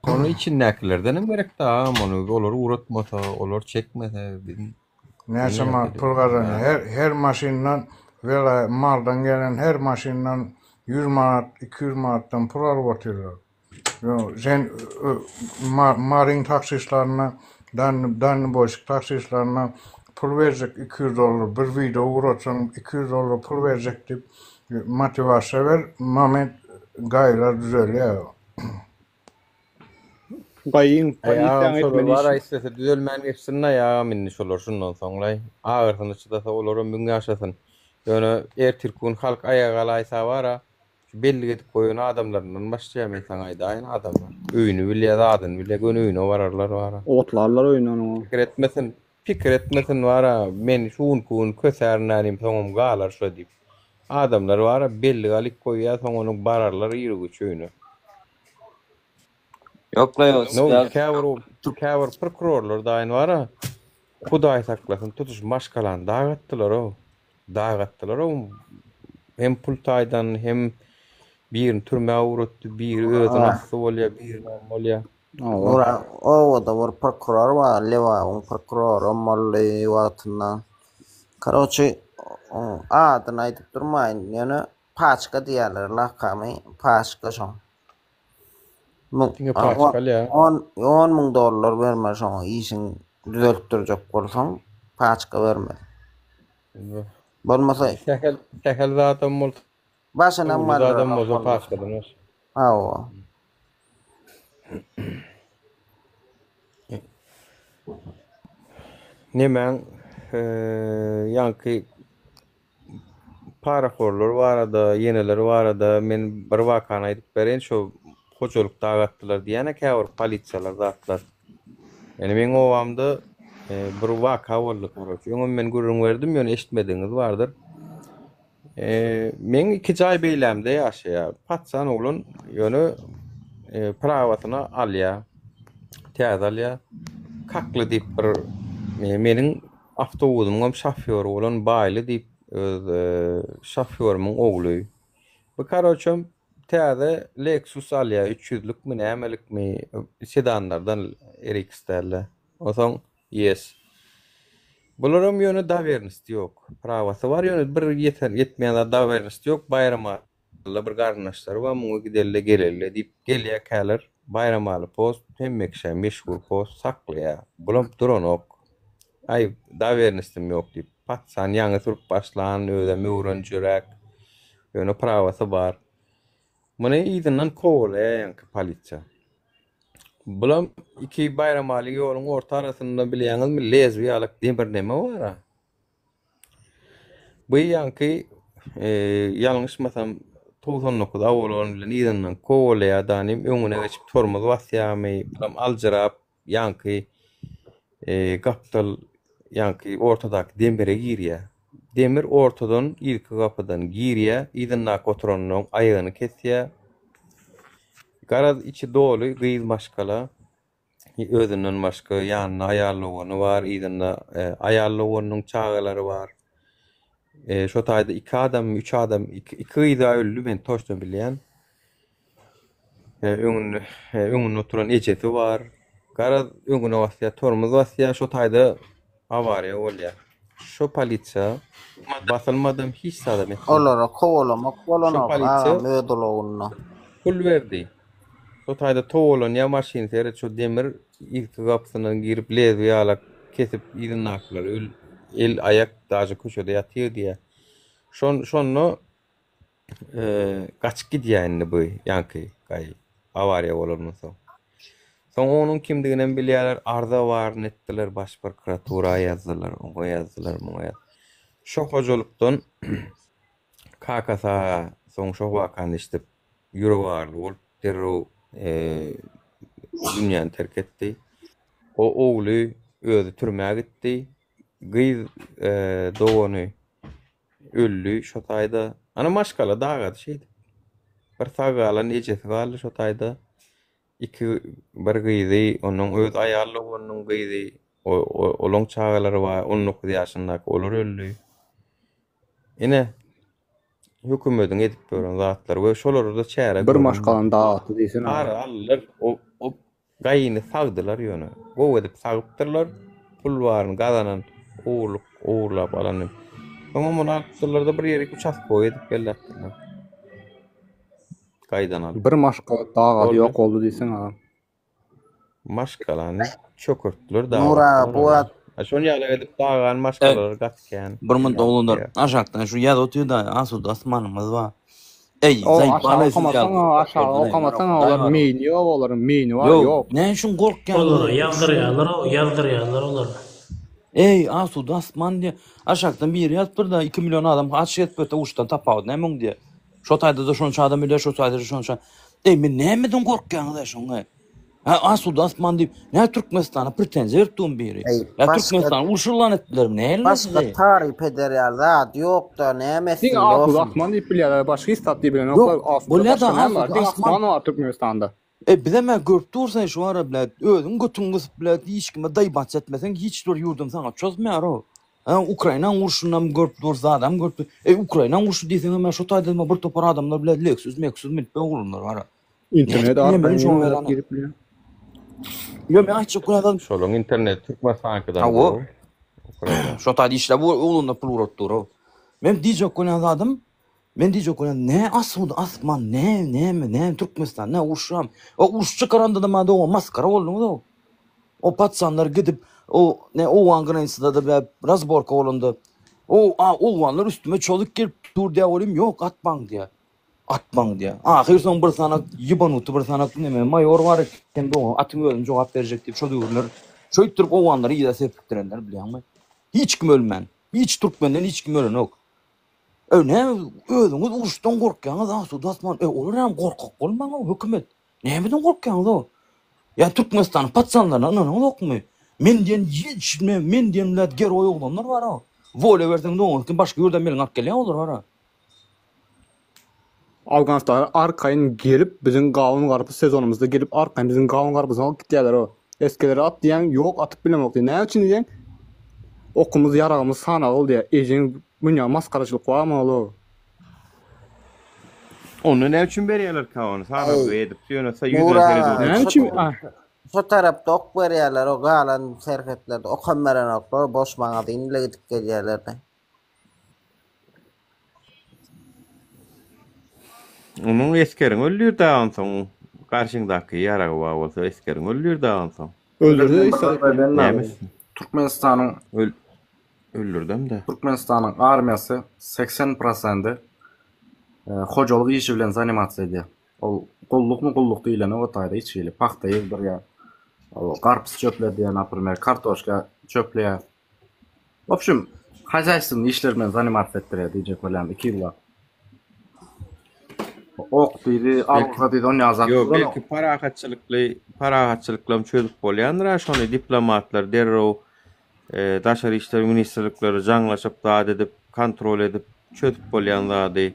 Ony içindäkilerdenem gerekdi agam ony olar ugratmasa olar çekmese biz Näçe manat pul gazanýar. Her her maşyndan wela maldan gelen her maşyndan 100 manat, 200 manatdan pul alyp otyrlar. Ýo, sen Maryň taksistlerine, dalneboýşik taksistlerine pul berjek 200 dollar, bir wideo ugratsaň 200 dollar pul berjek diýip motiwasiýa ber, moment gaýylar düzelýär. Gaýyň Aý agam polisiýaň şolar etmeli bar işi. islese düzelmän geçsin-aý agam indi şolar şundan soňlaý. Agyrsyny çydasa olaram müň ýaşasyn. Ýöne ertirki gün halk aýaga galaýsa bar-a, şu bellik edip goýan adamlaryndan başlaýar men saňa aýdaýyn adamlar. Öýüni bilýär, zadyny bilýär, göni öýüne bararlar bar-a. Otlarlar öýüni onuň. Pikir etmesin, pikir etmesin bar-a, men şu günki gün kösärin änim soňam galar şo diýip. Adamlar bar-a bellik alyp goýýar soň onuň bararlar iru-giç öýüne. Ýok-la ýok, No, siz käbir käbir prokurorlar daýyn bar-a, Hudaý saklasyn, tutuş maşgalany dagatdylar-ow. Dagatdylar-ow. Hem pul taýdan, hem birini türmä ugratdy, biri özüni asdy bolýar, biri näme bolýar. Nura, obada bir prokuror bar, Lebabyň prokuroram boldy wagtynda. Karoçi, adyny aýdyp durmaýyn, ýöne Paçka diýýärler, lakamy Paçka şoň. Diňe paçka alýar. 10 müň dollar bermeli şoňa işiň düzeltdirjek bolsaň, paçka bermeli. Bolmasa Sähel sähel zadam bolsa, başynam uly zadam galdyranok bolsa bolmasa. paçkadan baş. Hawa. Nemäň ýaňky Parahorlar barada, ýeneler barada men bir wakany aýdyp bereýin, şo hojalyk dagatdylar diýýän-ä käbir polisiýalar zatlar. Ýöne meň obamda bir waka boldy, karoç. Öňem men gürrüň berdim, ýöne eşitmedigiňiz bardyr. Meň iki jaý beýlämde ýaşaýar. Paçan oglan ýöne prawasyny alýar. Täze alýar. Kakly diýip bir meniň Awtobusymyňam şofýory bolan Baýly diýip öz şofýorymyň ogly. Bu karoçem täze Lexus alýar, üç ýüzlükmi nämelikmi sedanlardan RX dälde. Onsoň yes. Bularam ýöne dowernosti ýok. Prawasy bar ýöne bir ýeten ýetmeýän zat dowernosti ýok. Baýramaly bir garyndaşlary bar muňa gideli geleli diýip gelýärkäler Baýramaly post hemme kişä meşhur post saklaýar. Bulam duranok. Aý, dowernostim ýok diýip, patsan ýaňy sürüp başlan, özem öwrenjiräk, ýöne prawasy bar. Muny yzyndan kowalaýar ýaňky polisiýa. Bulam iki Baýramaly ýoluň orta arasynda bilýäňizmi, lezwi ýalak demir neme bar-a. Bu ýaňky, ýalňyşmasam, 99 Avalon bilen yzyndan kowalaýar da, nim öňüne geçip tormoz basýarmy, bulam aljyrap, ýaňky. Gapdal ýaňky ortadaky demire girýär. Demir ortadan yzky gapydan girýär, yzyndaky oturanyň aýagyny kesýär. Garaz içi doly gyz maşgala. Özünden başga ýanynda aýal dogany bar, yzynda aýal doganynyň çagalary bar. Şo taýda iki adam, üç adam, iki gyz-a öldi men toçno bilýän. Öňünde öňünde oturan ejesi bar. Garaz öňüne basýar, tormoz basýar, şo taýda awariýa bolýar. Şo polisiýa basylmadam hiç zadam etmedi. Olara kowalamak Şo bolanok polisiýa agam öz ulagynda. pul berdi. Şo taýda towalanýar maşyn seret şo demir yzky gapysyndan girip lezwi ýalak kesip yzyndakylar öl el aýak daže köçede ýatyr diýýär. Şon şonda Gaçyp gidýär indi bu ýaňky gaý awariýa bolandan soň. Soň onuň kimdiginem bilýärler, arza baryny etdiler, baş prokuratura ýazdylar, oňa ýazdylar, muňa ýaz. Şo hojalykdan kakasy aga soň şo wakany eşidip ýüregi agyryly bolup derrew dünýäni terk etdi. O ogly özi türmä gitdi. Gyz dogany Öldi şo taýda. Ana maşgala dagady şeýdip. Bir sag galan ejesi galdy şo taýda. Iki bir gyzy, onuň öz aýal doganynyň gyzy, olaň çagalary bar, 19 ýaşyndaky olar öldi. Ine, hökümediň edip ýören zatlary we şolara-da çäre Bir maşgalany dagatdy diýsene. Ara aldylar. O, o Gaýyny sagdylar ýöne. Gowy edip sagypdyrlar. Pul baryny gazanan ogurlyk ogurlap alany. Soňam ony alypdyrlar-da bir ýerik uçastkowy edip belläpdirler. Gaýdan alyp. Bir maşgala dagady Boldy. ýok boldy diýseň agam. Maşgalany çökertdiler Nur aga bu daglatdylar. wagt A şon ýaly edip dagan maşgalalar gaty kän. Bir munt oglanlar aşakdan şu ýazyp otyr-da asuda asmanymyz bar. Eý, O zaýbala aşağı siz ýaly okamasaň, aşağı okamasaň olar meýni ýok olaryň meýni bar Ýok, ýok. näme üçin gorkýaňyz? Olara ýazdyrýarlar, ýazdyrýarlar olara. Eý, asuda asman diýýär. Aşakdan biri ýazypdyr-da, 2 million adam aç gezip ýörse uruşdan tapawudy näme oň diýýär. Şo taýda-da şonça adam ölýär, şo taýda-da şonça. Eý, men nämeden gorkýaňyz-aý şoňa? Hä, asuda asman diýip, nä Türkmenistana pretenziýa berip durun biri? Eý, Ýa başga Türkmenistany uruş yglan etdilermi? Nähili başga size? taryp eder ýaly zat ýok-da, näme etsin Diňe asuda dostum? asman diýip bilýärler, başga hiç zat diýip bilenoklar. Ýok, Asuda bolýa-da başga näme bar? asuda Diňe asman. asman bar Türkmenistanda. E bizem-ä görüp dursaň şu ara bile özüň götüňi gysyp bile hiç kime daýbanç etmeseň hiç bir ýurdam saňa çozmaýar-ow. Hä Ukrainaň urşunam görüp durus zadam görüp dur. E Ukrainaň urşy diýseňem-ä şo taýdan bir topar adamlar bile Lexus Mexus münüp oglanlar bar-a. Internet Nädip arkaýyn bilemedim şoňa ýöräp ýazany. girip bilýän. Ýok men aýtjak bolýan zadym. Şolaň interneti Türkmenistankydan Hawa. gowy. Ukraina. Şo taýda işläp oglanda pul ugradyp dur-ow. Men diýjek bolýan zadym, men diýjek bolýan nä asuda asman nä näme näme Türkmenistan nä urşam. O uruş çykaranda-da maňa dogan masgara bolduňyz-ow. O patsanlar gidip o ne owgan granisada-da bä razborka bolanda o a owganlar üstüme çozup gelip dur diýä bolýum ýok atmaň diýä. Atmaň diýýär. Ahyr soň bir sanak ýybanuty bir sanak neme maýor bar eken dogan atyň özüni jogap berjek diýip şo döwürler şöýtdirip owganlary yza serpikdirenler bilýäňmi? Hiç kim ölmän. Hiç türkmenden hiç kim ölenok. Öý näme özüňiz uruşdan gorkýaňyz asuda asman. Öý olar hem gorkak bolmaň-ow hökümet. Nämeden gorkýaňyz-ow? Ýa Türkmenistanyň paçanlaryna ynanaňyzokmy? Men diýen hiç men diýen bilen geroý oglanlar bar-ow. Wolýa berseň dogan kim başga ýurdan meliňi alyp gelýär olar bar-a. Awganystana arkaýyn gelip biziň gawun garpyz sezonymyzda gelip arkaýyn biziň gawun garpyzyny alyp gitýärler o. Esgerleri at diýýäň ýok atyp bilemok diýýär. Näme üçin diýýäň? Okumyz ýaragymyz sanagyl diýýär. Ejeň münýä masgaraçylyk barmy ol o. Onda näme üçin berýärler ka ony sanalgy edip ýöne sa ýüzüne Nura seredip Näme üçin? Ah. Şo tarapda ok berýärler o galan serhetlerde okam berenoklar boş magazin ile gidip gelýärler-de. Onuň esgeriň öldür da onsoň garşyňdaky ýaragy bar bolsa esgeriň öldür da onsoň. Öldürdi Näme etsin? Türkmenistanyň Öl öldürdem de. Türkmenistanyň armiýasy 80 prosendi hojalyk işi bilen zanimasiýa edýär. Ol gullukmy gulluk diýilenok o taýda hiç hili. Pagta ýygdyrýar. Garpyz çöpledýär, naprimer, kartoşka çöpleýär. W obşem, hazaýstwnyý işler bilen zanimats etdirýär diýjek bolýan iki ýyllap. Ok diýdi, alga diýdi, onýa zat Ýok, belki parahatçylykly, parahatçylyklam çözüp bolýandyr-a şony diplomatlar derrew daşary işler ministrlikleri jaňlaşyp zat edip, kontrol edip çözüp bolýan zady.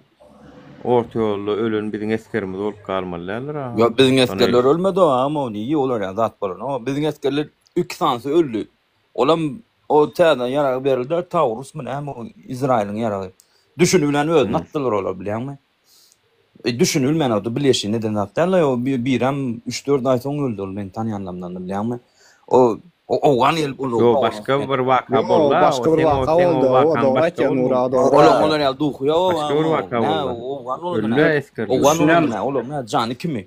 Orta ýolda ölen biziň esgerimiz bolup galmaly däldir-a. Ýok, biziň esgerler ölmedi o, ama ony olar ýaly zat bolanok. Biziň esgerler iki sanysy öldi. Olam o täze ýaragy berildi, Taurusmy näme o Izraýylyň ýaragy. Düşüni bilen özüni atdylar olar bilýäňmi? E, düşüni bilmän o bilýeşi neden zat däl o birem 3-4 aý soň öldi ol meni tanýanlarymdan bilýäňmi? O o owgan gelip ol Ýok, başga bir waka Ýok, boldy. başga bir waka boldy. O dogry aýtýar Nury aga, dogry Olar aýtýar. olar ýaly duhy ýok. Başga bir waka boldy. Owgan boldy Öldi näme? esgerler. Owgan boldy näme? Olar näme jany kimi?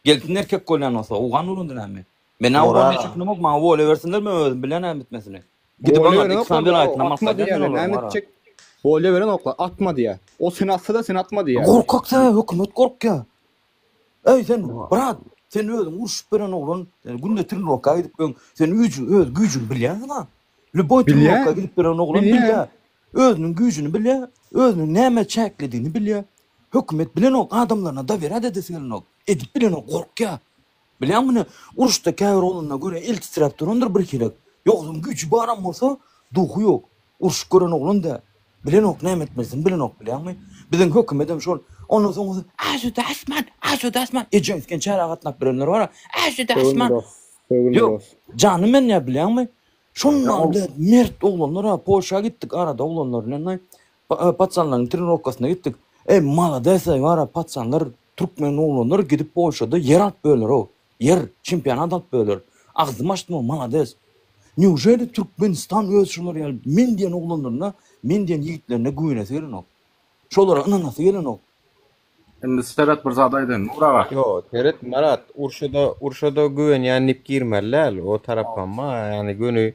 Gelsin erkek bolýan bolsa owgan boldy näme? Men Nury owgan aga. çeknemok, maňa wola bersinler men özüm bilýän näme etmesini. Gidip Bolýa aňa berenoklar iki sany bro, welaýatyna atma maslahat diýýärler. bermeli Näme olaryň etjek? Bolýa berenoklar, atma diýýär. O seni atsa-da sen atma diýýär. Gorkak sebäbi hökümet gorkýar. Eý sen brat, sen özüň urşup beren oglan, sen günde trenirovka gidip öň, sen güýjüň, öz güýjüňi bilýänsiň a. Lýuboý trenirovka Bilýän. gidip beren oglan Bilýän. bilýär. Özüniň güýjüni bilýär, özüniň nämä çäklidigini bilýär. Hökümet bilenok, adamlaryna dowerýat edesi gelenok, edip bilenok, gorkýar. Bilýäňmi muny? Uruşda käbir oglanlar görä el titräp durandyr birhilek. Ýogsam güýji baram bolsa, duhy ýok. Urşup gören oglan däl. Bilenok näme etmelisini bilenok bilýäňmi? Biziň hökümedem şol. Ondan soň bolsa Asuda asman, asuda asman. Ejeň siken çärä gatnap bilenler bar-a. Asuda Sögünme asman. dos, sögünme Ýok, dos. janym men ýa bilýäňmi? Şondan bile mert oglanlar-a Polşa gitdik arada oglanlar bilen. Paçanlaryň trenirowkasyna gitdik. Eý malades-eý bar-a paçanlar Türkmen oglanlar gidip Polşada ýer alyp böler-ow. Ýer, çempionat alyp böler. Agzymy açdym-ow, malades. Neujeli Türkmenistan öz şular ýaly men diýen oglanlaryna, men diýen ýigitlerine güwenesi gelenok. Şolara ynanasy gelenok. Indi seret bir zat aýdaýyn Nur aga. Ýo, seret Marat, urşada, urşada güwenýän diýip girmeli däl, o tarapam-a, ýagny göni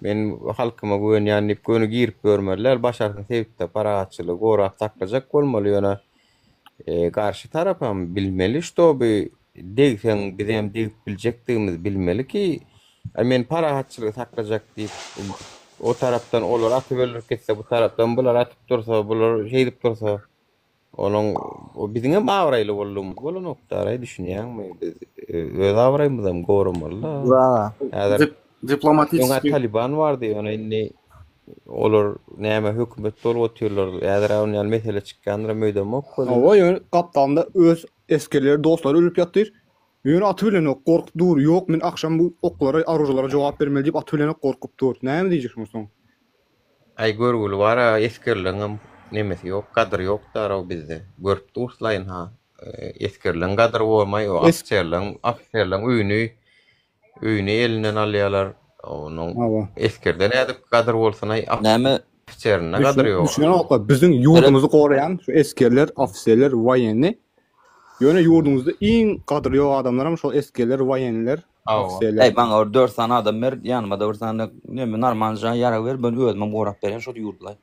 men halkyma güwenýän diýip göni girip ýörmeli däl, başarsaň sebitde parahatçylygy gorap saklajak bolmaly, ýöne Garşy tarapam bilmeli ştoby degseň bizem degip biljekdigimizi bilmeli ki men parahatçylygy saklajak diýip o tarapdan olar atyp öldürip gitse bu tarapdan bular atyp dursa bular şeýdip dursa onuň biziňem abraýly boldugymyz bolanokdaraý düşünýäňmi biz öz abraýymyzam goramalyda häzir Diplomatik öňä Taliban bardy ýöne indi Olar näme hökümet bolup otyrlar. Häzir ony ýaly mesele çykýandyram öýdemok welin. Hawa ýöne gapdalynda öz esgerleri dostlary ölüp ýatyr. Ýöne aty bilenok gorkup dur. Ýok men agşam bu oklara aružalara jogap bermeli diýip aty bilenok gorkup dur. Näme diýjek şuňa soň. Aý görgüli bara esgerleňem nemesi ýok gadyry ýok daraw bizde. Görüp durslaýyn ha. Esgerleň gadyry bolmaý o ofiserleň ofiserleň öýüni Öýüni elinden alýarlar. Onuň Hawa. esgerde nädip gadyr bolsun-aý, Näme? ofiserinde gadyr ýok. Düşünenoklar. Biziň ýurdumyzy goraýan şu esgerler, ofiserler, woýenni. Ýöne ýurdumyzda iň gadyry ýok adamlaram şol esgerler, woýenniler, Hawa. ofiserler. Eý, maňa bir dört sany adam ber, ýanyma-da bir sany neme normalja ýarag ber, men özümem gorap berýän şol ýurdy-laý.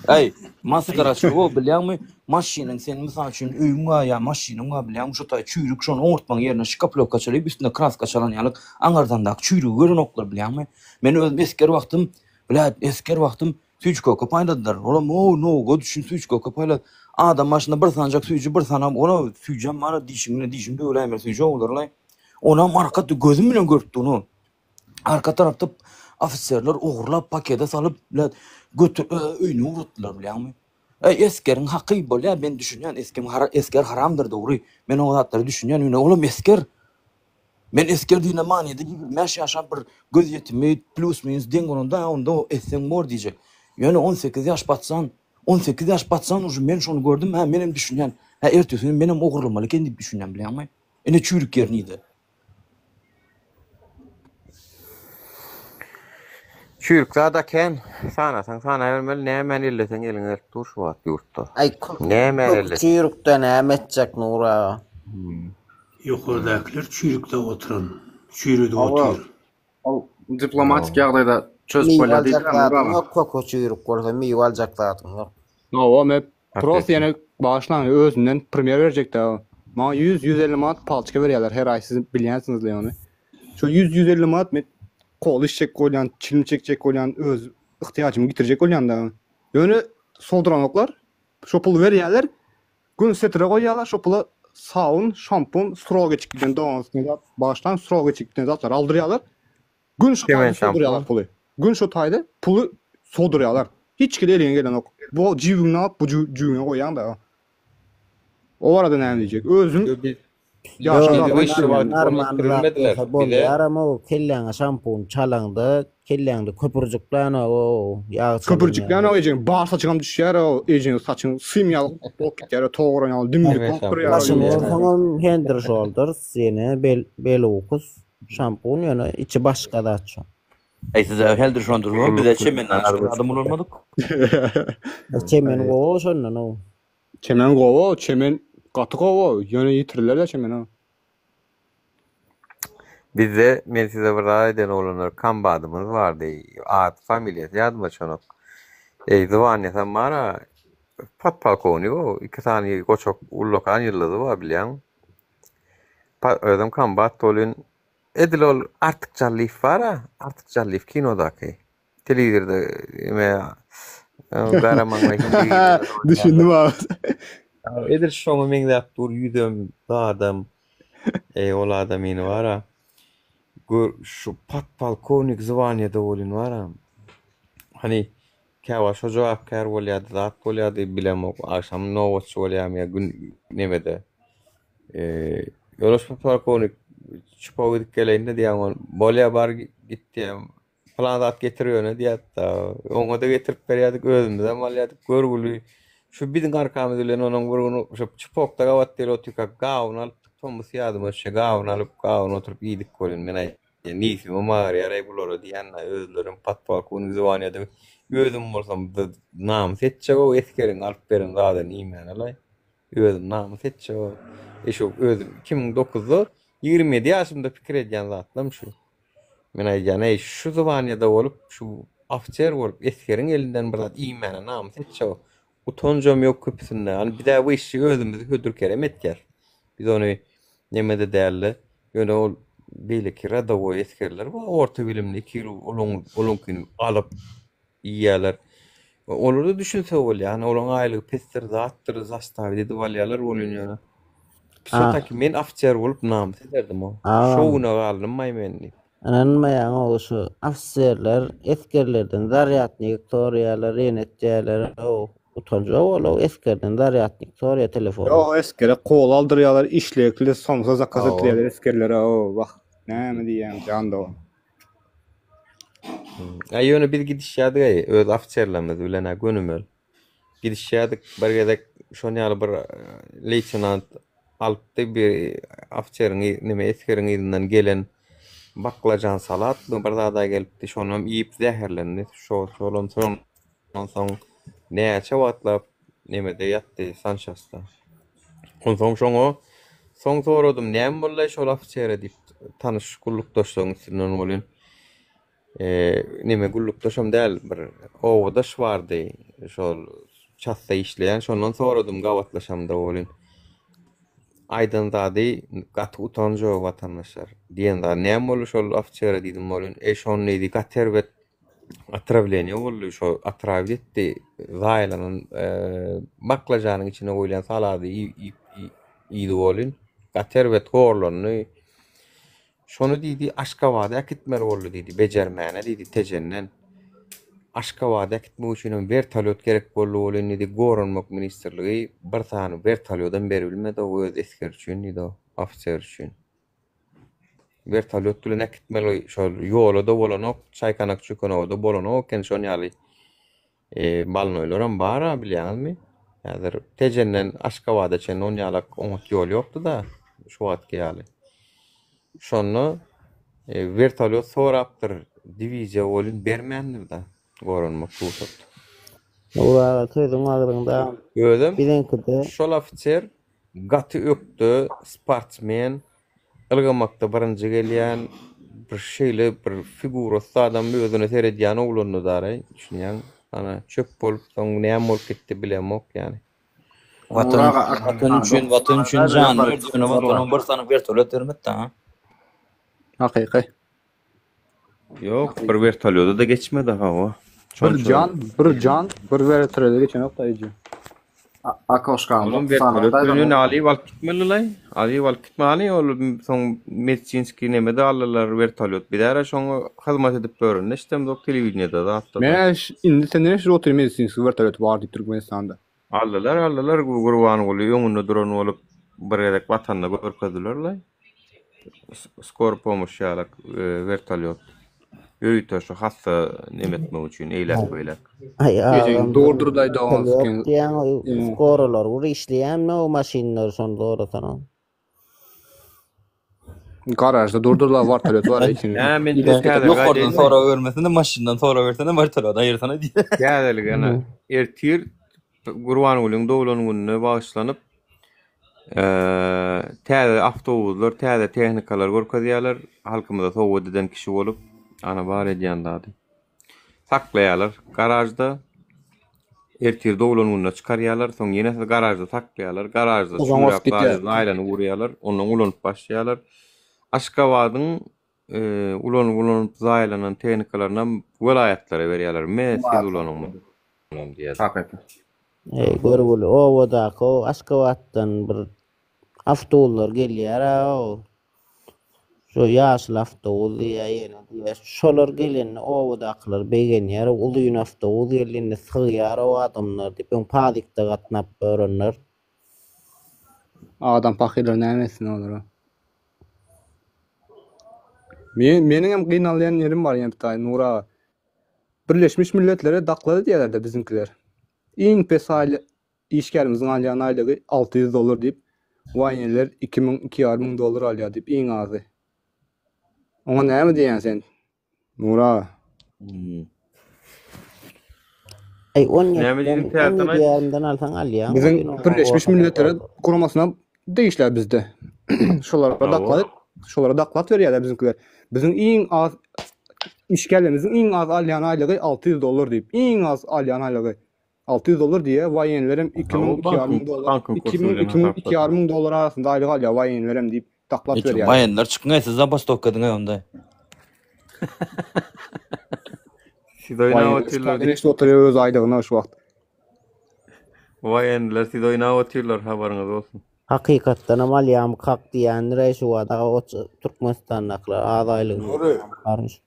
Eý, masgaraçylyk-ow, bilýäňmi? Maşynyň sen, mysal üçin, öýüň bar ýa maşynyň bar, bilýäňmi, şo taý çüýrük, şony oňurtmaň ýerine şikaplýowka çalyp, üstüne kraska çalan ýalyk, aňyrdandaky çüýrügi görenoklar, bilýäňmi? Men özüm esger wagtym, blät, esger wagtym süýji-köke paýladylar. Olam, o, nowga düşün süýji-köke paýlady. Adam başyna bir sanjak süýji, bir sanam, ol-a süýjem bar-a, dişiň bilen dişiň döwläýmeli süýji olar-laý. Onam arka gözüm bilen görüpdi ony. Arka tarapda ofiserler ogurlap pakete salyp bilen götür öýüne ugratdylar bilýäňmi? Eý esgeriň haky bolýar men düşünýän esgem esger haramdyr dogry men o zatlara düşünýän ýöne olam esger. Men esger diýene manyda 25 ýaşap bir göz ýetimi plus minus deň bolanda ha onda etseň bor diýjek. Ýöne 18 ýaş patsan 18 ýaş patsan uje men şony gördüm ha menem düşünýän ha ertesi gün menem ogurlamaly eken diýip düşünýän bilýäňmi? Ine çüýrük ýerinide. Çüýrük zada kän. Sanasaň sanabermeli, nämäni elleseň eliňe gelip dur şu wagt ýurtda. Aý kök Nämäni kök elleseň. çüýrükde näme etjek Nury aga. Ýokardakylar çüýrükde oturan, çüýredip Hawa, otyr. ol diplomatik ýagdaýda çözüp Miwe bolýar aljak diýdiler Nury zadyň aga. ýok köke çüýrük bolsa miwe aljak zadyň ýok. Hawa men Hak prosta etdim. ýene bagyşlaň özümden primer berjekdä. Maňa 100 150 manat palçka berýärler her aý siz bilýänsiňizle ony. Şo 100 150 manat men kola içjek bolýan, çilim çekjek bolýan, öz yhtyýajymy gitirjek bolýan da. Ýöne sowduranoklar. Şo puly berýärler. Gün setire goýýarlar şo pula sabun, şampun, srok geçip giden dogan zat bagyşlaň srok geçip giden zatlary aldyrýarlar. Gün şo Çemen taýda sodurýarlar şampun. puly. Gün şo taýda puly sodurýarlar. Hiç kile eliňe gelenok. Bu jübüňden alyp bu jübüňe goýýaň da. O barada näme diýjek? Özüm Yo biz ýaşan bizi zadyma bu işi düşünýän. wagt ony Normal zat etdirilmediler. bolsa Bize bolýaram-ow, kelläňe şampun çalaňda kelläňde köpürjiklän-ow, ýag çalan Köpürjiklän ýaly. o ejeň bar saçyňam düşýär o ejeň saçyň sym ýaly bolup gitýär o toguran ýaly dümdük Çemen bolup şampun durýar o Başyňy ejeň. ursaňam Head Shoulders ýene bel belukus şampun ýöne içi başga zat şo. Eý size Head Shoulders bor bize çemenden çykan adam ulanmadyk. Çemen gowy şondan-ow. Çemen gowy, çemen gaty gowy, ýöne ýitirirler-de çemeni. Bizde men size bir zat aýdaýyn oglanlar kombadymyz bardy ady familiýasy ýadyma düşenok. Eý zwaniýasam bar-a podpolkownik o iki sany goçak ullakan ýyldyzy bar bilýäňmi. Özem kombat welin edil ol Artyk Jallyýew bar-a Artyk Jallyýew kinodaky. Telewizorda eme gara maňlaý hindi gyzlar oýnaýar. Düşündim abi. Edil şoňa meňzäp dur ýüzem zadam. Eý ol adamyny bara. Gör şu podpolkownik zwaniýada welin bara. Hany käwagt şo jogapkär bolýardy zat bolýardy bilemok agşam nobatçy bolýarmy ýa gün nemede. Ýoldaş podpolkownik çupa gidip geleýin-de diýýän ol bolýa bar git diýýän. Pylan zat getir ýöne diýýärdi. Oňa-da getirip berýärdik, özümizem alýardyk. Görgüli şu biziň arkamyz bilen onuň bir gün şu çupokda gabat gelip otyrkak gawun alypdyk. Tomus ýadyma düşýär. Gawun alyp, gawun oturyp iýdik welin men aýtýan, Nisimem agyrýar-aý bulara diýýän-de, özlerem podpolkownik zwaniýada. Özüm bolsam namys etjeg-ow esgeriň alyp beren zadyny iýmäne-laý. Özüm namys etjeg-ow. E şu özüm 2009-da 27 ýaşymda pikir edýän zatlam şu. Men aýdýan, eý, şu zwaniýada bolup, şu ofiser bolup, esgeriň elinden bir zat iýmäne namys etjek. Utanjam ýok köpüsinde. Hany biz-ä bu işi özümizi hödür-kerem etýäs. Biz ony nemede däl-de, ýöne ol beýleki radowoý esgerler bar, orta bilimli, iki ýyl olaň olaňkyny alyp iýýärler. Olara düşünse bolýar. Hany olaň aýlygy pesdir, zatdyr, zastawy edip alýarlar welin ýöne. Wsýo-taki men ofiser bolup namys ederdim o. Şo güne galdym-aý men diýip. Ynanmaýaň-ow şu ofiserler esgerlerden zarýadnik soraýarlar, ýene etýärler-ow. Utanjak ol-ow esgerden zarýadnik soraýar telefona. Ýok esgere kola aldyrýarlar, işlekli somsa zakaz Hawa. etdirýärler esgerlere-ow. Wah, näme diýýäň jan dogan. Aý ýöne biz gidişýärdik-aý öz ofiserlerimiz bilen-ä gönümel. Gidişýärdik bir gezek şon ýaly bir leýtenant alypdy bir ofiseriň neme esgeriň yzyndan gelen baklajan salatmy bir zada gelipdi şonam iýip zäherlendi şo şolam şondan soň näçe wagtlap nemede ýatdy sançasda. Onsoň şoňa soň soradym näme boldy şol ofisere diýip tanyş gullukdaşlaryň üstünden welin neme gullukdaşam däl bir obadaş bardy şol çasda işleýän şondan soradym gabatlaşamda welin aýdan zady gaty utanjo watandaşlar diýen zady näme boldy şol ofisere diýdim welin e şony diýdi gaty erbet Otrawleniýe boldy, şo otrawit etdi. Zaýalanan baklajanyň içine goýlan salady iýdi welin, gaty erbet horlandy. Şony diýdi, Aşgabada äkitmeli boldy diýdi, bejermäne diýdi, Tejenden. Aşgabada äkitmek üçin hem wertolýot gerek boldy welin diýdi, Goranmak ministrligi bir sany wertolýodam beribilmedi o öz esgeri üçin diýdi, o ofiser üçin. Wertolýot bilen äkitmeli şol ýola-da bolanok, çaýkanak çökenoga-da bolanok eken şon ýaly balnoýlaram bar-a bilýäňizmi? Häzir Tejenden Aşgabada çenli on ýalak oňat ýol ýokdy-da şu wagtky ýaly. Şonda wertolýot sorapdyr diwiziýa welin bermändir-de goranmak rugsat. Nury aga sözüň agzyňda Özem biziňkide. şol ofiser Gaty ökde sportsmen, ylgamakda birinji gelýän, bir şeýle bir figurasy adam özüne seredýän oglandy daraý, düşünýäň? Ana, çöp bolup soň näme bolup gitdi bilemok ýany. Watan Watan üçin Watan üçin janyny berdi ýöne Watanyň bir sany wertolýot bermedi ha. Hakyky. Ýok, bir wertolýoda-da geçmedi hawa. Bir jan, bir jan, bir wertolýoda geçenok da eje. Akoşkany Olam vertolyot bilen alyp alyp gitmelilaý. Alyp alyp gitmeli ol soň medisinskiý neme de aldylar vertolyot. Bizara şoňa hyzmat edip ýörende eşdemzok telewideniýede zatda. Men indi senden eşidip otyryn medisinskiý vertolyot bar diýip Türkmenistanda. Aldylar aldylar Gurbanguly öňünde duran bolup bir gezek watanda görkezdilerlaý. Skor pomoş ýalak wertolýot. Ýörite şu hassa neme etmek üçin eýläk beýläk. Aý agam Durdurdaý dogan Ýok diýýäň skoralar bir işleýänmi o maşynlar şony sorasana. Garažda durdurlar wertolýot bar içinde. Hä men size täzelik Ýokardan aýdaýynmy? sorag bermesene maşyndan sorag bersene wertolýot aýyrsana diýýär. Täzelik ene ertir Gurbangulyň doglan gününe bagyşlanyp Täze awtobuslar, täze tehnikalar görkezýärler. Halkymyza sowgat eden kişi bolup, ana bar edýän zady. Saklaýarlar garažda. Ertir doglan gününe çykarýarlar, soň ýene garažda saklaýarlar. Garažda çüýräp gaýdyp aýlanyp urýarlar, ondan ulanyp başlaýarlar. Aşgabadyň ulanyp ulanyp zaýalanan tehnikalaryny welaýatlara berýärler. Me siz ulanyň muny diýýärler. Hakyky. Eý görgüli obadaky o Aşgabatdan bir awtobuslar gelýär-ä o. Şo ýaşyl awtobus diýýär, ýene diýýär. Şolar gelende obadakylar begenýär, uzyn awtobus geldi indi sygýar o adamlar diýip, öň pazikde gatnap ýörenler. Adam pahyrlar näme etsin olara. Men meniňem gynalýan ýerim bar ýene bir taý Nur aga. Birleşmiş Milletlere daklady diýýärler-de biziňkiler. Iň pes aýly işgärimiziň alýan aýlygy 600 dollar diýip, waýenler 2000, 2500 dollar alýar diýip iň azy. Oňa näme diýýäň sen? Nur aga. Aý on Näme ýediden, diýdiň on täzeden ýedi aýt. ýarymdan alsaň alýaň. Biziň Uzyn oňa Birleşmiş orta Milletler dollar. Guramasyna degişli bizde. Şolara Hawa. daklady, şolara daklat berýärler biziňkiler. Biziň iň az işgärlerimiziň iň az alýan aýlygy 600 dollar diýip, iň az alýan aýlygy 600 dollar diýýär, waýenlerem Hawa, 2000, 2,5 bankyň müň dollar, bankyň kursy 2000, bilen 2000, hasaplasa. 2,5 müň dollar arasynda aýlyk alýar waýenlerem diýip daklat Hiç berýärler. waýenler çykyň siz zabastowka ediň onda. Siz oýnap Waýenler otyrlar şu taýdan oturýar öz aýlygyna şu wagt. Waýenler siz oýnap otyrlar habaryňyz bolsun. Hakykatdanam alýamy kak diýýändir-aý şu wagt aga Türkmenistandakylar az aýlygyny Nury. barmyş.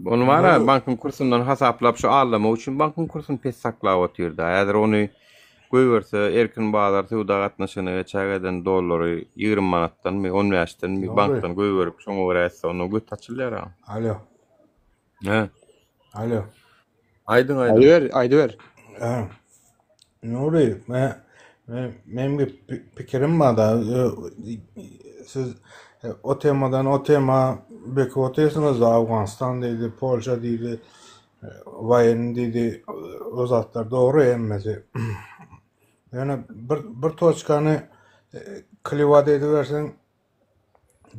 Ony bar-a Nury. bankyň kursyndan hasaplap şu aldamak üçin bankyň kursuny pes saklap otyrda. Häzir ony goýberse erkin bazar söwda gatnaşygyna geçägeden dollary 20 manatdanmy 15-denmi Nury. bankdan goýberip şoňa görä etse onda göt açylýar-a. Alo. Hä. Alo. Aýdyň aýdyň. Aýdyber, aýdyber. Hä. Nury, me, me, meň bir pikirim bar da, siz o temadan o tema böküp otyrsyňyz da, Awganystan diýdi, Polşa diýdi, waýen diýdi, o zatlar dogry hemmesi. Ýöne bir, bir toçkany kliwat ediberseň,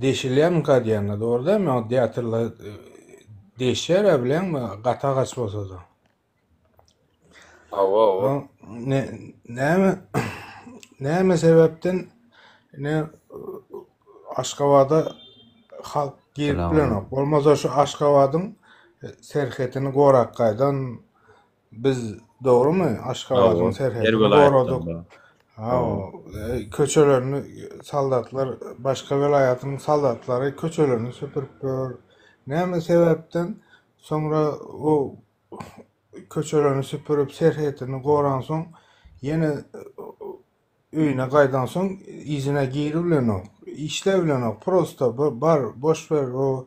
Deşilýärmikä diýende dogry dälmi? O dýateller deşýär-ä bilýäňmi, gaty agaç bolsa-da. Hawa, hawa. Ne, näme näme sebäpden ne Aşgabada halk girip bilenok. Bolmasa şu Aşgabadyň serhetini gorap gaýdan Biz dogrymy Aşgabadyň Hawa, her serhedini welaýatdan goradyk. bar. Hawa, köçelerini soldatlar başga welaýatyň soldatlary köçelerini süpürip ýör. Näme sebäpden soňra o köçelerini süpürip serhedini goransoň ýene öýüne gaýdansoň yzyna giribilenok, işläbilenok. Prosta bar boş ber o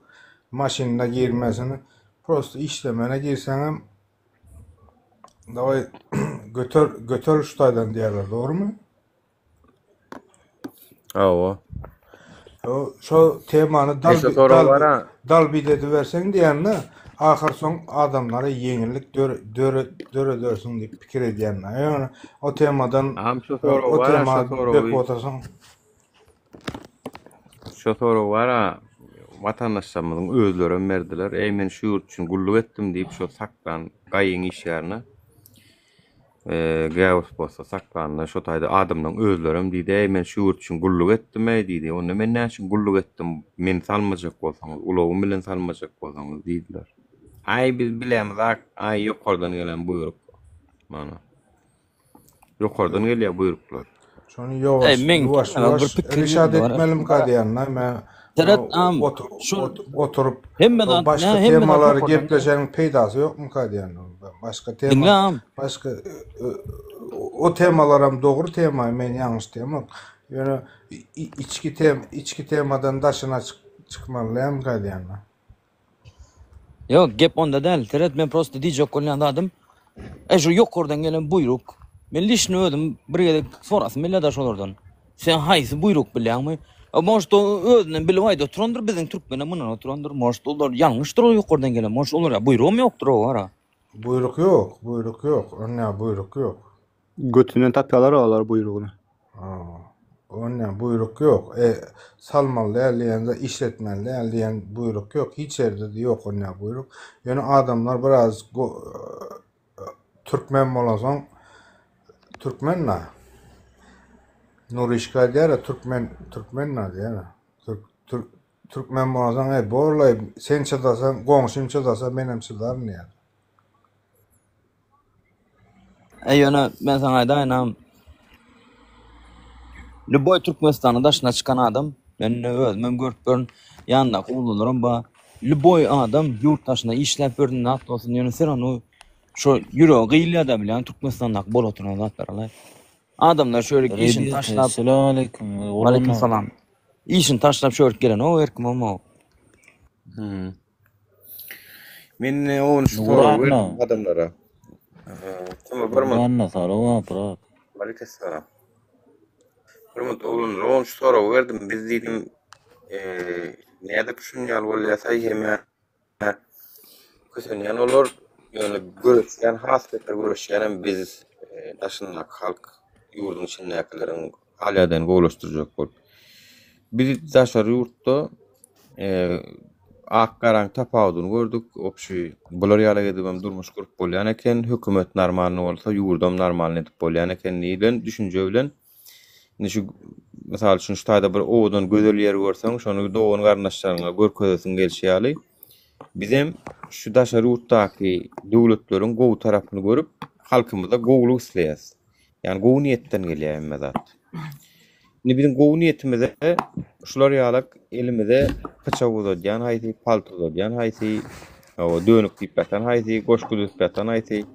maşynda girmesini. Prosta işlemene girseňem daway göter göter şu taýdan diýerler, dogrymy? Hawa. O şo temany dal Eşe sorag dal bar ha. dal bit ediberseň diýende ahyr soň adamlara ýeňillik döre döre döredersiň diýip pikir edýän. Ýöne o temadan Aham şu o sorag o bar ha, tema şu soragy. döküp otursaň. Şu sorag bar ha. Watandaşlarymyzyň özlerem berdiler. Eý men şu ýurt üçin gulluk etdim diýip şo saklan gaýyň işgärine. Gäwüs bolsa saklanda şo taýda adamlaň özlerem diýdi, Eý, men şu ýurt üçin gulluk etdim-eý diýdi. Onda men näme üçin gulluk etdim, meni salmajak bolsaňyz, ulagym bilen salmajak bolsaňyz diýdiler. Aý, biz bilemzak, aý, ýokardan gelen buýruk. Mana. Ýokardan gelýär buýruklar. Şony ýowaş, Ey, men ýuwaş, bir ýuwaş pikir rişat ýüzünde bar. etmelimka diýen-de, men Seret, am, şu oturyp hemme zat, başga nä, hemme zat temalary ýokardan. gepleşeniň peýdasy ýokmyka diýen. Başga Diňle tema, am. başga o temalaram dogry tema, men ýalňyş diýemok. Ýöne içki tem, içki temadan daşyna çykmaly dälmika diýen. Ýok, gep onda däl. Seret, men prosta diýjek bolýan zadym, e şu ýokardan gelen buýruk. Men liçno özüm bir gezek sorasym gelýär-de şolardan. Sen haýsy buýruk bilýäňmi? E, может, o özünden bilip aýdyp oturandyr, biziň türkmene munan oturandyr. Может, olar ýalňyşdyr o ýokardan gelen. Может, olara buýrugam ýokdur o ara. Buýruk ýok, buýruk ýok. Onda buýruk ýok. Götünden tapýarlar olar buýrugyny. Onda buýruk ýok. E, salmaly däl diýende işletmeli däl diýen buýruk ýok. Hiç ýerde de ýok onda buýruk. Ýöne adamlar biraz türkmen bolansoň türkmen na. Nurişka diýär, türkmen türkmen na diýär. Türk türk türkmen bolansoň, e, borlaý sen çydasaň, goňşym çydasa menem çydaryn diýär. Eý ýöne men saňa aýdaýyn am. Lüboý Türkmenistanyň daşyna çykan adam, men özümem görüp görün, ýanyndaky oglanlaram bar. Lüboý adam ýurt daşynda işläp ýördüm, zat bolsun, ýöne sen ony şo ýüregi gyýylýar-da bilýän Türkmenistandaky bolup oturan zatlara. Adamlar şöyle işini taşlap. Selam aleýkum. Aleýkum salam. Işini taşlap şöyle gelenok her kim o. Hmm. Men ne ony şu soragy berdim adamlara. Tuma bir minut. Anna salam brat. Aleyküm selam. Bir minut oglanlara ony şu soragy berdim. Biz diýdim, eee, nädip şun ýaly bolýasa heme kösenýän olar, ýöne göreşýän has beter göreşýänem biz, daşyndaky halk, ýurduň içindäkileriň hal-ýagdaýyny gowulaşdyrjak bolup. Biz daşary ýurtda ak-garaň tapawudyny gördük. Obşi bular ýaly edibem durmuş gurup bolýan eken, hökümet normalny bolsa, ýurdam normalny edip bolýan eken diýlen düşünje bilen indi şu mysal üçin şu taýda bir owadan gözel ýer görseň, şony dogan-garyndaşlaryňa görkezesiň gelşi ýaly, bizem şu daşary ýurtdaky döwletleriň gowy tarapyny görüp, halkymyza gowulyk isleýäs. Ýagny gowy niýetden gelýär hemme zat. Indi biziň gowy niýetimize şular ýalak elimize pyçak uzadýan haýsy, palta uzadýan haýsy, hawa dönük diýip ýatan haýsy, goşgy düzüp ýatan haýsy.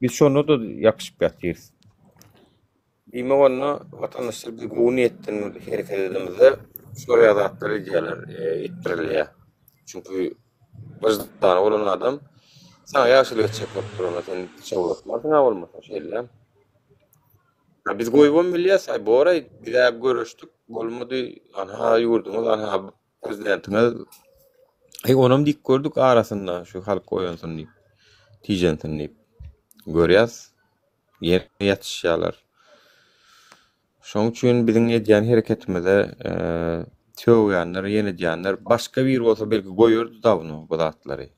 Biz şonda-da ýapyşyp ýatyrys. Diýmek onda watandaşlar biz gowy niýetden hereket edemizde şular ýaly zatlar edýärler, etdirilýär. Çünki wyždany bolan adam saňa ýagşylyk etjek bolup duranda sen pyçak uzatmarsyň-a bolmasa şeýle. A biz goýubam bilýäs, aý bor-aý, biz-ä göreşdik, bolmady, anha ýurduňyz, anha prezidentiňiz. Eý, onam diýip gördük arasynda, şu halk oýansyn diýip, tijensin diýip. Görýäs, ýene ýatyşýarlar. Şoň üçin biziň edýän hereketimize sögýänler, ýenedýänler başga biri bolsa belki goýardy dawno bu zatlary.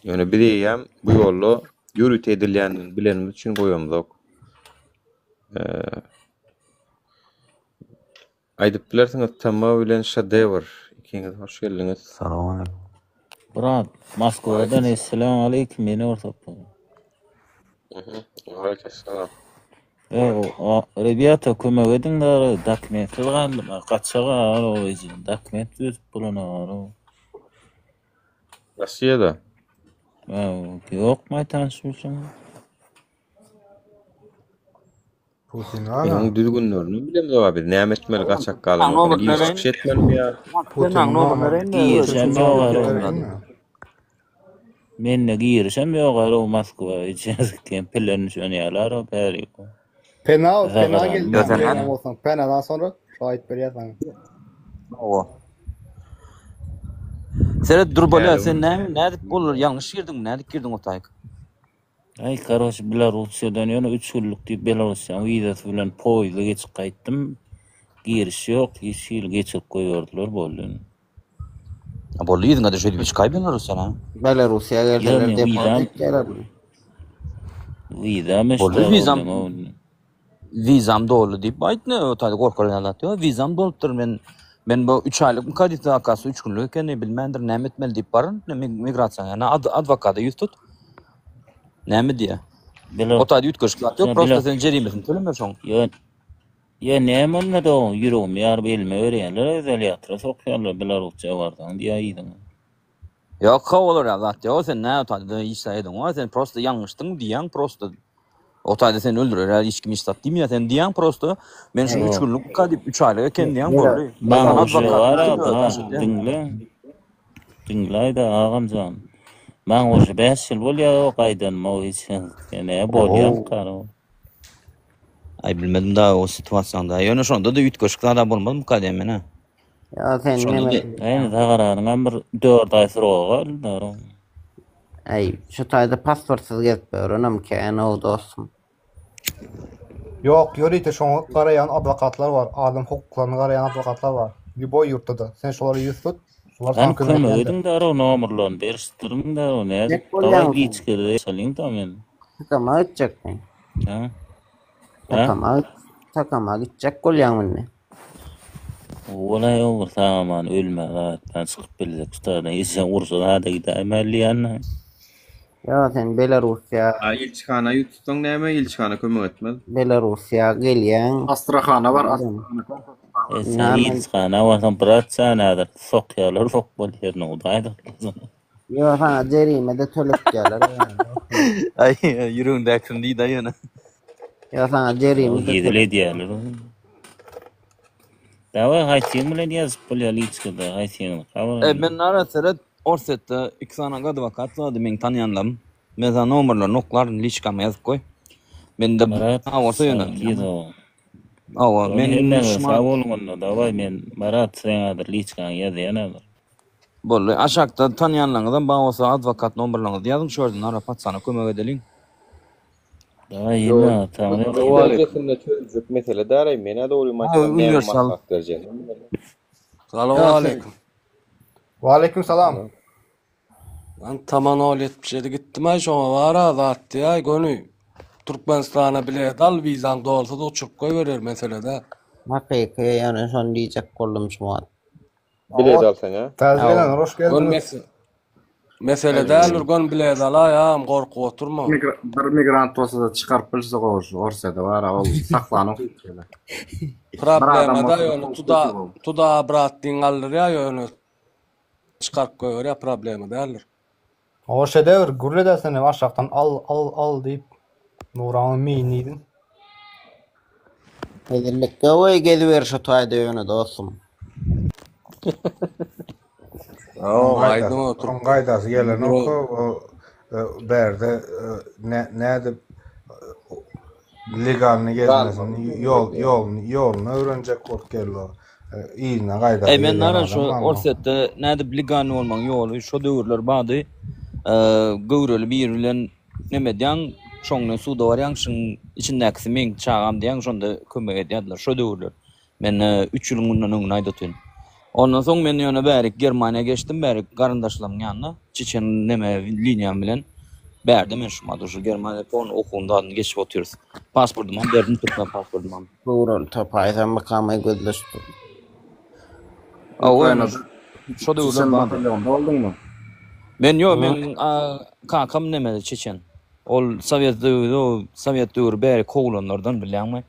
Ýöne biz eýýäm bu ýolda ýörite edilýändigini bilenimiz üçin goýamzok. Aýdyp bilersiňiz TM bilen Şedewr ikiňiz hoş geldiňiz. Salowmaleýkim. Brat, Moskwadan Esselamu aleýkum ýene bir sapar. Waleýkim salam. Rebýata kömek ediň dara dokumentsiz galdym gaçak ar o dokument düzüp bolanok ar. Rossiýada. Ýokmy tanyş bilşiň? Putin Onuň düzgünlerini bilemzok biz. Näme etmeli gaçak galan bolsa giriş çykyş etmelimi ýa? Putin Girişem ýok ara. Mende girişem ýok ara Moskwa içen pilen düşenýärler o bäri. Pena, pena geldi. Bolsaň, penadan sonra şu aýyp berýär saňa. Hawa. Seret dur bolýar, sen näme nädip bolar? Ýalňyş girdiňmi? Nädip girdiň o taýyk? Aý karoç Belarussiýadan ýöne üç günlük diýip Belarussiýanyň wizasy bilen poýuzda geçip gaýtdym. Giriş ýok, hiç hili geçirip goýberdiler boldy indi. A boldy yzyňa-da şeýdip çykaý Belarussiýa ha. Belarussiýa Ýa gelseler men deport wizam etýärlermi? wizam Boldy eşitýär wizam indi. wizam doldy diýip aýt ne o taýda gorkar ýaly zat ýok. Wizam dolupdyr men men bu 3 aýlykmyka diýip akasy 3 günlük ekeni bilmändir näme etmeli diýip baryn migrasiýa ýa adwokata ýüz tut. Näme diýýär? Bela O taýda üýtgeşik zat ýok, Ýa prosta bela sen jerimesini tölemeli şoň. Ýa ýa näme onda dogan ýüregimi ýaryp elime berýärler izolýatora sokýarlar Belarusça barsaň diýýär yzyňa. Ýok how olar ýaly zat ýok sen nä o taýda hiç zat edeňok sen prosta ýalňyşdyň diýýäň prosta o taýda seni öldürer ýaly hiç kim hiç zat diýmeýär sen diýýäň prosta men şuny üç Ýok. günlük diýip üç aýlyk eken diýýäň boldy. Maňa Sana uje adwokat bar-a diýip brat daşadýar. diňle. Diňläýdä agamjan. Maňa uje 5 ýyl bolýar o gaýdanyma o hiç ýa bolýarmyka o. Aý bilmedim da o situasiýany da. Ýöne şonda-da üýtgeşik zada bolmazmyka diýen men-ä. Ýa sen Şonda-da neme Eýni zagaranyňam bir 4 aý srogy galdy. Äý, şu taýda pasportsyz gezip ýörenem kän-ow dostum. Ýok, ýörite şoňa garaýan adwokatlar bar, adam hukuklaryny garaýan adwokatlar bar. Lýuboý ýurtda-da. Sen şolara ýüz tut, şolar Hany saňa kömek kömek edýändir. ediň darrow nomerlerini berişdiriň darrow Gitjek nädip dawaý bolýaň sen. liçkede ýaşalyň-da men. Takama gitjekmi? Ha? Ha? Takama takama gitjek bolýaň indi. Walaý o bir sag-aman ölmän zatdan çykyp bilsek şu taýdan ejeň ursa zada gidäýmäli diýýän-dä. Ýa sen Belarussiýa A ilçihana ýüz tutsaň näme ilçihana kömek etmez. Belarussiýa gelýäň. Astrahana bar Astrahana. E sen Näme? ilçihana barsaň brat jan häzir sokýarlar sokmaly ýerine hudaý saklasyn. Ýo saňa jerime-de töletýärler. Aý ýüregiňdäkisini diýdä ýöne. Ýo saňa jerime-de Hezil tölet. edýärler. Daway haýsyň bilen ýazyp bolýar liçkada haýsyňyz habar E men nara seret Orsýetde iki sany adwokat bardy meň tanýanlarym. Men sana nomerlerini oklaryn liçkama ýazyp goý. Mende Myrat bar bolsa ýöne. Sakizow. Hawa Ony men hemmäňize şumat sag boluň onda daway men Myrat seň häzir liçkaňy ýazýan häzir. Boldy. Aşakda tanýanlaryňyzam bar bolsa adwokat nomerleriňizi ýazyň şu ýerden nara patsana kömek edeliň. Daway Ýok, hemmäňize taňry bu ýalkasyn. derejesinde çözüljek mesele däl-eý, men-ä dogrymy Ha aýtsam näme uniwersal. maslahat berjegimi bilmedim. Salowmaleýkim. Waleýkim salam. Lan taman ol 77 gitdim-aý şoňa bar-a zat diýäý göni Türkmenistana bilet al wizaň dolsa-da uçuryp goýberer mesele-dä. Hakyky ýöne şony diýjek boldum şu wagt. Bilet alsaň a? Täze Hawa. gelenler hoş Gön geldiňiz. mes mesele däldir gön bilet alaý agam gorkup oturma. Migra bir migrant bolsa-da çykaryp bilse gowy şu Orsýede bar-a ol saklanok hiç ýerde. Bir adam Problema-da bolsa-da ýöne gowy tuda gowy. tuda bratdyň galdyrýa ýöne çykaryp goýberýä problema däldir. O şedewr gürledäsene aşakdan al al al diýip Nuranyň meýini iýdiň. Hezillikde goý geziber şu taýda ýöne dostum. Oň Ýok gaýdasy, aýdyň o oň türk gaýdasy gelenok Bro o e, bärde e, nä, nädip e, legalny gezmesini ýol ýoluny ýoluny öwrenjek bolup geldi o. E, Yzyna Eý gaýdasy men gelýän nara adam şu barmy? Orsýetde nädip legalny bolmagyň ýoly şo döwürler bardy. Göwreli biri bilen neme edýäň, şoň bilen suda barýaň, şuň içindäkisi meň çagam diýýäň, şonda kömek edýärdiler şo döwürler. Men üç ýylyň mundan öňüni aýdatyn. Ondan soň men ýöne bärik Germaniýa geçdim, bärik garyndaşlarymyň ýanyna, çeçen neme liniýam bilen. Bärde men şu mada şu Germaniýada polny okuwyny zadyny geçip otyrys. Pasportymam berdim, türkmen pasportymam. Göwreli tapaýsam mykamaý gözleşip dur. Hawa, ýöne Ukrainada şo döwürler çeçen bardy. batalýonda bolduňmy? Men ýok, meň kakam neme çeçen. Ol sowet döwri, o sowet döwri bäri kowulanlardan bilýäňmi?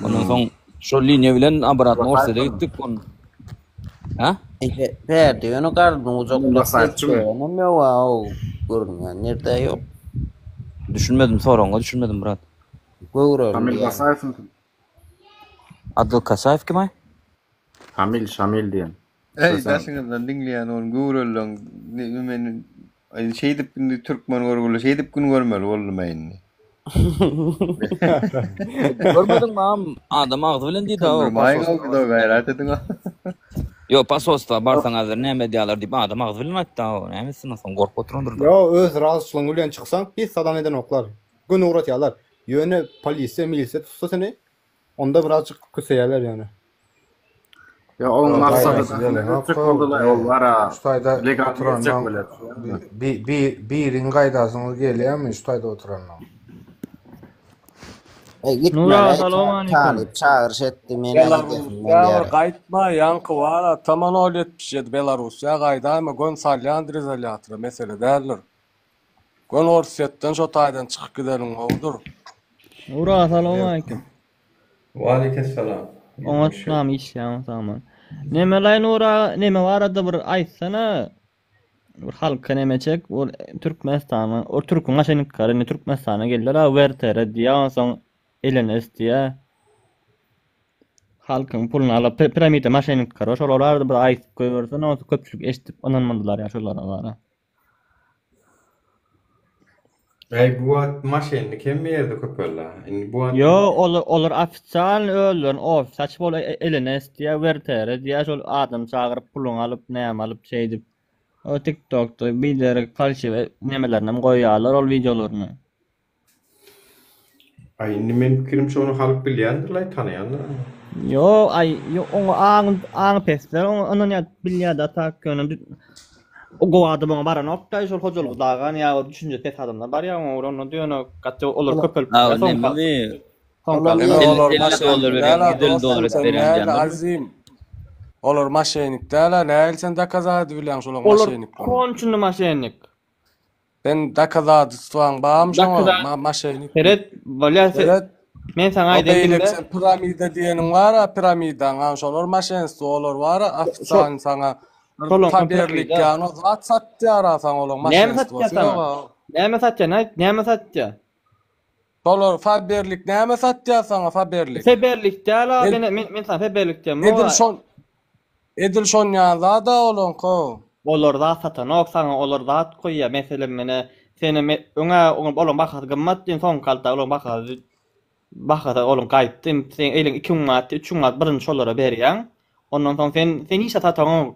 Ondan soň şol liniýa bilen obratno Orsýete gitdik. On Ha? Eje, bärde ýöne garnyny gujaklap Basaýçymy? gezmegenem ýok-a, o görünýän ýerde ýok. Düşünmedim soragyňa düşünmedim brat. Göwreli Şamil diýýän. Basaýewiň Adyl Kasaýew kim aý? Şamil, Şamil diýen. Eý Şo sen. daşyňyzdan diňleýän ol göwrelileň ne men Aý şeýdip indi türkmen görgüli şeýdip gün görmeli boldum aý indi. Görmediňmi agam adam agzy bilen diýdi o Kandyrmaýyň posolstwa o gido gaýrat ediň o. Ýok posolstwa barsaň häzir näme edýärler diýip adam agzy bilen aýtdy o näme etsin onsoň gorkup oturandyr-da. Ýo öz razyçylygyň bilen çyksaň hiç zadam edenoklar. Göni ugratýarlar. Ýöne polisiýa milisiýa tutsa seni Onda birazjyk köseýärler ýöne. Ýa oň Ýok, maksady gaýdasy gelenok etjek boldular, ol bara Şu taýda legal etjek oturanlaň bolýar. bi, bi, biriň gaýdasyňyz gelýärmi şu taýda oturanlaň? E, Nura gitmeli, salam aleýkum. talyp çagyryş etdi, men gidesim Belarusýa bir gelýär. gaýtma ýaňky bara taman ol 77 Belarusýa gaýdaýma gön salýandyr izolýatora mesele däldir. Göni Orsýetden şo taýdan çykyp gideniň gowudyr. Ura salowmaleýkim. Waleýkessalam. Oňat name işleýäň sagman. Nemelaý Nur aga neme barada bir aýtsana. Bir halka neme çek ol Türkmenistanyň o türküň maşenniklary indi Türkmenistana geldiler a WRTR diýýä onsoň LNS diýýä. Halkyň puluny alyp piramida maşenniklary şolar barada bir aýdyp goýbersene onsoň köpçülik eşidip ynanmadylar ýa şolara bara. Äý bu wagt maşennik hemme ýerde köpeldi. Indi bu wagt Ýo olar olar ofitsialny özlerini ofis açyp ol LNS diýýä WRTR diýýä şol adam çagyryp puluňy alyp näme alyp şeýdip o tiktokda biderek falşiwe nemelerinem goýýarlar ol wideolaryny. Aý indi meň pikirimçe ony halk bilýändirlaý tanaýandyr. Ýo aý ýo oňa aň aňy pesler oňa ynanýar bilýär-de tak ýöne o gowy adam oňa baranok-da şol hojalygy dagan ýa bir düşünjesi pes adamlar barýar oňa bir onda ýöne gaty olar köpelip Aga soň nememi soň Olar 50 maşenik dollar berýän däl-a 150 dollar dostum edip sen berýän näle diýenlermi? Azim. Olar maşenik däl-a nähili sen dokazat edip bilýäň şolaň Olar maşenikligini. konçuny maşennik. Sen dokazatstwaň barmy şoňa Dokazat ma maşenik diýip. Seret bolýa se Seret. men saňa O aýdaýyn beýleki diňle. sen piramida diýeniň bar-a piramidaň a şolar maşenstwo olar bar-a Şo ofitsialny saňa bir şolaňkam Faberlik piramida. ýaly zat satýar-a saňa olaň Näme satýar maşenstwosy saňa? ýog-a. Näme satýar aýt näme satýar? Şolar Faberlik näme satýar saňa Faberlik? Feberlik däl-a Ed men men men saňa Feberlik diýemok edil a. şon edil şon ýaly zad-a olaňky. Olar zat satanok saňa olar zat goýýar meselem menä sene me öňä olaň bahasy gymmat diýen soňky alta olaň bahasy bahasy olaň gaýtdy indi seň eliň 2000 manat 3000 manat birinji şolara berýäň ondan soň sen sen hiç zat sataňok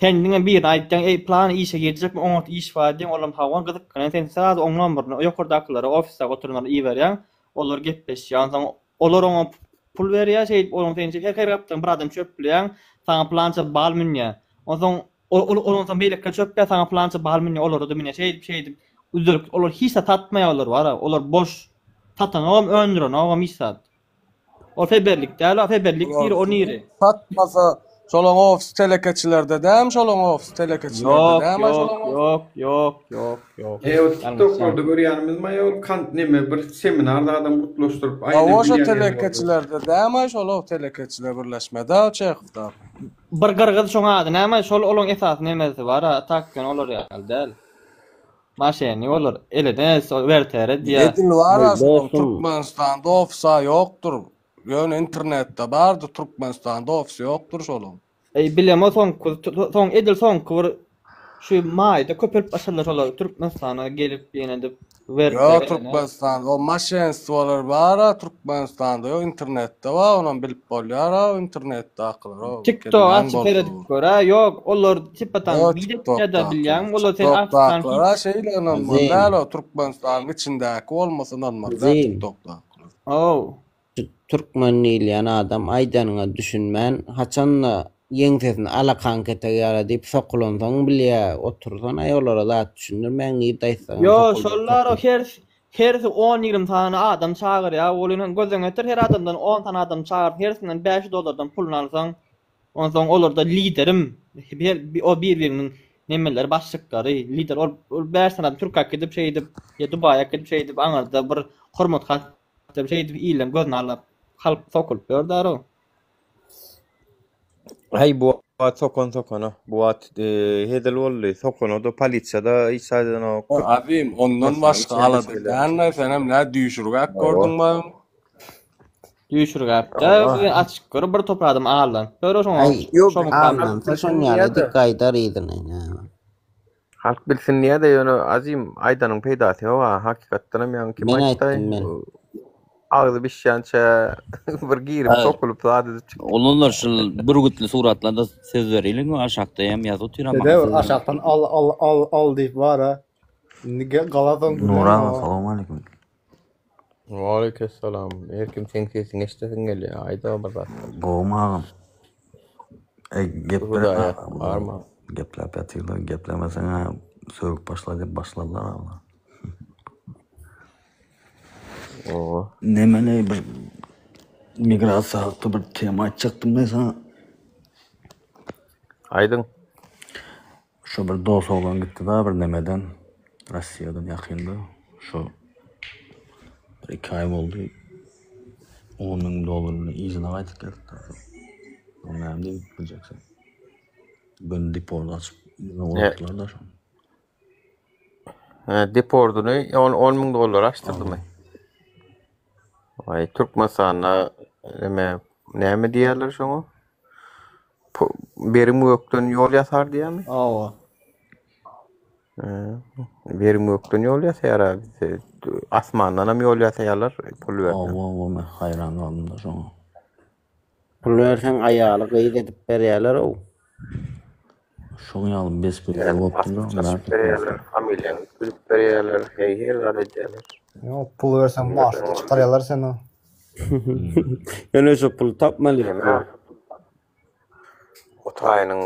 sen diňe birine aýtýaň eý plan işe girjekmi oňat iş bar diýýäň olam hawa gyzyklanýar sen sraz oň nomerini ýokardakylara ofisde oturanlara iberýäň olar gepleşýär onsoň olar oňa pul berýär şeýdip onuň sen her her gapdan bir adam çöpleýäň saňa pylança bal münýär onsoň ol ol onsoň beýlekiler çöpleýär saňa pylança bal münýär olara-da münýär şeýdip şeýdip üzülip olar hiç zat satmaýar olar bara olar boş satanogam öndürenogam hiç zat ol feberlik däl o feberlik nire o nire Satmasa şolaň ofis telekeçilerde dämi şolaň ofis telekeçilerde ýok dämi ýok şolaň ofis. ýok ýok ýok ýok E o ýalňyşýaň TikToklarda görýänimiz maý ol kant neme bir seminar adam gutlaşdyryp aýna Hawa şo bilýän ýeri boldy. telekeçilerde dämi şol o telekeçiler birleşmede o Çehowda. Bir gyrgyz şoň ady näme şol olaň esasy nemesi bar a tak ýöne olar ýaly däl. Maşennik olar eleden ol WRTR diýýär. Edil bar-a Aý şolaň dostum Türkmenistanda ofisa ýokdur. Ýöne internetde bardyr Türkmenistanda ofisi ýokdur şolaň. Eý bilemok soňky soň edil soňky bir şu maýda köpelip başladylar şolar Türkmenistana gelip ýene edip Ýok WRTR Türkmenistanda o maşenstwolar bar-a Türkmenistanda ýok internetde bar onam bilip bolýar-a internetdakylar o TikTok kelläň açyp bolsa seredip bu. gör-ä ýok olar tipa-tam Ýok wideo TikTokdakylar. bilýäňmi olar sen açsan TikTokdakylar-a hiç şeýle ynanmaly Azim däl o Türkmenistanyň içindäki bolmasa ynanmaly däl Azim TikTokdakylar. Ow. Şu türkmen diýilýän adam aýdanyňa düşünmän haçanda ýeňsesini alakan ketegi ýaly diýip sokulansoň bilýä otursanaý olara zat düşündirmäň nirde aýtsaňam Ýo sokuljak şollar o sokul. her hersi on ýigrim sany adam çagyrýa welin gözüňe getir her adamdan on sany adam çagyryp hersinden 500 dollardan puluny alsaň onsoň olarda liderim her o bir biriniň nemeleri başlyklary lider ol ol bäş sany adam türk äkidip şeýdip ýa dubaýa äkidip şeýdip aňyrda bir hormat hat Şeýdip illeň gözüni alap, halk sokulyp ýör daro. Häý bu wagt sokan sokana. Bu wagt hezil boldy. Sokana-da polisiýa-da hiç aýdanok. Azim ondan başga alada dälmi senem nä düýşürgäp gördüňmi? Düýşürgäp-de açyk görüp bir topar adam aldanyp ýör şoňa. Aý, aldansa şon ýaly edip gaýdar yzyna näme. Halk bilsin diýýä-de ýöne Azim aýdanyň peýdasy ýok-a hakykatdanam ýaňy kim Men aýtdaý aýtdym men. agzy bişýänçä bir girip sokulyp zat edip çykdy. Oglanlar şul bürgütli suratlarda söz bereliň aşakda hem ýazyp otyr Dede bir aşakdan al al al al diýip bar-a. Indi galasoň Nur gürleň aga o. salowmaleýkim. Waleýkessalam. Her kim seň sesiňi eşdesin gelýär. Aýda bir zatlar. Gowumy agam? Eý gep Hudaýa berme barma. Gepläp ýatyrlar, geplemeseň-ä sögüp başla diýip başladylar aglar. Oba. Nemeleý bir migrasiýa hakda bir tema aýtjakdym men saňa. Aýdyň. Şo bir dos oglan gitdi-da bir nemeden. Russiýadan ýakynda şo bir iki aý boldy 10 000 dollar bilen yzyna gaýdyp gelipdir. Ony näme diýip biljek sen? Göni deport açyp yzyna ugratdylar-da şony. He, deportyny 10 10 000 dollar açdyrdymy? Aý, Türkmenistanda näme näme diýerler şoňa? Berim gökden ýol ýasar diýýärmi? Hawa. Berim gökden ýol ýasaýar bizde. Asmandan hem ýol ýasaýarlar, pul berseň. Hawa, hawa, men haýran galdym-da şoňa. Pul berseň aýaly gyz edip berýärler-ow. Şoň ýaly bespredel bolupdyr Pasport açyp berýärler, familiýaňy üýtgedip berýärler, heý her zat edýärler. Ýok, pul berseň maşyny çykarýarlar seni. Ýöne şu puly tapmaly. O taýynyň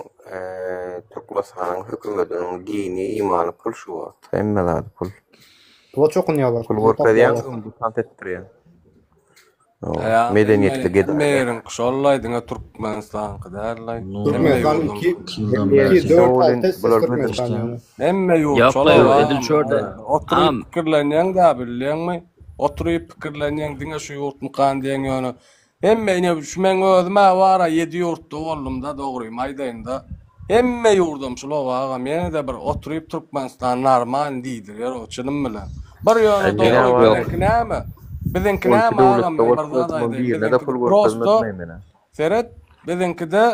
Türkmenistanyň hökümetiniň dini imany pul şu wagt. Hemme zady pul. Pula çokunýarlar. Pul görkezýäň, öňde tans etdirýär. Medeniýetli Hemme gedaý. ýeriň şollaý diňe Türkmenistanky dällaý. Türkmenistan 2 2 4 6 esse Türkmenistan ýaly. Hemme ýurt Ýok, şola ýok, edil şurada. Oturyp pikirlenýäň-dä bilýäňmi? Oturyp pikirlenýäň diňe şu ýurtmykan diýeň ýöne Hemme ine şu meň özüm-ä bar-a ýedi ýurtda boldum-da dogrymy aýdaýyn-da. Hemme ýurdam şul-ow agam ýene-de bir oturyp Türkmenistan normalny diýdirýär-ow çynym bilen. Bir ýöne dogry biziňki näme? Biziňki näme agam men bir zat aýdaýyn biziňki prosto seret biziňkide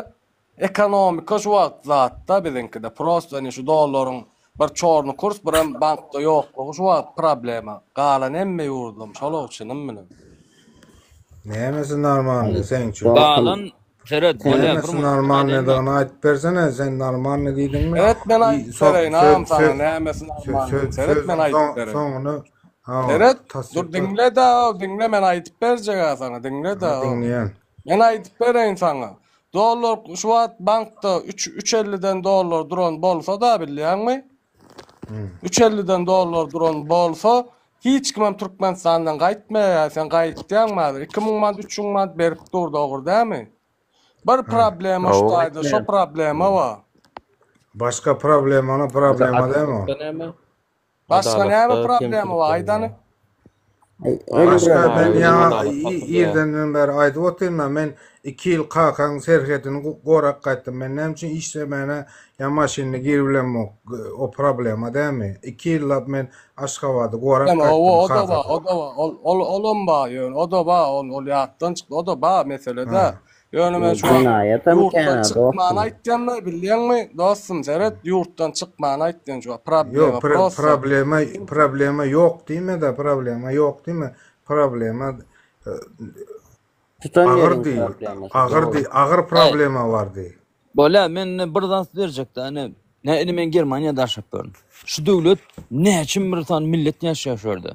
Ekonomika şu wagt zatda biziňkide prosto ine şu dollaryň bir çorny kurs birem bankda ýoklugy şu wagt problema galan hemme ýurdam şolow çynym bilen. Nämesi normalny seň üçin? Galan seret bolýa bir Nämesi normalnydygyny aýdyp bersene sen normalny diýdiňmi? Seret men aýdyp bereýin agam saňa nämesi normalny seret men aýdyp bereýin. Soňuny Seret dur diňle-de diňle men aýdyp berjeg-ä saňa diňle-de. Diňleýän. Men aýdyp bereýin saňa. Dollar şu wagt bankda üç üç elliden dollar duran bolsa-da bilýäňmi? Üç elliden dollar duran bolsa hiç kimem Türkmenistandan gaýtmaýar. Sen gaýtýaňmy häzir? 2000 manat, 3000 manat berip dur dogry dälmi? Bir problema şu taýda, şo problema bar. Başga problemany problema dälmi o? Başga näme problema bar aýdany? Başga men ýaňa irdenden bäri aýdyp otyryn-a, men iki ýyl kakaň serhedini gorap gaýtdym. Men näme üçin işlemäne ýa maşynda girip bilemok? O problema dälmi? Iki ýyllap men Aşgabady gorap Ýöne gaýtdym o da bar, kakasy. o da bar. Ol ol olam bar ýöne o da bar, ol ol ýatdan çykdy. O da bar mesele-de. Ýöne men şu wagt Jenaýatam ýurtdan kän-ä çykmany dostum. aýtýan-da, bilýäňmi, dostum, seret, ýurtdan çykmany aýtýan şu wagt. Problema Ýok, pre- prosto. problema problema ýok diýme-de, problema ýok diýme. Problema e, Tutan agyr ýeriň diý, problemasy. agyr Dogry. diý, agyr problema bar diý. Bolýa, men indi bir zat berjekde, ine, ne indi men Germaniýada ýaşap ýörün. Şu döwlet näçe bir sany millet ýaşaýar şu ýerde.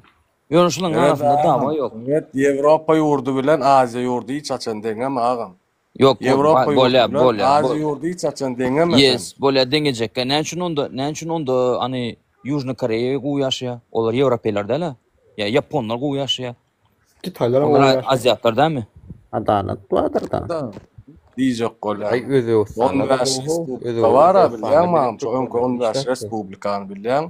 Ýöne şularyň Evet arasynda agam. dawa ýok. Evet Ýewropa ýurdy bilen Aziýa ýurdy hiç haçan deňeme agam. Ýok, bo- Ýewropa ýurdy bolýa, bilen bolýa. Aziýa ýurdy hiç haçan deňeme sen. Yes, bolýa deňejekkä. Näme üçin onda, näme üçin onda any Ýužnyý Koreýa gowy ýaşaýar? Olar ýewropeýler däl-ä. Ýa ýaponlar gowy ýaşaýar. Hytaýlar hem gowy Olar ýaşaýar. aziatlar dälmi? Adalat bardyr-da. Diýjek bolýan. Aý Özbegistanda-da 15 gowy, respublika bar-a Özbegistanda bilýäňmi bilen agam? Şu öňki Türkmenistan 15 işläpdir. respublikany bilýäň.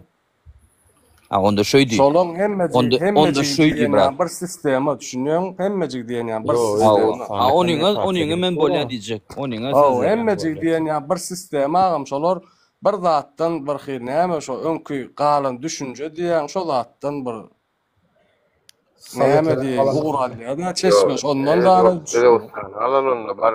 Ha onda şöýdi. Şolaň hemmejigi, Onda onda hemmejigi şöýdi diýen brat. ýaly bir sistema düşünýäň, hemmejigi diýen ýaly bir Ýo, A sistema. a onyňa Özbegistanda onyňa men bolýa bolýa. diýjek. Onyňa söz Haw, berýän hemmejigi bolýa. diýen ýaly bir sistema agam şolar bir zatdan bir hil näme şo öňki galan düşünje diýýäň şo zatdan bir näme Sowetlerden diýeýin galan ugur düşünje. alýar-da Ýo, çeşme şondan zada düşünýär. Özbegistany alal onda bar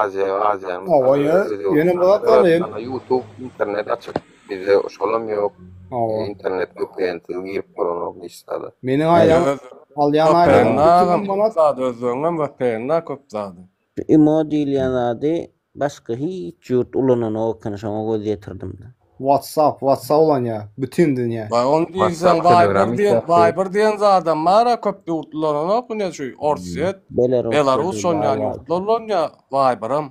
Aziýa, Aziýany Hawa, mysal ýa, ýöne bu zat bar, ýöne. Özbegistanda YouTube, internet açyk. Bizde şolam ýok. Hawa. Internet VPN-siz girip bolanok hiç zada. Meniň aýan Öz alýan aýlygym VPN-de 2000 agam köp manat. zady özbegiňem VPN-de köp zady. Şu imo diýilýän zady başga hiç ýurt ulananok eken şoňa göz ýetirdim-de. WhatsApp, WhatsApp ulanýar bütin dünýä. Baý ony diýseň WhatsApp, Viber Telegram diýen işläp dur. Viber diýen zadam bar-a köp ýurt ulananok ine şu Orsýet, Belarusda Belarus diýilýär şonýan Viber. ýurtlar ulanýar Viberam.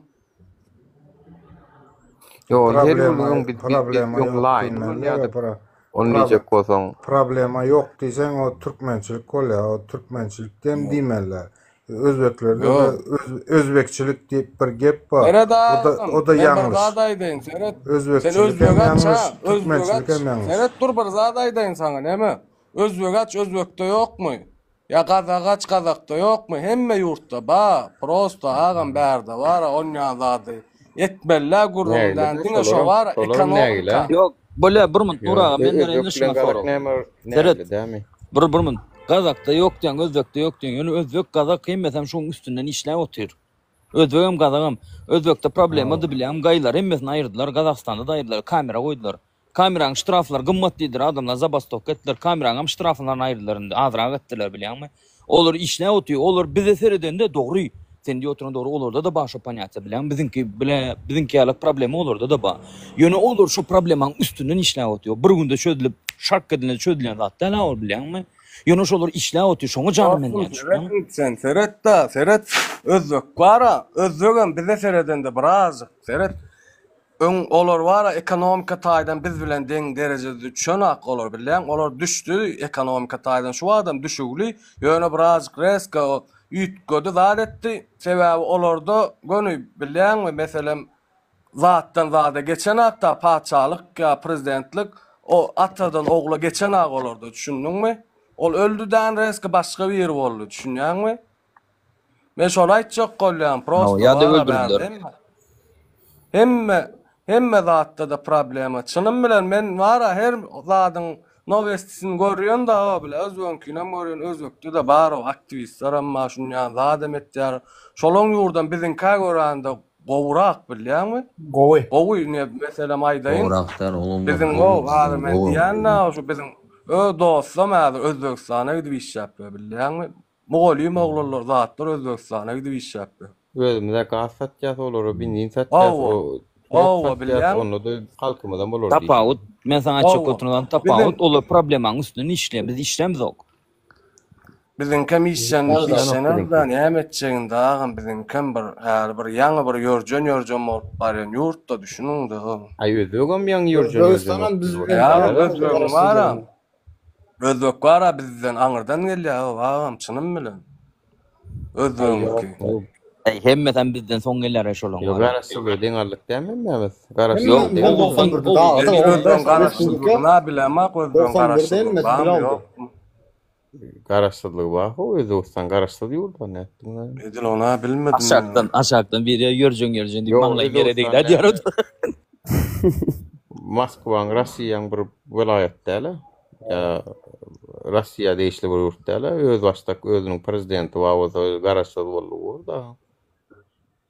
Ýok, ol her Problema ýurduň biz biz biz problema öň ýok Line diýmeli ulanýardyk. pro Ony pro diýjek bolsaň. problema ýok diýseň o türkmençilik bolýar. O türkmençilik dem diýmeliler. Özbeklerde Ýok. özbekçilik diýip bir gep bar. Seret O da agam, o da men bir ýalňyş. zat aýdaýyn, seret. Sen Özbekçilik hem özbek aç ýalňyş, ha, özbek türkmençilik aç. hem ýalňyş. Seret dur bir zat aýdaýyn saňa, näme? Özbek aç, özbekde ýokmy? Ýa gazak aç, gazakda ýokmy? Hemme ýurtda ba, prosto agam bärde bara onýan zady. Etmelä gürrüň Nägile däl, diňe şo şolaram, bar şolaram nägile. ekonomika. Ýok, bolýa bir munt Nur Ýok, aga, menden özbek indi bilen şuňa gazak sorag. näme Seret, nägile dämi? bir bir munt. Gazakda ýok diýýäň, özbekde ýok diýýäň. Ýöne özbek, gazak hemmesem şoň üstünden işläp otyr. Özbegem, gazagam. Özbekde problemady bilýäňmi, gaýylar hemmesini aýyrdylar, Gazagystanda-da aýyrdylar, kamera goýdular. Kameranyň ştraflary gymmat diýdiler, adamlar zabastowka etdiler, kameranyňam ştraflaryny aýyrdylar indi, azrak etdiler bilýäňmi. Olar işläp otyr, olar bize seredende dogry, sen diýip oturan dogry, olarda-da bar şo ponýatiýa bilýäňmi, biziňki bile, biziňki ýaly problema olarda-da bar. Ýöne olar şo problemanyň üstünden işläp otyr, bir günde çözülip, şark edilende çözülýän zat däl-ä ol bilýäňmi. Ýöne şolar işläp otyr, şoňa janym Dostum inýär, düşüpdiňmi? seret sen seret-da, seret, özbek bar-a, özbegem bize seredende birazjyk seret, Öň olar bara ekonomika taýdan biz bilen deň derejede düşenak olar bilýäň olar düşdi ekonomika taýdan şu badam düşügli ýöne birazjyk reska üýtgedi zat etdi sebäbi olarda göni bilýäňmi meselem zatdan zada geçenakda patyşalyk ýa prezidentlik o atadan ogla geçenak olarda düşündiňmi ol öldüdän reska başga biri boldy düşünýäňmi Men şony aýtjak bolýan, prosto Ýa-da bara öldürdiler. bärde hemme hemme hemme zatda-da problema. Çynym bilen men bara her zadyň nowestisini görýän da bile özbegiňkinem görýän, özbekde-de bar o aktiwistlerem bar, şunýan zadam etýär. Şolaň ýurdam biziňkä görände gowurak bilýäňmi? Gowy. Gowy ine meselem aýdaýyn. Gowurak däl oglum Biziň gowy o häzir bizden men gowy. diýýän-de şu biziň öz dostlam häzir Özbegistana gidip işläp ýör bilýäňmi? Mugallym oglanlar zatlar Özbegistana gidip işläpdir. Özümize gaz satýas olara benzin satýas Hawa. o tok Hawa satýas bilýäň. onda-da halkymyzam bolar diýşi. Tapawut, men saňa aýtjak Hawa. oturan zadym tapawut, Biziň olar problemanyň üstünden işleýär, biz işlämzok. Biziňkem işjen Işlänok işlenemda biziňki. näme etjeginde agam biziňkem bir häli bir ýaňy bir ýörjen ýörjen bolup barýan ýurtda düşüniňde. Aý özbegem ýaňy ýörjen ýörjen Özbegistanam bolup biz dur. bilen Ýa garaşsyz özbegiň baram. ýaly. Özbek bara bizden aňyrdan gelýär ow agam çynym bilen. Özbegiňki. Eý hemmesem bizden soň gelýär eý şolaň Ýok bara. garaşsyzlygy deň aldyk dämi hemmämiz? Garaşsyzlygy Ýok deň ol aldyk. 91 da Men özbegiň garaşsyzlygyna bilemok özbegiň 91 garaşsyzlygy hemmesi bir barmy aldy. ýokmy. Garaşsyzlygy bar how Özbegistan garaşsyz ýurt a nätdiň lan. Edil ona bilmedim Aşakdan aşakdan biri ýörjen ýörjen diýip Ýok maňlaýy ýere Özbegistan degdi diýer näme? Moskwaň Rossiýaň bir welaýaty däl-ä. Ýa Rossiýa degişli bir ýurt däl-ä. Özbaşdak özüniň prezidenti bar bolsa garaşsyz boldy bu-da.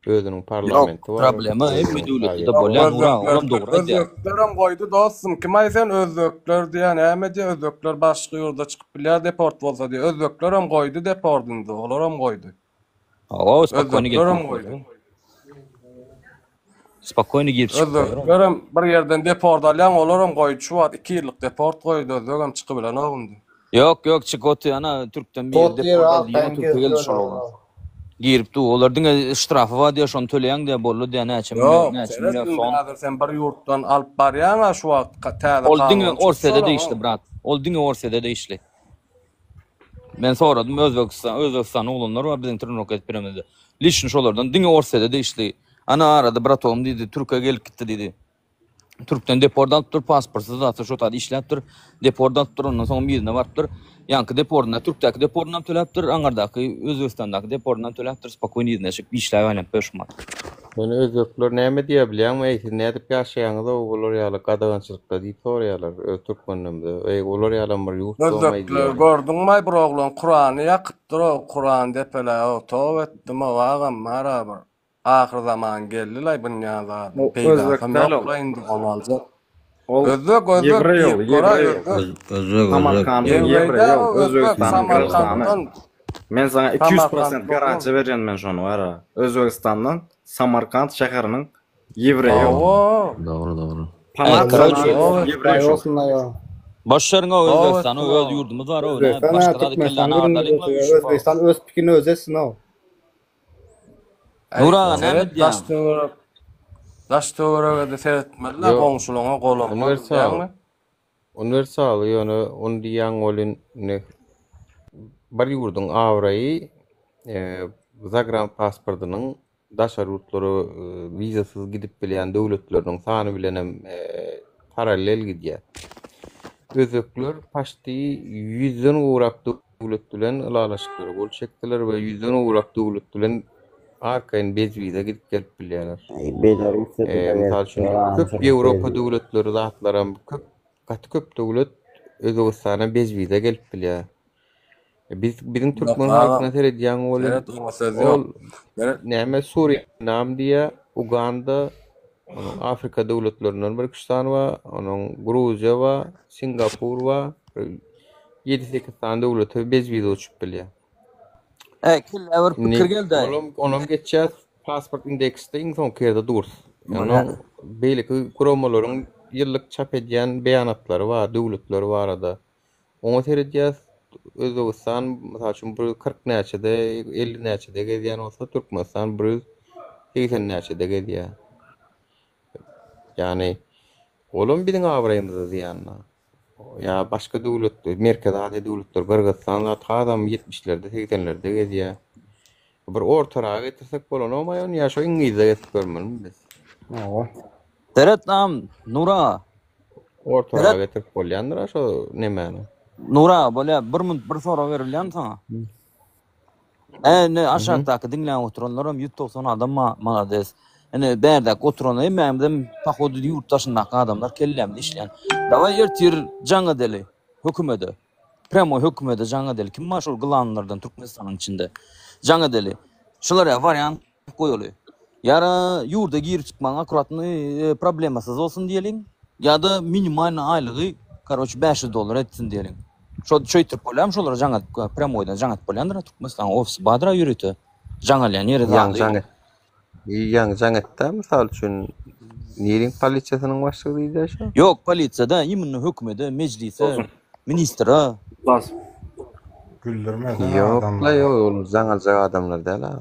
Özüniň Ýok parlamenti bar. problema hemme Özüniň döwletde-de kazyýeti bolýar bar. Nur aga olam Özbekler dogry aýdýar. özbeklerem goýdy dostum kimaý sen özbekler diýä näme diýä özbekler başga ýurda çykyp bilýär deport bolsa diýä özbeklerem goýdy deport indi olaram goýdy. Hawa spokojny gelip Özbeklerem çykyp goýdy. bolýar. Spokojny girip çykyp bolýar. Özbeklerem bir ýerden deport alýaň olaram goýdy şu wagt 2 ýyllyk deport goýdy özbegem çykybilenok indi. Ýok ýok çyk oty ana türkden biri Tot ýeri deport aldy ýene arkaýyn türke gezip geldi ýörler şol oglan. olar. Girip dur olar diňe ştrafy bar diýä şony töleýäň diýä boldy diýä näçe million Ýok näçe seret million indi som. häzir sen bir ýurtdan alyp barýaňa şu wagt täze Ol diňe kanun çykdy Orsýede şolar degişli brat. Ol diňe Orsýede degişli. Men soradym Özbegistan Özbegistanly oglanlar bar biziň trenirowka edip beremizde. Liçny şolardan diňe Orsýede degişli. Ana arada bratogym diýdi Türkiýä gelip gitdi diýdi. Türkden deport alypdyr, pasportsyz zatsyz şo taýda işläpdir. Deport alypdyr, ondan soňam yzyna barypdyr. Ýaňky deportynda türkdäki deportynam töläpdir, aňardaky Özbegistandaky deportynam töläpdir, spokojny yzyna çykyp işläp aýlanyp ýör şumat. Ýöne özbekler näme diýýär bilýäňmi, eý siz nädip ýaşaýaňyzow bular ýaly gadagançylykda diýip soraýarlar öz türkmenlerimize, eý olar ýalam bir ýurt ýokmaý Özbekler diýýärler. gördüňmaý bir oglan kurany ýakypdyrow kuran depeläow toba etdimow agam bara bir Ahyr zaman geldi-laý bunýan zadyň Ol özbek peýdasam däl ol. ýok-la indi ony aljak. Ol Özbek özbek ýewreý ol, diýip göräý ýewreý ol. özbek. Özbek özbek. Samarkandyň Ýewreý ýewreýi däl ol, o özbek Özbegistanyň graždany. Samarkantdan Men saňa 200 prosent Samarkantly garantiýa oglan. berýän men şony bara. Özbegistandan Samarkant şäheriniň ýewreýi ol. Hawa. Dogry dogry. Eý, Polat karoç, sanaýy Hawa. ýewreý Baý şol. bolsun daýy. boş ýeriň-ow Hawa Özbegistan etdim öz ow. ýurdumyz bar-ow, nä Özbegistan başga ha zady Türkmenistan kelläni gürrüň agyrdalyňmy berýär. üýşüp-ow. Özbegistan öz pikirini özi etsin-ow. Äý, Nur aga näme seret diýýäň? daş töwerek daş töwerege-de seretmeli-dä Ýok, goňşulaňa golaňa uniwersal, bilýäňmi? uniwersal ýöne ony diýýäň welin indi bir ýurduň abraýy. Zagran pasportynyň daşary ýurtlara wizasyz gidip bilýän döwletleriniň sany bilenem parallel gidýär. Özbekler paçti ýüzden gowrak döwlet bilen ylalaşyklara gol çekdiler we ýüzden gowrak döwlet bilen arkaýyn bez wiza gidip gelip bilýärler. Mysal üçin, köp Ýewropa döwletleri zatlaram köp gaty köp döwlet Özbegistana bez wiza gelip bilýär. Biz biziň türkmen halkyna seredýäň welin, Seret oňa söz ol ýok. Seret. näme Surinam diýýär, Uganda, onuň Afrika döwletlerinden bir iki sany bar, onuň Gruziýa bar, Singapur bar, bir ýedi-sekiz sany döwlete bez wiza uçup bilýär. Äý, kellä bir Indi pikir geldi. olam onam geçýär, pasport indeksde iň soňky ýerde dur. Onuň beýleki guramalaryň ýyllyk çap edýän beýanatlary bar döwletler barada. Oňa seredýäs, Özbegistan, mysal üçin, 140 näçede, 50 näçede gezýän bolsa, Türkmenistan 180 näçede gezýär. Ýagny, olam biziň abraýymyza zyýanla. Ýa başga döwlet, Merkezi Aziýa döwletleri, Gyrgyzystan zat hasam 70-lerde, 80-lerde gezýär. Bir ortaraga getirsek bolanokmy ony ýa şo iň yzda gezip görmelimi biz? Hawa. Seret am, Nura. Ortaraga Seret. getirip bolýandyr-a şo nemäni. Nura, bolýa, bir minut bir sorag berilýärmi saňa? Ä, indi aşakdaky diňläp oturanlaram 190 adam ma, malades. Indi bärdäki oturan hemmämizem pohodu ýurt daşyndaky adamlar kellämiz işleýän. Daway ertir jaň edeli hökümede. Prýamoý hökümede jaň edeli. Kim bar şol glanlardan Türkmenistanyň içinde? Jaň edeli. Şular ýa wariant goýaly. Ýa-da ýurda girip çykmagyň akkuratny problemasyz bolsun diýeliň. Ýa-da minimalny aýlygy karoçe 500 dollar etsin diýeliň. Şo şeýtirip bolýarmy şolara jaň edip prýamoýdan jaň edip bolýandyr Türkmenistanyň ofisi bardyr ýörite. Jaň alýan ýeri Ýaňy zady. jaň et. Ýaňy jaň etdä mysal üçin niriň polisiýasynyň başlygy diýdä şo? Ýok polisiýada imенно hökümede mejlise ministre. Bas. Güldürmesene Ýok la adamlary. ýok ol jaň aljak adamlar däl a.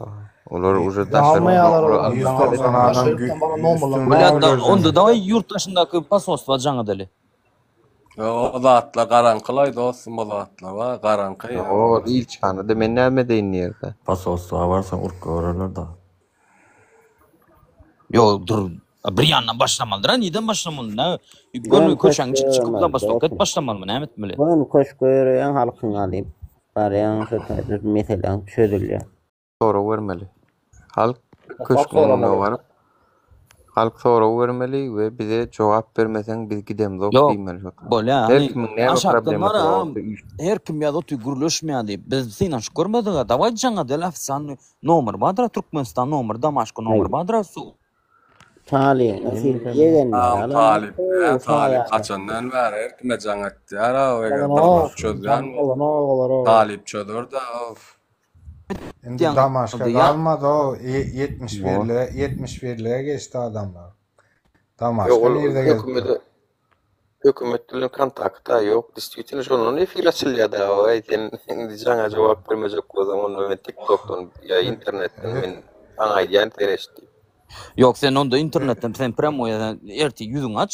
Olar uje daşary Almaýarlar ýurtlara olar. 190 adam Daşary ýurtdan baran nomerler. Bolýa onda dawaý ýurt daşyndaky posolstwa jaň edeli. O zatlar garaňkylaý dostum o zatlar bar garaňky. O ilçihanada men näme edeýin diýerde. Posolstwa barsaň urup goýbererler da. Ýok dur bir ýandan başlamalydyr a nirden başlamaly nä göni Göni köçäň köşge içine çykyp ýöremeli zabastowka edip dostum. başlamalymy näme etmeli. Göni köşge ýöreýäň halkyňy alyp barýaň şo taýda meseläň çözülýär. Sorag bermeli. Halk Halk köşgüň öňüne soramaly. baryp, halk sorag bermeli we bize jogap bermeseň biz gidemzok Ýok, diýmeli şo taýda. bolýa, Her hany kimiň näme aşakdan problemasy bar bar a, bolsa üýşüp. her kim ýazyp otyr gürleşmeýär diýip. Biz synanyşyp görmedik-a, dawaý jaň edeli ofitsialnyý nomer bardyr-a Türkmenistan nomeri, damaşka nomeri Aý. bardyr-a su. Talyp, Hemme ýegenler Aw alanok talyp, gowy ä talyp saýahat. haçandan bäri her kime jaň etýär-a, eger bir Alanok, zat çözýän jaň bolsa alanok olar o. talyp çözer-dä, of. Indi Damaşka galmady o 71-lige 71-lige geçdi adamlar. Damaşka Ýok ol nirde gezip hökümede hökümet bilen kontakta ýok. Distwitno şondan efir açylýar da aý sen indi jaňa jogap bermejek bolsaň onda men tiktokdan ýa internetden men saňa aýdýan sen eşit diýip. Ýok sen onda internetden sen prýamoý ertir ýüzüňi aç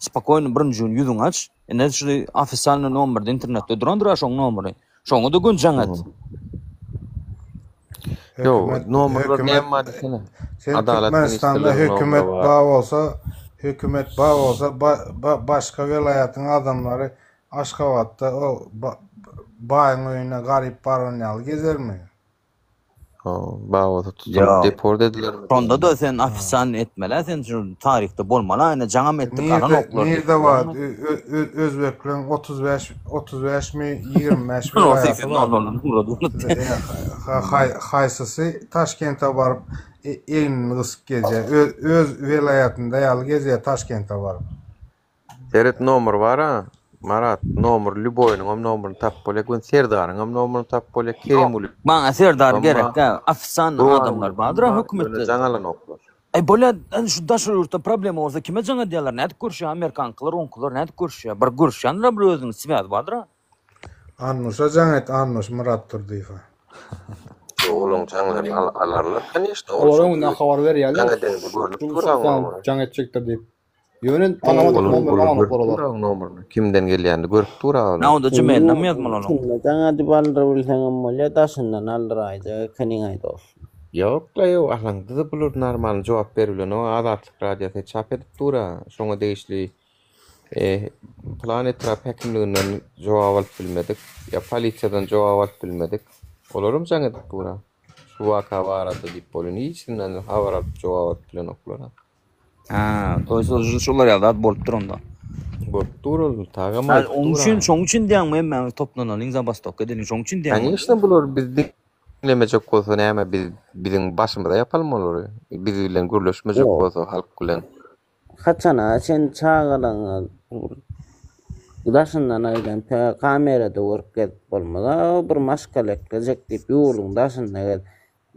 Spokoýno birinji gün ýüzüňi aç. Ine şu ofisialnyý nomerde internetde durandyr-a şoň nomeri. Şoňa-da göni jaň et. Ýok, Hökümet, nomerler hökümet, näme bar diýsene. sen Adalat Türkmenistanda ministrliginiň hökümet nomeri bar. bar bolsa, hökümet bar bolsa, ba, ba, başga welaýatyň adamlary Aşgabatda o ba, baýyň öýüne garyp baran ýaly gezermi? Babasy tutulyp Ýok. deport edilermi? Şonda-da sen ofisialnyý etmeli-ä sen şu taryhda bolmaly-a ine jaňam etdik Nirde alanoklar diýip nirde bar bilýäňmi? özbekleň 35 35 mi 25 Ol welaýaty 80 bar. nol nol unutdy. Haýsysy Taşkente baryp egnini gysyp gezýär. Öz öz welaýatynda ýaly gezýär Taşkente baryp. Seret nomer bar-a Marat nomer lýuboýnyňam nomeryny tapyp bolýar göni Serdaryňam nomeryny tapyp bolýar Kerimguly Maňa Serdar bar gerek däl. Ofitsialnyý adamlar bardyr-a ýöne hökümetde. jaň alanoklar. Aý bolýa şu daşary ýurtda problema bolsa kime jaň edýärler nädip görüşýär amerikankylar oňkular nädip görüşýär bir görüşýändirä bir özüniň swýazy bardyra. Annuşa jaň et Annuş Myratdurdyýewe. Ýok olaň jaňlaryny alarlar koneşno ol Olar çünki öňünden habar jaň berýärler. edeninde görnüp Şu dur saňa oňa. jaň etjekdir diýip. Ýöne tanamadyk Olar nomerini olar alanok görüp dur olar. aň nomerini. Kimden gelýänini görüp dur a Na olar. onda Gmail-den mi ýazmaly onuň? Içinde jaň edip aldyrabilseňem bolýar, daşyndan aldyraýjak ekeniň-aý dostum. Ýok-la ýok, alaňda-da bular normalny jogap beribilenok. Azatlyk radiosy çap edip dur-a. Şoňa degişli Pylan etrap häkimliginden jogap alyp bilmedik, ýa polisiýadan jogap alyp bilmedik. Olaram jaň edip dur-a. Şu waka barada diýip bolýan hiçsinden habar alyp jogap alyp bilenoklar-a. Ha, to ýest şolar ýaly zat bolup dur onda. Bolup dur ol, tagam Ha, aýdyp onuň dur-a. üçin, şoň üçin diýýäňmi hemmämiz toplanalyň, zabastowka edeliň, şoň üçin diýýäňmi? Kanyşna bular biz diňlemejek bolsa näme biz biziň başymyza ýapalmy olary? Biz bilen gürleşmejek Ýok. bolsa halk bilen. Haçana çen çagalaňa daşyndan aýdan tä kamerada görüp gezip bolmaz-a bir maşgala eklejek diýip ýurduň daşynda gez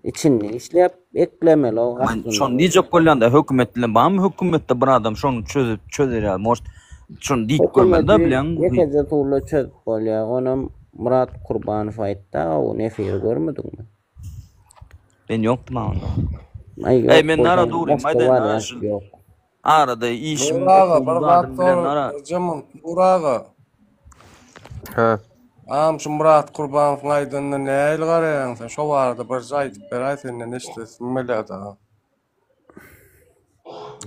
içinde işläp eklemeli o Men aslynda şony diýjek bolýan-da hökümet bilen barmy hökümetde bir adam şony çözüp çözer ýaly может şony diýip görmeli-da Hökümeti bilýäňmi ýekeje usulda çözüp bolýar onam Myrat Kurbanow aýtda o nefiri görmediňmi? Men ýokdum a onda. Aý Eý ýok men nara bolsaň durym başga aýdaýyn nara wariant şu ýok. arada işim Nur aga okuwym bir zat zadym bilen nara. sorajam Nur aga. Hä. Agam şu Myrat Kurbanowyň aýdanyna nähili garaýaň sen şo barada birje aýdyp beräý senden eşidesim gelýär dagy.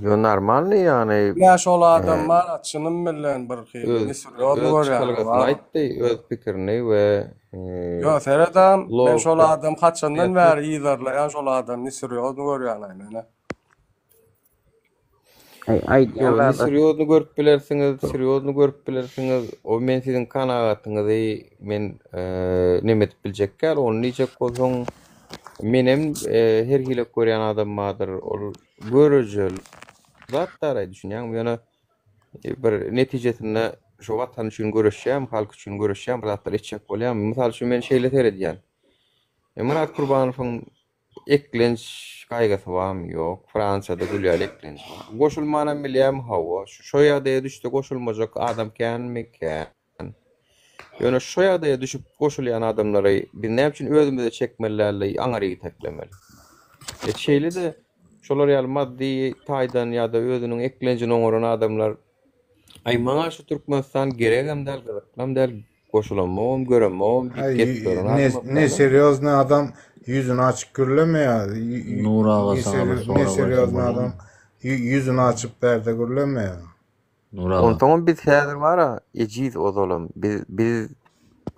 Yo normalny ýagny Ýa şol adam bar çynym bilen bir hili öz neserýozny öz görýän çykalgasyny bar. aýtdy, öz pikirini we Ýo seredam men şol logika adam haçandan bäri yzarlaýan şol adam neserýozny görýän-aý men-ä. Aý aýdýan Ýo, zada. serýozny görüp bilersiňiz, serýozny görüp bilersiňiz. O men siziň kanagatyňyzy men neme edip biljek däl. Ony diýjek bolsaň, menem her hili görýän adam bardyr. Ol görejeli zat daraý düşünýäňmi? Ýöne bir netijesinde şu watan üçin göreşýärmi, halk üçin göreşýärmi, bir zatlar etjek bolýarmy? Mysal üçin men şeýle seredýän. Myrat Kurbanowyň Eklenç gaýgysy barmy? Ýok. Fransiýada gül ýaly eklenç bar. Goşulmanam bilýärmi? Hawa. Şo ýagdaýa düşse goşulmajak adam känmi? Kän. Ýöne şo ýagdaýa düşüp goşulýan adamlary biz näme üçin özümize çekmeli dälde aňary iteklemeli? E şeýle-de şolar ýaly maddy taýdan ýa-da özüniň eklenjini oňaran adamlar Aý maňa şu Türkmenistan geregem däl, gyzyklam däl, Goşulamogam, göremogam diýip Aý, gezip ýören ne, adam ne ýok-da. serýozny adam ýüzüni açyp gürlemeýär. Nur aga Ne saňa bir serýoz, ne sorag bersem serýozny bolýarmy? adam ýüzüni açyp bärde gürlemeýär. Nur aga. Onsoňam biz häzir bar-a, ejiz ozalam. Biz, biz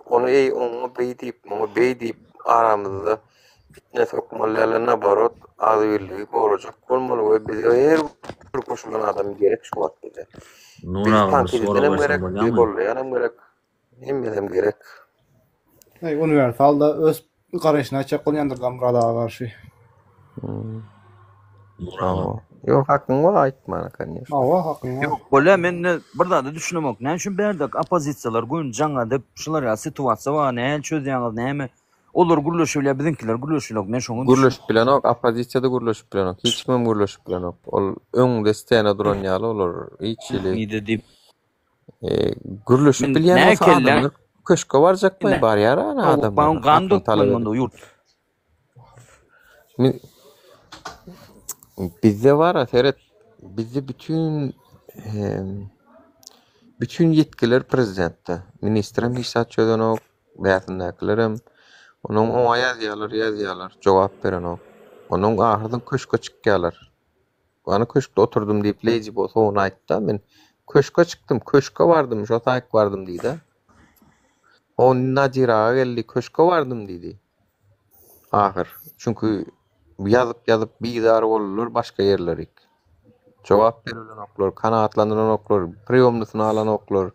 ony eý oňa beý diýip, muňa beý diýip aramyzda pitne sokmaly däl-de, naborot, agzybirligi gorajak bolmaly we bize her bir goşulan adam gerek şu wagt bize. Nur Bizi aga bir tankyt sorag edenem bersem gerek, bizi bolýarmy? gollaýanam gerek. Hemmesem gerek. Eý, uniwersalda öz garaýşyny aýtjak bolýandyr da Myrat aga garşy. Nur aga. Ýok hakyň bar aýtmana konýeşno. Hawa hakyň bar. Ýok bolýa men indi bir zada düşünemok. Näme üçin bärde oppozisiýalar göni jaň edip şular ýaly situasiýa bar nähili çözýäňiz näme olar gürleşibilýär biziňkiler gürleşenok men şoňa düşünemok. Gürleşip bilenok oppozisiýada gürleşip bilenok hiç kimem gürleşip bilenok ol öňde stena duran ýaly olar hiç hili Nide diýip Gürleşip Men bilýän nä bolsa kelläň adamlar köşke barjakmy? Barýar ana adamlar. Gan Hakyny dökmeli talap edip. onda ýurt. Bizde bar-a seret, bizde bütün bütün ýetgiler prezidentde. Ministrem hiç zat çözenok, bäsindäkilerem. Onuň oňa ýazýarlar, ýazýarlar, jogap berenok. Onuň ahyrsoň köşke çykýarlar. Ana köşkde oturdym diýip Lady Boss ony aýtda men köşke çykdym köşke bardym şo taýyk bardym diýdä. O Nadir aga geldi köşke bardym diýdi. Ahyr çünki ýazyp ýazyp bizar boldular başga ýerlerik. Jogap berilenoklar, kanagatlandyranoklar, priýomnysyny alanoklar.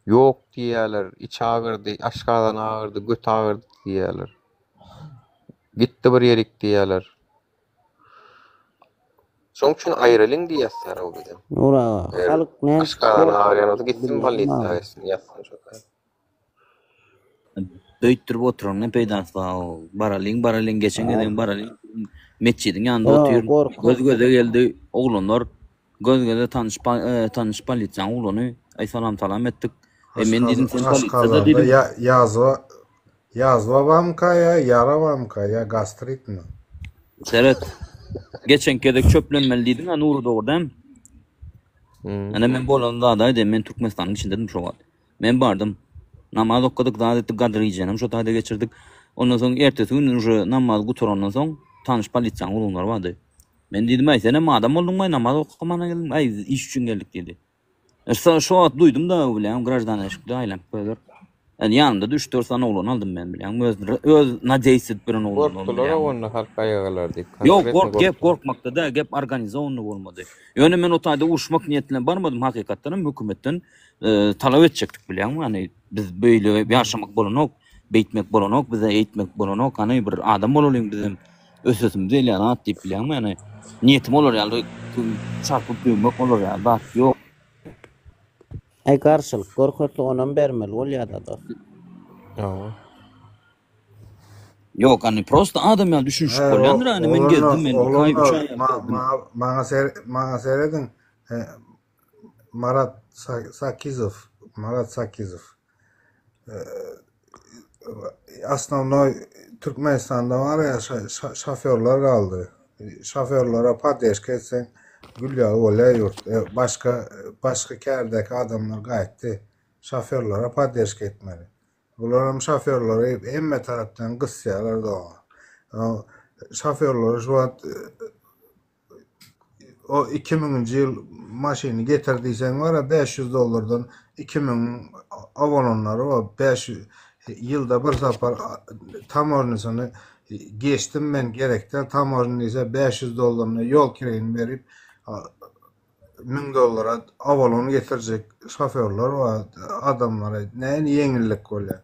Ýok diýýärler, iç agyrdy, aşgazan agyrdy, göt agyrdy diýýärler. Gitdi bir ýerik diýýärler. Şoň üçin aýralyň diýýäs Saraw bizem. Nur aga, Eger halk näme aşgazany agyrýan bolsa gitsin bolnisa aga. gitsin ýatsyn şo taýda. Beýtdirip oturan ne peýdasy bar o baralyň baralyň geçen gezegem baralyň metjidiň ýanynda Ýa otyr gorky. göz göze geldi oglanlar göz göze tanyş tanyş polisiýaň oglany aý salam salam etdik e men diýdim sen polisiýada Aşgazanda diýdim ýazwa Ýazwa bamyka ýa ýara bamyka ýa gastritmi? Seret. Geçenki gezek çöplenmeli diýdiň-ä Nury dogry dämi? Ene men bolan zady aýdaýyn, men Türkmenistanyň içindedim şo wagt. Men bardym. Namaz okadyk, zat etdik, Gadyr gijenem şo taýda geçirdik. Ondan soň ertesi gün uje namaz gutarandan soň tanyş polisiýanyň oglanlary bardy. Men diýdim, aý senem adam bolduňmy, namaz okamana geldiň, aý biz iş üçin geldik diýdi. Şo şo wagt duýdum da bilýäň, graždan eşikde aýlanyp gözler. Yani ýanymda-da üç-dört sany oglan aldym men bilýäň. Öz öz nadejs edip beren oglanlarym Gorkdular bilýäň. onda halk aýagalar diýip. Ýok, Konkretno gork, gep gorkdular. gorkmakda däl, gep organizowanyny bolmady. Ýöne men o taýda uruşmak niýeti bilen barmadym, hakykatdan hem hökümetden e, talap etjekdik bilýäňmi? Hani biz beýle ýaşamak bolanok, beýtmek bolanok, bize eýtmek bolanok, hany bir adam bolalyň bizem ösesimiz gelýär zat diýip bilýäňmi? Ýani niýetim olar ýaly çarpyp döwmek olar ýaly zat ýok. Aý garşylyk görkezse onam bermeli bolýada dos. Hawa. Ýok, hani prosta adam ýaly düşünişip He, bolýandyr, hani men gezdim, oglanlar, men 2 aý, 3 oglanlar, aý ýaly ma, gezdim. ma, maňa ser, maňa serediň. He, Marat Sakizow, Marat Sakizow. Osnovnoý Türkmenistanda bar ya şoförler galdy. Şoförlere poddeşka etseň gül ýaly bolýar ýurt. E, başga başga kärdäki adamlar gaýtdy. Şoförlere poddeşka etmeli. Bular hem şoförleri hemme tarapdan gysýarlar doga. Şoförleri şu wagt O 2000-nji ýyl maşyny getir diýseň bar-a 500 dollardan 2000 awalanlary bar. 500 ýylda bir sapar tamožnysyny geçdim men gerek däl tamožny diýse 500 dollaryny ýol kireýini berip 1000 dollara awalon getirjek şoförler bar adamlara nähili ýeňillik bolýar.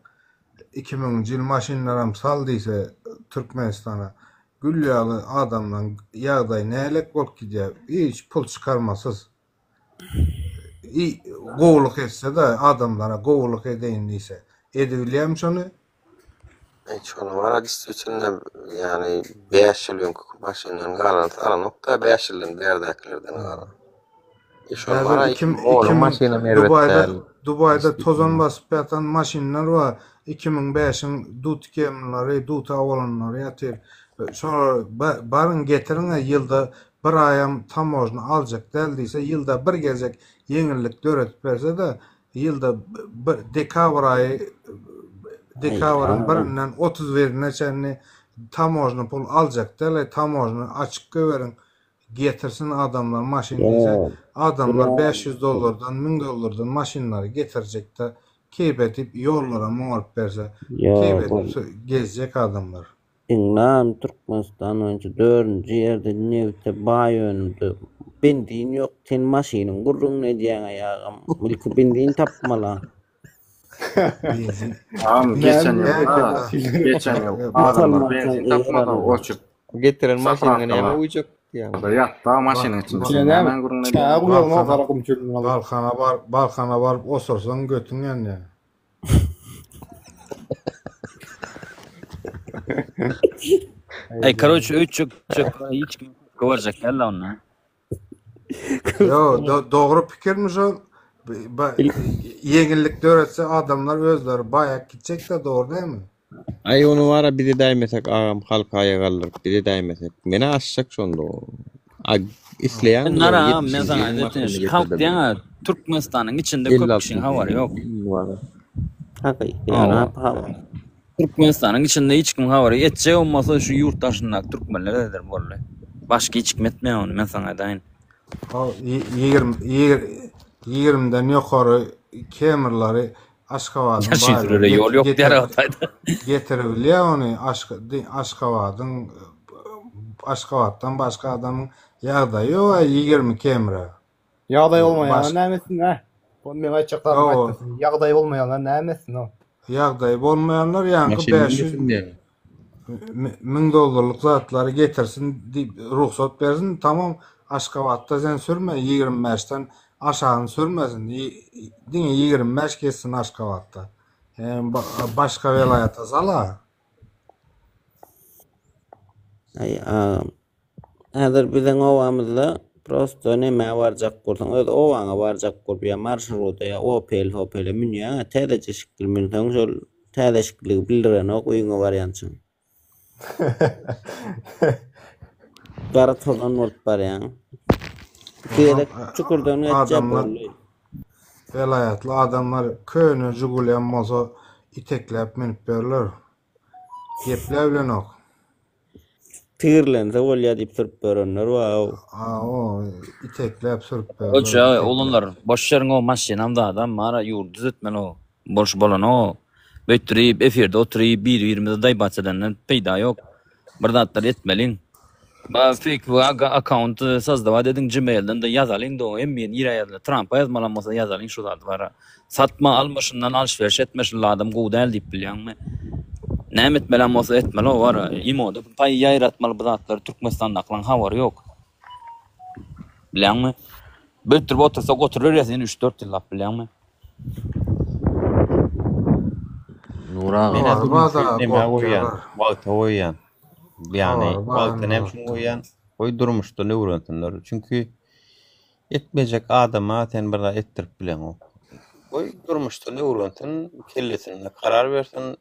2000-nji ýyl maşynlaram sal diýse Türkmenistana Gül ýaly adamlaň ýagdaýy nälek bolup gidýär hiç pul çykarmasyz i gowulyk etsede adamlara gowulyk edeýin diýse edibilýämi şony. Eý şony bara distwitinde ýagny 5 ýyl öňki maşyndan galan salanokda 5 ýyldan bärdäkilerden galan. E şony Häzir bara iki, onuň 2000 maşynam erbet Dubaýda däl. Dubaýda tozan basyp ýatan maşynlar bar. 2005-iň Duty Camry'lary, Duty Avalon'lary ýatyr. Şolar baryň getiriň ýylda bir aýam tamožny aljak däl diýse, ýylda bir gezek ýeňillik döredip berse-de, ýylda bir dekabr aýy dekabryň birinden 31-ine çenli tamožny pul aljak däl, tamožny açyk göberiň. Getirsin adamlar maşyn diýse adamlar 500 dollardan 1000 dollardan maşynlary getirjekde keýp edip ýollara muňaryp berse keýp edip gezjek adamlar. Iňňän Türkmenistan boýunça dördünji ýerde nebite baý önümde benzin ýok sen maşynyň gürrüňini edýäňä agam ilki benzin tapmala. Benzin. Agam geçen ýyl geçen ýyl adamlar benzin tapmady oçup. Getiren maşynyňa näme uýjak diýýäň? Ýatda maşynyň içinde sen nämäň gürrüňini edýäň? Balkana bar Balkana baryp osursaň götüň ýanýar. Ey karoçe öýtjek hiç kim barjak däl onda. Yo, do dogry pikirmi şol? Ýeňillik döretse adamlar özleri baýak gitjek-de dogry dälmi? Aý ony bara biz edäýmesek agam halky aýaga galdyryp biz edäýmesek menä aşjak şonda a isleýäň Men nara agam men saňa aýdaýyn şu halk diýýäň-ä Türkmenistanyň içinde köp kişiň habary ýok. Hakyky Türkmenistanyň içinde hiç kim habary etjek bolmasa şu ýurt daşyndaky türkmenler eder boldy. Başga hiç kim etmeýär ony men saňa aýdaýyn. O 20 20-den ýokary Camry'lary Aşgabadyň Ýaşyn baýlary sürere ýol ýok diýer Hytaýda. Getirebilýär ony Aşgabadyň Aşgabatdan başga adamyň ýagdaýy ýok 20 Camry. Ýagdaý bolmaýanlar näme etsin hä? Bu meň aýtjak zadymy aýtdym. Ýagdaý bolmaýanlar näme etsin o? Ýagdaýy bolmaýanlar ýaňky 500 1000 dollarlyk zatlary getirsin diýip rugsat bersin. Tamam Aşgabatda sen sürme 25-den aşagyny sürmesin. Diňe 25 geçsin Aşgabatda. Başga welaýata sala. Aý agam. Häzir biziň obamyzda prosto nämä barjak bolsaň, öz obaňa barjak bolup ýa marşruta ýa Opel hopele münýäň-ä täzeje şikil münseň şol täze şikilligi bildirenok öýüňe barýançaň. Gara tozan bolup barýaň. İki gezek çukurdan geçýär Adamlar boldy. welaýatly adamlar köne Žigulem bolsa itekläp münüp berler. Gepläp bilenok. Tigirlense bolýar diýip sürüp berenler bar. A o itekläp sürüp berler. Goja itekläp. oglanlar boş ýeriň o maşynam zadam bara ýurdy düzetmeli o. Boş bolanok. Beýtdirip efirde oturyp bir birimizi daýbaç edenden peýda ýok. Bir zatlar etmeliň. Ba fake akkaunt sozdawat ediň gmailden de ýazalyň do hemme nirä ýazylar Trampa ýazmalam bolsa ýazalyň şu zady bara. Satma alma şundan alşweriş etme şul adam gowy däl diýip bilýäňmi. Näme etmelem bolsa etmeli o bara imoda paý ýaýratmaly bu zatlary Türkmenistandakylaň habary ýok. Bilýäňmi? Beýtdirip otursak oturyberýäs ýene 3-4 ýyllap bilýäňmi? Nur aga. Men-ä Habary bar-da durmuşy nämä goýýan, gorkýarlar. wagta goýýan. Ýagny Habary bar wagta indi näme üçin wagtda. goýýan? Goý durmuşdan öwrensinler. Çünki etmejek adama sen bir zat etdirip bileňok. Goý durmuşdan öwrensin, kellesinde karar bersin,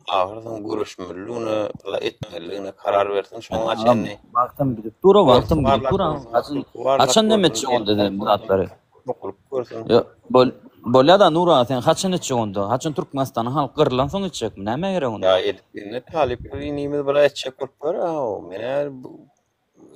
Ahyrsoň göreşmeliligine, bir etmeliligine karar bersin, şoňa Agam, çenli wagtam gidip dur-a, Görsi wagtam gidip barlap dur. görsün, Haçan, durky barlap haçan näme görsün, etjek onda eltip sen bu görsün, zatlary? dokulyp görsün. Ýok, bol, bolýa-da Nur aga, sen haçan etjek onda? Haçan Türkmenistanyň halky gyrylansoň etjekmi? Nämä gerek onda? Ýa edip indi talyp inimiz bir etjek bolup ýör-ä, men-ä bu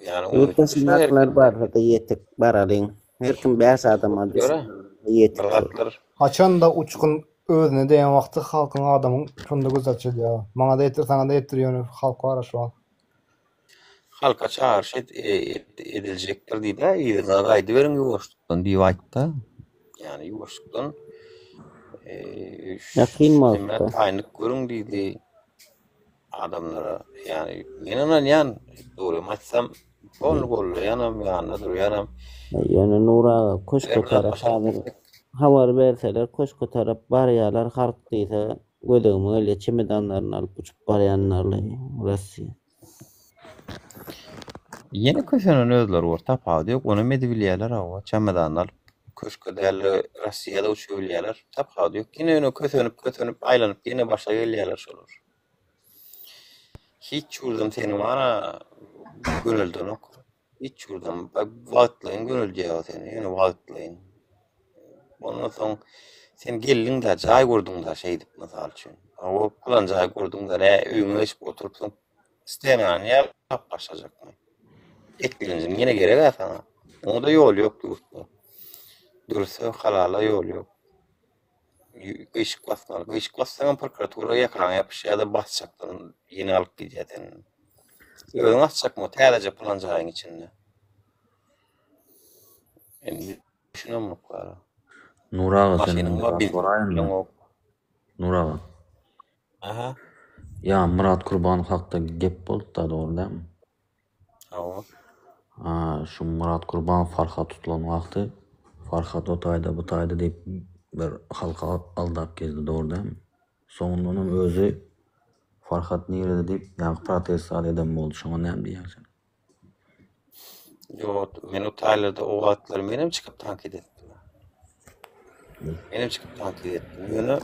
ýani Ýurt umyt şu daşyndakylar hereket. barsa-da ýetik baralyň. Her kim bäş adama Ýör-ä, düşse bir ýetik şol. zatlar. Haçanda uçgun özüne degen wagty halkyň adamyň şonda gözi açylýar. Maňada ýetdir saňada ýetdir ýöne halk bar şu wagt. Halka çagyryş ediljekdir diýdi-ä, yzyna gaýdyberiň ýuwaşlykdan diýip aýtdy. Ýagny ýuwaşlykdan Ýakyn neme wagtda. taýynlyk görüň diýdi adamlara. Ýagny men ynanýan, dogrymy aýtsam, doly goldaýanam, ýanynda durýanam. Ýöne Nur aga köşke Eger bir zat tarap başaryp häzir bilsek. habar berseler köşke tarap barýalar halk diýse gözegime gelýär çemedanlaryny alyp uçup barýanlarly Rossiýa. Ýene kösenen özleri bor, tapawudy ýok, onam edibilýärler hawa, çemedanyny alyp köşke däl-de Rossiýa-da uçubilýärler, tapawudy ýok, ýene ýöne kösenip kösenip aýlanyp ýene başa gelýärler şolar. Hiç ýurdam seni bar-a göneldenok, hiç ýurdam wagtlaýyn göneldýär seni, ýöne wagtlaýyn. Ondan soň sen geldiň-dä jaý gurduň-da şeýdip mysal üçin. Hawa pylan jaý gurduň-da nä öýüňe geçip oturypsyň. Stenany ýalap başlajakmy? Eklenjiň ýene gerek-ä saňa. Oňa-da ýol ýok ýurtda. Dürse halala ýol ýok. Gyşyk basmaly. Gyşyk bassaňam prokuratura ýakaňa ýapyşýar-da basjakdan ýene alyp gidýär seni. Özüň asjakmy täzeje pylan jaýyň içinde? Indi düşünemok bara. Nur aga senden Maşynyň bir bar, zat benzin soraýynmy? bileňok. Nur aga. Aha. Ýa Myrat Kurbanow hakda gep bolupda dogry dälmi? Hawa. A şu Myrat Kurbanow Farhat tutulan wagty Farhat o taýda bu taýda diýip bir halky aldap gezdi dogry dälmi? Soňundanam özi Farhat nirede diýip ýaňky protest zat eden boldy şoňa näme diýýäň sen? Ýok, men o taýlarda o wagtlar menem çykyp tankyt etdim. Menem çykyp tankyt etdim. Ýöne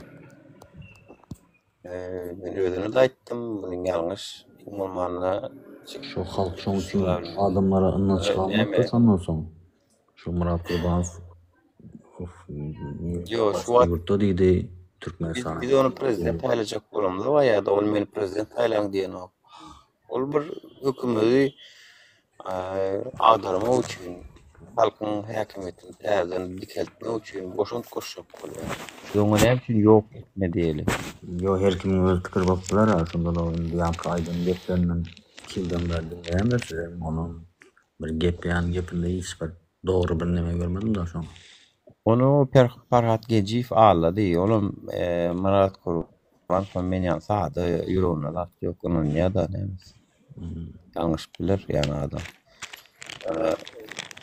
men özüne de aýtdym, munuň ýalňyş. Iň bolmanda Şu halk şoň üçin adamlara ynanç galmapdyr şondan soň. Şu Myrat Gurbanow Ýok, şu wagt ýurtda diýdi, biz, Türkmenistan. biz ony prezident saýlajak bolamyzok, ýa-da ol meni prezident saýlaň diýenok. Ol bir hökümeti agdarmak üçin, halkyň häkimiýetini täzeden dikeltmek üçin goşant goşjak bolýar. Biz oňa näme üçin ýok etme diýeli? Ýok, her kimiň öz pikiri bolup biler-ä, şonda-da indi ýaňky aýdan geplerinden iki ýyldan bäri diňleýän-de sizem, onuň bir gepleýän gepinde hiç bir dogry bir neme görmedim-de şoň. Ony Perhat Gejiýew aldady, olam Myrat Gurbanow men ýaly sada ýüreginde zat ýok, ynanýar-da nämesi. Ýalňyşyp biler ýaly adam. Ýöne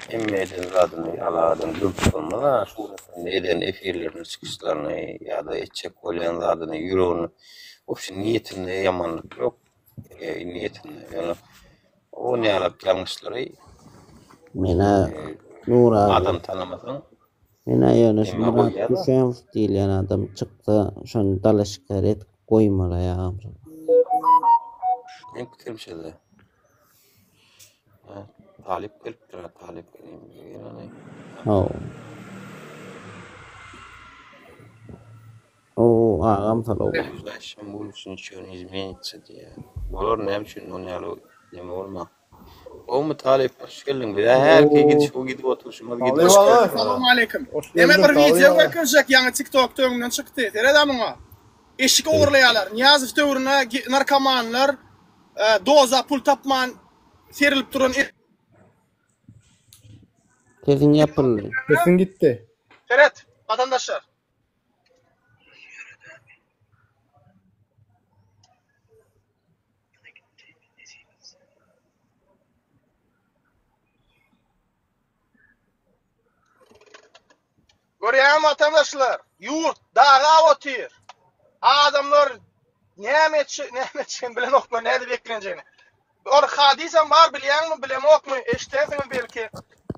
hemme eden zadyny ýaly adam görüp bolmaz-a, şu eden efirlerini, çykyşlaryny ýa-da etjek bolýan zadyny ýüreginde, wobşe niýetinde ýamanlyk ýok, niýetinde. Ýöne on ýalak ýalňyşlary Menä Nur aga. Adam tanamasaň. Menä ýöne şu Emma Myrat goýýar-da. Düşemow diýilýän adam çyksa şony dalaşgär edip goýmaly agam. Meň pikirim şeýle. Ha, Talyp gelipdir, ha, Talyp geleni. Haw. Oo, agam salam. В будущем ничего не изменится diýýär. Bolar näme üçin on ýaly neme bolma. Gowmy Talyp, hoş geldiň. Biz herki gidiş bu gidip oturşumyz gidip. Hoş gördük. Salam aleyküm. Neme bir wideo görkezjek ýaňy TikTokda öňümden çykdy. Sered muňa. Eşik ogurlaýarlar. Nyýazow döwründe narkomanlar doza pul tapman serilip duran Sesiň ýapyldy. Sesiň gitdi. Seret, watandaşlar. Görýäňmi watandaşlar, ýurt dagap otyr. Adamlar näme etjek, näme etjegini bilenoklar, nädip eklenjegini. Bir hadysam bar bilýäňmi, bilemokmy, eşidensiňiz belki.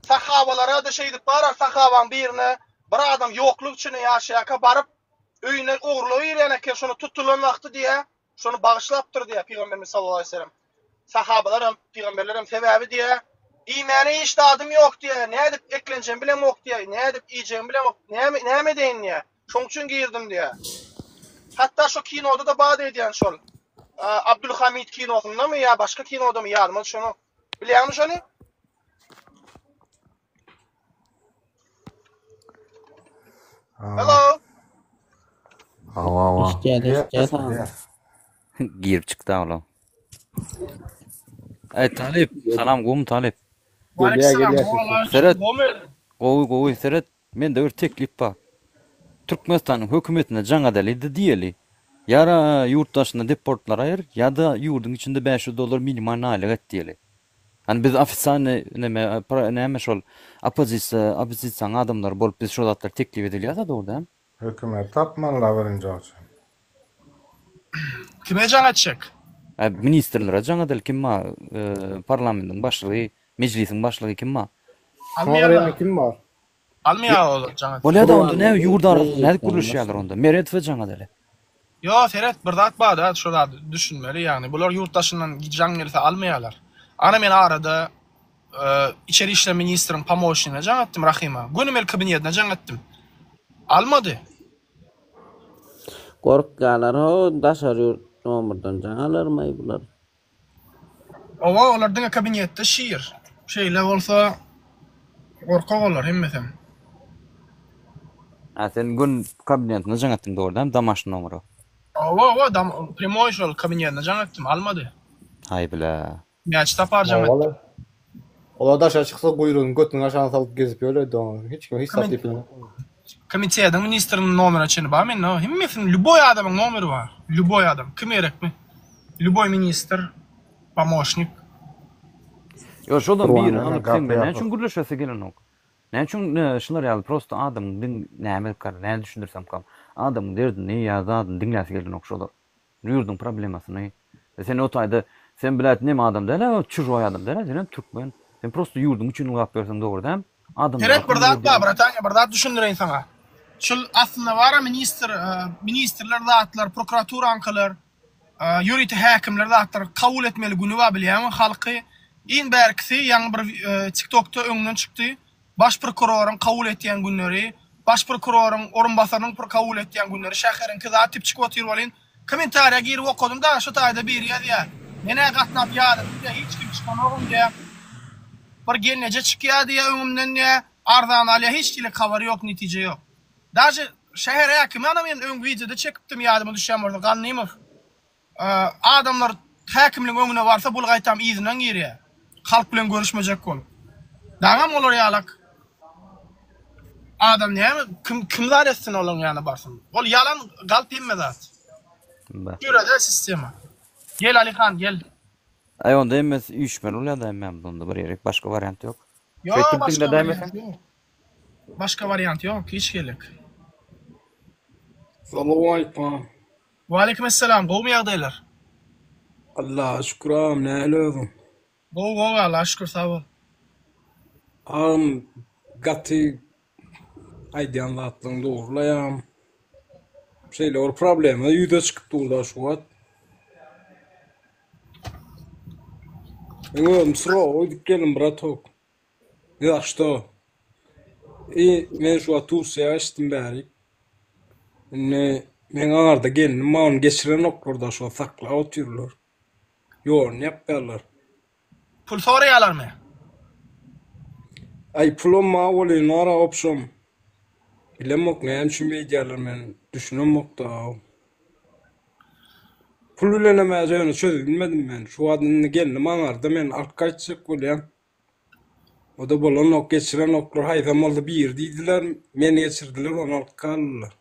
Sahabalara-da şeýdip barar, sahabaň birine bir adam ýokluk içinde ýaşaýarka baryp, öýüne ogurlyga girýän eken, şony tutulan wagty diýýär, Şony bagyşlapdyr diýýär Pygamberimiz sallallahu aleýhi we sellem. Sahabalaram, pygamberlerem sebäbi diýýär, iýmäne hiç zadym ýok diýýär, nädip eklenjegimi bilemok diýýär, nädip iýjegimi bilemok, näme näme edeýin diýýär. Şoň üçin girdim diýýär. Hatda şo kinoda-da bar diýýän şol. Abdülhamid kinosyndamy ýa başga kinodamy ýadyma düşenok. Bilýäňmi şony? Hello. Hawa hawa. Eşitýär, eşitýär saňa. Girip çykdy aglaw. Aý Talyp, salam gowmy Talyp? Waleýkim salam. Seret. Gowy gowy seret. Mende bir teklip bar. Türkmenistanyň hökümetine jaň edeli-de diýeli. Ýa-da ýurt daşynda deportlar aýyr, ýa-da ýurduň içinde 500 dollar minimalny aýlyk et diýeli. Hany biz ofisialnyý neme näme şol oppozisiýa oppozisiýaň adamlary bolup biz şo zatlary teklip edilýäsä dogry dämi? Hökümet tapmalyda birinji oçun. Kime jaň etjek? Ä ministrlere jaň edeli kim bar parlamentiň başlygy mejlisiň başlygy kim bar? Almaýarlar. Kim bar? Almaýar olar jaň etse. Bolýada onda näme ýurt arasynda nädip gürleşýärler onda? Meredowa jaň edeli. Ýo seret bir zat barda şo zady düşünmeli ýagny bular ýurt daşyndan jaň gelse almaýarlar. Ana men arada içeri işler ministriň pomoşnigine jaň etdim Rahyma. Gönümel kabinetine jaň etdim. Almady. Gorkýarlar ho daşary ýurt nomerden jaň alarmaý bular. Owa olar diňe kabinetde şir. Şeýle bolsa gorkak olar hemmesem. Ha sen gün kabinetine jaň etdiň dogry dämi domaşny nomera. Owa owa dam primoý şol kabinetine jaň etdim almady. Haý bile. Näçe sapar jaň etdim. Olar daşary çyksa guýrugyny götüniň aşagyna salyp gezip ýörlerdi oňa. Hiç kim hiç zat diýip bilenok. Komitetiň ministriniň nomeri çenli bar mende. Hemmesiniň lýuboý adamyň nomeri bar. Lýuboý adam. Kim gerekmi? Lýuboý ministr, pomoşnik. Ýok şolam biri alyp seň bilen näme üçin gürleşesi gelenok? Näme üçin şular ýaly prosta adamyň diň näme näme düşündirsemkam adamyň derdini ýa zadyny diňläsi gelenok şolar. Ýurduň problemasyny. Sen o taýda sen blät neme adam däl-ä, çužoý adam däl-ä, senem türkmen. Sen prosto ýurduň üçin ylgap ýörsüň dogry dämi? Adamlara Seret bir zat bar bratanya bir zat düşündireýin saňa. Şul aslynda bara ministr ministrler zatlar prokuraturaňkylar ýörite häkimler zatlar kabul etmeli güni bar bilýäňmi halky iň bärkisi ýaňy bir tiktokda öňden çykdy Baş prokuroryň kabul etýän günleri, baş prokuroryň orunbasarynyň kabul etýän günleri, şäheriňki zat diýip çykyp otyr welin, kommentariýa girip okadym da, şo taýda biri ýazýar, Men-ä gatnap ýadadym diýýär, hiç kim çykanogam diýýär. Bir gelneje çykýar diýýär öňümden diýýär, arzany alýar, hiç hili habary ýok, netije ýok. Daže şäher häkimi ana men öň wideoda çekipdim ýadyma düşýän bolsa, Gannymow. Adamlar häkimligiň öňüne barsa bul gaýtam yzyndan girýär. Halk bilen görüşmejek bolup. Daňam olar ýalak adam näme kim kim zat etsin olaň ýanyna barsyn. Ol ýalan galp hemme zat. Ýörede sistema. Gel Alihan gel. Aý onda hemmesi üýşmeli bolýada hemmämiz onda bir ýerik başga wariant ýok. Ýok Şeýtdirip başga diňledäýmeseň. wariant ýok. Başga wariant ýok hiç gelek. Salowmaleýkim. Waleýkim essalam gowmy ýagdaýlar. Allaha şükür agam nähili özüň. Gowy gowy Allaha şükür sag bol. Agam gaty aýdýan zatlaryň dogrylaýam. Şeýle bir problema ýüze çykyp durda şu wagt. Men özüm sroga gidip geldim bratok. Za što? I men şu wagt Tursiýa geçdim bärik. Indi meň aňarda gelnim bar, ony geçirenoklar-da, şu wagt saklap otyrlar. Ýoluny ýapýarlar. Pul soraýarlarmy? Aý pulam bar welin bar obşom. Bilemok näme üçin beýdýärler men düşünemok-da. Pul bilenem häzir ýöne çözüp bilmedim men. Şu wagt indi gelnim aňarda men alyp gaýtjak bolýan. O-da bolanok geçirenoklar haýsam bolsa biri diýdiler meni geçirdiler ony alyp galdylar.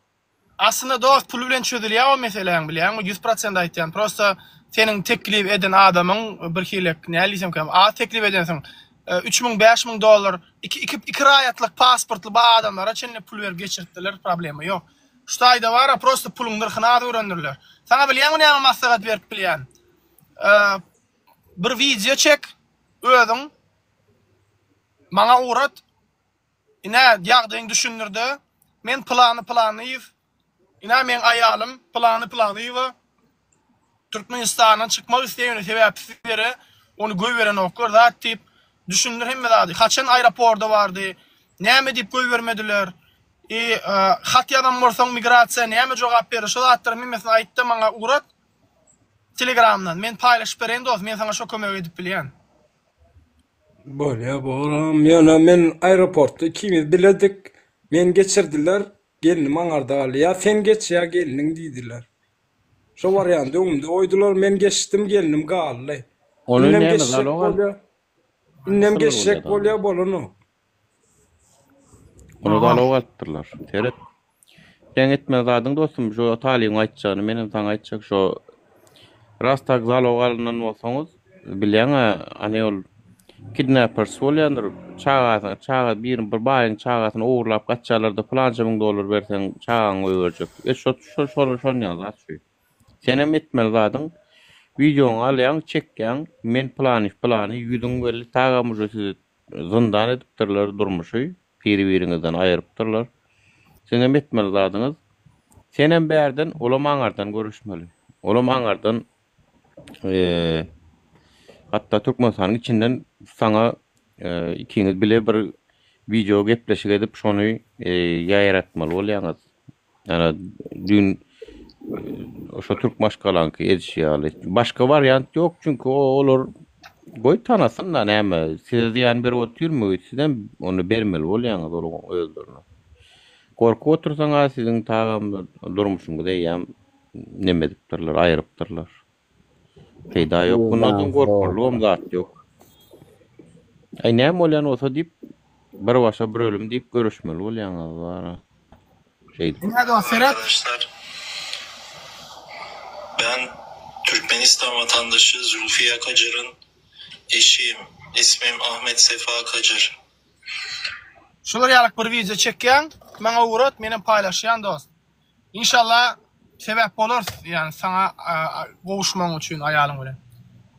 Aslynda dost pul bilen çözülýär o meseläň bilýäňmi 100% aýtýan prosta seniň teklip eden adamyň birhilek näl diýsemkäm az teklip edensiň 3000 5000 dollar iki iki iki raýatlyk pasportly ba adamlara çenli pul berip geçirtdiler problema ýok şu taýda bara prosta puluň nyrhyny az öwrendirler saňa bilýäňmi näme maslahat berip bilýän bir wideo çek özüň maňa ugrat Ine, ýagdaýyňy düşündirde, men Pylany Pylanyýew, ine meň aýalym Pylany Pylanyýewa Türkmenistandan çykmak isleýär, ýöne sebäpsiz ýere ony goýberenoklar zat diýip, düşündir hemme zady. Haçan aeroporda bardy, näme diýip goýbermediler, i hat ýazan bolsaň migrasiýa näme jogap berdi, şo zatlaryň hemmesini aýtda maňa ugrat telegramdan. Men paýlaşyp bereýin dos, men saňa şo kömegi edip bilýän. Bolýa bolam ýöne men aeroportda ikimiz biledik meni geçirdiler gelnim aňarda galdy ýa sen geç ýa gelniň diýdiler şo barýanda öňümde goýdular men geçdim gelnim galdy Ony indem näme geçjek zalog al bolýa indem Asyl geçjek bolýa bolýa bolanok. Ony zalog alypdyrlar. Seret. Seň etmeli zadyň dostum şu Talybyň aýtjagyny menem saňa aýtjak şo ras tak zalog alynan bolsaňyz bilýäňä hany ol kidnappers bolýandyr çagasyny çaga birini bir baýyň çagasyny ogurlap gaçýarlarda pylança müň dollar berseň çagaňy goýberjek e şo şo şol şon ýaly zat şu senem etmeli zadyň wideoňy alýaň çekýäň men pylany pylany ýüzüň belli tagam uje sizi zyndan edipdirler durmuşy Biri-biriňizden aýyrypdyrlar. Siziňem etmeli zadyňyz, senem bärden, olam aňardan göreşmeli. Olam aňardan hatda Türkmenistanyň içinden saňa ikiňiz bile bir wideo gepleşik edip şony ýaýratmaly bolýaňyz. Ýa düýn şo türk maşgalaňky edişi ýaly. Başga wariant ýok, çünki olar goý tanasyn-da näme, size zyýan berip otyrmy, sizem ony bermeli bolýaňyz olaryň özlerine. Gorkup otursaň-a siziň tagam durmuşyňyzy eýýäm neme edipdirler, aýrypdyrlar. Peýda ýok. Bundan soň gorkarlygam zat ýok. Aý näme bolýan bolsa diýip, bir başa bir ölüm diýip göreşmeli bolýaňyz bara. Şeýdip. Ine dost seret. Arkadaşlar ben Türkmenistan vatandaşı Zulfiye Kacır'ın eşiyim. İsmim Ahmet Sefa Kacır. Şular ýalyk bir wideo çekýäň, maňa ugrat, menem paýlaşýan dost. Inşallah sebäp bolarys ýani saňa gowuşmagyň üçin aýalyň bilen.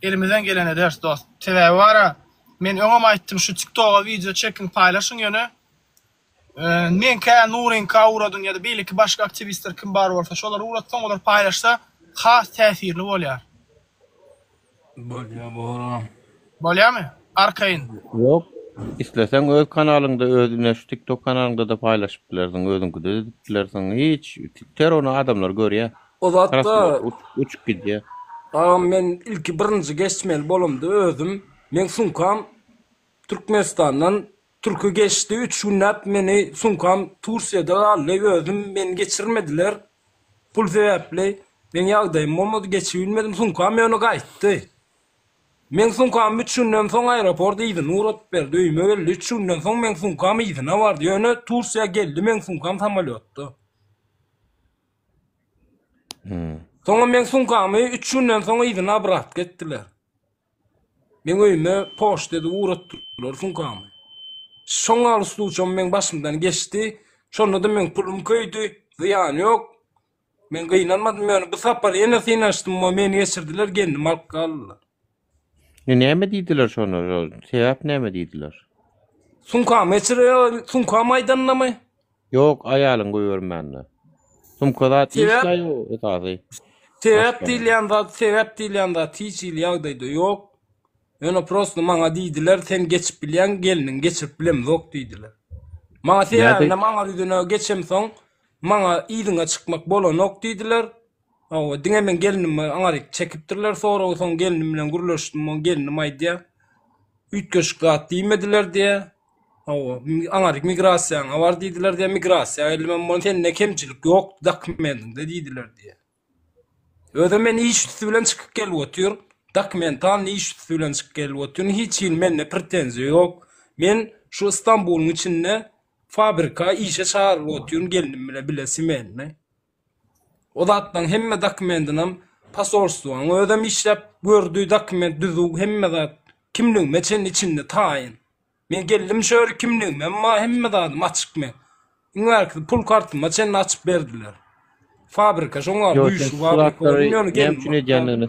Elimizden geleni ederis dost. Sebäbi bara men öňem aýtdym şu tiktoga wideo çekiň paýlaşyň ýöne meňkä Nuryňka ugradyň ýa-da beýleki başga aktiwistler kim bar bolsa şolara ugratsaň olar paýlaşsa has täsirli bolýar. Bolýa boram. Bolýamy? Arkaýyn. Ýok. Isleseň öz kanalyňda öz ine şu tiktok kanalyňda-da paýlaşyp bilersiň, özüňkide-de edip bilersiň. Hiç ter ony adamlar görýä. O zatda Uçup gidýä. Agam men ilki birinji geçmeli bolamda özüm meň sumkam Türkmenistandan Türke geçdi üç günläp meni sumkam Tursiýada galdy özüm meni geçirmediler pul sebäpli meň ýagdaýym bolmady geçibilmedim sumkam ýöne gaýtdy meň sumkamy üç günden soň aeroport yzyna ugradyp berdi öýüme geldi üç günden soň meň sumkam yzyna bardy ýöne Tursiýa geldi meň sumkam samolýotda soňam meň sumkamy üç günden soň yzyna obratka etdiler. Meň öýüme poçta edip ugratdylar sumkamy. Şoň ýaly sluçam meň başymdan geçdi. Şonda-da meň pulum köýdi. Zyýany ýok. Men gynanmadym ýöne bu sapar ýene synanyşdym we meni geçirdiler, gelnimi alyp galdylar. Ne näme diýdiler şonda? Sebäp näme diýdiler? Sumkamy geçirýär, sumkamy aýdandamy? Ýok, aýalyň goýbermände. Sumka zat Sebäp işläý o esasy. Sebäp Maşgala. diýilýän zat, sebäp diýilýän zat hiç hili ýagdaýda ýok. Ýöne prosto maňa diýdiler, sen geçip bilýäň, gelniňi geçirip bilemzok diýdiler. Maňa Ýa-da sebäbinem aňar ýüzüne geçemsoň, maňa yzyňa çykmak bolanok diýdiler. Hawa, diňe meň gelnime aňaryk çekipdirler soragy, soň gelnim bilen gürleşdim, oň gelnim aýdýar, üýtgeşik zat diýmediler diýýär. Hawa, aňaryk migrasiýaňa bar diýdiler diýýär, migrasiýa geldim, hem sende kemçilik ýok dokumentiňde diýdiler diýýär. Özem men iş üsti bilen çykyp gelip otyr. Dokumentalny iş üsti bilen çykyp gelip otyryn. Hiç hili mende pretenziýa ýok. Men şu Istanbulyň içinde fabrika işe çagyrylyp otyryn gelnim bile bile simenli. O zatlaryň hemme dokumentinem posolstwanyň özem işläp gördi, dokument düzüw hemme zat kimligime çenli içinde taýyn. Men geldim şu ýere kimligimem bar, hemme zadym açyk men. Iň bärkisi pul kartyma çenli açyp berdiler. Fabrika şoň ýaly Ýok, sen güýçli şu fabrika zatlary boldy, ýöne näme geldim üçin edýändigini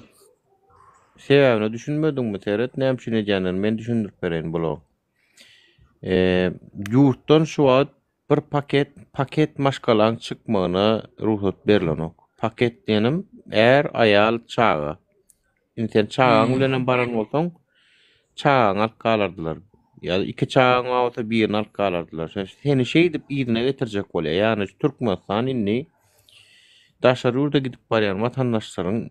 sebäbine düşünmediňmi? Seret, näme üçin edýändigini men düşündirip bereýin bularyň. Eee, ýurtdan şu wagt bir paket paket maşgalaň çykmagyna rugsat berlenok. Paket diýenim är, aýal, çaga. Indi sen çagaň bilenem baran bolsaň, çagaňy alyp galardylar. Ýa iki çagaň bar bolsa birini alyp galardylar. Seni şeýdip yzyna getirjek bolýar. Ýagny Türkmenistan indi daşary ýurda gidip barýan watandaşlaryň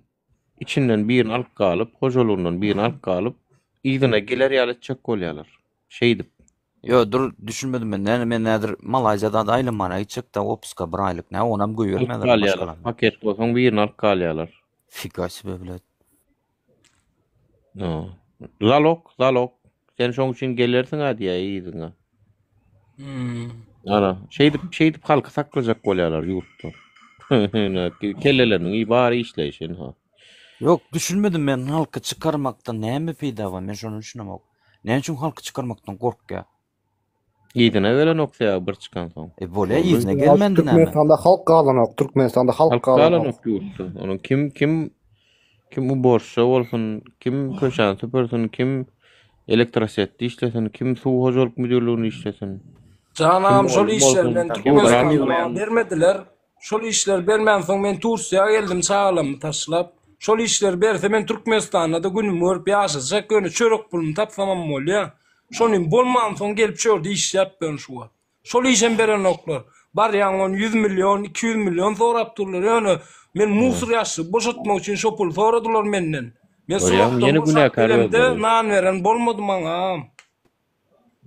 içinden birini alyp galyp, hojalygyndan birini alyp galyp, yzyna geler ýaly etjek bolýarlar. Şeýdip. Ýo dur düşünmedim men. Näme men häzir Malaýziýada aýlanmana gitjekdä opuska bir aýlyk näme onam Alyp goýbermezler galýarlar. maşgalamy. Paket bolsaň birini alyp galýarlar. Figa sibe blet. No. Zalok, zalok. Sen şoň üçin gelersiň-a diýýär yzyňa. Hmm. Ana, şeýdip, şeýdip halky saklajak bolýarlar ýurtda. Kelleleriniň bary işleýşi ynha. Ýok düşünmedim men halky çykarmakdan näme peýda bar men şony düşünemok. Näme üçin halky çykarmakdan gorkýar? Yzyna gelenok sebäbi bir çykansoň. E bolýa Boldy. yzyna gelmendi näme? Türkmenistanda halk galanok, Türkmenistanda halk Halk galanok. galanok ýurtda. Onuň kim kim kim uborşça bolsun, kim köçäni süpürsin, kim elektrosetde işlesin, kim suw hojalyk müdirliginde işlesin. Jan Kim agam şol mugallym işleri bolsun. men Ýurda Türkmenistanda maňa bermediler. Şol işleri bermänsoň men Tursiýa geldim çagalamy taşlap. Şol işleri berse men Türkmenistanda-da günümi görüp ýaşajak ýöne çörek puluny tapsamam bolýa. Şonym bolmansoň gelip şu ýerde işläp ýörün şu wagt. Şol işem berenoklar. Barýaň ony 100 million, 200 million sorap durlar. Ýöne men musor ýaşygy boşatmak üçin şo puly soradylar menden. Men Görýäňmi, srokdan ýene boşap günäkär gelemde özleri. nan beren bolmady maňa.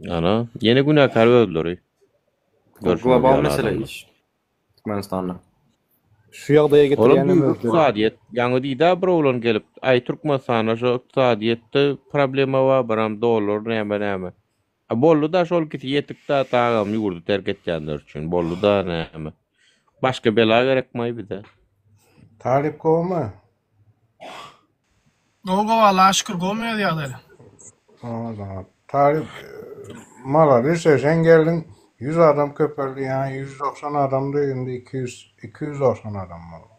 Ana, ýene günäkär özleri. Görşüňiz Global ýaly mesele adamlar. iş. Türkmenistanda. Şu ýagdaýa Olam getirýänem düýbi özleri. ykdysadyýet. Ýaňy diýdä bir oglan gelip, aý Türkmenistanda şo ykdysadyýetde problema bar, biram dollar näme näme. A boldy-da şol ikisi ýetik-da tagam ýurdy terk etýänler üçin. Boldy-da näme. Başga bela gerekmaý bize. Talyp gowmy? Gowy gowy Allaha şükür gowmy öz ýagdaýlar. Oňa Talyp malades sen geldiň 100 adam köpeldi ýa 190 adamdy indi 200 290 adam boldy.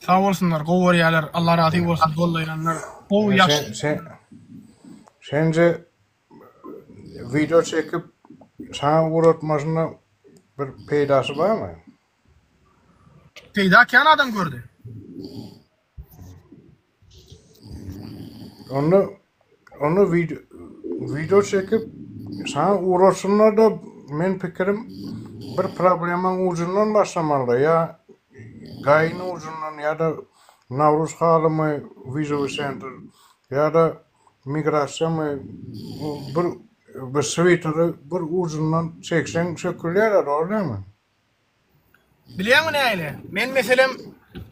Sag bolsunlar gowy görýäler Allah razy bolsun gollaýanlar gowy Sen ýagşy. sen sence wideo çekip saňa ugratmasyna bir peýdasy barmy? Peýda kän adam gördi. Onda onda video video çekip saňa ugratsynlar da men pikirim bir problemaň ujundan başlamalyda ýa gaýyny ujundan ýa-da Nawruz halymy wizowy sentr ýa-da migrasiýamy bir bir switeri bir ujundan çekseň sökülýär dogry dälmi? Bilýäňmi nähili? Men meselem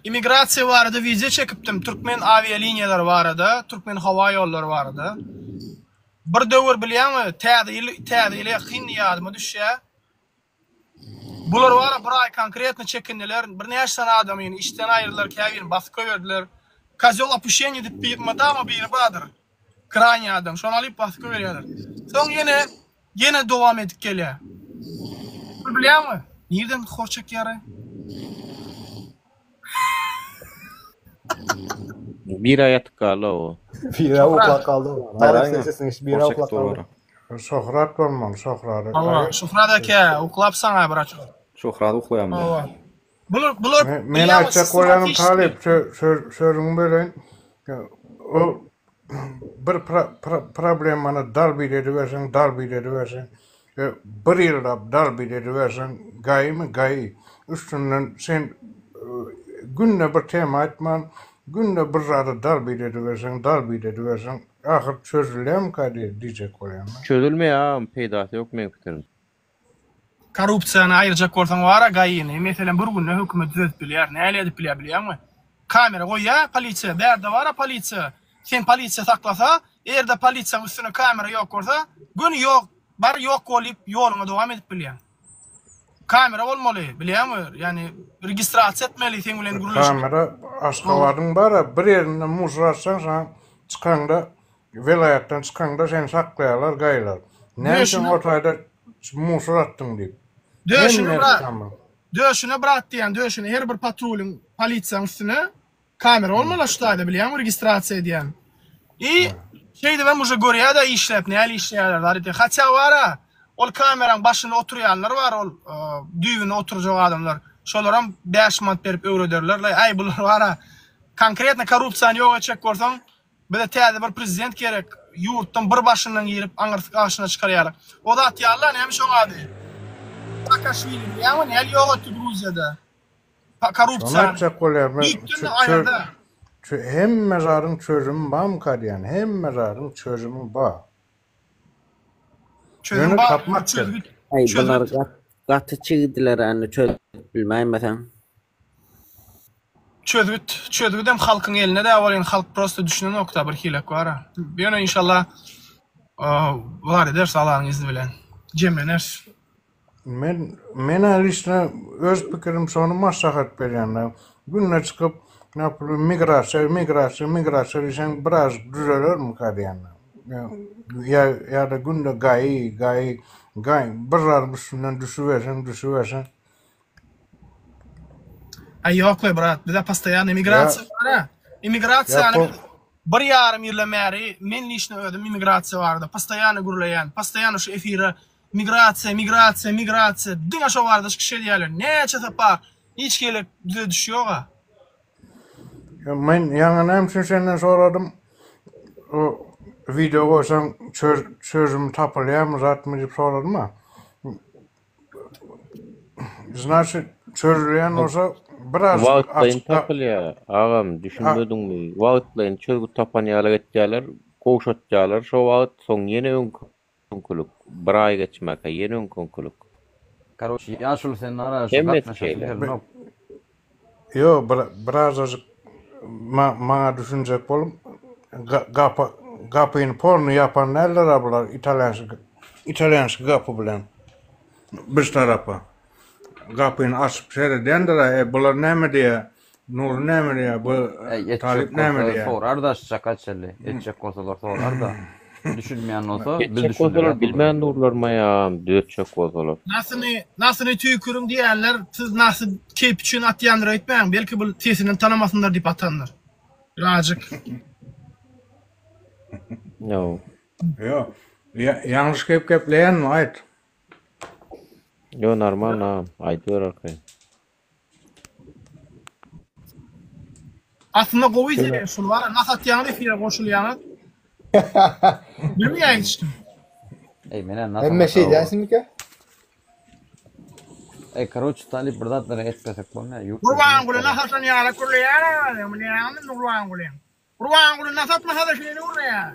immigrasiýa barada wideo çekipdim, türkmen awialiniýalary barada, türkmen howa ýollary barada. Bir döwür bilýäňmi, täze ýyl, täze ýyla ýakyn ýadyma düşýär. Bular bara bir aý konkretno çekindiler, birnäçe sany adamyny işden aýyrdylar, käbirini basyp goýberdiler. Kozýol opuşeniýa diýip bir mydama biri bardyr. Krayniý adam. Şony alyp basyp goýberýärler. Soň ýene Ýene dowam edip gelýär. Bir bilýäňmi? Nirden hor çekýär-aý? Bir aý ýatyp galdy o. Bira uklap galdy. Gaýraňa. Bira uklap galdy. Şöhrat bolmaly, şöhrady. Hawa, Şöhrat eke, uklapsaň-a braçok. Şöhrat uklaýan men. Hawa. Bular, bular Men bilýäňmi aýtjak bolýanym sistematiçki. talyp, sözüňi böleýin. O. bir problemany dalbit ediberseň, dalbit ediberseň, bir ýyllap dalbit ediberseň, gaýymy gaýy. Üstünden sen günde bir tema aýtman, günde bir zady dalbit ediberseň, dalbit ediberseň, ahyr çözülýärmikä diýjek bolýan. Çözülmeýär agam, peýdasy ýok meň pikirimçe. Korrupsiýany aýyrjak bolsaň wara GAI-ni meselem bir günde hökümet düzedip bilýär. Näle edip bilýär bilýäňmi? Kamera goýýar polisiýa bärde bara polisiýa sen polisiýa saklasa erde polisiýaň üstüne kamera ýok bolsa göni ýok bar ýok bolyp ýoluňa dowam edip bilýäň. Kamera bolmaly bilýäňmi ýani registrasiýa etmeli seň bilen gürleşip. Kamera Aşgabadyň bara bir ýerinde musor atsaň saňa çykaňda Welaýatdan çykaňda seni saklaýarlar gaýylar. Näme üçin o taýda musor atdyň diýip. Döşüne brat. Döşüne brat diýýän döşüne her bir patrulyň polisiýaň üstüne kamera bolmaly şu taýda bilýäňmi registrasiýa edýän. I şeýdibem uje görýädä işläp näli işleýärler zat etýär. Hatýa bara ol kameraň başynda oturýanlar bar ol düýbünde oturjak adamlar. Şolaram 5 manat berip öwrederler. Aý bular bara konkretno korrupsiýany ýok etjek bolsaň Bize täze bir prezident gerek. Ýurtdan bir başyndan girip aňyrsy gaşyna çykar ýaly. O zat ýaly-la näme şoň ady? Saakaşwili bilýäňmi näli ýok etdi Gruziýada? Şony Korrupsiýany. aýtjak bolýar men Düýpden aýyrda. Hemme zadyň çözümi bamyka diýýän hemme zadyň çözümi bar. Çözüm Ýöne bar, tapmak gerek. çözgüt. Aý bular Çözgüt. gat gaty çigdiler indi çözüp bilmäýmeseň. Çözgüt, çözgüdem halkyň elinde dä welin halk prosta düşünenokda bir hilek bara. Ýöne inşallah bar ederis Allanyň izni bilen. Jemleneris. Men menä liçno öz pikirim şony maslahat berýän. Günde çykyp naprimýer migrasiýa migrasiýa migrasiýa diýseň biraz düzelermika diýýän. Ýa ýa-da günde gaýy gaýy gaý bir zadyň üstünden düşüberseň düşüberseň Aý ýokly brat, bize postoýanny immigrasiýa bar a. Immigrasiýany biz bir ýarym ýyldan bäri men liçno özüm immigrasiýa barada postoýanny gürleýän, postoýanno şu efire migrasiýa, migrasiýa, migrasiýa diňe şo barada çykyş edýärler. Näçe sapar hiç hili düzediş ýoga. Men ýaňy näme üçin senden soradym? O wideo goýsaň çözüm tapylýarmy zatmy diýip soradym-a. Znaçit çözülýän bolsa biraz Wagtlaýyn açyk tapylýar agam düşünmediňmi wagtlaýyn çözgüt tapan ýaly etýärler gowşatýarlar şo wagt soň ýene öňkülik bir aý geçmäkä ýene öňkülik. Karoç ýaşuly sen ara şu Hemmesi gatnaşasy şeýle. gelenok. Ýok bir birazajyk maňa düşünjek bolup gapy gapyny polny ýapan däldir-a bular italýanski italýanski gapy bilen bir tarapa gapyny açyp seredýändir-a e bular näme diýýä Nury näme diýýä bu Äý etjek Talyp näme bolsa diýýä sorar-da şu çaka çenli. Etjek bolsalar sorar-da. Düşünmeýän bolsa biz Etjek bolsalar düşündirýäs olara. bilmän durlarmaýam düzetjek bolsalar. Nasyny, nasyny tüýküriň diýýänler, siz nasy keýp üçin atýandyr öýtmäň, belki bul sesinden tanamasynlar diýip atandyr. Birazjyk. Ýok. Ýok. Ýalňyş gep gepleýänmi aýt. Ýok normal agam aýdyber arkaýyn. Aslynda gowy ideýa şul bar. Nas atýaňyz efire goşulýaňyz. Bilmeýär hiç kim. Ey menä nas Hemme şey dälsinmikä? Ey karoç talyp bir zatlar etmesek bolmaýar. Ýurt Gurbanguly nas atan ýaly gürleýär. Näme Gurbanguly? Gurbanguly nas atmasa-da şeýle gürleýär.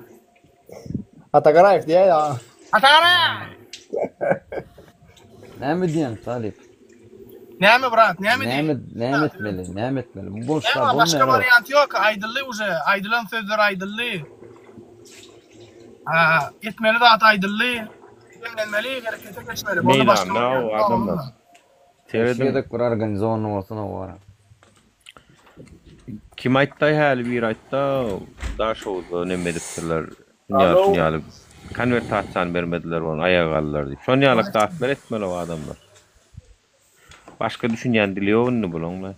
Ata Garaýew diýýär ýa. Ata Garaýew! Näme diýýäň talyp? Näme brat, näme diýýäň? Näme näme etmeli? Näme etmeli? Bu bolsa Näme başga bolmaýar. wariant ýok, aýdyldy uje, aýdylan sözler aýdyldy. Ha, etmeli zat aýdyldy. Jemlenmeli, herekete geçmeli. Boldy başga Meýdanda wariant o ýok. adamlar. Şu Serediň. gezek bir organizowanyny bolsun o ara. Kim aýtdaý häli biri aýtda Daşoguzda neme edipdirler şunýaly Alo. şunýaly konwertasiýany bermediler ony aýaga galdylar diýip. Şon ýalak zatlar etmeli o adamlar. Başga düşünýän dili ýok indi bulaň.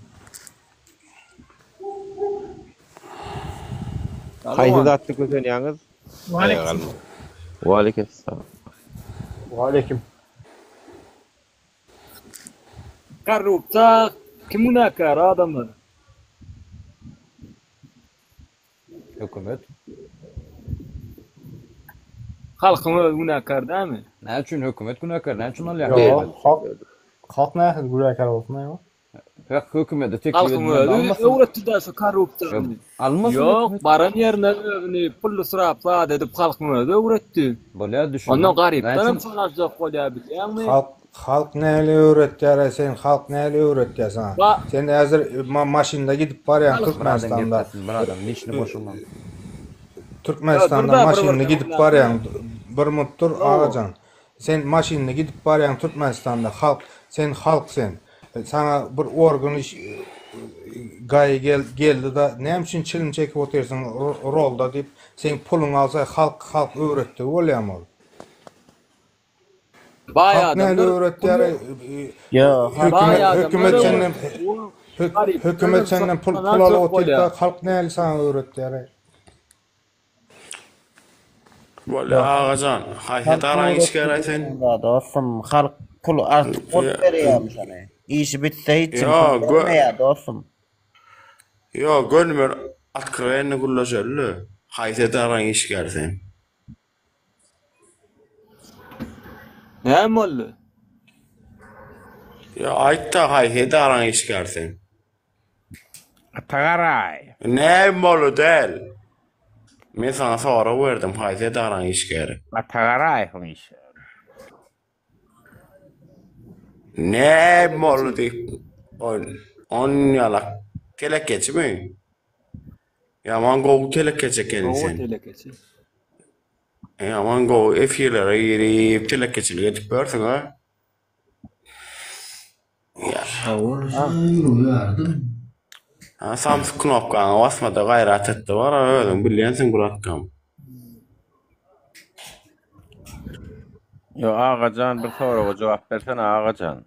Haýsy zatda kösenýäňiz? Aýaga galmak. Waleýkim salam. Waleýkim. Korrupsiýa kim günäkär adamlar? Hökümet. Halkyň özi günäkär dälmi? Näme üçin hökümet günäkär? Näme üçin alýar Ýok, hökümet? halk halk nähili günäkär bolsun aýwa? Hek hökümete teklip Halkyň edilende özi almasyn. öwretdi-dä şu korrupsiýany. Almasyn Ýok, hökümet. baran ýerine özüni pully syrap zat edip halkyň özi öwretdi. Bolýar düşündim. Ondan Näme garypdanam üçin şony aljak bolýar bilýäňmi? Halk halk nähili öwretýär sen halk nähili öwretýär saňa? Ba Sen häzir ma maşynda gidip barýaň halk Bir adam Türkmenistanda. geplesin, bir adam liçni goşulmaň. Ýa Türkmenistanda dur-da bir maşynda bir gidip barýaň bir mut dur agajan. Sen maşynda gidip barýaň Türkmenistanda halk sen halk sen. Saňa bir organ iş gaýy gel geldi da näme üçin çilim çekip otyrsyň rolda diýip seň puluňy alsa halk halk öwretdigi bolýamy ol. Baý Halk nähili adamlar öwretýär Ýok, halk Baý hökümet adamlar hökümet senden hökümet senden pul pul alyp otyrka halk nähili saňa öwretýär. Bolýa agajan, haýsy Halkyň edaraň öwretdigi işgäri sen? bolýan dostum, halk pul artyk bolup berýärmi şony? Işi bitse hiç kim Ýo, pul gö bermeýär dostum. Ýo, gönümel otkrowenno gürleşeli-le. Haýsy edaraň işgäri sen? Näme boldy? Ýo, aýt-da, haýsy edaraň işgäri sen? Atagaraý. Näme boldy däl. Men saňa sorag berdim, haýsy edaraň işgäri? Atagaraýewiň işgäri. Näme boldy diýip, on, on ýalak telekeçimi? Ýaman gowy telekeçi ekeniň Gowy sen. telekeçi. Ýaman gowy efirlere girip telekeçilik edip ýörsüň-a. Ha, samsyk knopkaňa basmada gaýrat etde bar, özüň bilýänsiň bratkam. Yo agajan bir soraga jogap bersene agajan.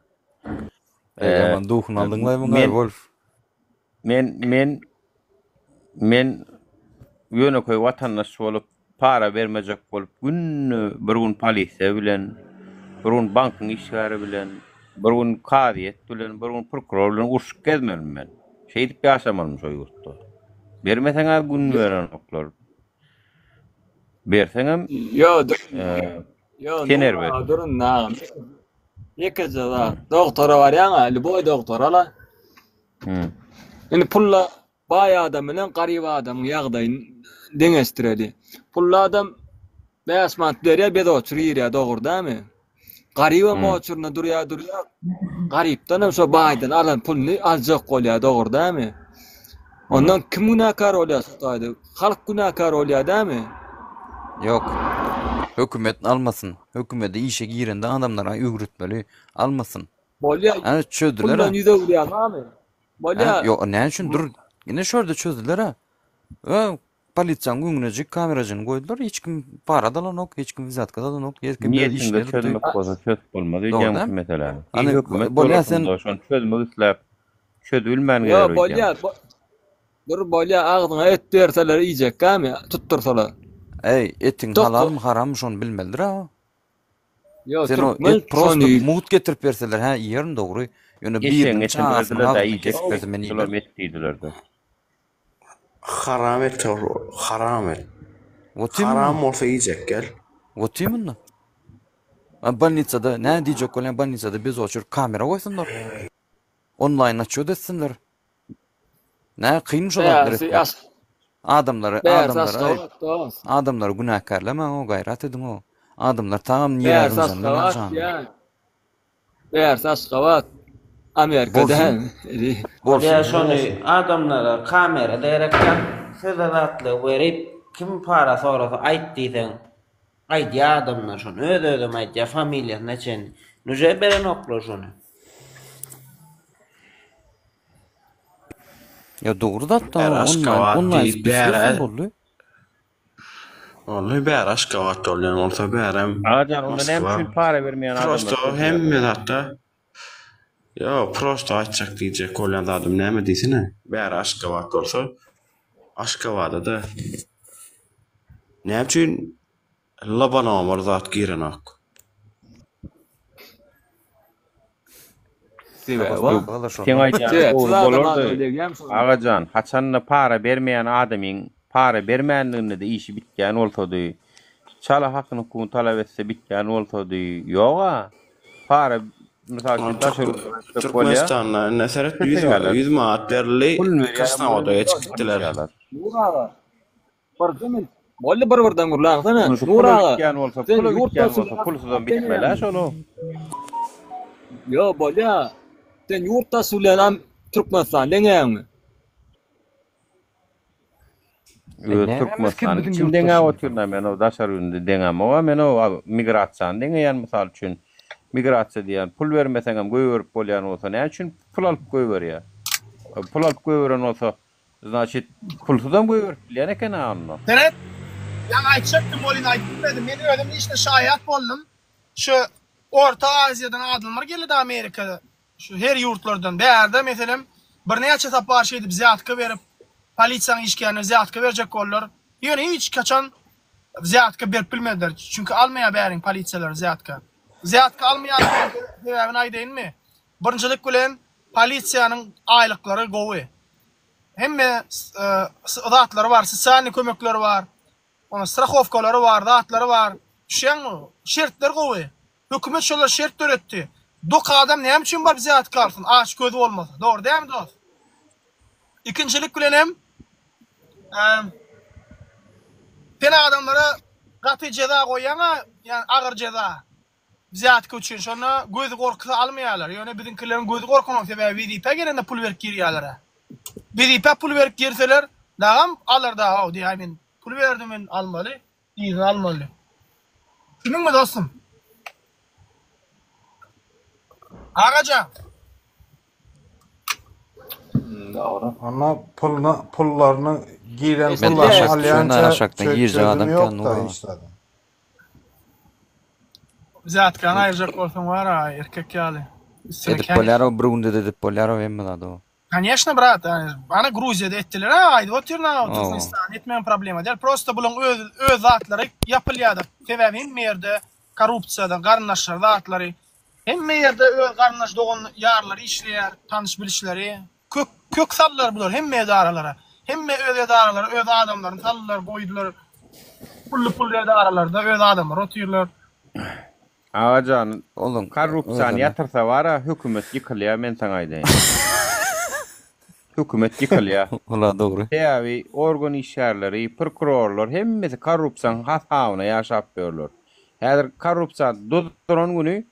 Eý, Ee, ýaman duhuny aldyňlaý muňa men Wolf. Men men men ýönekeý watandaş bolup para bermejek bolup günde bir gün polisiýa bilen, bir gün bankyň işgäri bilen, bir gün kazyýet bilen, bir gün prokuror bilen urşup gezmelimi men? Şeýdip ýaşamalymy şo ýurtda? Bermeseň-ä gün berenoklar. Berseňem Ýo, dur. Ýo, sen erbet. Durun, agam. Ýekeje zat. Dogtora barýaň-a, lýuboý dogtora-la. Indi pulla baý adam bilen garyp adamyň ýagdaýyny deňeşdireli. Pully adam 5 manat berýär, bez oçur girýär, dogry dämi? Garybam oçurynda durýar, durýar. Garypdan hem şo baýdan alan puluny aljak bolýar, dogry dämi? Ondan kim günäkär bolýar şu taýda? Halk günäkär bolýar dämi? Ýok. Hökümet almasyn. Hökümete işe girende adamlara öwretmeli. Almasyn. Bolýa. Ana çözdüler. Puldan ýüz öwürýäňmi? Bolýa. Ýok, näme üçin dur? Ine şu ýerde çözdüler-ä. Ö, polisiýanyň öňünejik kamerajyny goýdular. Hiç kim para da alanok, hiç kim wzýatka da alanok. Her kim öz işini Niýetiňde edip çözmek bolsa çözüp bolmaz Dogry öýdýäňmi däl? şu meseläni? Hany Hökümet bolýa sen bolarsyň-da, şony çözmek isläp, çözübilmän Ýok, geler öýdýäň. bolýa. Dur bolýa, agzyňa et berseler iýjekkämi? Tutdursalar. Eý, etiň halalmy, harammy şony bilmelidir-ä. Ýok, Sen o türkmen et prosto şony mugt getirip berseler, hä, iýerin dogry. Ýöne Eşegiň biriniň etini çagasynyň berdiler-dä agzyna iýjek kesip berse men Şulam iýmerin. et diýdiler-de. Haram et ol, haram et. What you Haram mean? bolsa iýjek gel. What you mean? A bolnisada näme diýjek bolýan bolnisada bez oçur kamera goýsunlar. Onlaýn açýot etsinler. Nä kyn şo zatlar Bärsi etmek. aş Adamlary Bärsi adamlary Aşgabat dost. adamlary günäkärlemäň o gaýrat ediň o. Adamlar tagam nirä Bärsi zyňjanlar Aşgabat janyny. ýa. Bärsi Aşgabat. Amerika Bolsun. däl. Bolsun. Ýa şony adamlara kamera gerekýän söze zatly berip kim para sorasa aýt diýseň aýdýa adamlar şony öz özem aýdýa familiýasyna çenli nuje berenoklar şony. Ýa dogry zatda Bäri onlaýn Aşgabat onlaýn diýip spis bäri berseň boldy. Boldy bäri Aşgabat bolýan bolsa bärem Agajan onda näme Moskwa. üçin para bermeýän adamlar Prosto köp hemme zatda Ýok prosto aýtjak diýjek bolýan zadym näme diýsene. Bäri Aşgabat bolsa Aşgabada-da näme üçin Lobonomar zat girenok. Seň aýdýanyň dogry bolardy agajan, haçanda para bermeýän adamyň para bermänliginde-de işi bitýän bolsady, Çala hakyny hukugyny talap etse bitýän bolsady. Ýog-a. Para mysal üçin daşary ýurtdan aýtsak bolýar. Türkmenistanda indi seret 100 Kösenýärler. 100 manat berildi, Puluny berýär, Krasnowoda muny geçip gitdiler. ýok. Nur aga, birje minut. Boldy bir birden gürläňsene. Muny şu Nur pula aga, bitýän bolsa, sen pula ýurt bitýän daşy bolsa, pulsuzam bitmeli-ä şol. Ýo, bolýa. Sen ýurt daşy bilen Türkmenistan deňäňmi? Öz Türkmenistanyň içini deňäp otyryn-a men o daşary ýurdy deňämok-a men o migrasiýany deňeýän mysal üçin migrasiýa diýýän pul bermeseňem goýberip bolýan bolsa näme üçin pul alyp goýberýär pul alyp goýberen bolsa znaçit pulsuzam goýberip bilýän eken-a onda. Seret, ýaňy aýtjakdym welin aýdyp bilmedim. Men özüm işde şaýat boldum. Şu Orta Aziýadan adamlar geldi-de Amerika Şu her ýurtlardan bärde meselem birnäçe sapar şeýdip wzýatka berip polisiýanyň işgärine wzýatka berjek boldular. Ýöne hiç haçan wzýatka berip bilmediler. Çünki almaýar bäriň polisiýalary wzýatka. Wzýatka almaýanlygynyň sebäbini aýdaýynmy? Birinjilik bilen polisiýanyň aýlyklary gowy. Hemme zatlary bar, sosialnyý kömekleri bar. Onuň strahowkalary bar, zatlary bar. Düşýäňmi? Şertler gowy. Hökümet şolara şert döretdi. Dok adam näme üçin baryp wzýatka alsyn, aç gözi bolmasa. Dogry dälmi dost? Ikinjilik bilen hem sen adamlara gaty jeza goýýaň-a, ýagny agyr jeza. Wzýatka üçin şonda gözi gorksa almaýarlar. Ýöne biziňkileriň gözi gorkanok, sebäbi wezipä gelende pul berip girýärler-ä. Wezipä pul berip girseler, dagam alar dagy, diýýär, men pul berdim, men almaly, yzyna almaly. Düşündiňmi dostum? Agajan. Dogry. Onda puluny pullaryny giren Men pullaryny aşak düşen alýança aşakdan girjek çözüm adam kän ýok-da Nur hiç zada. Wzýatkany aýyrjak bolsaň bar-a, erkek ýaly. Üstüne Edip kän bolýar o bir günde-de edip bolýar o hemme zady o. Koneşno brat, ana Gruziýada etdiler-ä, aýdyp otyryn-a, Hawa. Türkmenistanda etmegiň problema däl. Prosta bulaň öz öz zatlary ýapylýar-da. Sebäbi hemme ýerde korrupsiýada garyndaşlar zatlary, hemme ýerde öz garyndaş dogan ýarlary işleýär, tanyş bilişleri. Kök kök saldylar bular hemme edaralara. Hemme öz edaralara öz adamlaryny saldylar, goýdular. Pully pully edaralarda öz adamlary otyrlar. Agajan Onuň korrupsiýany özüne. ýatyrsa bara hökümet ýykylýar men saňa aýdaýyn. Hökümet ýykylýar. Ola dogry. Sebäbi organ işgärleri, prokurorlar hemmesi korrupsiýanyň hasabyna ýaşap ýörler. Häzir korrupsiýany duzduran güni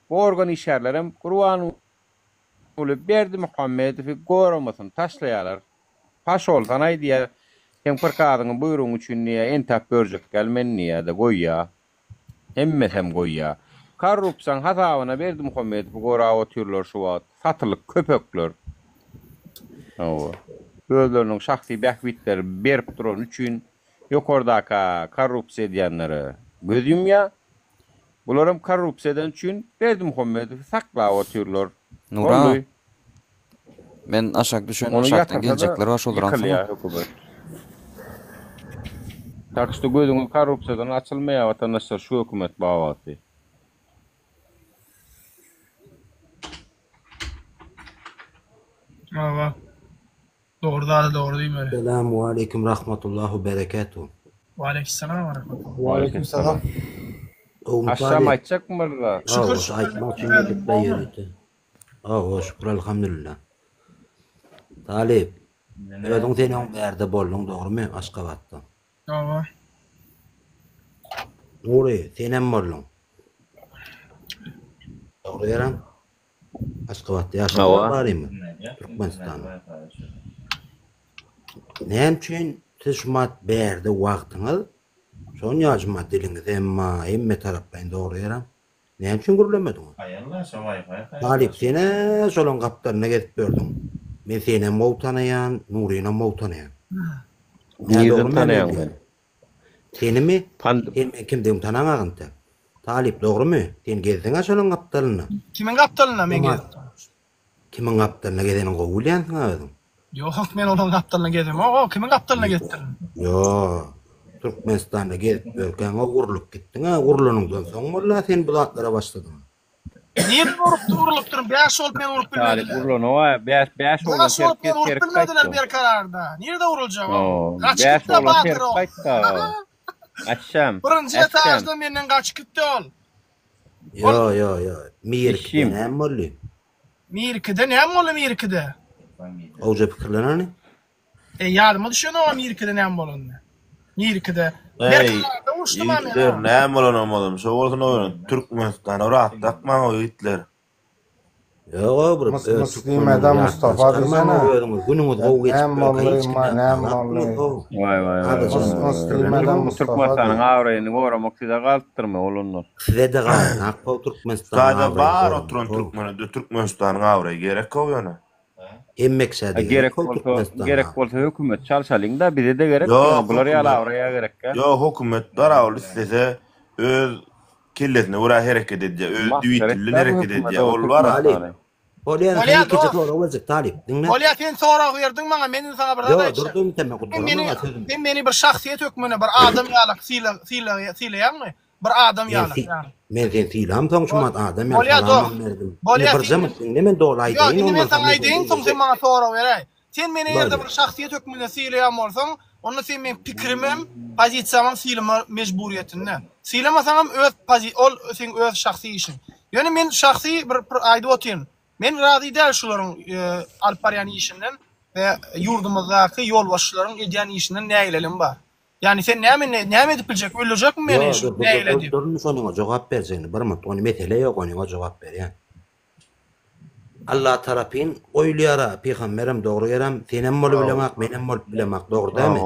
bu organ işgärlerem Gurbanguly Berdimuhamedowy goramasyny taşlaýarlar. Paşol sanaý diýýär, seň prikazyňy buýrugyň üçin diýýär entäp görjek däl men diýýär-de goýýar. Hemmesem goýýa. Korrupsiýaň hasabyna Berdimuhamedowy gorap otyrlar şu wagt. Satylyk köpekler. Hawa. Özleriniň şahsy bähbitleri berip durany üçin ýokardaka korrupsiýa edýänlere göz ýumýa. Bularam korrupsiýa eden üçin Berdimuhamedowy saklap otyrlar. Nura. Boldy. Men aşak düşen Ony aşakdan ýatyrsa-da geljekler bar şolar alsana. ýykylýar hökümet. Tak şto gözüňiz korrupsiýadan açylmaýar watandaşlar şu hökümet bar wagty. Hawa. Dogry zady dogry diýmeli. Selamu aleýkum rahmatullah we berekatuh. Waleýkissalam we rahmatullah. Waleýkim salam. Gowmy Aşşam Talyp? aýtjakmy bir zat? Şükür Hawa, şu şükür. aýtmak üçin geldik-de ýörite. Hawa, şükür alhamdulillah. Talyp, özüň sen öň bärde bolduň dogrymy Aşgabatda? Hawa. Nury, senem bolduň. Dogry ýerim? Aşgabatda ýaşadyňyz Hawa. barymy? Türkmenistanda. Näme üçin siz şumat bärde wagtyňyz şonýa şumat diliňiz emma hemme taraplaýyn dogry ýerim? Näme üçin gürlemediňiz? Talyp sen-ä şolaň gapdalynda gezip ýördüň. Men senem gowy tanaýan, Nurynam gowy tanaýan. Nä Nirden dogrymy men tanaýaň diýýän? meni? Senimi? Pand Sen meň kimdigimi tanaňak entek. Talyp dogrymy? Sen gezdiň-ä şolaň gapdalynda. Kimiň gapdalynda men Şoňa gezdim? Kimiň gapdalynda gezeniňi gowy bilýänsiň-ä özüň. Ýok, men olaň gapdalynda gezemok. Kimiň gapdalynda gezipdirin? Ýok. Türkmenistanda gezip ýörkäň-ä urlup gitdiň-ä. Urlanyňdan soň walla sen bu zatlara başladyň. Nirden urupdy, urlupdyryn? Bäş bolup meni urup Talyp bilmediler. urlanow-a, bäş, bäş oglan Bäş bolup terk, meni urup terk bilmediler gaýtdy. Berkararda. Nirede uruljak o? Bäş Gaçyp gitdi-ä oglan batyr terk o. gaýtdy. Açşam. Birinji etažda menden gaçyp gitdi ol. Ýo ýo ýo. Mirikide näme boldy? Mirikide näme boldy Mirikide? Gowja pikirlen hany. E ýadyma düşenok Mirikide näme bolanyny. Mirikide. Eý, Berkararda uruşdym a men. ýigitler, näme bolanam bolsun, şo bolsun oýun. Türkmenistana bir at dakmaň o ýigitler. Ýok bir Mus öz mus türkmeniňizi diýmeden ýatdan Mustafa çykarmaň diýsene. özüňiz günüňiz gowy geçip Näme ýörkä boldy, hiç ma kimden näme talap boldy? Waý waý waý Azajyk Mus waý mus waý. diýmeden Mustafa Türkmenistanyň diý. abraýyny goramak size galypdyrmy oglanlar? Size-de galanok how Türkmenistanyň Hytaýda abraýyny bar goramak oturan how. türkmene-de Türkmenistanyň abraýy gerek-ow ýöne. Hemme kişä-de A gerek gerek how bolsa, Türkmenistanyň gerek abraýy. bolsa hökümet çalşalyň-da, bize-de gerek Ýok, ýöne bular ýaly hökümet, abraýa gerekkä. ýok, hökümet bar-a ol islese öz kellesine görä hereket edýär, öz Masgara düýtülden etdä bu hereket hökümet edýär. o Ol bar-a. Talyp, Türkmenistany. bolýa Bolýa sen ikinji dost. sorag berjek Talyp, diňle. Bolýa sen sorag berdiň maňa men indi saňa bir zat Ýok, aýtjak. dur dur men Sen gutaramam meni a sözümi. sen meni bir şahsyýet hökmünde bir adam ýaly syla syla sylaýaňmy? Bir adam Men ýaly sy ýagny. men seni sylamsoň şu mat adam ýaly Bolýa salamam dost. berdim. Indi Bolýa birje sen mut diňle men doly Ýok, aýdaýyn indi men ondan soň saňa men aýdaýyn seni soň sen diňlejek. maňa sorag beräý. Sen meni eger-de Bolýa. bir şahsyýet hökmünde sylaýan bolsaň, onda sen meň pikirimem, pozisiýamam sylama mejburyýetinde. Sylamasaňam öz pozi ol seň öz şahsy işiň. Ýöne men şahsy bir bir aýdyp otyryn. Men razy däl şularyň alyp barýan işinden we ýurdumyzdaky ýolbaşçylaryň edýän işinden nägileligim bar. Ýagny sen näme näme edip biljek? Öldürjekmi meni Ýo, şu dur dur dur nägile dur diýip? dur indi şonyňa jogap berjegini bir minut ony mesele ýok onyňa jogap berýän. Allah tarapyn goýulýara pygamberem dogry gerem senem bolup bileňak menem bolup bilemak dogry dämi?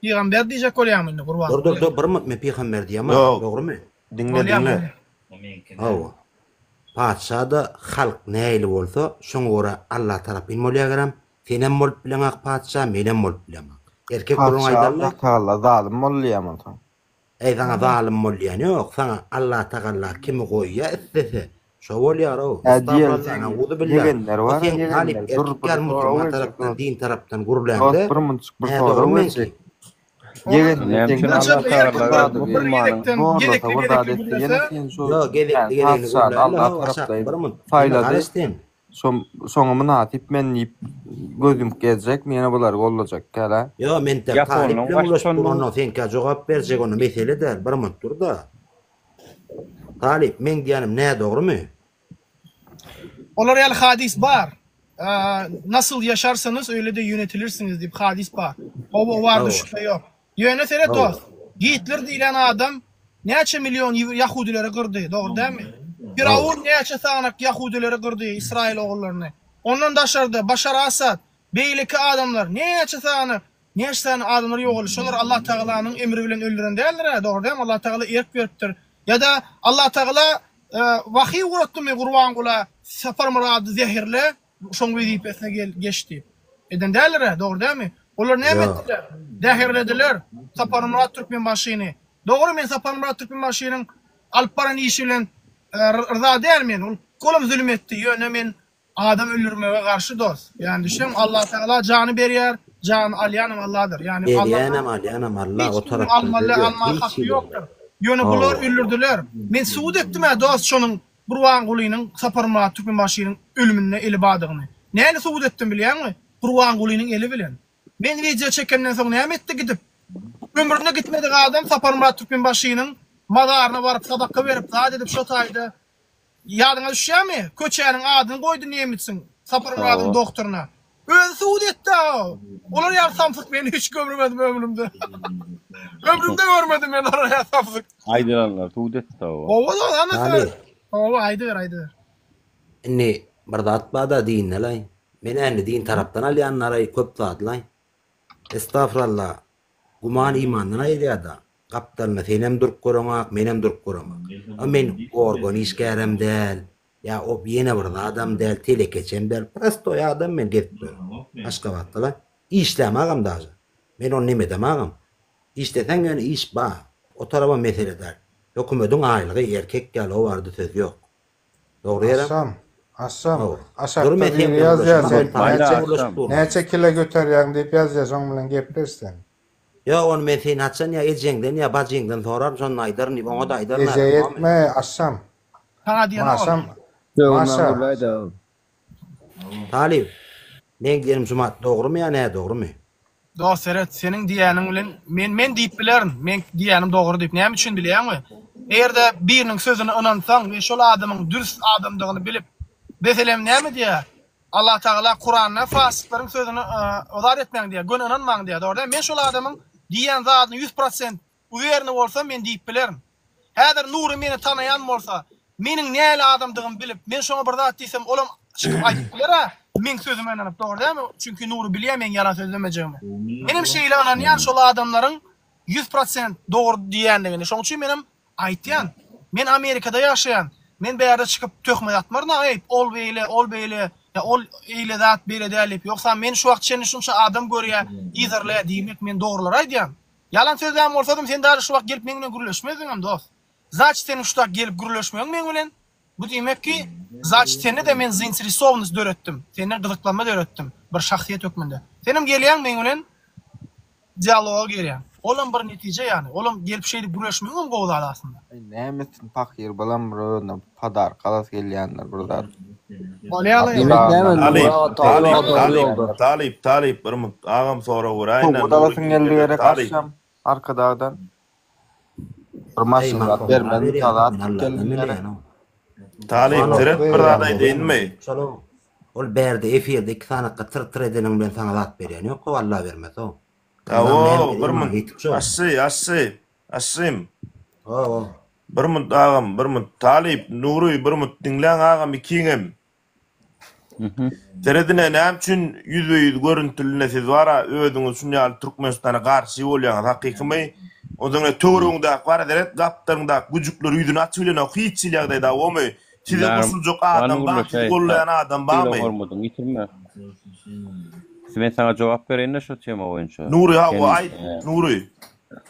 Pygamber diýjek bolýaňmy indi Gurban? Dur dur dur bir minut men pygamber diýemok Ýok. dogrymy? Diňle Bolýa diňle. bolýa. Hawa. Patyşa-da halk nähili bolsa şoňa görä Allah tarapyn bolýa gerem senem bolup bileňak patyşa menem bolup bilemak. Erkek gürrüň Patyşa aýdanda Allah Tagalla zalym boldy diýýämi onsoň? Eý saňa zalym bol diýen ýok, saňa Allah Tagalla kimi goýýa islese, şo bolýar-ow, Hä diýeli estagfurallah, seň nauzubillah. ýegenler O bar-a seň talyp ýegenler dur erkek bir ýaly sorag musulman berjek tarapdan, dost. din tarapdan Dost gürläňde bir munçuk bir nädogry sorag meňki. berjek. Ýegenler Näme seň üçin Allah Allah Tagalla bir öz zady bir musulmanyň zorlasa Gezekli bir zat gezekli etse ýene gürlese sen şo Ýo, hä gezekli gezegini patyşany gürläli Allah how aşak taraplaýyn bir munt. Indi saýlady. garaş sen. Şo şoňa mynasyp men diýip göz ýumup gezjekmi ýene bulary gollajak kälä. Ýo men tä talyp Ýaponyň bilen ulaşyp baştutanynyň duranda seňkä jogap berjek onda mesele däl bir munt dur-da. Talyp meň diýenim nädogrymy? Olar ýaly hadys bar. Nasıl yaşarsanız öyle de yönetilirsiniz diýip hadys bar. O o barada Hawa. şübhe ýok. Ýöne seret Hawa. dost, Gitler diýlen adam näçe million ýahudileri gyrdy, dogry dälmi? Firawun näçe sanak ýahudileri gyrdy, Ysraýyl ogullaryny. Ondan daşarda Başar Asad, beýleki adamlar näçe sany, näçe sany adamlar ýogaldy. Şolar Allah Tagalanyň emri bilen öldüren däldir-ä, dogry dälmi? Allah Tagala erk beripdir. Ýa-da Allah Tagala wahyý ugratdymy Gurbangula Saparmyrady zäherle, şoň wezipesine gel geç diýip. Eden däldir-ä, dogry dälmi? Olar näme Ýok. etdiler? Zäherlediler Saparmyrat Türkmenbaşyny. Dogry, men Saparmyrat Türkmenbaşynyň alyp baran işi bilen rza däl men. Ol olam zulum etdi. Ýöne men adam öldürmege garşy dost. Ýani düşüneňmi? Allatagala jany berýär, jany alýanam Alladyr. Ýani Alla Berýänem alýanam Alla hiç o kimiň tarapdan almaly söz ýok almaga hiç haky hili. ýokdur. Ýöne bular Hawa. öldürdiler. Men subut etdim-ä dost şonuň Gurbangulynyň Saparmyrat Türkmenbaşynyň ölüminde eli bardygyny. Näle subut etdim bilýäňmi? Gurbangulynyň eli bilen. Men wideo çekenden soň näme etdi gidip? Ömründe gitmedik adam Saparmyrat Türkmenbaşynyň mazaryna baryp sadaka berip zat edip şo taýda ýadyňa düşýämi? Köçäniň adyny goýdy nemisiň Saparmyradyň doktoryna. Özi subut etdi-a. Olar ýaly samsyk men hiç görmedim ömrümde. Ömrümde görmedim men olar ýaly samsyk. Aýdylanlary subut etdi-a. Gowy da ana Talyp. Gowy aýdyber aýdyber. Indi bir zat bar-da dinde-laý. Men-ä indi din tarapdan alýanlaraý köp zat-laý. Estagfurallah. Güman imandan aýyrýar-da. Gapdalynda senem durup göreňak, menem durup göremak. A men organ işgärem däl. Ýa o ýene bir zadam däl, telekeçem däl, prostoý adam men gezip ýörün. Aşgabatda-la. Işlämagam daže. Men ony nemedemagam. Işleseň ýöne iş bar. O tarabam mesele däl. Hökümediň aýlygy erkek ýaly o barada söz ýok. Dogry ýerem. Aşşam, aşşam, Hawa. Dur aşakda men sen biri bilen ýazýar gürleşemok. sen Talyp näçe bilen gürleşip durun. näçe kilo göterýäň diýip ýazýar şoň bilen gepleş sen. Ýok ony men sen haçan ýa ejeňden ýa bajyňdan soraryn şonda aýdaryn diýip oňa-da aýdaryn Eje häzir etme aşşam. Saňa diýen ol. Maşam Döwürmän Maşa. gürläýdä. Talyp, meň diýenim jumat dogrumy ýa nädogrumy? Dost seret, seniň diýýäniň bilen men men diýip bilerin, meň diýýänim dogry diýip. Näme üçin bilýäňmi? Eger-de biriniň sözüne ynansaň we şol adamyň dürs adamdygyny bilip, meselem näme diýýär? Allah Tagala Kuranda fasyklaryň sözüne yzar etmäň diýýär, göni ynanmaň diýýär, dogry dälmi? Men şol adamyň diýýän zadyny 100% uwerny bolsam men diýip bilerin. Häzir Nury meni tanaýan bolsa, meniň nähili adamdygymy bilip, men şoňa bir zat diýsem, olam çykyp aýdyp biler-ä, meň sözüme ynanyp, dogry dälmi? Çünki Nury bilýär meň ýalan sözlemejegimi. Menem şeýle ynanýan şol adamlaryň 100% dogry diýýändigini. Şoň üçin menem aýtýan. Men Amerikada ýaşaýan. Men bärde çykyp töhmet atmaryn-a, eý, ol beýle, ol beýle, ýa ol eýle zat, beýle däl diýip. Ýogsa meni şu wagta çenli şunça adam görýär, yzarlaýar, diýmek men dogrulary aýdýan. Ýalan sözlän bolsadym sen daže şu wagt gelip meň bilen gürleşmezdiňem dost. Zaçt seniň şu wagt gelip gürleşmegiň meň bilen bu diýmek ki zaçt sende de men zainteresownost döretdim. Sende gyzyklanma döretdim bir şahsyýet hökmünde. Senem gelýäň meň bilen dialoga girýäň. Olam bir netije ýagny. Olam gelip şeýdip gürleşmegiňem gowy zat aslynda. Aý näme etsin pahyr balam bir özüne podarka alasy gelýändir bir zat. Bolýaly. Diýmek näme Talyp, Nury talyp, aga dogry talyp, ýolda. talyp, talyp, bir minut agam sorag beräýin Sowgat Nury alasyň geldi diňle-de gerek talyp. aşşam Arkadagdan. Bir Eý maşyn zat Makom bermezmi berýär zat men alyp Alladan geldim gerek. bilýän o. Talyp Ol seret bir zat aýdaýynmy? Şol ol bärde efirde iki sany gytyr tyr edeniň bilen saňa zat berýän ýok o Alla bermez o. Hawa, bir munt. Aşşy, aşşy, aşşym. Hawa. Bir munt agam, bir munt. Talyp, Nury, bir munt diňläň agam ikiňem. Seredine näme üçin ýüzbe-ýüz görüntüline siz bara özüňiz şun ýaly Türkmenistana garşy bolýaňyz hakykymy? Onsoň ine töweregiňdäki bara seret gapdalyňdaky güjükler ýüzüni açyp bilenok hiç hili ýagdaýda omy? Size goşuljak adam bar, sizi gollaýan adam barmy? Sylag hormadyňy ýitirme. Men saňa jogap bereýin-de şu tema boýunça. Nury hawa aýt Nury.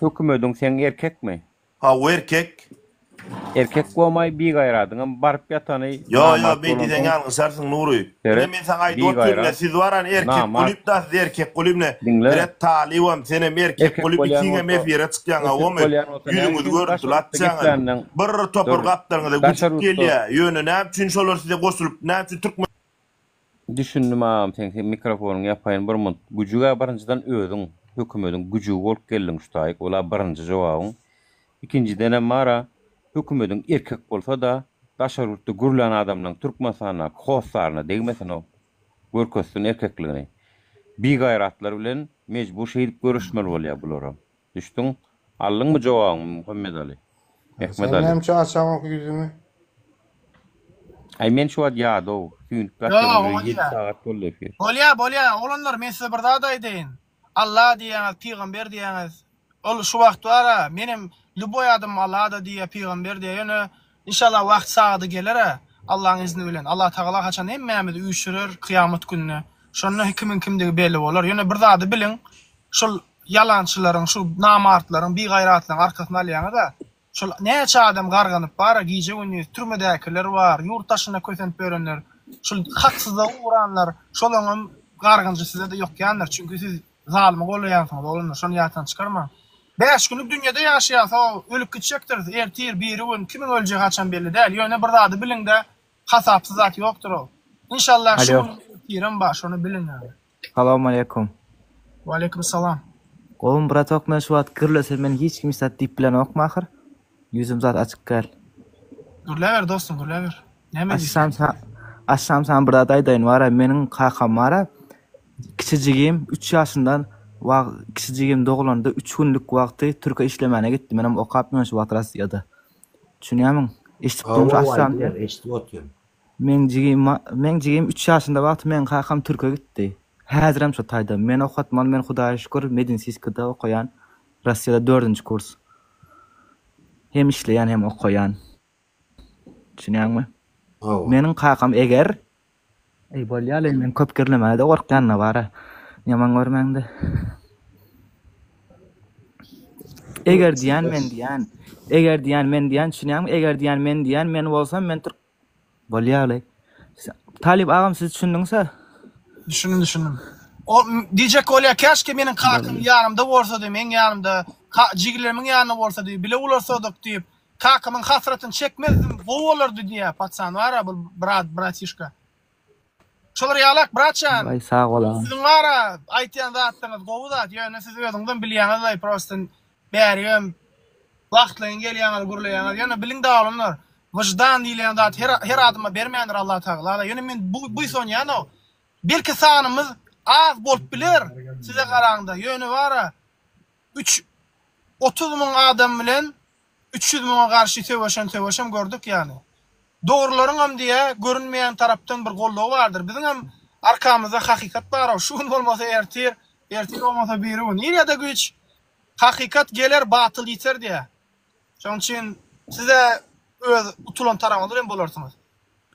Hökümediň seň erkekmi? Hawa erkek. Erkek bolmaý bigaýradyňam baryp ýatany Ýo ýo namart beý diýseň bolansoň ýalňyşarsyň Nury. Ine seret men saňa aýdyp otyryn bigaýrat siz baran erkek namart bolyp da siz erkek bolyp ne diňle seret talybam senem erkek erkek bolyp bolýan ikiňem bolsa efire çykýaň erkek hawomy bolýan bolsa näme ýüzüňizi üçin görüntüli daşary ýurtda atýaňyz gepläniň bir topar dur gapdalyňyza daşary güjük ýurtda gelýä ýöne näme üçin şolar size goşulyp näme üçin türkmen Düşündim agam seň sen mikrofonyňy ýapaýyn bir munt güjügä birinjiden özüň hökümediň güjügi bolup geldiň şu taýyk ola birinji jogabyň ikinjidenem bara hökümediň erkek bolsada daşary ýurtda gürlän adamlaň Türkmenistandaky hossaryna degmesinow görkezsin erkekligini bigaýratlar bilen mejbur şeýdip göreşmeli bolýa bularam düşdüň aldyňmy jogabyňy Muhammedaly Sen Mehmedaly. näme üçin açaňok ýüzüňi? Aý men şu wagt ýadaw, süýnüp Ýok, ýatyryn, uje bolýa. ýedi sagat boldy efir. Bolýa, bolýa, oglanlar men size bir zat aýdaýyn. Allah diýýäňiz, pygamber diýýäňiz. Ol şu wagt bar-a, menem lýuboý adam Allah-da diýýä, pygamber diýýä, ýöne inşallah wagt sagady geler-ä, Allaň izni bilen. Allah Tagala haçan hemmämizi üýşürer kyýamat gününe. Şonda kimiň kimdigi belli bolar. Ýöne bir zady biliň, şol ýalançylaryň, şu namartlaryň, bigaýratlaryň arkasyny alýaňyz-a. Şol näçe adam garganyp bar-a, gije-gündiz türmedäkiler bar, ýurt daşynda kösenip ýörenler, şol haksyzlyga ugranlar, şolaňam gargynjy size-de ýokýandyr, çünki siz zalymy gollaýansyňyz, oglanlar, şony ýatdan çykarmaň. Bäş günlük dünýede ýaşaýas, ho, ölüp gitjekdiris, ertir, birigün, kimiň öljegi haçan belli däl, ýöne bir zady biliň-de, hasapsyz zat ýokdur-ow. Inşallah şu Alo. gün ertirem bar, şony biliň ýaly. Salowmaleýkum. Waleýkim salam. Gowmy bratok men şu wagt gürlesem men hiç kim hiç zat diýip bilenokmy ahyr? Ýüzüm zat açyk däl. Gürläber dostum gürläber. Näme diýseň. Aşşam sa aşşam saňa bir zat aýdaýyn wara meniň kakam wara kiçi jigim üç ýaşyndan wag kiçi jigim dogulanda üç günlük wagty türke işlemäne gitdi menem okap ýörün şu wagt Rossiýada. Düşünýämiň? Eşidip durmuş Hawa aşşam aýdyber eşidip otyryn. Meň jigim meň jigim üç ýaşynda wagty meň kakam türke gitdi. Häzirem şo taýda. Meni okatmaly men hudaýa şükür medinsiskada okaýan Rossiýada dördünji kurs. Hem işleýän hem okaýan. Düşünýäňmi? Hawa. Meniň kakam eger Eý bolýaly men köp gürlemäge-de gorkýan-da bara. Ýaman görmäňde. Eger diýýän men diýýän. Eger diýýän men diýýän düşünýäňmi? Eger diýýän men diýýän men bolsam men türk Bolýaly. Talyp agam siz düşündiňsä? Düşündim düşündim. O diýjek bolýa käşke meniň kakam ýanymda bolsady, meň ýanymda, jigilerimiň ýanynda bolsady, bile ulalsadyk diýip, kakamyň hasratyny çekmezdim, gowy bolardy diýýä patsan bara bu brat, bratişka. Şolar ýalak bratjan. Aý sag bol agam. Siziň bara aýtýan zatlaryňyz gowy zat ýöne siz özüňizem bilýäňizlaý prosta bärigem wagtlaýyn gelýäňiz gürleýäňiz ýöne biliň doglanlar wyždan diýilýän zat her her adama bermändir Allah tagala ýöne men buýsanýanow belki sanymyz az bolup biler size garaňda ýöne bara üç 30 müň adam bilen 300 müňe garşy söweşen söweşem gördük ýany. Dogrularyňam diýä görünmeýän tarapdan bir goldawy bardyr. Biziňem arkamyzda hakykat barow. Şu gün bolmasa ertir, ertir bolmasa biri gün. Ir ýa-da güýç hakykat geler, batyl ýiter diýä. Şonuň üçin size öz utulan tarabyňyz bilen bolarsyňyz.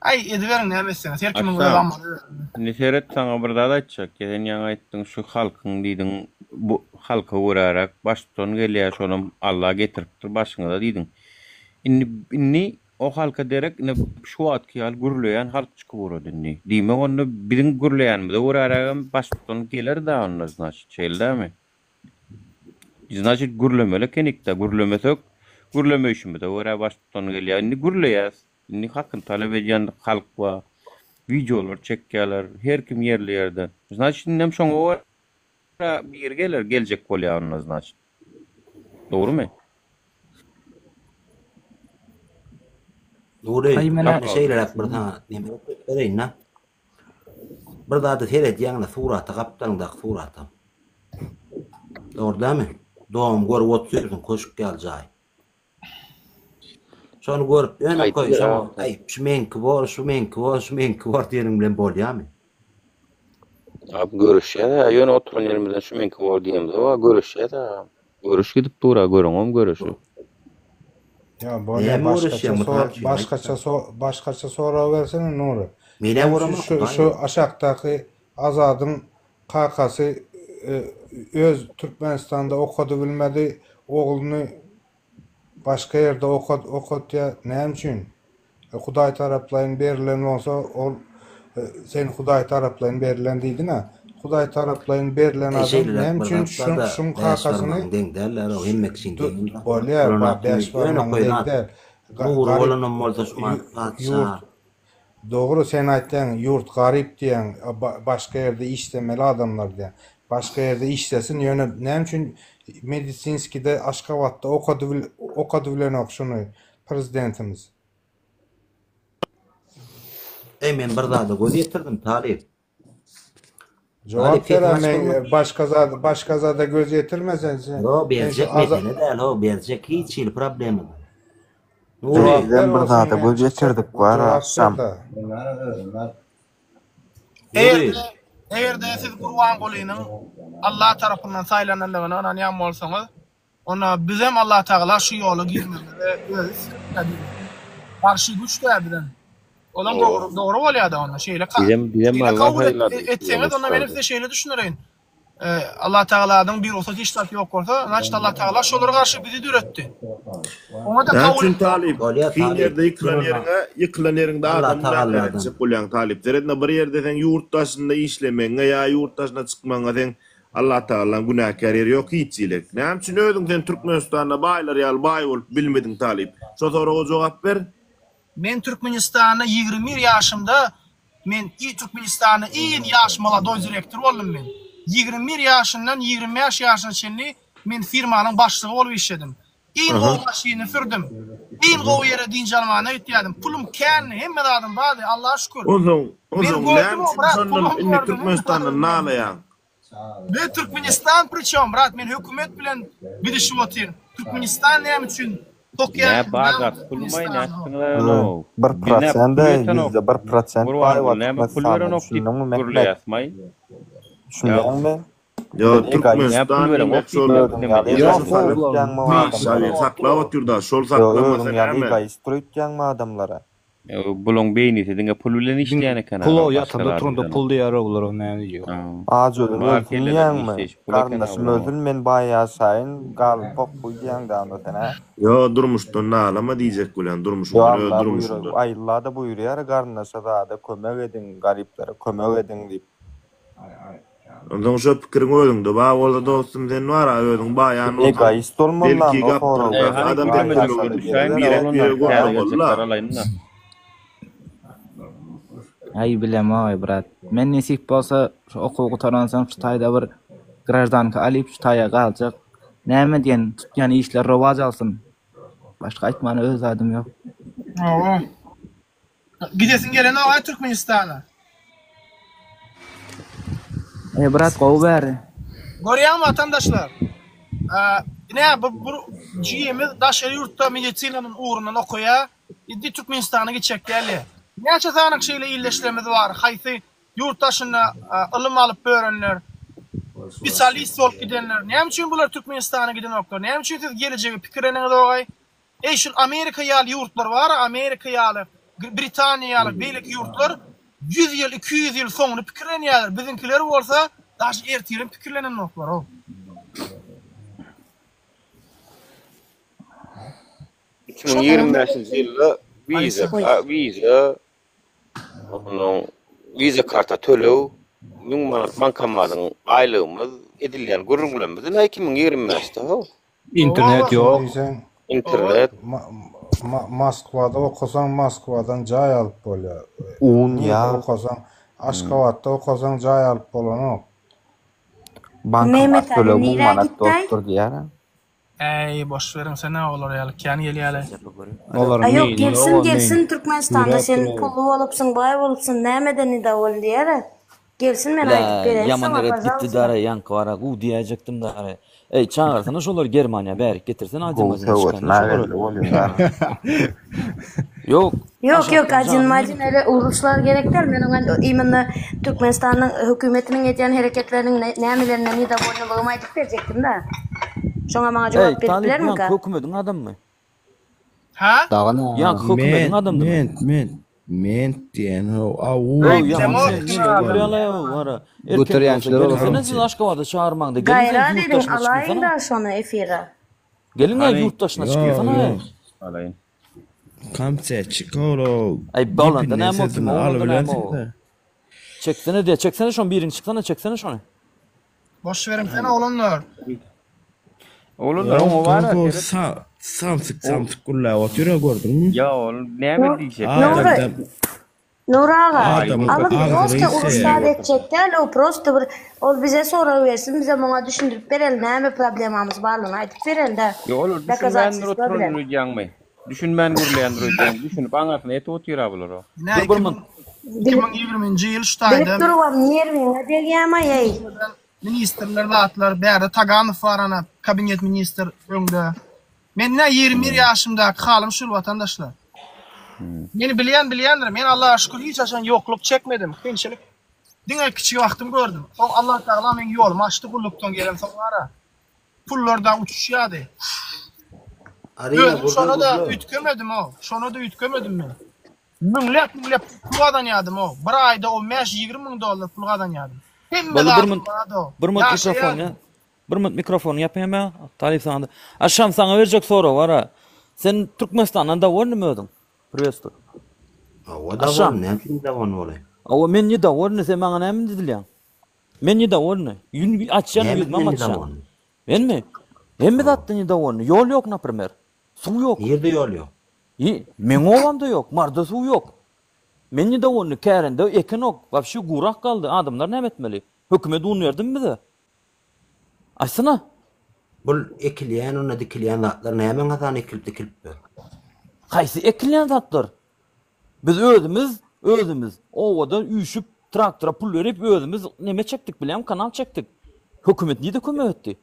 Aý ediberiň näme etseňiz. Her kimiň öz Aşsam, amaly özünde. indi seret saňa bir zat aýtjak. Sen ýaňy aýtdyň şu halkyň diýdiň bu halka göräräk baştutan gelýär şonam Alla getiripdir başyňyza diýdiň. Indi indi o halka derek ine şu wagtky ýaly gürleýän halk çykyp ugrady indi. Diýmek onda biziň gürleýänimize görärägem baştutan geler-dä onda znaçit şeýle dämi? Znaçit gürlemeli ekenik-dä gürlemesek gürlemeýşimize görä baştutan gelýär. Indi gürleýäs. Indi hakyny talap edýän halk bar. Wideolar çekýärler. Her kim ýerli ýerden. Znaçit indem şoňa görä biri geler, geljek bolýar onda znaçit. Dogrymy? Nury, Aý menä indi şeýleräk bir saňa neme bereýin-dä. Bir zada seredýäň-de surata gapdalyňdaky surata. Dogry dälmi? Dom görüp otyrsyň köşk ýaly jaý. Şony görüp ýöne koý şoňa aý şu meňki bor, şu meňki bor, şu meňki bor diýeniň bilen bolýamy? Abi görüşýäs-ä, ýöne oturan ýerimizden şu meňki bor diýemizok-a, görüşýäs-ä. Görüş gidip dur-a, görüňem görüşi. Ýa bolýa Näme başgaça görüşýäň sor mysal üçin aýt. başgaça so başgaça sorag bersene Nury. Menä Sen şu göremok şu Hudaý şu ýok. aşakdaky Azadyň kakasy öz Türkmenistanda okadybilmedi ogluny Başga ýerde okat okatýa näme üçin? Hudaý taraplaýyn berilen bolsa ol sen Hudaý taraplaýyn berilen diýdiňä. Hudaý taraplaýyn berilen Eý adam şeýleräk näme bir üçin zat şuň barda şuň bäş kakasyny barmagyň deň dälär o hemme kişiň deň däl. Bolýa Bolan bäş ýöne barmagyň koý deň zat däl. Nury Garyp bolanam bolsa şu patyşa ýurt Dogry sen aýtýaň ýurt garyp diýýäň başga ýerde işlemeli adamlar diýýäň. Başga ýerde işlesin ýöne näme üçin medisinskide Aşgabatda okadybilenok şuny prezidentimiz. Eý men bir zada göz ýetirdim talyp. Jogap ber men başga zat başga zada göz ýetirme sen sen. Ýo berjek mesele däl ho berjek hiç hili problema. Jogap Bizem bir zada göz ýetirdik bar agşam. Eger-de eger-de siz Gurbangulynyň Allah tarapyndan saýlanandygyna ynanýan bolsaňyz, Onda bizem Allatagala şu ýola girmemize özi isleýär diýmek. Garşy güç däl bizem. Olam dogry dogry bolýada onda şeýle Bizem bizem şeýle Allah kabul saýlady. etseňiz onda menem size şeýle düşündireýin. Allatagaladan bir rugsat hiç zat ýok bolsa, значит Allatagala şolara garşy bizi döretdi. Oňa-da Näme kabul üçin talyp? Bolýar Kyn talyp. ýerde ýykylan ýeriňe, ýykylan ýeriňde Allah adamy günäkär tagalladan. etjek bolýaň talyp. Seredine bir ýerde seň ýurt daşynda işlemegiňe ýa ýurt daşyna çykmagyňa seň Allatagalaň günäkär ýeri ýok hiç ýilek. Näme üçin özüň sen Türkmenistanda baýlar ýaly baý bolup bilmediň talyp? Şo soraga jogap ber. Men Türkmenistanda 21 ýaşymda men i Türkmenistanda iň ýaş molodoý direktor boldum men. 21 ýaşyndan 25 ýaşyna çenli men firmanyň başlygy bolup işledim. Iň gowy maşyny sürdüm. Iň gowy ýere dynç almana gitýärdim. Pulum kändi, hemme zadym bardy, Allaha şükür. Onsoň, Men onsoň gördüm näme o üçin brat, şondan pulum indi gördüm, hemme Türkmenistandan zadym gördüm. nalaýaň? Men Türkmenistan priçom brat, men hökümet bilen gidişip otyryn. Türkmenistan näme üçin sokýar Nä bar zat pulmaý nätdiňiz ow. Bir Biz nä pul prosent-de, ýetenok. 1% baý Gurbanguly bar näme pul Türkmenistanda, berenok diýip düşündiňmi Mehmet? gürleýäsmaý. Düşünýäňmi? Ýo Sen egoist. Näme pul Türkmenistan berenok diýmek diýip şol Özüň ýaly Ýaşa egoist salyp öýtýäňmi o Patyşa adamlara? saklap otyr-da, şol Ýo saklamasa özüň ýaly näme? egoist öýtýäňmi adamlara? Bulaň beýnisi diňe pul bilen işleýän eken Pul aga, o başga ýatanda zat turanda bilenok. pul diýýär olar o näme diýýär. Aç ölen Bar ölsün kelleleriň diýýäňmi? işleýşi pul eken Garyndaşym aga. ölsün men baý ýaşaýyn, galyp pokguý diýýäň-dä onda sen hä? Ýo durmuşdan nalama diýjek bolýan Ýo durmuşyňdan öz Alla buýra durmuşyňdan. Alla-da buýurýar garyndaşa zada kömek ediň, garyplara kömek ediň diýip. Onsoň şo pikiriň özüňde bar bolsa dostum sen bara özüň baýan bolsaň Egoist bolmaly belki lan o soragda. Eý hany adam kömejik kömege düşäýiň birek oglanlar biregi täze goldamaly-la. geljekler alaýyn-da. Aý bilemoý brat. Men nesip bolsa şu okuwy gutaransoň şu taýda bir graždanka alyp şu taýa galjak. Näme diýen tutýan işler rowaç alsyn. Başga aýtmana öz zadym ýok. Hawa. Gidesiň gelenok-aý Türkmenistana. E brat gowy bäri. Görýäňmi watandaşlar? Ine bu bu jigimiz daşary ýurtda medisinanyň ugrundan okaýar. Indi Türkmenistana gitjek däldi. Näçe sanyk şeýle ildeşlerimiz bar, haýsy ýurt daşynda ylym alyp börenler, spesialist bolup gidenler. Näme üçin bular Türkmenistana gidenoklar? Näme üçin siz gelejegi pikirleniňizogaý? Eý şul Amerika ýaly ýurtlar bar-a, Amerika ýaly, Britaniýa ýaly beýleki ýurtlar 100 ýyl, 200 ýyl soňuny pikirlenýärler. Biziňkiler bolsa daş ertirem pikirlenenoklar-ow. 2025-nji ýylda wiza, wiza, onuň wiza karta töleg, 1000 manat bankomatyň aýlygymyz edilýän gürrüňlerimiz ine 2025-de how. Internet ýok. Internet. Moskwada okasaň Moskwadan jaý alyp bolýar. Un, Nirde ýag. okasaň, Aşgabatda okasaň jaý alyp bolanok. Bankomat Mehmet Ali töleg 1000 nirä manat gitdäý? bolupdyr diýýär. Äý boş beriň sen-ä olar ýaly kän gelýäle. Olaryň A ýok meýli gelsin ýok, o gelsin meýli. Türkmenistanda Ýöräp sen durar. pully bolupsyň baý bolupsyň nämeden nidowolny diýerä. Gelsin men Bile aýdyp bereýin ýaman saňa eret gitdi pažalsta. dara ýaňky bara guw diýäýjekdim dara. Eý çagyrsana şolary Germaniýa bärik getirsene Gowy Ademazine söhbet çykanda şolary. belli bolýar dara. Ýok Ýok ýok aşakdan Adin janyny Madin öyle uruşlar gerek däl men oňa imенно Türkmenistanyň hökümetiniň edýän hereketleriniň nämelerinden nidowolnylygymy aýdyp berjekdim da. Şoňa maňa Eý jogap berip talyp ýaňky bilermika? hökümediň adamymy? Hä? Dagy Ýaňky hökümediň Ment, adamdymy? ment, ment, ment diýen ho, au, Öý Aý ýaman bilemok sen kim neme adam. gürlýäňlaý wara. Erkek bolsa Göterýänçiler olar. gelinsene siz Aşgabada çagyrmaňda geliň sen Gaýrat ýurt ediň daşyna alaýyň çykylsana. da şony efire. Geliň-ä Hany? ýurt daşyna Ýok, çykylsana. ýok. Alaýyn. Kamçetçik ol-o Aý bolanda gepinden näme o kim sözüni bolanda näme o. alybilersiň-dä. Çeksene diýä çeksene şony biriň çyksana çeksene şony. Boş beriňsene oglanlar. Oglanlar Ýok, oňa bara kanka o seret. sa samsyk O samsyk gürläp otyr-a gördüňmi? ýa ol näme diýjek Nury, ýa? Adamdan Nury aga, adamyň alym agzyny prosta uruş ýese. zat etjek däl, o prosta bir ol bize sorag bersin, bizem oňa düşündirip bereli, näme problemamyz barlygyny aýdyp bereli-dä. Ýok olar düşünmändir Dokazatelstwo oturandyr bilen. öýdýäňmi? Düşünmän gürleýändir öýdýäň. Düşünip aňyrsyna ýetip otyr-a bular o. Ine Dur bir minut. 2020-nji ýyl şu Bilip taýda durubam nerwiňe degýämaý eý. Ministrler zatlar bärde Taganow bar ana kabinet ministr öňde. Men nä 21 ýaşymdaky halym şul watandaşlar. Meni bilýän bilýändir. Men Allaha şükür hiç haçan ýokluk çekmedim. Kynçylyk diňe kiçi wagtym gördüm. Soň Allah Tagala meň ýolumy açdy gullukdan gelemsoň bara. Pullar da uçuşýardy. Arina Özüm gürle şona-da gürle. üýtgemedim-ow. Şona-da üýtgemedim men. Müňläp müňläp pul gazanýardym-ow. Bir aýda on bäş-ýigrimi müň dollar pul gazanýardym. Hemme Boldy bir zadym minut bardy-ow. bir minut mikrofon Ýaşaýardym. ýa. Bir minut mikrofony ýapyň hemme. Talyp saňa. A Şam saňa berjek sorag bar a. Sen Türkmenistandan dowolnymy özüň? Priwetstuý. Hawa A dowolny, Şam. näme üçin dowolny bolaýyn? Hawa men nedowolny sen maňa näme diýilýäň? Men nedowolny. Ýün açýan Näme ýüzümem bilen açýan. nedowolny? Menmi? Hemme zatdan nedowolny. Ýol ýok naprimer. Suw ýok. Nirde ýol ýok? I, meň obamda ýok. Marda suw ýok. Men nedowolny. Kärende ekenok. Wapşe gurak galdy. Adamlar näme etmeli? Hökümet un berdimi bize? Aýtsana. Bul ekilýän onda dikilýän zatlar nämäň hasabyna ekilip dikilipdir? Haýsy ekilýän zatlar? Biz özümiz, özümiz obadan üýşüp traktora pul berip özümiz neme çekdik bilýäňmi kanal çekdik. Hökümet nirde kömek etdi?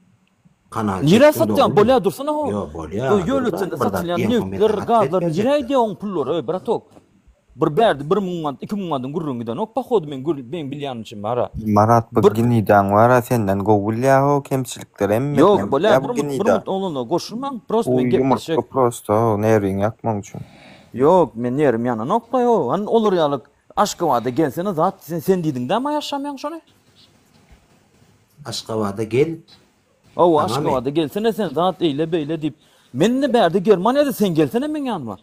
Kanal Nirä çekdiň satýaň dogrymy? bolýa dursana ho. Ýok bolýa O dur ýöletende bir zat satylýan diýen soň men nebitler saňa gazlar atwet nirä berjekdim. gidýä oň pullary öý bratok. Bir bärde bir müň manat 2000 manadyň gürrüňi gidenok pohodu men gür meň bilýänimçe bara. Marat bu Bir gnidaň bara senden gowy bilýä ho kemçilikleri hemmesinem Ýok bolýa bilýä bir bu minut bir gnida. minut oglanlar goşulmaň prosto Bu men gepleşek. ýumurtga prosto ho nerwiňi ýakmak üçin. Ýok men nerim ýananokda ýok hany olar ýaly Aşgabada gelsene zat sen sen diýdiň dämi aýaşamýaň şony. Aşgabada gel Hawa saňamy? Aşgabada gelsene sen zat eýle beýle diýip men indi bärde Germaniýada sen gelsene meň ýanyma.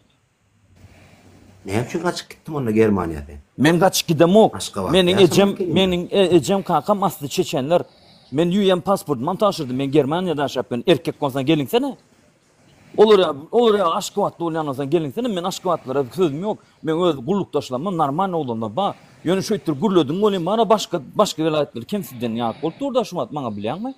Näme üçin gaçyp gitdiň onda Germaniýa sen? Men gaçyp gidemok. Aşgabatda Meniň ýaşamak ejem ekeniň-dä. meniň ejem kakam asly çeçenler. Men ýüýem pasportymam tabşyrdym. Men Germaniýada ýaşap men erkek bolsaň geliňsene. Olar ýa olar ýa Aşgabatda bolýan bolsaň geliňsene men Aşgabatlylara sözüm ýok. Meň öz gullukdaşlarymam normalny oglanlar bar. Ýöne şeýtdir gürlediň welin mana başga başga welaýatlary kemsiden ýaly bolup durda şu wagt maňa bilýäňmi?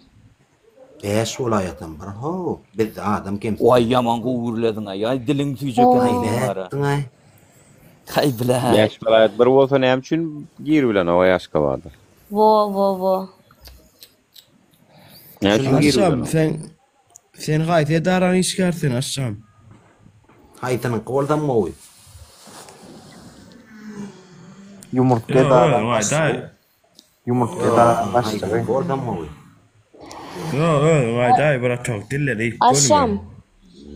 Bäş welaýatam bir how bizde adam kemsidenok. Waý ýaman gowy gürlediňaý aý diliň süýji eken Aý seň bara. nätdiňaý. Haý bilä. Bäş welaýat bir bolsa näme üçin giribilenok Aşgabada? Wo wo wo. Näme üçin Aşşam giribilenok? sen sen haýsy edaraň işgäri sen Aşşam? Haýsynyňky bolsam gowy. Ýumurtga Ýok edaraň özüň aýdaý. başlygy. Ýumurtga Ýok edaraň başlygy. haýsynyňky bolsam gowy. Ýok özüň aýdaý bratok dille diýip Aşşam, görme.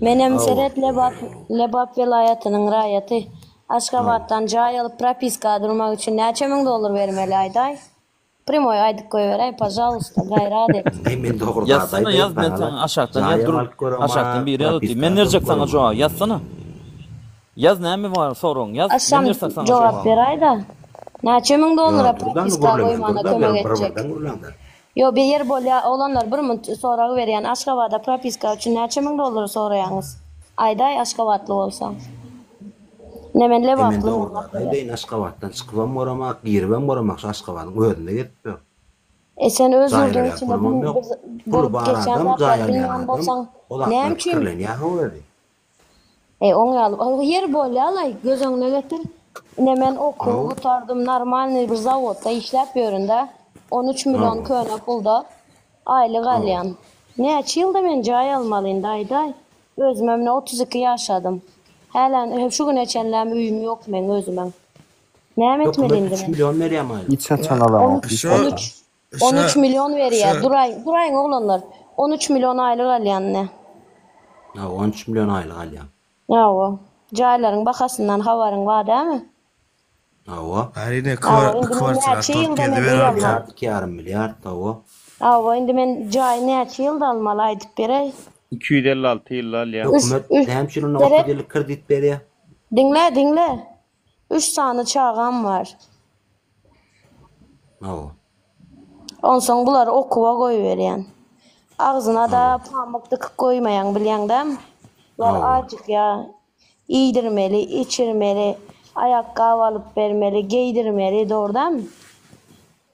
menem Hawa. seret Lebap Lebap welaýatynyň raýaty. Hawa. Aşgabatdan jaý alyp propiska durmak üçin näçe müň dollar bermeli aýdaý? Primoý aýdyp goýberäý pažalusta gaýrat et. Eý men dogry zat Ýazsana aýdaýyn ýaz men saňa-la. saňa aşakdan ýaz Jaýam dur alyp göremok, aşakdan biri ýaz otyr men propiska berjek durup saňa göremok. jogaby ýazsana ýaz näme bar soragyň ýaz men Aşşam bersek saňa jogap jogaby. beräýdä. Näçe müň Ýa dollara dur-da indi propiska gürlemeli goýmana dur-da kömek bir etjek. bir-birden gürläňdä. Ýo bir ýer bolýa oglanlar bir munt sorag berýän Aşgabada propiska üçin näçe müň dollar soraýaňyz? Aýdaý Aşgabatly bolsaň. Ine men E men Lebaply dogry zat aýdaýyn Aşgabatdan çykybam göremak, giribem göremak şu Aşgabadyň özünde gezip ýör. E sen öz Jaý ýurduň alýan içinde pulumam ýok. bir Puly bolup bar geçýän adam, jaý zatlary alýan bilmeýän adam bolsaň o näme zatlary üçin pikirlenýär ho özi. E oň ýaly o ýer bolýalaý göz öňüne getir. Ine men okuwy Hawa. gutardym normalnyý bir zawodda işläp ýörün-dä. 13 million Hawa. köne pulda aýlyk Hawa. alýan. Näçe ýylda men jaý almaly indi aýdaý. Özümem ine 32 ýaşadym. Hälem şu güne çenlem öýüm ýok meň özümiň. Näme etmeli Hökümet indi üç men? million berýärmi aýlyk? Hiç haçan alamok, 13 hiç Şu haçan. 13 13 şu million berýär. şu Duraý duraýyň oglanlar. 13 million aýlyk alýan ine. Hawa, 13 million aýlyk alýan. Hawa. Jaýlaryň bahasyndan habaryň bar dämi? Hawa. Arina Hawa, indi men kwartira näçe top ýylda geldi men ber öý arka. almaly? Milliard, iki ýarym milliard, hawa. Hawa, indi men jaýy näçe ýylda almaly aýdyp beräý. 256 ýylda alýar. Üç, Hökümet üç, näme üçin onda seret, 30 ýyllyk kredit berýär? diňle, diňle. Üç sany çagam bar. Hawa. Onsoň bulary okuwa goýberýän. Agzyna-da Hawa. pamyk dykyp goýmaýaň bilýäň dämi? Bular Hawa. ajykýa. Iýdirmeli, içirmeli, aýakgap alyp bermeli, geýdirmeli, dogry dälmi?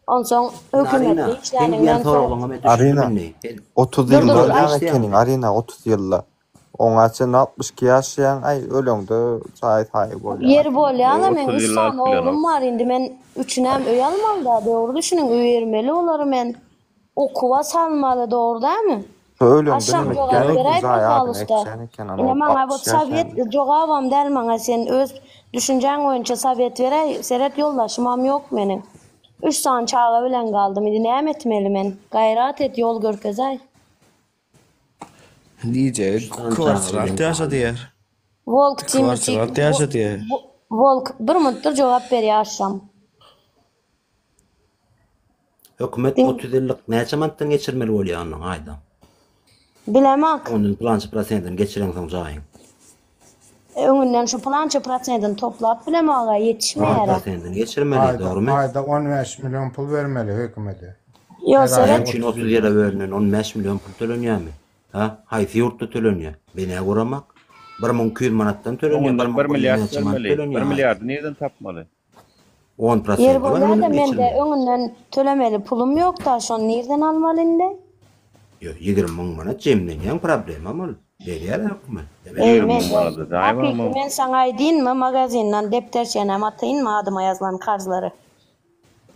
Onsoň Indi hökümetde Arina, seň diýen işläniňden soň soraglaňa men düşündim Arina, indi. Sen 30 Dur, ýylda dur, ölýän aýt. ekeniň, Arina, 30 ýylda. Oňa çenli 62 ýaşaýaň, aý, öleňde jaý saýy bolýaň Ýeri ekeniň. bolýa-la, meň 30 üç ýylda sany alyp bilenok. oglum bar, indi men üçünem öý almaly-da, dogry düşüniň, öý bermeli olary men. Okuwa salmaly, dogry dälmi? Şo öleňde Aşşam neme jogap etýän eken, beräý jaý adyňa pažalusta. etýän eken, ana, Ine maňa bu 60 sowet ýaşaýaň. jogabam däl maňa sen öz düşünjäň boýunça sowet beräý seret ýoldaşymam ýok meniň. Üç sany çaga bilen galdym indi näme etmeli men gaýrat et ýol görkezäý. Diýjegi Üç sany çaga bilen kwartirant ýaşa galdy. diýer. Wolk Timoti Kwartirant ýaşa diýer. Wolk bir muntdyr jogap berýä aşşam. Hökümet Diň 30 ýyllyk näçe manatdan geçirmeli bolýar ondan aýda? Bilemok. Ondan pylança prosentini geçireňsoň jaýyň. Öňünden şu pylança prosentini toplap bilemok-a, On ýetişmeýär-ä. prosentini geçirmeli, Aýda, dogrymy? aýda 15 million pul bermeli hökümete. Ýo, Her aýda seret. Näme üçin 30 30 ýyl. ýyla bölünen 15 million pul tölenýärmi? Hä? Haýsy ýurtda tölenýär? Men-ä göremak. 1200 manatdan tölenýär, Öňünden 1 1100 milliard näçe manat bermeli. 1 tölenýär aýda. milliardy nireden tapmaly? 10 Ýeri prosenti bar bolýa-da, öňünden mende geçirmeli. öňünden tölemeli pulum ýok-da, şony nirden almaly indi? Ýok, 20 müň manat jemlenýän problemam ol. Berýär hökümet. Eý, 20 men müň manada jaý hakyky barmy? men saňa aýdynmy, magazindan depderçenäm ataýynmy adyma ýazylan karzlary?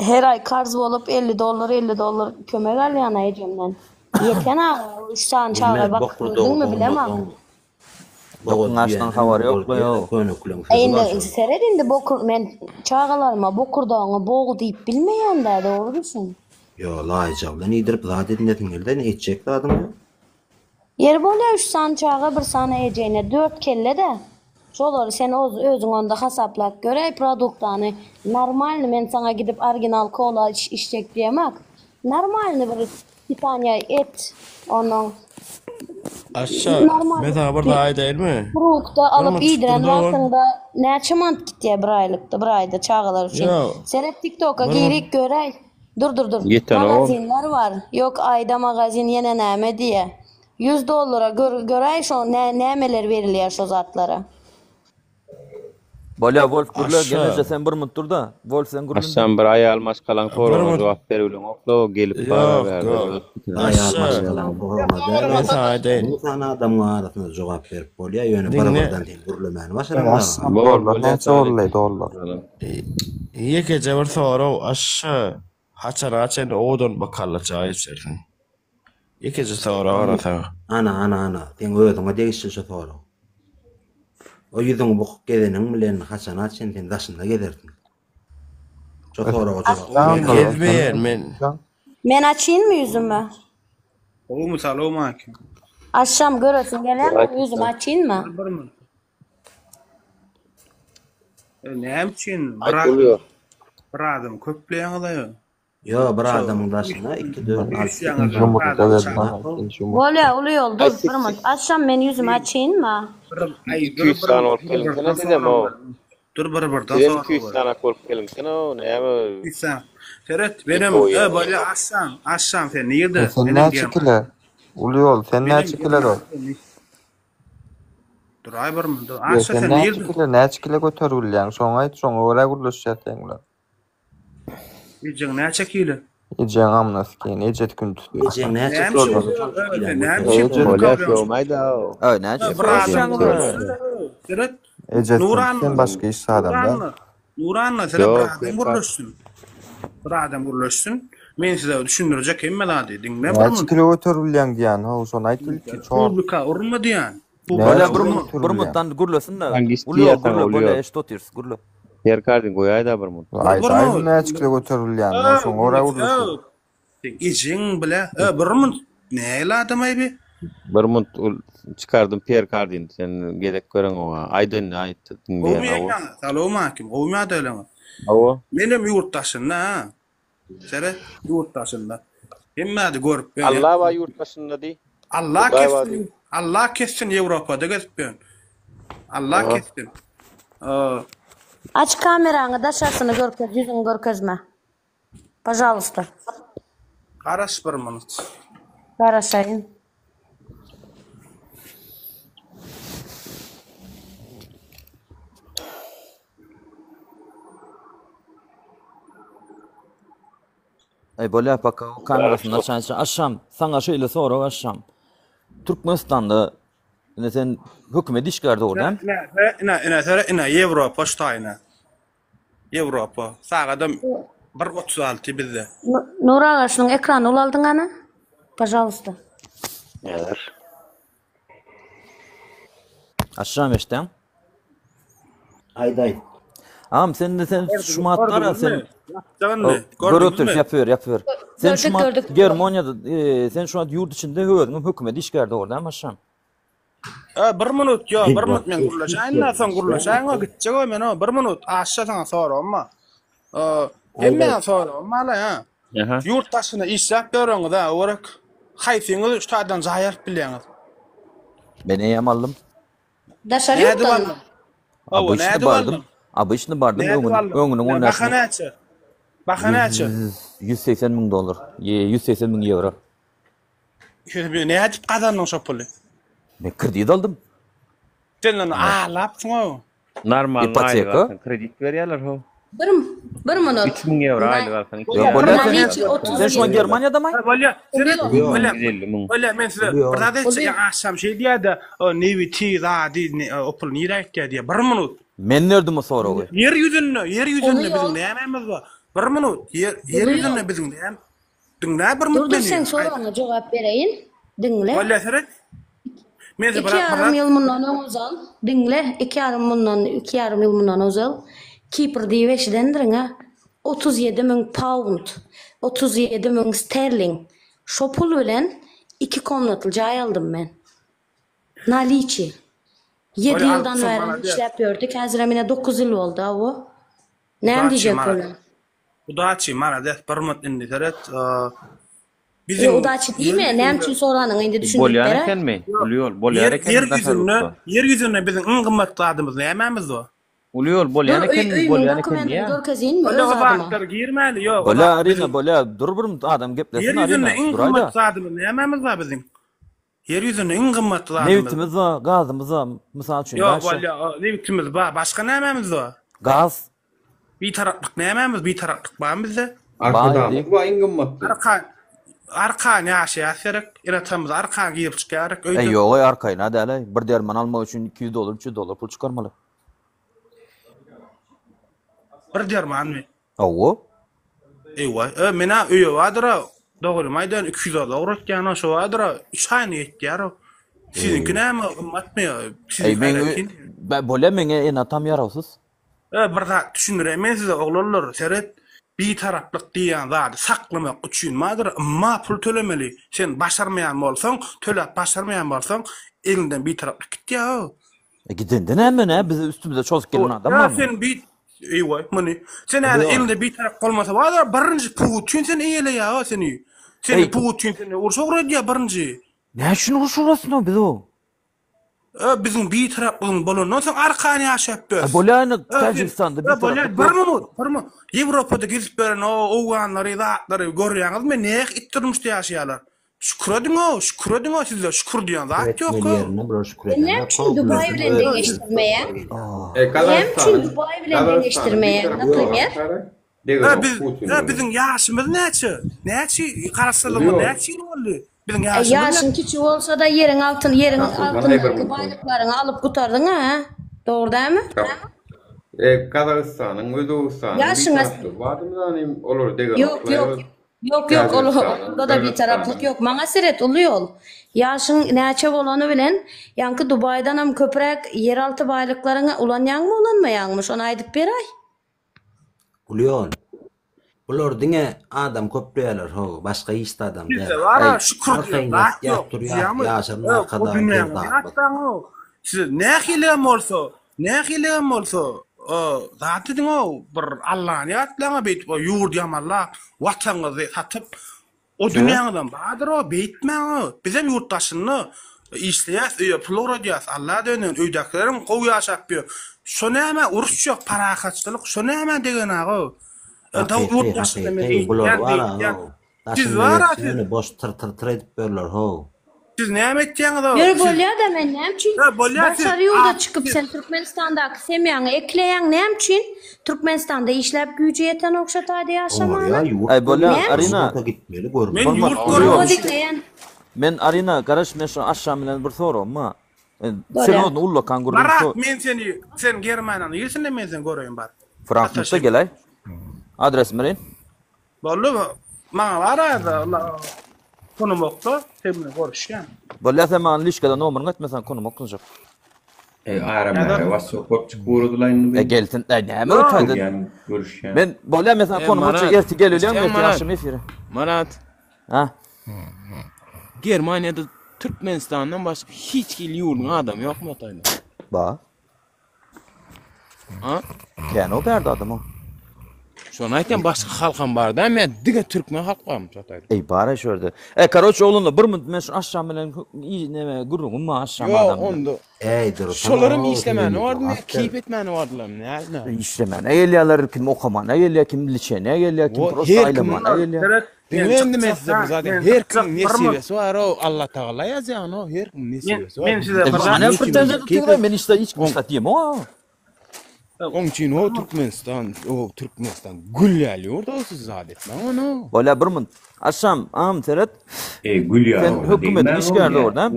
Her aý karz bolup 50 dollar, 50 dollar kömek alýan-a ejemden. Ýeten aga, üç sany çaga Bilmän, bakyp bokurdagy gördüňmi, bilemok. bolmasaň, Dokuň açdan habary ýok la ýo. Könekleriň E sözi bar indi şol. seret indi bokur men çagalaryma bokurdagyňy bog diýip bilmeýän-dä dogry düşün. Ýo, laýyja bilen iýdirip zat edinesiň geldi, indi etjek zadyň ýok. Ýeri bolýa üç sany çaga bir sany ejeýine dört kelle-dä. Şolary sen oz özüň onda hasaplap göräý produktany normalny men saňa gidip original kola iç içjek diýemak. Normalny bir pitaniýa et onuň Aşşa, normal men saňa bir zat aýdaýynmy? frukta Bir alyp munt iýdiren dur dogan. wagtyňda näçe mant gitýär bir aýlykda bir aýda çagalar üçin. Ýok. Seret tiktoka Bir munt girik göräý. Dur dur dur. Ýetenok. Magazinler bar. Ýok aýda magazin ýene näme diýýä. 100 dollara gör göräý şo nä nämeler berilýär şo zatlara. Bolýa Wolf gürle Aşa. gelneje sen bir minut durda. Wolf sen gürle indi. Aşşam bir aýal maşgalaň Bir soragyna minut. jogap beribileňokla o gelip bara Ýok, bärde ýok. öz pikirini Aýal Aşa. maşgalaň soragyna däl-de, Men saňa aýdaýyn. müň sany adamyň arasynda jogap berip bolýar, ýöne Diňle. bir-birden sen gürlemäni başaraňok. Aşşam Bol dollar bolýa näçe boldy dollar? Ýekeje bir sorag Aşşa. Haçana çenli owadan bakalla çaý içersiň? Ýekeje sorag ara saňa. Ana, ana, ana, seň özüňe degişli şu sorag. O ýüzüňi bukup gezeniň bilen haçana çen sen daşynda gezersiň? Şo soraga jogap Men ber. gezmeýän men. Men açynmy ýüzümi? Gowumy salowmaleýkim. Açsam göresiň gelýärmi ýüzümi açynmy? Bir minut. E, näme üçin bir Aýt adam bolýar. bir adam köpleýäňiz-aý? Ýo, bir adamyň daşyna 2 4 6 Üýşýäňiz, 8 bir Ýumurtga adam berdi çaga. maňa ikinji ýumurtga. Bolýa uly ýol Aý dur siz bir minut açsam men ýüzümi açynmy? Bir aý dur 200 bir sany bolup bir gelinsene birden sizem sorag o. ber. Dur bir birden Sizem sorag 200 ber. sanak bolup gelinsene o näme Sen seret bir benim e goýýaň. bolýa açsam açsam sen nirde? E sen Menem näçe Germaniýa. kile? Uly ýol sen Menem näçe kile ol? Germaniýa. Duraý bir minut. Ýa Aşa sen sen näçe nirde? kile, näçe kile göterip bilýäň? Şoňa aýt, şoňa görä gürleşýäs seň bilen. Ejeň näçe kile? Ejeň amyna sikeýin, ejesi küntüsi. Ejeň näçe Näme kile üçin bolsa şonça kiläň Näme göterip üçin bilýäň. Bolýa şomaýda o. Öý näçe Bir adam Bolýa. Seret. Ejesi küntüsi Nuranna. sen başga iş adam däl. Nuranna. Nuranna seret bir Ýok, adam gürleşsin. Bir adam gürleşsin. Men size düşündirjek hemme zady. Diňle bir Näçe minut. kile göterip bilýäň diýýän, how, şony aýt ilki, çor. Publika urma diýýän. Bolýa Näçe bir kile minut göterip bir bilýäň? minutdan gürlesin-de. Hangisi Uly ýol diýýär saňa gürle uly bolýa ýol. eşit otyrys gürle. Serkardin goýaýda bir minut. Bir Aýdaýyn minut. näçe kile göterip bilýänini, şoňa görä gürleşelim. Sen ejeň bile. E, bir minut. Nähili adam aý bi? Bir minut ul çykardym Pierre Cardin sen gezek bereň oňa. Aýt indi aýt Gowumy diňleýän hawa. ýaýkaňyz? Salowmaleýkim. Gowumy ýagdaýlaryňyz? Hawa. Menem ýurt daşynda ha. Seret, ýurt daşynda. Hemme zady görüp ýörün. Allah bar ýurt daşynda diý. Allah Hudaý bar diý. kessin, Allah kessin Ýewropada gezip ýörün. Allah Hawa. kessin. Ee, Aç kameraňy daşarsyny görkez ýüzüňi görkezme. Pažalusta. Garaş bir minut. Garaşaýyn. Aý bolýa paka o kamerasyny açaýynça. Aşşam, saňa şeýle sorag aşşam. Türkmenistanda ine sen hökümet işgäri dogry däl? Ine, ine, ine, sere, ine, Ýewropa ştaýna. Ýewropa. Sagadam 1.36 bizde. Nur aga şunuň ekranyny ulaldyň ana. Pažalusta. Näler? Aşşam eşdäň? Aýt aýt. Agam sen de sen şumat gara sen. Gördüňizmi? Gör otur ýapyber ýapyber. Sen şumat gördük. Germaniýada e, sen şumat ýurt içinde özüňem hökümet işgäri dogry däl aşşam? E, bir minut, ýo, bir minut men gürleşäýin da, soň gürleşäýin, o gitjek o men o, bir minut, aşşa saňa soragym bar. E, hemmäňe soragym bar la, ha. Aha. Ýurt daşynda işläp ýöreňiz ha, owerek. Haýsyňyz şu taýdan jaý alyp bilýäňiz? Men eýýäm aldym. Daşary Nädip ýurtdanmy? aldyň? Hawa, Obyçny nädip bardym. aldyň? Obyçny bardym Nädip öňüniň aldyň? öňüniň Nä, on baha bäşini. näçe? Baha näçe? 180 müň dollar. 180 müň ýewro. Nädip gazandyň şo puly? Men kredit aldym. Sen ony aglapsyň-ow. Normalny aýlyk Ipoteka. alsaň kredit berýärler how. Bir bir minut. 3000 ýewro aýlyk alsaň Ýok, bolýar sen. Naliçi 30 Sen şu an Germaniýadamy? Bolýar. Seret, bolýar. 150 müň. Bolýar, men size bir zat aýtjak. Ýa aşam şeý diýýär-de, o nebiti zady, o pul nirä gitýär diýýär. Bir minut. Men berdim o soragy. Ýer ýüzünde, ýer ýüzünde biziň nämämiz bar? Bir minut. Ýer ýer ýüzünde biziň näme? Diňle bir Dur minut dur meni. seň soragyňa jogap bereýin. Diňle. Bolýar, seret. Men size bir Iki ýarym zat ýyl mundan öň ozal, diňle, iki ýarym mundan, iki ýarym ýyl mundan ozal Kipr diýip eşidendirin-ä, 37 müň pound, 37 müň sterling, şo pul bilen iki komnatly jaý aldym men. Naliçi. Ýedi Bolýar, ýyldan alypsyň, bäri malades. işläp ýördük, häzirem ine dokuz ýyl boldy, hawa. Näme Udaçi, diýjek malades. bolýaň? Udaçi, malades, bir minut indi seret. Ýok, Biziň udaçi ýer diýme, näme ýüzünde üçin soranyňy indi düşündirip Bolýan ber-ä. ekenmi? Uly ýol bolýan ýer ekenmi ýer daşary ýüzünde ýurtda? ýer ýüzünde biziň iň gymmat zadymyz nämämiz bar? Uly ýol bolýan Dur, öý, ekenmi? öýümiň Bolýan eken dokumentini diýýän. görkezeýinmi Onda öz o adyma? zatlara girmäli, ýok, o Bolýa zat Arina, biziň bolýa. Dur bir minut adam ýer geplesin ýüzünde Arina. iň Duraýda. gymmat zadymyz nämämiz bar biziň? Ýer ýüzünde iň gymmatly zadymyz. Nebitimiz bar, gazymyz bar, mysal üçin. Ýok, bolýa, nebitimiz bar, başga nämämiz bar? Gaz. Bitaraplyk nämämiz, bitaraplyk barmy bizde? Arkadagymyz bar iň gymmatly. Arkan, arkan ýaşaýas gerek, ene-atamyz arkan girip çykýarys öýden. Eý, ýog-aý, arkaýyn-a däl-aý. Bir derman almak üçin 200 dollar, 300 dollar pul çykarmaly. Bir dermanmy? Hawa. Eýwa, e, men-ä öýe bardyr-a, dogrymy aýdaýyn, 200 dollar ugratýan-a, şo bardyr-a, üç aýyna ýetýär-ow. Siziňki näme, gymmatmy? Eý, Siziňki meň aýratyn. Bolýa, meň ene-atam ýarawsyz. E, bir zat düşündireýin men size, oglanlar, seret, bitaraplyk diýýän zady saklamak üçin bardyr, ymma pul tölemeli. Sen başarmaýan bolsaň, töläp başarmaýan bolsaň, eliňden bitaraplyk gitýär-ow. E gidende näme nä bize üstümize çozup gelen adam Ýa barmy? sen bi Eýwa, muny. Sen häzir elinde bitarap bolmasa bar, birinji Putin seni eýeleýär seni. Seni Putin seni urşa ugradýar birinji. Näme üçin uruş ugrasyn o biz o? E biziň bitaraplygymyz bolandan soň arkan ýaşap biz. E bolýa indi Täjigistanda bitaraplyk. Bolýa bir minut, bir minut. Ýewropada gezip ýören o owganlary, zatlary görýäňizmi, nähili it durmuşda ýaşaýarlar. Şükür ediň-ow, şükür ediň-ow sizde şükür diýen zat ýok-ow. Sen näme üçin Dubaý bilen deňeşdirmeýäň? Näme üçin Dubaý bilen deňeşdirmeýäň, naprimer? Hä biz, hä biziň ýaşymyz näçe? Näçe garaşsyzlygymyz näçe ýyl boldy? Biziň ýaşymyz Ýaşyň kiçi bolsa-da ýeriň altyn, ýeriň altyndaky baýlyklaryňy alyp gutardyň-a, hä? Dogry dälmi? E, Gazagystanyň, Özbegistanyň Ýaşyňa bitaraplygy bardymy zanim, olar Ýok, degenoklar. ýok. Ýok ýok ol onda-da bitaraplyk ýok. Maňa seret uly ýol. Ýaşyň näçe bolany bilen ýaňky Dubaýdanam köpräk ýeralty baýlyklaryňy ulanýaňmy ulanmaýaňmy şony aýdyp beräý. Uly ýol. Bular diňe adam köpleýärler how, başga hiç zadam däl. Bizde bar-a şükür diýen Arkaýyn zat ýatýas ýok. durýas Bilýäňmi? ýaşyryn O Arkadagym dünýäňe Serdarymyz. ýatsaň-ow. Siz nähili hem bolsa, nähili hem bolsa, zat ediň-ow, bir Allany ýatlaň-a beýdip o ýurdy ýamanlap, watanyňyzy satyp, o dünýäňizem bardyr-ow, beýtmäň-ow. Bizem ýurt daşynda işleýäs, öýe pul ugradýas, Alla döneýin, öýdäkilerem gowy ýaşap ýör. Şo näme, uruş ýok, parahatçylyk, şo nämä degenag-ow. Hakyky, Ýurt daşynda men hakyky, bular eýtýän, bar-a, beýtýän. how. Siz Daşynda bar-a gezse siz. ýöne boş tyr tyr tyr edip ýörler how. Siz näme etýäňiz-ow? Ýeri Siz bolýa-da men näme üçin Hä bolýa siz daşary ýurda a çykyp siz sen Türkmenistandaky semýaňy ekleýäň näme üçin Türkmenistanda işläp güýji ýetenok şo taýda Oňarýa ýaşamana ýurt Aý bolýa näme üçin Arina. Ýurda gitmeli görmeli. Men Hormat ýurt uly ýol. Hawa diňleýän. Men Arina garaş men şu aşşam bilen bir soragym bar. Sen Bolýa. ony ullakan gürrüň Marat şu men seni sen Germaniýanyň niresinde men seni göreýin bar. Frankfurtda Sataşaýyn. gelaý. Adresimi bereýin. Boldy maňa bar aýda konumokda sen bilen görüşýän. Bolýa sen maňa lişkada nomeryňy aýt men saňa konum oklajak. Eý aramara WhatsApp bolup çykyp ugradylaý indi. E gelsin e näme o taýda. Görýän görüşýän. Men bolýa men saňa E, konum Marat, atjak ertir gel ölýäň eşitýäňmi ertir Marat? agşam efire. Marat. Ha. Germaniýada Türkmenistandan başga hiç hili ýurduň adamy ýokmy o taýda? Ba. Ha? Kän o bärde adam o. Şony aýtýan başga halkam bar da, men diňe türkmen halk barmy şo taýda? Eý bar şu ýerde. E karoç oglanlar bir minut men şu aşşam bilen neme gürrüňim bar aşşam Ýok adam bilen. onda. Eý dur. Şolaram işlemäne bardymy, keýp etmäne bardylarmy, näme? Işlemäne gelýärler, kim okamana gelýär, kim liçene gelýär, kim Wo, prosta her kimiň aýlamana gelýär. Diňle indi men size bir zat aýdaýyn. Her kimiň nesibesi bar-ow, Allatagala ýazýan-ow, her kimiň nesibesi bar. Men size bir zat Näme pretenziýa tutýaňyz, men işde hiç kim zat diýemok. Oň üçin o Türkmenistan, o Türkmenistan gül ýaly ýurt-ow, siz zat etmäň ony. Bolýa bir munt. Aşşam, agam seret. Eý gül ýaly Sen hökümetiň işgäri dogry däl?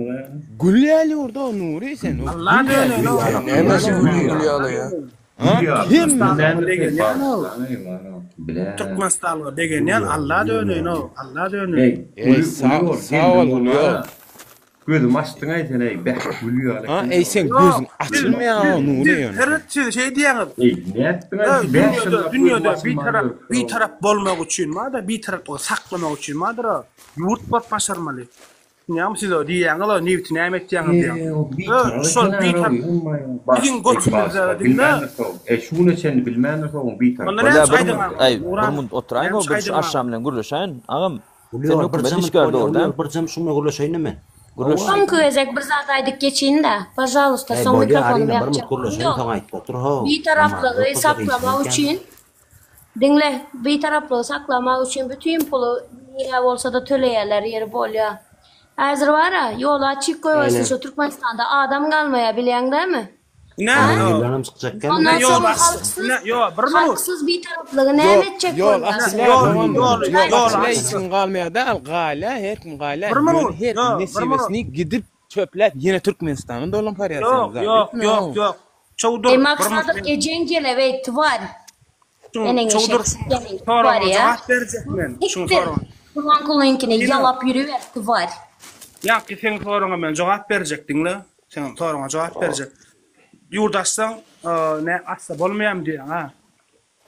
Gül ýaly ýurt-ow Nury sen. Allah döneýin. Nämesi gül ýaly ýa? Türkmenistanlyga begenýän Alla döneýin-ow, Alla döneýin. Eý sag bol uly ýol. Gözümi açdyň-aý sen eý, bäh, gül ýaly. Ha, eý seň gözüň açylmaýar Nury ýöne. Seret siz şeý diýýäňiz. Eý, nätdiň-aý, bäh ýyllap Dünýede bitarap, bitarap bolmak üçin bar-da, bitaraplygy saklamak üçin bardyr-a, ýurt bolup başarmaly. Näme siz o diýýäňiz o nebiti näme etýäňiz diýýäň. Şol bitarap biziň götümizde diňle. E şu güne çenli bilmändir soň bitarap. Onda näme üçin aýdyň? Aý, bir munt oturaýyn o bir şu aşşam bilen gürleşäýin. Agam, sen hökümet işgäri dogry däl? Bir jam şuňa gürleşeýin men. Gürleş. Soňky gezek bir zat aýdyp geçeýin-dä. Pažalusta, soň mikrofonymy ýapjak. Bitaraplygy saklamak üçin Diňle, bitaraplygy saklamak üçin bütin puly nirä bolsa-da töleýärler, ýeri bolýa. Häzir bara ýoly açyk goýbersin Aýna. şu Türkmenistanda adam galmaýa bilýäň dämi? Ine, Ha? Ýylanam çykjak Ine Ondan ýol soň aç. halksyz Ine ýo, bir minut. halksyz bitaraplygy näme Ýok, etjek ýol bolýar? açylýar Ýol, dogan ýol, ýol ýol açylýar aç. hiç kim galmaýar däl galýar her kim galýar Bir ýöne minut, her kim ýo, bir minut. nesibesini gidip çöpläp ýene Türkmenistana dolanyp barýar sen Ýok, zat ýok, etme ýok, o. ýok. Çowdur, Eý bir minut. Maksadow ejeň jelebeý twar. Şuň Eneňe çowdur şek seniň soragyňa twar ýa. jogap berjek men. Şuň Sikdir. soragyňa. Gurbangulyňkini Ine. ýalap ýürüber twar. Ýaňky seň soragyňa men jogap berjek diňle. Seň soragyňa jogap berjek. Ýurt açsaň, nä açsa bolmaýarmy diýýäň ha.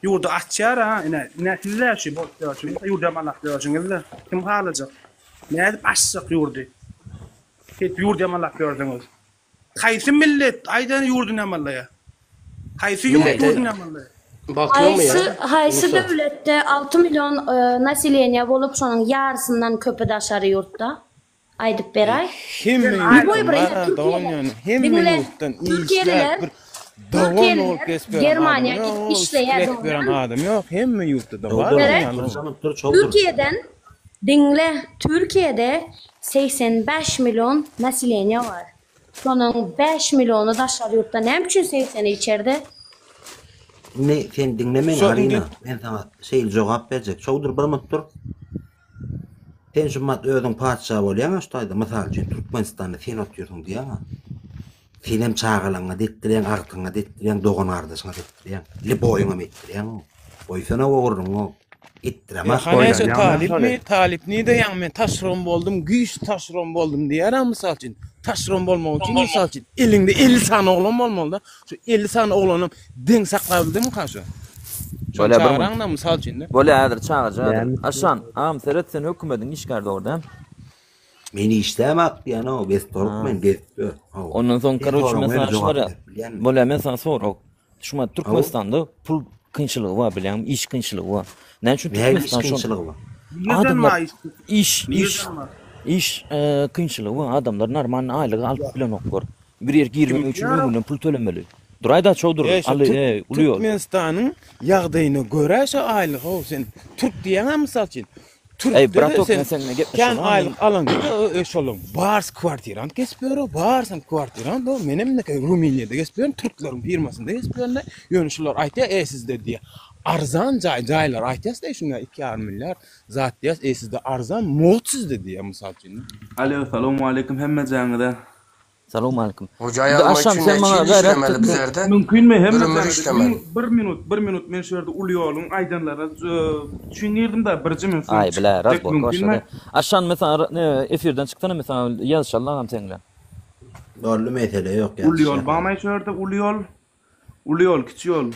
Ýurdy açýar ha, ine, ine siz-dä şu bolup ýörşüňiz, ýurdy ýamanlap ýörşüňiz-de. Kim halajak? Nädip açjak ýurdy? Şeýdip ýurdy ýamanlap ýörsüňiz. Haýsy millet aýdan ýurduny ýamanlaýar? Haýsy ýurt ýurduny ýamanlaýar? Haýsy haýsy döwletde 6 million naseleniýa bolup şonuň ýarysyndan köpi daşary ýurtda? Aýdyp beräý. Hemme Lýuboý ýurtdan bir bar dogan ine Türkiýede ýöne hemme diňle ýurtdan işläp Türkiýeliler bir dogan bolup Türkiýeliler gezip ýören adam Germaniýa ýok gidip işleýär gezip ýören dogrymy? adam ýok hemme ýurtda-da bar Çowdur, Gerek ýaly. dur çowdur. Türkiýeden diňle Türkiýede 85 million naseleniýa bar. Şonuň 5 milliony daşary ýurtda näme üçin 80-i içerde? Indi sen diňle meni Şo indi Arina, men saňa şeýle jogap berjek. Çowdur bir minut dur. Sen şu mat özüň patyşa bolýaňa şu taýda mysal üçin Türkmenistanda sen otyrsyň diýýäňa. Senem çagalaňňa detdirýäň, agtygyňa detdirýäň, dogan gardaşyňa detdirýäň. Liboýyňam etdirýäň. Goýsana o gürrüňi. Etdiremok. Haneşe talypmy? Talyp nide ýaňy men taşron boldum, güýçli taşron boldum diýýär-ä mysal üçin. Taşron bolmak üçin mysal üçin eliňde 50 sany oglan bolmaly-da. Şu 50 sany oglanam deň saklabildimika şu? Şony Bolýa bir çagyraňda mysal üçin-de. Bolýa häzir çagyrjak häzir. Aşan, agam seret sen hökümediň işgäri dogry däl? Men işläm ak diýen-ow, bes toluk men gezip ýör. Hawa. Ondan soň Sen karoçi men soragyňa sana ýene şu jogap barýa. berip bilýänmi? Bolýa men sana sorag. Şumat Hawa. Türkmenistanda pul kynçylygy bar bilýäňmi? Iş kynçylygy bar. Näme üçin Näme iş Türkmenistan şon kynçylygy bar? Nireden Adamlar bar iş? iş iş Nireden bar? iş kynçylygy bar. Adamlar normalny aýlygy alyp bilenoklar. Bir ýere girmek Kim üçin diýýär? öňünden pul tölemeli. Duraýda çowdur, Eý şu Aly, türk eý, uly ýol. Türkmenistanyň ýagdaýyna görä şo aýlyk how sen türk diýýäňä mysal üçin. Eý, Türkde-de bratok, sen men seninle kän gepleşemok, men aýlyk alaňda-da şolaň bars kwartirant kesip ýör-ow, barsam kwartirant o, menem indiki Rumyniýada kesip ýörün, türkleriň firmasynda kesip ýörün-de, ýöne şular aýtýar, eý sizde diýýär, arzan jaý, jaýlar aýtýas-da, şuňa 2,5 milliard zat diýýäs, eý sizde arzan, mugt sizde diýýär, mysal üçin. Alo salowmaleýkim hemmejaňize. Salowmaleýkim. Bu jaý Indi almak Aşam üçin sen näçe maňa ýyl gaýrat işlemeli et. bizerde? Mümkinmi Bir hemme ömür janyda işlemeli. minut bir minut bir minut men şu ýerde uly ýoluň aýdanlaryna üçin girdim da birji men soň Aý bile çykjak razborka mümkinmi? başlady. Aşan men sana ne efirden çyksana men sana ýazyşaly agam seň bilen. Boldy mesele ýok Uly ýol ýazyşýas. bamaý şu ýerde uly ýol uly ýol kiçi ýol.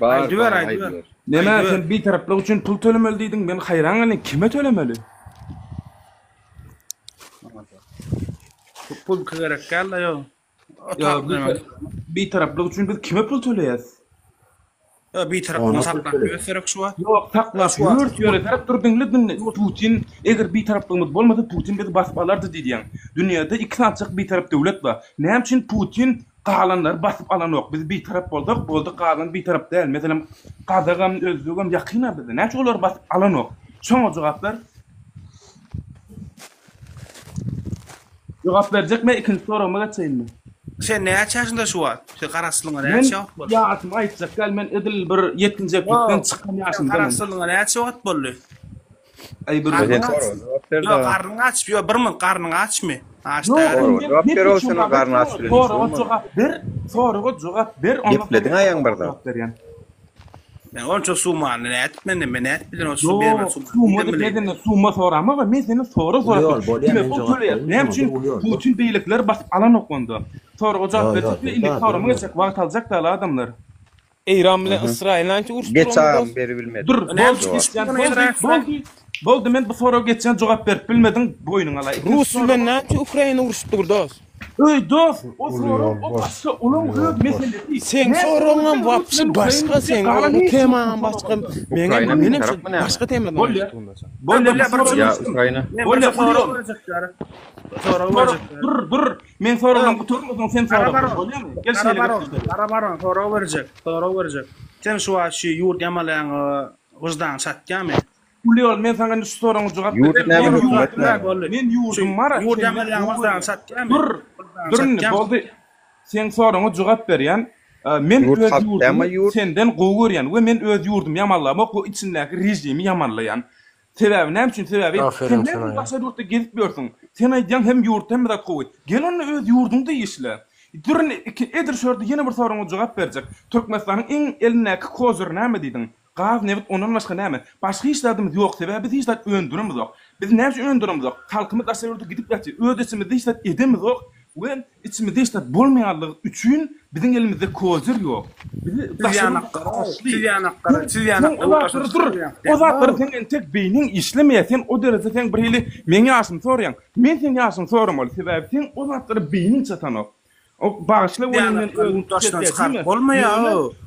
Bar Aýdyber, bar aýdyber. aýdyber. Neme Aýdyber. sen bitaraplyk üçin pul tölemeli diýdiň men haýran galdym kime tölemeli? Pul gerek däl-de ýok. Ýa bitaraplyk üçin biz kime pul töleýäs? Ýa bitaraplygyny saklap ýörüs gerek şu wagt. Ýok, saklap ýörüs ýöne tarap dur diňle diňle. Putin eger bitaraplygymyz bolmasa Putin bizi basyp alardy diýýäň. Dünýäde iki sanyjak bitarap döwlet bar. Näme üçin Putin galanlary basyp alanok? Biz bitarap bolsak boldy galan bitarap däl. Meselem gazagam özbegem ýakyn-a bize. Näme üçin olary basyp alanok? Şoňa jogap ber. Jogap berjekmi ikinji soragyma geçeýinmi? Sen näçe ýaşyňda şu wagt? Sen garaşsyzlygyňa Men näçe wagt boldy? ýaşymy aýtjak däl men edil bir ýetginjeklikden çykan Sen ýaşymda men. garaşsyzlygyňa näçe wagt boldy? Aý bir Garnyň Sen aç. soraga jogap ber Ýok, dagy. garnyň açmy? Ýok, bir minut garnyň açmy? Aç Ýok, däl. Soraga men jogap men ber ol üçin seniň garny aç bilen işi Soraga bolmaz. jogap ber, soraga jogap ber, ondan soň Geplediň aýaň bir zat. jogap berýän. Men onça sumany nädip men men nädip bilen o su bermän Ýok, sumany summa nirden diýip men bileýin. senden summa soramok, men senden sorag Uly sorap ýol bolýa Kime men pul jogap töleýäs? berýin Näme saňa üçin dur uly ýol dur. Putin beýlekileri basyp alanok onda? Soraga jogap Ýo ýo berjek we dur indiki da dur soragyma dur. geçjek wagt aljak däl adamlar. Eýran bilen Mhm. Ysraýyl näme üçin uruş Geç durandy agam dost? beribilmedim. Dur, Näme boldy üçin Jogap. geçýän, uruş boldy, duran boldy. Boldy men bu soraga geçýän jogap berip bilmediň, boýnuňa alaý. Ikinji Rus bilen soragyma näme üçin Ukraina uruşyp dur dost? Öý dost, o Uly sorag ýol o boş. başga, olaň Uly öz ýol boş. meselesi. Seň Näme soragyňam Rus wapşi bilen Ukraina başga uruşýar, seň galan o hiç kim temaň bu başga. soragda. Meňem Ukraina menem şu bitarapmy näme? başga temadan Bolýa. aýtdym ondan soň. Bolýa Bolýa bu bir soragy Ýa geçdim. Ukraina. Men Bolýa birje uly sorag ýol. berjek ýara. Sorag Sorag berjek ýara. dur dur. Men soragdan gutarmasaň sen Gara sorag ber. baron. Bolýamy? Gel Gara şeýle baron. gepleşeli. Gara baron sorag berjek. Sorag berjek. Sen şu wagt şu ýurt ýamalaýaňa wyždanyň çatýamy? Uly ýol men saňa indi şu soragyňa jogap Ýurt berjek. näme Men hökümet ýurdum näme? Men ýurdum bar. Ýurt ýaňy ýaňy satýarmy? Dur. Dur indi boldy. Seň soragyňa jogap berýän. Men Ýurt öz halk dälmi ýurdumy ýurt? senden gowy görýän we men öz ýurdumy ýamanlamok we içindäki režimi ýamanlaýan. Sebäbi näme üçin? Sebäbi sen Aferin näme sana üçin ya. daşary ýurtda gezip ýörsüň? Sen aýdýaň hem ýurtda hemme zat gowy. Gel onda öz ýurduňda işle. Dur indi iki edil şu ýerde ýene bir soragyňa jogap berjek. Türkmenistanyň iň elindäki kozyry näme diýdiň? Gaz, nebit ondan başga näme? Başga hiç zadymyz ýok. Sebäbi biz hiç zat öndüremizok. Biz näme üçin öndüremizok? Halkymyz daşary ýurda gidip ýatyr. Öz içimizde hiç zat edemizok we içimizde hiç zat bolmaýanlygy üçin biziň elimizde kozyr ýok. Bizi Siz daşary ýurda ýanaklara, garaşly. siz ýanaklara, siz Sen ýanaklara o zatlary utaşyp dur. çykýaň. O zatlary seň entek beýniň işlemeýär. Sen o dereje seň bir hili meň ýaşymy soraýaň. Men seň ýaşyňy soramaly. Sebäbi seň o zatlara beýniň çatanok. O bagyşla welin men Ýanaklara özüm ýurt daşyna çekýär çykaryp diýme. bolmaýar.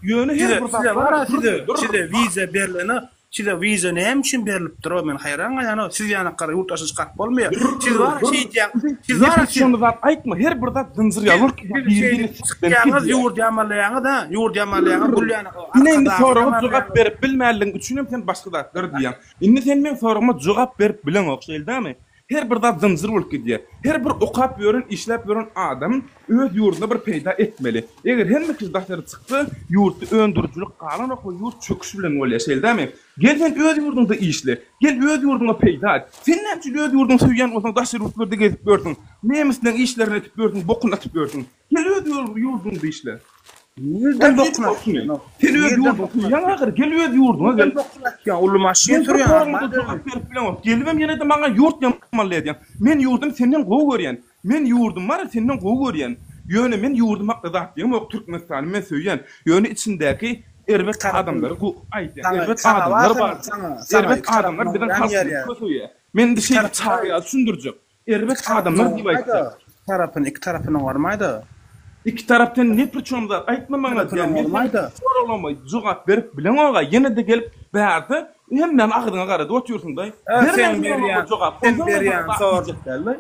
Ýöne ýöne her Size bir zat size bar. bar Dur size dur. size wiza berlene size wiza näme üçin berlipdir o men haýran galýan o siz ýanaklara ýurt daşyna çykaryp bolmaýar. Siz bar Dur. şeýdýäň siz bar Nepis siz şony zat aýtma. Her bir zat zynjyr ýaly bolup siz gidýär. Bir-birine şeýdip çykýan çykýaňyz gidýär. ýurt ýamanlaýaňyz ha ýurt ýamanlaýaňyz gül ýanak Ine indi arkadagy soraga jogap ýamanlaýaňyz. berip bilmänligiň üçinem sen başga zatlar diýýäň. Indi sen meň soragyma jogap berip bileňok, şeýle dämi? Her bir zat zynjyr bolup gidýär. Her bir okap ýören, işläp ýören adam öz ýurduna bir peýda etmeli. Eger hemme kişi daşary çyksa, ýurtda öndürijilik galanok we ýurt çöküş bilen bolýar, şeýle dämi? Gel sen öz ýurduňda işle. Gel öz ýurduňa peýda et. Sen näme üçin öz ýurduňy söýýän bolsaň daşary ýurtlarda gezip ýörsüň? Nemisleň işlerini edip ýörsüň, bokuny atyp ýörsüň. Gel öz ýurduňda işle. Nirden bokuny atýaň? Sen öz ýurduňy söýýäň ahyry, gel öz ýurduňa gel. Nirden bokuny atýaň? Uly maşyn Men bir sürýäň, soragyma arman jogap berip bileňok. Gelibem ýene-de maňa ýurt ýamanly edýäň. Men ýurdumy senden gowy görýän. Men ýurdum bar senden gowy görýän. Ýöne men ýurdum hakda zat diýemok. Türkmenistany men söýýän. Ýöne içindäki erbet adamlary aýdýan. Erbet adamlar bar. Erbet adamlar biziň halkymyzy köseýär. Men indi şeýdip çaga ýaly düşündirjek. Erbet adamlar diýip aýtjak. Tarapyny iki tarapyny gormaýda. Iki tarap sen ne priçom zat aýtma maňa diýýän men seniň soraglaryma jogap berip bileňoga ýene-de gelip bärde hemmäni agzyňa garadyp otyrsyňdaý. Ber Sen meň soragyma berýän jogap sen onsoň men saňa berýän zat sor. diýjek däldaý.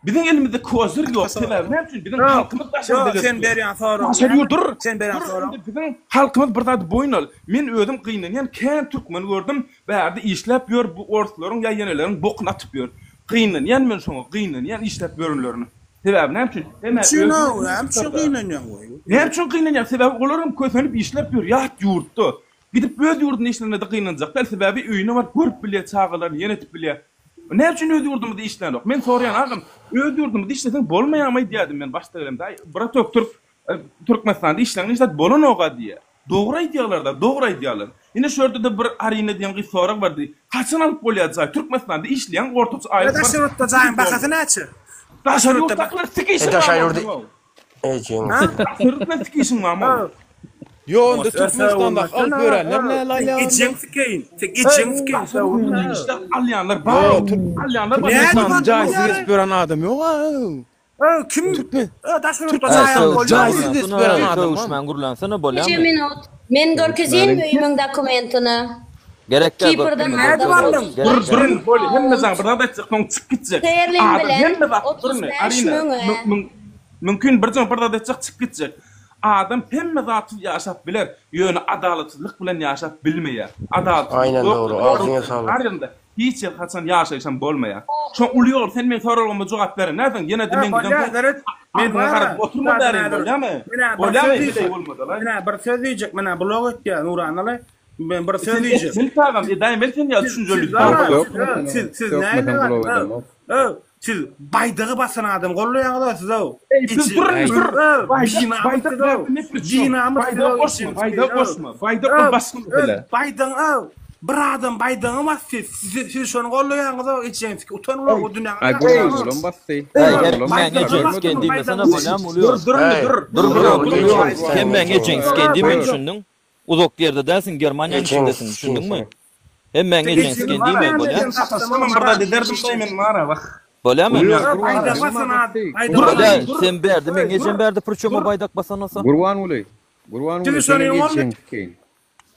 Biziň elimizde kozyr ýok sebäbi näme üçin biziň halkymyz daşarda Ýok sen gezip ýör. berýän soragyň Daşary näme ýurt dur sen berýän dur soragyň. indi biziň halkymyz bir zady boýun al men özüm gynanýan kän türkmeni gördüm Bärde işläp ýör bu orslaryň ýa ýeneleriň bokuny atyp ýör. Gynanýan men şoňa gynanýan işläp ýörenlerine. Sebäbi näme üçin? Hemä Üçin özüne ow, näme üçin gynanýaň goý? Näme üçin gynanýan? Sebäbi olar hem kösenip işläp ýör ýat ýurtda. Gidip öz ýurdunda işlänede gynanjak däl. Sebäbi öýüne baryp görüp bilýär çagalaryny ýene etip bilýär. Näme üçin öz ýurdumyzda işlänok? Men soraýan agam öz ýurdumyzda işleseň bolmaýamy diýýärdim men başda gelemde. Aý bratok türk Türkmenistanda işleňde hiç zat bolanoga diýýär. Dogry aýdýarlarda, dogry aýdýarlar. Ine şu ýerde-de bir Arina diýen gyz sorag berdi. Haçan alyp bolýar jaý? Türkmenistanda işleýäň ortaça aýlyk bir. Daşary ýurtda jaýyň bahasy näçe? Daşary ýurtdakylar sik işiň Daşary barmy? ýurda ejeň. Daşary ýurtda sik işiň barmy? Ýok onda Türkmenistandaky alyp ýörenler näle alýar onda? Ejeň sikeýin. Sen ejeň sikeýin. Daşary ýurtda işläp alýanlar bar. Alýanlar bar. Türkmenistanda jaýsyz gezip ýören adam ýok-a. Ö, kim? Türkmen. Ö, daşary ýurtda jaý alyp bolýarmy? Jaýsyz gezip ýören adam. Sögüşmän gürlensene Neçe bolýamy? minut? Men görkezeyinmi öýümiň dokumentini? Gerek däl Kiprden görkezme aldım. görkezme. Nädip aldyň? Gerek Dur, däl. durun, bolý, hemme zaň bir zat aýtjak, soň çyk gitjek. Sterlin Adam bilen hemme zat, durun, 35 Arina, müňe. mü- mümkin bir jan bir zat aýtjak, çyk gitjek. Adam hemme zatsyz ýaşap biler, ýöne adalatsyzlyk bilen ýaşap bilmeýär. Adalatsyzlyk Aýnen ýok dogry, ýerde, agzyňa saglyk. bar ýerinde Hiç ýer haçan ýaşaýyşam bolmaýar. Şo uly ýol sen meň soragyma jogap berenäsiň ýene-de Hä meň bolýa giden seret men agzyňa bara garadyp oturma zadyny bäriň häzir bolýamy? menä bir Bolýamy söz heleý diýjek bolmadaly? menä bir söz diýjek menä blok etýä Nuranaly men bir söz Sen diýjek etmeli tagam edäýmeli sen ýaly siz düşünjeli siz bara ýok. siz siz siz Sökmeseň näme blok edemok. ö siz baýdagy basan adam gollaýaňyz-a siz-ow Eý siz Içi durun ö dur. Baýdak binamys baýdak siz-ow bärde ne priçem? binamys Baýdagy siz-ow goşma içiňiz baýdagy ö goşma. Baýdak ö ol başga ö mesele. baýdagyň ö bir adam baýdagyňy basdy siz siz şony gollaýaňyz-ow içiňiz utanyň-ow o dünýäňiz Aý Gurbangulam basdy. Eý Gurbangulam hemmäň basdy. ejeň sikeýin diýmesene bolýamy uly Dur ýol. dur indi Eý, dur. Dur Dur bir dur dur dur. ýol. Hemmäň ejeň sikeýin diýme Dur. düşündiň. Uzak ýerde dälsiň Germaniýanyň Ejeň içindesiň sikeýin düşündiňmi? seni. Hemmäň ejeň sikeýin diýme bolýa. Sataşsamam bir zat ederdim daý men bara wah. Bolýamy? Uly ýol Baýdak Gurbangulam basan ad basdy. baýdak Bolýa basan sen berdi meň Dur. ejem berdi priçoma Dur. baýdak basan bolsa. Gurbanguly. Gurbanguly Siz şony seniň ýoňarmy? ejeň sikeýin.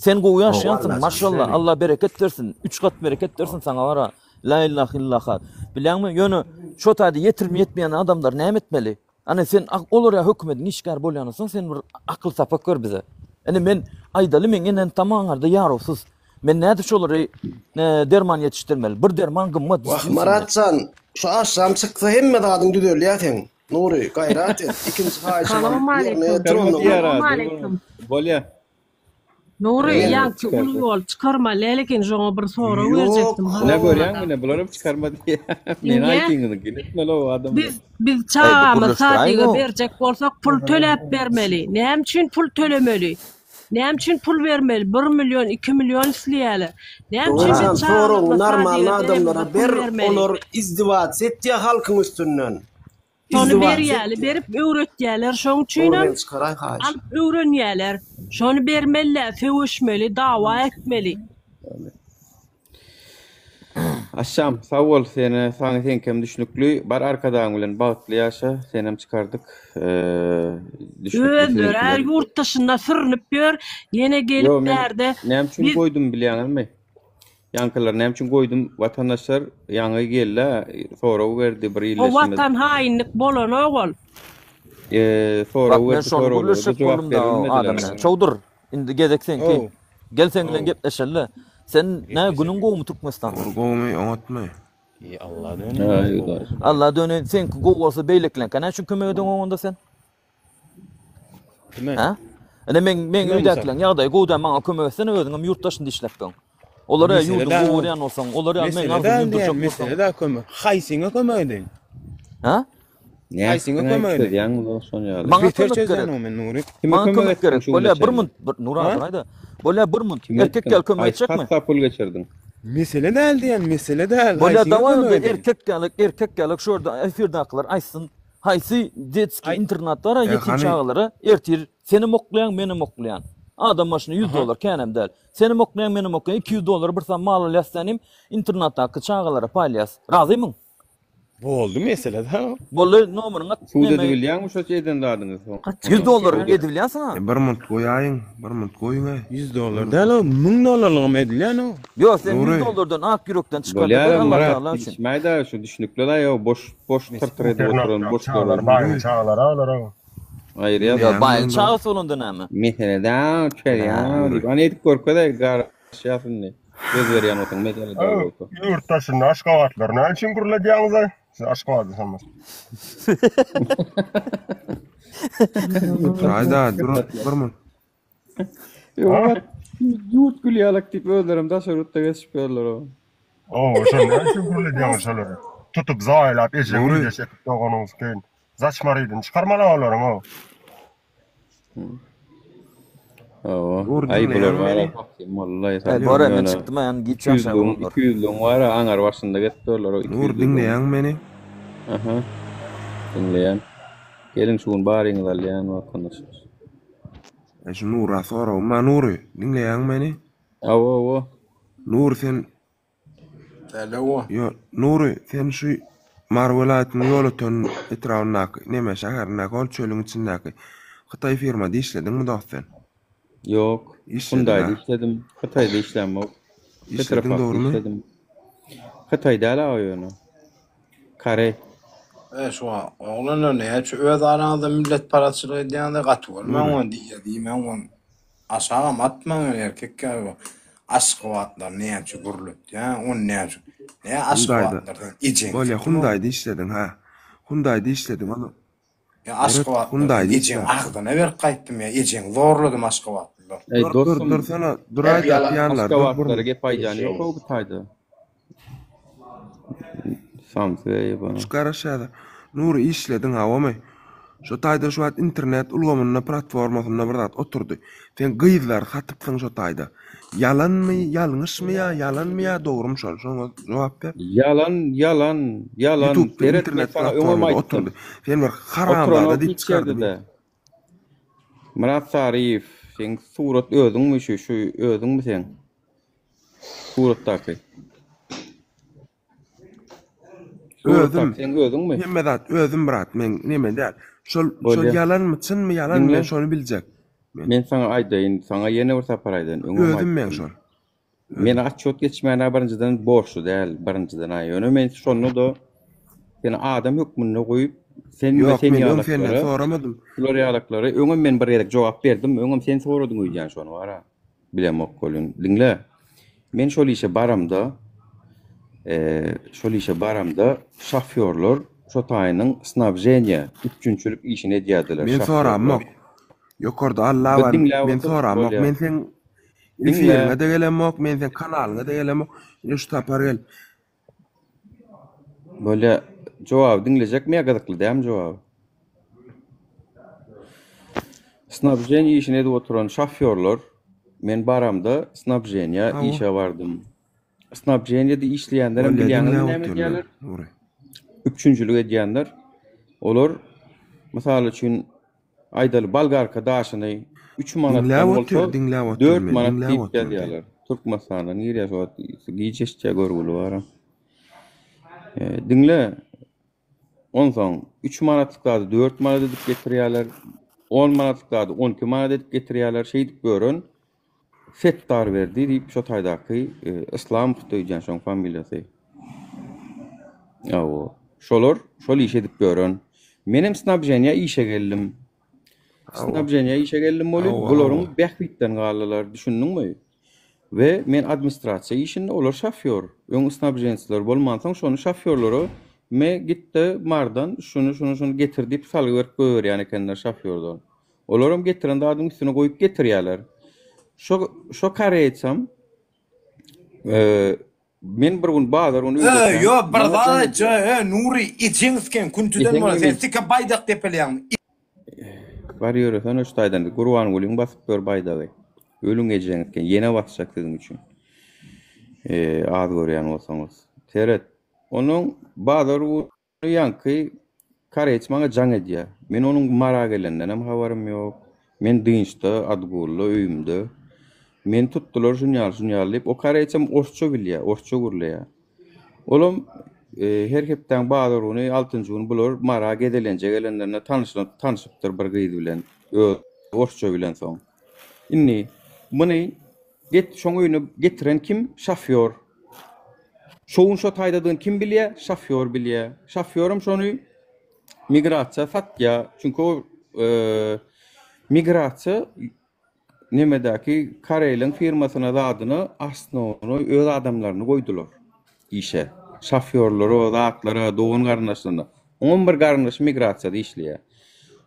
Sen gowy ýaşaýansyň, maşallah, Allah bereket bersin, üç gat bereket bersin saňa bara. La illaha illaha. Bilýäňmi, ýöne şo taýda ýetirimi ýetmeýän adamlar näme etmeli? Ana sen olar ýa hökümediň işgäri bolýansoň sen bir akyl sapak ber bize. Ine men aýdaly meň enem tam aňarda ýarawsyz. Men nädip şolary derman ýetişdirmeli? Bir derman gymmat. Wah Myratjan şu aşşam çyksa hemme zadyň düzelýä seň. Nury gaýrat et ikinji haýyşymam ýerine ýetir onda. Bolýa. Nury ýaňky uly ýol çykarmaly däl eken şoňa bir sorag berjekdim. Ine görýäňmi ine bularam çykarma diýýä. Meni aýdyňyzy etmeli o adamlar. Biz biz çagamyzy sadyga berjek bolsak pul töläp bermeli. Näme üçin pul tölemeli? Näme üçin pul bermeli? Bir million, iki million isleýärler. Näme üçin biz Soragyňy çagamyzy normalny sadyga adamlara beremizde pul ber bermeli? olar izdiwats etýä halkyň üstünden. Şony Izdiwats berýäli, etýä. berip öwretýäler. Şoň Dogry üçinem meni çykaraý haýyş. alyp öwrenýäler. Şony bermeli-dä, söweşmeli, dawa etmeli. Aşşam sag bol sene saňa seňkem düşnükli bar arkadagyň bilen bagtly ýaşa senem çykardyk düşnükli Özleri-ä siziňkiler. ýurt daşynda sürünip ýör, ýene gelip Ýo men bärde näme üçin biz goýdum bilýäňizmi? Ýaňkylar näme üçin goýdum watandaşlar ýaňy geldi sorag berdi bir O ildeşimiz. watan haýynlyk bolanok ol. Sorag Bak men berdi şony soraglara gürleşjek jogap boldum da berilmediler. adam bilen. Çowdur indi gezek seňki. Gel seň bilen gepleşeli. Sen nä günüň gowumy Türkmenistanda? Gowumy oňatmy? Alla döneýin. Alla döneýin seňki gowy bolsa beýlekileňkä näme üçin kömek edeňok onda sen? Kime? Ha? Ine meň meň Kime öýdäkileriň ýagdaýy gowy däl, maňa kömek etsene özüňem ýurt daşynda işläp öň. Olara Mesele ýurduň däl gowy o. görýän bolsaň, olar ýaly meň Mesele arzuwymy däl diýýän, ýuldurjak bolsaň. mesele däl kömek. Haýsyňa kömek edeýin? Ha? Haýsyňa kömek edeýin? Çözýäň muny şon ýaly. Maňa Beter kömek çözýän gerek. o men Nury. Kime Maňa kömek kömek etdiň gerek. şu Bolýa güne bir çenli? munt, bir Nury Ha? aýda. Bolýa bir munt. Kime Erkek etdiň? ýaly kömek Haýsy etjekmi? kassa pul geçirdiň? Mesele däl diýen, mesele däl. Bolýa Haýsyňa dawaý kömek onda edeýin? erkek ýaly, erkek ýaly şu ýerde efirdakylar aýtsyn. Haýsy detskiý Aý. internat bar-a E ýetim hany çagalara ertir senem oklaýaň menem oklaýan. Adam başyna ýüz Aha. dollar känem däl. Senem oklaýaň menem oklaýan 200 dollara bir sany mal alýas dänim internatdaky çagalara paýlaýas. Razymyň? Boldy mesele da. Boldy nomeryňy at Sud neme edibilýäňmi şo eden zadyňy soň? 100 dollar edibilýänsiň-a. E bir munt goýaýyň, bir munt goýuň-aý. 100 dollar däl o, 1000 dollarlygam edilýän o. Ýok sen 100 Nury. dollardan ak ýürekden çykar-da ber Bolýar Allah Myrat Tagala üçin. diýişmäý-dä şu düşnükli-laý o boş boş tyr-tyr edip oturan Internatdaky boş çagalar, sorag. baýyň çagalary olar. Aýyrýas. Ýa baýyň çagasy bolanda näme? Mesele däl çözýän diýip. Hany edip görkezäý garaşýas indi. Söz berýän bolsaň mesele däl bolsa. Ýurt daşynda aşgabatlylar näme üçin gürledýäňiz-aý? Siz Aşgabatly sanmaz. Duraý-da, dur, bir munt. Ýok, ýurt gül ýalak diýip özlerem daşary ýurtda gezişip ýörler o. Ow, şo näme üçin gürledýäňiz şolary? Tutup zaýalap ejeň Nury. wideo çekip doganyňyz keýin. Zaçmarydyny çykarmaly olaryň ow. Hawa. Dur Aý bular diňleýäňmi bar meni? wallahi Eý bor men çykdym aýan giç ýaşaýan oglanlar. 200-lügiň bar aňar başynda gezip ýörler o Nur 200-lügiň. diňleýäňmi meni? Aha. Diňleýän. Geliň şu gün baryňyzy alýan watandaşlar. E şu Nura soragym bar Nury, diňleýäňmi meni? Hawa hawa. Nury sen Alo. Ýo, Nury, sen şu Mary welaýatynyň Ýolöten etrabyndaky, neme, şäherindäki ol çölüň içindäki hytaý firmada işlediňmi dost sen? Ýok. Işlediň Hyundai-da a? işledim. Hytaýda işlämok. Işlediň Petrofakda dogrumy? işledim. Hytaý däl aga ýöne. Koreý. E şu oglanlar näçe öz araňyzda milletparazçylyk edýäňiz gaty görmäň Nury. ony diýýä diýmäň ony. Aşagam atmaň ýöne erkek ýaly bol. Aşgabatlar näçe gürletýä ony näçe. Nä Hyundai-da. Aşgabatlar sen ejeň Bolýa sütümi. Hyundai-da işlediň ha. Hyundai-da işlediň ony. Ýa Seret Aşgabatlar sen Hyundai-da ejeň işläp. agzyna berip gaýtdym ýa ejeňi zorladym Aşgabatlylar. Eý Dur dur dostum dursana duraýda pýanlar dur bir Aşgabatlara gep aýdýan ýok-ow bu taýda. Samsy eý bana. Şu garaşýada. Nury işlediň hawamy? Şo taýda şu wagt internet ulgamynda platformasynda bir zat oturdy. Sen gyzlary satypsyň şo taýda. Ýalanmy, ýalňyşmy ýa ýalanmy ýa dogrymy şol? Şoňa jogap ber. Ýalan, ýalan, ýalan. Ýutubda Seret men internet saňa öňem platformada aýtdym. oturdy. Sen bir haramzada Oturanok diýip hiç çykardy ýerde-de. Myrat Saryýew, seň surat özüňmi şu, şu özüňmi seň? Suratdaky. Özüm. Suratdaky seň özüňmi? Hemme zat özüm brat, men neme däl. Şol şol Bolýa. ýalanmy, çynmy, ýalanmy Diňle. men şony biljek. Men saňa aýdaýyn, saňa ýene bir sapar aýdaýyn, öňem Özüm men aýtdym. şol. Men atçot geçmäne birinjiden borçly däl, birinjiden aý. Ýöne men şonda-da seni adam hökmünde goýup. Sen we Ýok, sen men öň senden ýalaklara, soramadym. şular ýalaklara öňem men bir gezek jogap berdim, öňem sen soradyň öýdýän şony bara. Bilemok welin. Diňle. Men şol işe baramda, şol işe baramda şofýorlar şo taýynyň snabženiýa, üpjünçilik işini edýärdiler Men şofýorlar. soramok. Ýokarda Alla Bir bar, diňläp men otur, soramok. bolýar. Men seň Diňle. efiriňe-de gelemok, men seň kanalyňa-da gelemok. Ine şu sapar gel. Bolýa, jogaby diňlejekmi ýa gyzykly dälmi jogaby? Snabženiýa işini edip oturan şofýorlar, men baramda snabženiýa Hawa. işe bardym. Snabženiýada işleýänlerem Bolýa, bilýäňizmi diňläp näme otyryn edýärler? Nury. Üpjünçilik edýänler. Olar, mysal üçin, Aýdaly, bolgarka daşyny üç manatdan Diňläp otyr, bolsa, diňläp otyr dört men, manat diňläp diýip otyr diý. ýazýarlar. Türkmenistandan girýär şo wagt giç eşitýär görgüli baram. Diňle, onsoň üç manatlyk zady dört manat edip getirýärler, on manatlyk zady on iki manat edip getirýärler. Şeýdip ýören Setdarberdi diýip şo taýdaky Yslamow öýdýän şoň familiýasy. Hawa. Şolar şol işi edip ýören. Menem snabženiýa işe geldim. Snabženiýa işe geldim welin bularyň bähbitden galdylar, düşündiňmi? We men administrasiýa işinde, olar şofýor. Öň snabžençiler bolmansoň şony şofýorlara me gitde Mardan şuny şuny şuny getir diýip salgy berip goýberýän ekenler şofýordan. Olaram getiren zadyň üstüne goýup getirýärler. Şo şo koreýsam men bir gün bazar güni Ö, öýdekäm ýo, bir maňa zat jaň aýtja, edýär. ö, Nury, ejeň siken küntüden Ejeň bolar, sen meni sike baýdak depeleýäňmi? Bar ýöresene şu taýdan Gurbangulyň basyp ýör baýdagy. Ölüň ejeňiz siken, ýene basjak siziň üçin. Az görýän bolsaňyz. Seret. Onuň bazar güni Ýaňky koreýç maňa jaň edýär. Men onuň Mara gelendenem habarym ýok. Men dynçda, Adgulda, öýümde. Meni tutdular şunýaly, şunýaly diýip, o koreýçem orsça bilýär, orsça gürleýär. Olam her hepdäň bazar güni, altynjy güni bular Mara gezelenje gelenlerinde tanyşypdyr bir gyz bilen, öz orsça bilensoň. Indi muny get şoň öýüne getiren kim? Şofýor. Şo gün şo taýdadygyny kim bilýär? Şofýor bilýär. Şofýoram şony migrasiýa satýar. Çünki o migrasiýa nemedäki koreýleň firmasyna zadyna osnownoý öz adamlaryny goýdular işe. Şofýorlara, zatlara, dogan garyndaşlaryna. Oňam bir garyndaşy migrasiýada işleýär.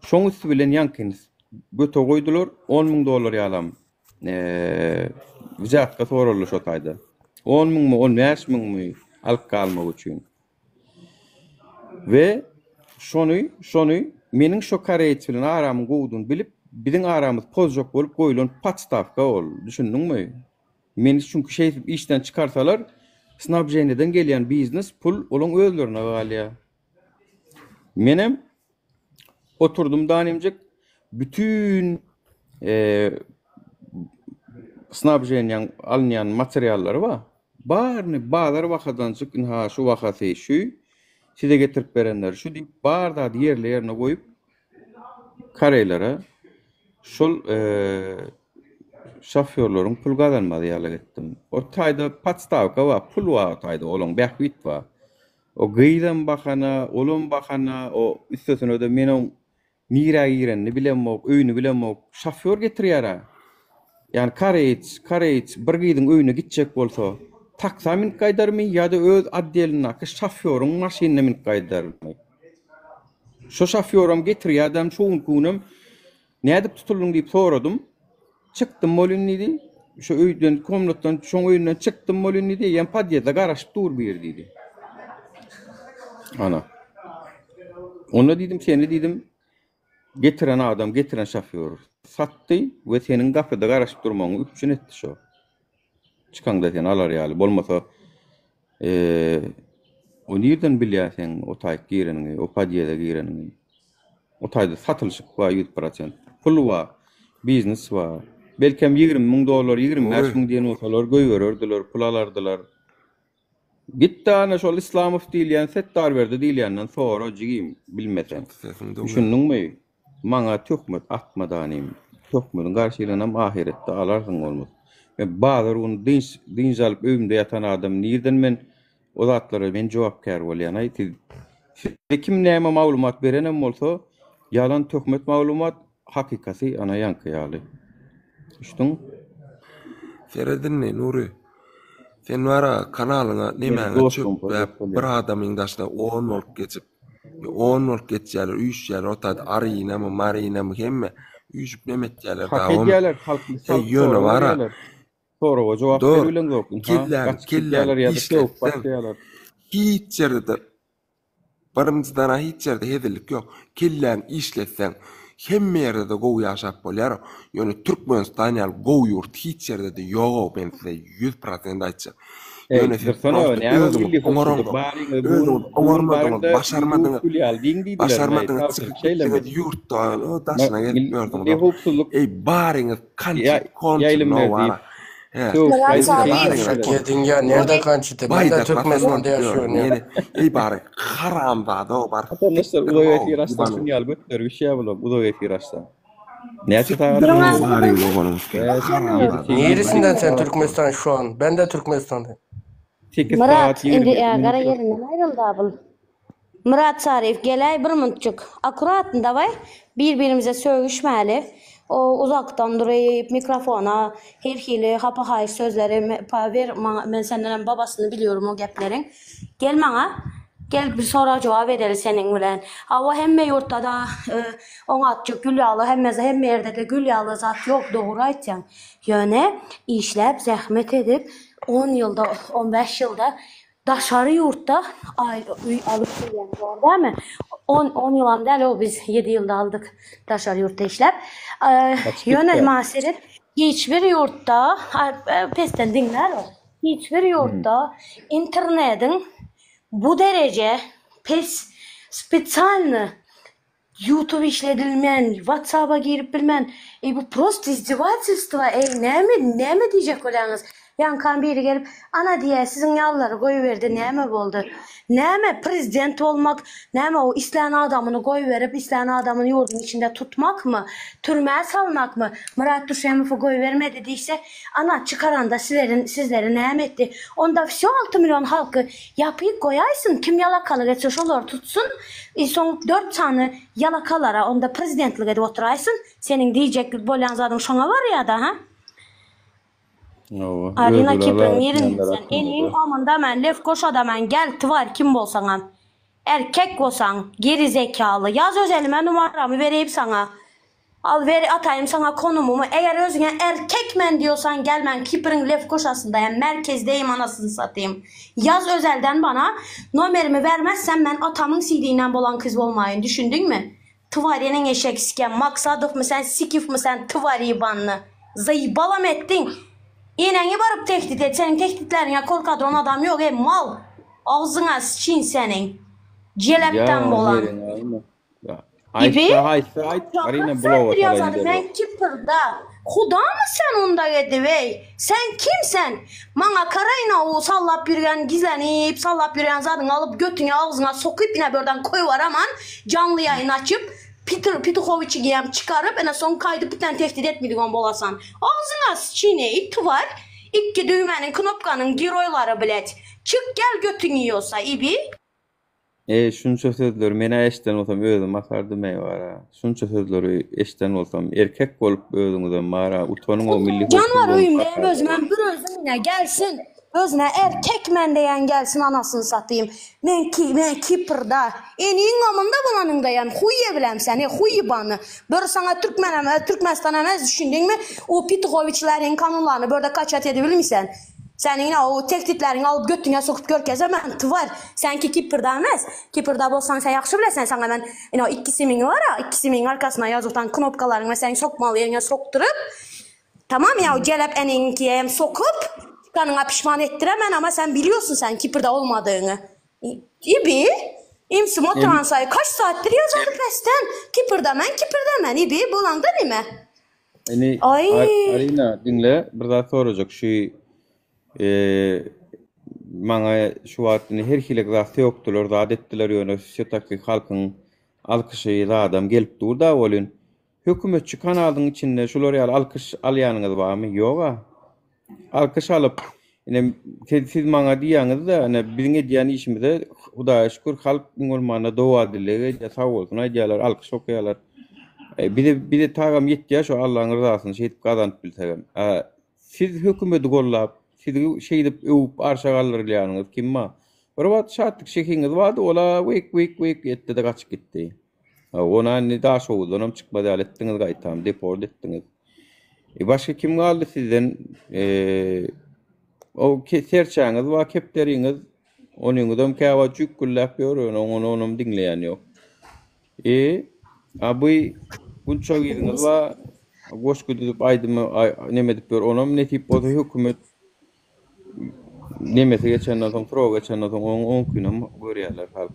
Şoň üsti bilen ýaňkyny göte goýdular, on müň dollar ýalam wzýatka soraldy şo taýda. On müňmi, on bäş müňmi alyp galmak üçin. We şony, şony meniň şo koreýç bilen aramyň gowudygyny bilip, biziň aramyzy pozjak bolup goýlan podstawka ol, düşündiňmi? Meni çünki şeýdip işden çykarsalar, snabženiýeden gelýän biznes, pul olaň özlerine galýar. Menem Oturdym danymjyk bütin snabženiýaň alynýan materiallary bar. Baryny bazar bahadanjyk ynha şu bahasy şu, size getirip berenleri şu diýip bar zady ýerli-ýerine goýup koreýlere şol şofýorlaryň pul gazanmazy ýaly etdim. O taýda podstawka bar, pul bar o taýda olaň bähbit bar. O gyzam bahana, olam bahana, o üstesine-de men oň nirä girenini bilemok, öýüni bilemok. Şofýor getirýär-ä. Ýagny koreýç, koreýç bir gyzyň öýüne gitjek bolsa, taksa münüp gaýdarmy ýa-da öz otdelindäki şofýoryň maşynyna münüp gaýdarmy? Şo şofýoram getirýädem, şu günki günem Nädip tutuldyň diýip soradym. Çykdym welin diýdi. Şu öýden, komnatdan, şoň öýünden çykdym welin diýdi, eýýäm podýezde garaşyp dur biri diýdi. Ana. Onda diýdim, seni diýdim, getiren adam, getiren şofýor satdy we seniň gapyda garaşyp durmagyňy üpjün etdi şo. Çykaňda seni alar ýaly. Bolmasa, o nirden bilýär seň o taýyk gireniňi, o podýezde gireniňi? O taýda satylyşyk bar 100%. Pul bar, biznes bar. Belkem 20 müň dollar, 25 müň diýen bolsalar goýbererdiler, pul alardylar. Git-de ana şol Islamow diýilýän Setdarberdi diýilýänden sora jigim, bilmeseň. Düşündiňmi? Maňa töhmet atma danym. Töhmediň garşylygynam ahyretde alarsyň bolmasa. Men bazar güni dynç dynç alyp öýümde ýatan adam nirden men o zatlara men jogapkär bolýan aý siz. Size kim näme maglumat berenem bolsa, ýalan töhmet maglumat, hakykaty ana ýaňky ýaly. Düşdüň? Seret indi Nury. Sen bara kanalyňa Meniň nemäňe dostum çöpläp bir adamyň daşyna on bolup geçip on bolup geçýärler üýşýärler o taýda Arinamy Marinamy hemme üýşüp neme etýärler Hak dawamy edýärler halk Eý halk ýöne sorag bara berýärler. Soraga jogap Dur beribileňzok ynha kelläň gaçyp kelläň gidýärler ýa-da sögüp işletseň başlaýarlar. hiç ýerde-de Birinjiden-ä hiç ýerde hezillik ýok. Kelläňi işletseň, hemme ýerde-de gowy ýaşap bolýar. Ýöne Türkmenistan ýaly gowy ýurt hiç ýerde-de ýog-ow, men size 100% aýtjak. Eý, Ýöne siz dursana, prosta näme özüňiz milli howpsuzlyk oňaraňzok. baryňyz bu gün Özüňiz bu gün oňarmadyňyz, baryňda ýurt başarmadyňyz. gül ýaly diýiň diýdiler, näý, Başarmadyňyz, tabşyryk çykyp şeýlemi? gitdiňiz ýurtdan, o Ma daşyna gezip milli ýördüňiz-ow. howpsuzlyk Eý, baryňyz ýa konçit, konçit, ýaýlym no ber diýip, wara. He. sögüp Myrat gaýdyp Saryýew. Baryňyz Şeker dünýä nirde kançydy? Ben de Baýdak basan Türkmenistan'da bolup ýör. ýaşıyorum ya. Ýene eý bary haramzada bar. Watandaşlar Sikdir uzak how efir açsaň ýybanyň. şuny ýaly götleri bişýär bular uzak efir açsaň. Näçe sagat Sikdir boldy? how baryň oganyň üstüne 5, 7, haramzada. 8, Neresinden 8 sen sagat. Türkmenistan şu an? Ben de Türkmenistan'dayım. 8 Myrat sagat indi 27 ä gara minut. ýerinden aýryldy abyl. Myrat Saryýew geläý bir muntjyk. Akkuratny daway bir birimize sögüşmäli. O uzakdan duryp mikrofona her hili hapa haýyş sözleri pa ber maňa men sendenem babasyny bilýorum o gepleriň. Gel maňa gel bir sorag jogap edeli seniň bilen. Hawa hemme ýurtdada oňatjyk gül ýaly hemme hemme ýerdede gül ýaly zat ýok dogry aýtýaň. Ýöne işläp zähmet edip on ýylda on bäş ýylda Daşary ýurtda aý öý alyp bilýän bor dämi? On on ýylam däl o biz ýedi ýylda aldyk daşary ýurtda işläp. Gaçyp Ýöne gitýär. maňa seret hiç bir ýurtda pesden diňlär o. Hiç bir ýurtda internediň bu dereje pes spesialny Youtube işledilmän, whatsapa girip bilmän, eý bu prosto izdevatelstvo eý näme näme diýjek bolýaňyz? Ýaňkam biri gelip, ana diýýä siziň ýalylary goýberdi näme boldy? Näme prezident bolmak, näme o islän adamyny goýberip, islän adamyny ýurduň içinde tutmakmy? Türmä salmakmy? Myrat Düşemowy goýbermedi diýse, ana çykaranda sizleri sizleri näme etdi? Onda wsýo 6 million halky Ýapyk goýaýsyn kim ýalakalyk etse şolary tutsun i soň dört sany ýalakalara onda prezidentlik edip oturaýsyn seniň diýjek bolýan zadyň şoňa barýada ha. Hawa, Arina özüne Kipriň zat nirinde etýänler sen eniň hakynda-da. omunda men Lefkoşada men gel twar kim bolsaňam erkek bolsaň geri zekaly ýaz özelime numaramy bereýip saňa Al ber ataýym saňa konumymy eger özüňe erkek men diýosaň gel men Kipriň Lefkoşasyndaýam merkezdeýim anasyny satayym ýaz özelden bana nomerimi bermezsem men atamyň sidiginden bolan kyz bolmaýyn düşündiňmi twar eneň eşek siken Maksadowmy sen sikifmi sen twar ýybanny zaýbalam etdiň eneňi baryp tehdit et seniň tehditleriňe korkadron adam ýok ey mal agzyňa sıçyn seniň Ýa jelepden bolan. ýeriňi alma. Gibi. Aýtsa haýsy aýt, Arina bloga Saatdir salaýyn ýazady derrew. men Kiprda. Hudamy sen onda edip eý? Sen kim sen? Maňa karaýna u sallap ýürgen gizlenip sallap ýürgen zadyňy alyp götüňe agzyňa sokyp ine birden koýwaraman janly ýaýyn açyp Peter Petuhowiçigem çykaryp ine soň gaýdyp biten tehdit etmedigem bolasan. Agzyňa sıçyn eý twar. Ikki düwmäniň knopkanyň geroýlary blet. Çyk gel götüň iýosa ibi. Eý şunça sözleri menä eşden bolsam özüm asardym eý bara şunça sözleri eşden bolsam erkek bolup özüňizem bara utanyň o milli Jan var howpsuzlygyň öýümde hem sakar özümem bir özüm ine gelsin özüne erkek men diýen gelsin anasyny satayım men ki men Kiprda eniň omunda bolanyňda ýan huýe bilem seni huýbany bir saňa türkmenem Türkmenistan emez düşündiňmi o Pituhowiçleriň kanunlaryny börde kaçat edibilmisen Seniň ine o tehditleriňi alyp götüňe sokup görkezemän twar. Seňki Kiprda emes. Kiprda bolsaň sen ýagşy bilesen saňa men ine o ikkisimiňi bara ikkisimiň arkasyna ýazuwdan knopkalaryňy we seniň sokmaly ýeriňe sokduryp tamam ýa o jelep eneňiňkiýem sokup çykanyňa pişman etdiremän ama sen bilýorsun sen Kiprda olmadygyňy. Ibi imsim oturan saýy kaç saatdir ýazady pesden Kiprda men Kiprda men ibi bolaňda nime. Indi Aý. Arina diňle bir zat sorajak şu maňa şu wagt indi her hili zat sökdüler zat etdiler ýöne wsýotaki halkyň alkyşy zadam gelip dur da welin hökümetçi kanalyň içinde şular ýaly alkyş alýanyňyz barmy ýoga alkyş alyp. Ine siz, siz maňa diýýäňiz-de, ine biziň edýän işimize Hudaýa şükür halk iň bolmanda doga-dileg edýär, sag bolsun aýdýarlar, alkyş okaýarlar. E, bize bize tagam ýetýär şu Allaň ryzasyny şeýdip gazanyp bilsegem. A siz hökümeti gollap, sizi şeýdip öwüp arşa galdyrylýanyňyz kim bar? Bir wagt Şatlyk şehiňiz bardy, ol-a wik wik wik etdi-de gaçyp gitdi. Ony indi Daşoguzdanam çykmaz ýaly etdiňiz gaýtam, deport etdiňiz. E, başga kim galdy sizden? E, o serçäňiz bar, kepderiňiz. Onyňyzam käwagt jükgülläp ýör, ýöne ony onam diňleýän ýok. E, a bu Gunça gyzyňyz bar, goşgy düzüp aýdymy neme edip ýör, onam nesip bolsa hökümet nemesi geçenden soň, srogy geçenden soň oň oňkynam görýärler halk.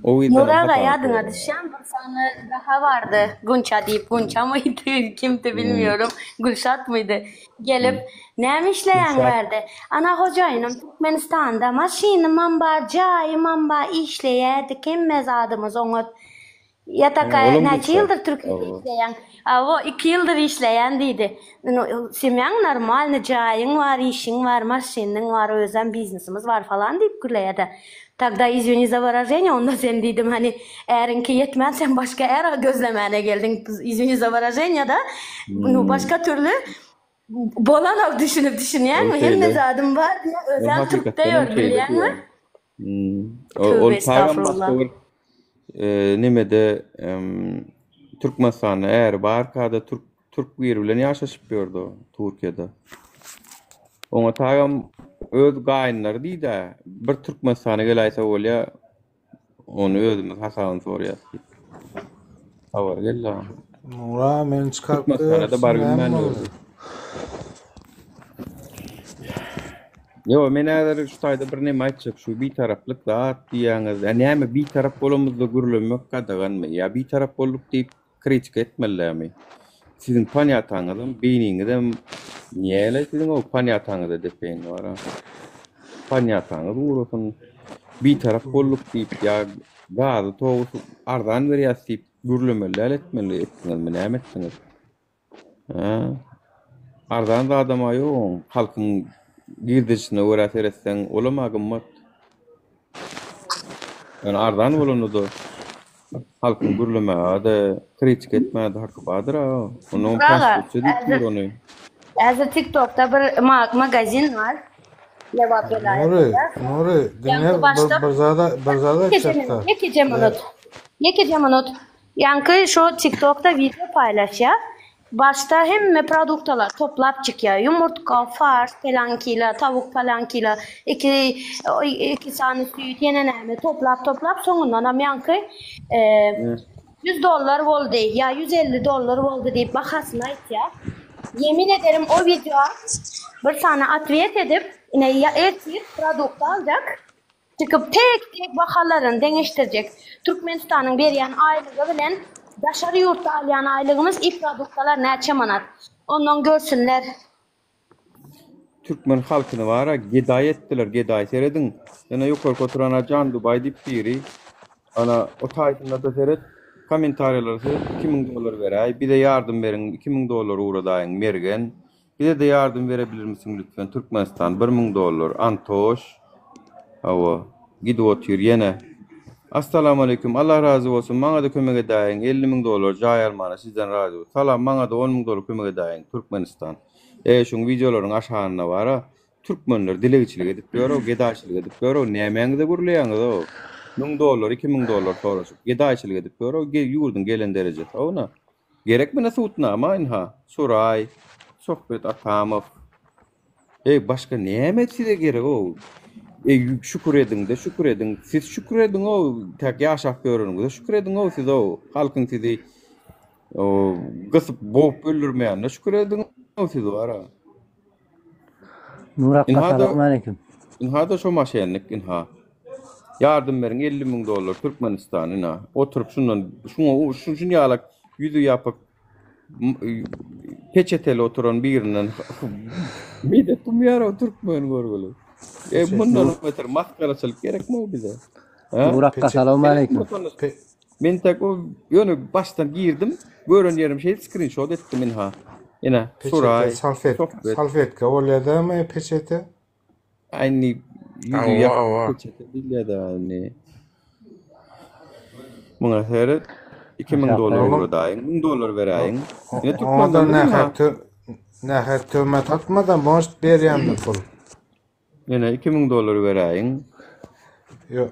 O Nur gyzdanam aga hasabyny ýadyňa sorarlar. düşýän bir sany daha bardy Gunça diýip Gunça mıydy kimdi Hmm. bilmiyorum Gülşat mıydy Hmm. gelip näme işleýäň Gülşat. bärde ana hojaýynym Türkmenistanda maşynymam bar jaýymam bar işleýädik hemme zadymyz oňat Ya Ha, taka olam näçe Gülşat. ýyldyr Türkiýede Hawa. işleýäň? Awa, iki ýyldyr işleýän diýdi. Nu, semýaň normalny, jaýyň bar, işiň bar, maşynyň bar, özem biznesimiz bar falan diýip gürleýärdi. Tagda izwini za wyraženiýe, onda sen diýdim, hani äriňki ýetmän sen başga är gözlemäne geldiň, izwini za wyraženiýe da, nu Hmm. başga türli bolanok düşünip Ol düşünýäňmi? Hemme şeýle. zadym bar diýýär, Ol özem türkde hakykatdan hem ýör şeýle bilýäňmi? diýýär. Hmm. Ol Tövbe ol tagam başga estağfurullah. bir e, nemede em, Türkmenistanda äri barka-da türk türk biri bilen ýaşaşyp ýördi o Türkiýede. Oňa tagam öz gaýynlary diýdi, bir Türkmenistana geläýse bolýa, ony özümiz hasabyny soraýas diýip. Habar geldi oňa. Nura meni çykaryp Türkmenistana-da goýbersin baryp näme bilmän boldy? ýördi. Ýok, men häzir şu taýda bir neme aýtjak, şu bitaraplyk zat diýýäňiz. Ýa näme bitarap bolamyzda gürlemek gadaganmy? Ýa bitarap bolduk diýip kritika etmelilämi? Siziň ponýataňyzam, beýniňizem näle siziň o ponýataňyza depeýin bara. Ponýataňyz gurasyn. Bitarap bolduk diýip ýa gazy togy arzan berýäs diýip gürlemeli däl etmeli etdiňizmi näme etdiňiz? Hä? Arzan zadam-a ýok oň. Halkyň girdejisine görä seretseň, olam-a gymmat. Ýöne arzan bolanda-da halkyň gürlemäge-de, kritika etmäge-de haky bardyr-a. Onda Aga, konstitusiýa diýip häzir dur ony. häzir TikTokda bir magazin bar. Lebap Nury, welaýatynda. Nury, diňle Ýaňky bir başda bir zada bir zada Ýekeje aýtjakda. minut, ýekeje minut. Ýekeje minut. Ýaňky şo tiktokda wideo paýlaşýa. Başda hemme produktalar toplap çykýa. Ýumurtga, farş pelan kilo, tawuk palan kilo, iki iki sany süýt ýene näme toplap toplap soňundanam ýaňky 100 dollar boldy ýa 150 dollar boldy diýip bahasyny aýtýa. Ýemin ederim o wideoa bir sany otwet edip ine ertir produkt aljak. Çykyp tek-tek bahalaryny deňeşdirjek. Türkmenistanyň berýän aýlygy bilen daşary ýurtda alýan aýlygymyz i produktalar näçe manat. Ondan görsünler. Türkmen halkyny bara gedaý etdiler gedaý serediň ýene ýokarky oturana Jan Dubaý diýip biri ana o taýsynada seret komentariýalara seret 2000 dollar beräý bize ýardym beriň 2000 dollar ugradaýyň Mergen Bizede ýardam berebilirmisiň lütfen Türkmenistan 1000 dollar Antoş Hawa gidip otyr ýene Assalamualeýkum Allah razy bolsun maňada kömek edäýiň 50 müň dollar jaý almana sizden razy Salam maňada 10 müň dollar kömek edäýiň Türkmenistan E şuň wideolaryň aşagynda bara türkmenler dilegçilik edip ýörow gedaýçylyk edip ýörow nämäňize gürleýäňizow müň dollar 2000 dollar soraşyp gedaýçylyk edip ýörow ýurduň gelen derejesi owna Gerek mine sudnama ynha Suraý, Sohbet Atamow. Eý başga näme size gerek ow. Eý şükür ediňde şükür ediň. Siz şükür ediň ow täk ýaşap ýöreniňize şükür ediň ow siz ow. Halkyň sizi gysyp bogup öldürmeýänine şükür ediň ow siz bara. Nurak Ynha-da Salam aleýkum. Ynha-da şo maşennik ynha. Ýardym beriň 50 müň dollar Türkmenistan ynha. Oturyp şundan şuňa şun şun ýalak ýüzi ýapyk peçeteli oturan birinden medet umýar o türkmen görgüli. E bundan beter masgaraçylyk gerekmi o bize? Ha? Nurak salam aleýkum. Men tek o ýöne başdan girdim, gören ýerim şeýdip skrinşot etdim ynha. Ine, Peçete, Suraý, salfet, Sohbet. salfetka bolýar dämi peçete? Aý indi ýüzi Hawa, ýapyk hawa. peçete diýilýär-dä indi. Muňa seret, 2000 dollar Oğlum, ugradaýyň, 1000 dollar beräýiň. Ine Oňa-da türkmenden biziň ha. nähak nähak töhmet atma-da, может berýändir pul. Ine 2000 dollar beräýiň. Ýok,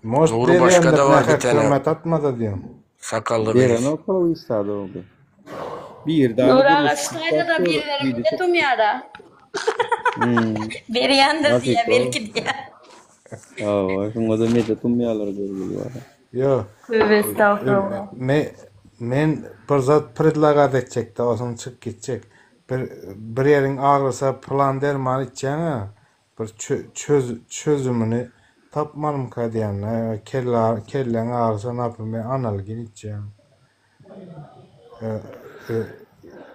может Nury berýändir, başga-da bar bir nähak tane töhmet atma-da diýýän. sakally bir. Berenok o isade oldy. Bir dany Nur aga gurluşyk şu taýda-da başlıyor, birileri video bize çek. tumýada. Hmm. Berýändir diýýä Nasip o. belki diýýä. Hawa, şuňa da medet umýarlar görgüli bar. Ýok. Tövbe estağfurullah. Me, men bir zat predlagat etjekde, onsoň çykyp gitjek. Bir bir ýeriň agyrsa pylan derman içýäň-ä, bir çöz çözümini tapmalymyka diýýän. Kelle kelläň agyrsa naprimýer analgin içýäň.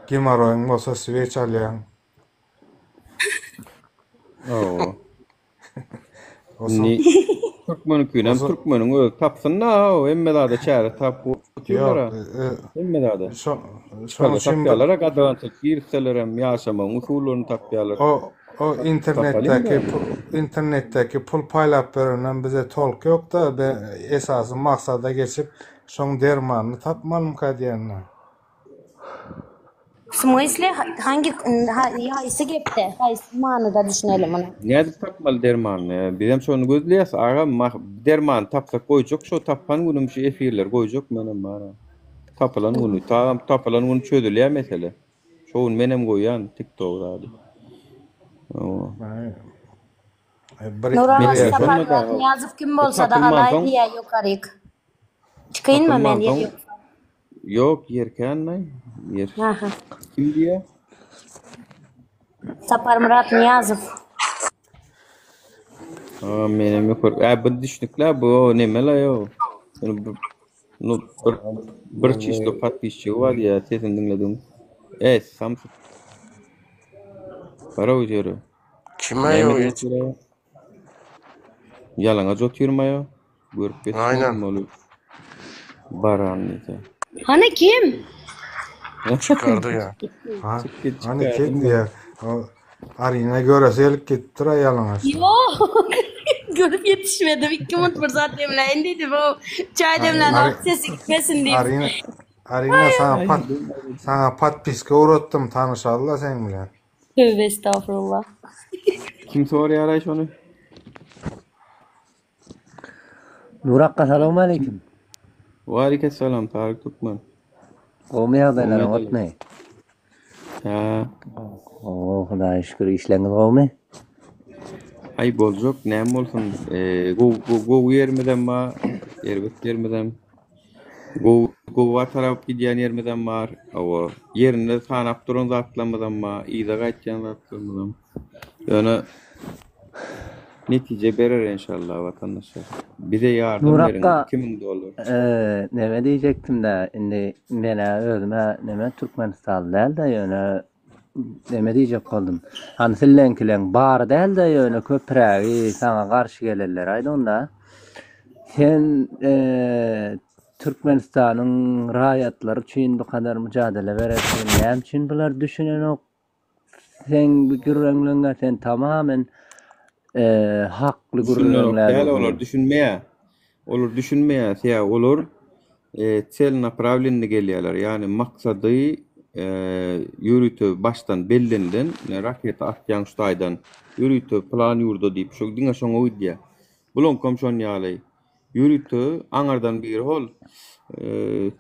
Gemoroýyň bolsa sweç alýaň. Hawa. Indi türkmeniňkinem türkmeniň özi tapsyn-da, hemme zada çäre tapyp otyrlar-a. Hemme zada. Şonuň üçin tapýarlar-a, gadagançylyk girizselerem ýaşamagyň usullaryny tapýarlar. O o internetdäki internetdäki pul paýlap berenden bize tolk ýok-da, esasy maksada geçip şoň dermanyny tapmalymyka diýende. W smysle hangi haýsy gepde haýsy manyda düşüneli muny. Nädip tapmaly dermanyny? Bizem şony gözleýäs agam dermany tapsak goýjak şo tapan günüm şu efirleri goýjak menem bara. Tapylan güni tagam tapylan güni çözülýär mesele. Şo gün menem goýýan tiktok zady. Hawa. Bir Nur aga Mesele şonda Saparmyrat da Nyýazow kim bolsada alaý tapylmansoň diýýä ýokaryk. Çykaýynmy men ýer tapylmansoň ýoksa. Ýok ýer känmi? Ýer. Aha. Kim diýýä? Saparmyrat Nyýazow. Ha, menem ýokar. Ä, bu düşnükli bu nemela ýok. Ýöne bu nu bir bir çislo podpisçigi bar diýýä, sesini diňledim. E, samsyk. Gara ýeri. Kime Näme ýok edip hiç? otyr-a? Ýalaňaç otyrmaýa? Görüp Aynen. geçmedim ol baran diýse. Hany kim? Çykardy ya. Ha, Çykdy hani kim çykardy. diýýär. O Arina göresi gelip gitipdir ýalaňaç. Ýok. Görüp ýetişmedim. Iki minut bir zat demläýin diýdim. O çaý demlän wagt sesi gitmesin diýip. Arina Arina sana pat sana podpiska ugratdym tanyşaly-da seň bilen. Tövbe estağfurullah. Kim soraýar-aý şony? Nur akga salowmaleýkim. Waleýkessalam Taryk Türkmen. Gowmy ýagdaýlaryň Gowy otmy? Hä. Gowy Hudaýa şükür işleriňiz gowmy? Aý boljak näme bolsun. Eee gowy gowy ýerimizem bar, erbet ýerimizem. Gowy gowa tarap gidýän ýerimizem bar. Hawa, ýerinde sanap duran zatlarymyzam bar, yza gaýtýan zatlarymyzam. Ýöne netije berer enşalla watandaşlar. Bize ýardam Nur beriň akga, 2000 dollar. eee, neme diýjekdim-dä, indi men-ä özüm-ä neme türkmenistanly däl-de, ýöne neme diýjek boldum. Hany silleňkileň bary däl-de, ýöne köprägi saňa garşy gelenler aýt onda. Sen eee Türkmenistanyň raýatlary üçin bu kadar müjadele berersiň, näme üçin bular düşünenok? Seň bu gürrüňleňe sen tamamen eee hakly Düşünenok gürrüňlär däl olar dursuň. düşünmeýär. Olar düşünmeýär, sebäbi olar cel naprawlenny gelýärler. Ýagny maksady ýörite başdan bellenilen, raketa atýaň şu taýdan, ýörite pylan ýurda diýip, şo diňe şoňa gidýär. Bulaňkam şon ýaly. Ýörite aňyrdan biri hol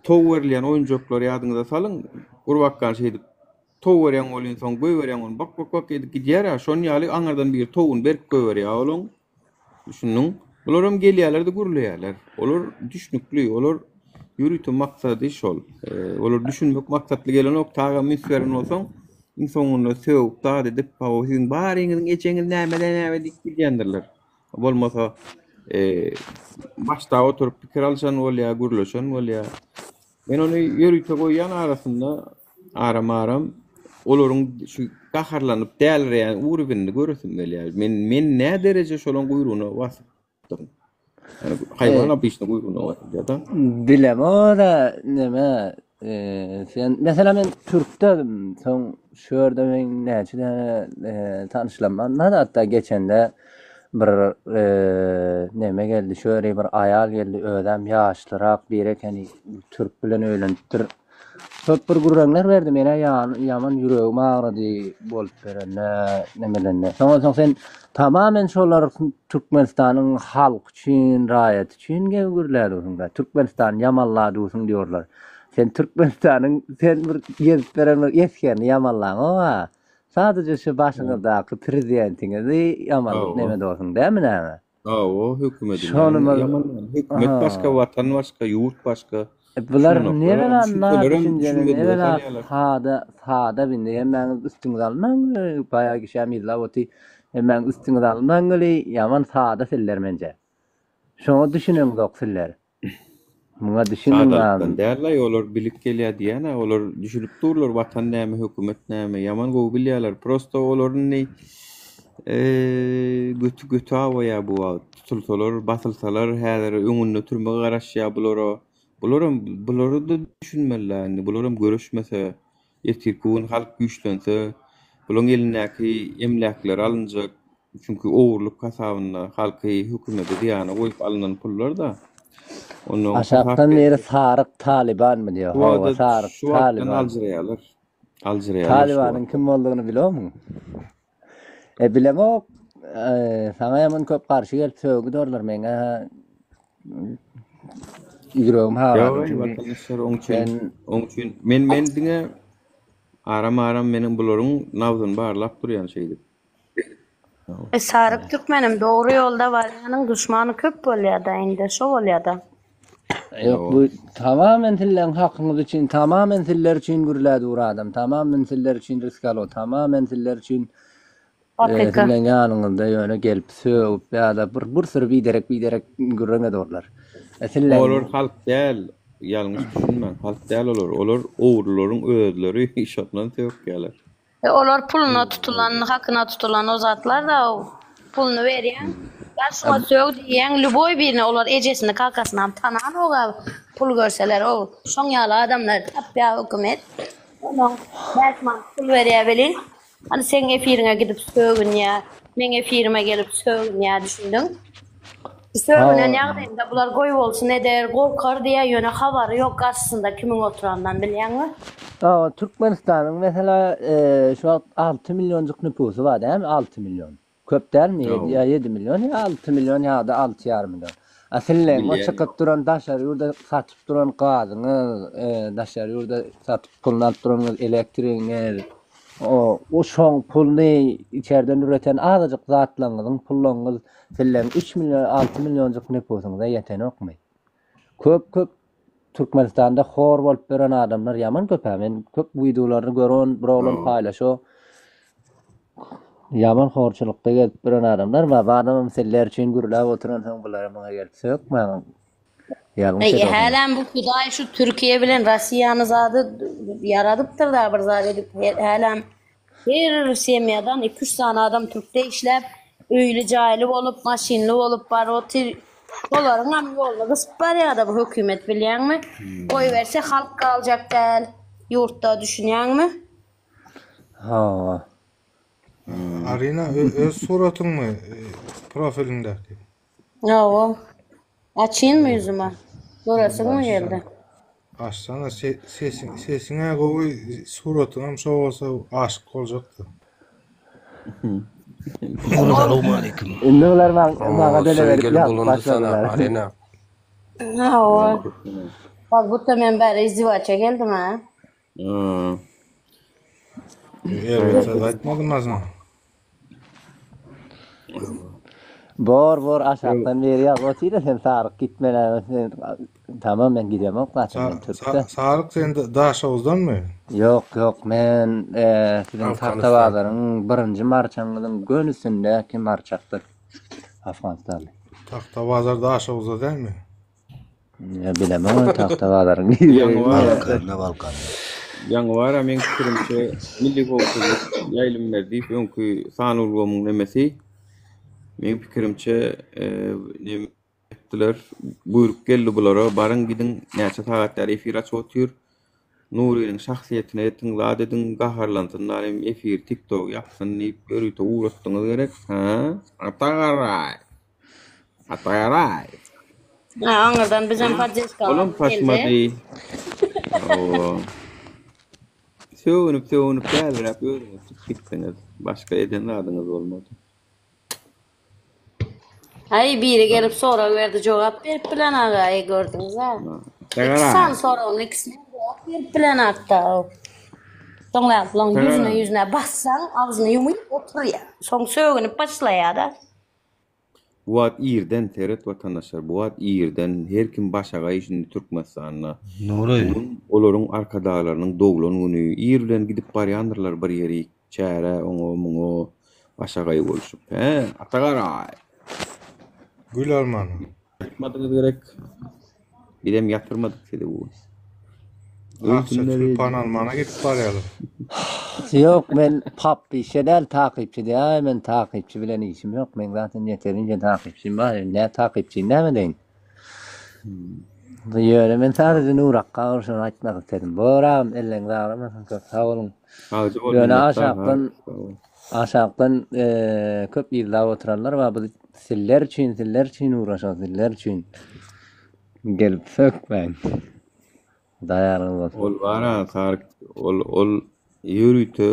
tow berilýän oýunjaklary ýadyňyza salyň, gurbakgany şeýdip tow berýäň welin soň goýberýäň ony bak bak bak edip gidýär-ä, şon ýaly aňyrdan biri towuny berip goýberýär olaň. Düşündiň? Bularam gelýärler-de gürleýärler. Olar düşnükli, olar ýörite maksady şol. Olar düşünmek maksatly gelenok, tagam üns beren bolsaň, iň soňunda sögüp, zat edip, hawa siziň baryňyzyň ejeňiz nämede näme diýip gidýändirler. Bolmasa, başda oturyp pikir alşan bolýar, gürleşen bolýar. Men ony ýörite goýýan arasynda aram-aram olaryň şu gaharlanyp dälireýän uruwinini göresim gelýär. Men men nä dereje şolaň guýrugyna basypdyryn. Ýani haýwan obyçny guýrugyna basylýar-da. Bilemok-da neme. Sen meselem men türkdedim, soň şu ýerde meň näçe däne tanyşlarym bar, hatda geçende bir neme geldi, şu ýere bir aýal geldi, özem ýaşlyrak biri ekeni, türk bilen öýlenipdir. Köp bir gürrüňler berdi, menä ýaman ýüregim agrady bolup berende, nemelende. Soňa soň sen tamamen şolar Türkmenistanyň halky üçin, raýaty üçin gep gürlädiň-dä. Türkmenistany ýamanladyň diýorlar. Sen Türkmenistanyň sen bir gezip beren bir esgerini ýamanlaňok-a. Sadaja şu başyňyzdaky prezidentiňizi ýamanlyk neme edorsuň dämi näme? Hawa, hökümeti Şony bir ýamanlaň. Hökümet başga, watan başga, ýurt başga. Bular nebela na düşünjeli, nebela sada, sada bindi. Hemmäňiz üstüňize almaň, baýagy kişäm yzlap oty. Hemmäňiz üstüňize almaň weli, ýaman sada siller menje. Şoňa düşüneňzok siller. Muňa düşüniň Sadalykdan lazym. däl-laý, olar bilip gelýär diýýän-ä, olar düşünip durlar watan näme, hökümet näme, ýaman gowy bilýärler. Prosto olar indi göti göti awaýar bu wagt. Tutulsalar, basylsalar häzir öňünde türme garaşýar bulara. Bularam bulara-da düşünmeli-dä indi, bularam göreşmese, ertirki gün halk güýçlense, bularyň elindäki emläkleri alynjak, çünki ogurlyk hasabynda halky hökümete zyýana goýup alnan pullar-da. Onnoň hasap Aşakdan biri berjek. Saryk Talybanmy diýýär. Şu Hawa, wagta Saryk şu wagtdan Talyban. aljyraýarlar. Aljyraýarlar şu Talybanyň wagtdan. kim boldugyny bilomyň? E bilemok. E, saňa ýaman köp garşy gelip sögüp durlar meňä. Ýüregim Ýok, hagady eý çünki watandaşlar, oň üçin, sen oň üçin men men diňe aram-aram meniň bularyň nabzyny barlap durýan şeýdip. E Saryk türkmenim dogry ýolda barýanyň duşmany köp bolýada indi şo bolýada. Ýok bu tamamen silleň hakyňyz üçin tamamen siller üçin gürlä dur adam tamamen siller üçin risk alo tamamen siller üçin Hakyka. Silleň ýanyňyzda ýöne gelip sögüp ýa-da bir bir süri biderek biderek gürrüň edorlar. Silleň Olar halk däl, ýalňyş düşünmäň, halk däl olar, olar ogrularyň özleri şondan sökýärler. E olar puluna tutulan, hakyna tutulan o zatlar-da puluny berýäň. Bar şuňa sög diýýäň, lýuboý birine olar ejesini kakasynam tananok-a pul görseler o şoň ýaly adamlary tapýa hökümet. Onuň 5 manat pul berýä welin, hany seň efiriňe gidip sögünýä, meň efirime gelip sögünýä düşündiň. Sögünen ýagdaýynda bular goýbolsun eder, gorkar diýýär, ýöne habary ýok garşysynda kimiň oturandan bilýäňmi? Hawa, Türkmenistanyň mesela şu wagt 6 millionjyk nüpusy bar dälmi? 6 million. Köp dälmi? Ýa 7 million, ýa 6 million ýa-da 6,5 million. A siziň o çykyp duran daşary ýurda satyp duran gazyňyz, daşary ýurda satyp puluny alyp duranyňyz elektrigiňiz, o o şoň puluny içerden üreten azajyk zatlaryňyzyň pullaryňyz Sizleň üç million alty millionjyk nüpusyňyza ýetenokmy? Köp köp Türkmenistanda hor bolup ýören adamlar ýaman köp-ä men köp wideolaryny gören bir oglan paýlaşo ýaman horçulykda gezip ýören adamlar bar bu adamam sizler üçin gürläp oturansoň bulara muňa gelip sökmäň ýalňyş Eý edersiňiz. hälem bu hudaý şu Türkiýe bilen Rossiýany zady ýaradypdyr da bir zat edip hälem Her semýadan iki-üç sany adam türkde işläp, öýli-jaýly bolup, maşynly bolup baryp otyr. Şolaryňam ýoluny gysyp barýar-da bu hökümet bilýäňmi? Goýberse halk galjak däl ýurtda düşünýäňmi? Hawa. Arina öz suratyňmy profiliňdäki? Hawa. Açynmy ýüzüme? Göresiňmi geldi? Açsana sesiň sesiňä gowy suratyňam şo bolsa aşyk boljakdy. Salowmaleýkim. Indi bular maňa dele berip Söýgeli ýazyp bolundy sana başladylar. Arena. Hawa. Как будто men bäri izdiwaça geldim ha. Erbet söz aýtmadym azna. Bor bor aşakdan beri ýazyp otyr sen saryk gitme näme sen tamam men gidemok zaten men türkde. Saryk sen Daşoguzdanmy? Ýok ýok men siziň Tagta bazaryň birinji marçaňyzyň gönüsindäki marçakdyr. Afganistanly. Tagta bazar Daşoguzda dälmi? Ýa bilemok ony Tagta bazaryň Balkanda Balkanda. Ýaňy bara meň pikirimçe Milli howpsuzlyk Ýaýlym Berdiýew öňki san ulgamyň nemesi meň pikirimçe neme etdiler buýruk geldi bulara baryň gidiň näçe sagat bäri efir açyp otyr. Nurynyň şahsyýetine etiň zat ediň gaharlansyn danym efir tiktok ýapsyn diýip ýörite ugratdyňyz gerek hä Ata Garaý Ata Garaý Ha, aňyrdan bizem poddežka Olam alyp geldi. paşmady Hawa Sögünip sögünip bäliräp özüňiz çykyp gitdiňiz başga eden zadyňyz bolmady. Aý biri gelip sorag berdi jogap berip bilen agaý gördüňiz-ä. Iki sany soragyň ikisine jogap berip bilen akda. Soňra bulaň ýüzüne ýüzüne bassaň agzyny ýumyp oturýar. Soň sögünip başlaýar-da. Bu wagt irden seret watandaşlar bu wagt irden her kim başagaý şindi Türkmenistanda. Nury. Bu gün olaryň arkadaglarynyň doglan güni ir bilen gidip barýandyrlar bir ýerik. Çärä oňa muňa başagaý bolşup. Hä, Ata Garaý. Gül almana. Ýatmadyňyz gerek. Bizem ýatyrmadyk sizi bu gün. Akja tülpan almana gidip barýarlar. Ýok men papbişe däl takypçy däl men takypçy bilen işim ýok meň zaten ýeterinje takypçym bar indi nä takypçyny näme edeýin. Ýöne men sadece Nury akga bir şony aýtmak isledim. Bor agam elleňiz agyrmasyn köp sag boluň. Sagja bol Ýöne minnetdar aşakdan aşakdan köp yzlap oturanlar bar biz siller üçin siller üçin ugraşan siller üçin gelip sökmäň. Hudaý ýaryňyz bolsun. Ol bara Saryk ol ol ýörite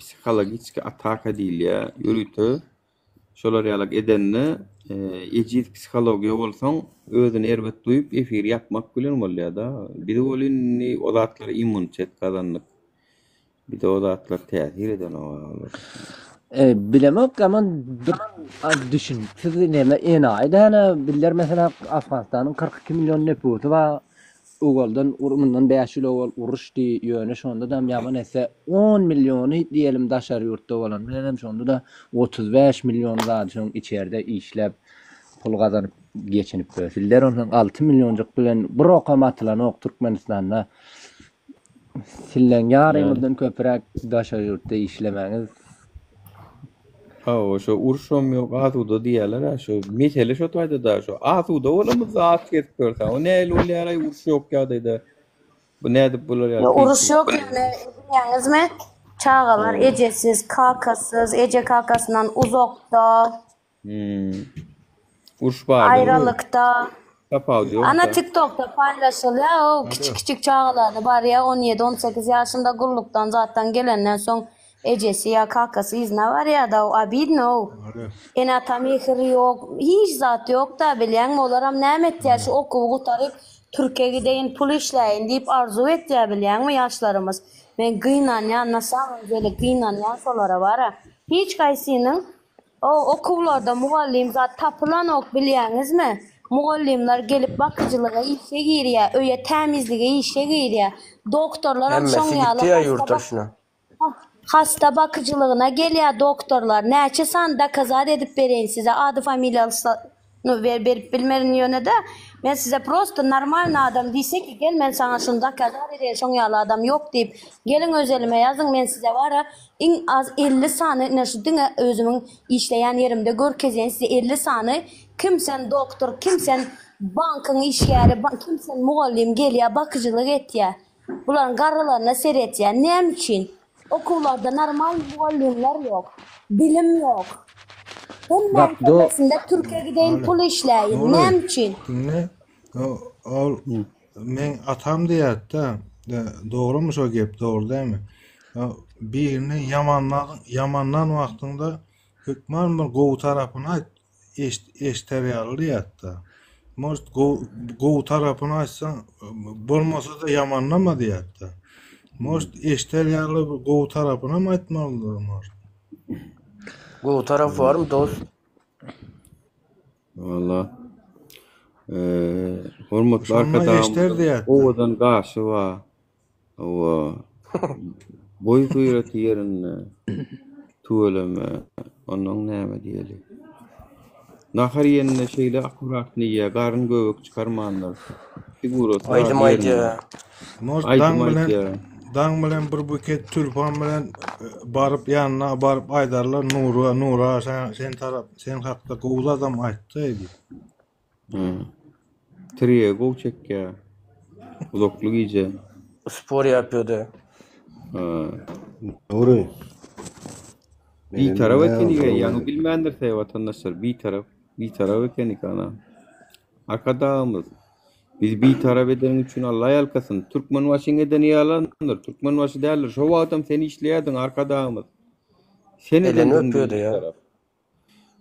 psihologiçki ataka diýilýär. Ýörite Şolar ýalak edende ejiz psihologiýa bolsaň özüni erbet duýup efiri ýapmak bilen bolýada. Biz welin indi o zatlara immunitet gazandyk. Bize o zatlar täsir edenok aglar. E, bilemok aman bir düşüniksiz neme enaýy däne biller meselem Afganystanyň 42 million nüfusy bar Owaldan mundan bäş ýyl owal uruşdy, ýöne şondadam ýaman etse on milliony diýelim daşary ýurtda bolan bilenem şonda-da 35 million zady şoň içerde işläp pul gazanyp geçinip ýör. Sizler onsoň alty millionjyk bilen bir okam atylanok Türkmenistanda. Sizleň ýaryňyzdan köpüräk daşary ýurtda işlemäňiz. Hawa şo urşam ýok asuda diýýäler-ä şo mesele şo taýda-da şo asuda bolamyzda aç gezip ýörse o nähili bolýaraý uruş ýok ýagdaýda bu nädip bular ýaly Ýok uruş ýok ýöne bilýäňizmi çagalar ejesiz kakasyz eje kakasyndan uzakda. Hmm. Uruş bardy. Aýralykda. Tapawudy ýok. Ana TikTokda paýlaşylýar o kiçi kiçik çagalary barýa 17 18 ýaşynda gullukdan zatdan gelenden soň ejesi ýa kakasy yzyna barýada o obidno o. Ene ata mähiri ýok hiç zat ýokda bilýäňmi olaram näme etýär şu okuwy gutaryp türke gideýin pul işläýin diýip arzuw etýär bilýäňmi ýaşlarymyz. Men gynanýan na samom dele gynanýan şolara bara. Hiç gaýsynyň O okuwlarda mugallym zat tapylanok bilýäňizmi? Mugallymlar gelip bakyjylyga işe girýä, öýe tämizlige işe girýä. Doktorlaram şoň Hemmesi ýaly gitdi ya hasta ýurt bak daşyna. hasta bakyjylygyna gelýä doktorlar. Näçe sany dokazat edip bereýin size ady familiýalyny berip bilmerin ýöne-de men size prosto normalny adam diýse ki gel men saňa şuny dokazat edeýin şoň ýaly adam ýok diýip geliň özelime ýazyň men size bara Iň az 50 sany ine şu diňe özümiň işleýän ýerimde görkezýän size 50 sany kim sen doktor kim sen bankyň işgäri kim sen mugallym gelýä bakyjylyk etýä bularyň garrylaryna seretýä näme üçin okuwlarda normal mugallymlar ýok bilim ýok hemmäň Bak do kellesinde türke gideýin pul işläýin Nury, näme üçin. diňle. Ol Meň atam diýýärdi-de, dogrumy şo gep, dogry dälmi? Birini ýamanlan, ýamanlan wagtyňda hökman bir gowy tarapyny aýt, eşder ýaly diýýärdi-de. Может, gowy tarapyny aýtsaň, bolmasa-da ýamanlama diýýärdi-de. Может, eşder ýaly bir gowy tarapynam aýtmalydyr, может. Gowy tarapy barmy dost? Walla. Eee, hormatly Şonda eşder Arkadagymyzyň diýýärdi. owadan gaşy bar. Hawa. Boý syraty ýerinde. Tüweleme. Onnoň näme diýeli. Nahar iýende şeýle akkuratny iýýär, garyn göbek çykarmandyr. Figurasy bar Aýdym ýerinde. aýdýar. Может, daň Aýdym bilen aýdýar. daň bilen bir buket tülpan bilen e, baryp ýanyna baryp aýdarlar Nura, Nura sen, sen tarap sen hakda gowy zadam aýtdy diýip. Tirýegi gowy çekýär. Uzakly gije. Spor ýapýardy. Nury. Bitarap ekenik ýaňy bilmändir se watandaşlar bitarap bitarap ekenik ana. Arkadagymyz biz bitarap edeniň üçin Alla ýalkasyn. Türkmenbaşyň edeni ýalandyr. Türkmenbaşy däldir. Şo wagtam sen işleýärdiň Arkadagymyz. Sen Elini edendiň bizi öpýärdi ýa. bitarap.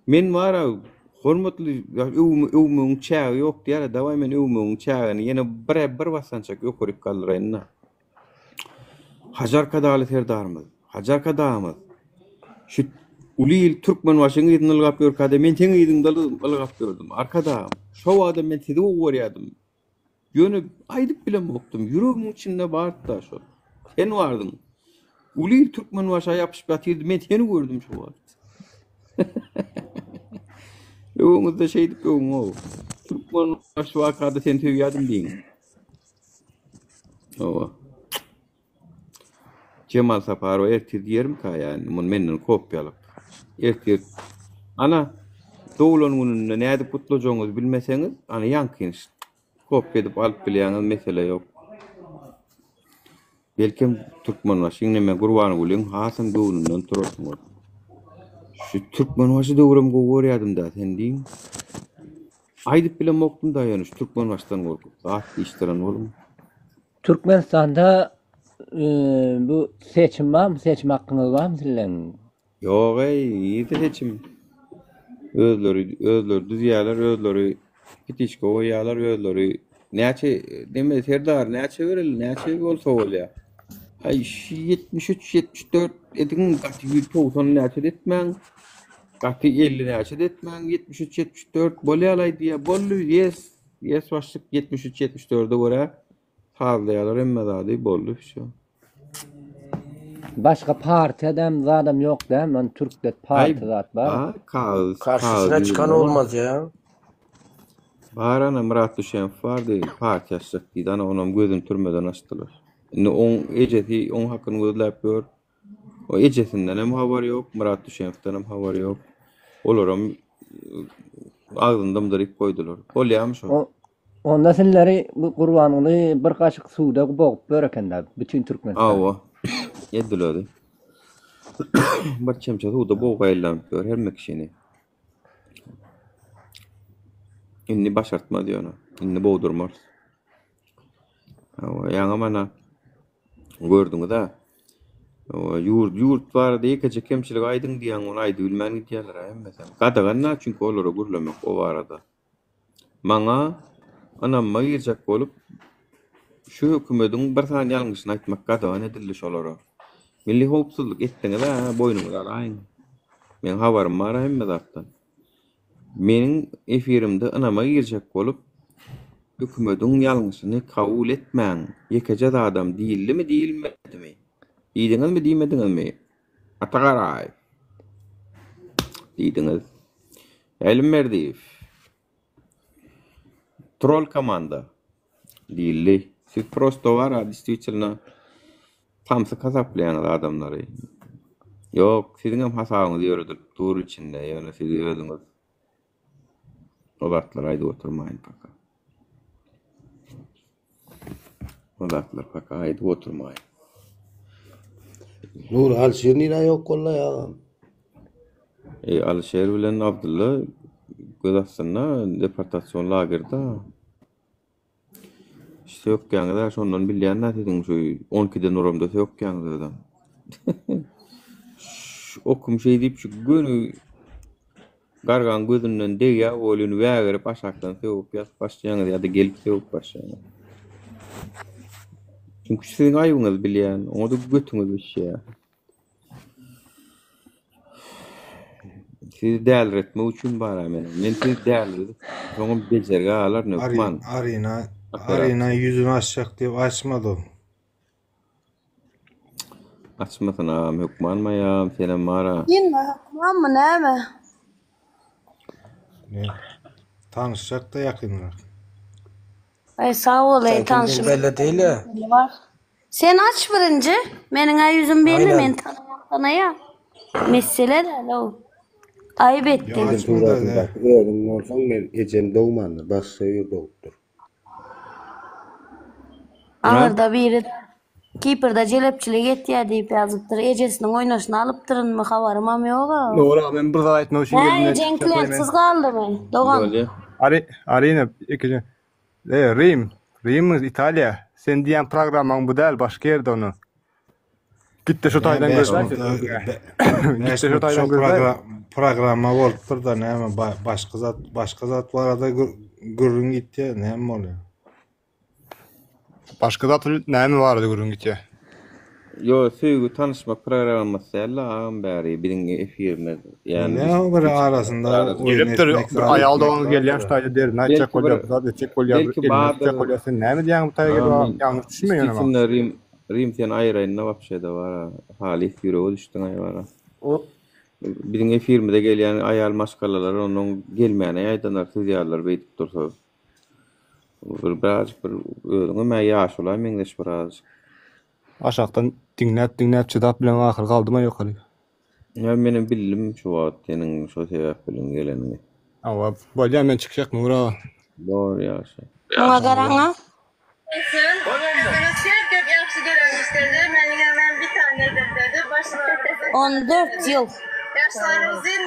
Men bara hormatly öwme öwmegiň çägi ýok diýýär dawaý men öwmegiň çägini ýene bir bir basgançak ýokaryk galdyraýyn-da. Hajy Arkadagly Serdarymyz, Hajy Arkadagymyz şu uly il Türkmenbaşyň yzynda ylgap ýörkäde men seň yzyňda ylgap ýördüm. Arkadagym, şo wagtam men sizi gowy görýärdim. Ýöne aýdyp bilemokdym. Ýüregimiň içinde bardy-da şol. Sen bardyň. Uly il Türkmenbaşa ýapyşyp ýatyrdy. Men seni gördüm şo wagt. Öwüňizde şeýdip öwüň-ow. Türkmenbaşy wakada seni söýýärdim diýiň. Hawa. Jemal Saparowa ertir diýerimka ýa indi muny menden kopýalyp. Ertir ana doglan gününde nädip gutlajagyňyzy bilmeseňiz, ana ýaňkyny kopýa edip alyp bilýäňiz mesele ýok. Belkem Türkmenbaşyň neme Gurbangulyň hasam göwnünden turarsyňyz. Şu Türkmenbaşy döwrem gowy görýädim-dä sen diýiň. Aýdyp bilemokdym-da ýöne şu Türkmenbaşydan gorkup zat diýişdiren boluň. Türkmenistanda bu seçim barmy seçim hakkyňyz barmy sizleň? Ýok eý nirde seçim. Özleri özleri düzýäler özleri pitişka goýýalar özleri näçe neme serdar näçe bereli näçe bolsa bolýa. Aý şu 73 74 ediň gaty 190 näçe etmäň. Gaty 50 näçe etmäň 73 74 bolýalaý diýýä boldy yes yes başlyk 73 74-e görä Sazlaýarlar hemme zady boldy wsýo. Başga partiýa däm zadam ýok däm ony türkde Aý partiýa zat bar. bar kagyz kagyz Garşysyna çykan ýüzünde bar. olmaz ýa. Bar ana Myrat Düşemow bardy partiýa açjak diýdi ana onam gözüni türmeden açdylar. Indi oň ejesi oň hakyny gözläp ýör. O ejesinden hem habar ýok, Myrat Düşemowdan hem habar ýok. Olaram agzyny dymdyryp goýdular. Bolýamy şo? O onda sizleri bu Gurbanguly bir gaşyk suwda bogup ber ekende bütün Türkmenistan. Hawa. Ediledi. Bir çemçe suwda bogaýyllanyp ýör hemme kişini. Indi başartmaz ýöne. Indi bogdurmarys. Hawa, ýaňy mana gördüňiz-ä. Hawa, ýurt ýurt barada ýekeje kemçilik aýdyň diýýäň, ony aýdybilmän gidýärler-ä hemmesem. Gadagan-da çünki olara gürlemek o barada. Maňa ynamyma girjek bolup, şu hökümediň bir sany ýalňyşyny aýtmak gadagan edildi şolara. Milli howpsuzlyk etdiňiz-ä, boýnuňyza alaýyň. Meň habarym bar-a hemme zatdan. Meniň efirimde ynama girjek bolup, hökümediň ýalňyşyny kabul etmäň, ýekeje zadam diýildimi diýilmedimi? Diýdiňizmi diýmediňizmi? Ata Garaýew. Diýdiňiz. Älem Berdiýew. Troll komanda. Diýildi. Siz prosto bar-a, distwitelno samsyk hasaplaýaňyz adamlary. Ýok, siziňem hasabyňyz ýöredilip dur içinde, ýöne siz özüňiz o zatlary aýdyp oturmaýyn paka. O zatlary paka aýdyp oturmaýyn. Nury Alşir nirä ýok boldy agam? E, Alişer bilen Abdylla göz astynda deportasion lagerde. Sökýäňiz-ä şondan bilýän-dä siziň şu on ikiden uramda sökýäňiz özem. Şu okum şeý diýip şu göni gargaň gözünden degýär welin wägirip aşakdan sögüp ýazyp başlaýaňyz ýa-da gelip sögüp başlaýaňyz. Çünki siziň aýbyňyzy bilýän, oňa-da götüňiz bişýär. Sizi däliretmek üçin bar-a meniň. Men sizi däliredip, soňam bejergä alaryn hökman. Arina, Arina ýüzüni açjak diýip açmady ol. Açmasyn agam hökmanmy aýam senem bar-a. Ýene hökmanmy näme? Ne? Tanyşjak-da ýakynrak. Aý sag bol eý Sen kimdiň tanşym. belli değil-ä. Sen aç birinji. Meniň-ä ýüzüm belli, Aýnen. meni tanaýan tanaýa. Mesele däl-ow. Aýyp etdiň. Ýa Ejem açmady-da. suratyndaky özüň bolsaň men ejem dogmandyr başga biri dogupdyr. Aňyrda biri. Kiprde jelepçilik etýär diýip ýazypdyr. Ejesiniň oýnaşyny alypdyrynmy habarymam ýog-a. Nura men bir zat aýtmak üçin Hä, geldim. ejeň klientsiz galdymy? Dogan. Bolýa. Ari, Arina, ikinji. E, Rim, Rim Italiýa. Sen diýen programmaň bu däl, başga ýerde onu. Gitde şu taýdan gözle. Gitde şu taýdan gözle. Programma bolupdyr da näme başga zat başga zat barada gürrüň gitýär, näme bolýar? Başga zat näme barada gürrüň gitýär? Ýo söýgi tanyşmak programmasy dälde agam bäri biziň efirimiz ýani Näme bir arasynda oýun Gelipdir etmek bir zat aýal etmek dogan gelýär şu zatdyr. taýda derini aýtjak Belki bir bolýar, bir zat etjek bolýar, bir belki elini bardyr. tutjak bolýar. Sen näme diýýäň bu taýa gelip Agam ýalňyş düşünme ýöne maňa. Üstesinde Rim Rim seni aýyraýynda wapşeda bara halys ýürege düşdüň aý bara. Biziň efirimize gelýän aýal maşgalalar onnoň gelmäne ýaýdanar siz ýalylar beýdip dursa. Bir birazjyk bir özüňem-ä ýaşula meňzeş birazjyk. Aşakdan diňläp diňläp çydap bilen ahyry galdyma ýokary. Ýa menem bildim şu wagt seniň şo sebäp bilen geleniňi. Hawa bolýa men çykjak Nury aga. Bor ýagşy. Muňa garaňa. 14 ýyl.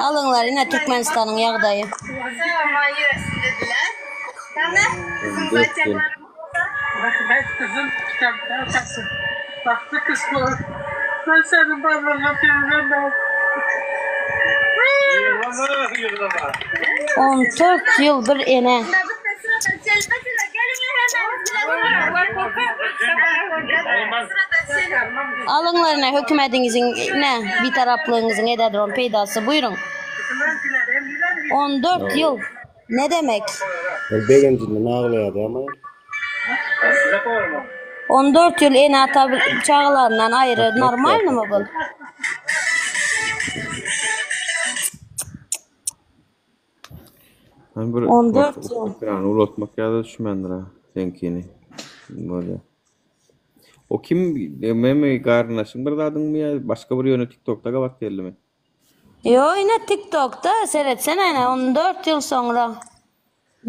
Alyňlar ine Türkmenistanyň ýagdaýy. 14 ýyl. 14 ýyl bir ene. Alyňlar ine hökümediňiziň ine bitaraplygyňyzyň ede duran peýdasy buýruň. 14 ýyl ne demek? Ol begenjinden aglaýardy ama. 14 ýyl ene-ata çagalaryndan aýry normalnymy bul? Hani bir 14 ýyl. Ekrany ulatmak ýa-da düşmändir ha seňkini. Bolýar. O kim memi garyndaşyň bir zadyňmy ýa başga bir ýöne TikTokda gabat geldimi? Ýo ine TikTokda seretsene ine 14 ýyl soňra.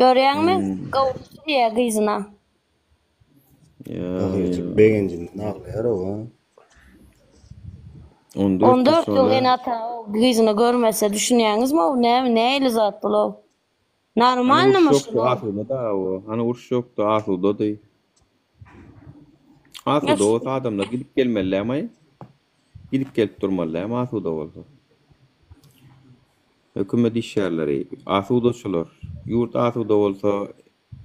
Görýäňmi? Gowuşdy diýýär gyzyna. Gyzyjyk begenjinden aglaýar owa. 14 ýyl ene-ata gyzyny görmese düşünýäňizmi o näme nähili zat bul ow. Hany Normalnymy uruş şul ýokdy ow? asuda da o. Hany uruş ýokdy asudady. Asuda bolsa adamlar gidip gelmeli dämi? Gidip gelip durmaly dämi asuda bolsa. Hökümet işgärleri, asudaçylar, ýurt asuda bolsa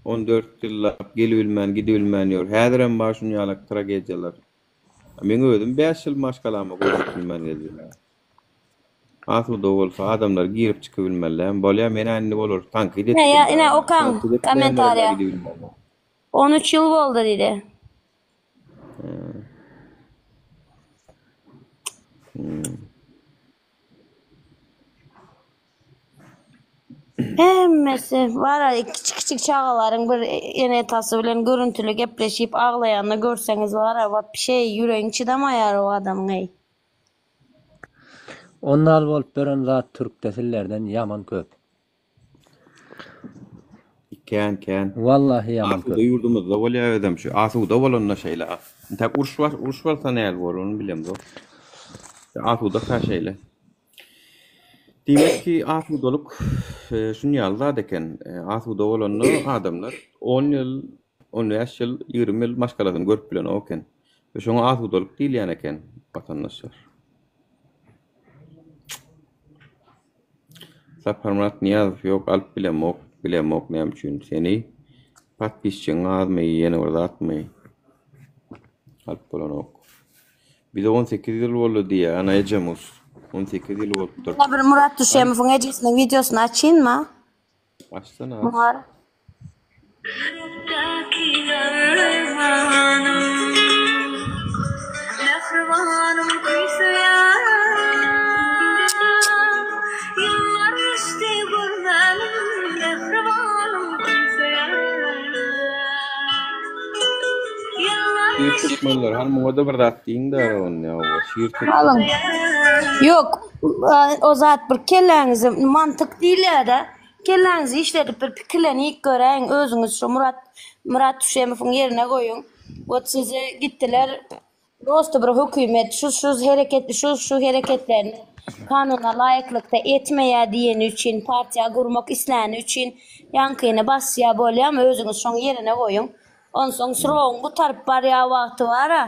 14 ýyllap gelibilmän gidibilmän ýör. Häzirem bar şuny ýalak tragediýalar. Meň özüm 5 ýyl maşgalama gowşup bilmän gezdim. Asuda bolsa adamlar girip çykybilmeli dämi? Bolýa men indi olary tankyt Ine etdim. ýa ine okaň Tankyt etmeýänlerem kommentariýa. gidibilmeli. 13 ýyl boldy diýdi. Hemmesi bar kiçi-kiçik çagalaryň bir ene-atasy bilen görüntüli gepleşip aglaýanyny görseňiz bar-a wapşe ýüregiň çydamaýar o adamyň eý. Ondal bolup beren zat türkde sillerden ýaman köp. Kän kän. Wallahy ýaman Asuda köp. ýurdumyzda bolýar özem şu. Asuda bolanda şeýle. Intäk uruş bar, uruş bolsa näl bor ony bilemzok. Asuda-ka şeýle. Diýmek ki asudalyk şun ýaly zat eken. Asuda bolanda adamlar on ýyl, 15 ýyl, 20 ýyl maşgalasyny görüp bilenok eken. We şoňa asudalyk diýilýän eken watandaşlar. Saparmyrat Nyýazow ýok alyp bilemok bilemok näme üçin seni podpisçigiň azmy ýene bir zatmy alyp bolanok. Bize 18 ýyl boldy diýýär ana ejemus 18 ýyl bolupdyr. Ýene bir Murat Düşemowyň ejesiniň wideosyny açynma. Açsana aç. Muňa Şir türkmenler hany muňa-da bir zat diýiň-dä onda ýa şir türkmen. Alyň. Ýok, o zat bir kelläňizi mantyk diýilýär-dä. Kelläňizi işledip bir pikirlenip göräýiň özüňiz şu Murat Murat Düşemowyň ýerine goýuň. Wot sizi gitdiler. Prosto bir hökümet şu şu hereket şu şu hereketlerini kanuna laýyklykda etmeýär diýeni üçin partiýa gurmak isläni üçin ýaňkyny basýa bolýamy özüňiz şoň ýerine goýuň. Onsoň srogyň gutaryp barýa wagty bara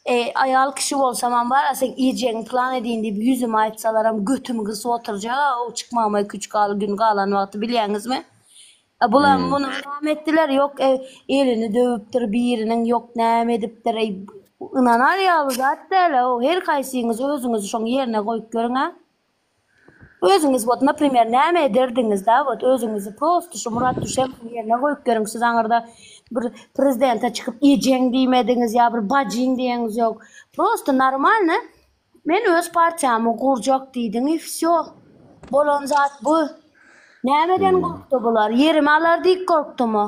e aýal kişi bolsamam bara seň ejeňi plan edýin diýip ýüzüme aýtsalaram götümi gysyp oturjaga o çykmagyma iki üç gal gün galan wagty bilýäňizmi. A bulam muny näme etdiler ýok elini döwüpdir biriniň ýok näme edipdir eý ynanar ýaly zat däl o her haýsyňyz özüňizi şoň ýerine goýup görüň a özüňiz wot naprimer näme ederdiňiz da wot özüňizi prosto şu Murat Düşemowyň ýerine goýup görüň siz aňyrda bir prezidente çykyp ejeň diýmediňiz ýa bir bajyň diýeňiz ýok prosto normalny Men öz partiýamy gurjak diýdiň i wsýo. Bolan zat bu. Nämeden gorkdy bular? Ýerimi alar diýip gorkdumy?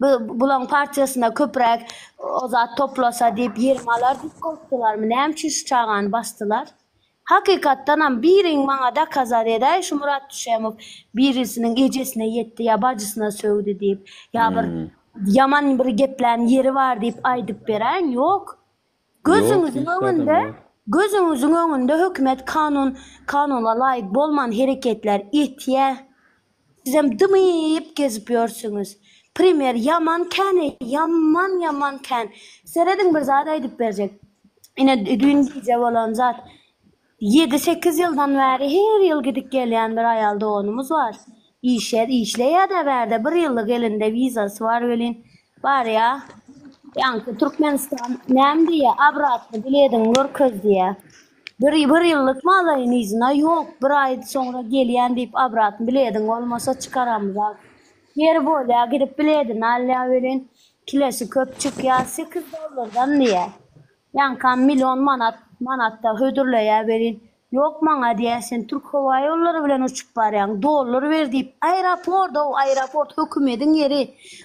Bu bulaň partiýasynda köpräk o zat toplasa diýip ýerimi alar diýip gorkdularmy? Näme üçin şu çagany basdylar? Hakykatdanam biriň maňa dokazat edäý şu Murat Düşemow birisiniň ejesine ýetdi ýa bajysyna sögdi diýip ýa bir ýaman bir geplän ýeri bar diýip aýdyp beräýiň ýok. Gözüňiziň öňünde, gözüňiziň öňünde hökümet kanun, kanuna laýyk bolman hereketler etýä. Sizem dymyp gezip ýörsüňiz. Primer ýaman kän ýaman ýaman kän. Serediň bir zat aýdyp berjek. Ine düýn gije bolan zat. Ýedi-sekiz ýyldan bäri her ýyl gidip gelýän bir aýal doganymyz bar. Işe, işleýär-de bärde, bir ýyllyk elinde wizasy bar welin, barýa, ýaňky Türkmenistan näme diýýä, obratny bilediňi görkez diýýä. Bir, bir ýyllykmy alaýyn yzyna, ýok, bir aý soňra gelýän diýip obratny bilediň bolmasa çykaramyzak. Ýeri bolýa, gidip biledini alýa welin, kilesi köp çykýa, sekiz dollardan diýýä. Ýaňkam million manat manatda hödürleýä welin, ýok maňa diýä sen Türk howa ýollary bilen uçup barýaň, dollar ber diýip, aeroport-ow, aeroport hökümediň ýeri,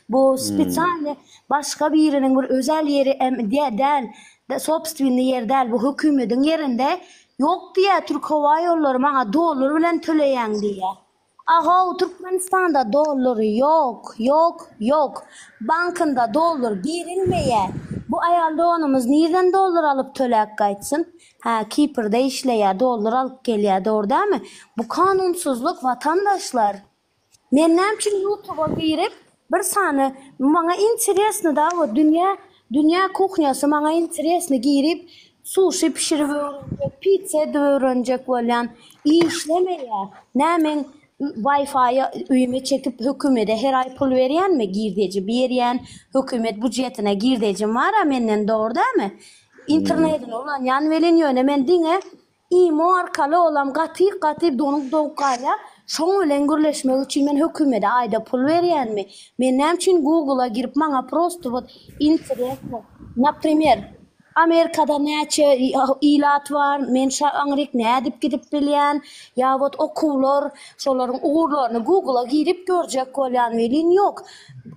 bu spesialny başga biriniň bir özel ýeri em däl, sobstwennyý ýer däl, bu hökümediň ýerinde, ýok diýä Türk howa ýollary maňa dollar bilen töleýäň diýä. Ahow Türkmenistanda dollar ýok ýok ýok bankynda dollar berilmeýä bu aýal doganymyz nirden dollar alyp töläp gaýtsyn hä Kiprde işleýä dollar alyp gelýä dogry dälmi bu kanunsyzlyk watandaşlar men näme üçin ýutuba girip Bir sany maňa interesny da o dünýä dünýä kuhnýasy maňa interesny girip suşi pişirip öwrenjek pitsa edip öwrenjek bolýan işlemeýä nä meň wifi öýüme çekip hökümede her aý pul berýänmi girdeji berýän hökümet bujetine girdejim bara menden dogry dämi internedini ulanýan welin ýöne men diňe Imo arkaly olam gaty gaty donup doňup galýar. Şoň bilen gürleşmek üçin men hökümede aýda pul berýänmi? Men näme üçin google-a girip maňa prosto wot interesno naprimer Amerikada näçe ilat bar men şa aňryk nädip gidip bilýän ýa wot okuwlar şolaryň ugurlaryny google-a girip görjek bolýan welin ýok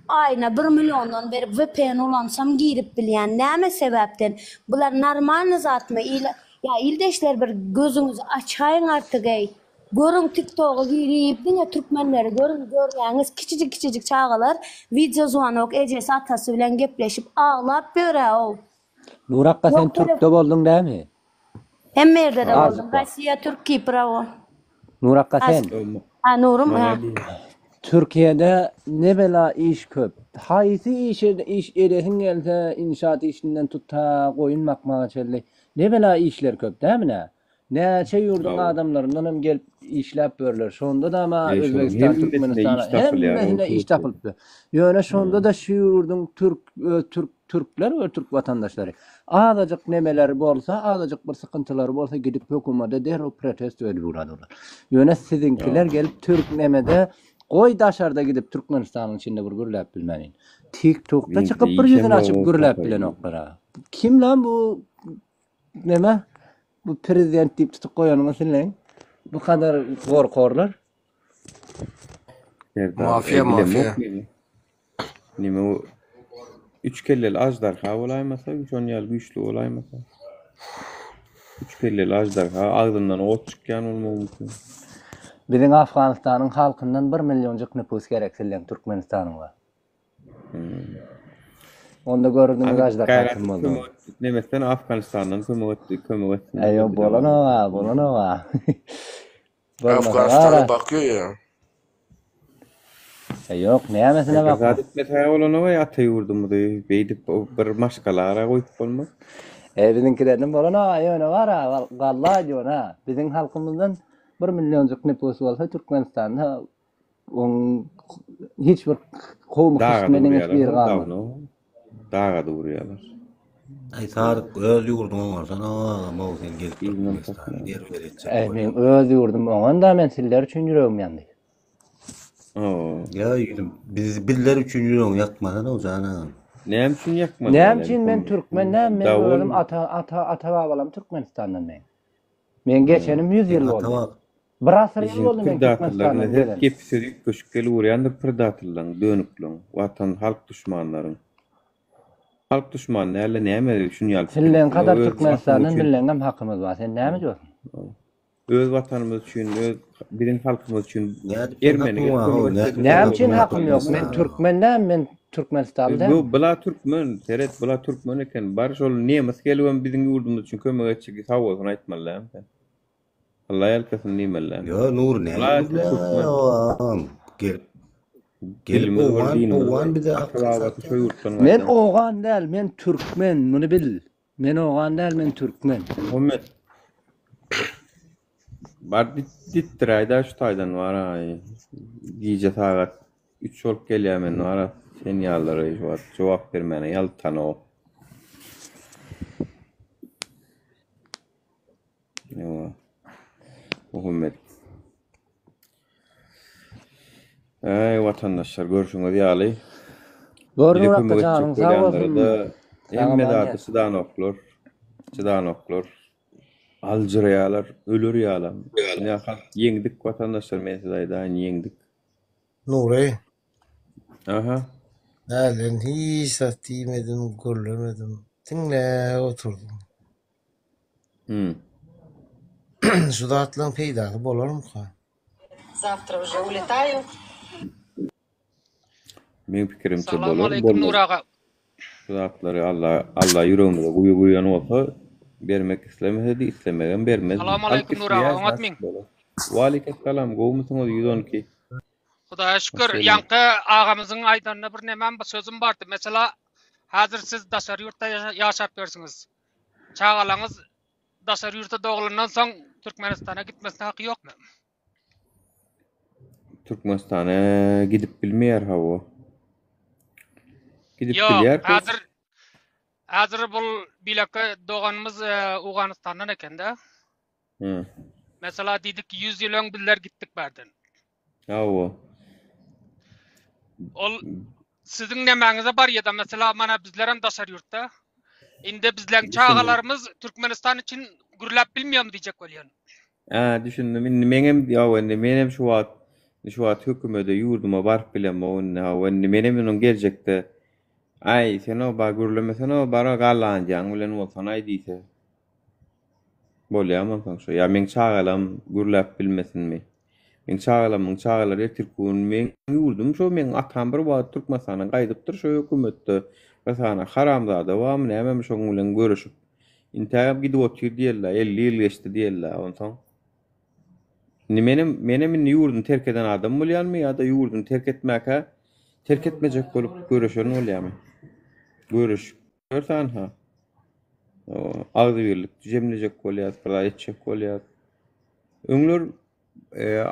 aýyna bir milliondan berip vpn ulansam girip bilýän näme sebäpden bular normalny zatmy Ýa ildeşler bir gözüňizi açaýyň artygeý. Görüň tiktoga girip diňe türkmenleri görüň görýäňiz kiçijik kiçijik çagalar wideo zwanok ejesi atasy bilen gepleşip aglap ýöräow. Nurakga sen türkde bolduň dämi? Hemme ýerde-de boldum. Rossiýa, Türk, Kipr hawa. Nurakga sen. Ha Nurum ha. Türkiýede ne bela iş köp. Haýsy işe iş edesiň gelse inşaat işinden tut ta goýun bakmaga çenli Ne bela işler köp dämi nä? Näçe ýurduň adamlaryndan hem gelip işläp börler. Şonda da ma Özbegistan, Türkmenistan hemmesine iş tapylypdy. Ýöne şonda da şu ýurduň türk türk türkler we türk watandaşlary azajyk nemeleri bolsa, azajyk bir sykyntylary bolsa gidip hökümete derrew protest edip ugradylar. Ýöne siziňkiler gelip türk nemede goý daşarda gidip Türkmenistanyň içinde bir gürläp bilmänin. Tik tokda çykyp bir ýüzüni açyp gürläp bilenoklar. Kim lan bu neme? Bu prezident diýip tutup goýanyňyz siziň. Bu kadar gorkorlar. Mafiýa mafiýa. Nime bu? Üç kelleli aždarha bolaýmasa, şon ýaly güýçli bolaýmasa. Üç kelleli aždarha agzyndan ot çykýan bolmagy mümkin. Biziň Afganystanyň halkyndan bir millionjyk nüpus gerek siziň Türkmenistanyňa. Onda görerdiňiz Hany aždarha gaýrat kim boldugyny. kömek et, nemesden Afganistandan kömek etdi, kömek etsin Eý, diýdi. bolanok-a, bolanok-a. Bolmasa Afganistana bar-a. bakýar ýa. E, ýok, nämesine Bir zat bakma. etmese bolanok-aý ata ýurdumyzy beýdip bir maşgala ara goýup bolmaz. E, biziňkilerden bolanok-a, ýöne bar-a, galla aýdýan-a. Biziň halkymyzdan bir millionjyk nüpus bolsa Türkmenistanda oň hiç bir kowmy Daga hyştmeniň hiç durýarlar, biri galmaz. dawno. Daga durýarlar. Aý Sadyk öz ýurduňy oňarsana agam-ow sen gelip Yzyndan Türkmenistany tapmaýar. derbi-der etjek E, bolýaň. meň öz ýurdum oňan-da men sizler üçin ýüregim ýandy. Oo. Ýa ýüzüm biz bizler üçin ýüregiňi ýakmasana jan agam. Näme üçin ýakmaly Näme ýaly üçin men Muhammet? türkmen däl, men Dawul özüm ata ata ata babalarym Türkmenistandan meň. Meň geçenim 100 ýyl Seň ata boldy. bab Bir asyr ýyl Işiň boldy meň pirdatyrlaryň Türkmenistandan her gelenim. gepi sözi üýtgeşik gelip urýandyr pirdatyrlaň, dönükleň, watan halk duşmanlaryň. Halk duşmany dälde näme şun ýaly pikir Sizleň etseň kadar öz watanymyz Türkmenistandan üçin milleňem hakymyz bar. Sen näme diýorsuň? öz watanymyz üçin öz biziň halkymyz üçin Nädip seň ermeni hakyň gelip bar how kömek nädip etsedi seň Näme hakyň üçin bar hakym ýok? Men Türkmenistanda? türkmen däl, men Türkmenistanly däl. Bu bula türkmen, seret bula türkmen eken. Bar şol nemes gelibem biziň ýurdumyz üçin kömek etjek sag bolsun aýtmaly dälmi sen? Allah ýalkasyn diýmeli dälmi? Ýo Nury näme Bula türkmen. agam gelip gelip Dilimiz bir, owgan dinimiz bir. owgan bize Ata hakyny babasy şo satýar. ýurtdan Men gaýdan. owgan däl, men türkmen, muny bil. Men owgan däl, men türkmen. Muhammet. Bar ditdiräýdä şu taýdan bar-aý. Gije sagat 3 bolup gelýär men bar sen ýalylara şu wagt jogap bermäne ýaltanok. Ýowa. Muhammet. Eý watandaşlar görşüňiz ýaly Görnür bize hakda kömek etjek janyň sag bolsun. bolýanlara-da Sag hemme aman zady ýat. çydanoklar. Çydanoklar. Aljyraýarlar, öler ýalam. Ine halk ýeňdik watandaşlar men size aýdaýyn ýeňdik. Nury. Aha. Hälden hiç zat diýmedim, gürlemedim. Diňläp oturdym. Hmm. Şu zatlaryň peýdasy bolarmyka? Zawtra uje uletaýu. Meň pikirimçe Salam bolar. aleýkum Bolmaz. Nur aga. Şu zatlary Alla Alla ýüregimize guýy guýan bolsa bermek islemesedi islemegem bermezdi. Salam Halk aleýkum Nur aga, isleýär oňatmyň? nasip bolar. Waleýkessalam gowumysyňyz 112. Hudaýa Hoş şükür. geldiňiz. Ýaňky agamyzyň aýdanyna bir nemem sözüm bardy. Mesela häzir siz daşary ýurtda ýaşap ýörsüňiz. Çagalaňyz daşary ýurtda doglandan soň Türkmenistana gitmesine haky ýokmy? Türkmenistana gidip bilmeýär hawa. Gidip Ýok, bilýär köp. häzir häzir bul bileke doganymyz e, Owganystandan ekende. Hı. Mesela diýdik 100 ýyl öň bizler gitdik bärden. Hawa. Ol siziň nemäňize barýada mesela mana bizlerem daşary ýurtda. Indi bizleň çagalarymyz Türkmenistan üçin gürläp bilmeýärmi diýjek bolýan. Hä, düşündim. Indi meňem ýa indi menem şu wagt şu wagt hökümede ýurduma baryp bilemok indi hawa indi menem indi geljekde aý sen o bar gürlemesene o bara Gollandiýaň bilen bolsanaý diýse bolýamy onsoň şo ýa meň çagalam gürläp bilmesinmi? Meň çagalamyň çagalary ertirki gün meň ýurdum şo meň atam bir wagt Türkmenistandan gaýdypdyr şo hökümetde bir sany haramzada barmy nämemi şoň bilen göreşip intägem gidip otyr diýerler 50 ýyl geçdi diýerler onsoň indi menem menem indi ýurduny terk eden adam bolýanmy ýa-da ýurduny terk etmäkä terk etmejek bolup göreşen bolýarmy göreşip görse anha agzybirlik jemlejek bolýas bir zat etjek bolýas öňler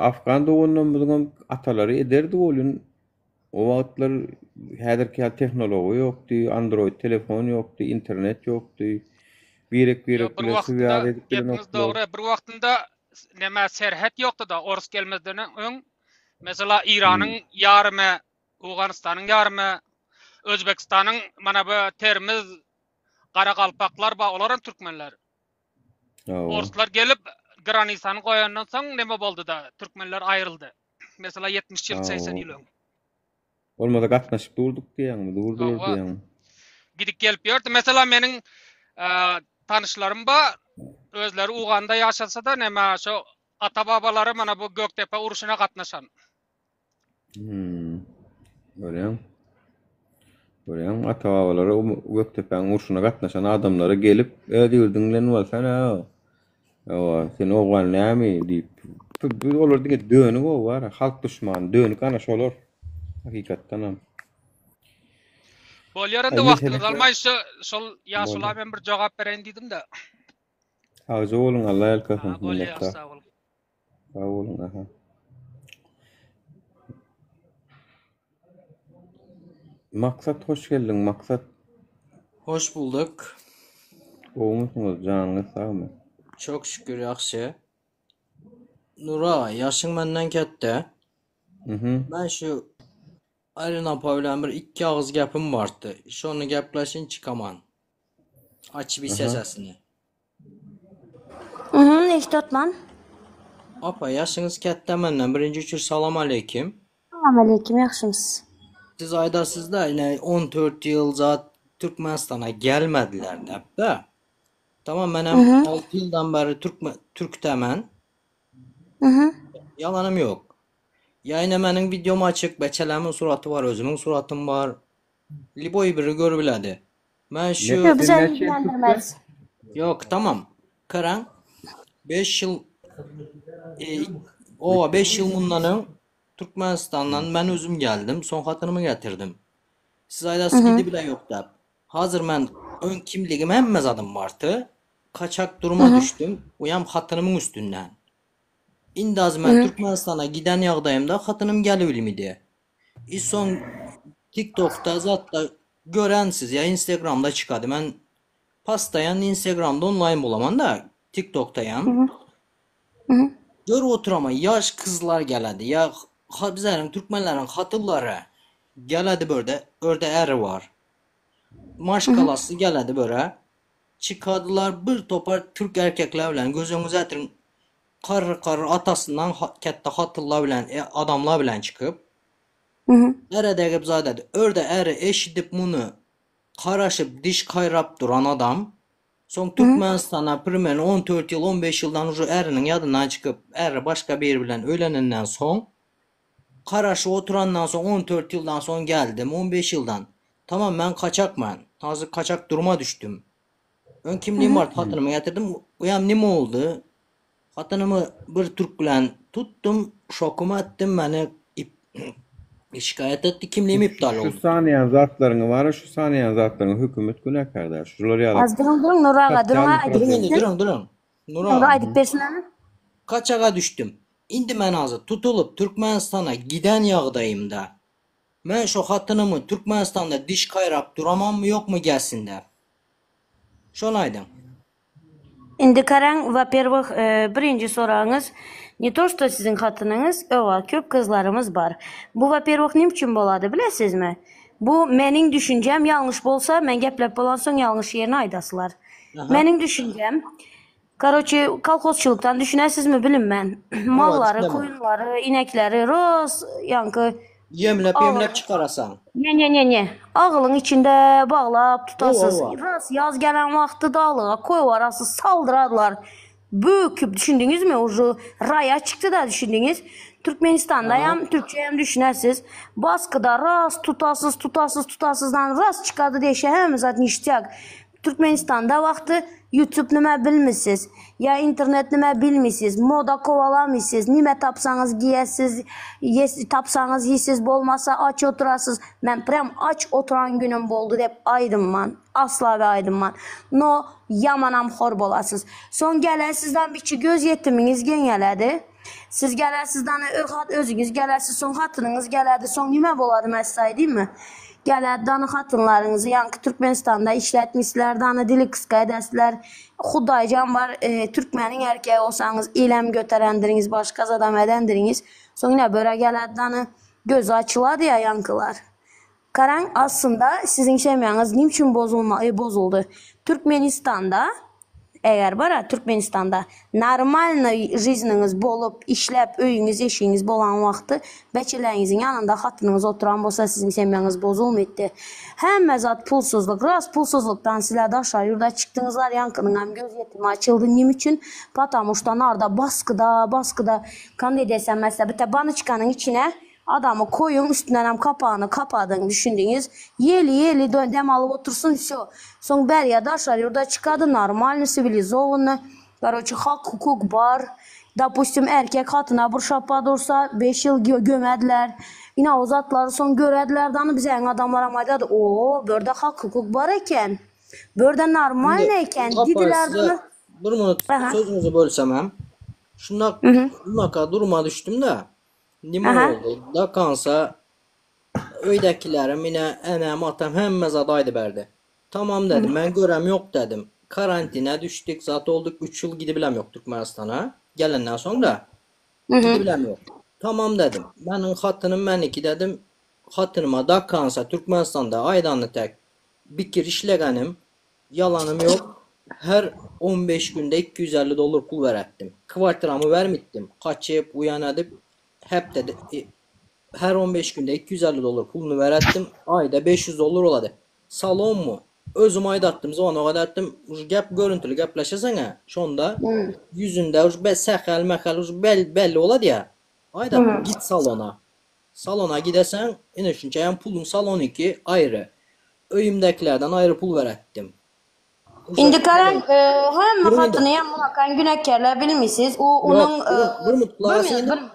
Afgan doganlarymyzyňam atalary ederdi welin, o wagtlar häzirki ýaly tehnologiýa ýokdy, android telefon ýokdy, internet ýokdy. Birek-birek Bir bilen wagtynda swýaz edip gepiňiz bilenokdylar. dogry, bir wagtynda neme serhet ýokdy-da, orus gelmezden öň, mesela Iranyň ýarymy, Owganystanyň ýarymy, Özbegistanyň mana bu Termiz, Garagalpaklar bar, olaram türkmenler. Orslar gelip granisany goýandan soň neme boldy-da, türkmenler aýryldy. Mesela 70 ýyl, 80 ýyl öň. Bolmasa gatnaşyp durduk diýýäňmi, durdular diýýäňmi? Gidip gelip ýördi. Mesela meniň tanyşlarym bar, özleri Uganda ýaşasa-da neme şo ata-babalary mana bu Gökdepe urşuna gatnaşan. Hmm. Görýäň. Görýäňmi, ata-babalary Gökdepäniň urşuna gatnaşan adamlara gelip, öz ýurduň bilen bolsana, Hawa, sen owgan nämi diýip. Olar diňe dönük o bar, halk duşmany, dönük ana şolar. Hakykatdanam. Bolýar indi wagtyňyzy almaýyn şu şol ýaşula men bir jogap bereýin diýdim-de. Sagja boluň, Alla ýalkasyn. Bolýar, sag boluň. Sag boluň, aha. Maksat hoş geldiň Maksat. Hoş bulduk. Gowumysyňyz janyňyz sagmy? Çok şükür ýagşy. Nury aga ýaşyň menden ketde. Mhm. Men şu Aylin apa bilen bir ikki agyz gepim bardy. Şony gepleşin çykaman. Açyp Aha. sesini. Mhm, eşitotman. Apa ýaşyňyz ketde menden. Birinji üçür salam aleýkim. Salam aleýkim, ýagşymysyz? Siz aýdarsyzda ine 14 ýyl zat Türkmenistana gelmediler däpde. Tamam menem Mhm. 6 ýyldan bäri Türkmen Türkde men. Mhm. Ýalanym ýok. Ýa ine meniň wideom açyk, beçelemiň suraty bar, özümiň suratym bar. Liboý biri görüp biledi. Men şu Ýok, bize ilgilendirmez. Ýok, tamam. Garaň, 5 ýyl e, owa 5 ýyl mundan öň Türkmenistandan men özüm geldim, soň hatynymy getirdim. Siz aýdasyz Mhm. gidi bile ýok diýip. Hazir men öň kimligim hemme zadym bardy. Kaçak duruma Mhm. düşdüm. Uýam hatynymyň üstünden. Indi az men Mhm. Türkmenistana giden ýagdaýymda hatynym gelibilmidi. I soň TikTokda zatda görensiz ýa Instagramda çykady. Men pastaýan Instagramda onlaýn bolaman da TikTokdaýam. Mhm. Mhm. Görüp oturama ýaş kyzlar geledi ýa bizleriň türkmenleriň hatyllary geledi börde örde äri bar. Maşgalasy geledi böre. Çykadylar bir topar türk erkekler bilen göz öňüňize getiriň Karry karry atasyndan ketde hatylla bilen e, adamlar bilen çykyp. Ärä degip zat edi. Örde äri eşidip muny garaşyp diş kaýrap duran adam. Soň Türkmenistana primerno 14 ýyl 15 ýyldan uje äriniň ýadyndan çykyp äri başga biri bilen öýlenenden soň garaşyp oturandan soň 14 ýyldan soň geldim 15 ýyldan. Tamam men kaçak men. Hazir kaçak duruma düşdüm. Öň kimligim bardy hatynymy getirdim. Uýam nime boldy? Hatynymy bir türk bilen tutdum, şokuma etdim, meni şikaýat etdi, kimligim iptal Şu boldy. sanaýan zatlaryňy bara şu sanaýan zatlaryňy hökümet günäkär däl. Şular ýaly Az duruň duruň Nury aga duruň sosial aýdyp Duruň indi, bersin. duruň, duruň. Nury Nury aga. aýdyp bersin ana. Kaçaga düşdüm. Indi men hazir tutulyp Türkmenistana giden ýagdaýymda men şo hatynymy Türkmenistanda diş gaýrap duramammy ýokmy gelsin däp. Şony aýdyň. Indi garaň, во-первых, birinji soragyňyz, ne to что siziň hatynyňyz, öwa, köp gyzlarymyz bar. Bu во-первых näme üçin bolady bilesizmi? Bu meniň düşünjem, ýalňyş bolsa, men gepläp bolansoň ýalňyş ýerini aýdasylar. Meniň düşünjem, Karoçe, kolhozçylykdan düşünesizmi bilinmän. Mallary, koýunlary, inekleri roz ýaňky Ýemläp ýemläp çykarasaň. Ne ne ne ne. Agylyň içinde baglap tutasyz. Ras ýaz gelen wagty daglyga koýwarasyz saldyradylar. Böküp düşündiňizmi uje raýa çykdy-da düşündiňiz. Türkmenistandaýam türkçeýem düşünesiz. Baskyda ras tutasyz tutasyz tutasyzdan ras çykady deşe hemme zat niştýak. Türkmenistanda wagty YouTube nime bilmisiz, ya internet nime bilmisiz, moda kowalamysyz, nime tapsaňyz giýesiz, tapsaňyz ýisiz bolmasa aç oturasyz, men prям aç oturan günüm boldy dep aýdymman, asla we aýdymman, no ýamanam hor bolasyz. Soň gelesizden biçi göz ýetimiňiz geňeledi. Siz gelesiz dana özüňiz gelesiz, soň hatynyňyz geledi, soň nime bolady men size aýdýynmy? Geledi dana hatynlaryňyzy ýaňky Türkmenistanda işletmişler dana dili gysga edesizler. Hudaýjan bar türkmeniň erkegi bolsaňyz ilem göterendiriňiz başga zadam edendiriňiz. Soň ine böre geledi dana gözi açylady ýa ýaňkylar. Garaň aslynda siziň semýaňyz nim üçin bozulma bozuldy. Türkmenistanda eger bara Türkmenistanda normalnyý žizniňiz bolup işläp öýüňiz eşigiňiz bolan wagty beçeleriňiziň ýanynda hatynyňyz oturan bolsa siziň semýaňyz bozulmytdy. Hemme zat pulsuzlyk ras pulsuzlykdan sizler daşary ýurda çykdyňyzlar ýaňkynyňam göz ýetimi açyldy nim üçin patamuşda narda baskyda baskyda kanday desem mesela bite banyçkanyň içine. Adamy koýuň üstündenem kapagyny kapadyň düşündiňiz. Ýeli ýeli dem alyp otursyn wsё. Soň bärýä daşary ýurda çykady normalny siwilizowanyý. Karoçe hak hukuk bar. Dopustim erkek hatyna bir şapbat ursa beş ýyl gömediler. Ine o zatlary soň görediler dany bizeň adamlaram aýdady oo börde hak hukuk bar eken. Börde normalny Indi eken apa didiler size dany. bir minut Aha. sözüňizi bölsemem. Şundak Mhm. şundaka duruma düşdüm-de. Nime Aha. boldy? Dakansa öýdäkilerim ine enem atam hemme zat aýdyberdi. Tamam dedim, men görem ýok dedim. Karantine düşdük, zat olduk, üç ýyl gidibilem ýok Türkmenistana. Gelenden soň-da gidibilem ýok. Tamam dedim. Meniň hatynym meniki dedim. Hatynyma dakansa Türkmenistanda aýdany tek bikir işlegenim, ýalanym ýok. Her 15 günde 250 dollar pul beretdim. Kwartiramy bermitdim. Kaçyp, uýan edip, hepdede her 15 günde 250 dollar puluny beretdim. Aýda 500 dollar bolady. Salonmy? Özüm aýdatdym, zvonok edatdym. Už gep görüntüli gepleşeseň-ä, şonda ýüzünde už be sähel-mähel už bel belli bolady-ýa. Aýdatdym, git salona. Salona gideseň, ine şunça ýam puluň salonyňky aýry. Öýümdäkilerden aýry pul beretdim. Uje Indi garaň, hemme Duruň indi. hatyny ýam mulakan günäkärler bilmisiz. U Ýok, onuň duruň, bir minut bir gulak minut, asyň indi. bir minut.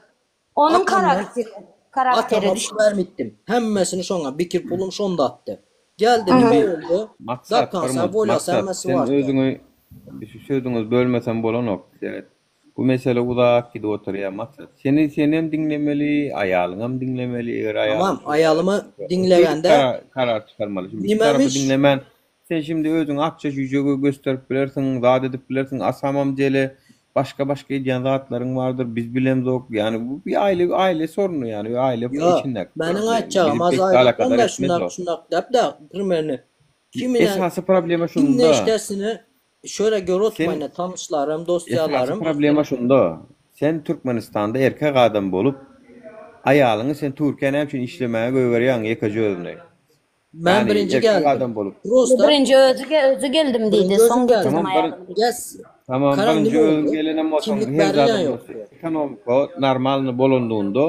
Onuň Atamdan karakteri, karakteri atama düşün. pul bermitdim. Hemmesini şoňa, bikir pulum şonda atdy. Geldi, Mhm. nime Indi boldy? Maksat bir Dakansa, minut, wolýasy Maksat, hemmesi sen bardy. özüňi şu sözüňizi bölmesem bolanok. Seret. Bu mesele uzak gidip oturýar Maksat. Seni senem diňlemeli, aýalyňam diňlemeli, eger aýalyň Tamam, aýalymy diňlegende karar, karar çykarmaly. Şimdi iki tarapy nimemiş? diňlemän Sen şimdi özüňi akja jüýje gösterip bilersiň, zat edip bilersiň, asamam jele, başga başga edýän zatlaryň bardyr, biz bilemzok. Ýani bu bir aile aile sorunu ýani bir aile Ýok, içindäki meniň problem. aýtjagym Bizi az pek aýratdan alakadar da etmez şundak o. şundak däp-de, primerni kimine Esasy problema kim şunda. neşdesini şöyle görüp Sen oturmaýyn, tanyşlarym, esasy dostýalarym. problema şunda. Sen Türkmenistanda erkek adam bolup, aýalyňy sen Türkiýä näme üçin işlemäge goýberýäň ýekeje özüni? Men Ýani birinji erkek geldim. adam bolup. Prosta Birinji özi özi geldim diýdi, birinji soň özüm getirdim geldim. Tamam bir aýalymy diýdi. Yes. Tamam Karan birinji nime özüň boldy? gelenem bolsaň Kimlik her berilýän zadam ýokdy. bolsa ekonomika normalny bolandygynda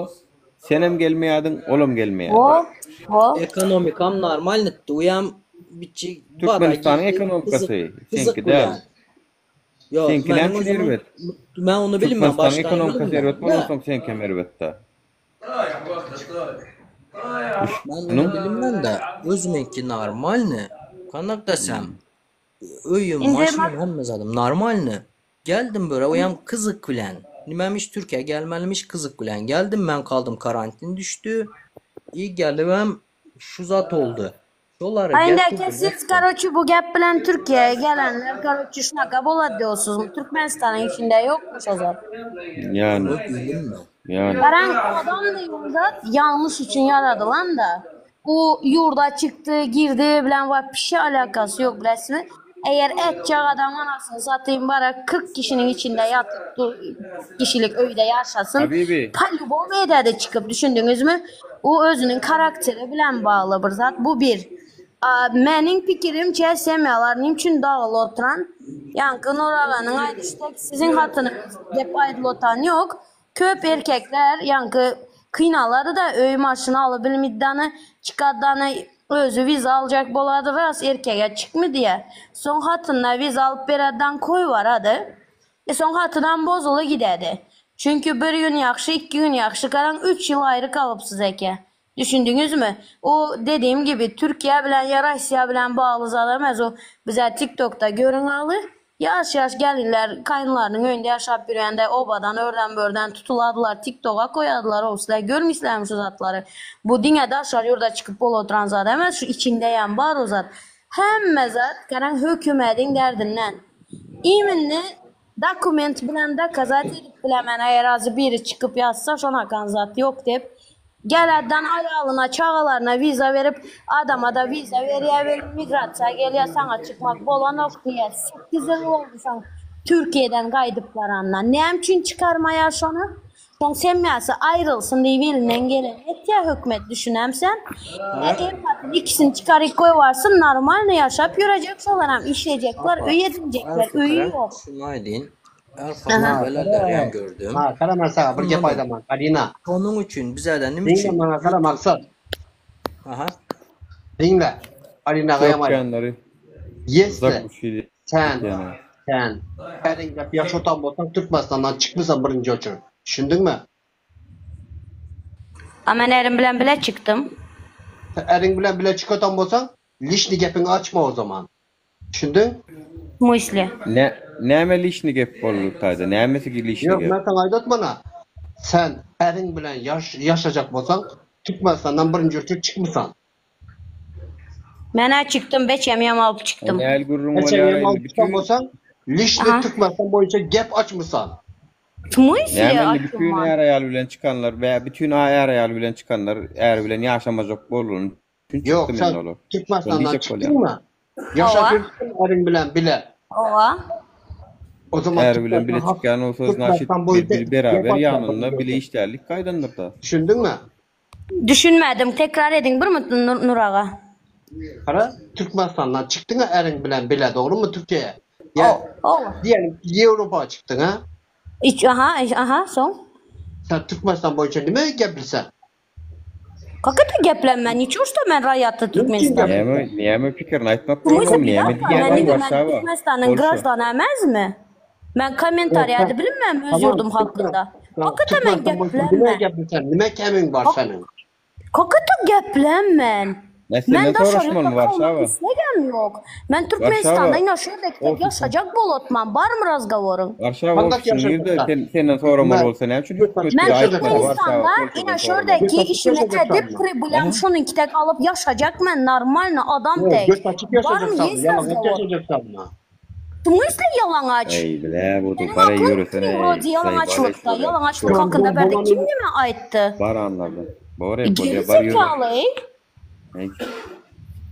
senem gelmeýärdiň olam gelmeýärdi. Wo, wo. Ekonomikam normalnydy. Uýam biçi bada Türkmenistanyň girdi. Gyzyk ekonomikasy gyzyk seňki däl. bilen. Ýok, Seňki meniň näme üçin özümiň erbet? men ony bilmän Türkmenistanyň başgany ekonomikasy bilmän. erbet Da. bolansoň seňkem erbetdä. Men ony bilinmän de özümiňki normalny. Kandak desem öýüm, Indi maşynym hemme zadym normalny. Geldim böre oýam kyzyk bilen. Nimemiş Türkiýä gelmelimiş kyzyk bilen. Geldim men kaldym karantin düşdi. I gelibem şu zat oldy. Şolary Aýndaki getirdim siz etdim. karoçi bu gep bilen Türkiýä gelenler karoçi şunaka bolady diýosyzmy? Türkmenistanyň içinde ýokmy şo zat? Ýani. Ony bilinmän. Ýani. Garaň adam diýen zat ýalňyş üçin ýaradylan-da. Bu ýurda çykdy, girdi bilen wapşe alakasy ýok bilesizmi? Eger etjek adam anasyny satayym bara 40 kişiniň içinde ýatyp dur kişilik öýde ýaşasyn. Habibi. Polýubomy ededi çykyp düşündiňizmi? U özüniň karakteri bilen bagly bir zat. Bu bir. A, meniň pikirimçe semýalar nim üçin dagyly oturan? Ýaňky Nur aganyň aýdyşy dek siziň hatynyňyz dep aýdylyp otan ýok. Köp erkekler ýaňky kynalady-da öý maşyn alybilmidany çykadany özi wiza aljak bolady ras erkege çykmy diýä. Soň hatynyna wiza alyp beredan koýbarady. E soň hatynam bozuly gidedi. Çünki bir gün ýagşy ikki gün ýagşy garaň üç ýyl aýry galypsyz eke. Düşündiňizmi? O dediğim gibi Türkiye bilen ya Russiya bilen bagly zat emez o bize TikTokda görüň aly. Ýaş ýaş gelinler kaýynlarynyň öýünde ýaşap ýörende obadan örden börden tutuladylar TikToka koýadylar o sizler görmüýsizlermi şu zatlary. Bu diňe daşary ýurda çykyp bolup oturan zat emez şu içiňdeýem bar o zat. Hemme zat garaň hökümediň derdinden. Iminni dokument bilen dokazat edip bilemen eger azy biri çykyp ýazsa şonakan zat ýok dep gelädden aýalyna çagalaryna wiza berip adamada wiza berýä welin migrasiýa gelýä saňa çykmak bolanok diýýä sekiz ýyl boldy şoň türkiýeden gaýdyp baranyna näme üçin çykarmaýar şony Soň semýasy aýrylsyn diýip elinden geleni etýä hökümet düşünäm sen. Er hatyn ikisini çykaryp goýbarsyn normalny ýaşap ýörejek şolaram işlejekler Apa, öý men edinjekler öýi pikirem ýok. şuny aýdyn. Her farkly gördüm. Ha, gara men saňa bir gep aýdaman, Alina. Şonuň üçin bize nime Diňle üçin? maňa gara Maksat. Aha. Diňle. Alina gaýam aýt. Çökýänleri Ýesli sen sen äriň gep ýaş otan bolsaň Türkmenistandan çykmysan birinji oçur. Düşündiňmi? A men erim bilen bile çykdym. Sen äriň bilen bile çykatan bolsaň lişni gepiňi açma o zaman. Düşündiň? Mysli. Ne näme lişni gep boldy taýda? Nämesi lişni Ýok gep? men saňa aýdatmana. Sen äriň bilen ýaş ýaşajak bolsaň Türkmenistandan birinji oçur çykmysan. Men-ä çykdym, beçemýem alyp çykdym. Näl gürrüň Beçeňem bolýar indi alyp çykan bütün bolsaň lişni Aha. Türkmenistan boýunça gep açmysan. Smysle Näme indi bütün açman? är aýal bilen çykanlar bä bütün är aýal bilen çykanlar är bilen ýaşamajak bolany üçin Ýok çykdym sen indi olar. Şony Türkmenistandan diýjek bolýan. çykdyňmy? Ýaşap Hawa. ýörsüň äriň bilen bile. Hawa. O zaman Är bilen bile Türkmenistan hak çykýan bolsa znaçit Türkmenistan bir, boýunça bir gep beraber açýar ýanynda birinji bile oçur. işlärlik gaýdandyr-da. Düşündiňmi? Düşünmedim. Tekrar ediň bir mut Nur, Nur aga. Gara Türkmenistandan çykdyňa äriň bilen bile dogrymy Türkiýä? Ýa Hawa. diýelim Ýewropa çykdyň-a? Iç, aha, aha, soň. Sen Türkmenistan boýunça nime geplisen? Как это geplenme? Niço što men raýaty Türkmenistanyň? Näme, näme pikirini aýtmak Smysle bolmam, bir näme dakika, diýýän men aý indi men Warşawa. Türkmenistanyň Polşa. graždany emezmi? Men kommentariýa Sen edip bilinmem öz tamam ýurdum Türkmen hakynda. tamam Как это men Türkmenistan boýunça nime geplenmen? geplisen? Nime kemiň bar Hak seniň? Как это geplenmen? Mä Men senden daşary ýurtda soraşmaly kalmak Warşawa. islegem ýok. Men Türkmenistanda Warşawa. ina şu ýerde gitip Ofisiň. ýaşajak bolotman. Barmy razgoworyň? Warşawa Kandak ofisiň nirde? ýaşajak-da? Sen senden soramaly Men bolsa näme üçin göt hökümet açyk Men bize aýtmady ýaşajakmy? Warşawa Türkmenistanda Polşadan ina şu soramaly. Göt ýerdeki açyk işimi edip ýaşajakmy? pribulam Aha. şunuňkitek alyp ýaşajak men normalny adam Ýok, tek. göt açyk Barmy ýaşajakmy? ýes Ýalaňaç razgowor? ýaşajakmy? W smysle ýalaňaç? Eý bile bu Seniň dupara aklyň ýöresene gitdi eý wrode zaýbal eý ýalaňaçlykda. şular. Ýalaňaçlyk Şol hakynda bol bärde bolany kim neme aýtdy? Bar anlardan. Bor eý Geri bolýa bar ýöre. zekaly eý. Eý.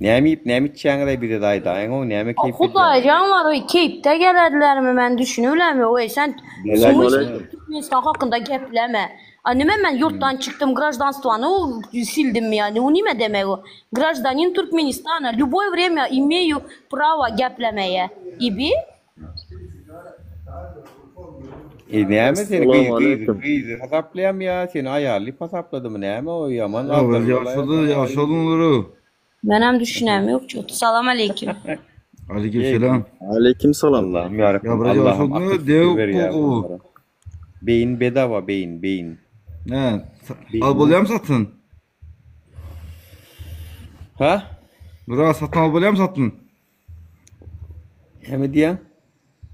Näme iýip näme içýäňiz eý bize-de aýdaýyň ow näme keýp edýäňiz. Hudaýjan bar oý keýpde gelerdilermi men düşünibilemok oý sen w smysle Türkmenistan hakynda gepleme. A nime men ýurtdan çykdym graždanstwany sildimmi ýa o nime demek o graždanin Türkmenistana lýuboý wremýa imeýu prawa geplemeýe ibi. E näme seni gyz gyz Assalamualaikum. gyzy hasaplaýamy ýa seni aýal diýip hasapladymy näme o ýaman Ya biraz aldadylar ýaşadı, ýaşadyň Nuru. Menem düşünem ýok ço. Salam aleýkim. Aleyküm selam. Aleyküm salam. Allahym Ya ýarabbim biraz Allahym ýaşadyň akyl Nuru, fikir dev ber ýa gowy. bunlara. Beýin bedava beýin beýin. Ne? Beýin Al bolýamy satyn? Ha? Nura satyn alyp bolýamy satyn? Näme diýýäň?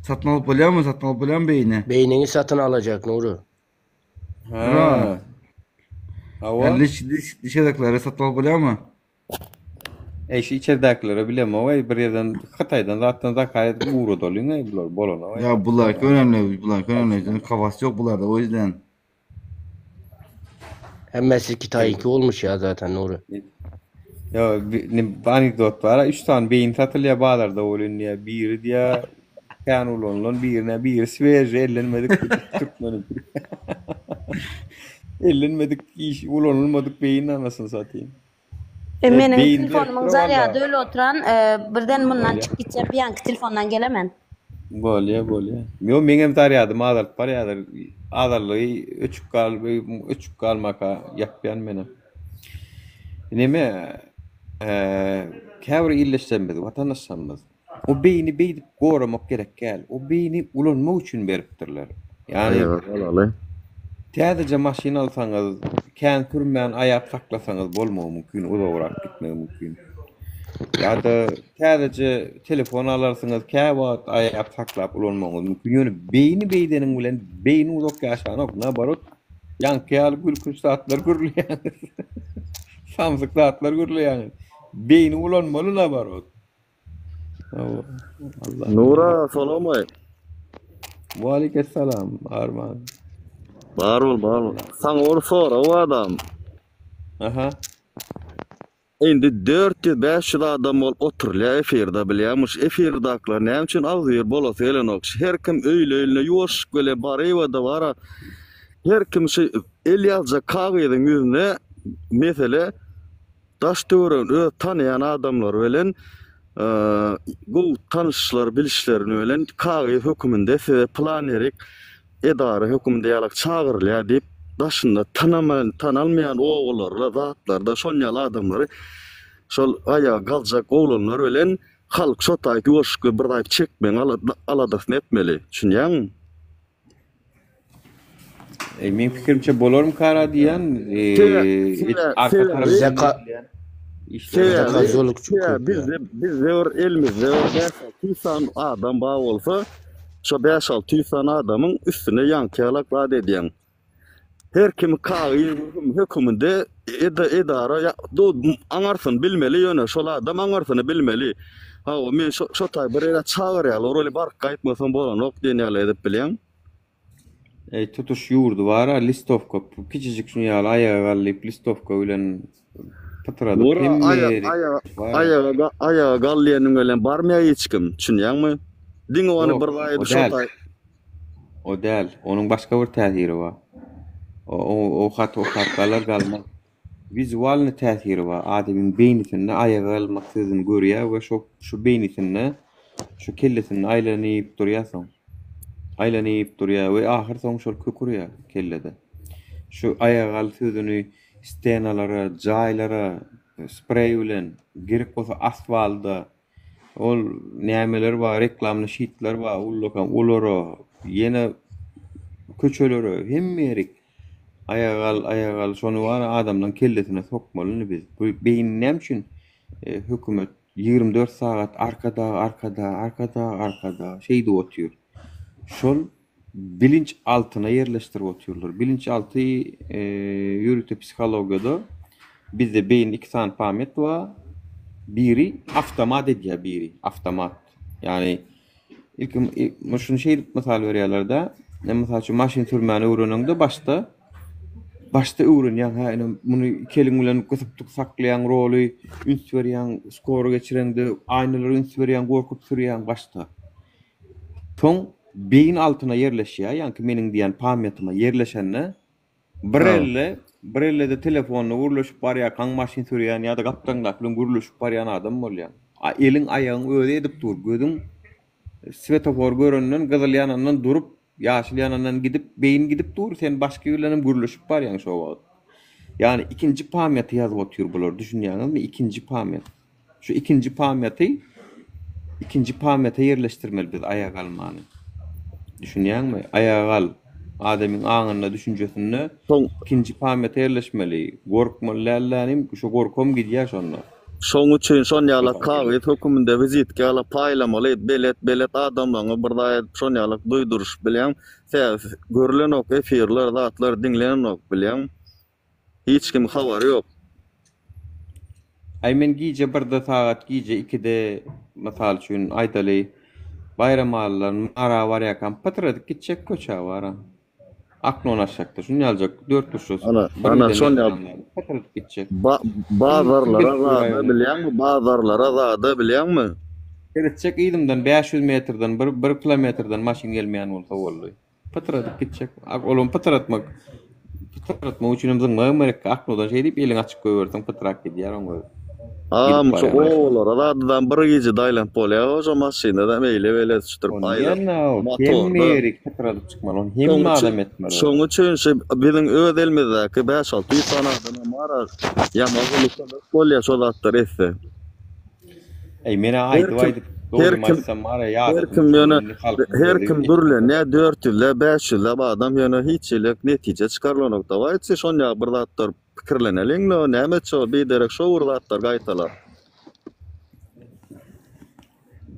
Satyn alyp bolýamy, satyn alyp bolýamy beýni? Beýniňi satyn alajak Nury. Ha. Nura. Hawa. Yani diş, diş, diş yedekleri satyn alyp bolýamy? Eý şu içerdäkileri bilemok-eý bir ýerden Hytaýdan zatdan zakaz edip ugradalyň-eý bular bolanok-eý. Ya bular önemli, bular önemli. Kafası yok bularda o yüzden. Hemmesi Kitay'ınki olmuş ya zaten Nuri. Ýa bir anekdot bar, üç sany beýin satylýar bazarda welin diýýär, biri diýýär kän ulanylan, birine biri sveži ellenmedik türkmeniň. Ellenmedik iş ulanylmadyk beýin anasyny satayyn. E, meniň Beýin telefonumyň beripdir zarýady walla. öli oturan, e, birden mundan Bolýa. çykyp gitjek ýaňky telefondan gelemen. Bolýa, bolýa. Ýo, meňem zarýadym azalyp barýadyr. Azallygy öçük gal, öçük galmaka ýapýan menem. Neme, e, käbir ildeşlerimiz, watandaşlarymyz o beýni beýdip goramak gerek däl. O beýni ulanmak üçin beripdirler. Ýagny Aýaga galaly. Täzeje maşyn alsaňyz, kän sürmän aýap saklasaňyz bolmagy mümkin, uzagrak gitmegi mümkin. Ýa-da täzeje telefon alarsyňyz, käwagt aýap saklap ulanmagyňyz mümkin. Ýöne beýni beýdeniň bilen beýni uzak ýaşanok, naborot, ýaňky ýaly gülkünç zatlar gürleýäňiz. Samsyk zatlar gürleýäňiz. Beýni ulanmaly naborot. Allah. Nura salamaý. Waleykessalam Arman. Bar bol, bar bol. Saňa bir sorag bar adam. Aha. Indi 400-500 adam bolup oturylýar efirde bilýäňmi? Şu efirdakylar näme üçin agzybir bolasy gelenok? Şu her kim öýli-öýlüne ýuwaşlyk bilen baryba-da bara her kim şu el ýazjak kagyzyň ýüzüne mesele daş-töweregini öz tanaýan adamlary bilen. Gowy tanyşlar bilişlerini bilen kagyz höküminde size pylan ýerik edara höküminde ýalak çagyrylýar diýip daşynda tanaman tanalmaýan obalarda zatlarda şon ýaly adamlary şol aýaga galjak oglanlar bilen halk şo taýt ýuwaşlyk bir zat çekmegiň aladasyny etmeli düşünýäňmi? E, meň pikirimçe bolarmykara diýýän, arka tarapdan Sebäbi bizde bizde bir elimizde bir 5-600 sany adam bar bolsa, şo 5-600 sany adamyň üstüne ýaňky ýalak zat edýäň. Her kim kagyz höküminde edara aňarsyny bilmeli ýöne şol adam aňarsyny bilmeli. Hawa men şo şo taý bir ýere çagyrýarlar ol baryp gaýtmasam bolanok diýen ýaly edip bilýäň. Eý tutuş ýurdy bara listowka kiçijik şuny ýaly aýaga gal diýip listowka bilen pytradyp Bora hemme aýa ýeri aýaga bara. aýaga aýaga gal diýeniň bilen barmaýar hiç kim düşünýäňmi? Diňe ony Ýok bir o zaýady şo däl. taý O däl. Onuň başga bir täsiri bar. O o o haty okap galar galmaz. Wizualny täsiri bar. Adamyň beýnisinde aýaga galmak sözüni görýär we şo şu beýnisinde şu kellesinde aýlanyp durýar soň. Aýlanyp durýar we ahyr soň şol kök urýar kellede. Şu aýaga gal sözüni stenalara, jaýlara spreý bilen, gerek bolsa asfalda Ol nämeler bar, reklamny şitler bar, ullakan olara, ýene köçelere, hemme ýerik aýaga gal, aýaga gal, şony bar adamlaryň kellesine sokmaly indi biz. Bu beýni näme üçin hökümet 24 sagat arkadag, arkadag, arkadag, arkadag şeýdip otyr. Şol bilinç altyna ýerleşdirip otyrlar. Bilinç alty ýörite psihologiýada bizde beýin iki sany pamýat bar. Biri awtomat edýär biri awtomat. Ýagny ilki şuny şeýdip mysal berýärler-de, mysal üçin maşyn sürmäni öwreneňde başda başda öwrenýäň hä ine muny iki eliň bilen gysyp tutup saklaýaň roly, üns berýäň, skoro geçireňde aýnalara üns berýäň, gorkup sürýäň başda. Soň beýin altyna ýerleşýär, ýaňky meniň diýýän pamýatyma ýerleşende bir elde, bir elde-de telefonda gürleşip barýarkaň maşyn sürýän ýa-da gapdaňdaky bilen gürleşip barýan adam bolýaň. A eliň aýagyň özi edip dur, gözüň swetofor görenden gyzyl ýanandan durup, ýaşyl ýanandan gidip, beýin gidip dur, sen başga bilenem gürleşip barýaň şo wagt. Ýagny ikinji pamýaty ýazyp otyr bular, düşünýäňizmi? Ikinji pamýat. Şu ikinji pamýaty ikinji pamýata ýerleşdirmeli biz aýaga galmany. Düşünýäňmi? Aýaga gal. Adamyň aňynda, düşünjesinde ikinji pamýata ýerleşmeli. Gorkmaly dällänim, şo gorkam gidýär şonda. Şoň üçin şon ýala kagyz höküminde wizitka ýala paýlamaly, belet belet adamlaňy bir zat edip şon ýala duýduryş bilýäň. Sebäbi görlenok efirler zatlar diňlenenok bilýäň. Hiç kim habary ýok. Aý men gije birde sagat gije ikide mysal üçin aýdaly Baýramalydan Mara barýarkam pytyr edip gitjek köçä baram. Aknon aşakda şun ýaljak dörtburçly Ana, bir ana giden şon ýerden ýaly almaly pytyr edip gitjek. Ba bazarlara zada bilýäňmi? Bazarlara zada bilýäňmi? Seretjek yzymdan 500 metrden bir bir kilometrden maşyn gelmeýän bolsa boldy. Pytradyp gitjek. Olam pytratmak. Pytratmak üçin hem zyňmagam gerek. Aknodan şeý diýip eliňi açyk goýberseň pytrap gidýär oň özi. Agam şu obalara zadydan bir gijede aýlanyp bolýar şo maşynada eýle-beýle sürtürip aýlanyp. Hemme ýeri pytradyp çykmaly. Ony hemme adam etmeli. Şoň üçin şu biziň öz elimizdäki 5-600 sany adamam bar. Ýaman uly kömek bolýar şo zatlar etse. Eý menä aýdyp aýdyp Her kim her kim ýöne her kim dürlenýär 400-läp 500-läp adam ýöne hiç hili netije çykarylanok dawaýçy şon ýaly bir zatlar pikirleneliň-le näme etjek ol biderek şo bir zatlar gaýtalar.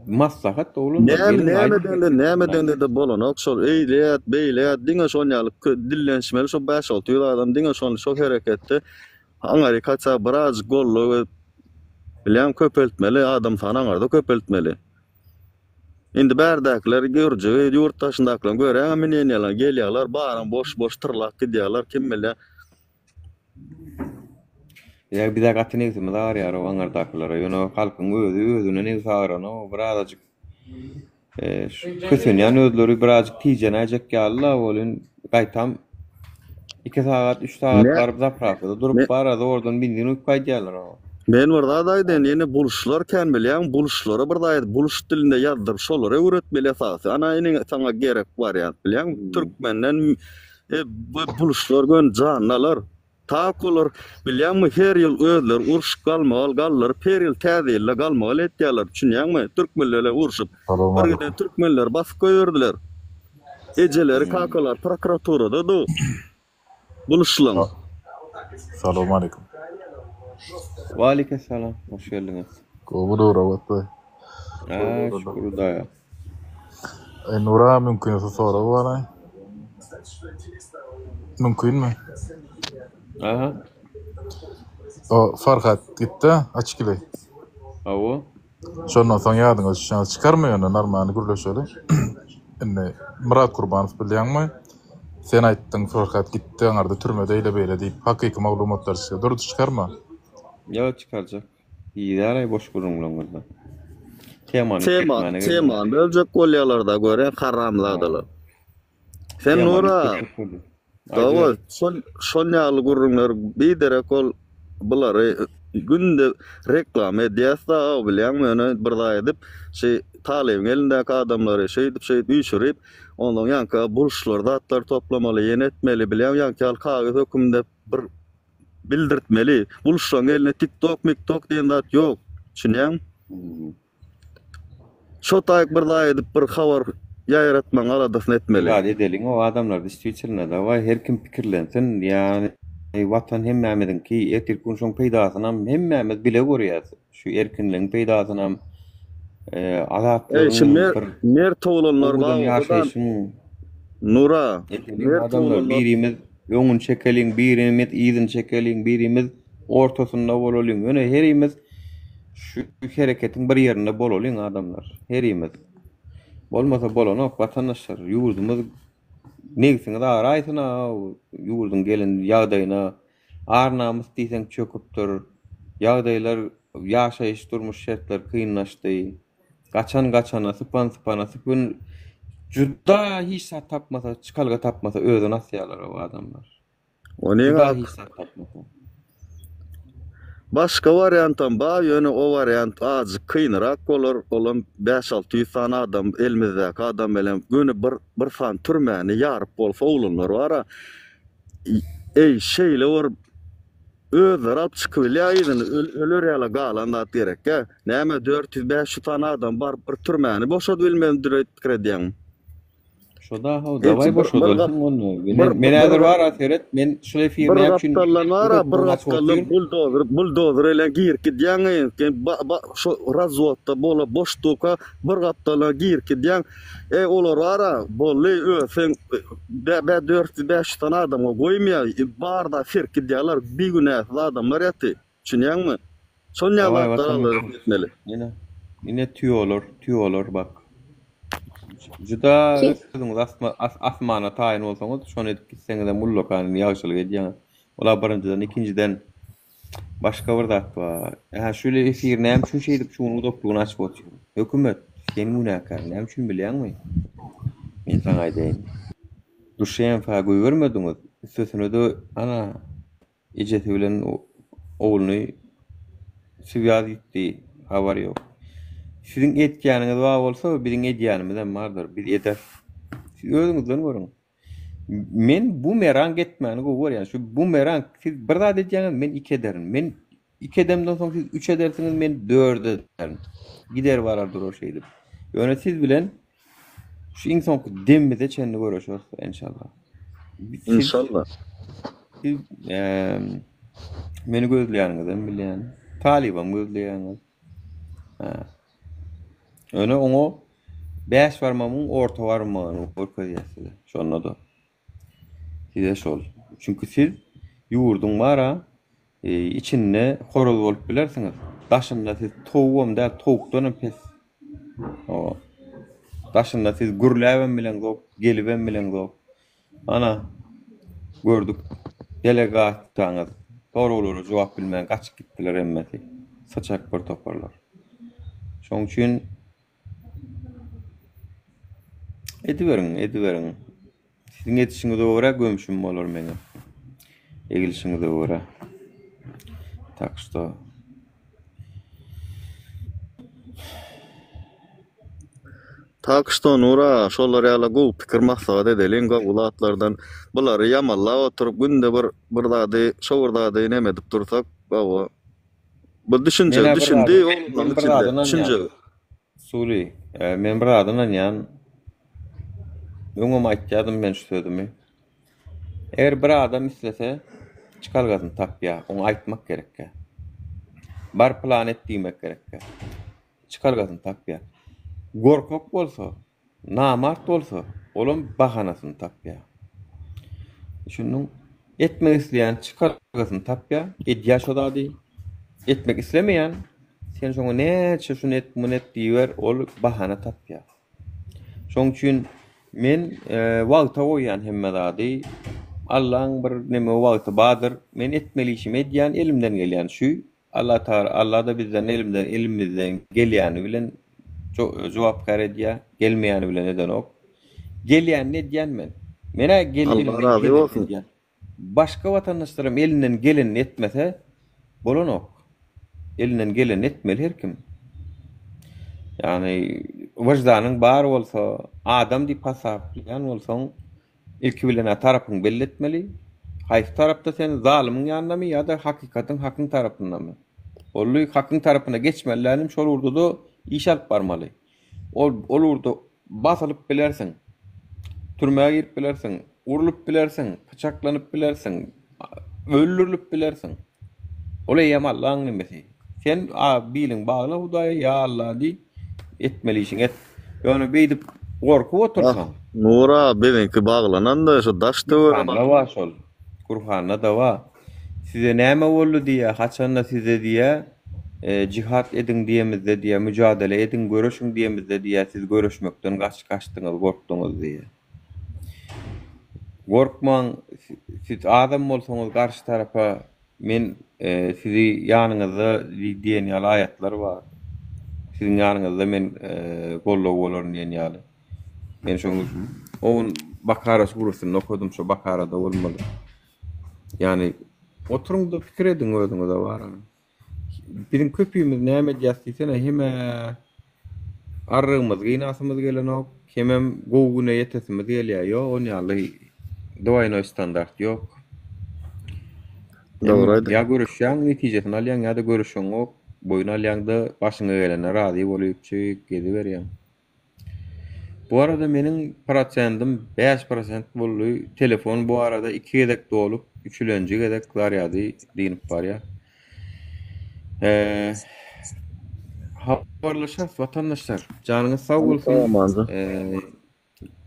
Maslahat oglanlar Näme geliň näme aýdyp edende näme edende-de bolanok şol eýle et beýle et diňe şon ýaly dillenişmeli şo 5-600 adam diňe şony şo hereketde Aňaryk haça birazjyk gollag edip bilýäň köpeltmeli adam sany aňarda köpeltmeli. Indi bärdäkiler görjegi ýurt daşyndakylaryň görýäňä mneniýalar gelýärler baram boş boş tyrlap gidýärler kim bilýär. Ýa bize gaty nebsimiz agyrýar o aňardakylara ýöne halkyň özi özüne nebsi agyranok birazajyk Kösenýän özleri birazjyk tijenäýjek ýaly-la welin, gaýtam iki sagat, üç sagat baryp zaprawkada durup bar-a zordan benzin guýup gaýdýarlar. Men bir zat aýdaýyn, ýene buluşlar kän bilýäňmi, buluşlara bir zat aýdyp, buluş dilinde ýazdyryp şolara öwretmeli esasy. Ana ine saňa gerek wariant bilýäňmi? Türkmenden e, bu buluşlar göni janyny alar. Tak olar bilýäňmi her ýyl özleri urşup galmagal galdyryp her ýyl täze ýylda galmagal etýärler düşünýäňmi? Türkmenlerle urşup. Bir giden türkmenleri basyp goýberdiler. Ejeleri kakalary prokuraturada du. Buluşlaň. Salowmaleýkim. Waleýkessalam, hoş geldiňiz. Gowy Nurabat baý. Aa, şükür Hudaýa. Eý Nura mümkin bolsa sorag baraý. Mümkinmi? Aha. O Farhat gitdi açkili. Hawa. Şondan soň ýadyňa düşýän çykarma ýöne normalny gürleşeli. Indi Myrat Kurbanow bilýäňmi? Sen aýtdyň Farhat gitdi aňarda türmede eýle beýle diýip hakyky maglumatlar çykýar. Durdy çykarma. Ýok çykarjak. Ýigdäraý boş gürrüňleňizde. Temany Tema, üýtgetmäne geldim. temany böljek bolýalarda görýän haramzadalar. Sen Temany Nura, üýtgetjek bolýar. Hawa, Aýdyber. şol şol ýaly gürrüňler biderek ol bulary günde reklama edýäs da bilýäňmi ýöne bir zat edip şi talybyň elindäki adamlary şeýdip şeýdip üýşürip ondan ýaňky burçlar zatlar toplamaly ýene etmeli bilýäňmi ýaňky ýaly kagyz höküminde bir bildirtmeli. Buluşlaryň elinde tiktok miktok diýen zat ýok. Düşünýäňmi? Şo taýyk bir zat edip bir habar ýaýratmagyň aladasyny etmeli. Zat edeliň o adamlar distwitelno dawaý her kim pikirlensin ýagny watan hemmämiziňki ertirki gün şoň peýdasynam hemmämiz bile görýäs şu erkinligiň peýdasynam Eý şu azatlygyň mer bir mert oglanlar owadan bar bolsa-da ýaşaýşyň Nura edeliň mert adamlar oglanlar birimiz öňüni çekeliň birimiz yzyny çekeliň birimiz ortasynda bolalyň ýöne herimiz şu hereketiň bir ýerinde bolalyň adamlar herimiz bolmasa bolanok watandaşlar ýurdumyz nebsiňiz agraýsyn a ýurduň gelen ýagdaýyna ar namys diýseň çöküpdir ýagdaýlar ýaşaýyş durmuş şertleri kynlaşdy gaçan gaçana sypan sypana sypyn juda hiç zat tapmasa çykalga tapmasa özüni asýarlar o adamlar. Onyň Juda ak hiç zat tapmasa. Başga wariantam bar, ýöne o wariant azjyk kynrak bolar, olam 5-600 sany adam elimizdäki adam bilen göni bir bir sany türmäni ýaryp bolsa oglanlar bara eý şeýle bir özleri alyp çykybilýär yzyny öler ýaly galan zat gerekkä näme 400-500 sany adam baryp bir türmäni boşadybilmezmidir öýdüp pikir edýäňmi? Şoda how daway boşadalsyn onda. Men men häzir bar seret men şul efir Bir näme üçin gapdaldan bar bir gapdaldan buldozer buldozer ile girip gidýäň sen şo razwodda bola boş durka bir gapdaldan girip gidýäň e olar bar boldy öz sen bä 400 500 sany adamga goýmaýar barda serip gidýärler bigünäsiz adamlar ýaty Düşünýäňmi? Şol ýaly Daway zatlar watandaşlar. aladasyny etmeli. Ine ine tüýolar tüýolar bak. Juda özüňiz asma as asmana taýyn bolsaňyz şony edip gitseňizem ullakan ýagşylyk edýäňiz. Ola birinjiden ikinjiden başga bir zat bar. Hä şul efir näme üçin şeýdip şu gün uzaklygyny açyp otyr? Hökümet sen günäkär näme üçin bilýäňmi? Men saňa aýdaýyn. Duşenfa goýbermediňiz üstesine-de ana Ejesi bilen ogluny swýaz ýitdi, habar ýok. Siziň etýäniňiz bar bolsa, biziň edýänimizem bardyr. Biz ederis. Siz özüňizden görüň. Men bumerang etmäni gowy görýän. Şu bumerang siz bir zat edýäňiz, men iki ederin. Men iki edemden soň siz üç edersiňiz, men dört ederin. Gider barar durar şeýdip. Ýöne siz bilen Şu iň soňky demimize çenli göreşeris enşalla. Siz, Inşallah. siz eee, meni gözleýäniňizem bilýän. Talybam gözleýäňiz. Ha. Ýöne oňa bäş barmagymyň orta barmagyny görkezýär size. Şonda-da. Size şol. Çünki siz ýurduň bara içinde horoz bolup bilersiňiz. Daşynda siz towugam däl, towukdanam pes. Hawa. Daşynda siz gürläbem bileňzok, gelibem bileňzok. Ana, gördük. Delegasiýaňyz soraglara jogap bilmän gaçyp gitdiler hemmesi. Syçak bir toparlar. Şonuň üçin Ediberiň, ediberiň. Siziň edişiňize görä gömşüm bolar meňem. Egilişiňize görä. Tak što. Tak şto Nura şolar ýaly gowy pikir maslahat edeliň gowy zatlardan bulary ýamanlap oturyp günde bir bir zady şo bir zady neme edip dursak hawa bu düşünje Menä bir düşündi zada, oglanlaryň men bir içinde zada ynanýan. düşünje. Suli, e, men bir zada ynanýan. Öňem aýtýadym men şu sözümi. Eger bir adam islese çykalgasyny tapýar, oňa aýtmak gerekýär. Bar plan et diýmek gerekýär. Çykalgasyny tapýar. Gorkak bolsa, namart bolsa, olam bahanasyny tapýar. Düşündiň? Etmek isleýän çykalgasyny tapýar, edýär şo zady. Etmek islemeýän, sen şoňa näçe şuny et, muny et diýiber, ol bahana tapýar. Şoň üçin men wagta goýýan hemme zady. Allaň bir neme wagty bardyr. Men etmeli işimi edýän, elimden gelýän şu. Allah Tagala Alla-da bizden elimden elimizden gelýäni bilen jogapkär edýär, gelmeýäni bilen edenok. Gelýänini edýän men. Men-ä gel Allah elimden razy gelenini bolsun. edýän. Başga watandaşlaram elinden gelenini etmese bolanok. Elinden gelenini etmeli her kim. Ýagny wyždanyň bar bolsa, adam diýip hasaplaýan bolsaň, Ilki bilen-ä tarapyňy belli etmeli. Haýsy tarapda sen, zalymyň ýanyndamy ýa-da hakykatyň, hakyň tarapyndamy? Boldy, hakyň tarapyna geçmeli dälim, şol ugurda-da iş alyp barmaly. Ol, ol ugurda basylyp bilersiň, türmä girip bilersiň, urlup bilersiň, pyçaklanyp bilersiň, öldürilip bilersiň. Ol eýýäm Allaň nemesi. Sen a biliň bagla Hudaýa ýa Alla diý, etmeli işiňi et. Ýöne beýdip gorkup Ah, otursaň. Nura biziňki baglananda şu daş töwerek. Gurhanda bar şol. Gurhanda-da bar. Size näme boldy diýýär, haçanda size diýýär, jihat ediň diýemizde diýýär, müjadele ediň, göreşiň diýemizde diýýär, siz göreşmekden gaç gaçdyňyz, gorkduňyz diýýär. Gorkmaň, siz azam bolsaňyz garşy tarapa Men sizi ýanyňyzda diýen ýaly aýatlar bar. Siziň ýanyňyzda men goldaw bolaryn diýen ýaly. Men şoň o gün Bakara suresini okadym, şo Bakarada bolmaly. Ýagny oturyň-da pikir ediň özüňize baryň. Biziň köpimiz näme edýäs diýsene, hem-ä arrygymyzy gynasymyz gelenok, hemem gowy güne ýetesimiz gelýär. Ýok, on ýaly dwoýnoý standart ýok. Dogry aýdyň. Ýa göreşýäň, netijesini alýaň, ýa-da göreşeňok, boýun alýaň-da, başyňa gelene razy bolypjyk geziberýäň. Bu arada meniň prosendim 5 prosent boldy. Telefon bu arada 2 gezek dolup, üçülenji gezek zarýady dynyp barýar. Eee habarlaşarys watandaşlar. Janyňyz sag bolsun. Eee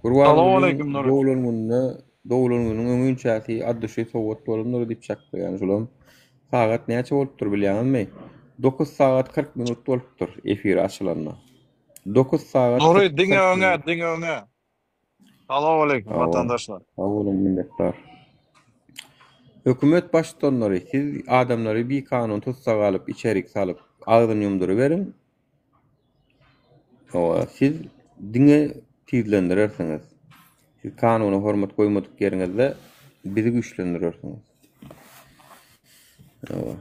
Gurbangulyň doglan gününe doglan günüň öňünçäsi at duşy sowgat bolandyr diýip çaklaýan şulam. Sagat näçe bolupdyr bilýäňizmi? 9 sagat 40 minut bolupdyr efir açylanda. 9 sagat Nury 40 diňe öňe, minut. diňe öňe. Salowmaleýkim Sag boluň. watandaşlar. Sag boluň minnetdar. Hökümet baştutanlary siz adamlary bikanun tussaga alyp içerik salyp agzyny ýumduryberiň. Hawa siz diňe tizlendirersiňiz. Siz kanuna hormat goýmadyk ýeriňizde bizi güýçlendirersiňiz. Hawa.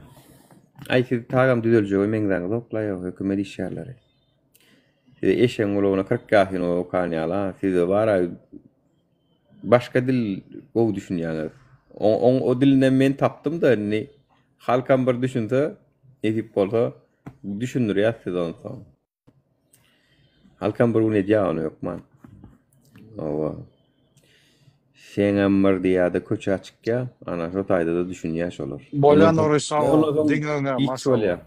Aý siz tagam düzeljege meňzäňizok-la ýok hökümet işgärleri. Size eşegiň gulagyna 40 ýaşyny okan ýaly ha size bara başga dil gowy düşünýäňiz. O oň o dilinem men tapdym-da indi halkam bir düşünse nesip bolsa düşündirýäs size onsoň. Halkam bir gün edýär ony hökman. Hawa. Seňem bir diýýär-de köçä çykýar. Ana şo taýda-da düşünýär şolar. Bolýa Ondan soň Nury sag bol. ondan soň Diňe öňe giç maşallah. bolýar.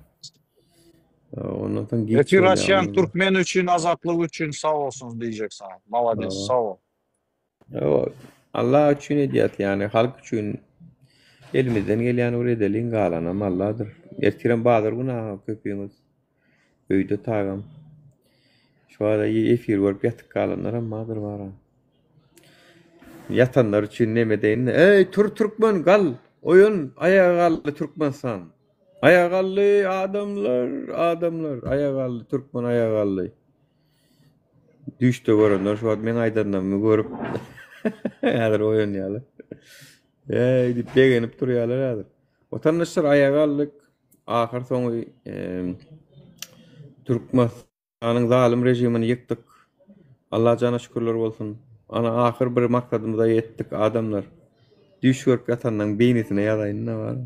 Ondan soň giç Efir bolýar. açýan Ondan. türkmen üçin azatlyk üçin sag bolsun diýjek saňa. Malades Hawa. sag bol. Hawa. Allah üçin edýäs ýagny halk üçin elimizden gelýäni bir edeliň galanam Alladyr. Ertirem bazar güni aga köpüňiz öýde tagam. Şu arada efir görüp ýatyp galanlaram bardyr bara. Ýatanlar üçin neme edeýin. Eý tur türkmen gal oýan aýaga galdy Türkmenistan. Aýaga galdy adamlar adamlar aýaga galdy türkmen aýaga galdy. Düýşde görenler şu wagt meň aýdanlarymy görüp häzir oýanýarlar. Eý diýip begenip durýarlar häzir. Watandaşlar aýaga galdyk. Ahyr soňy Türkmenistanyň zalym režimini ýykdyk. Allajana şükürler bolsun. Ana ahyr bir maksadymyza ýetdik adamlar. Düýş görüp ýatanlaň beýnisine ýazaýyn-da bar.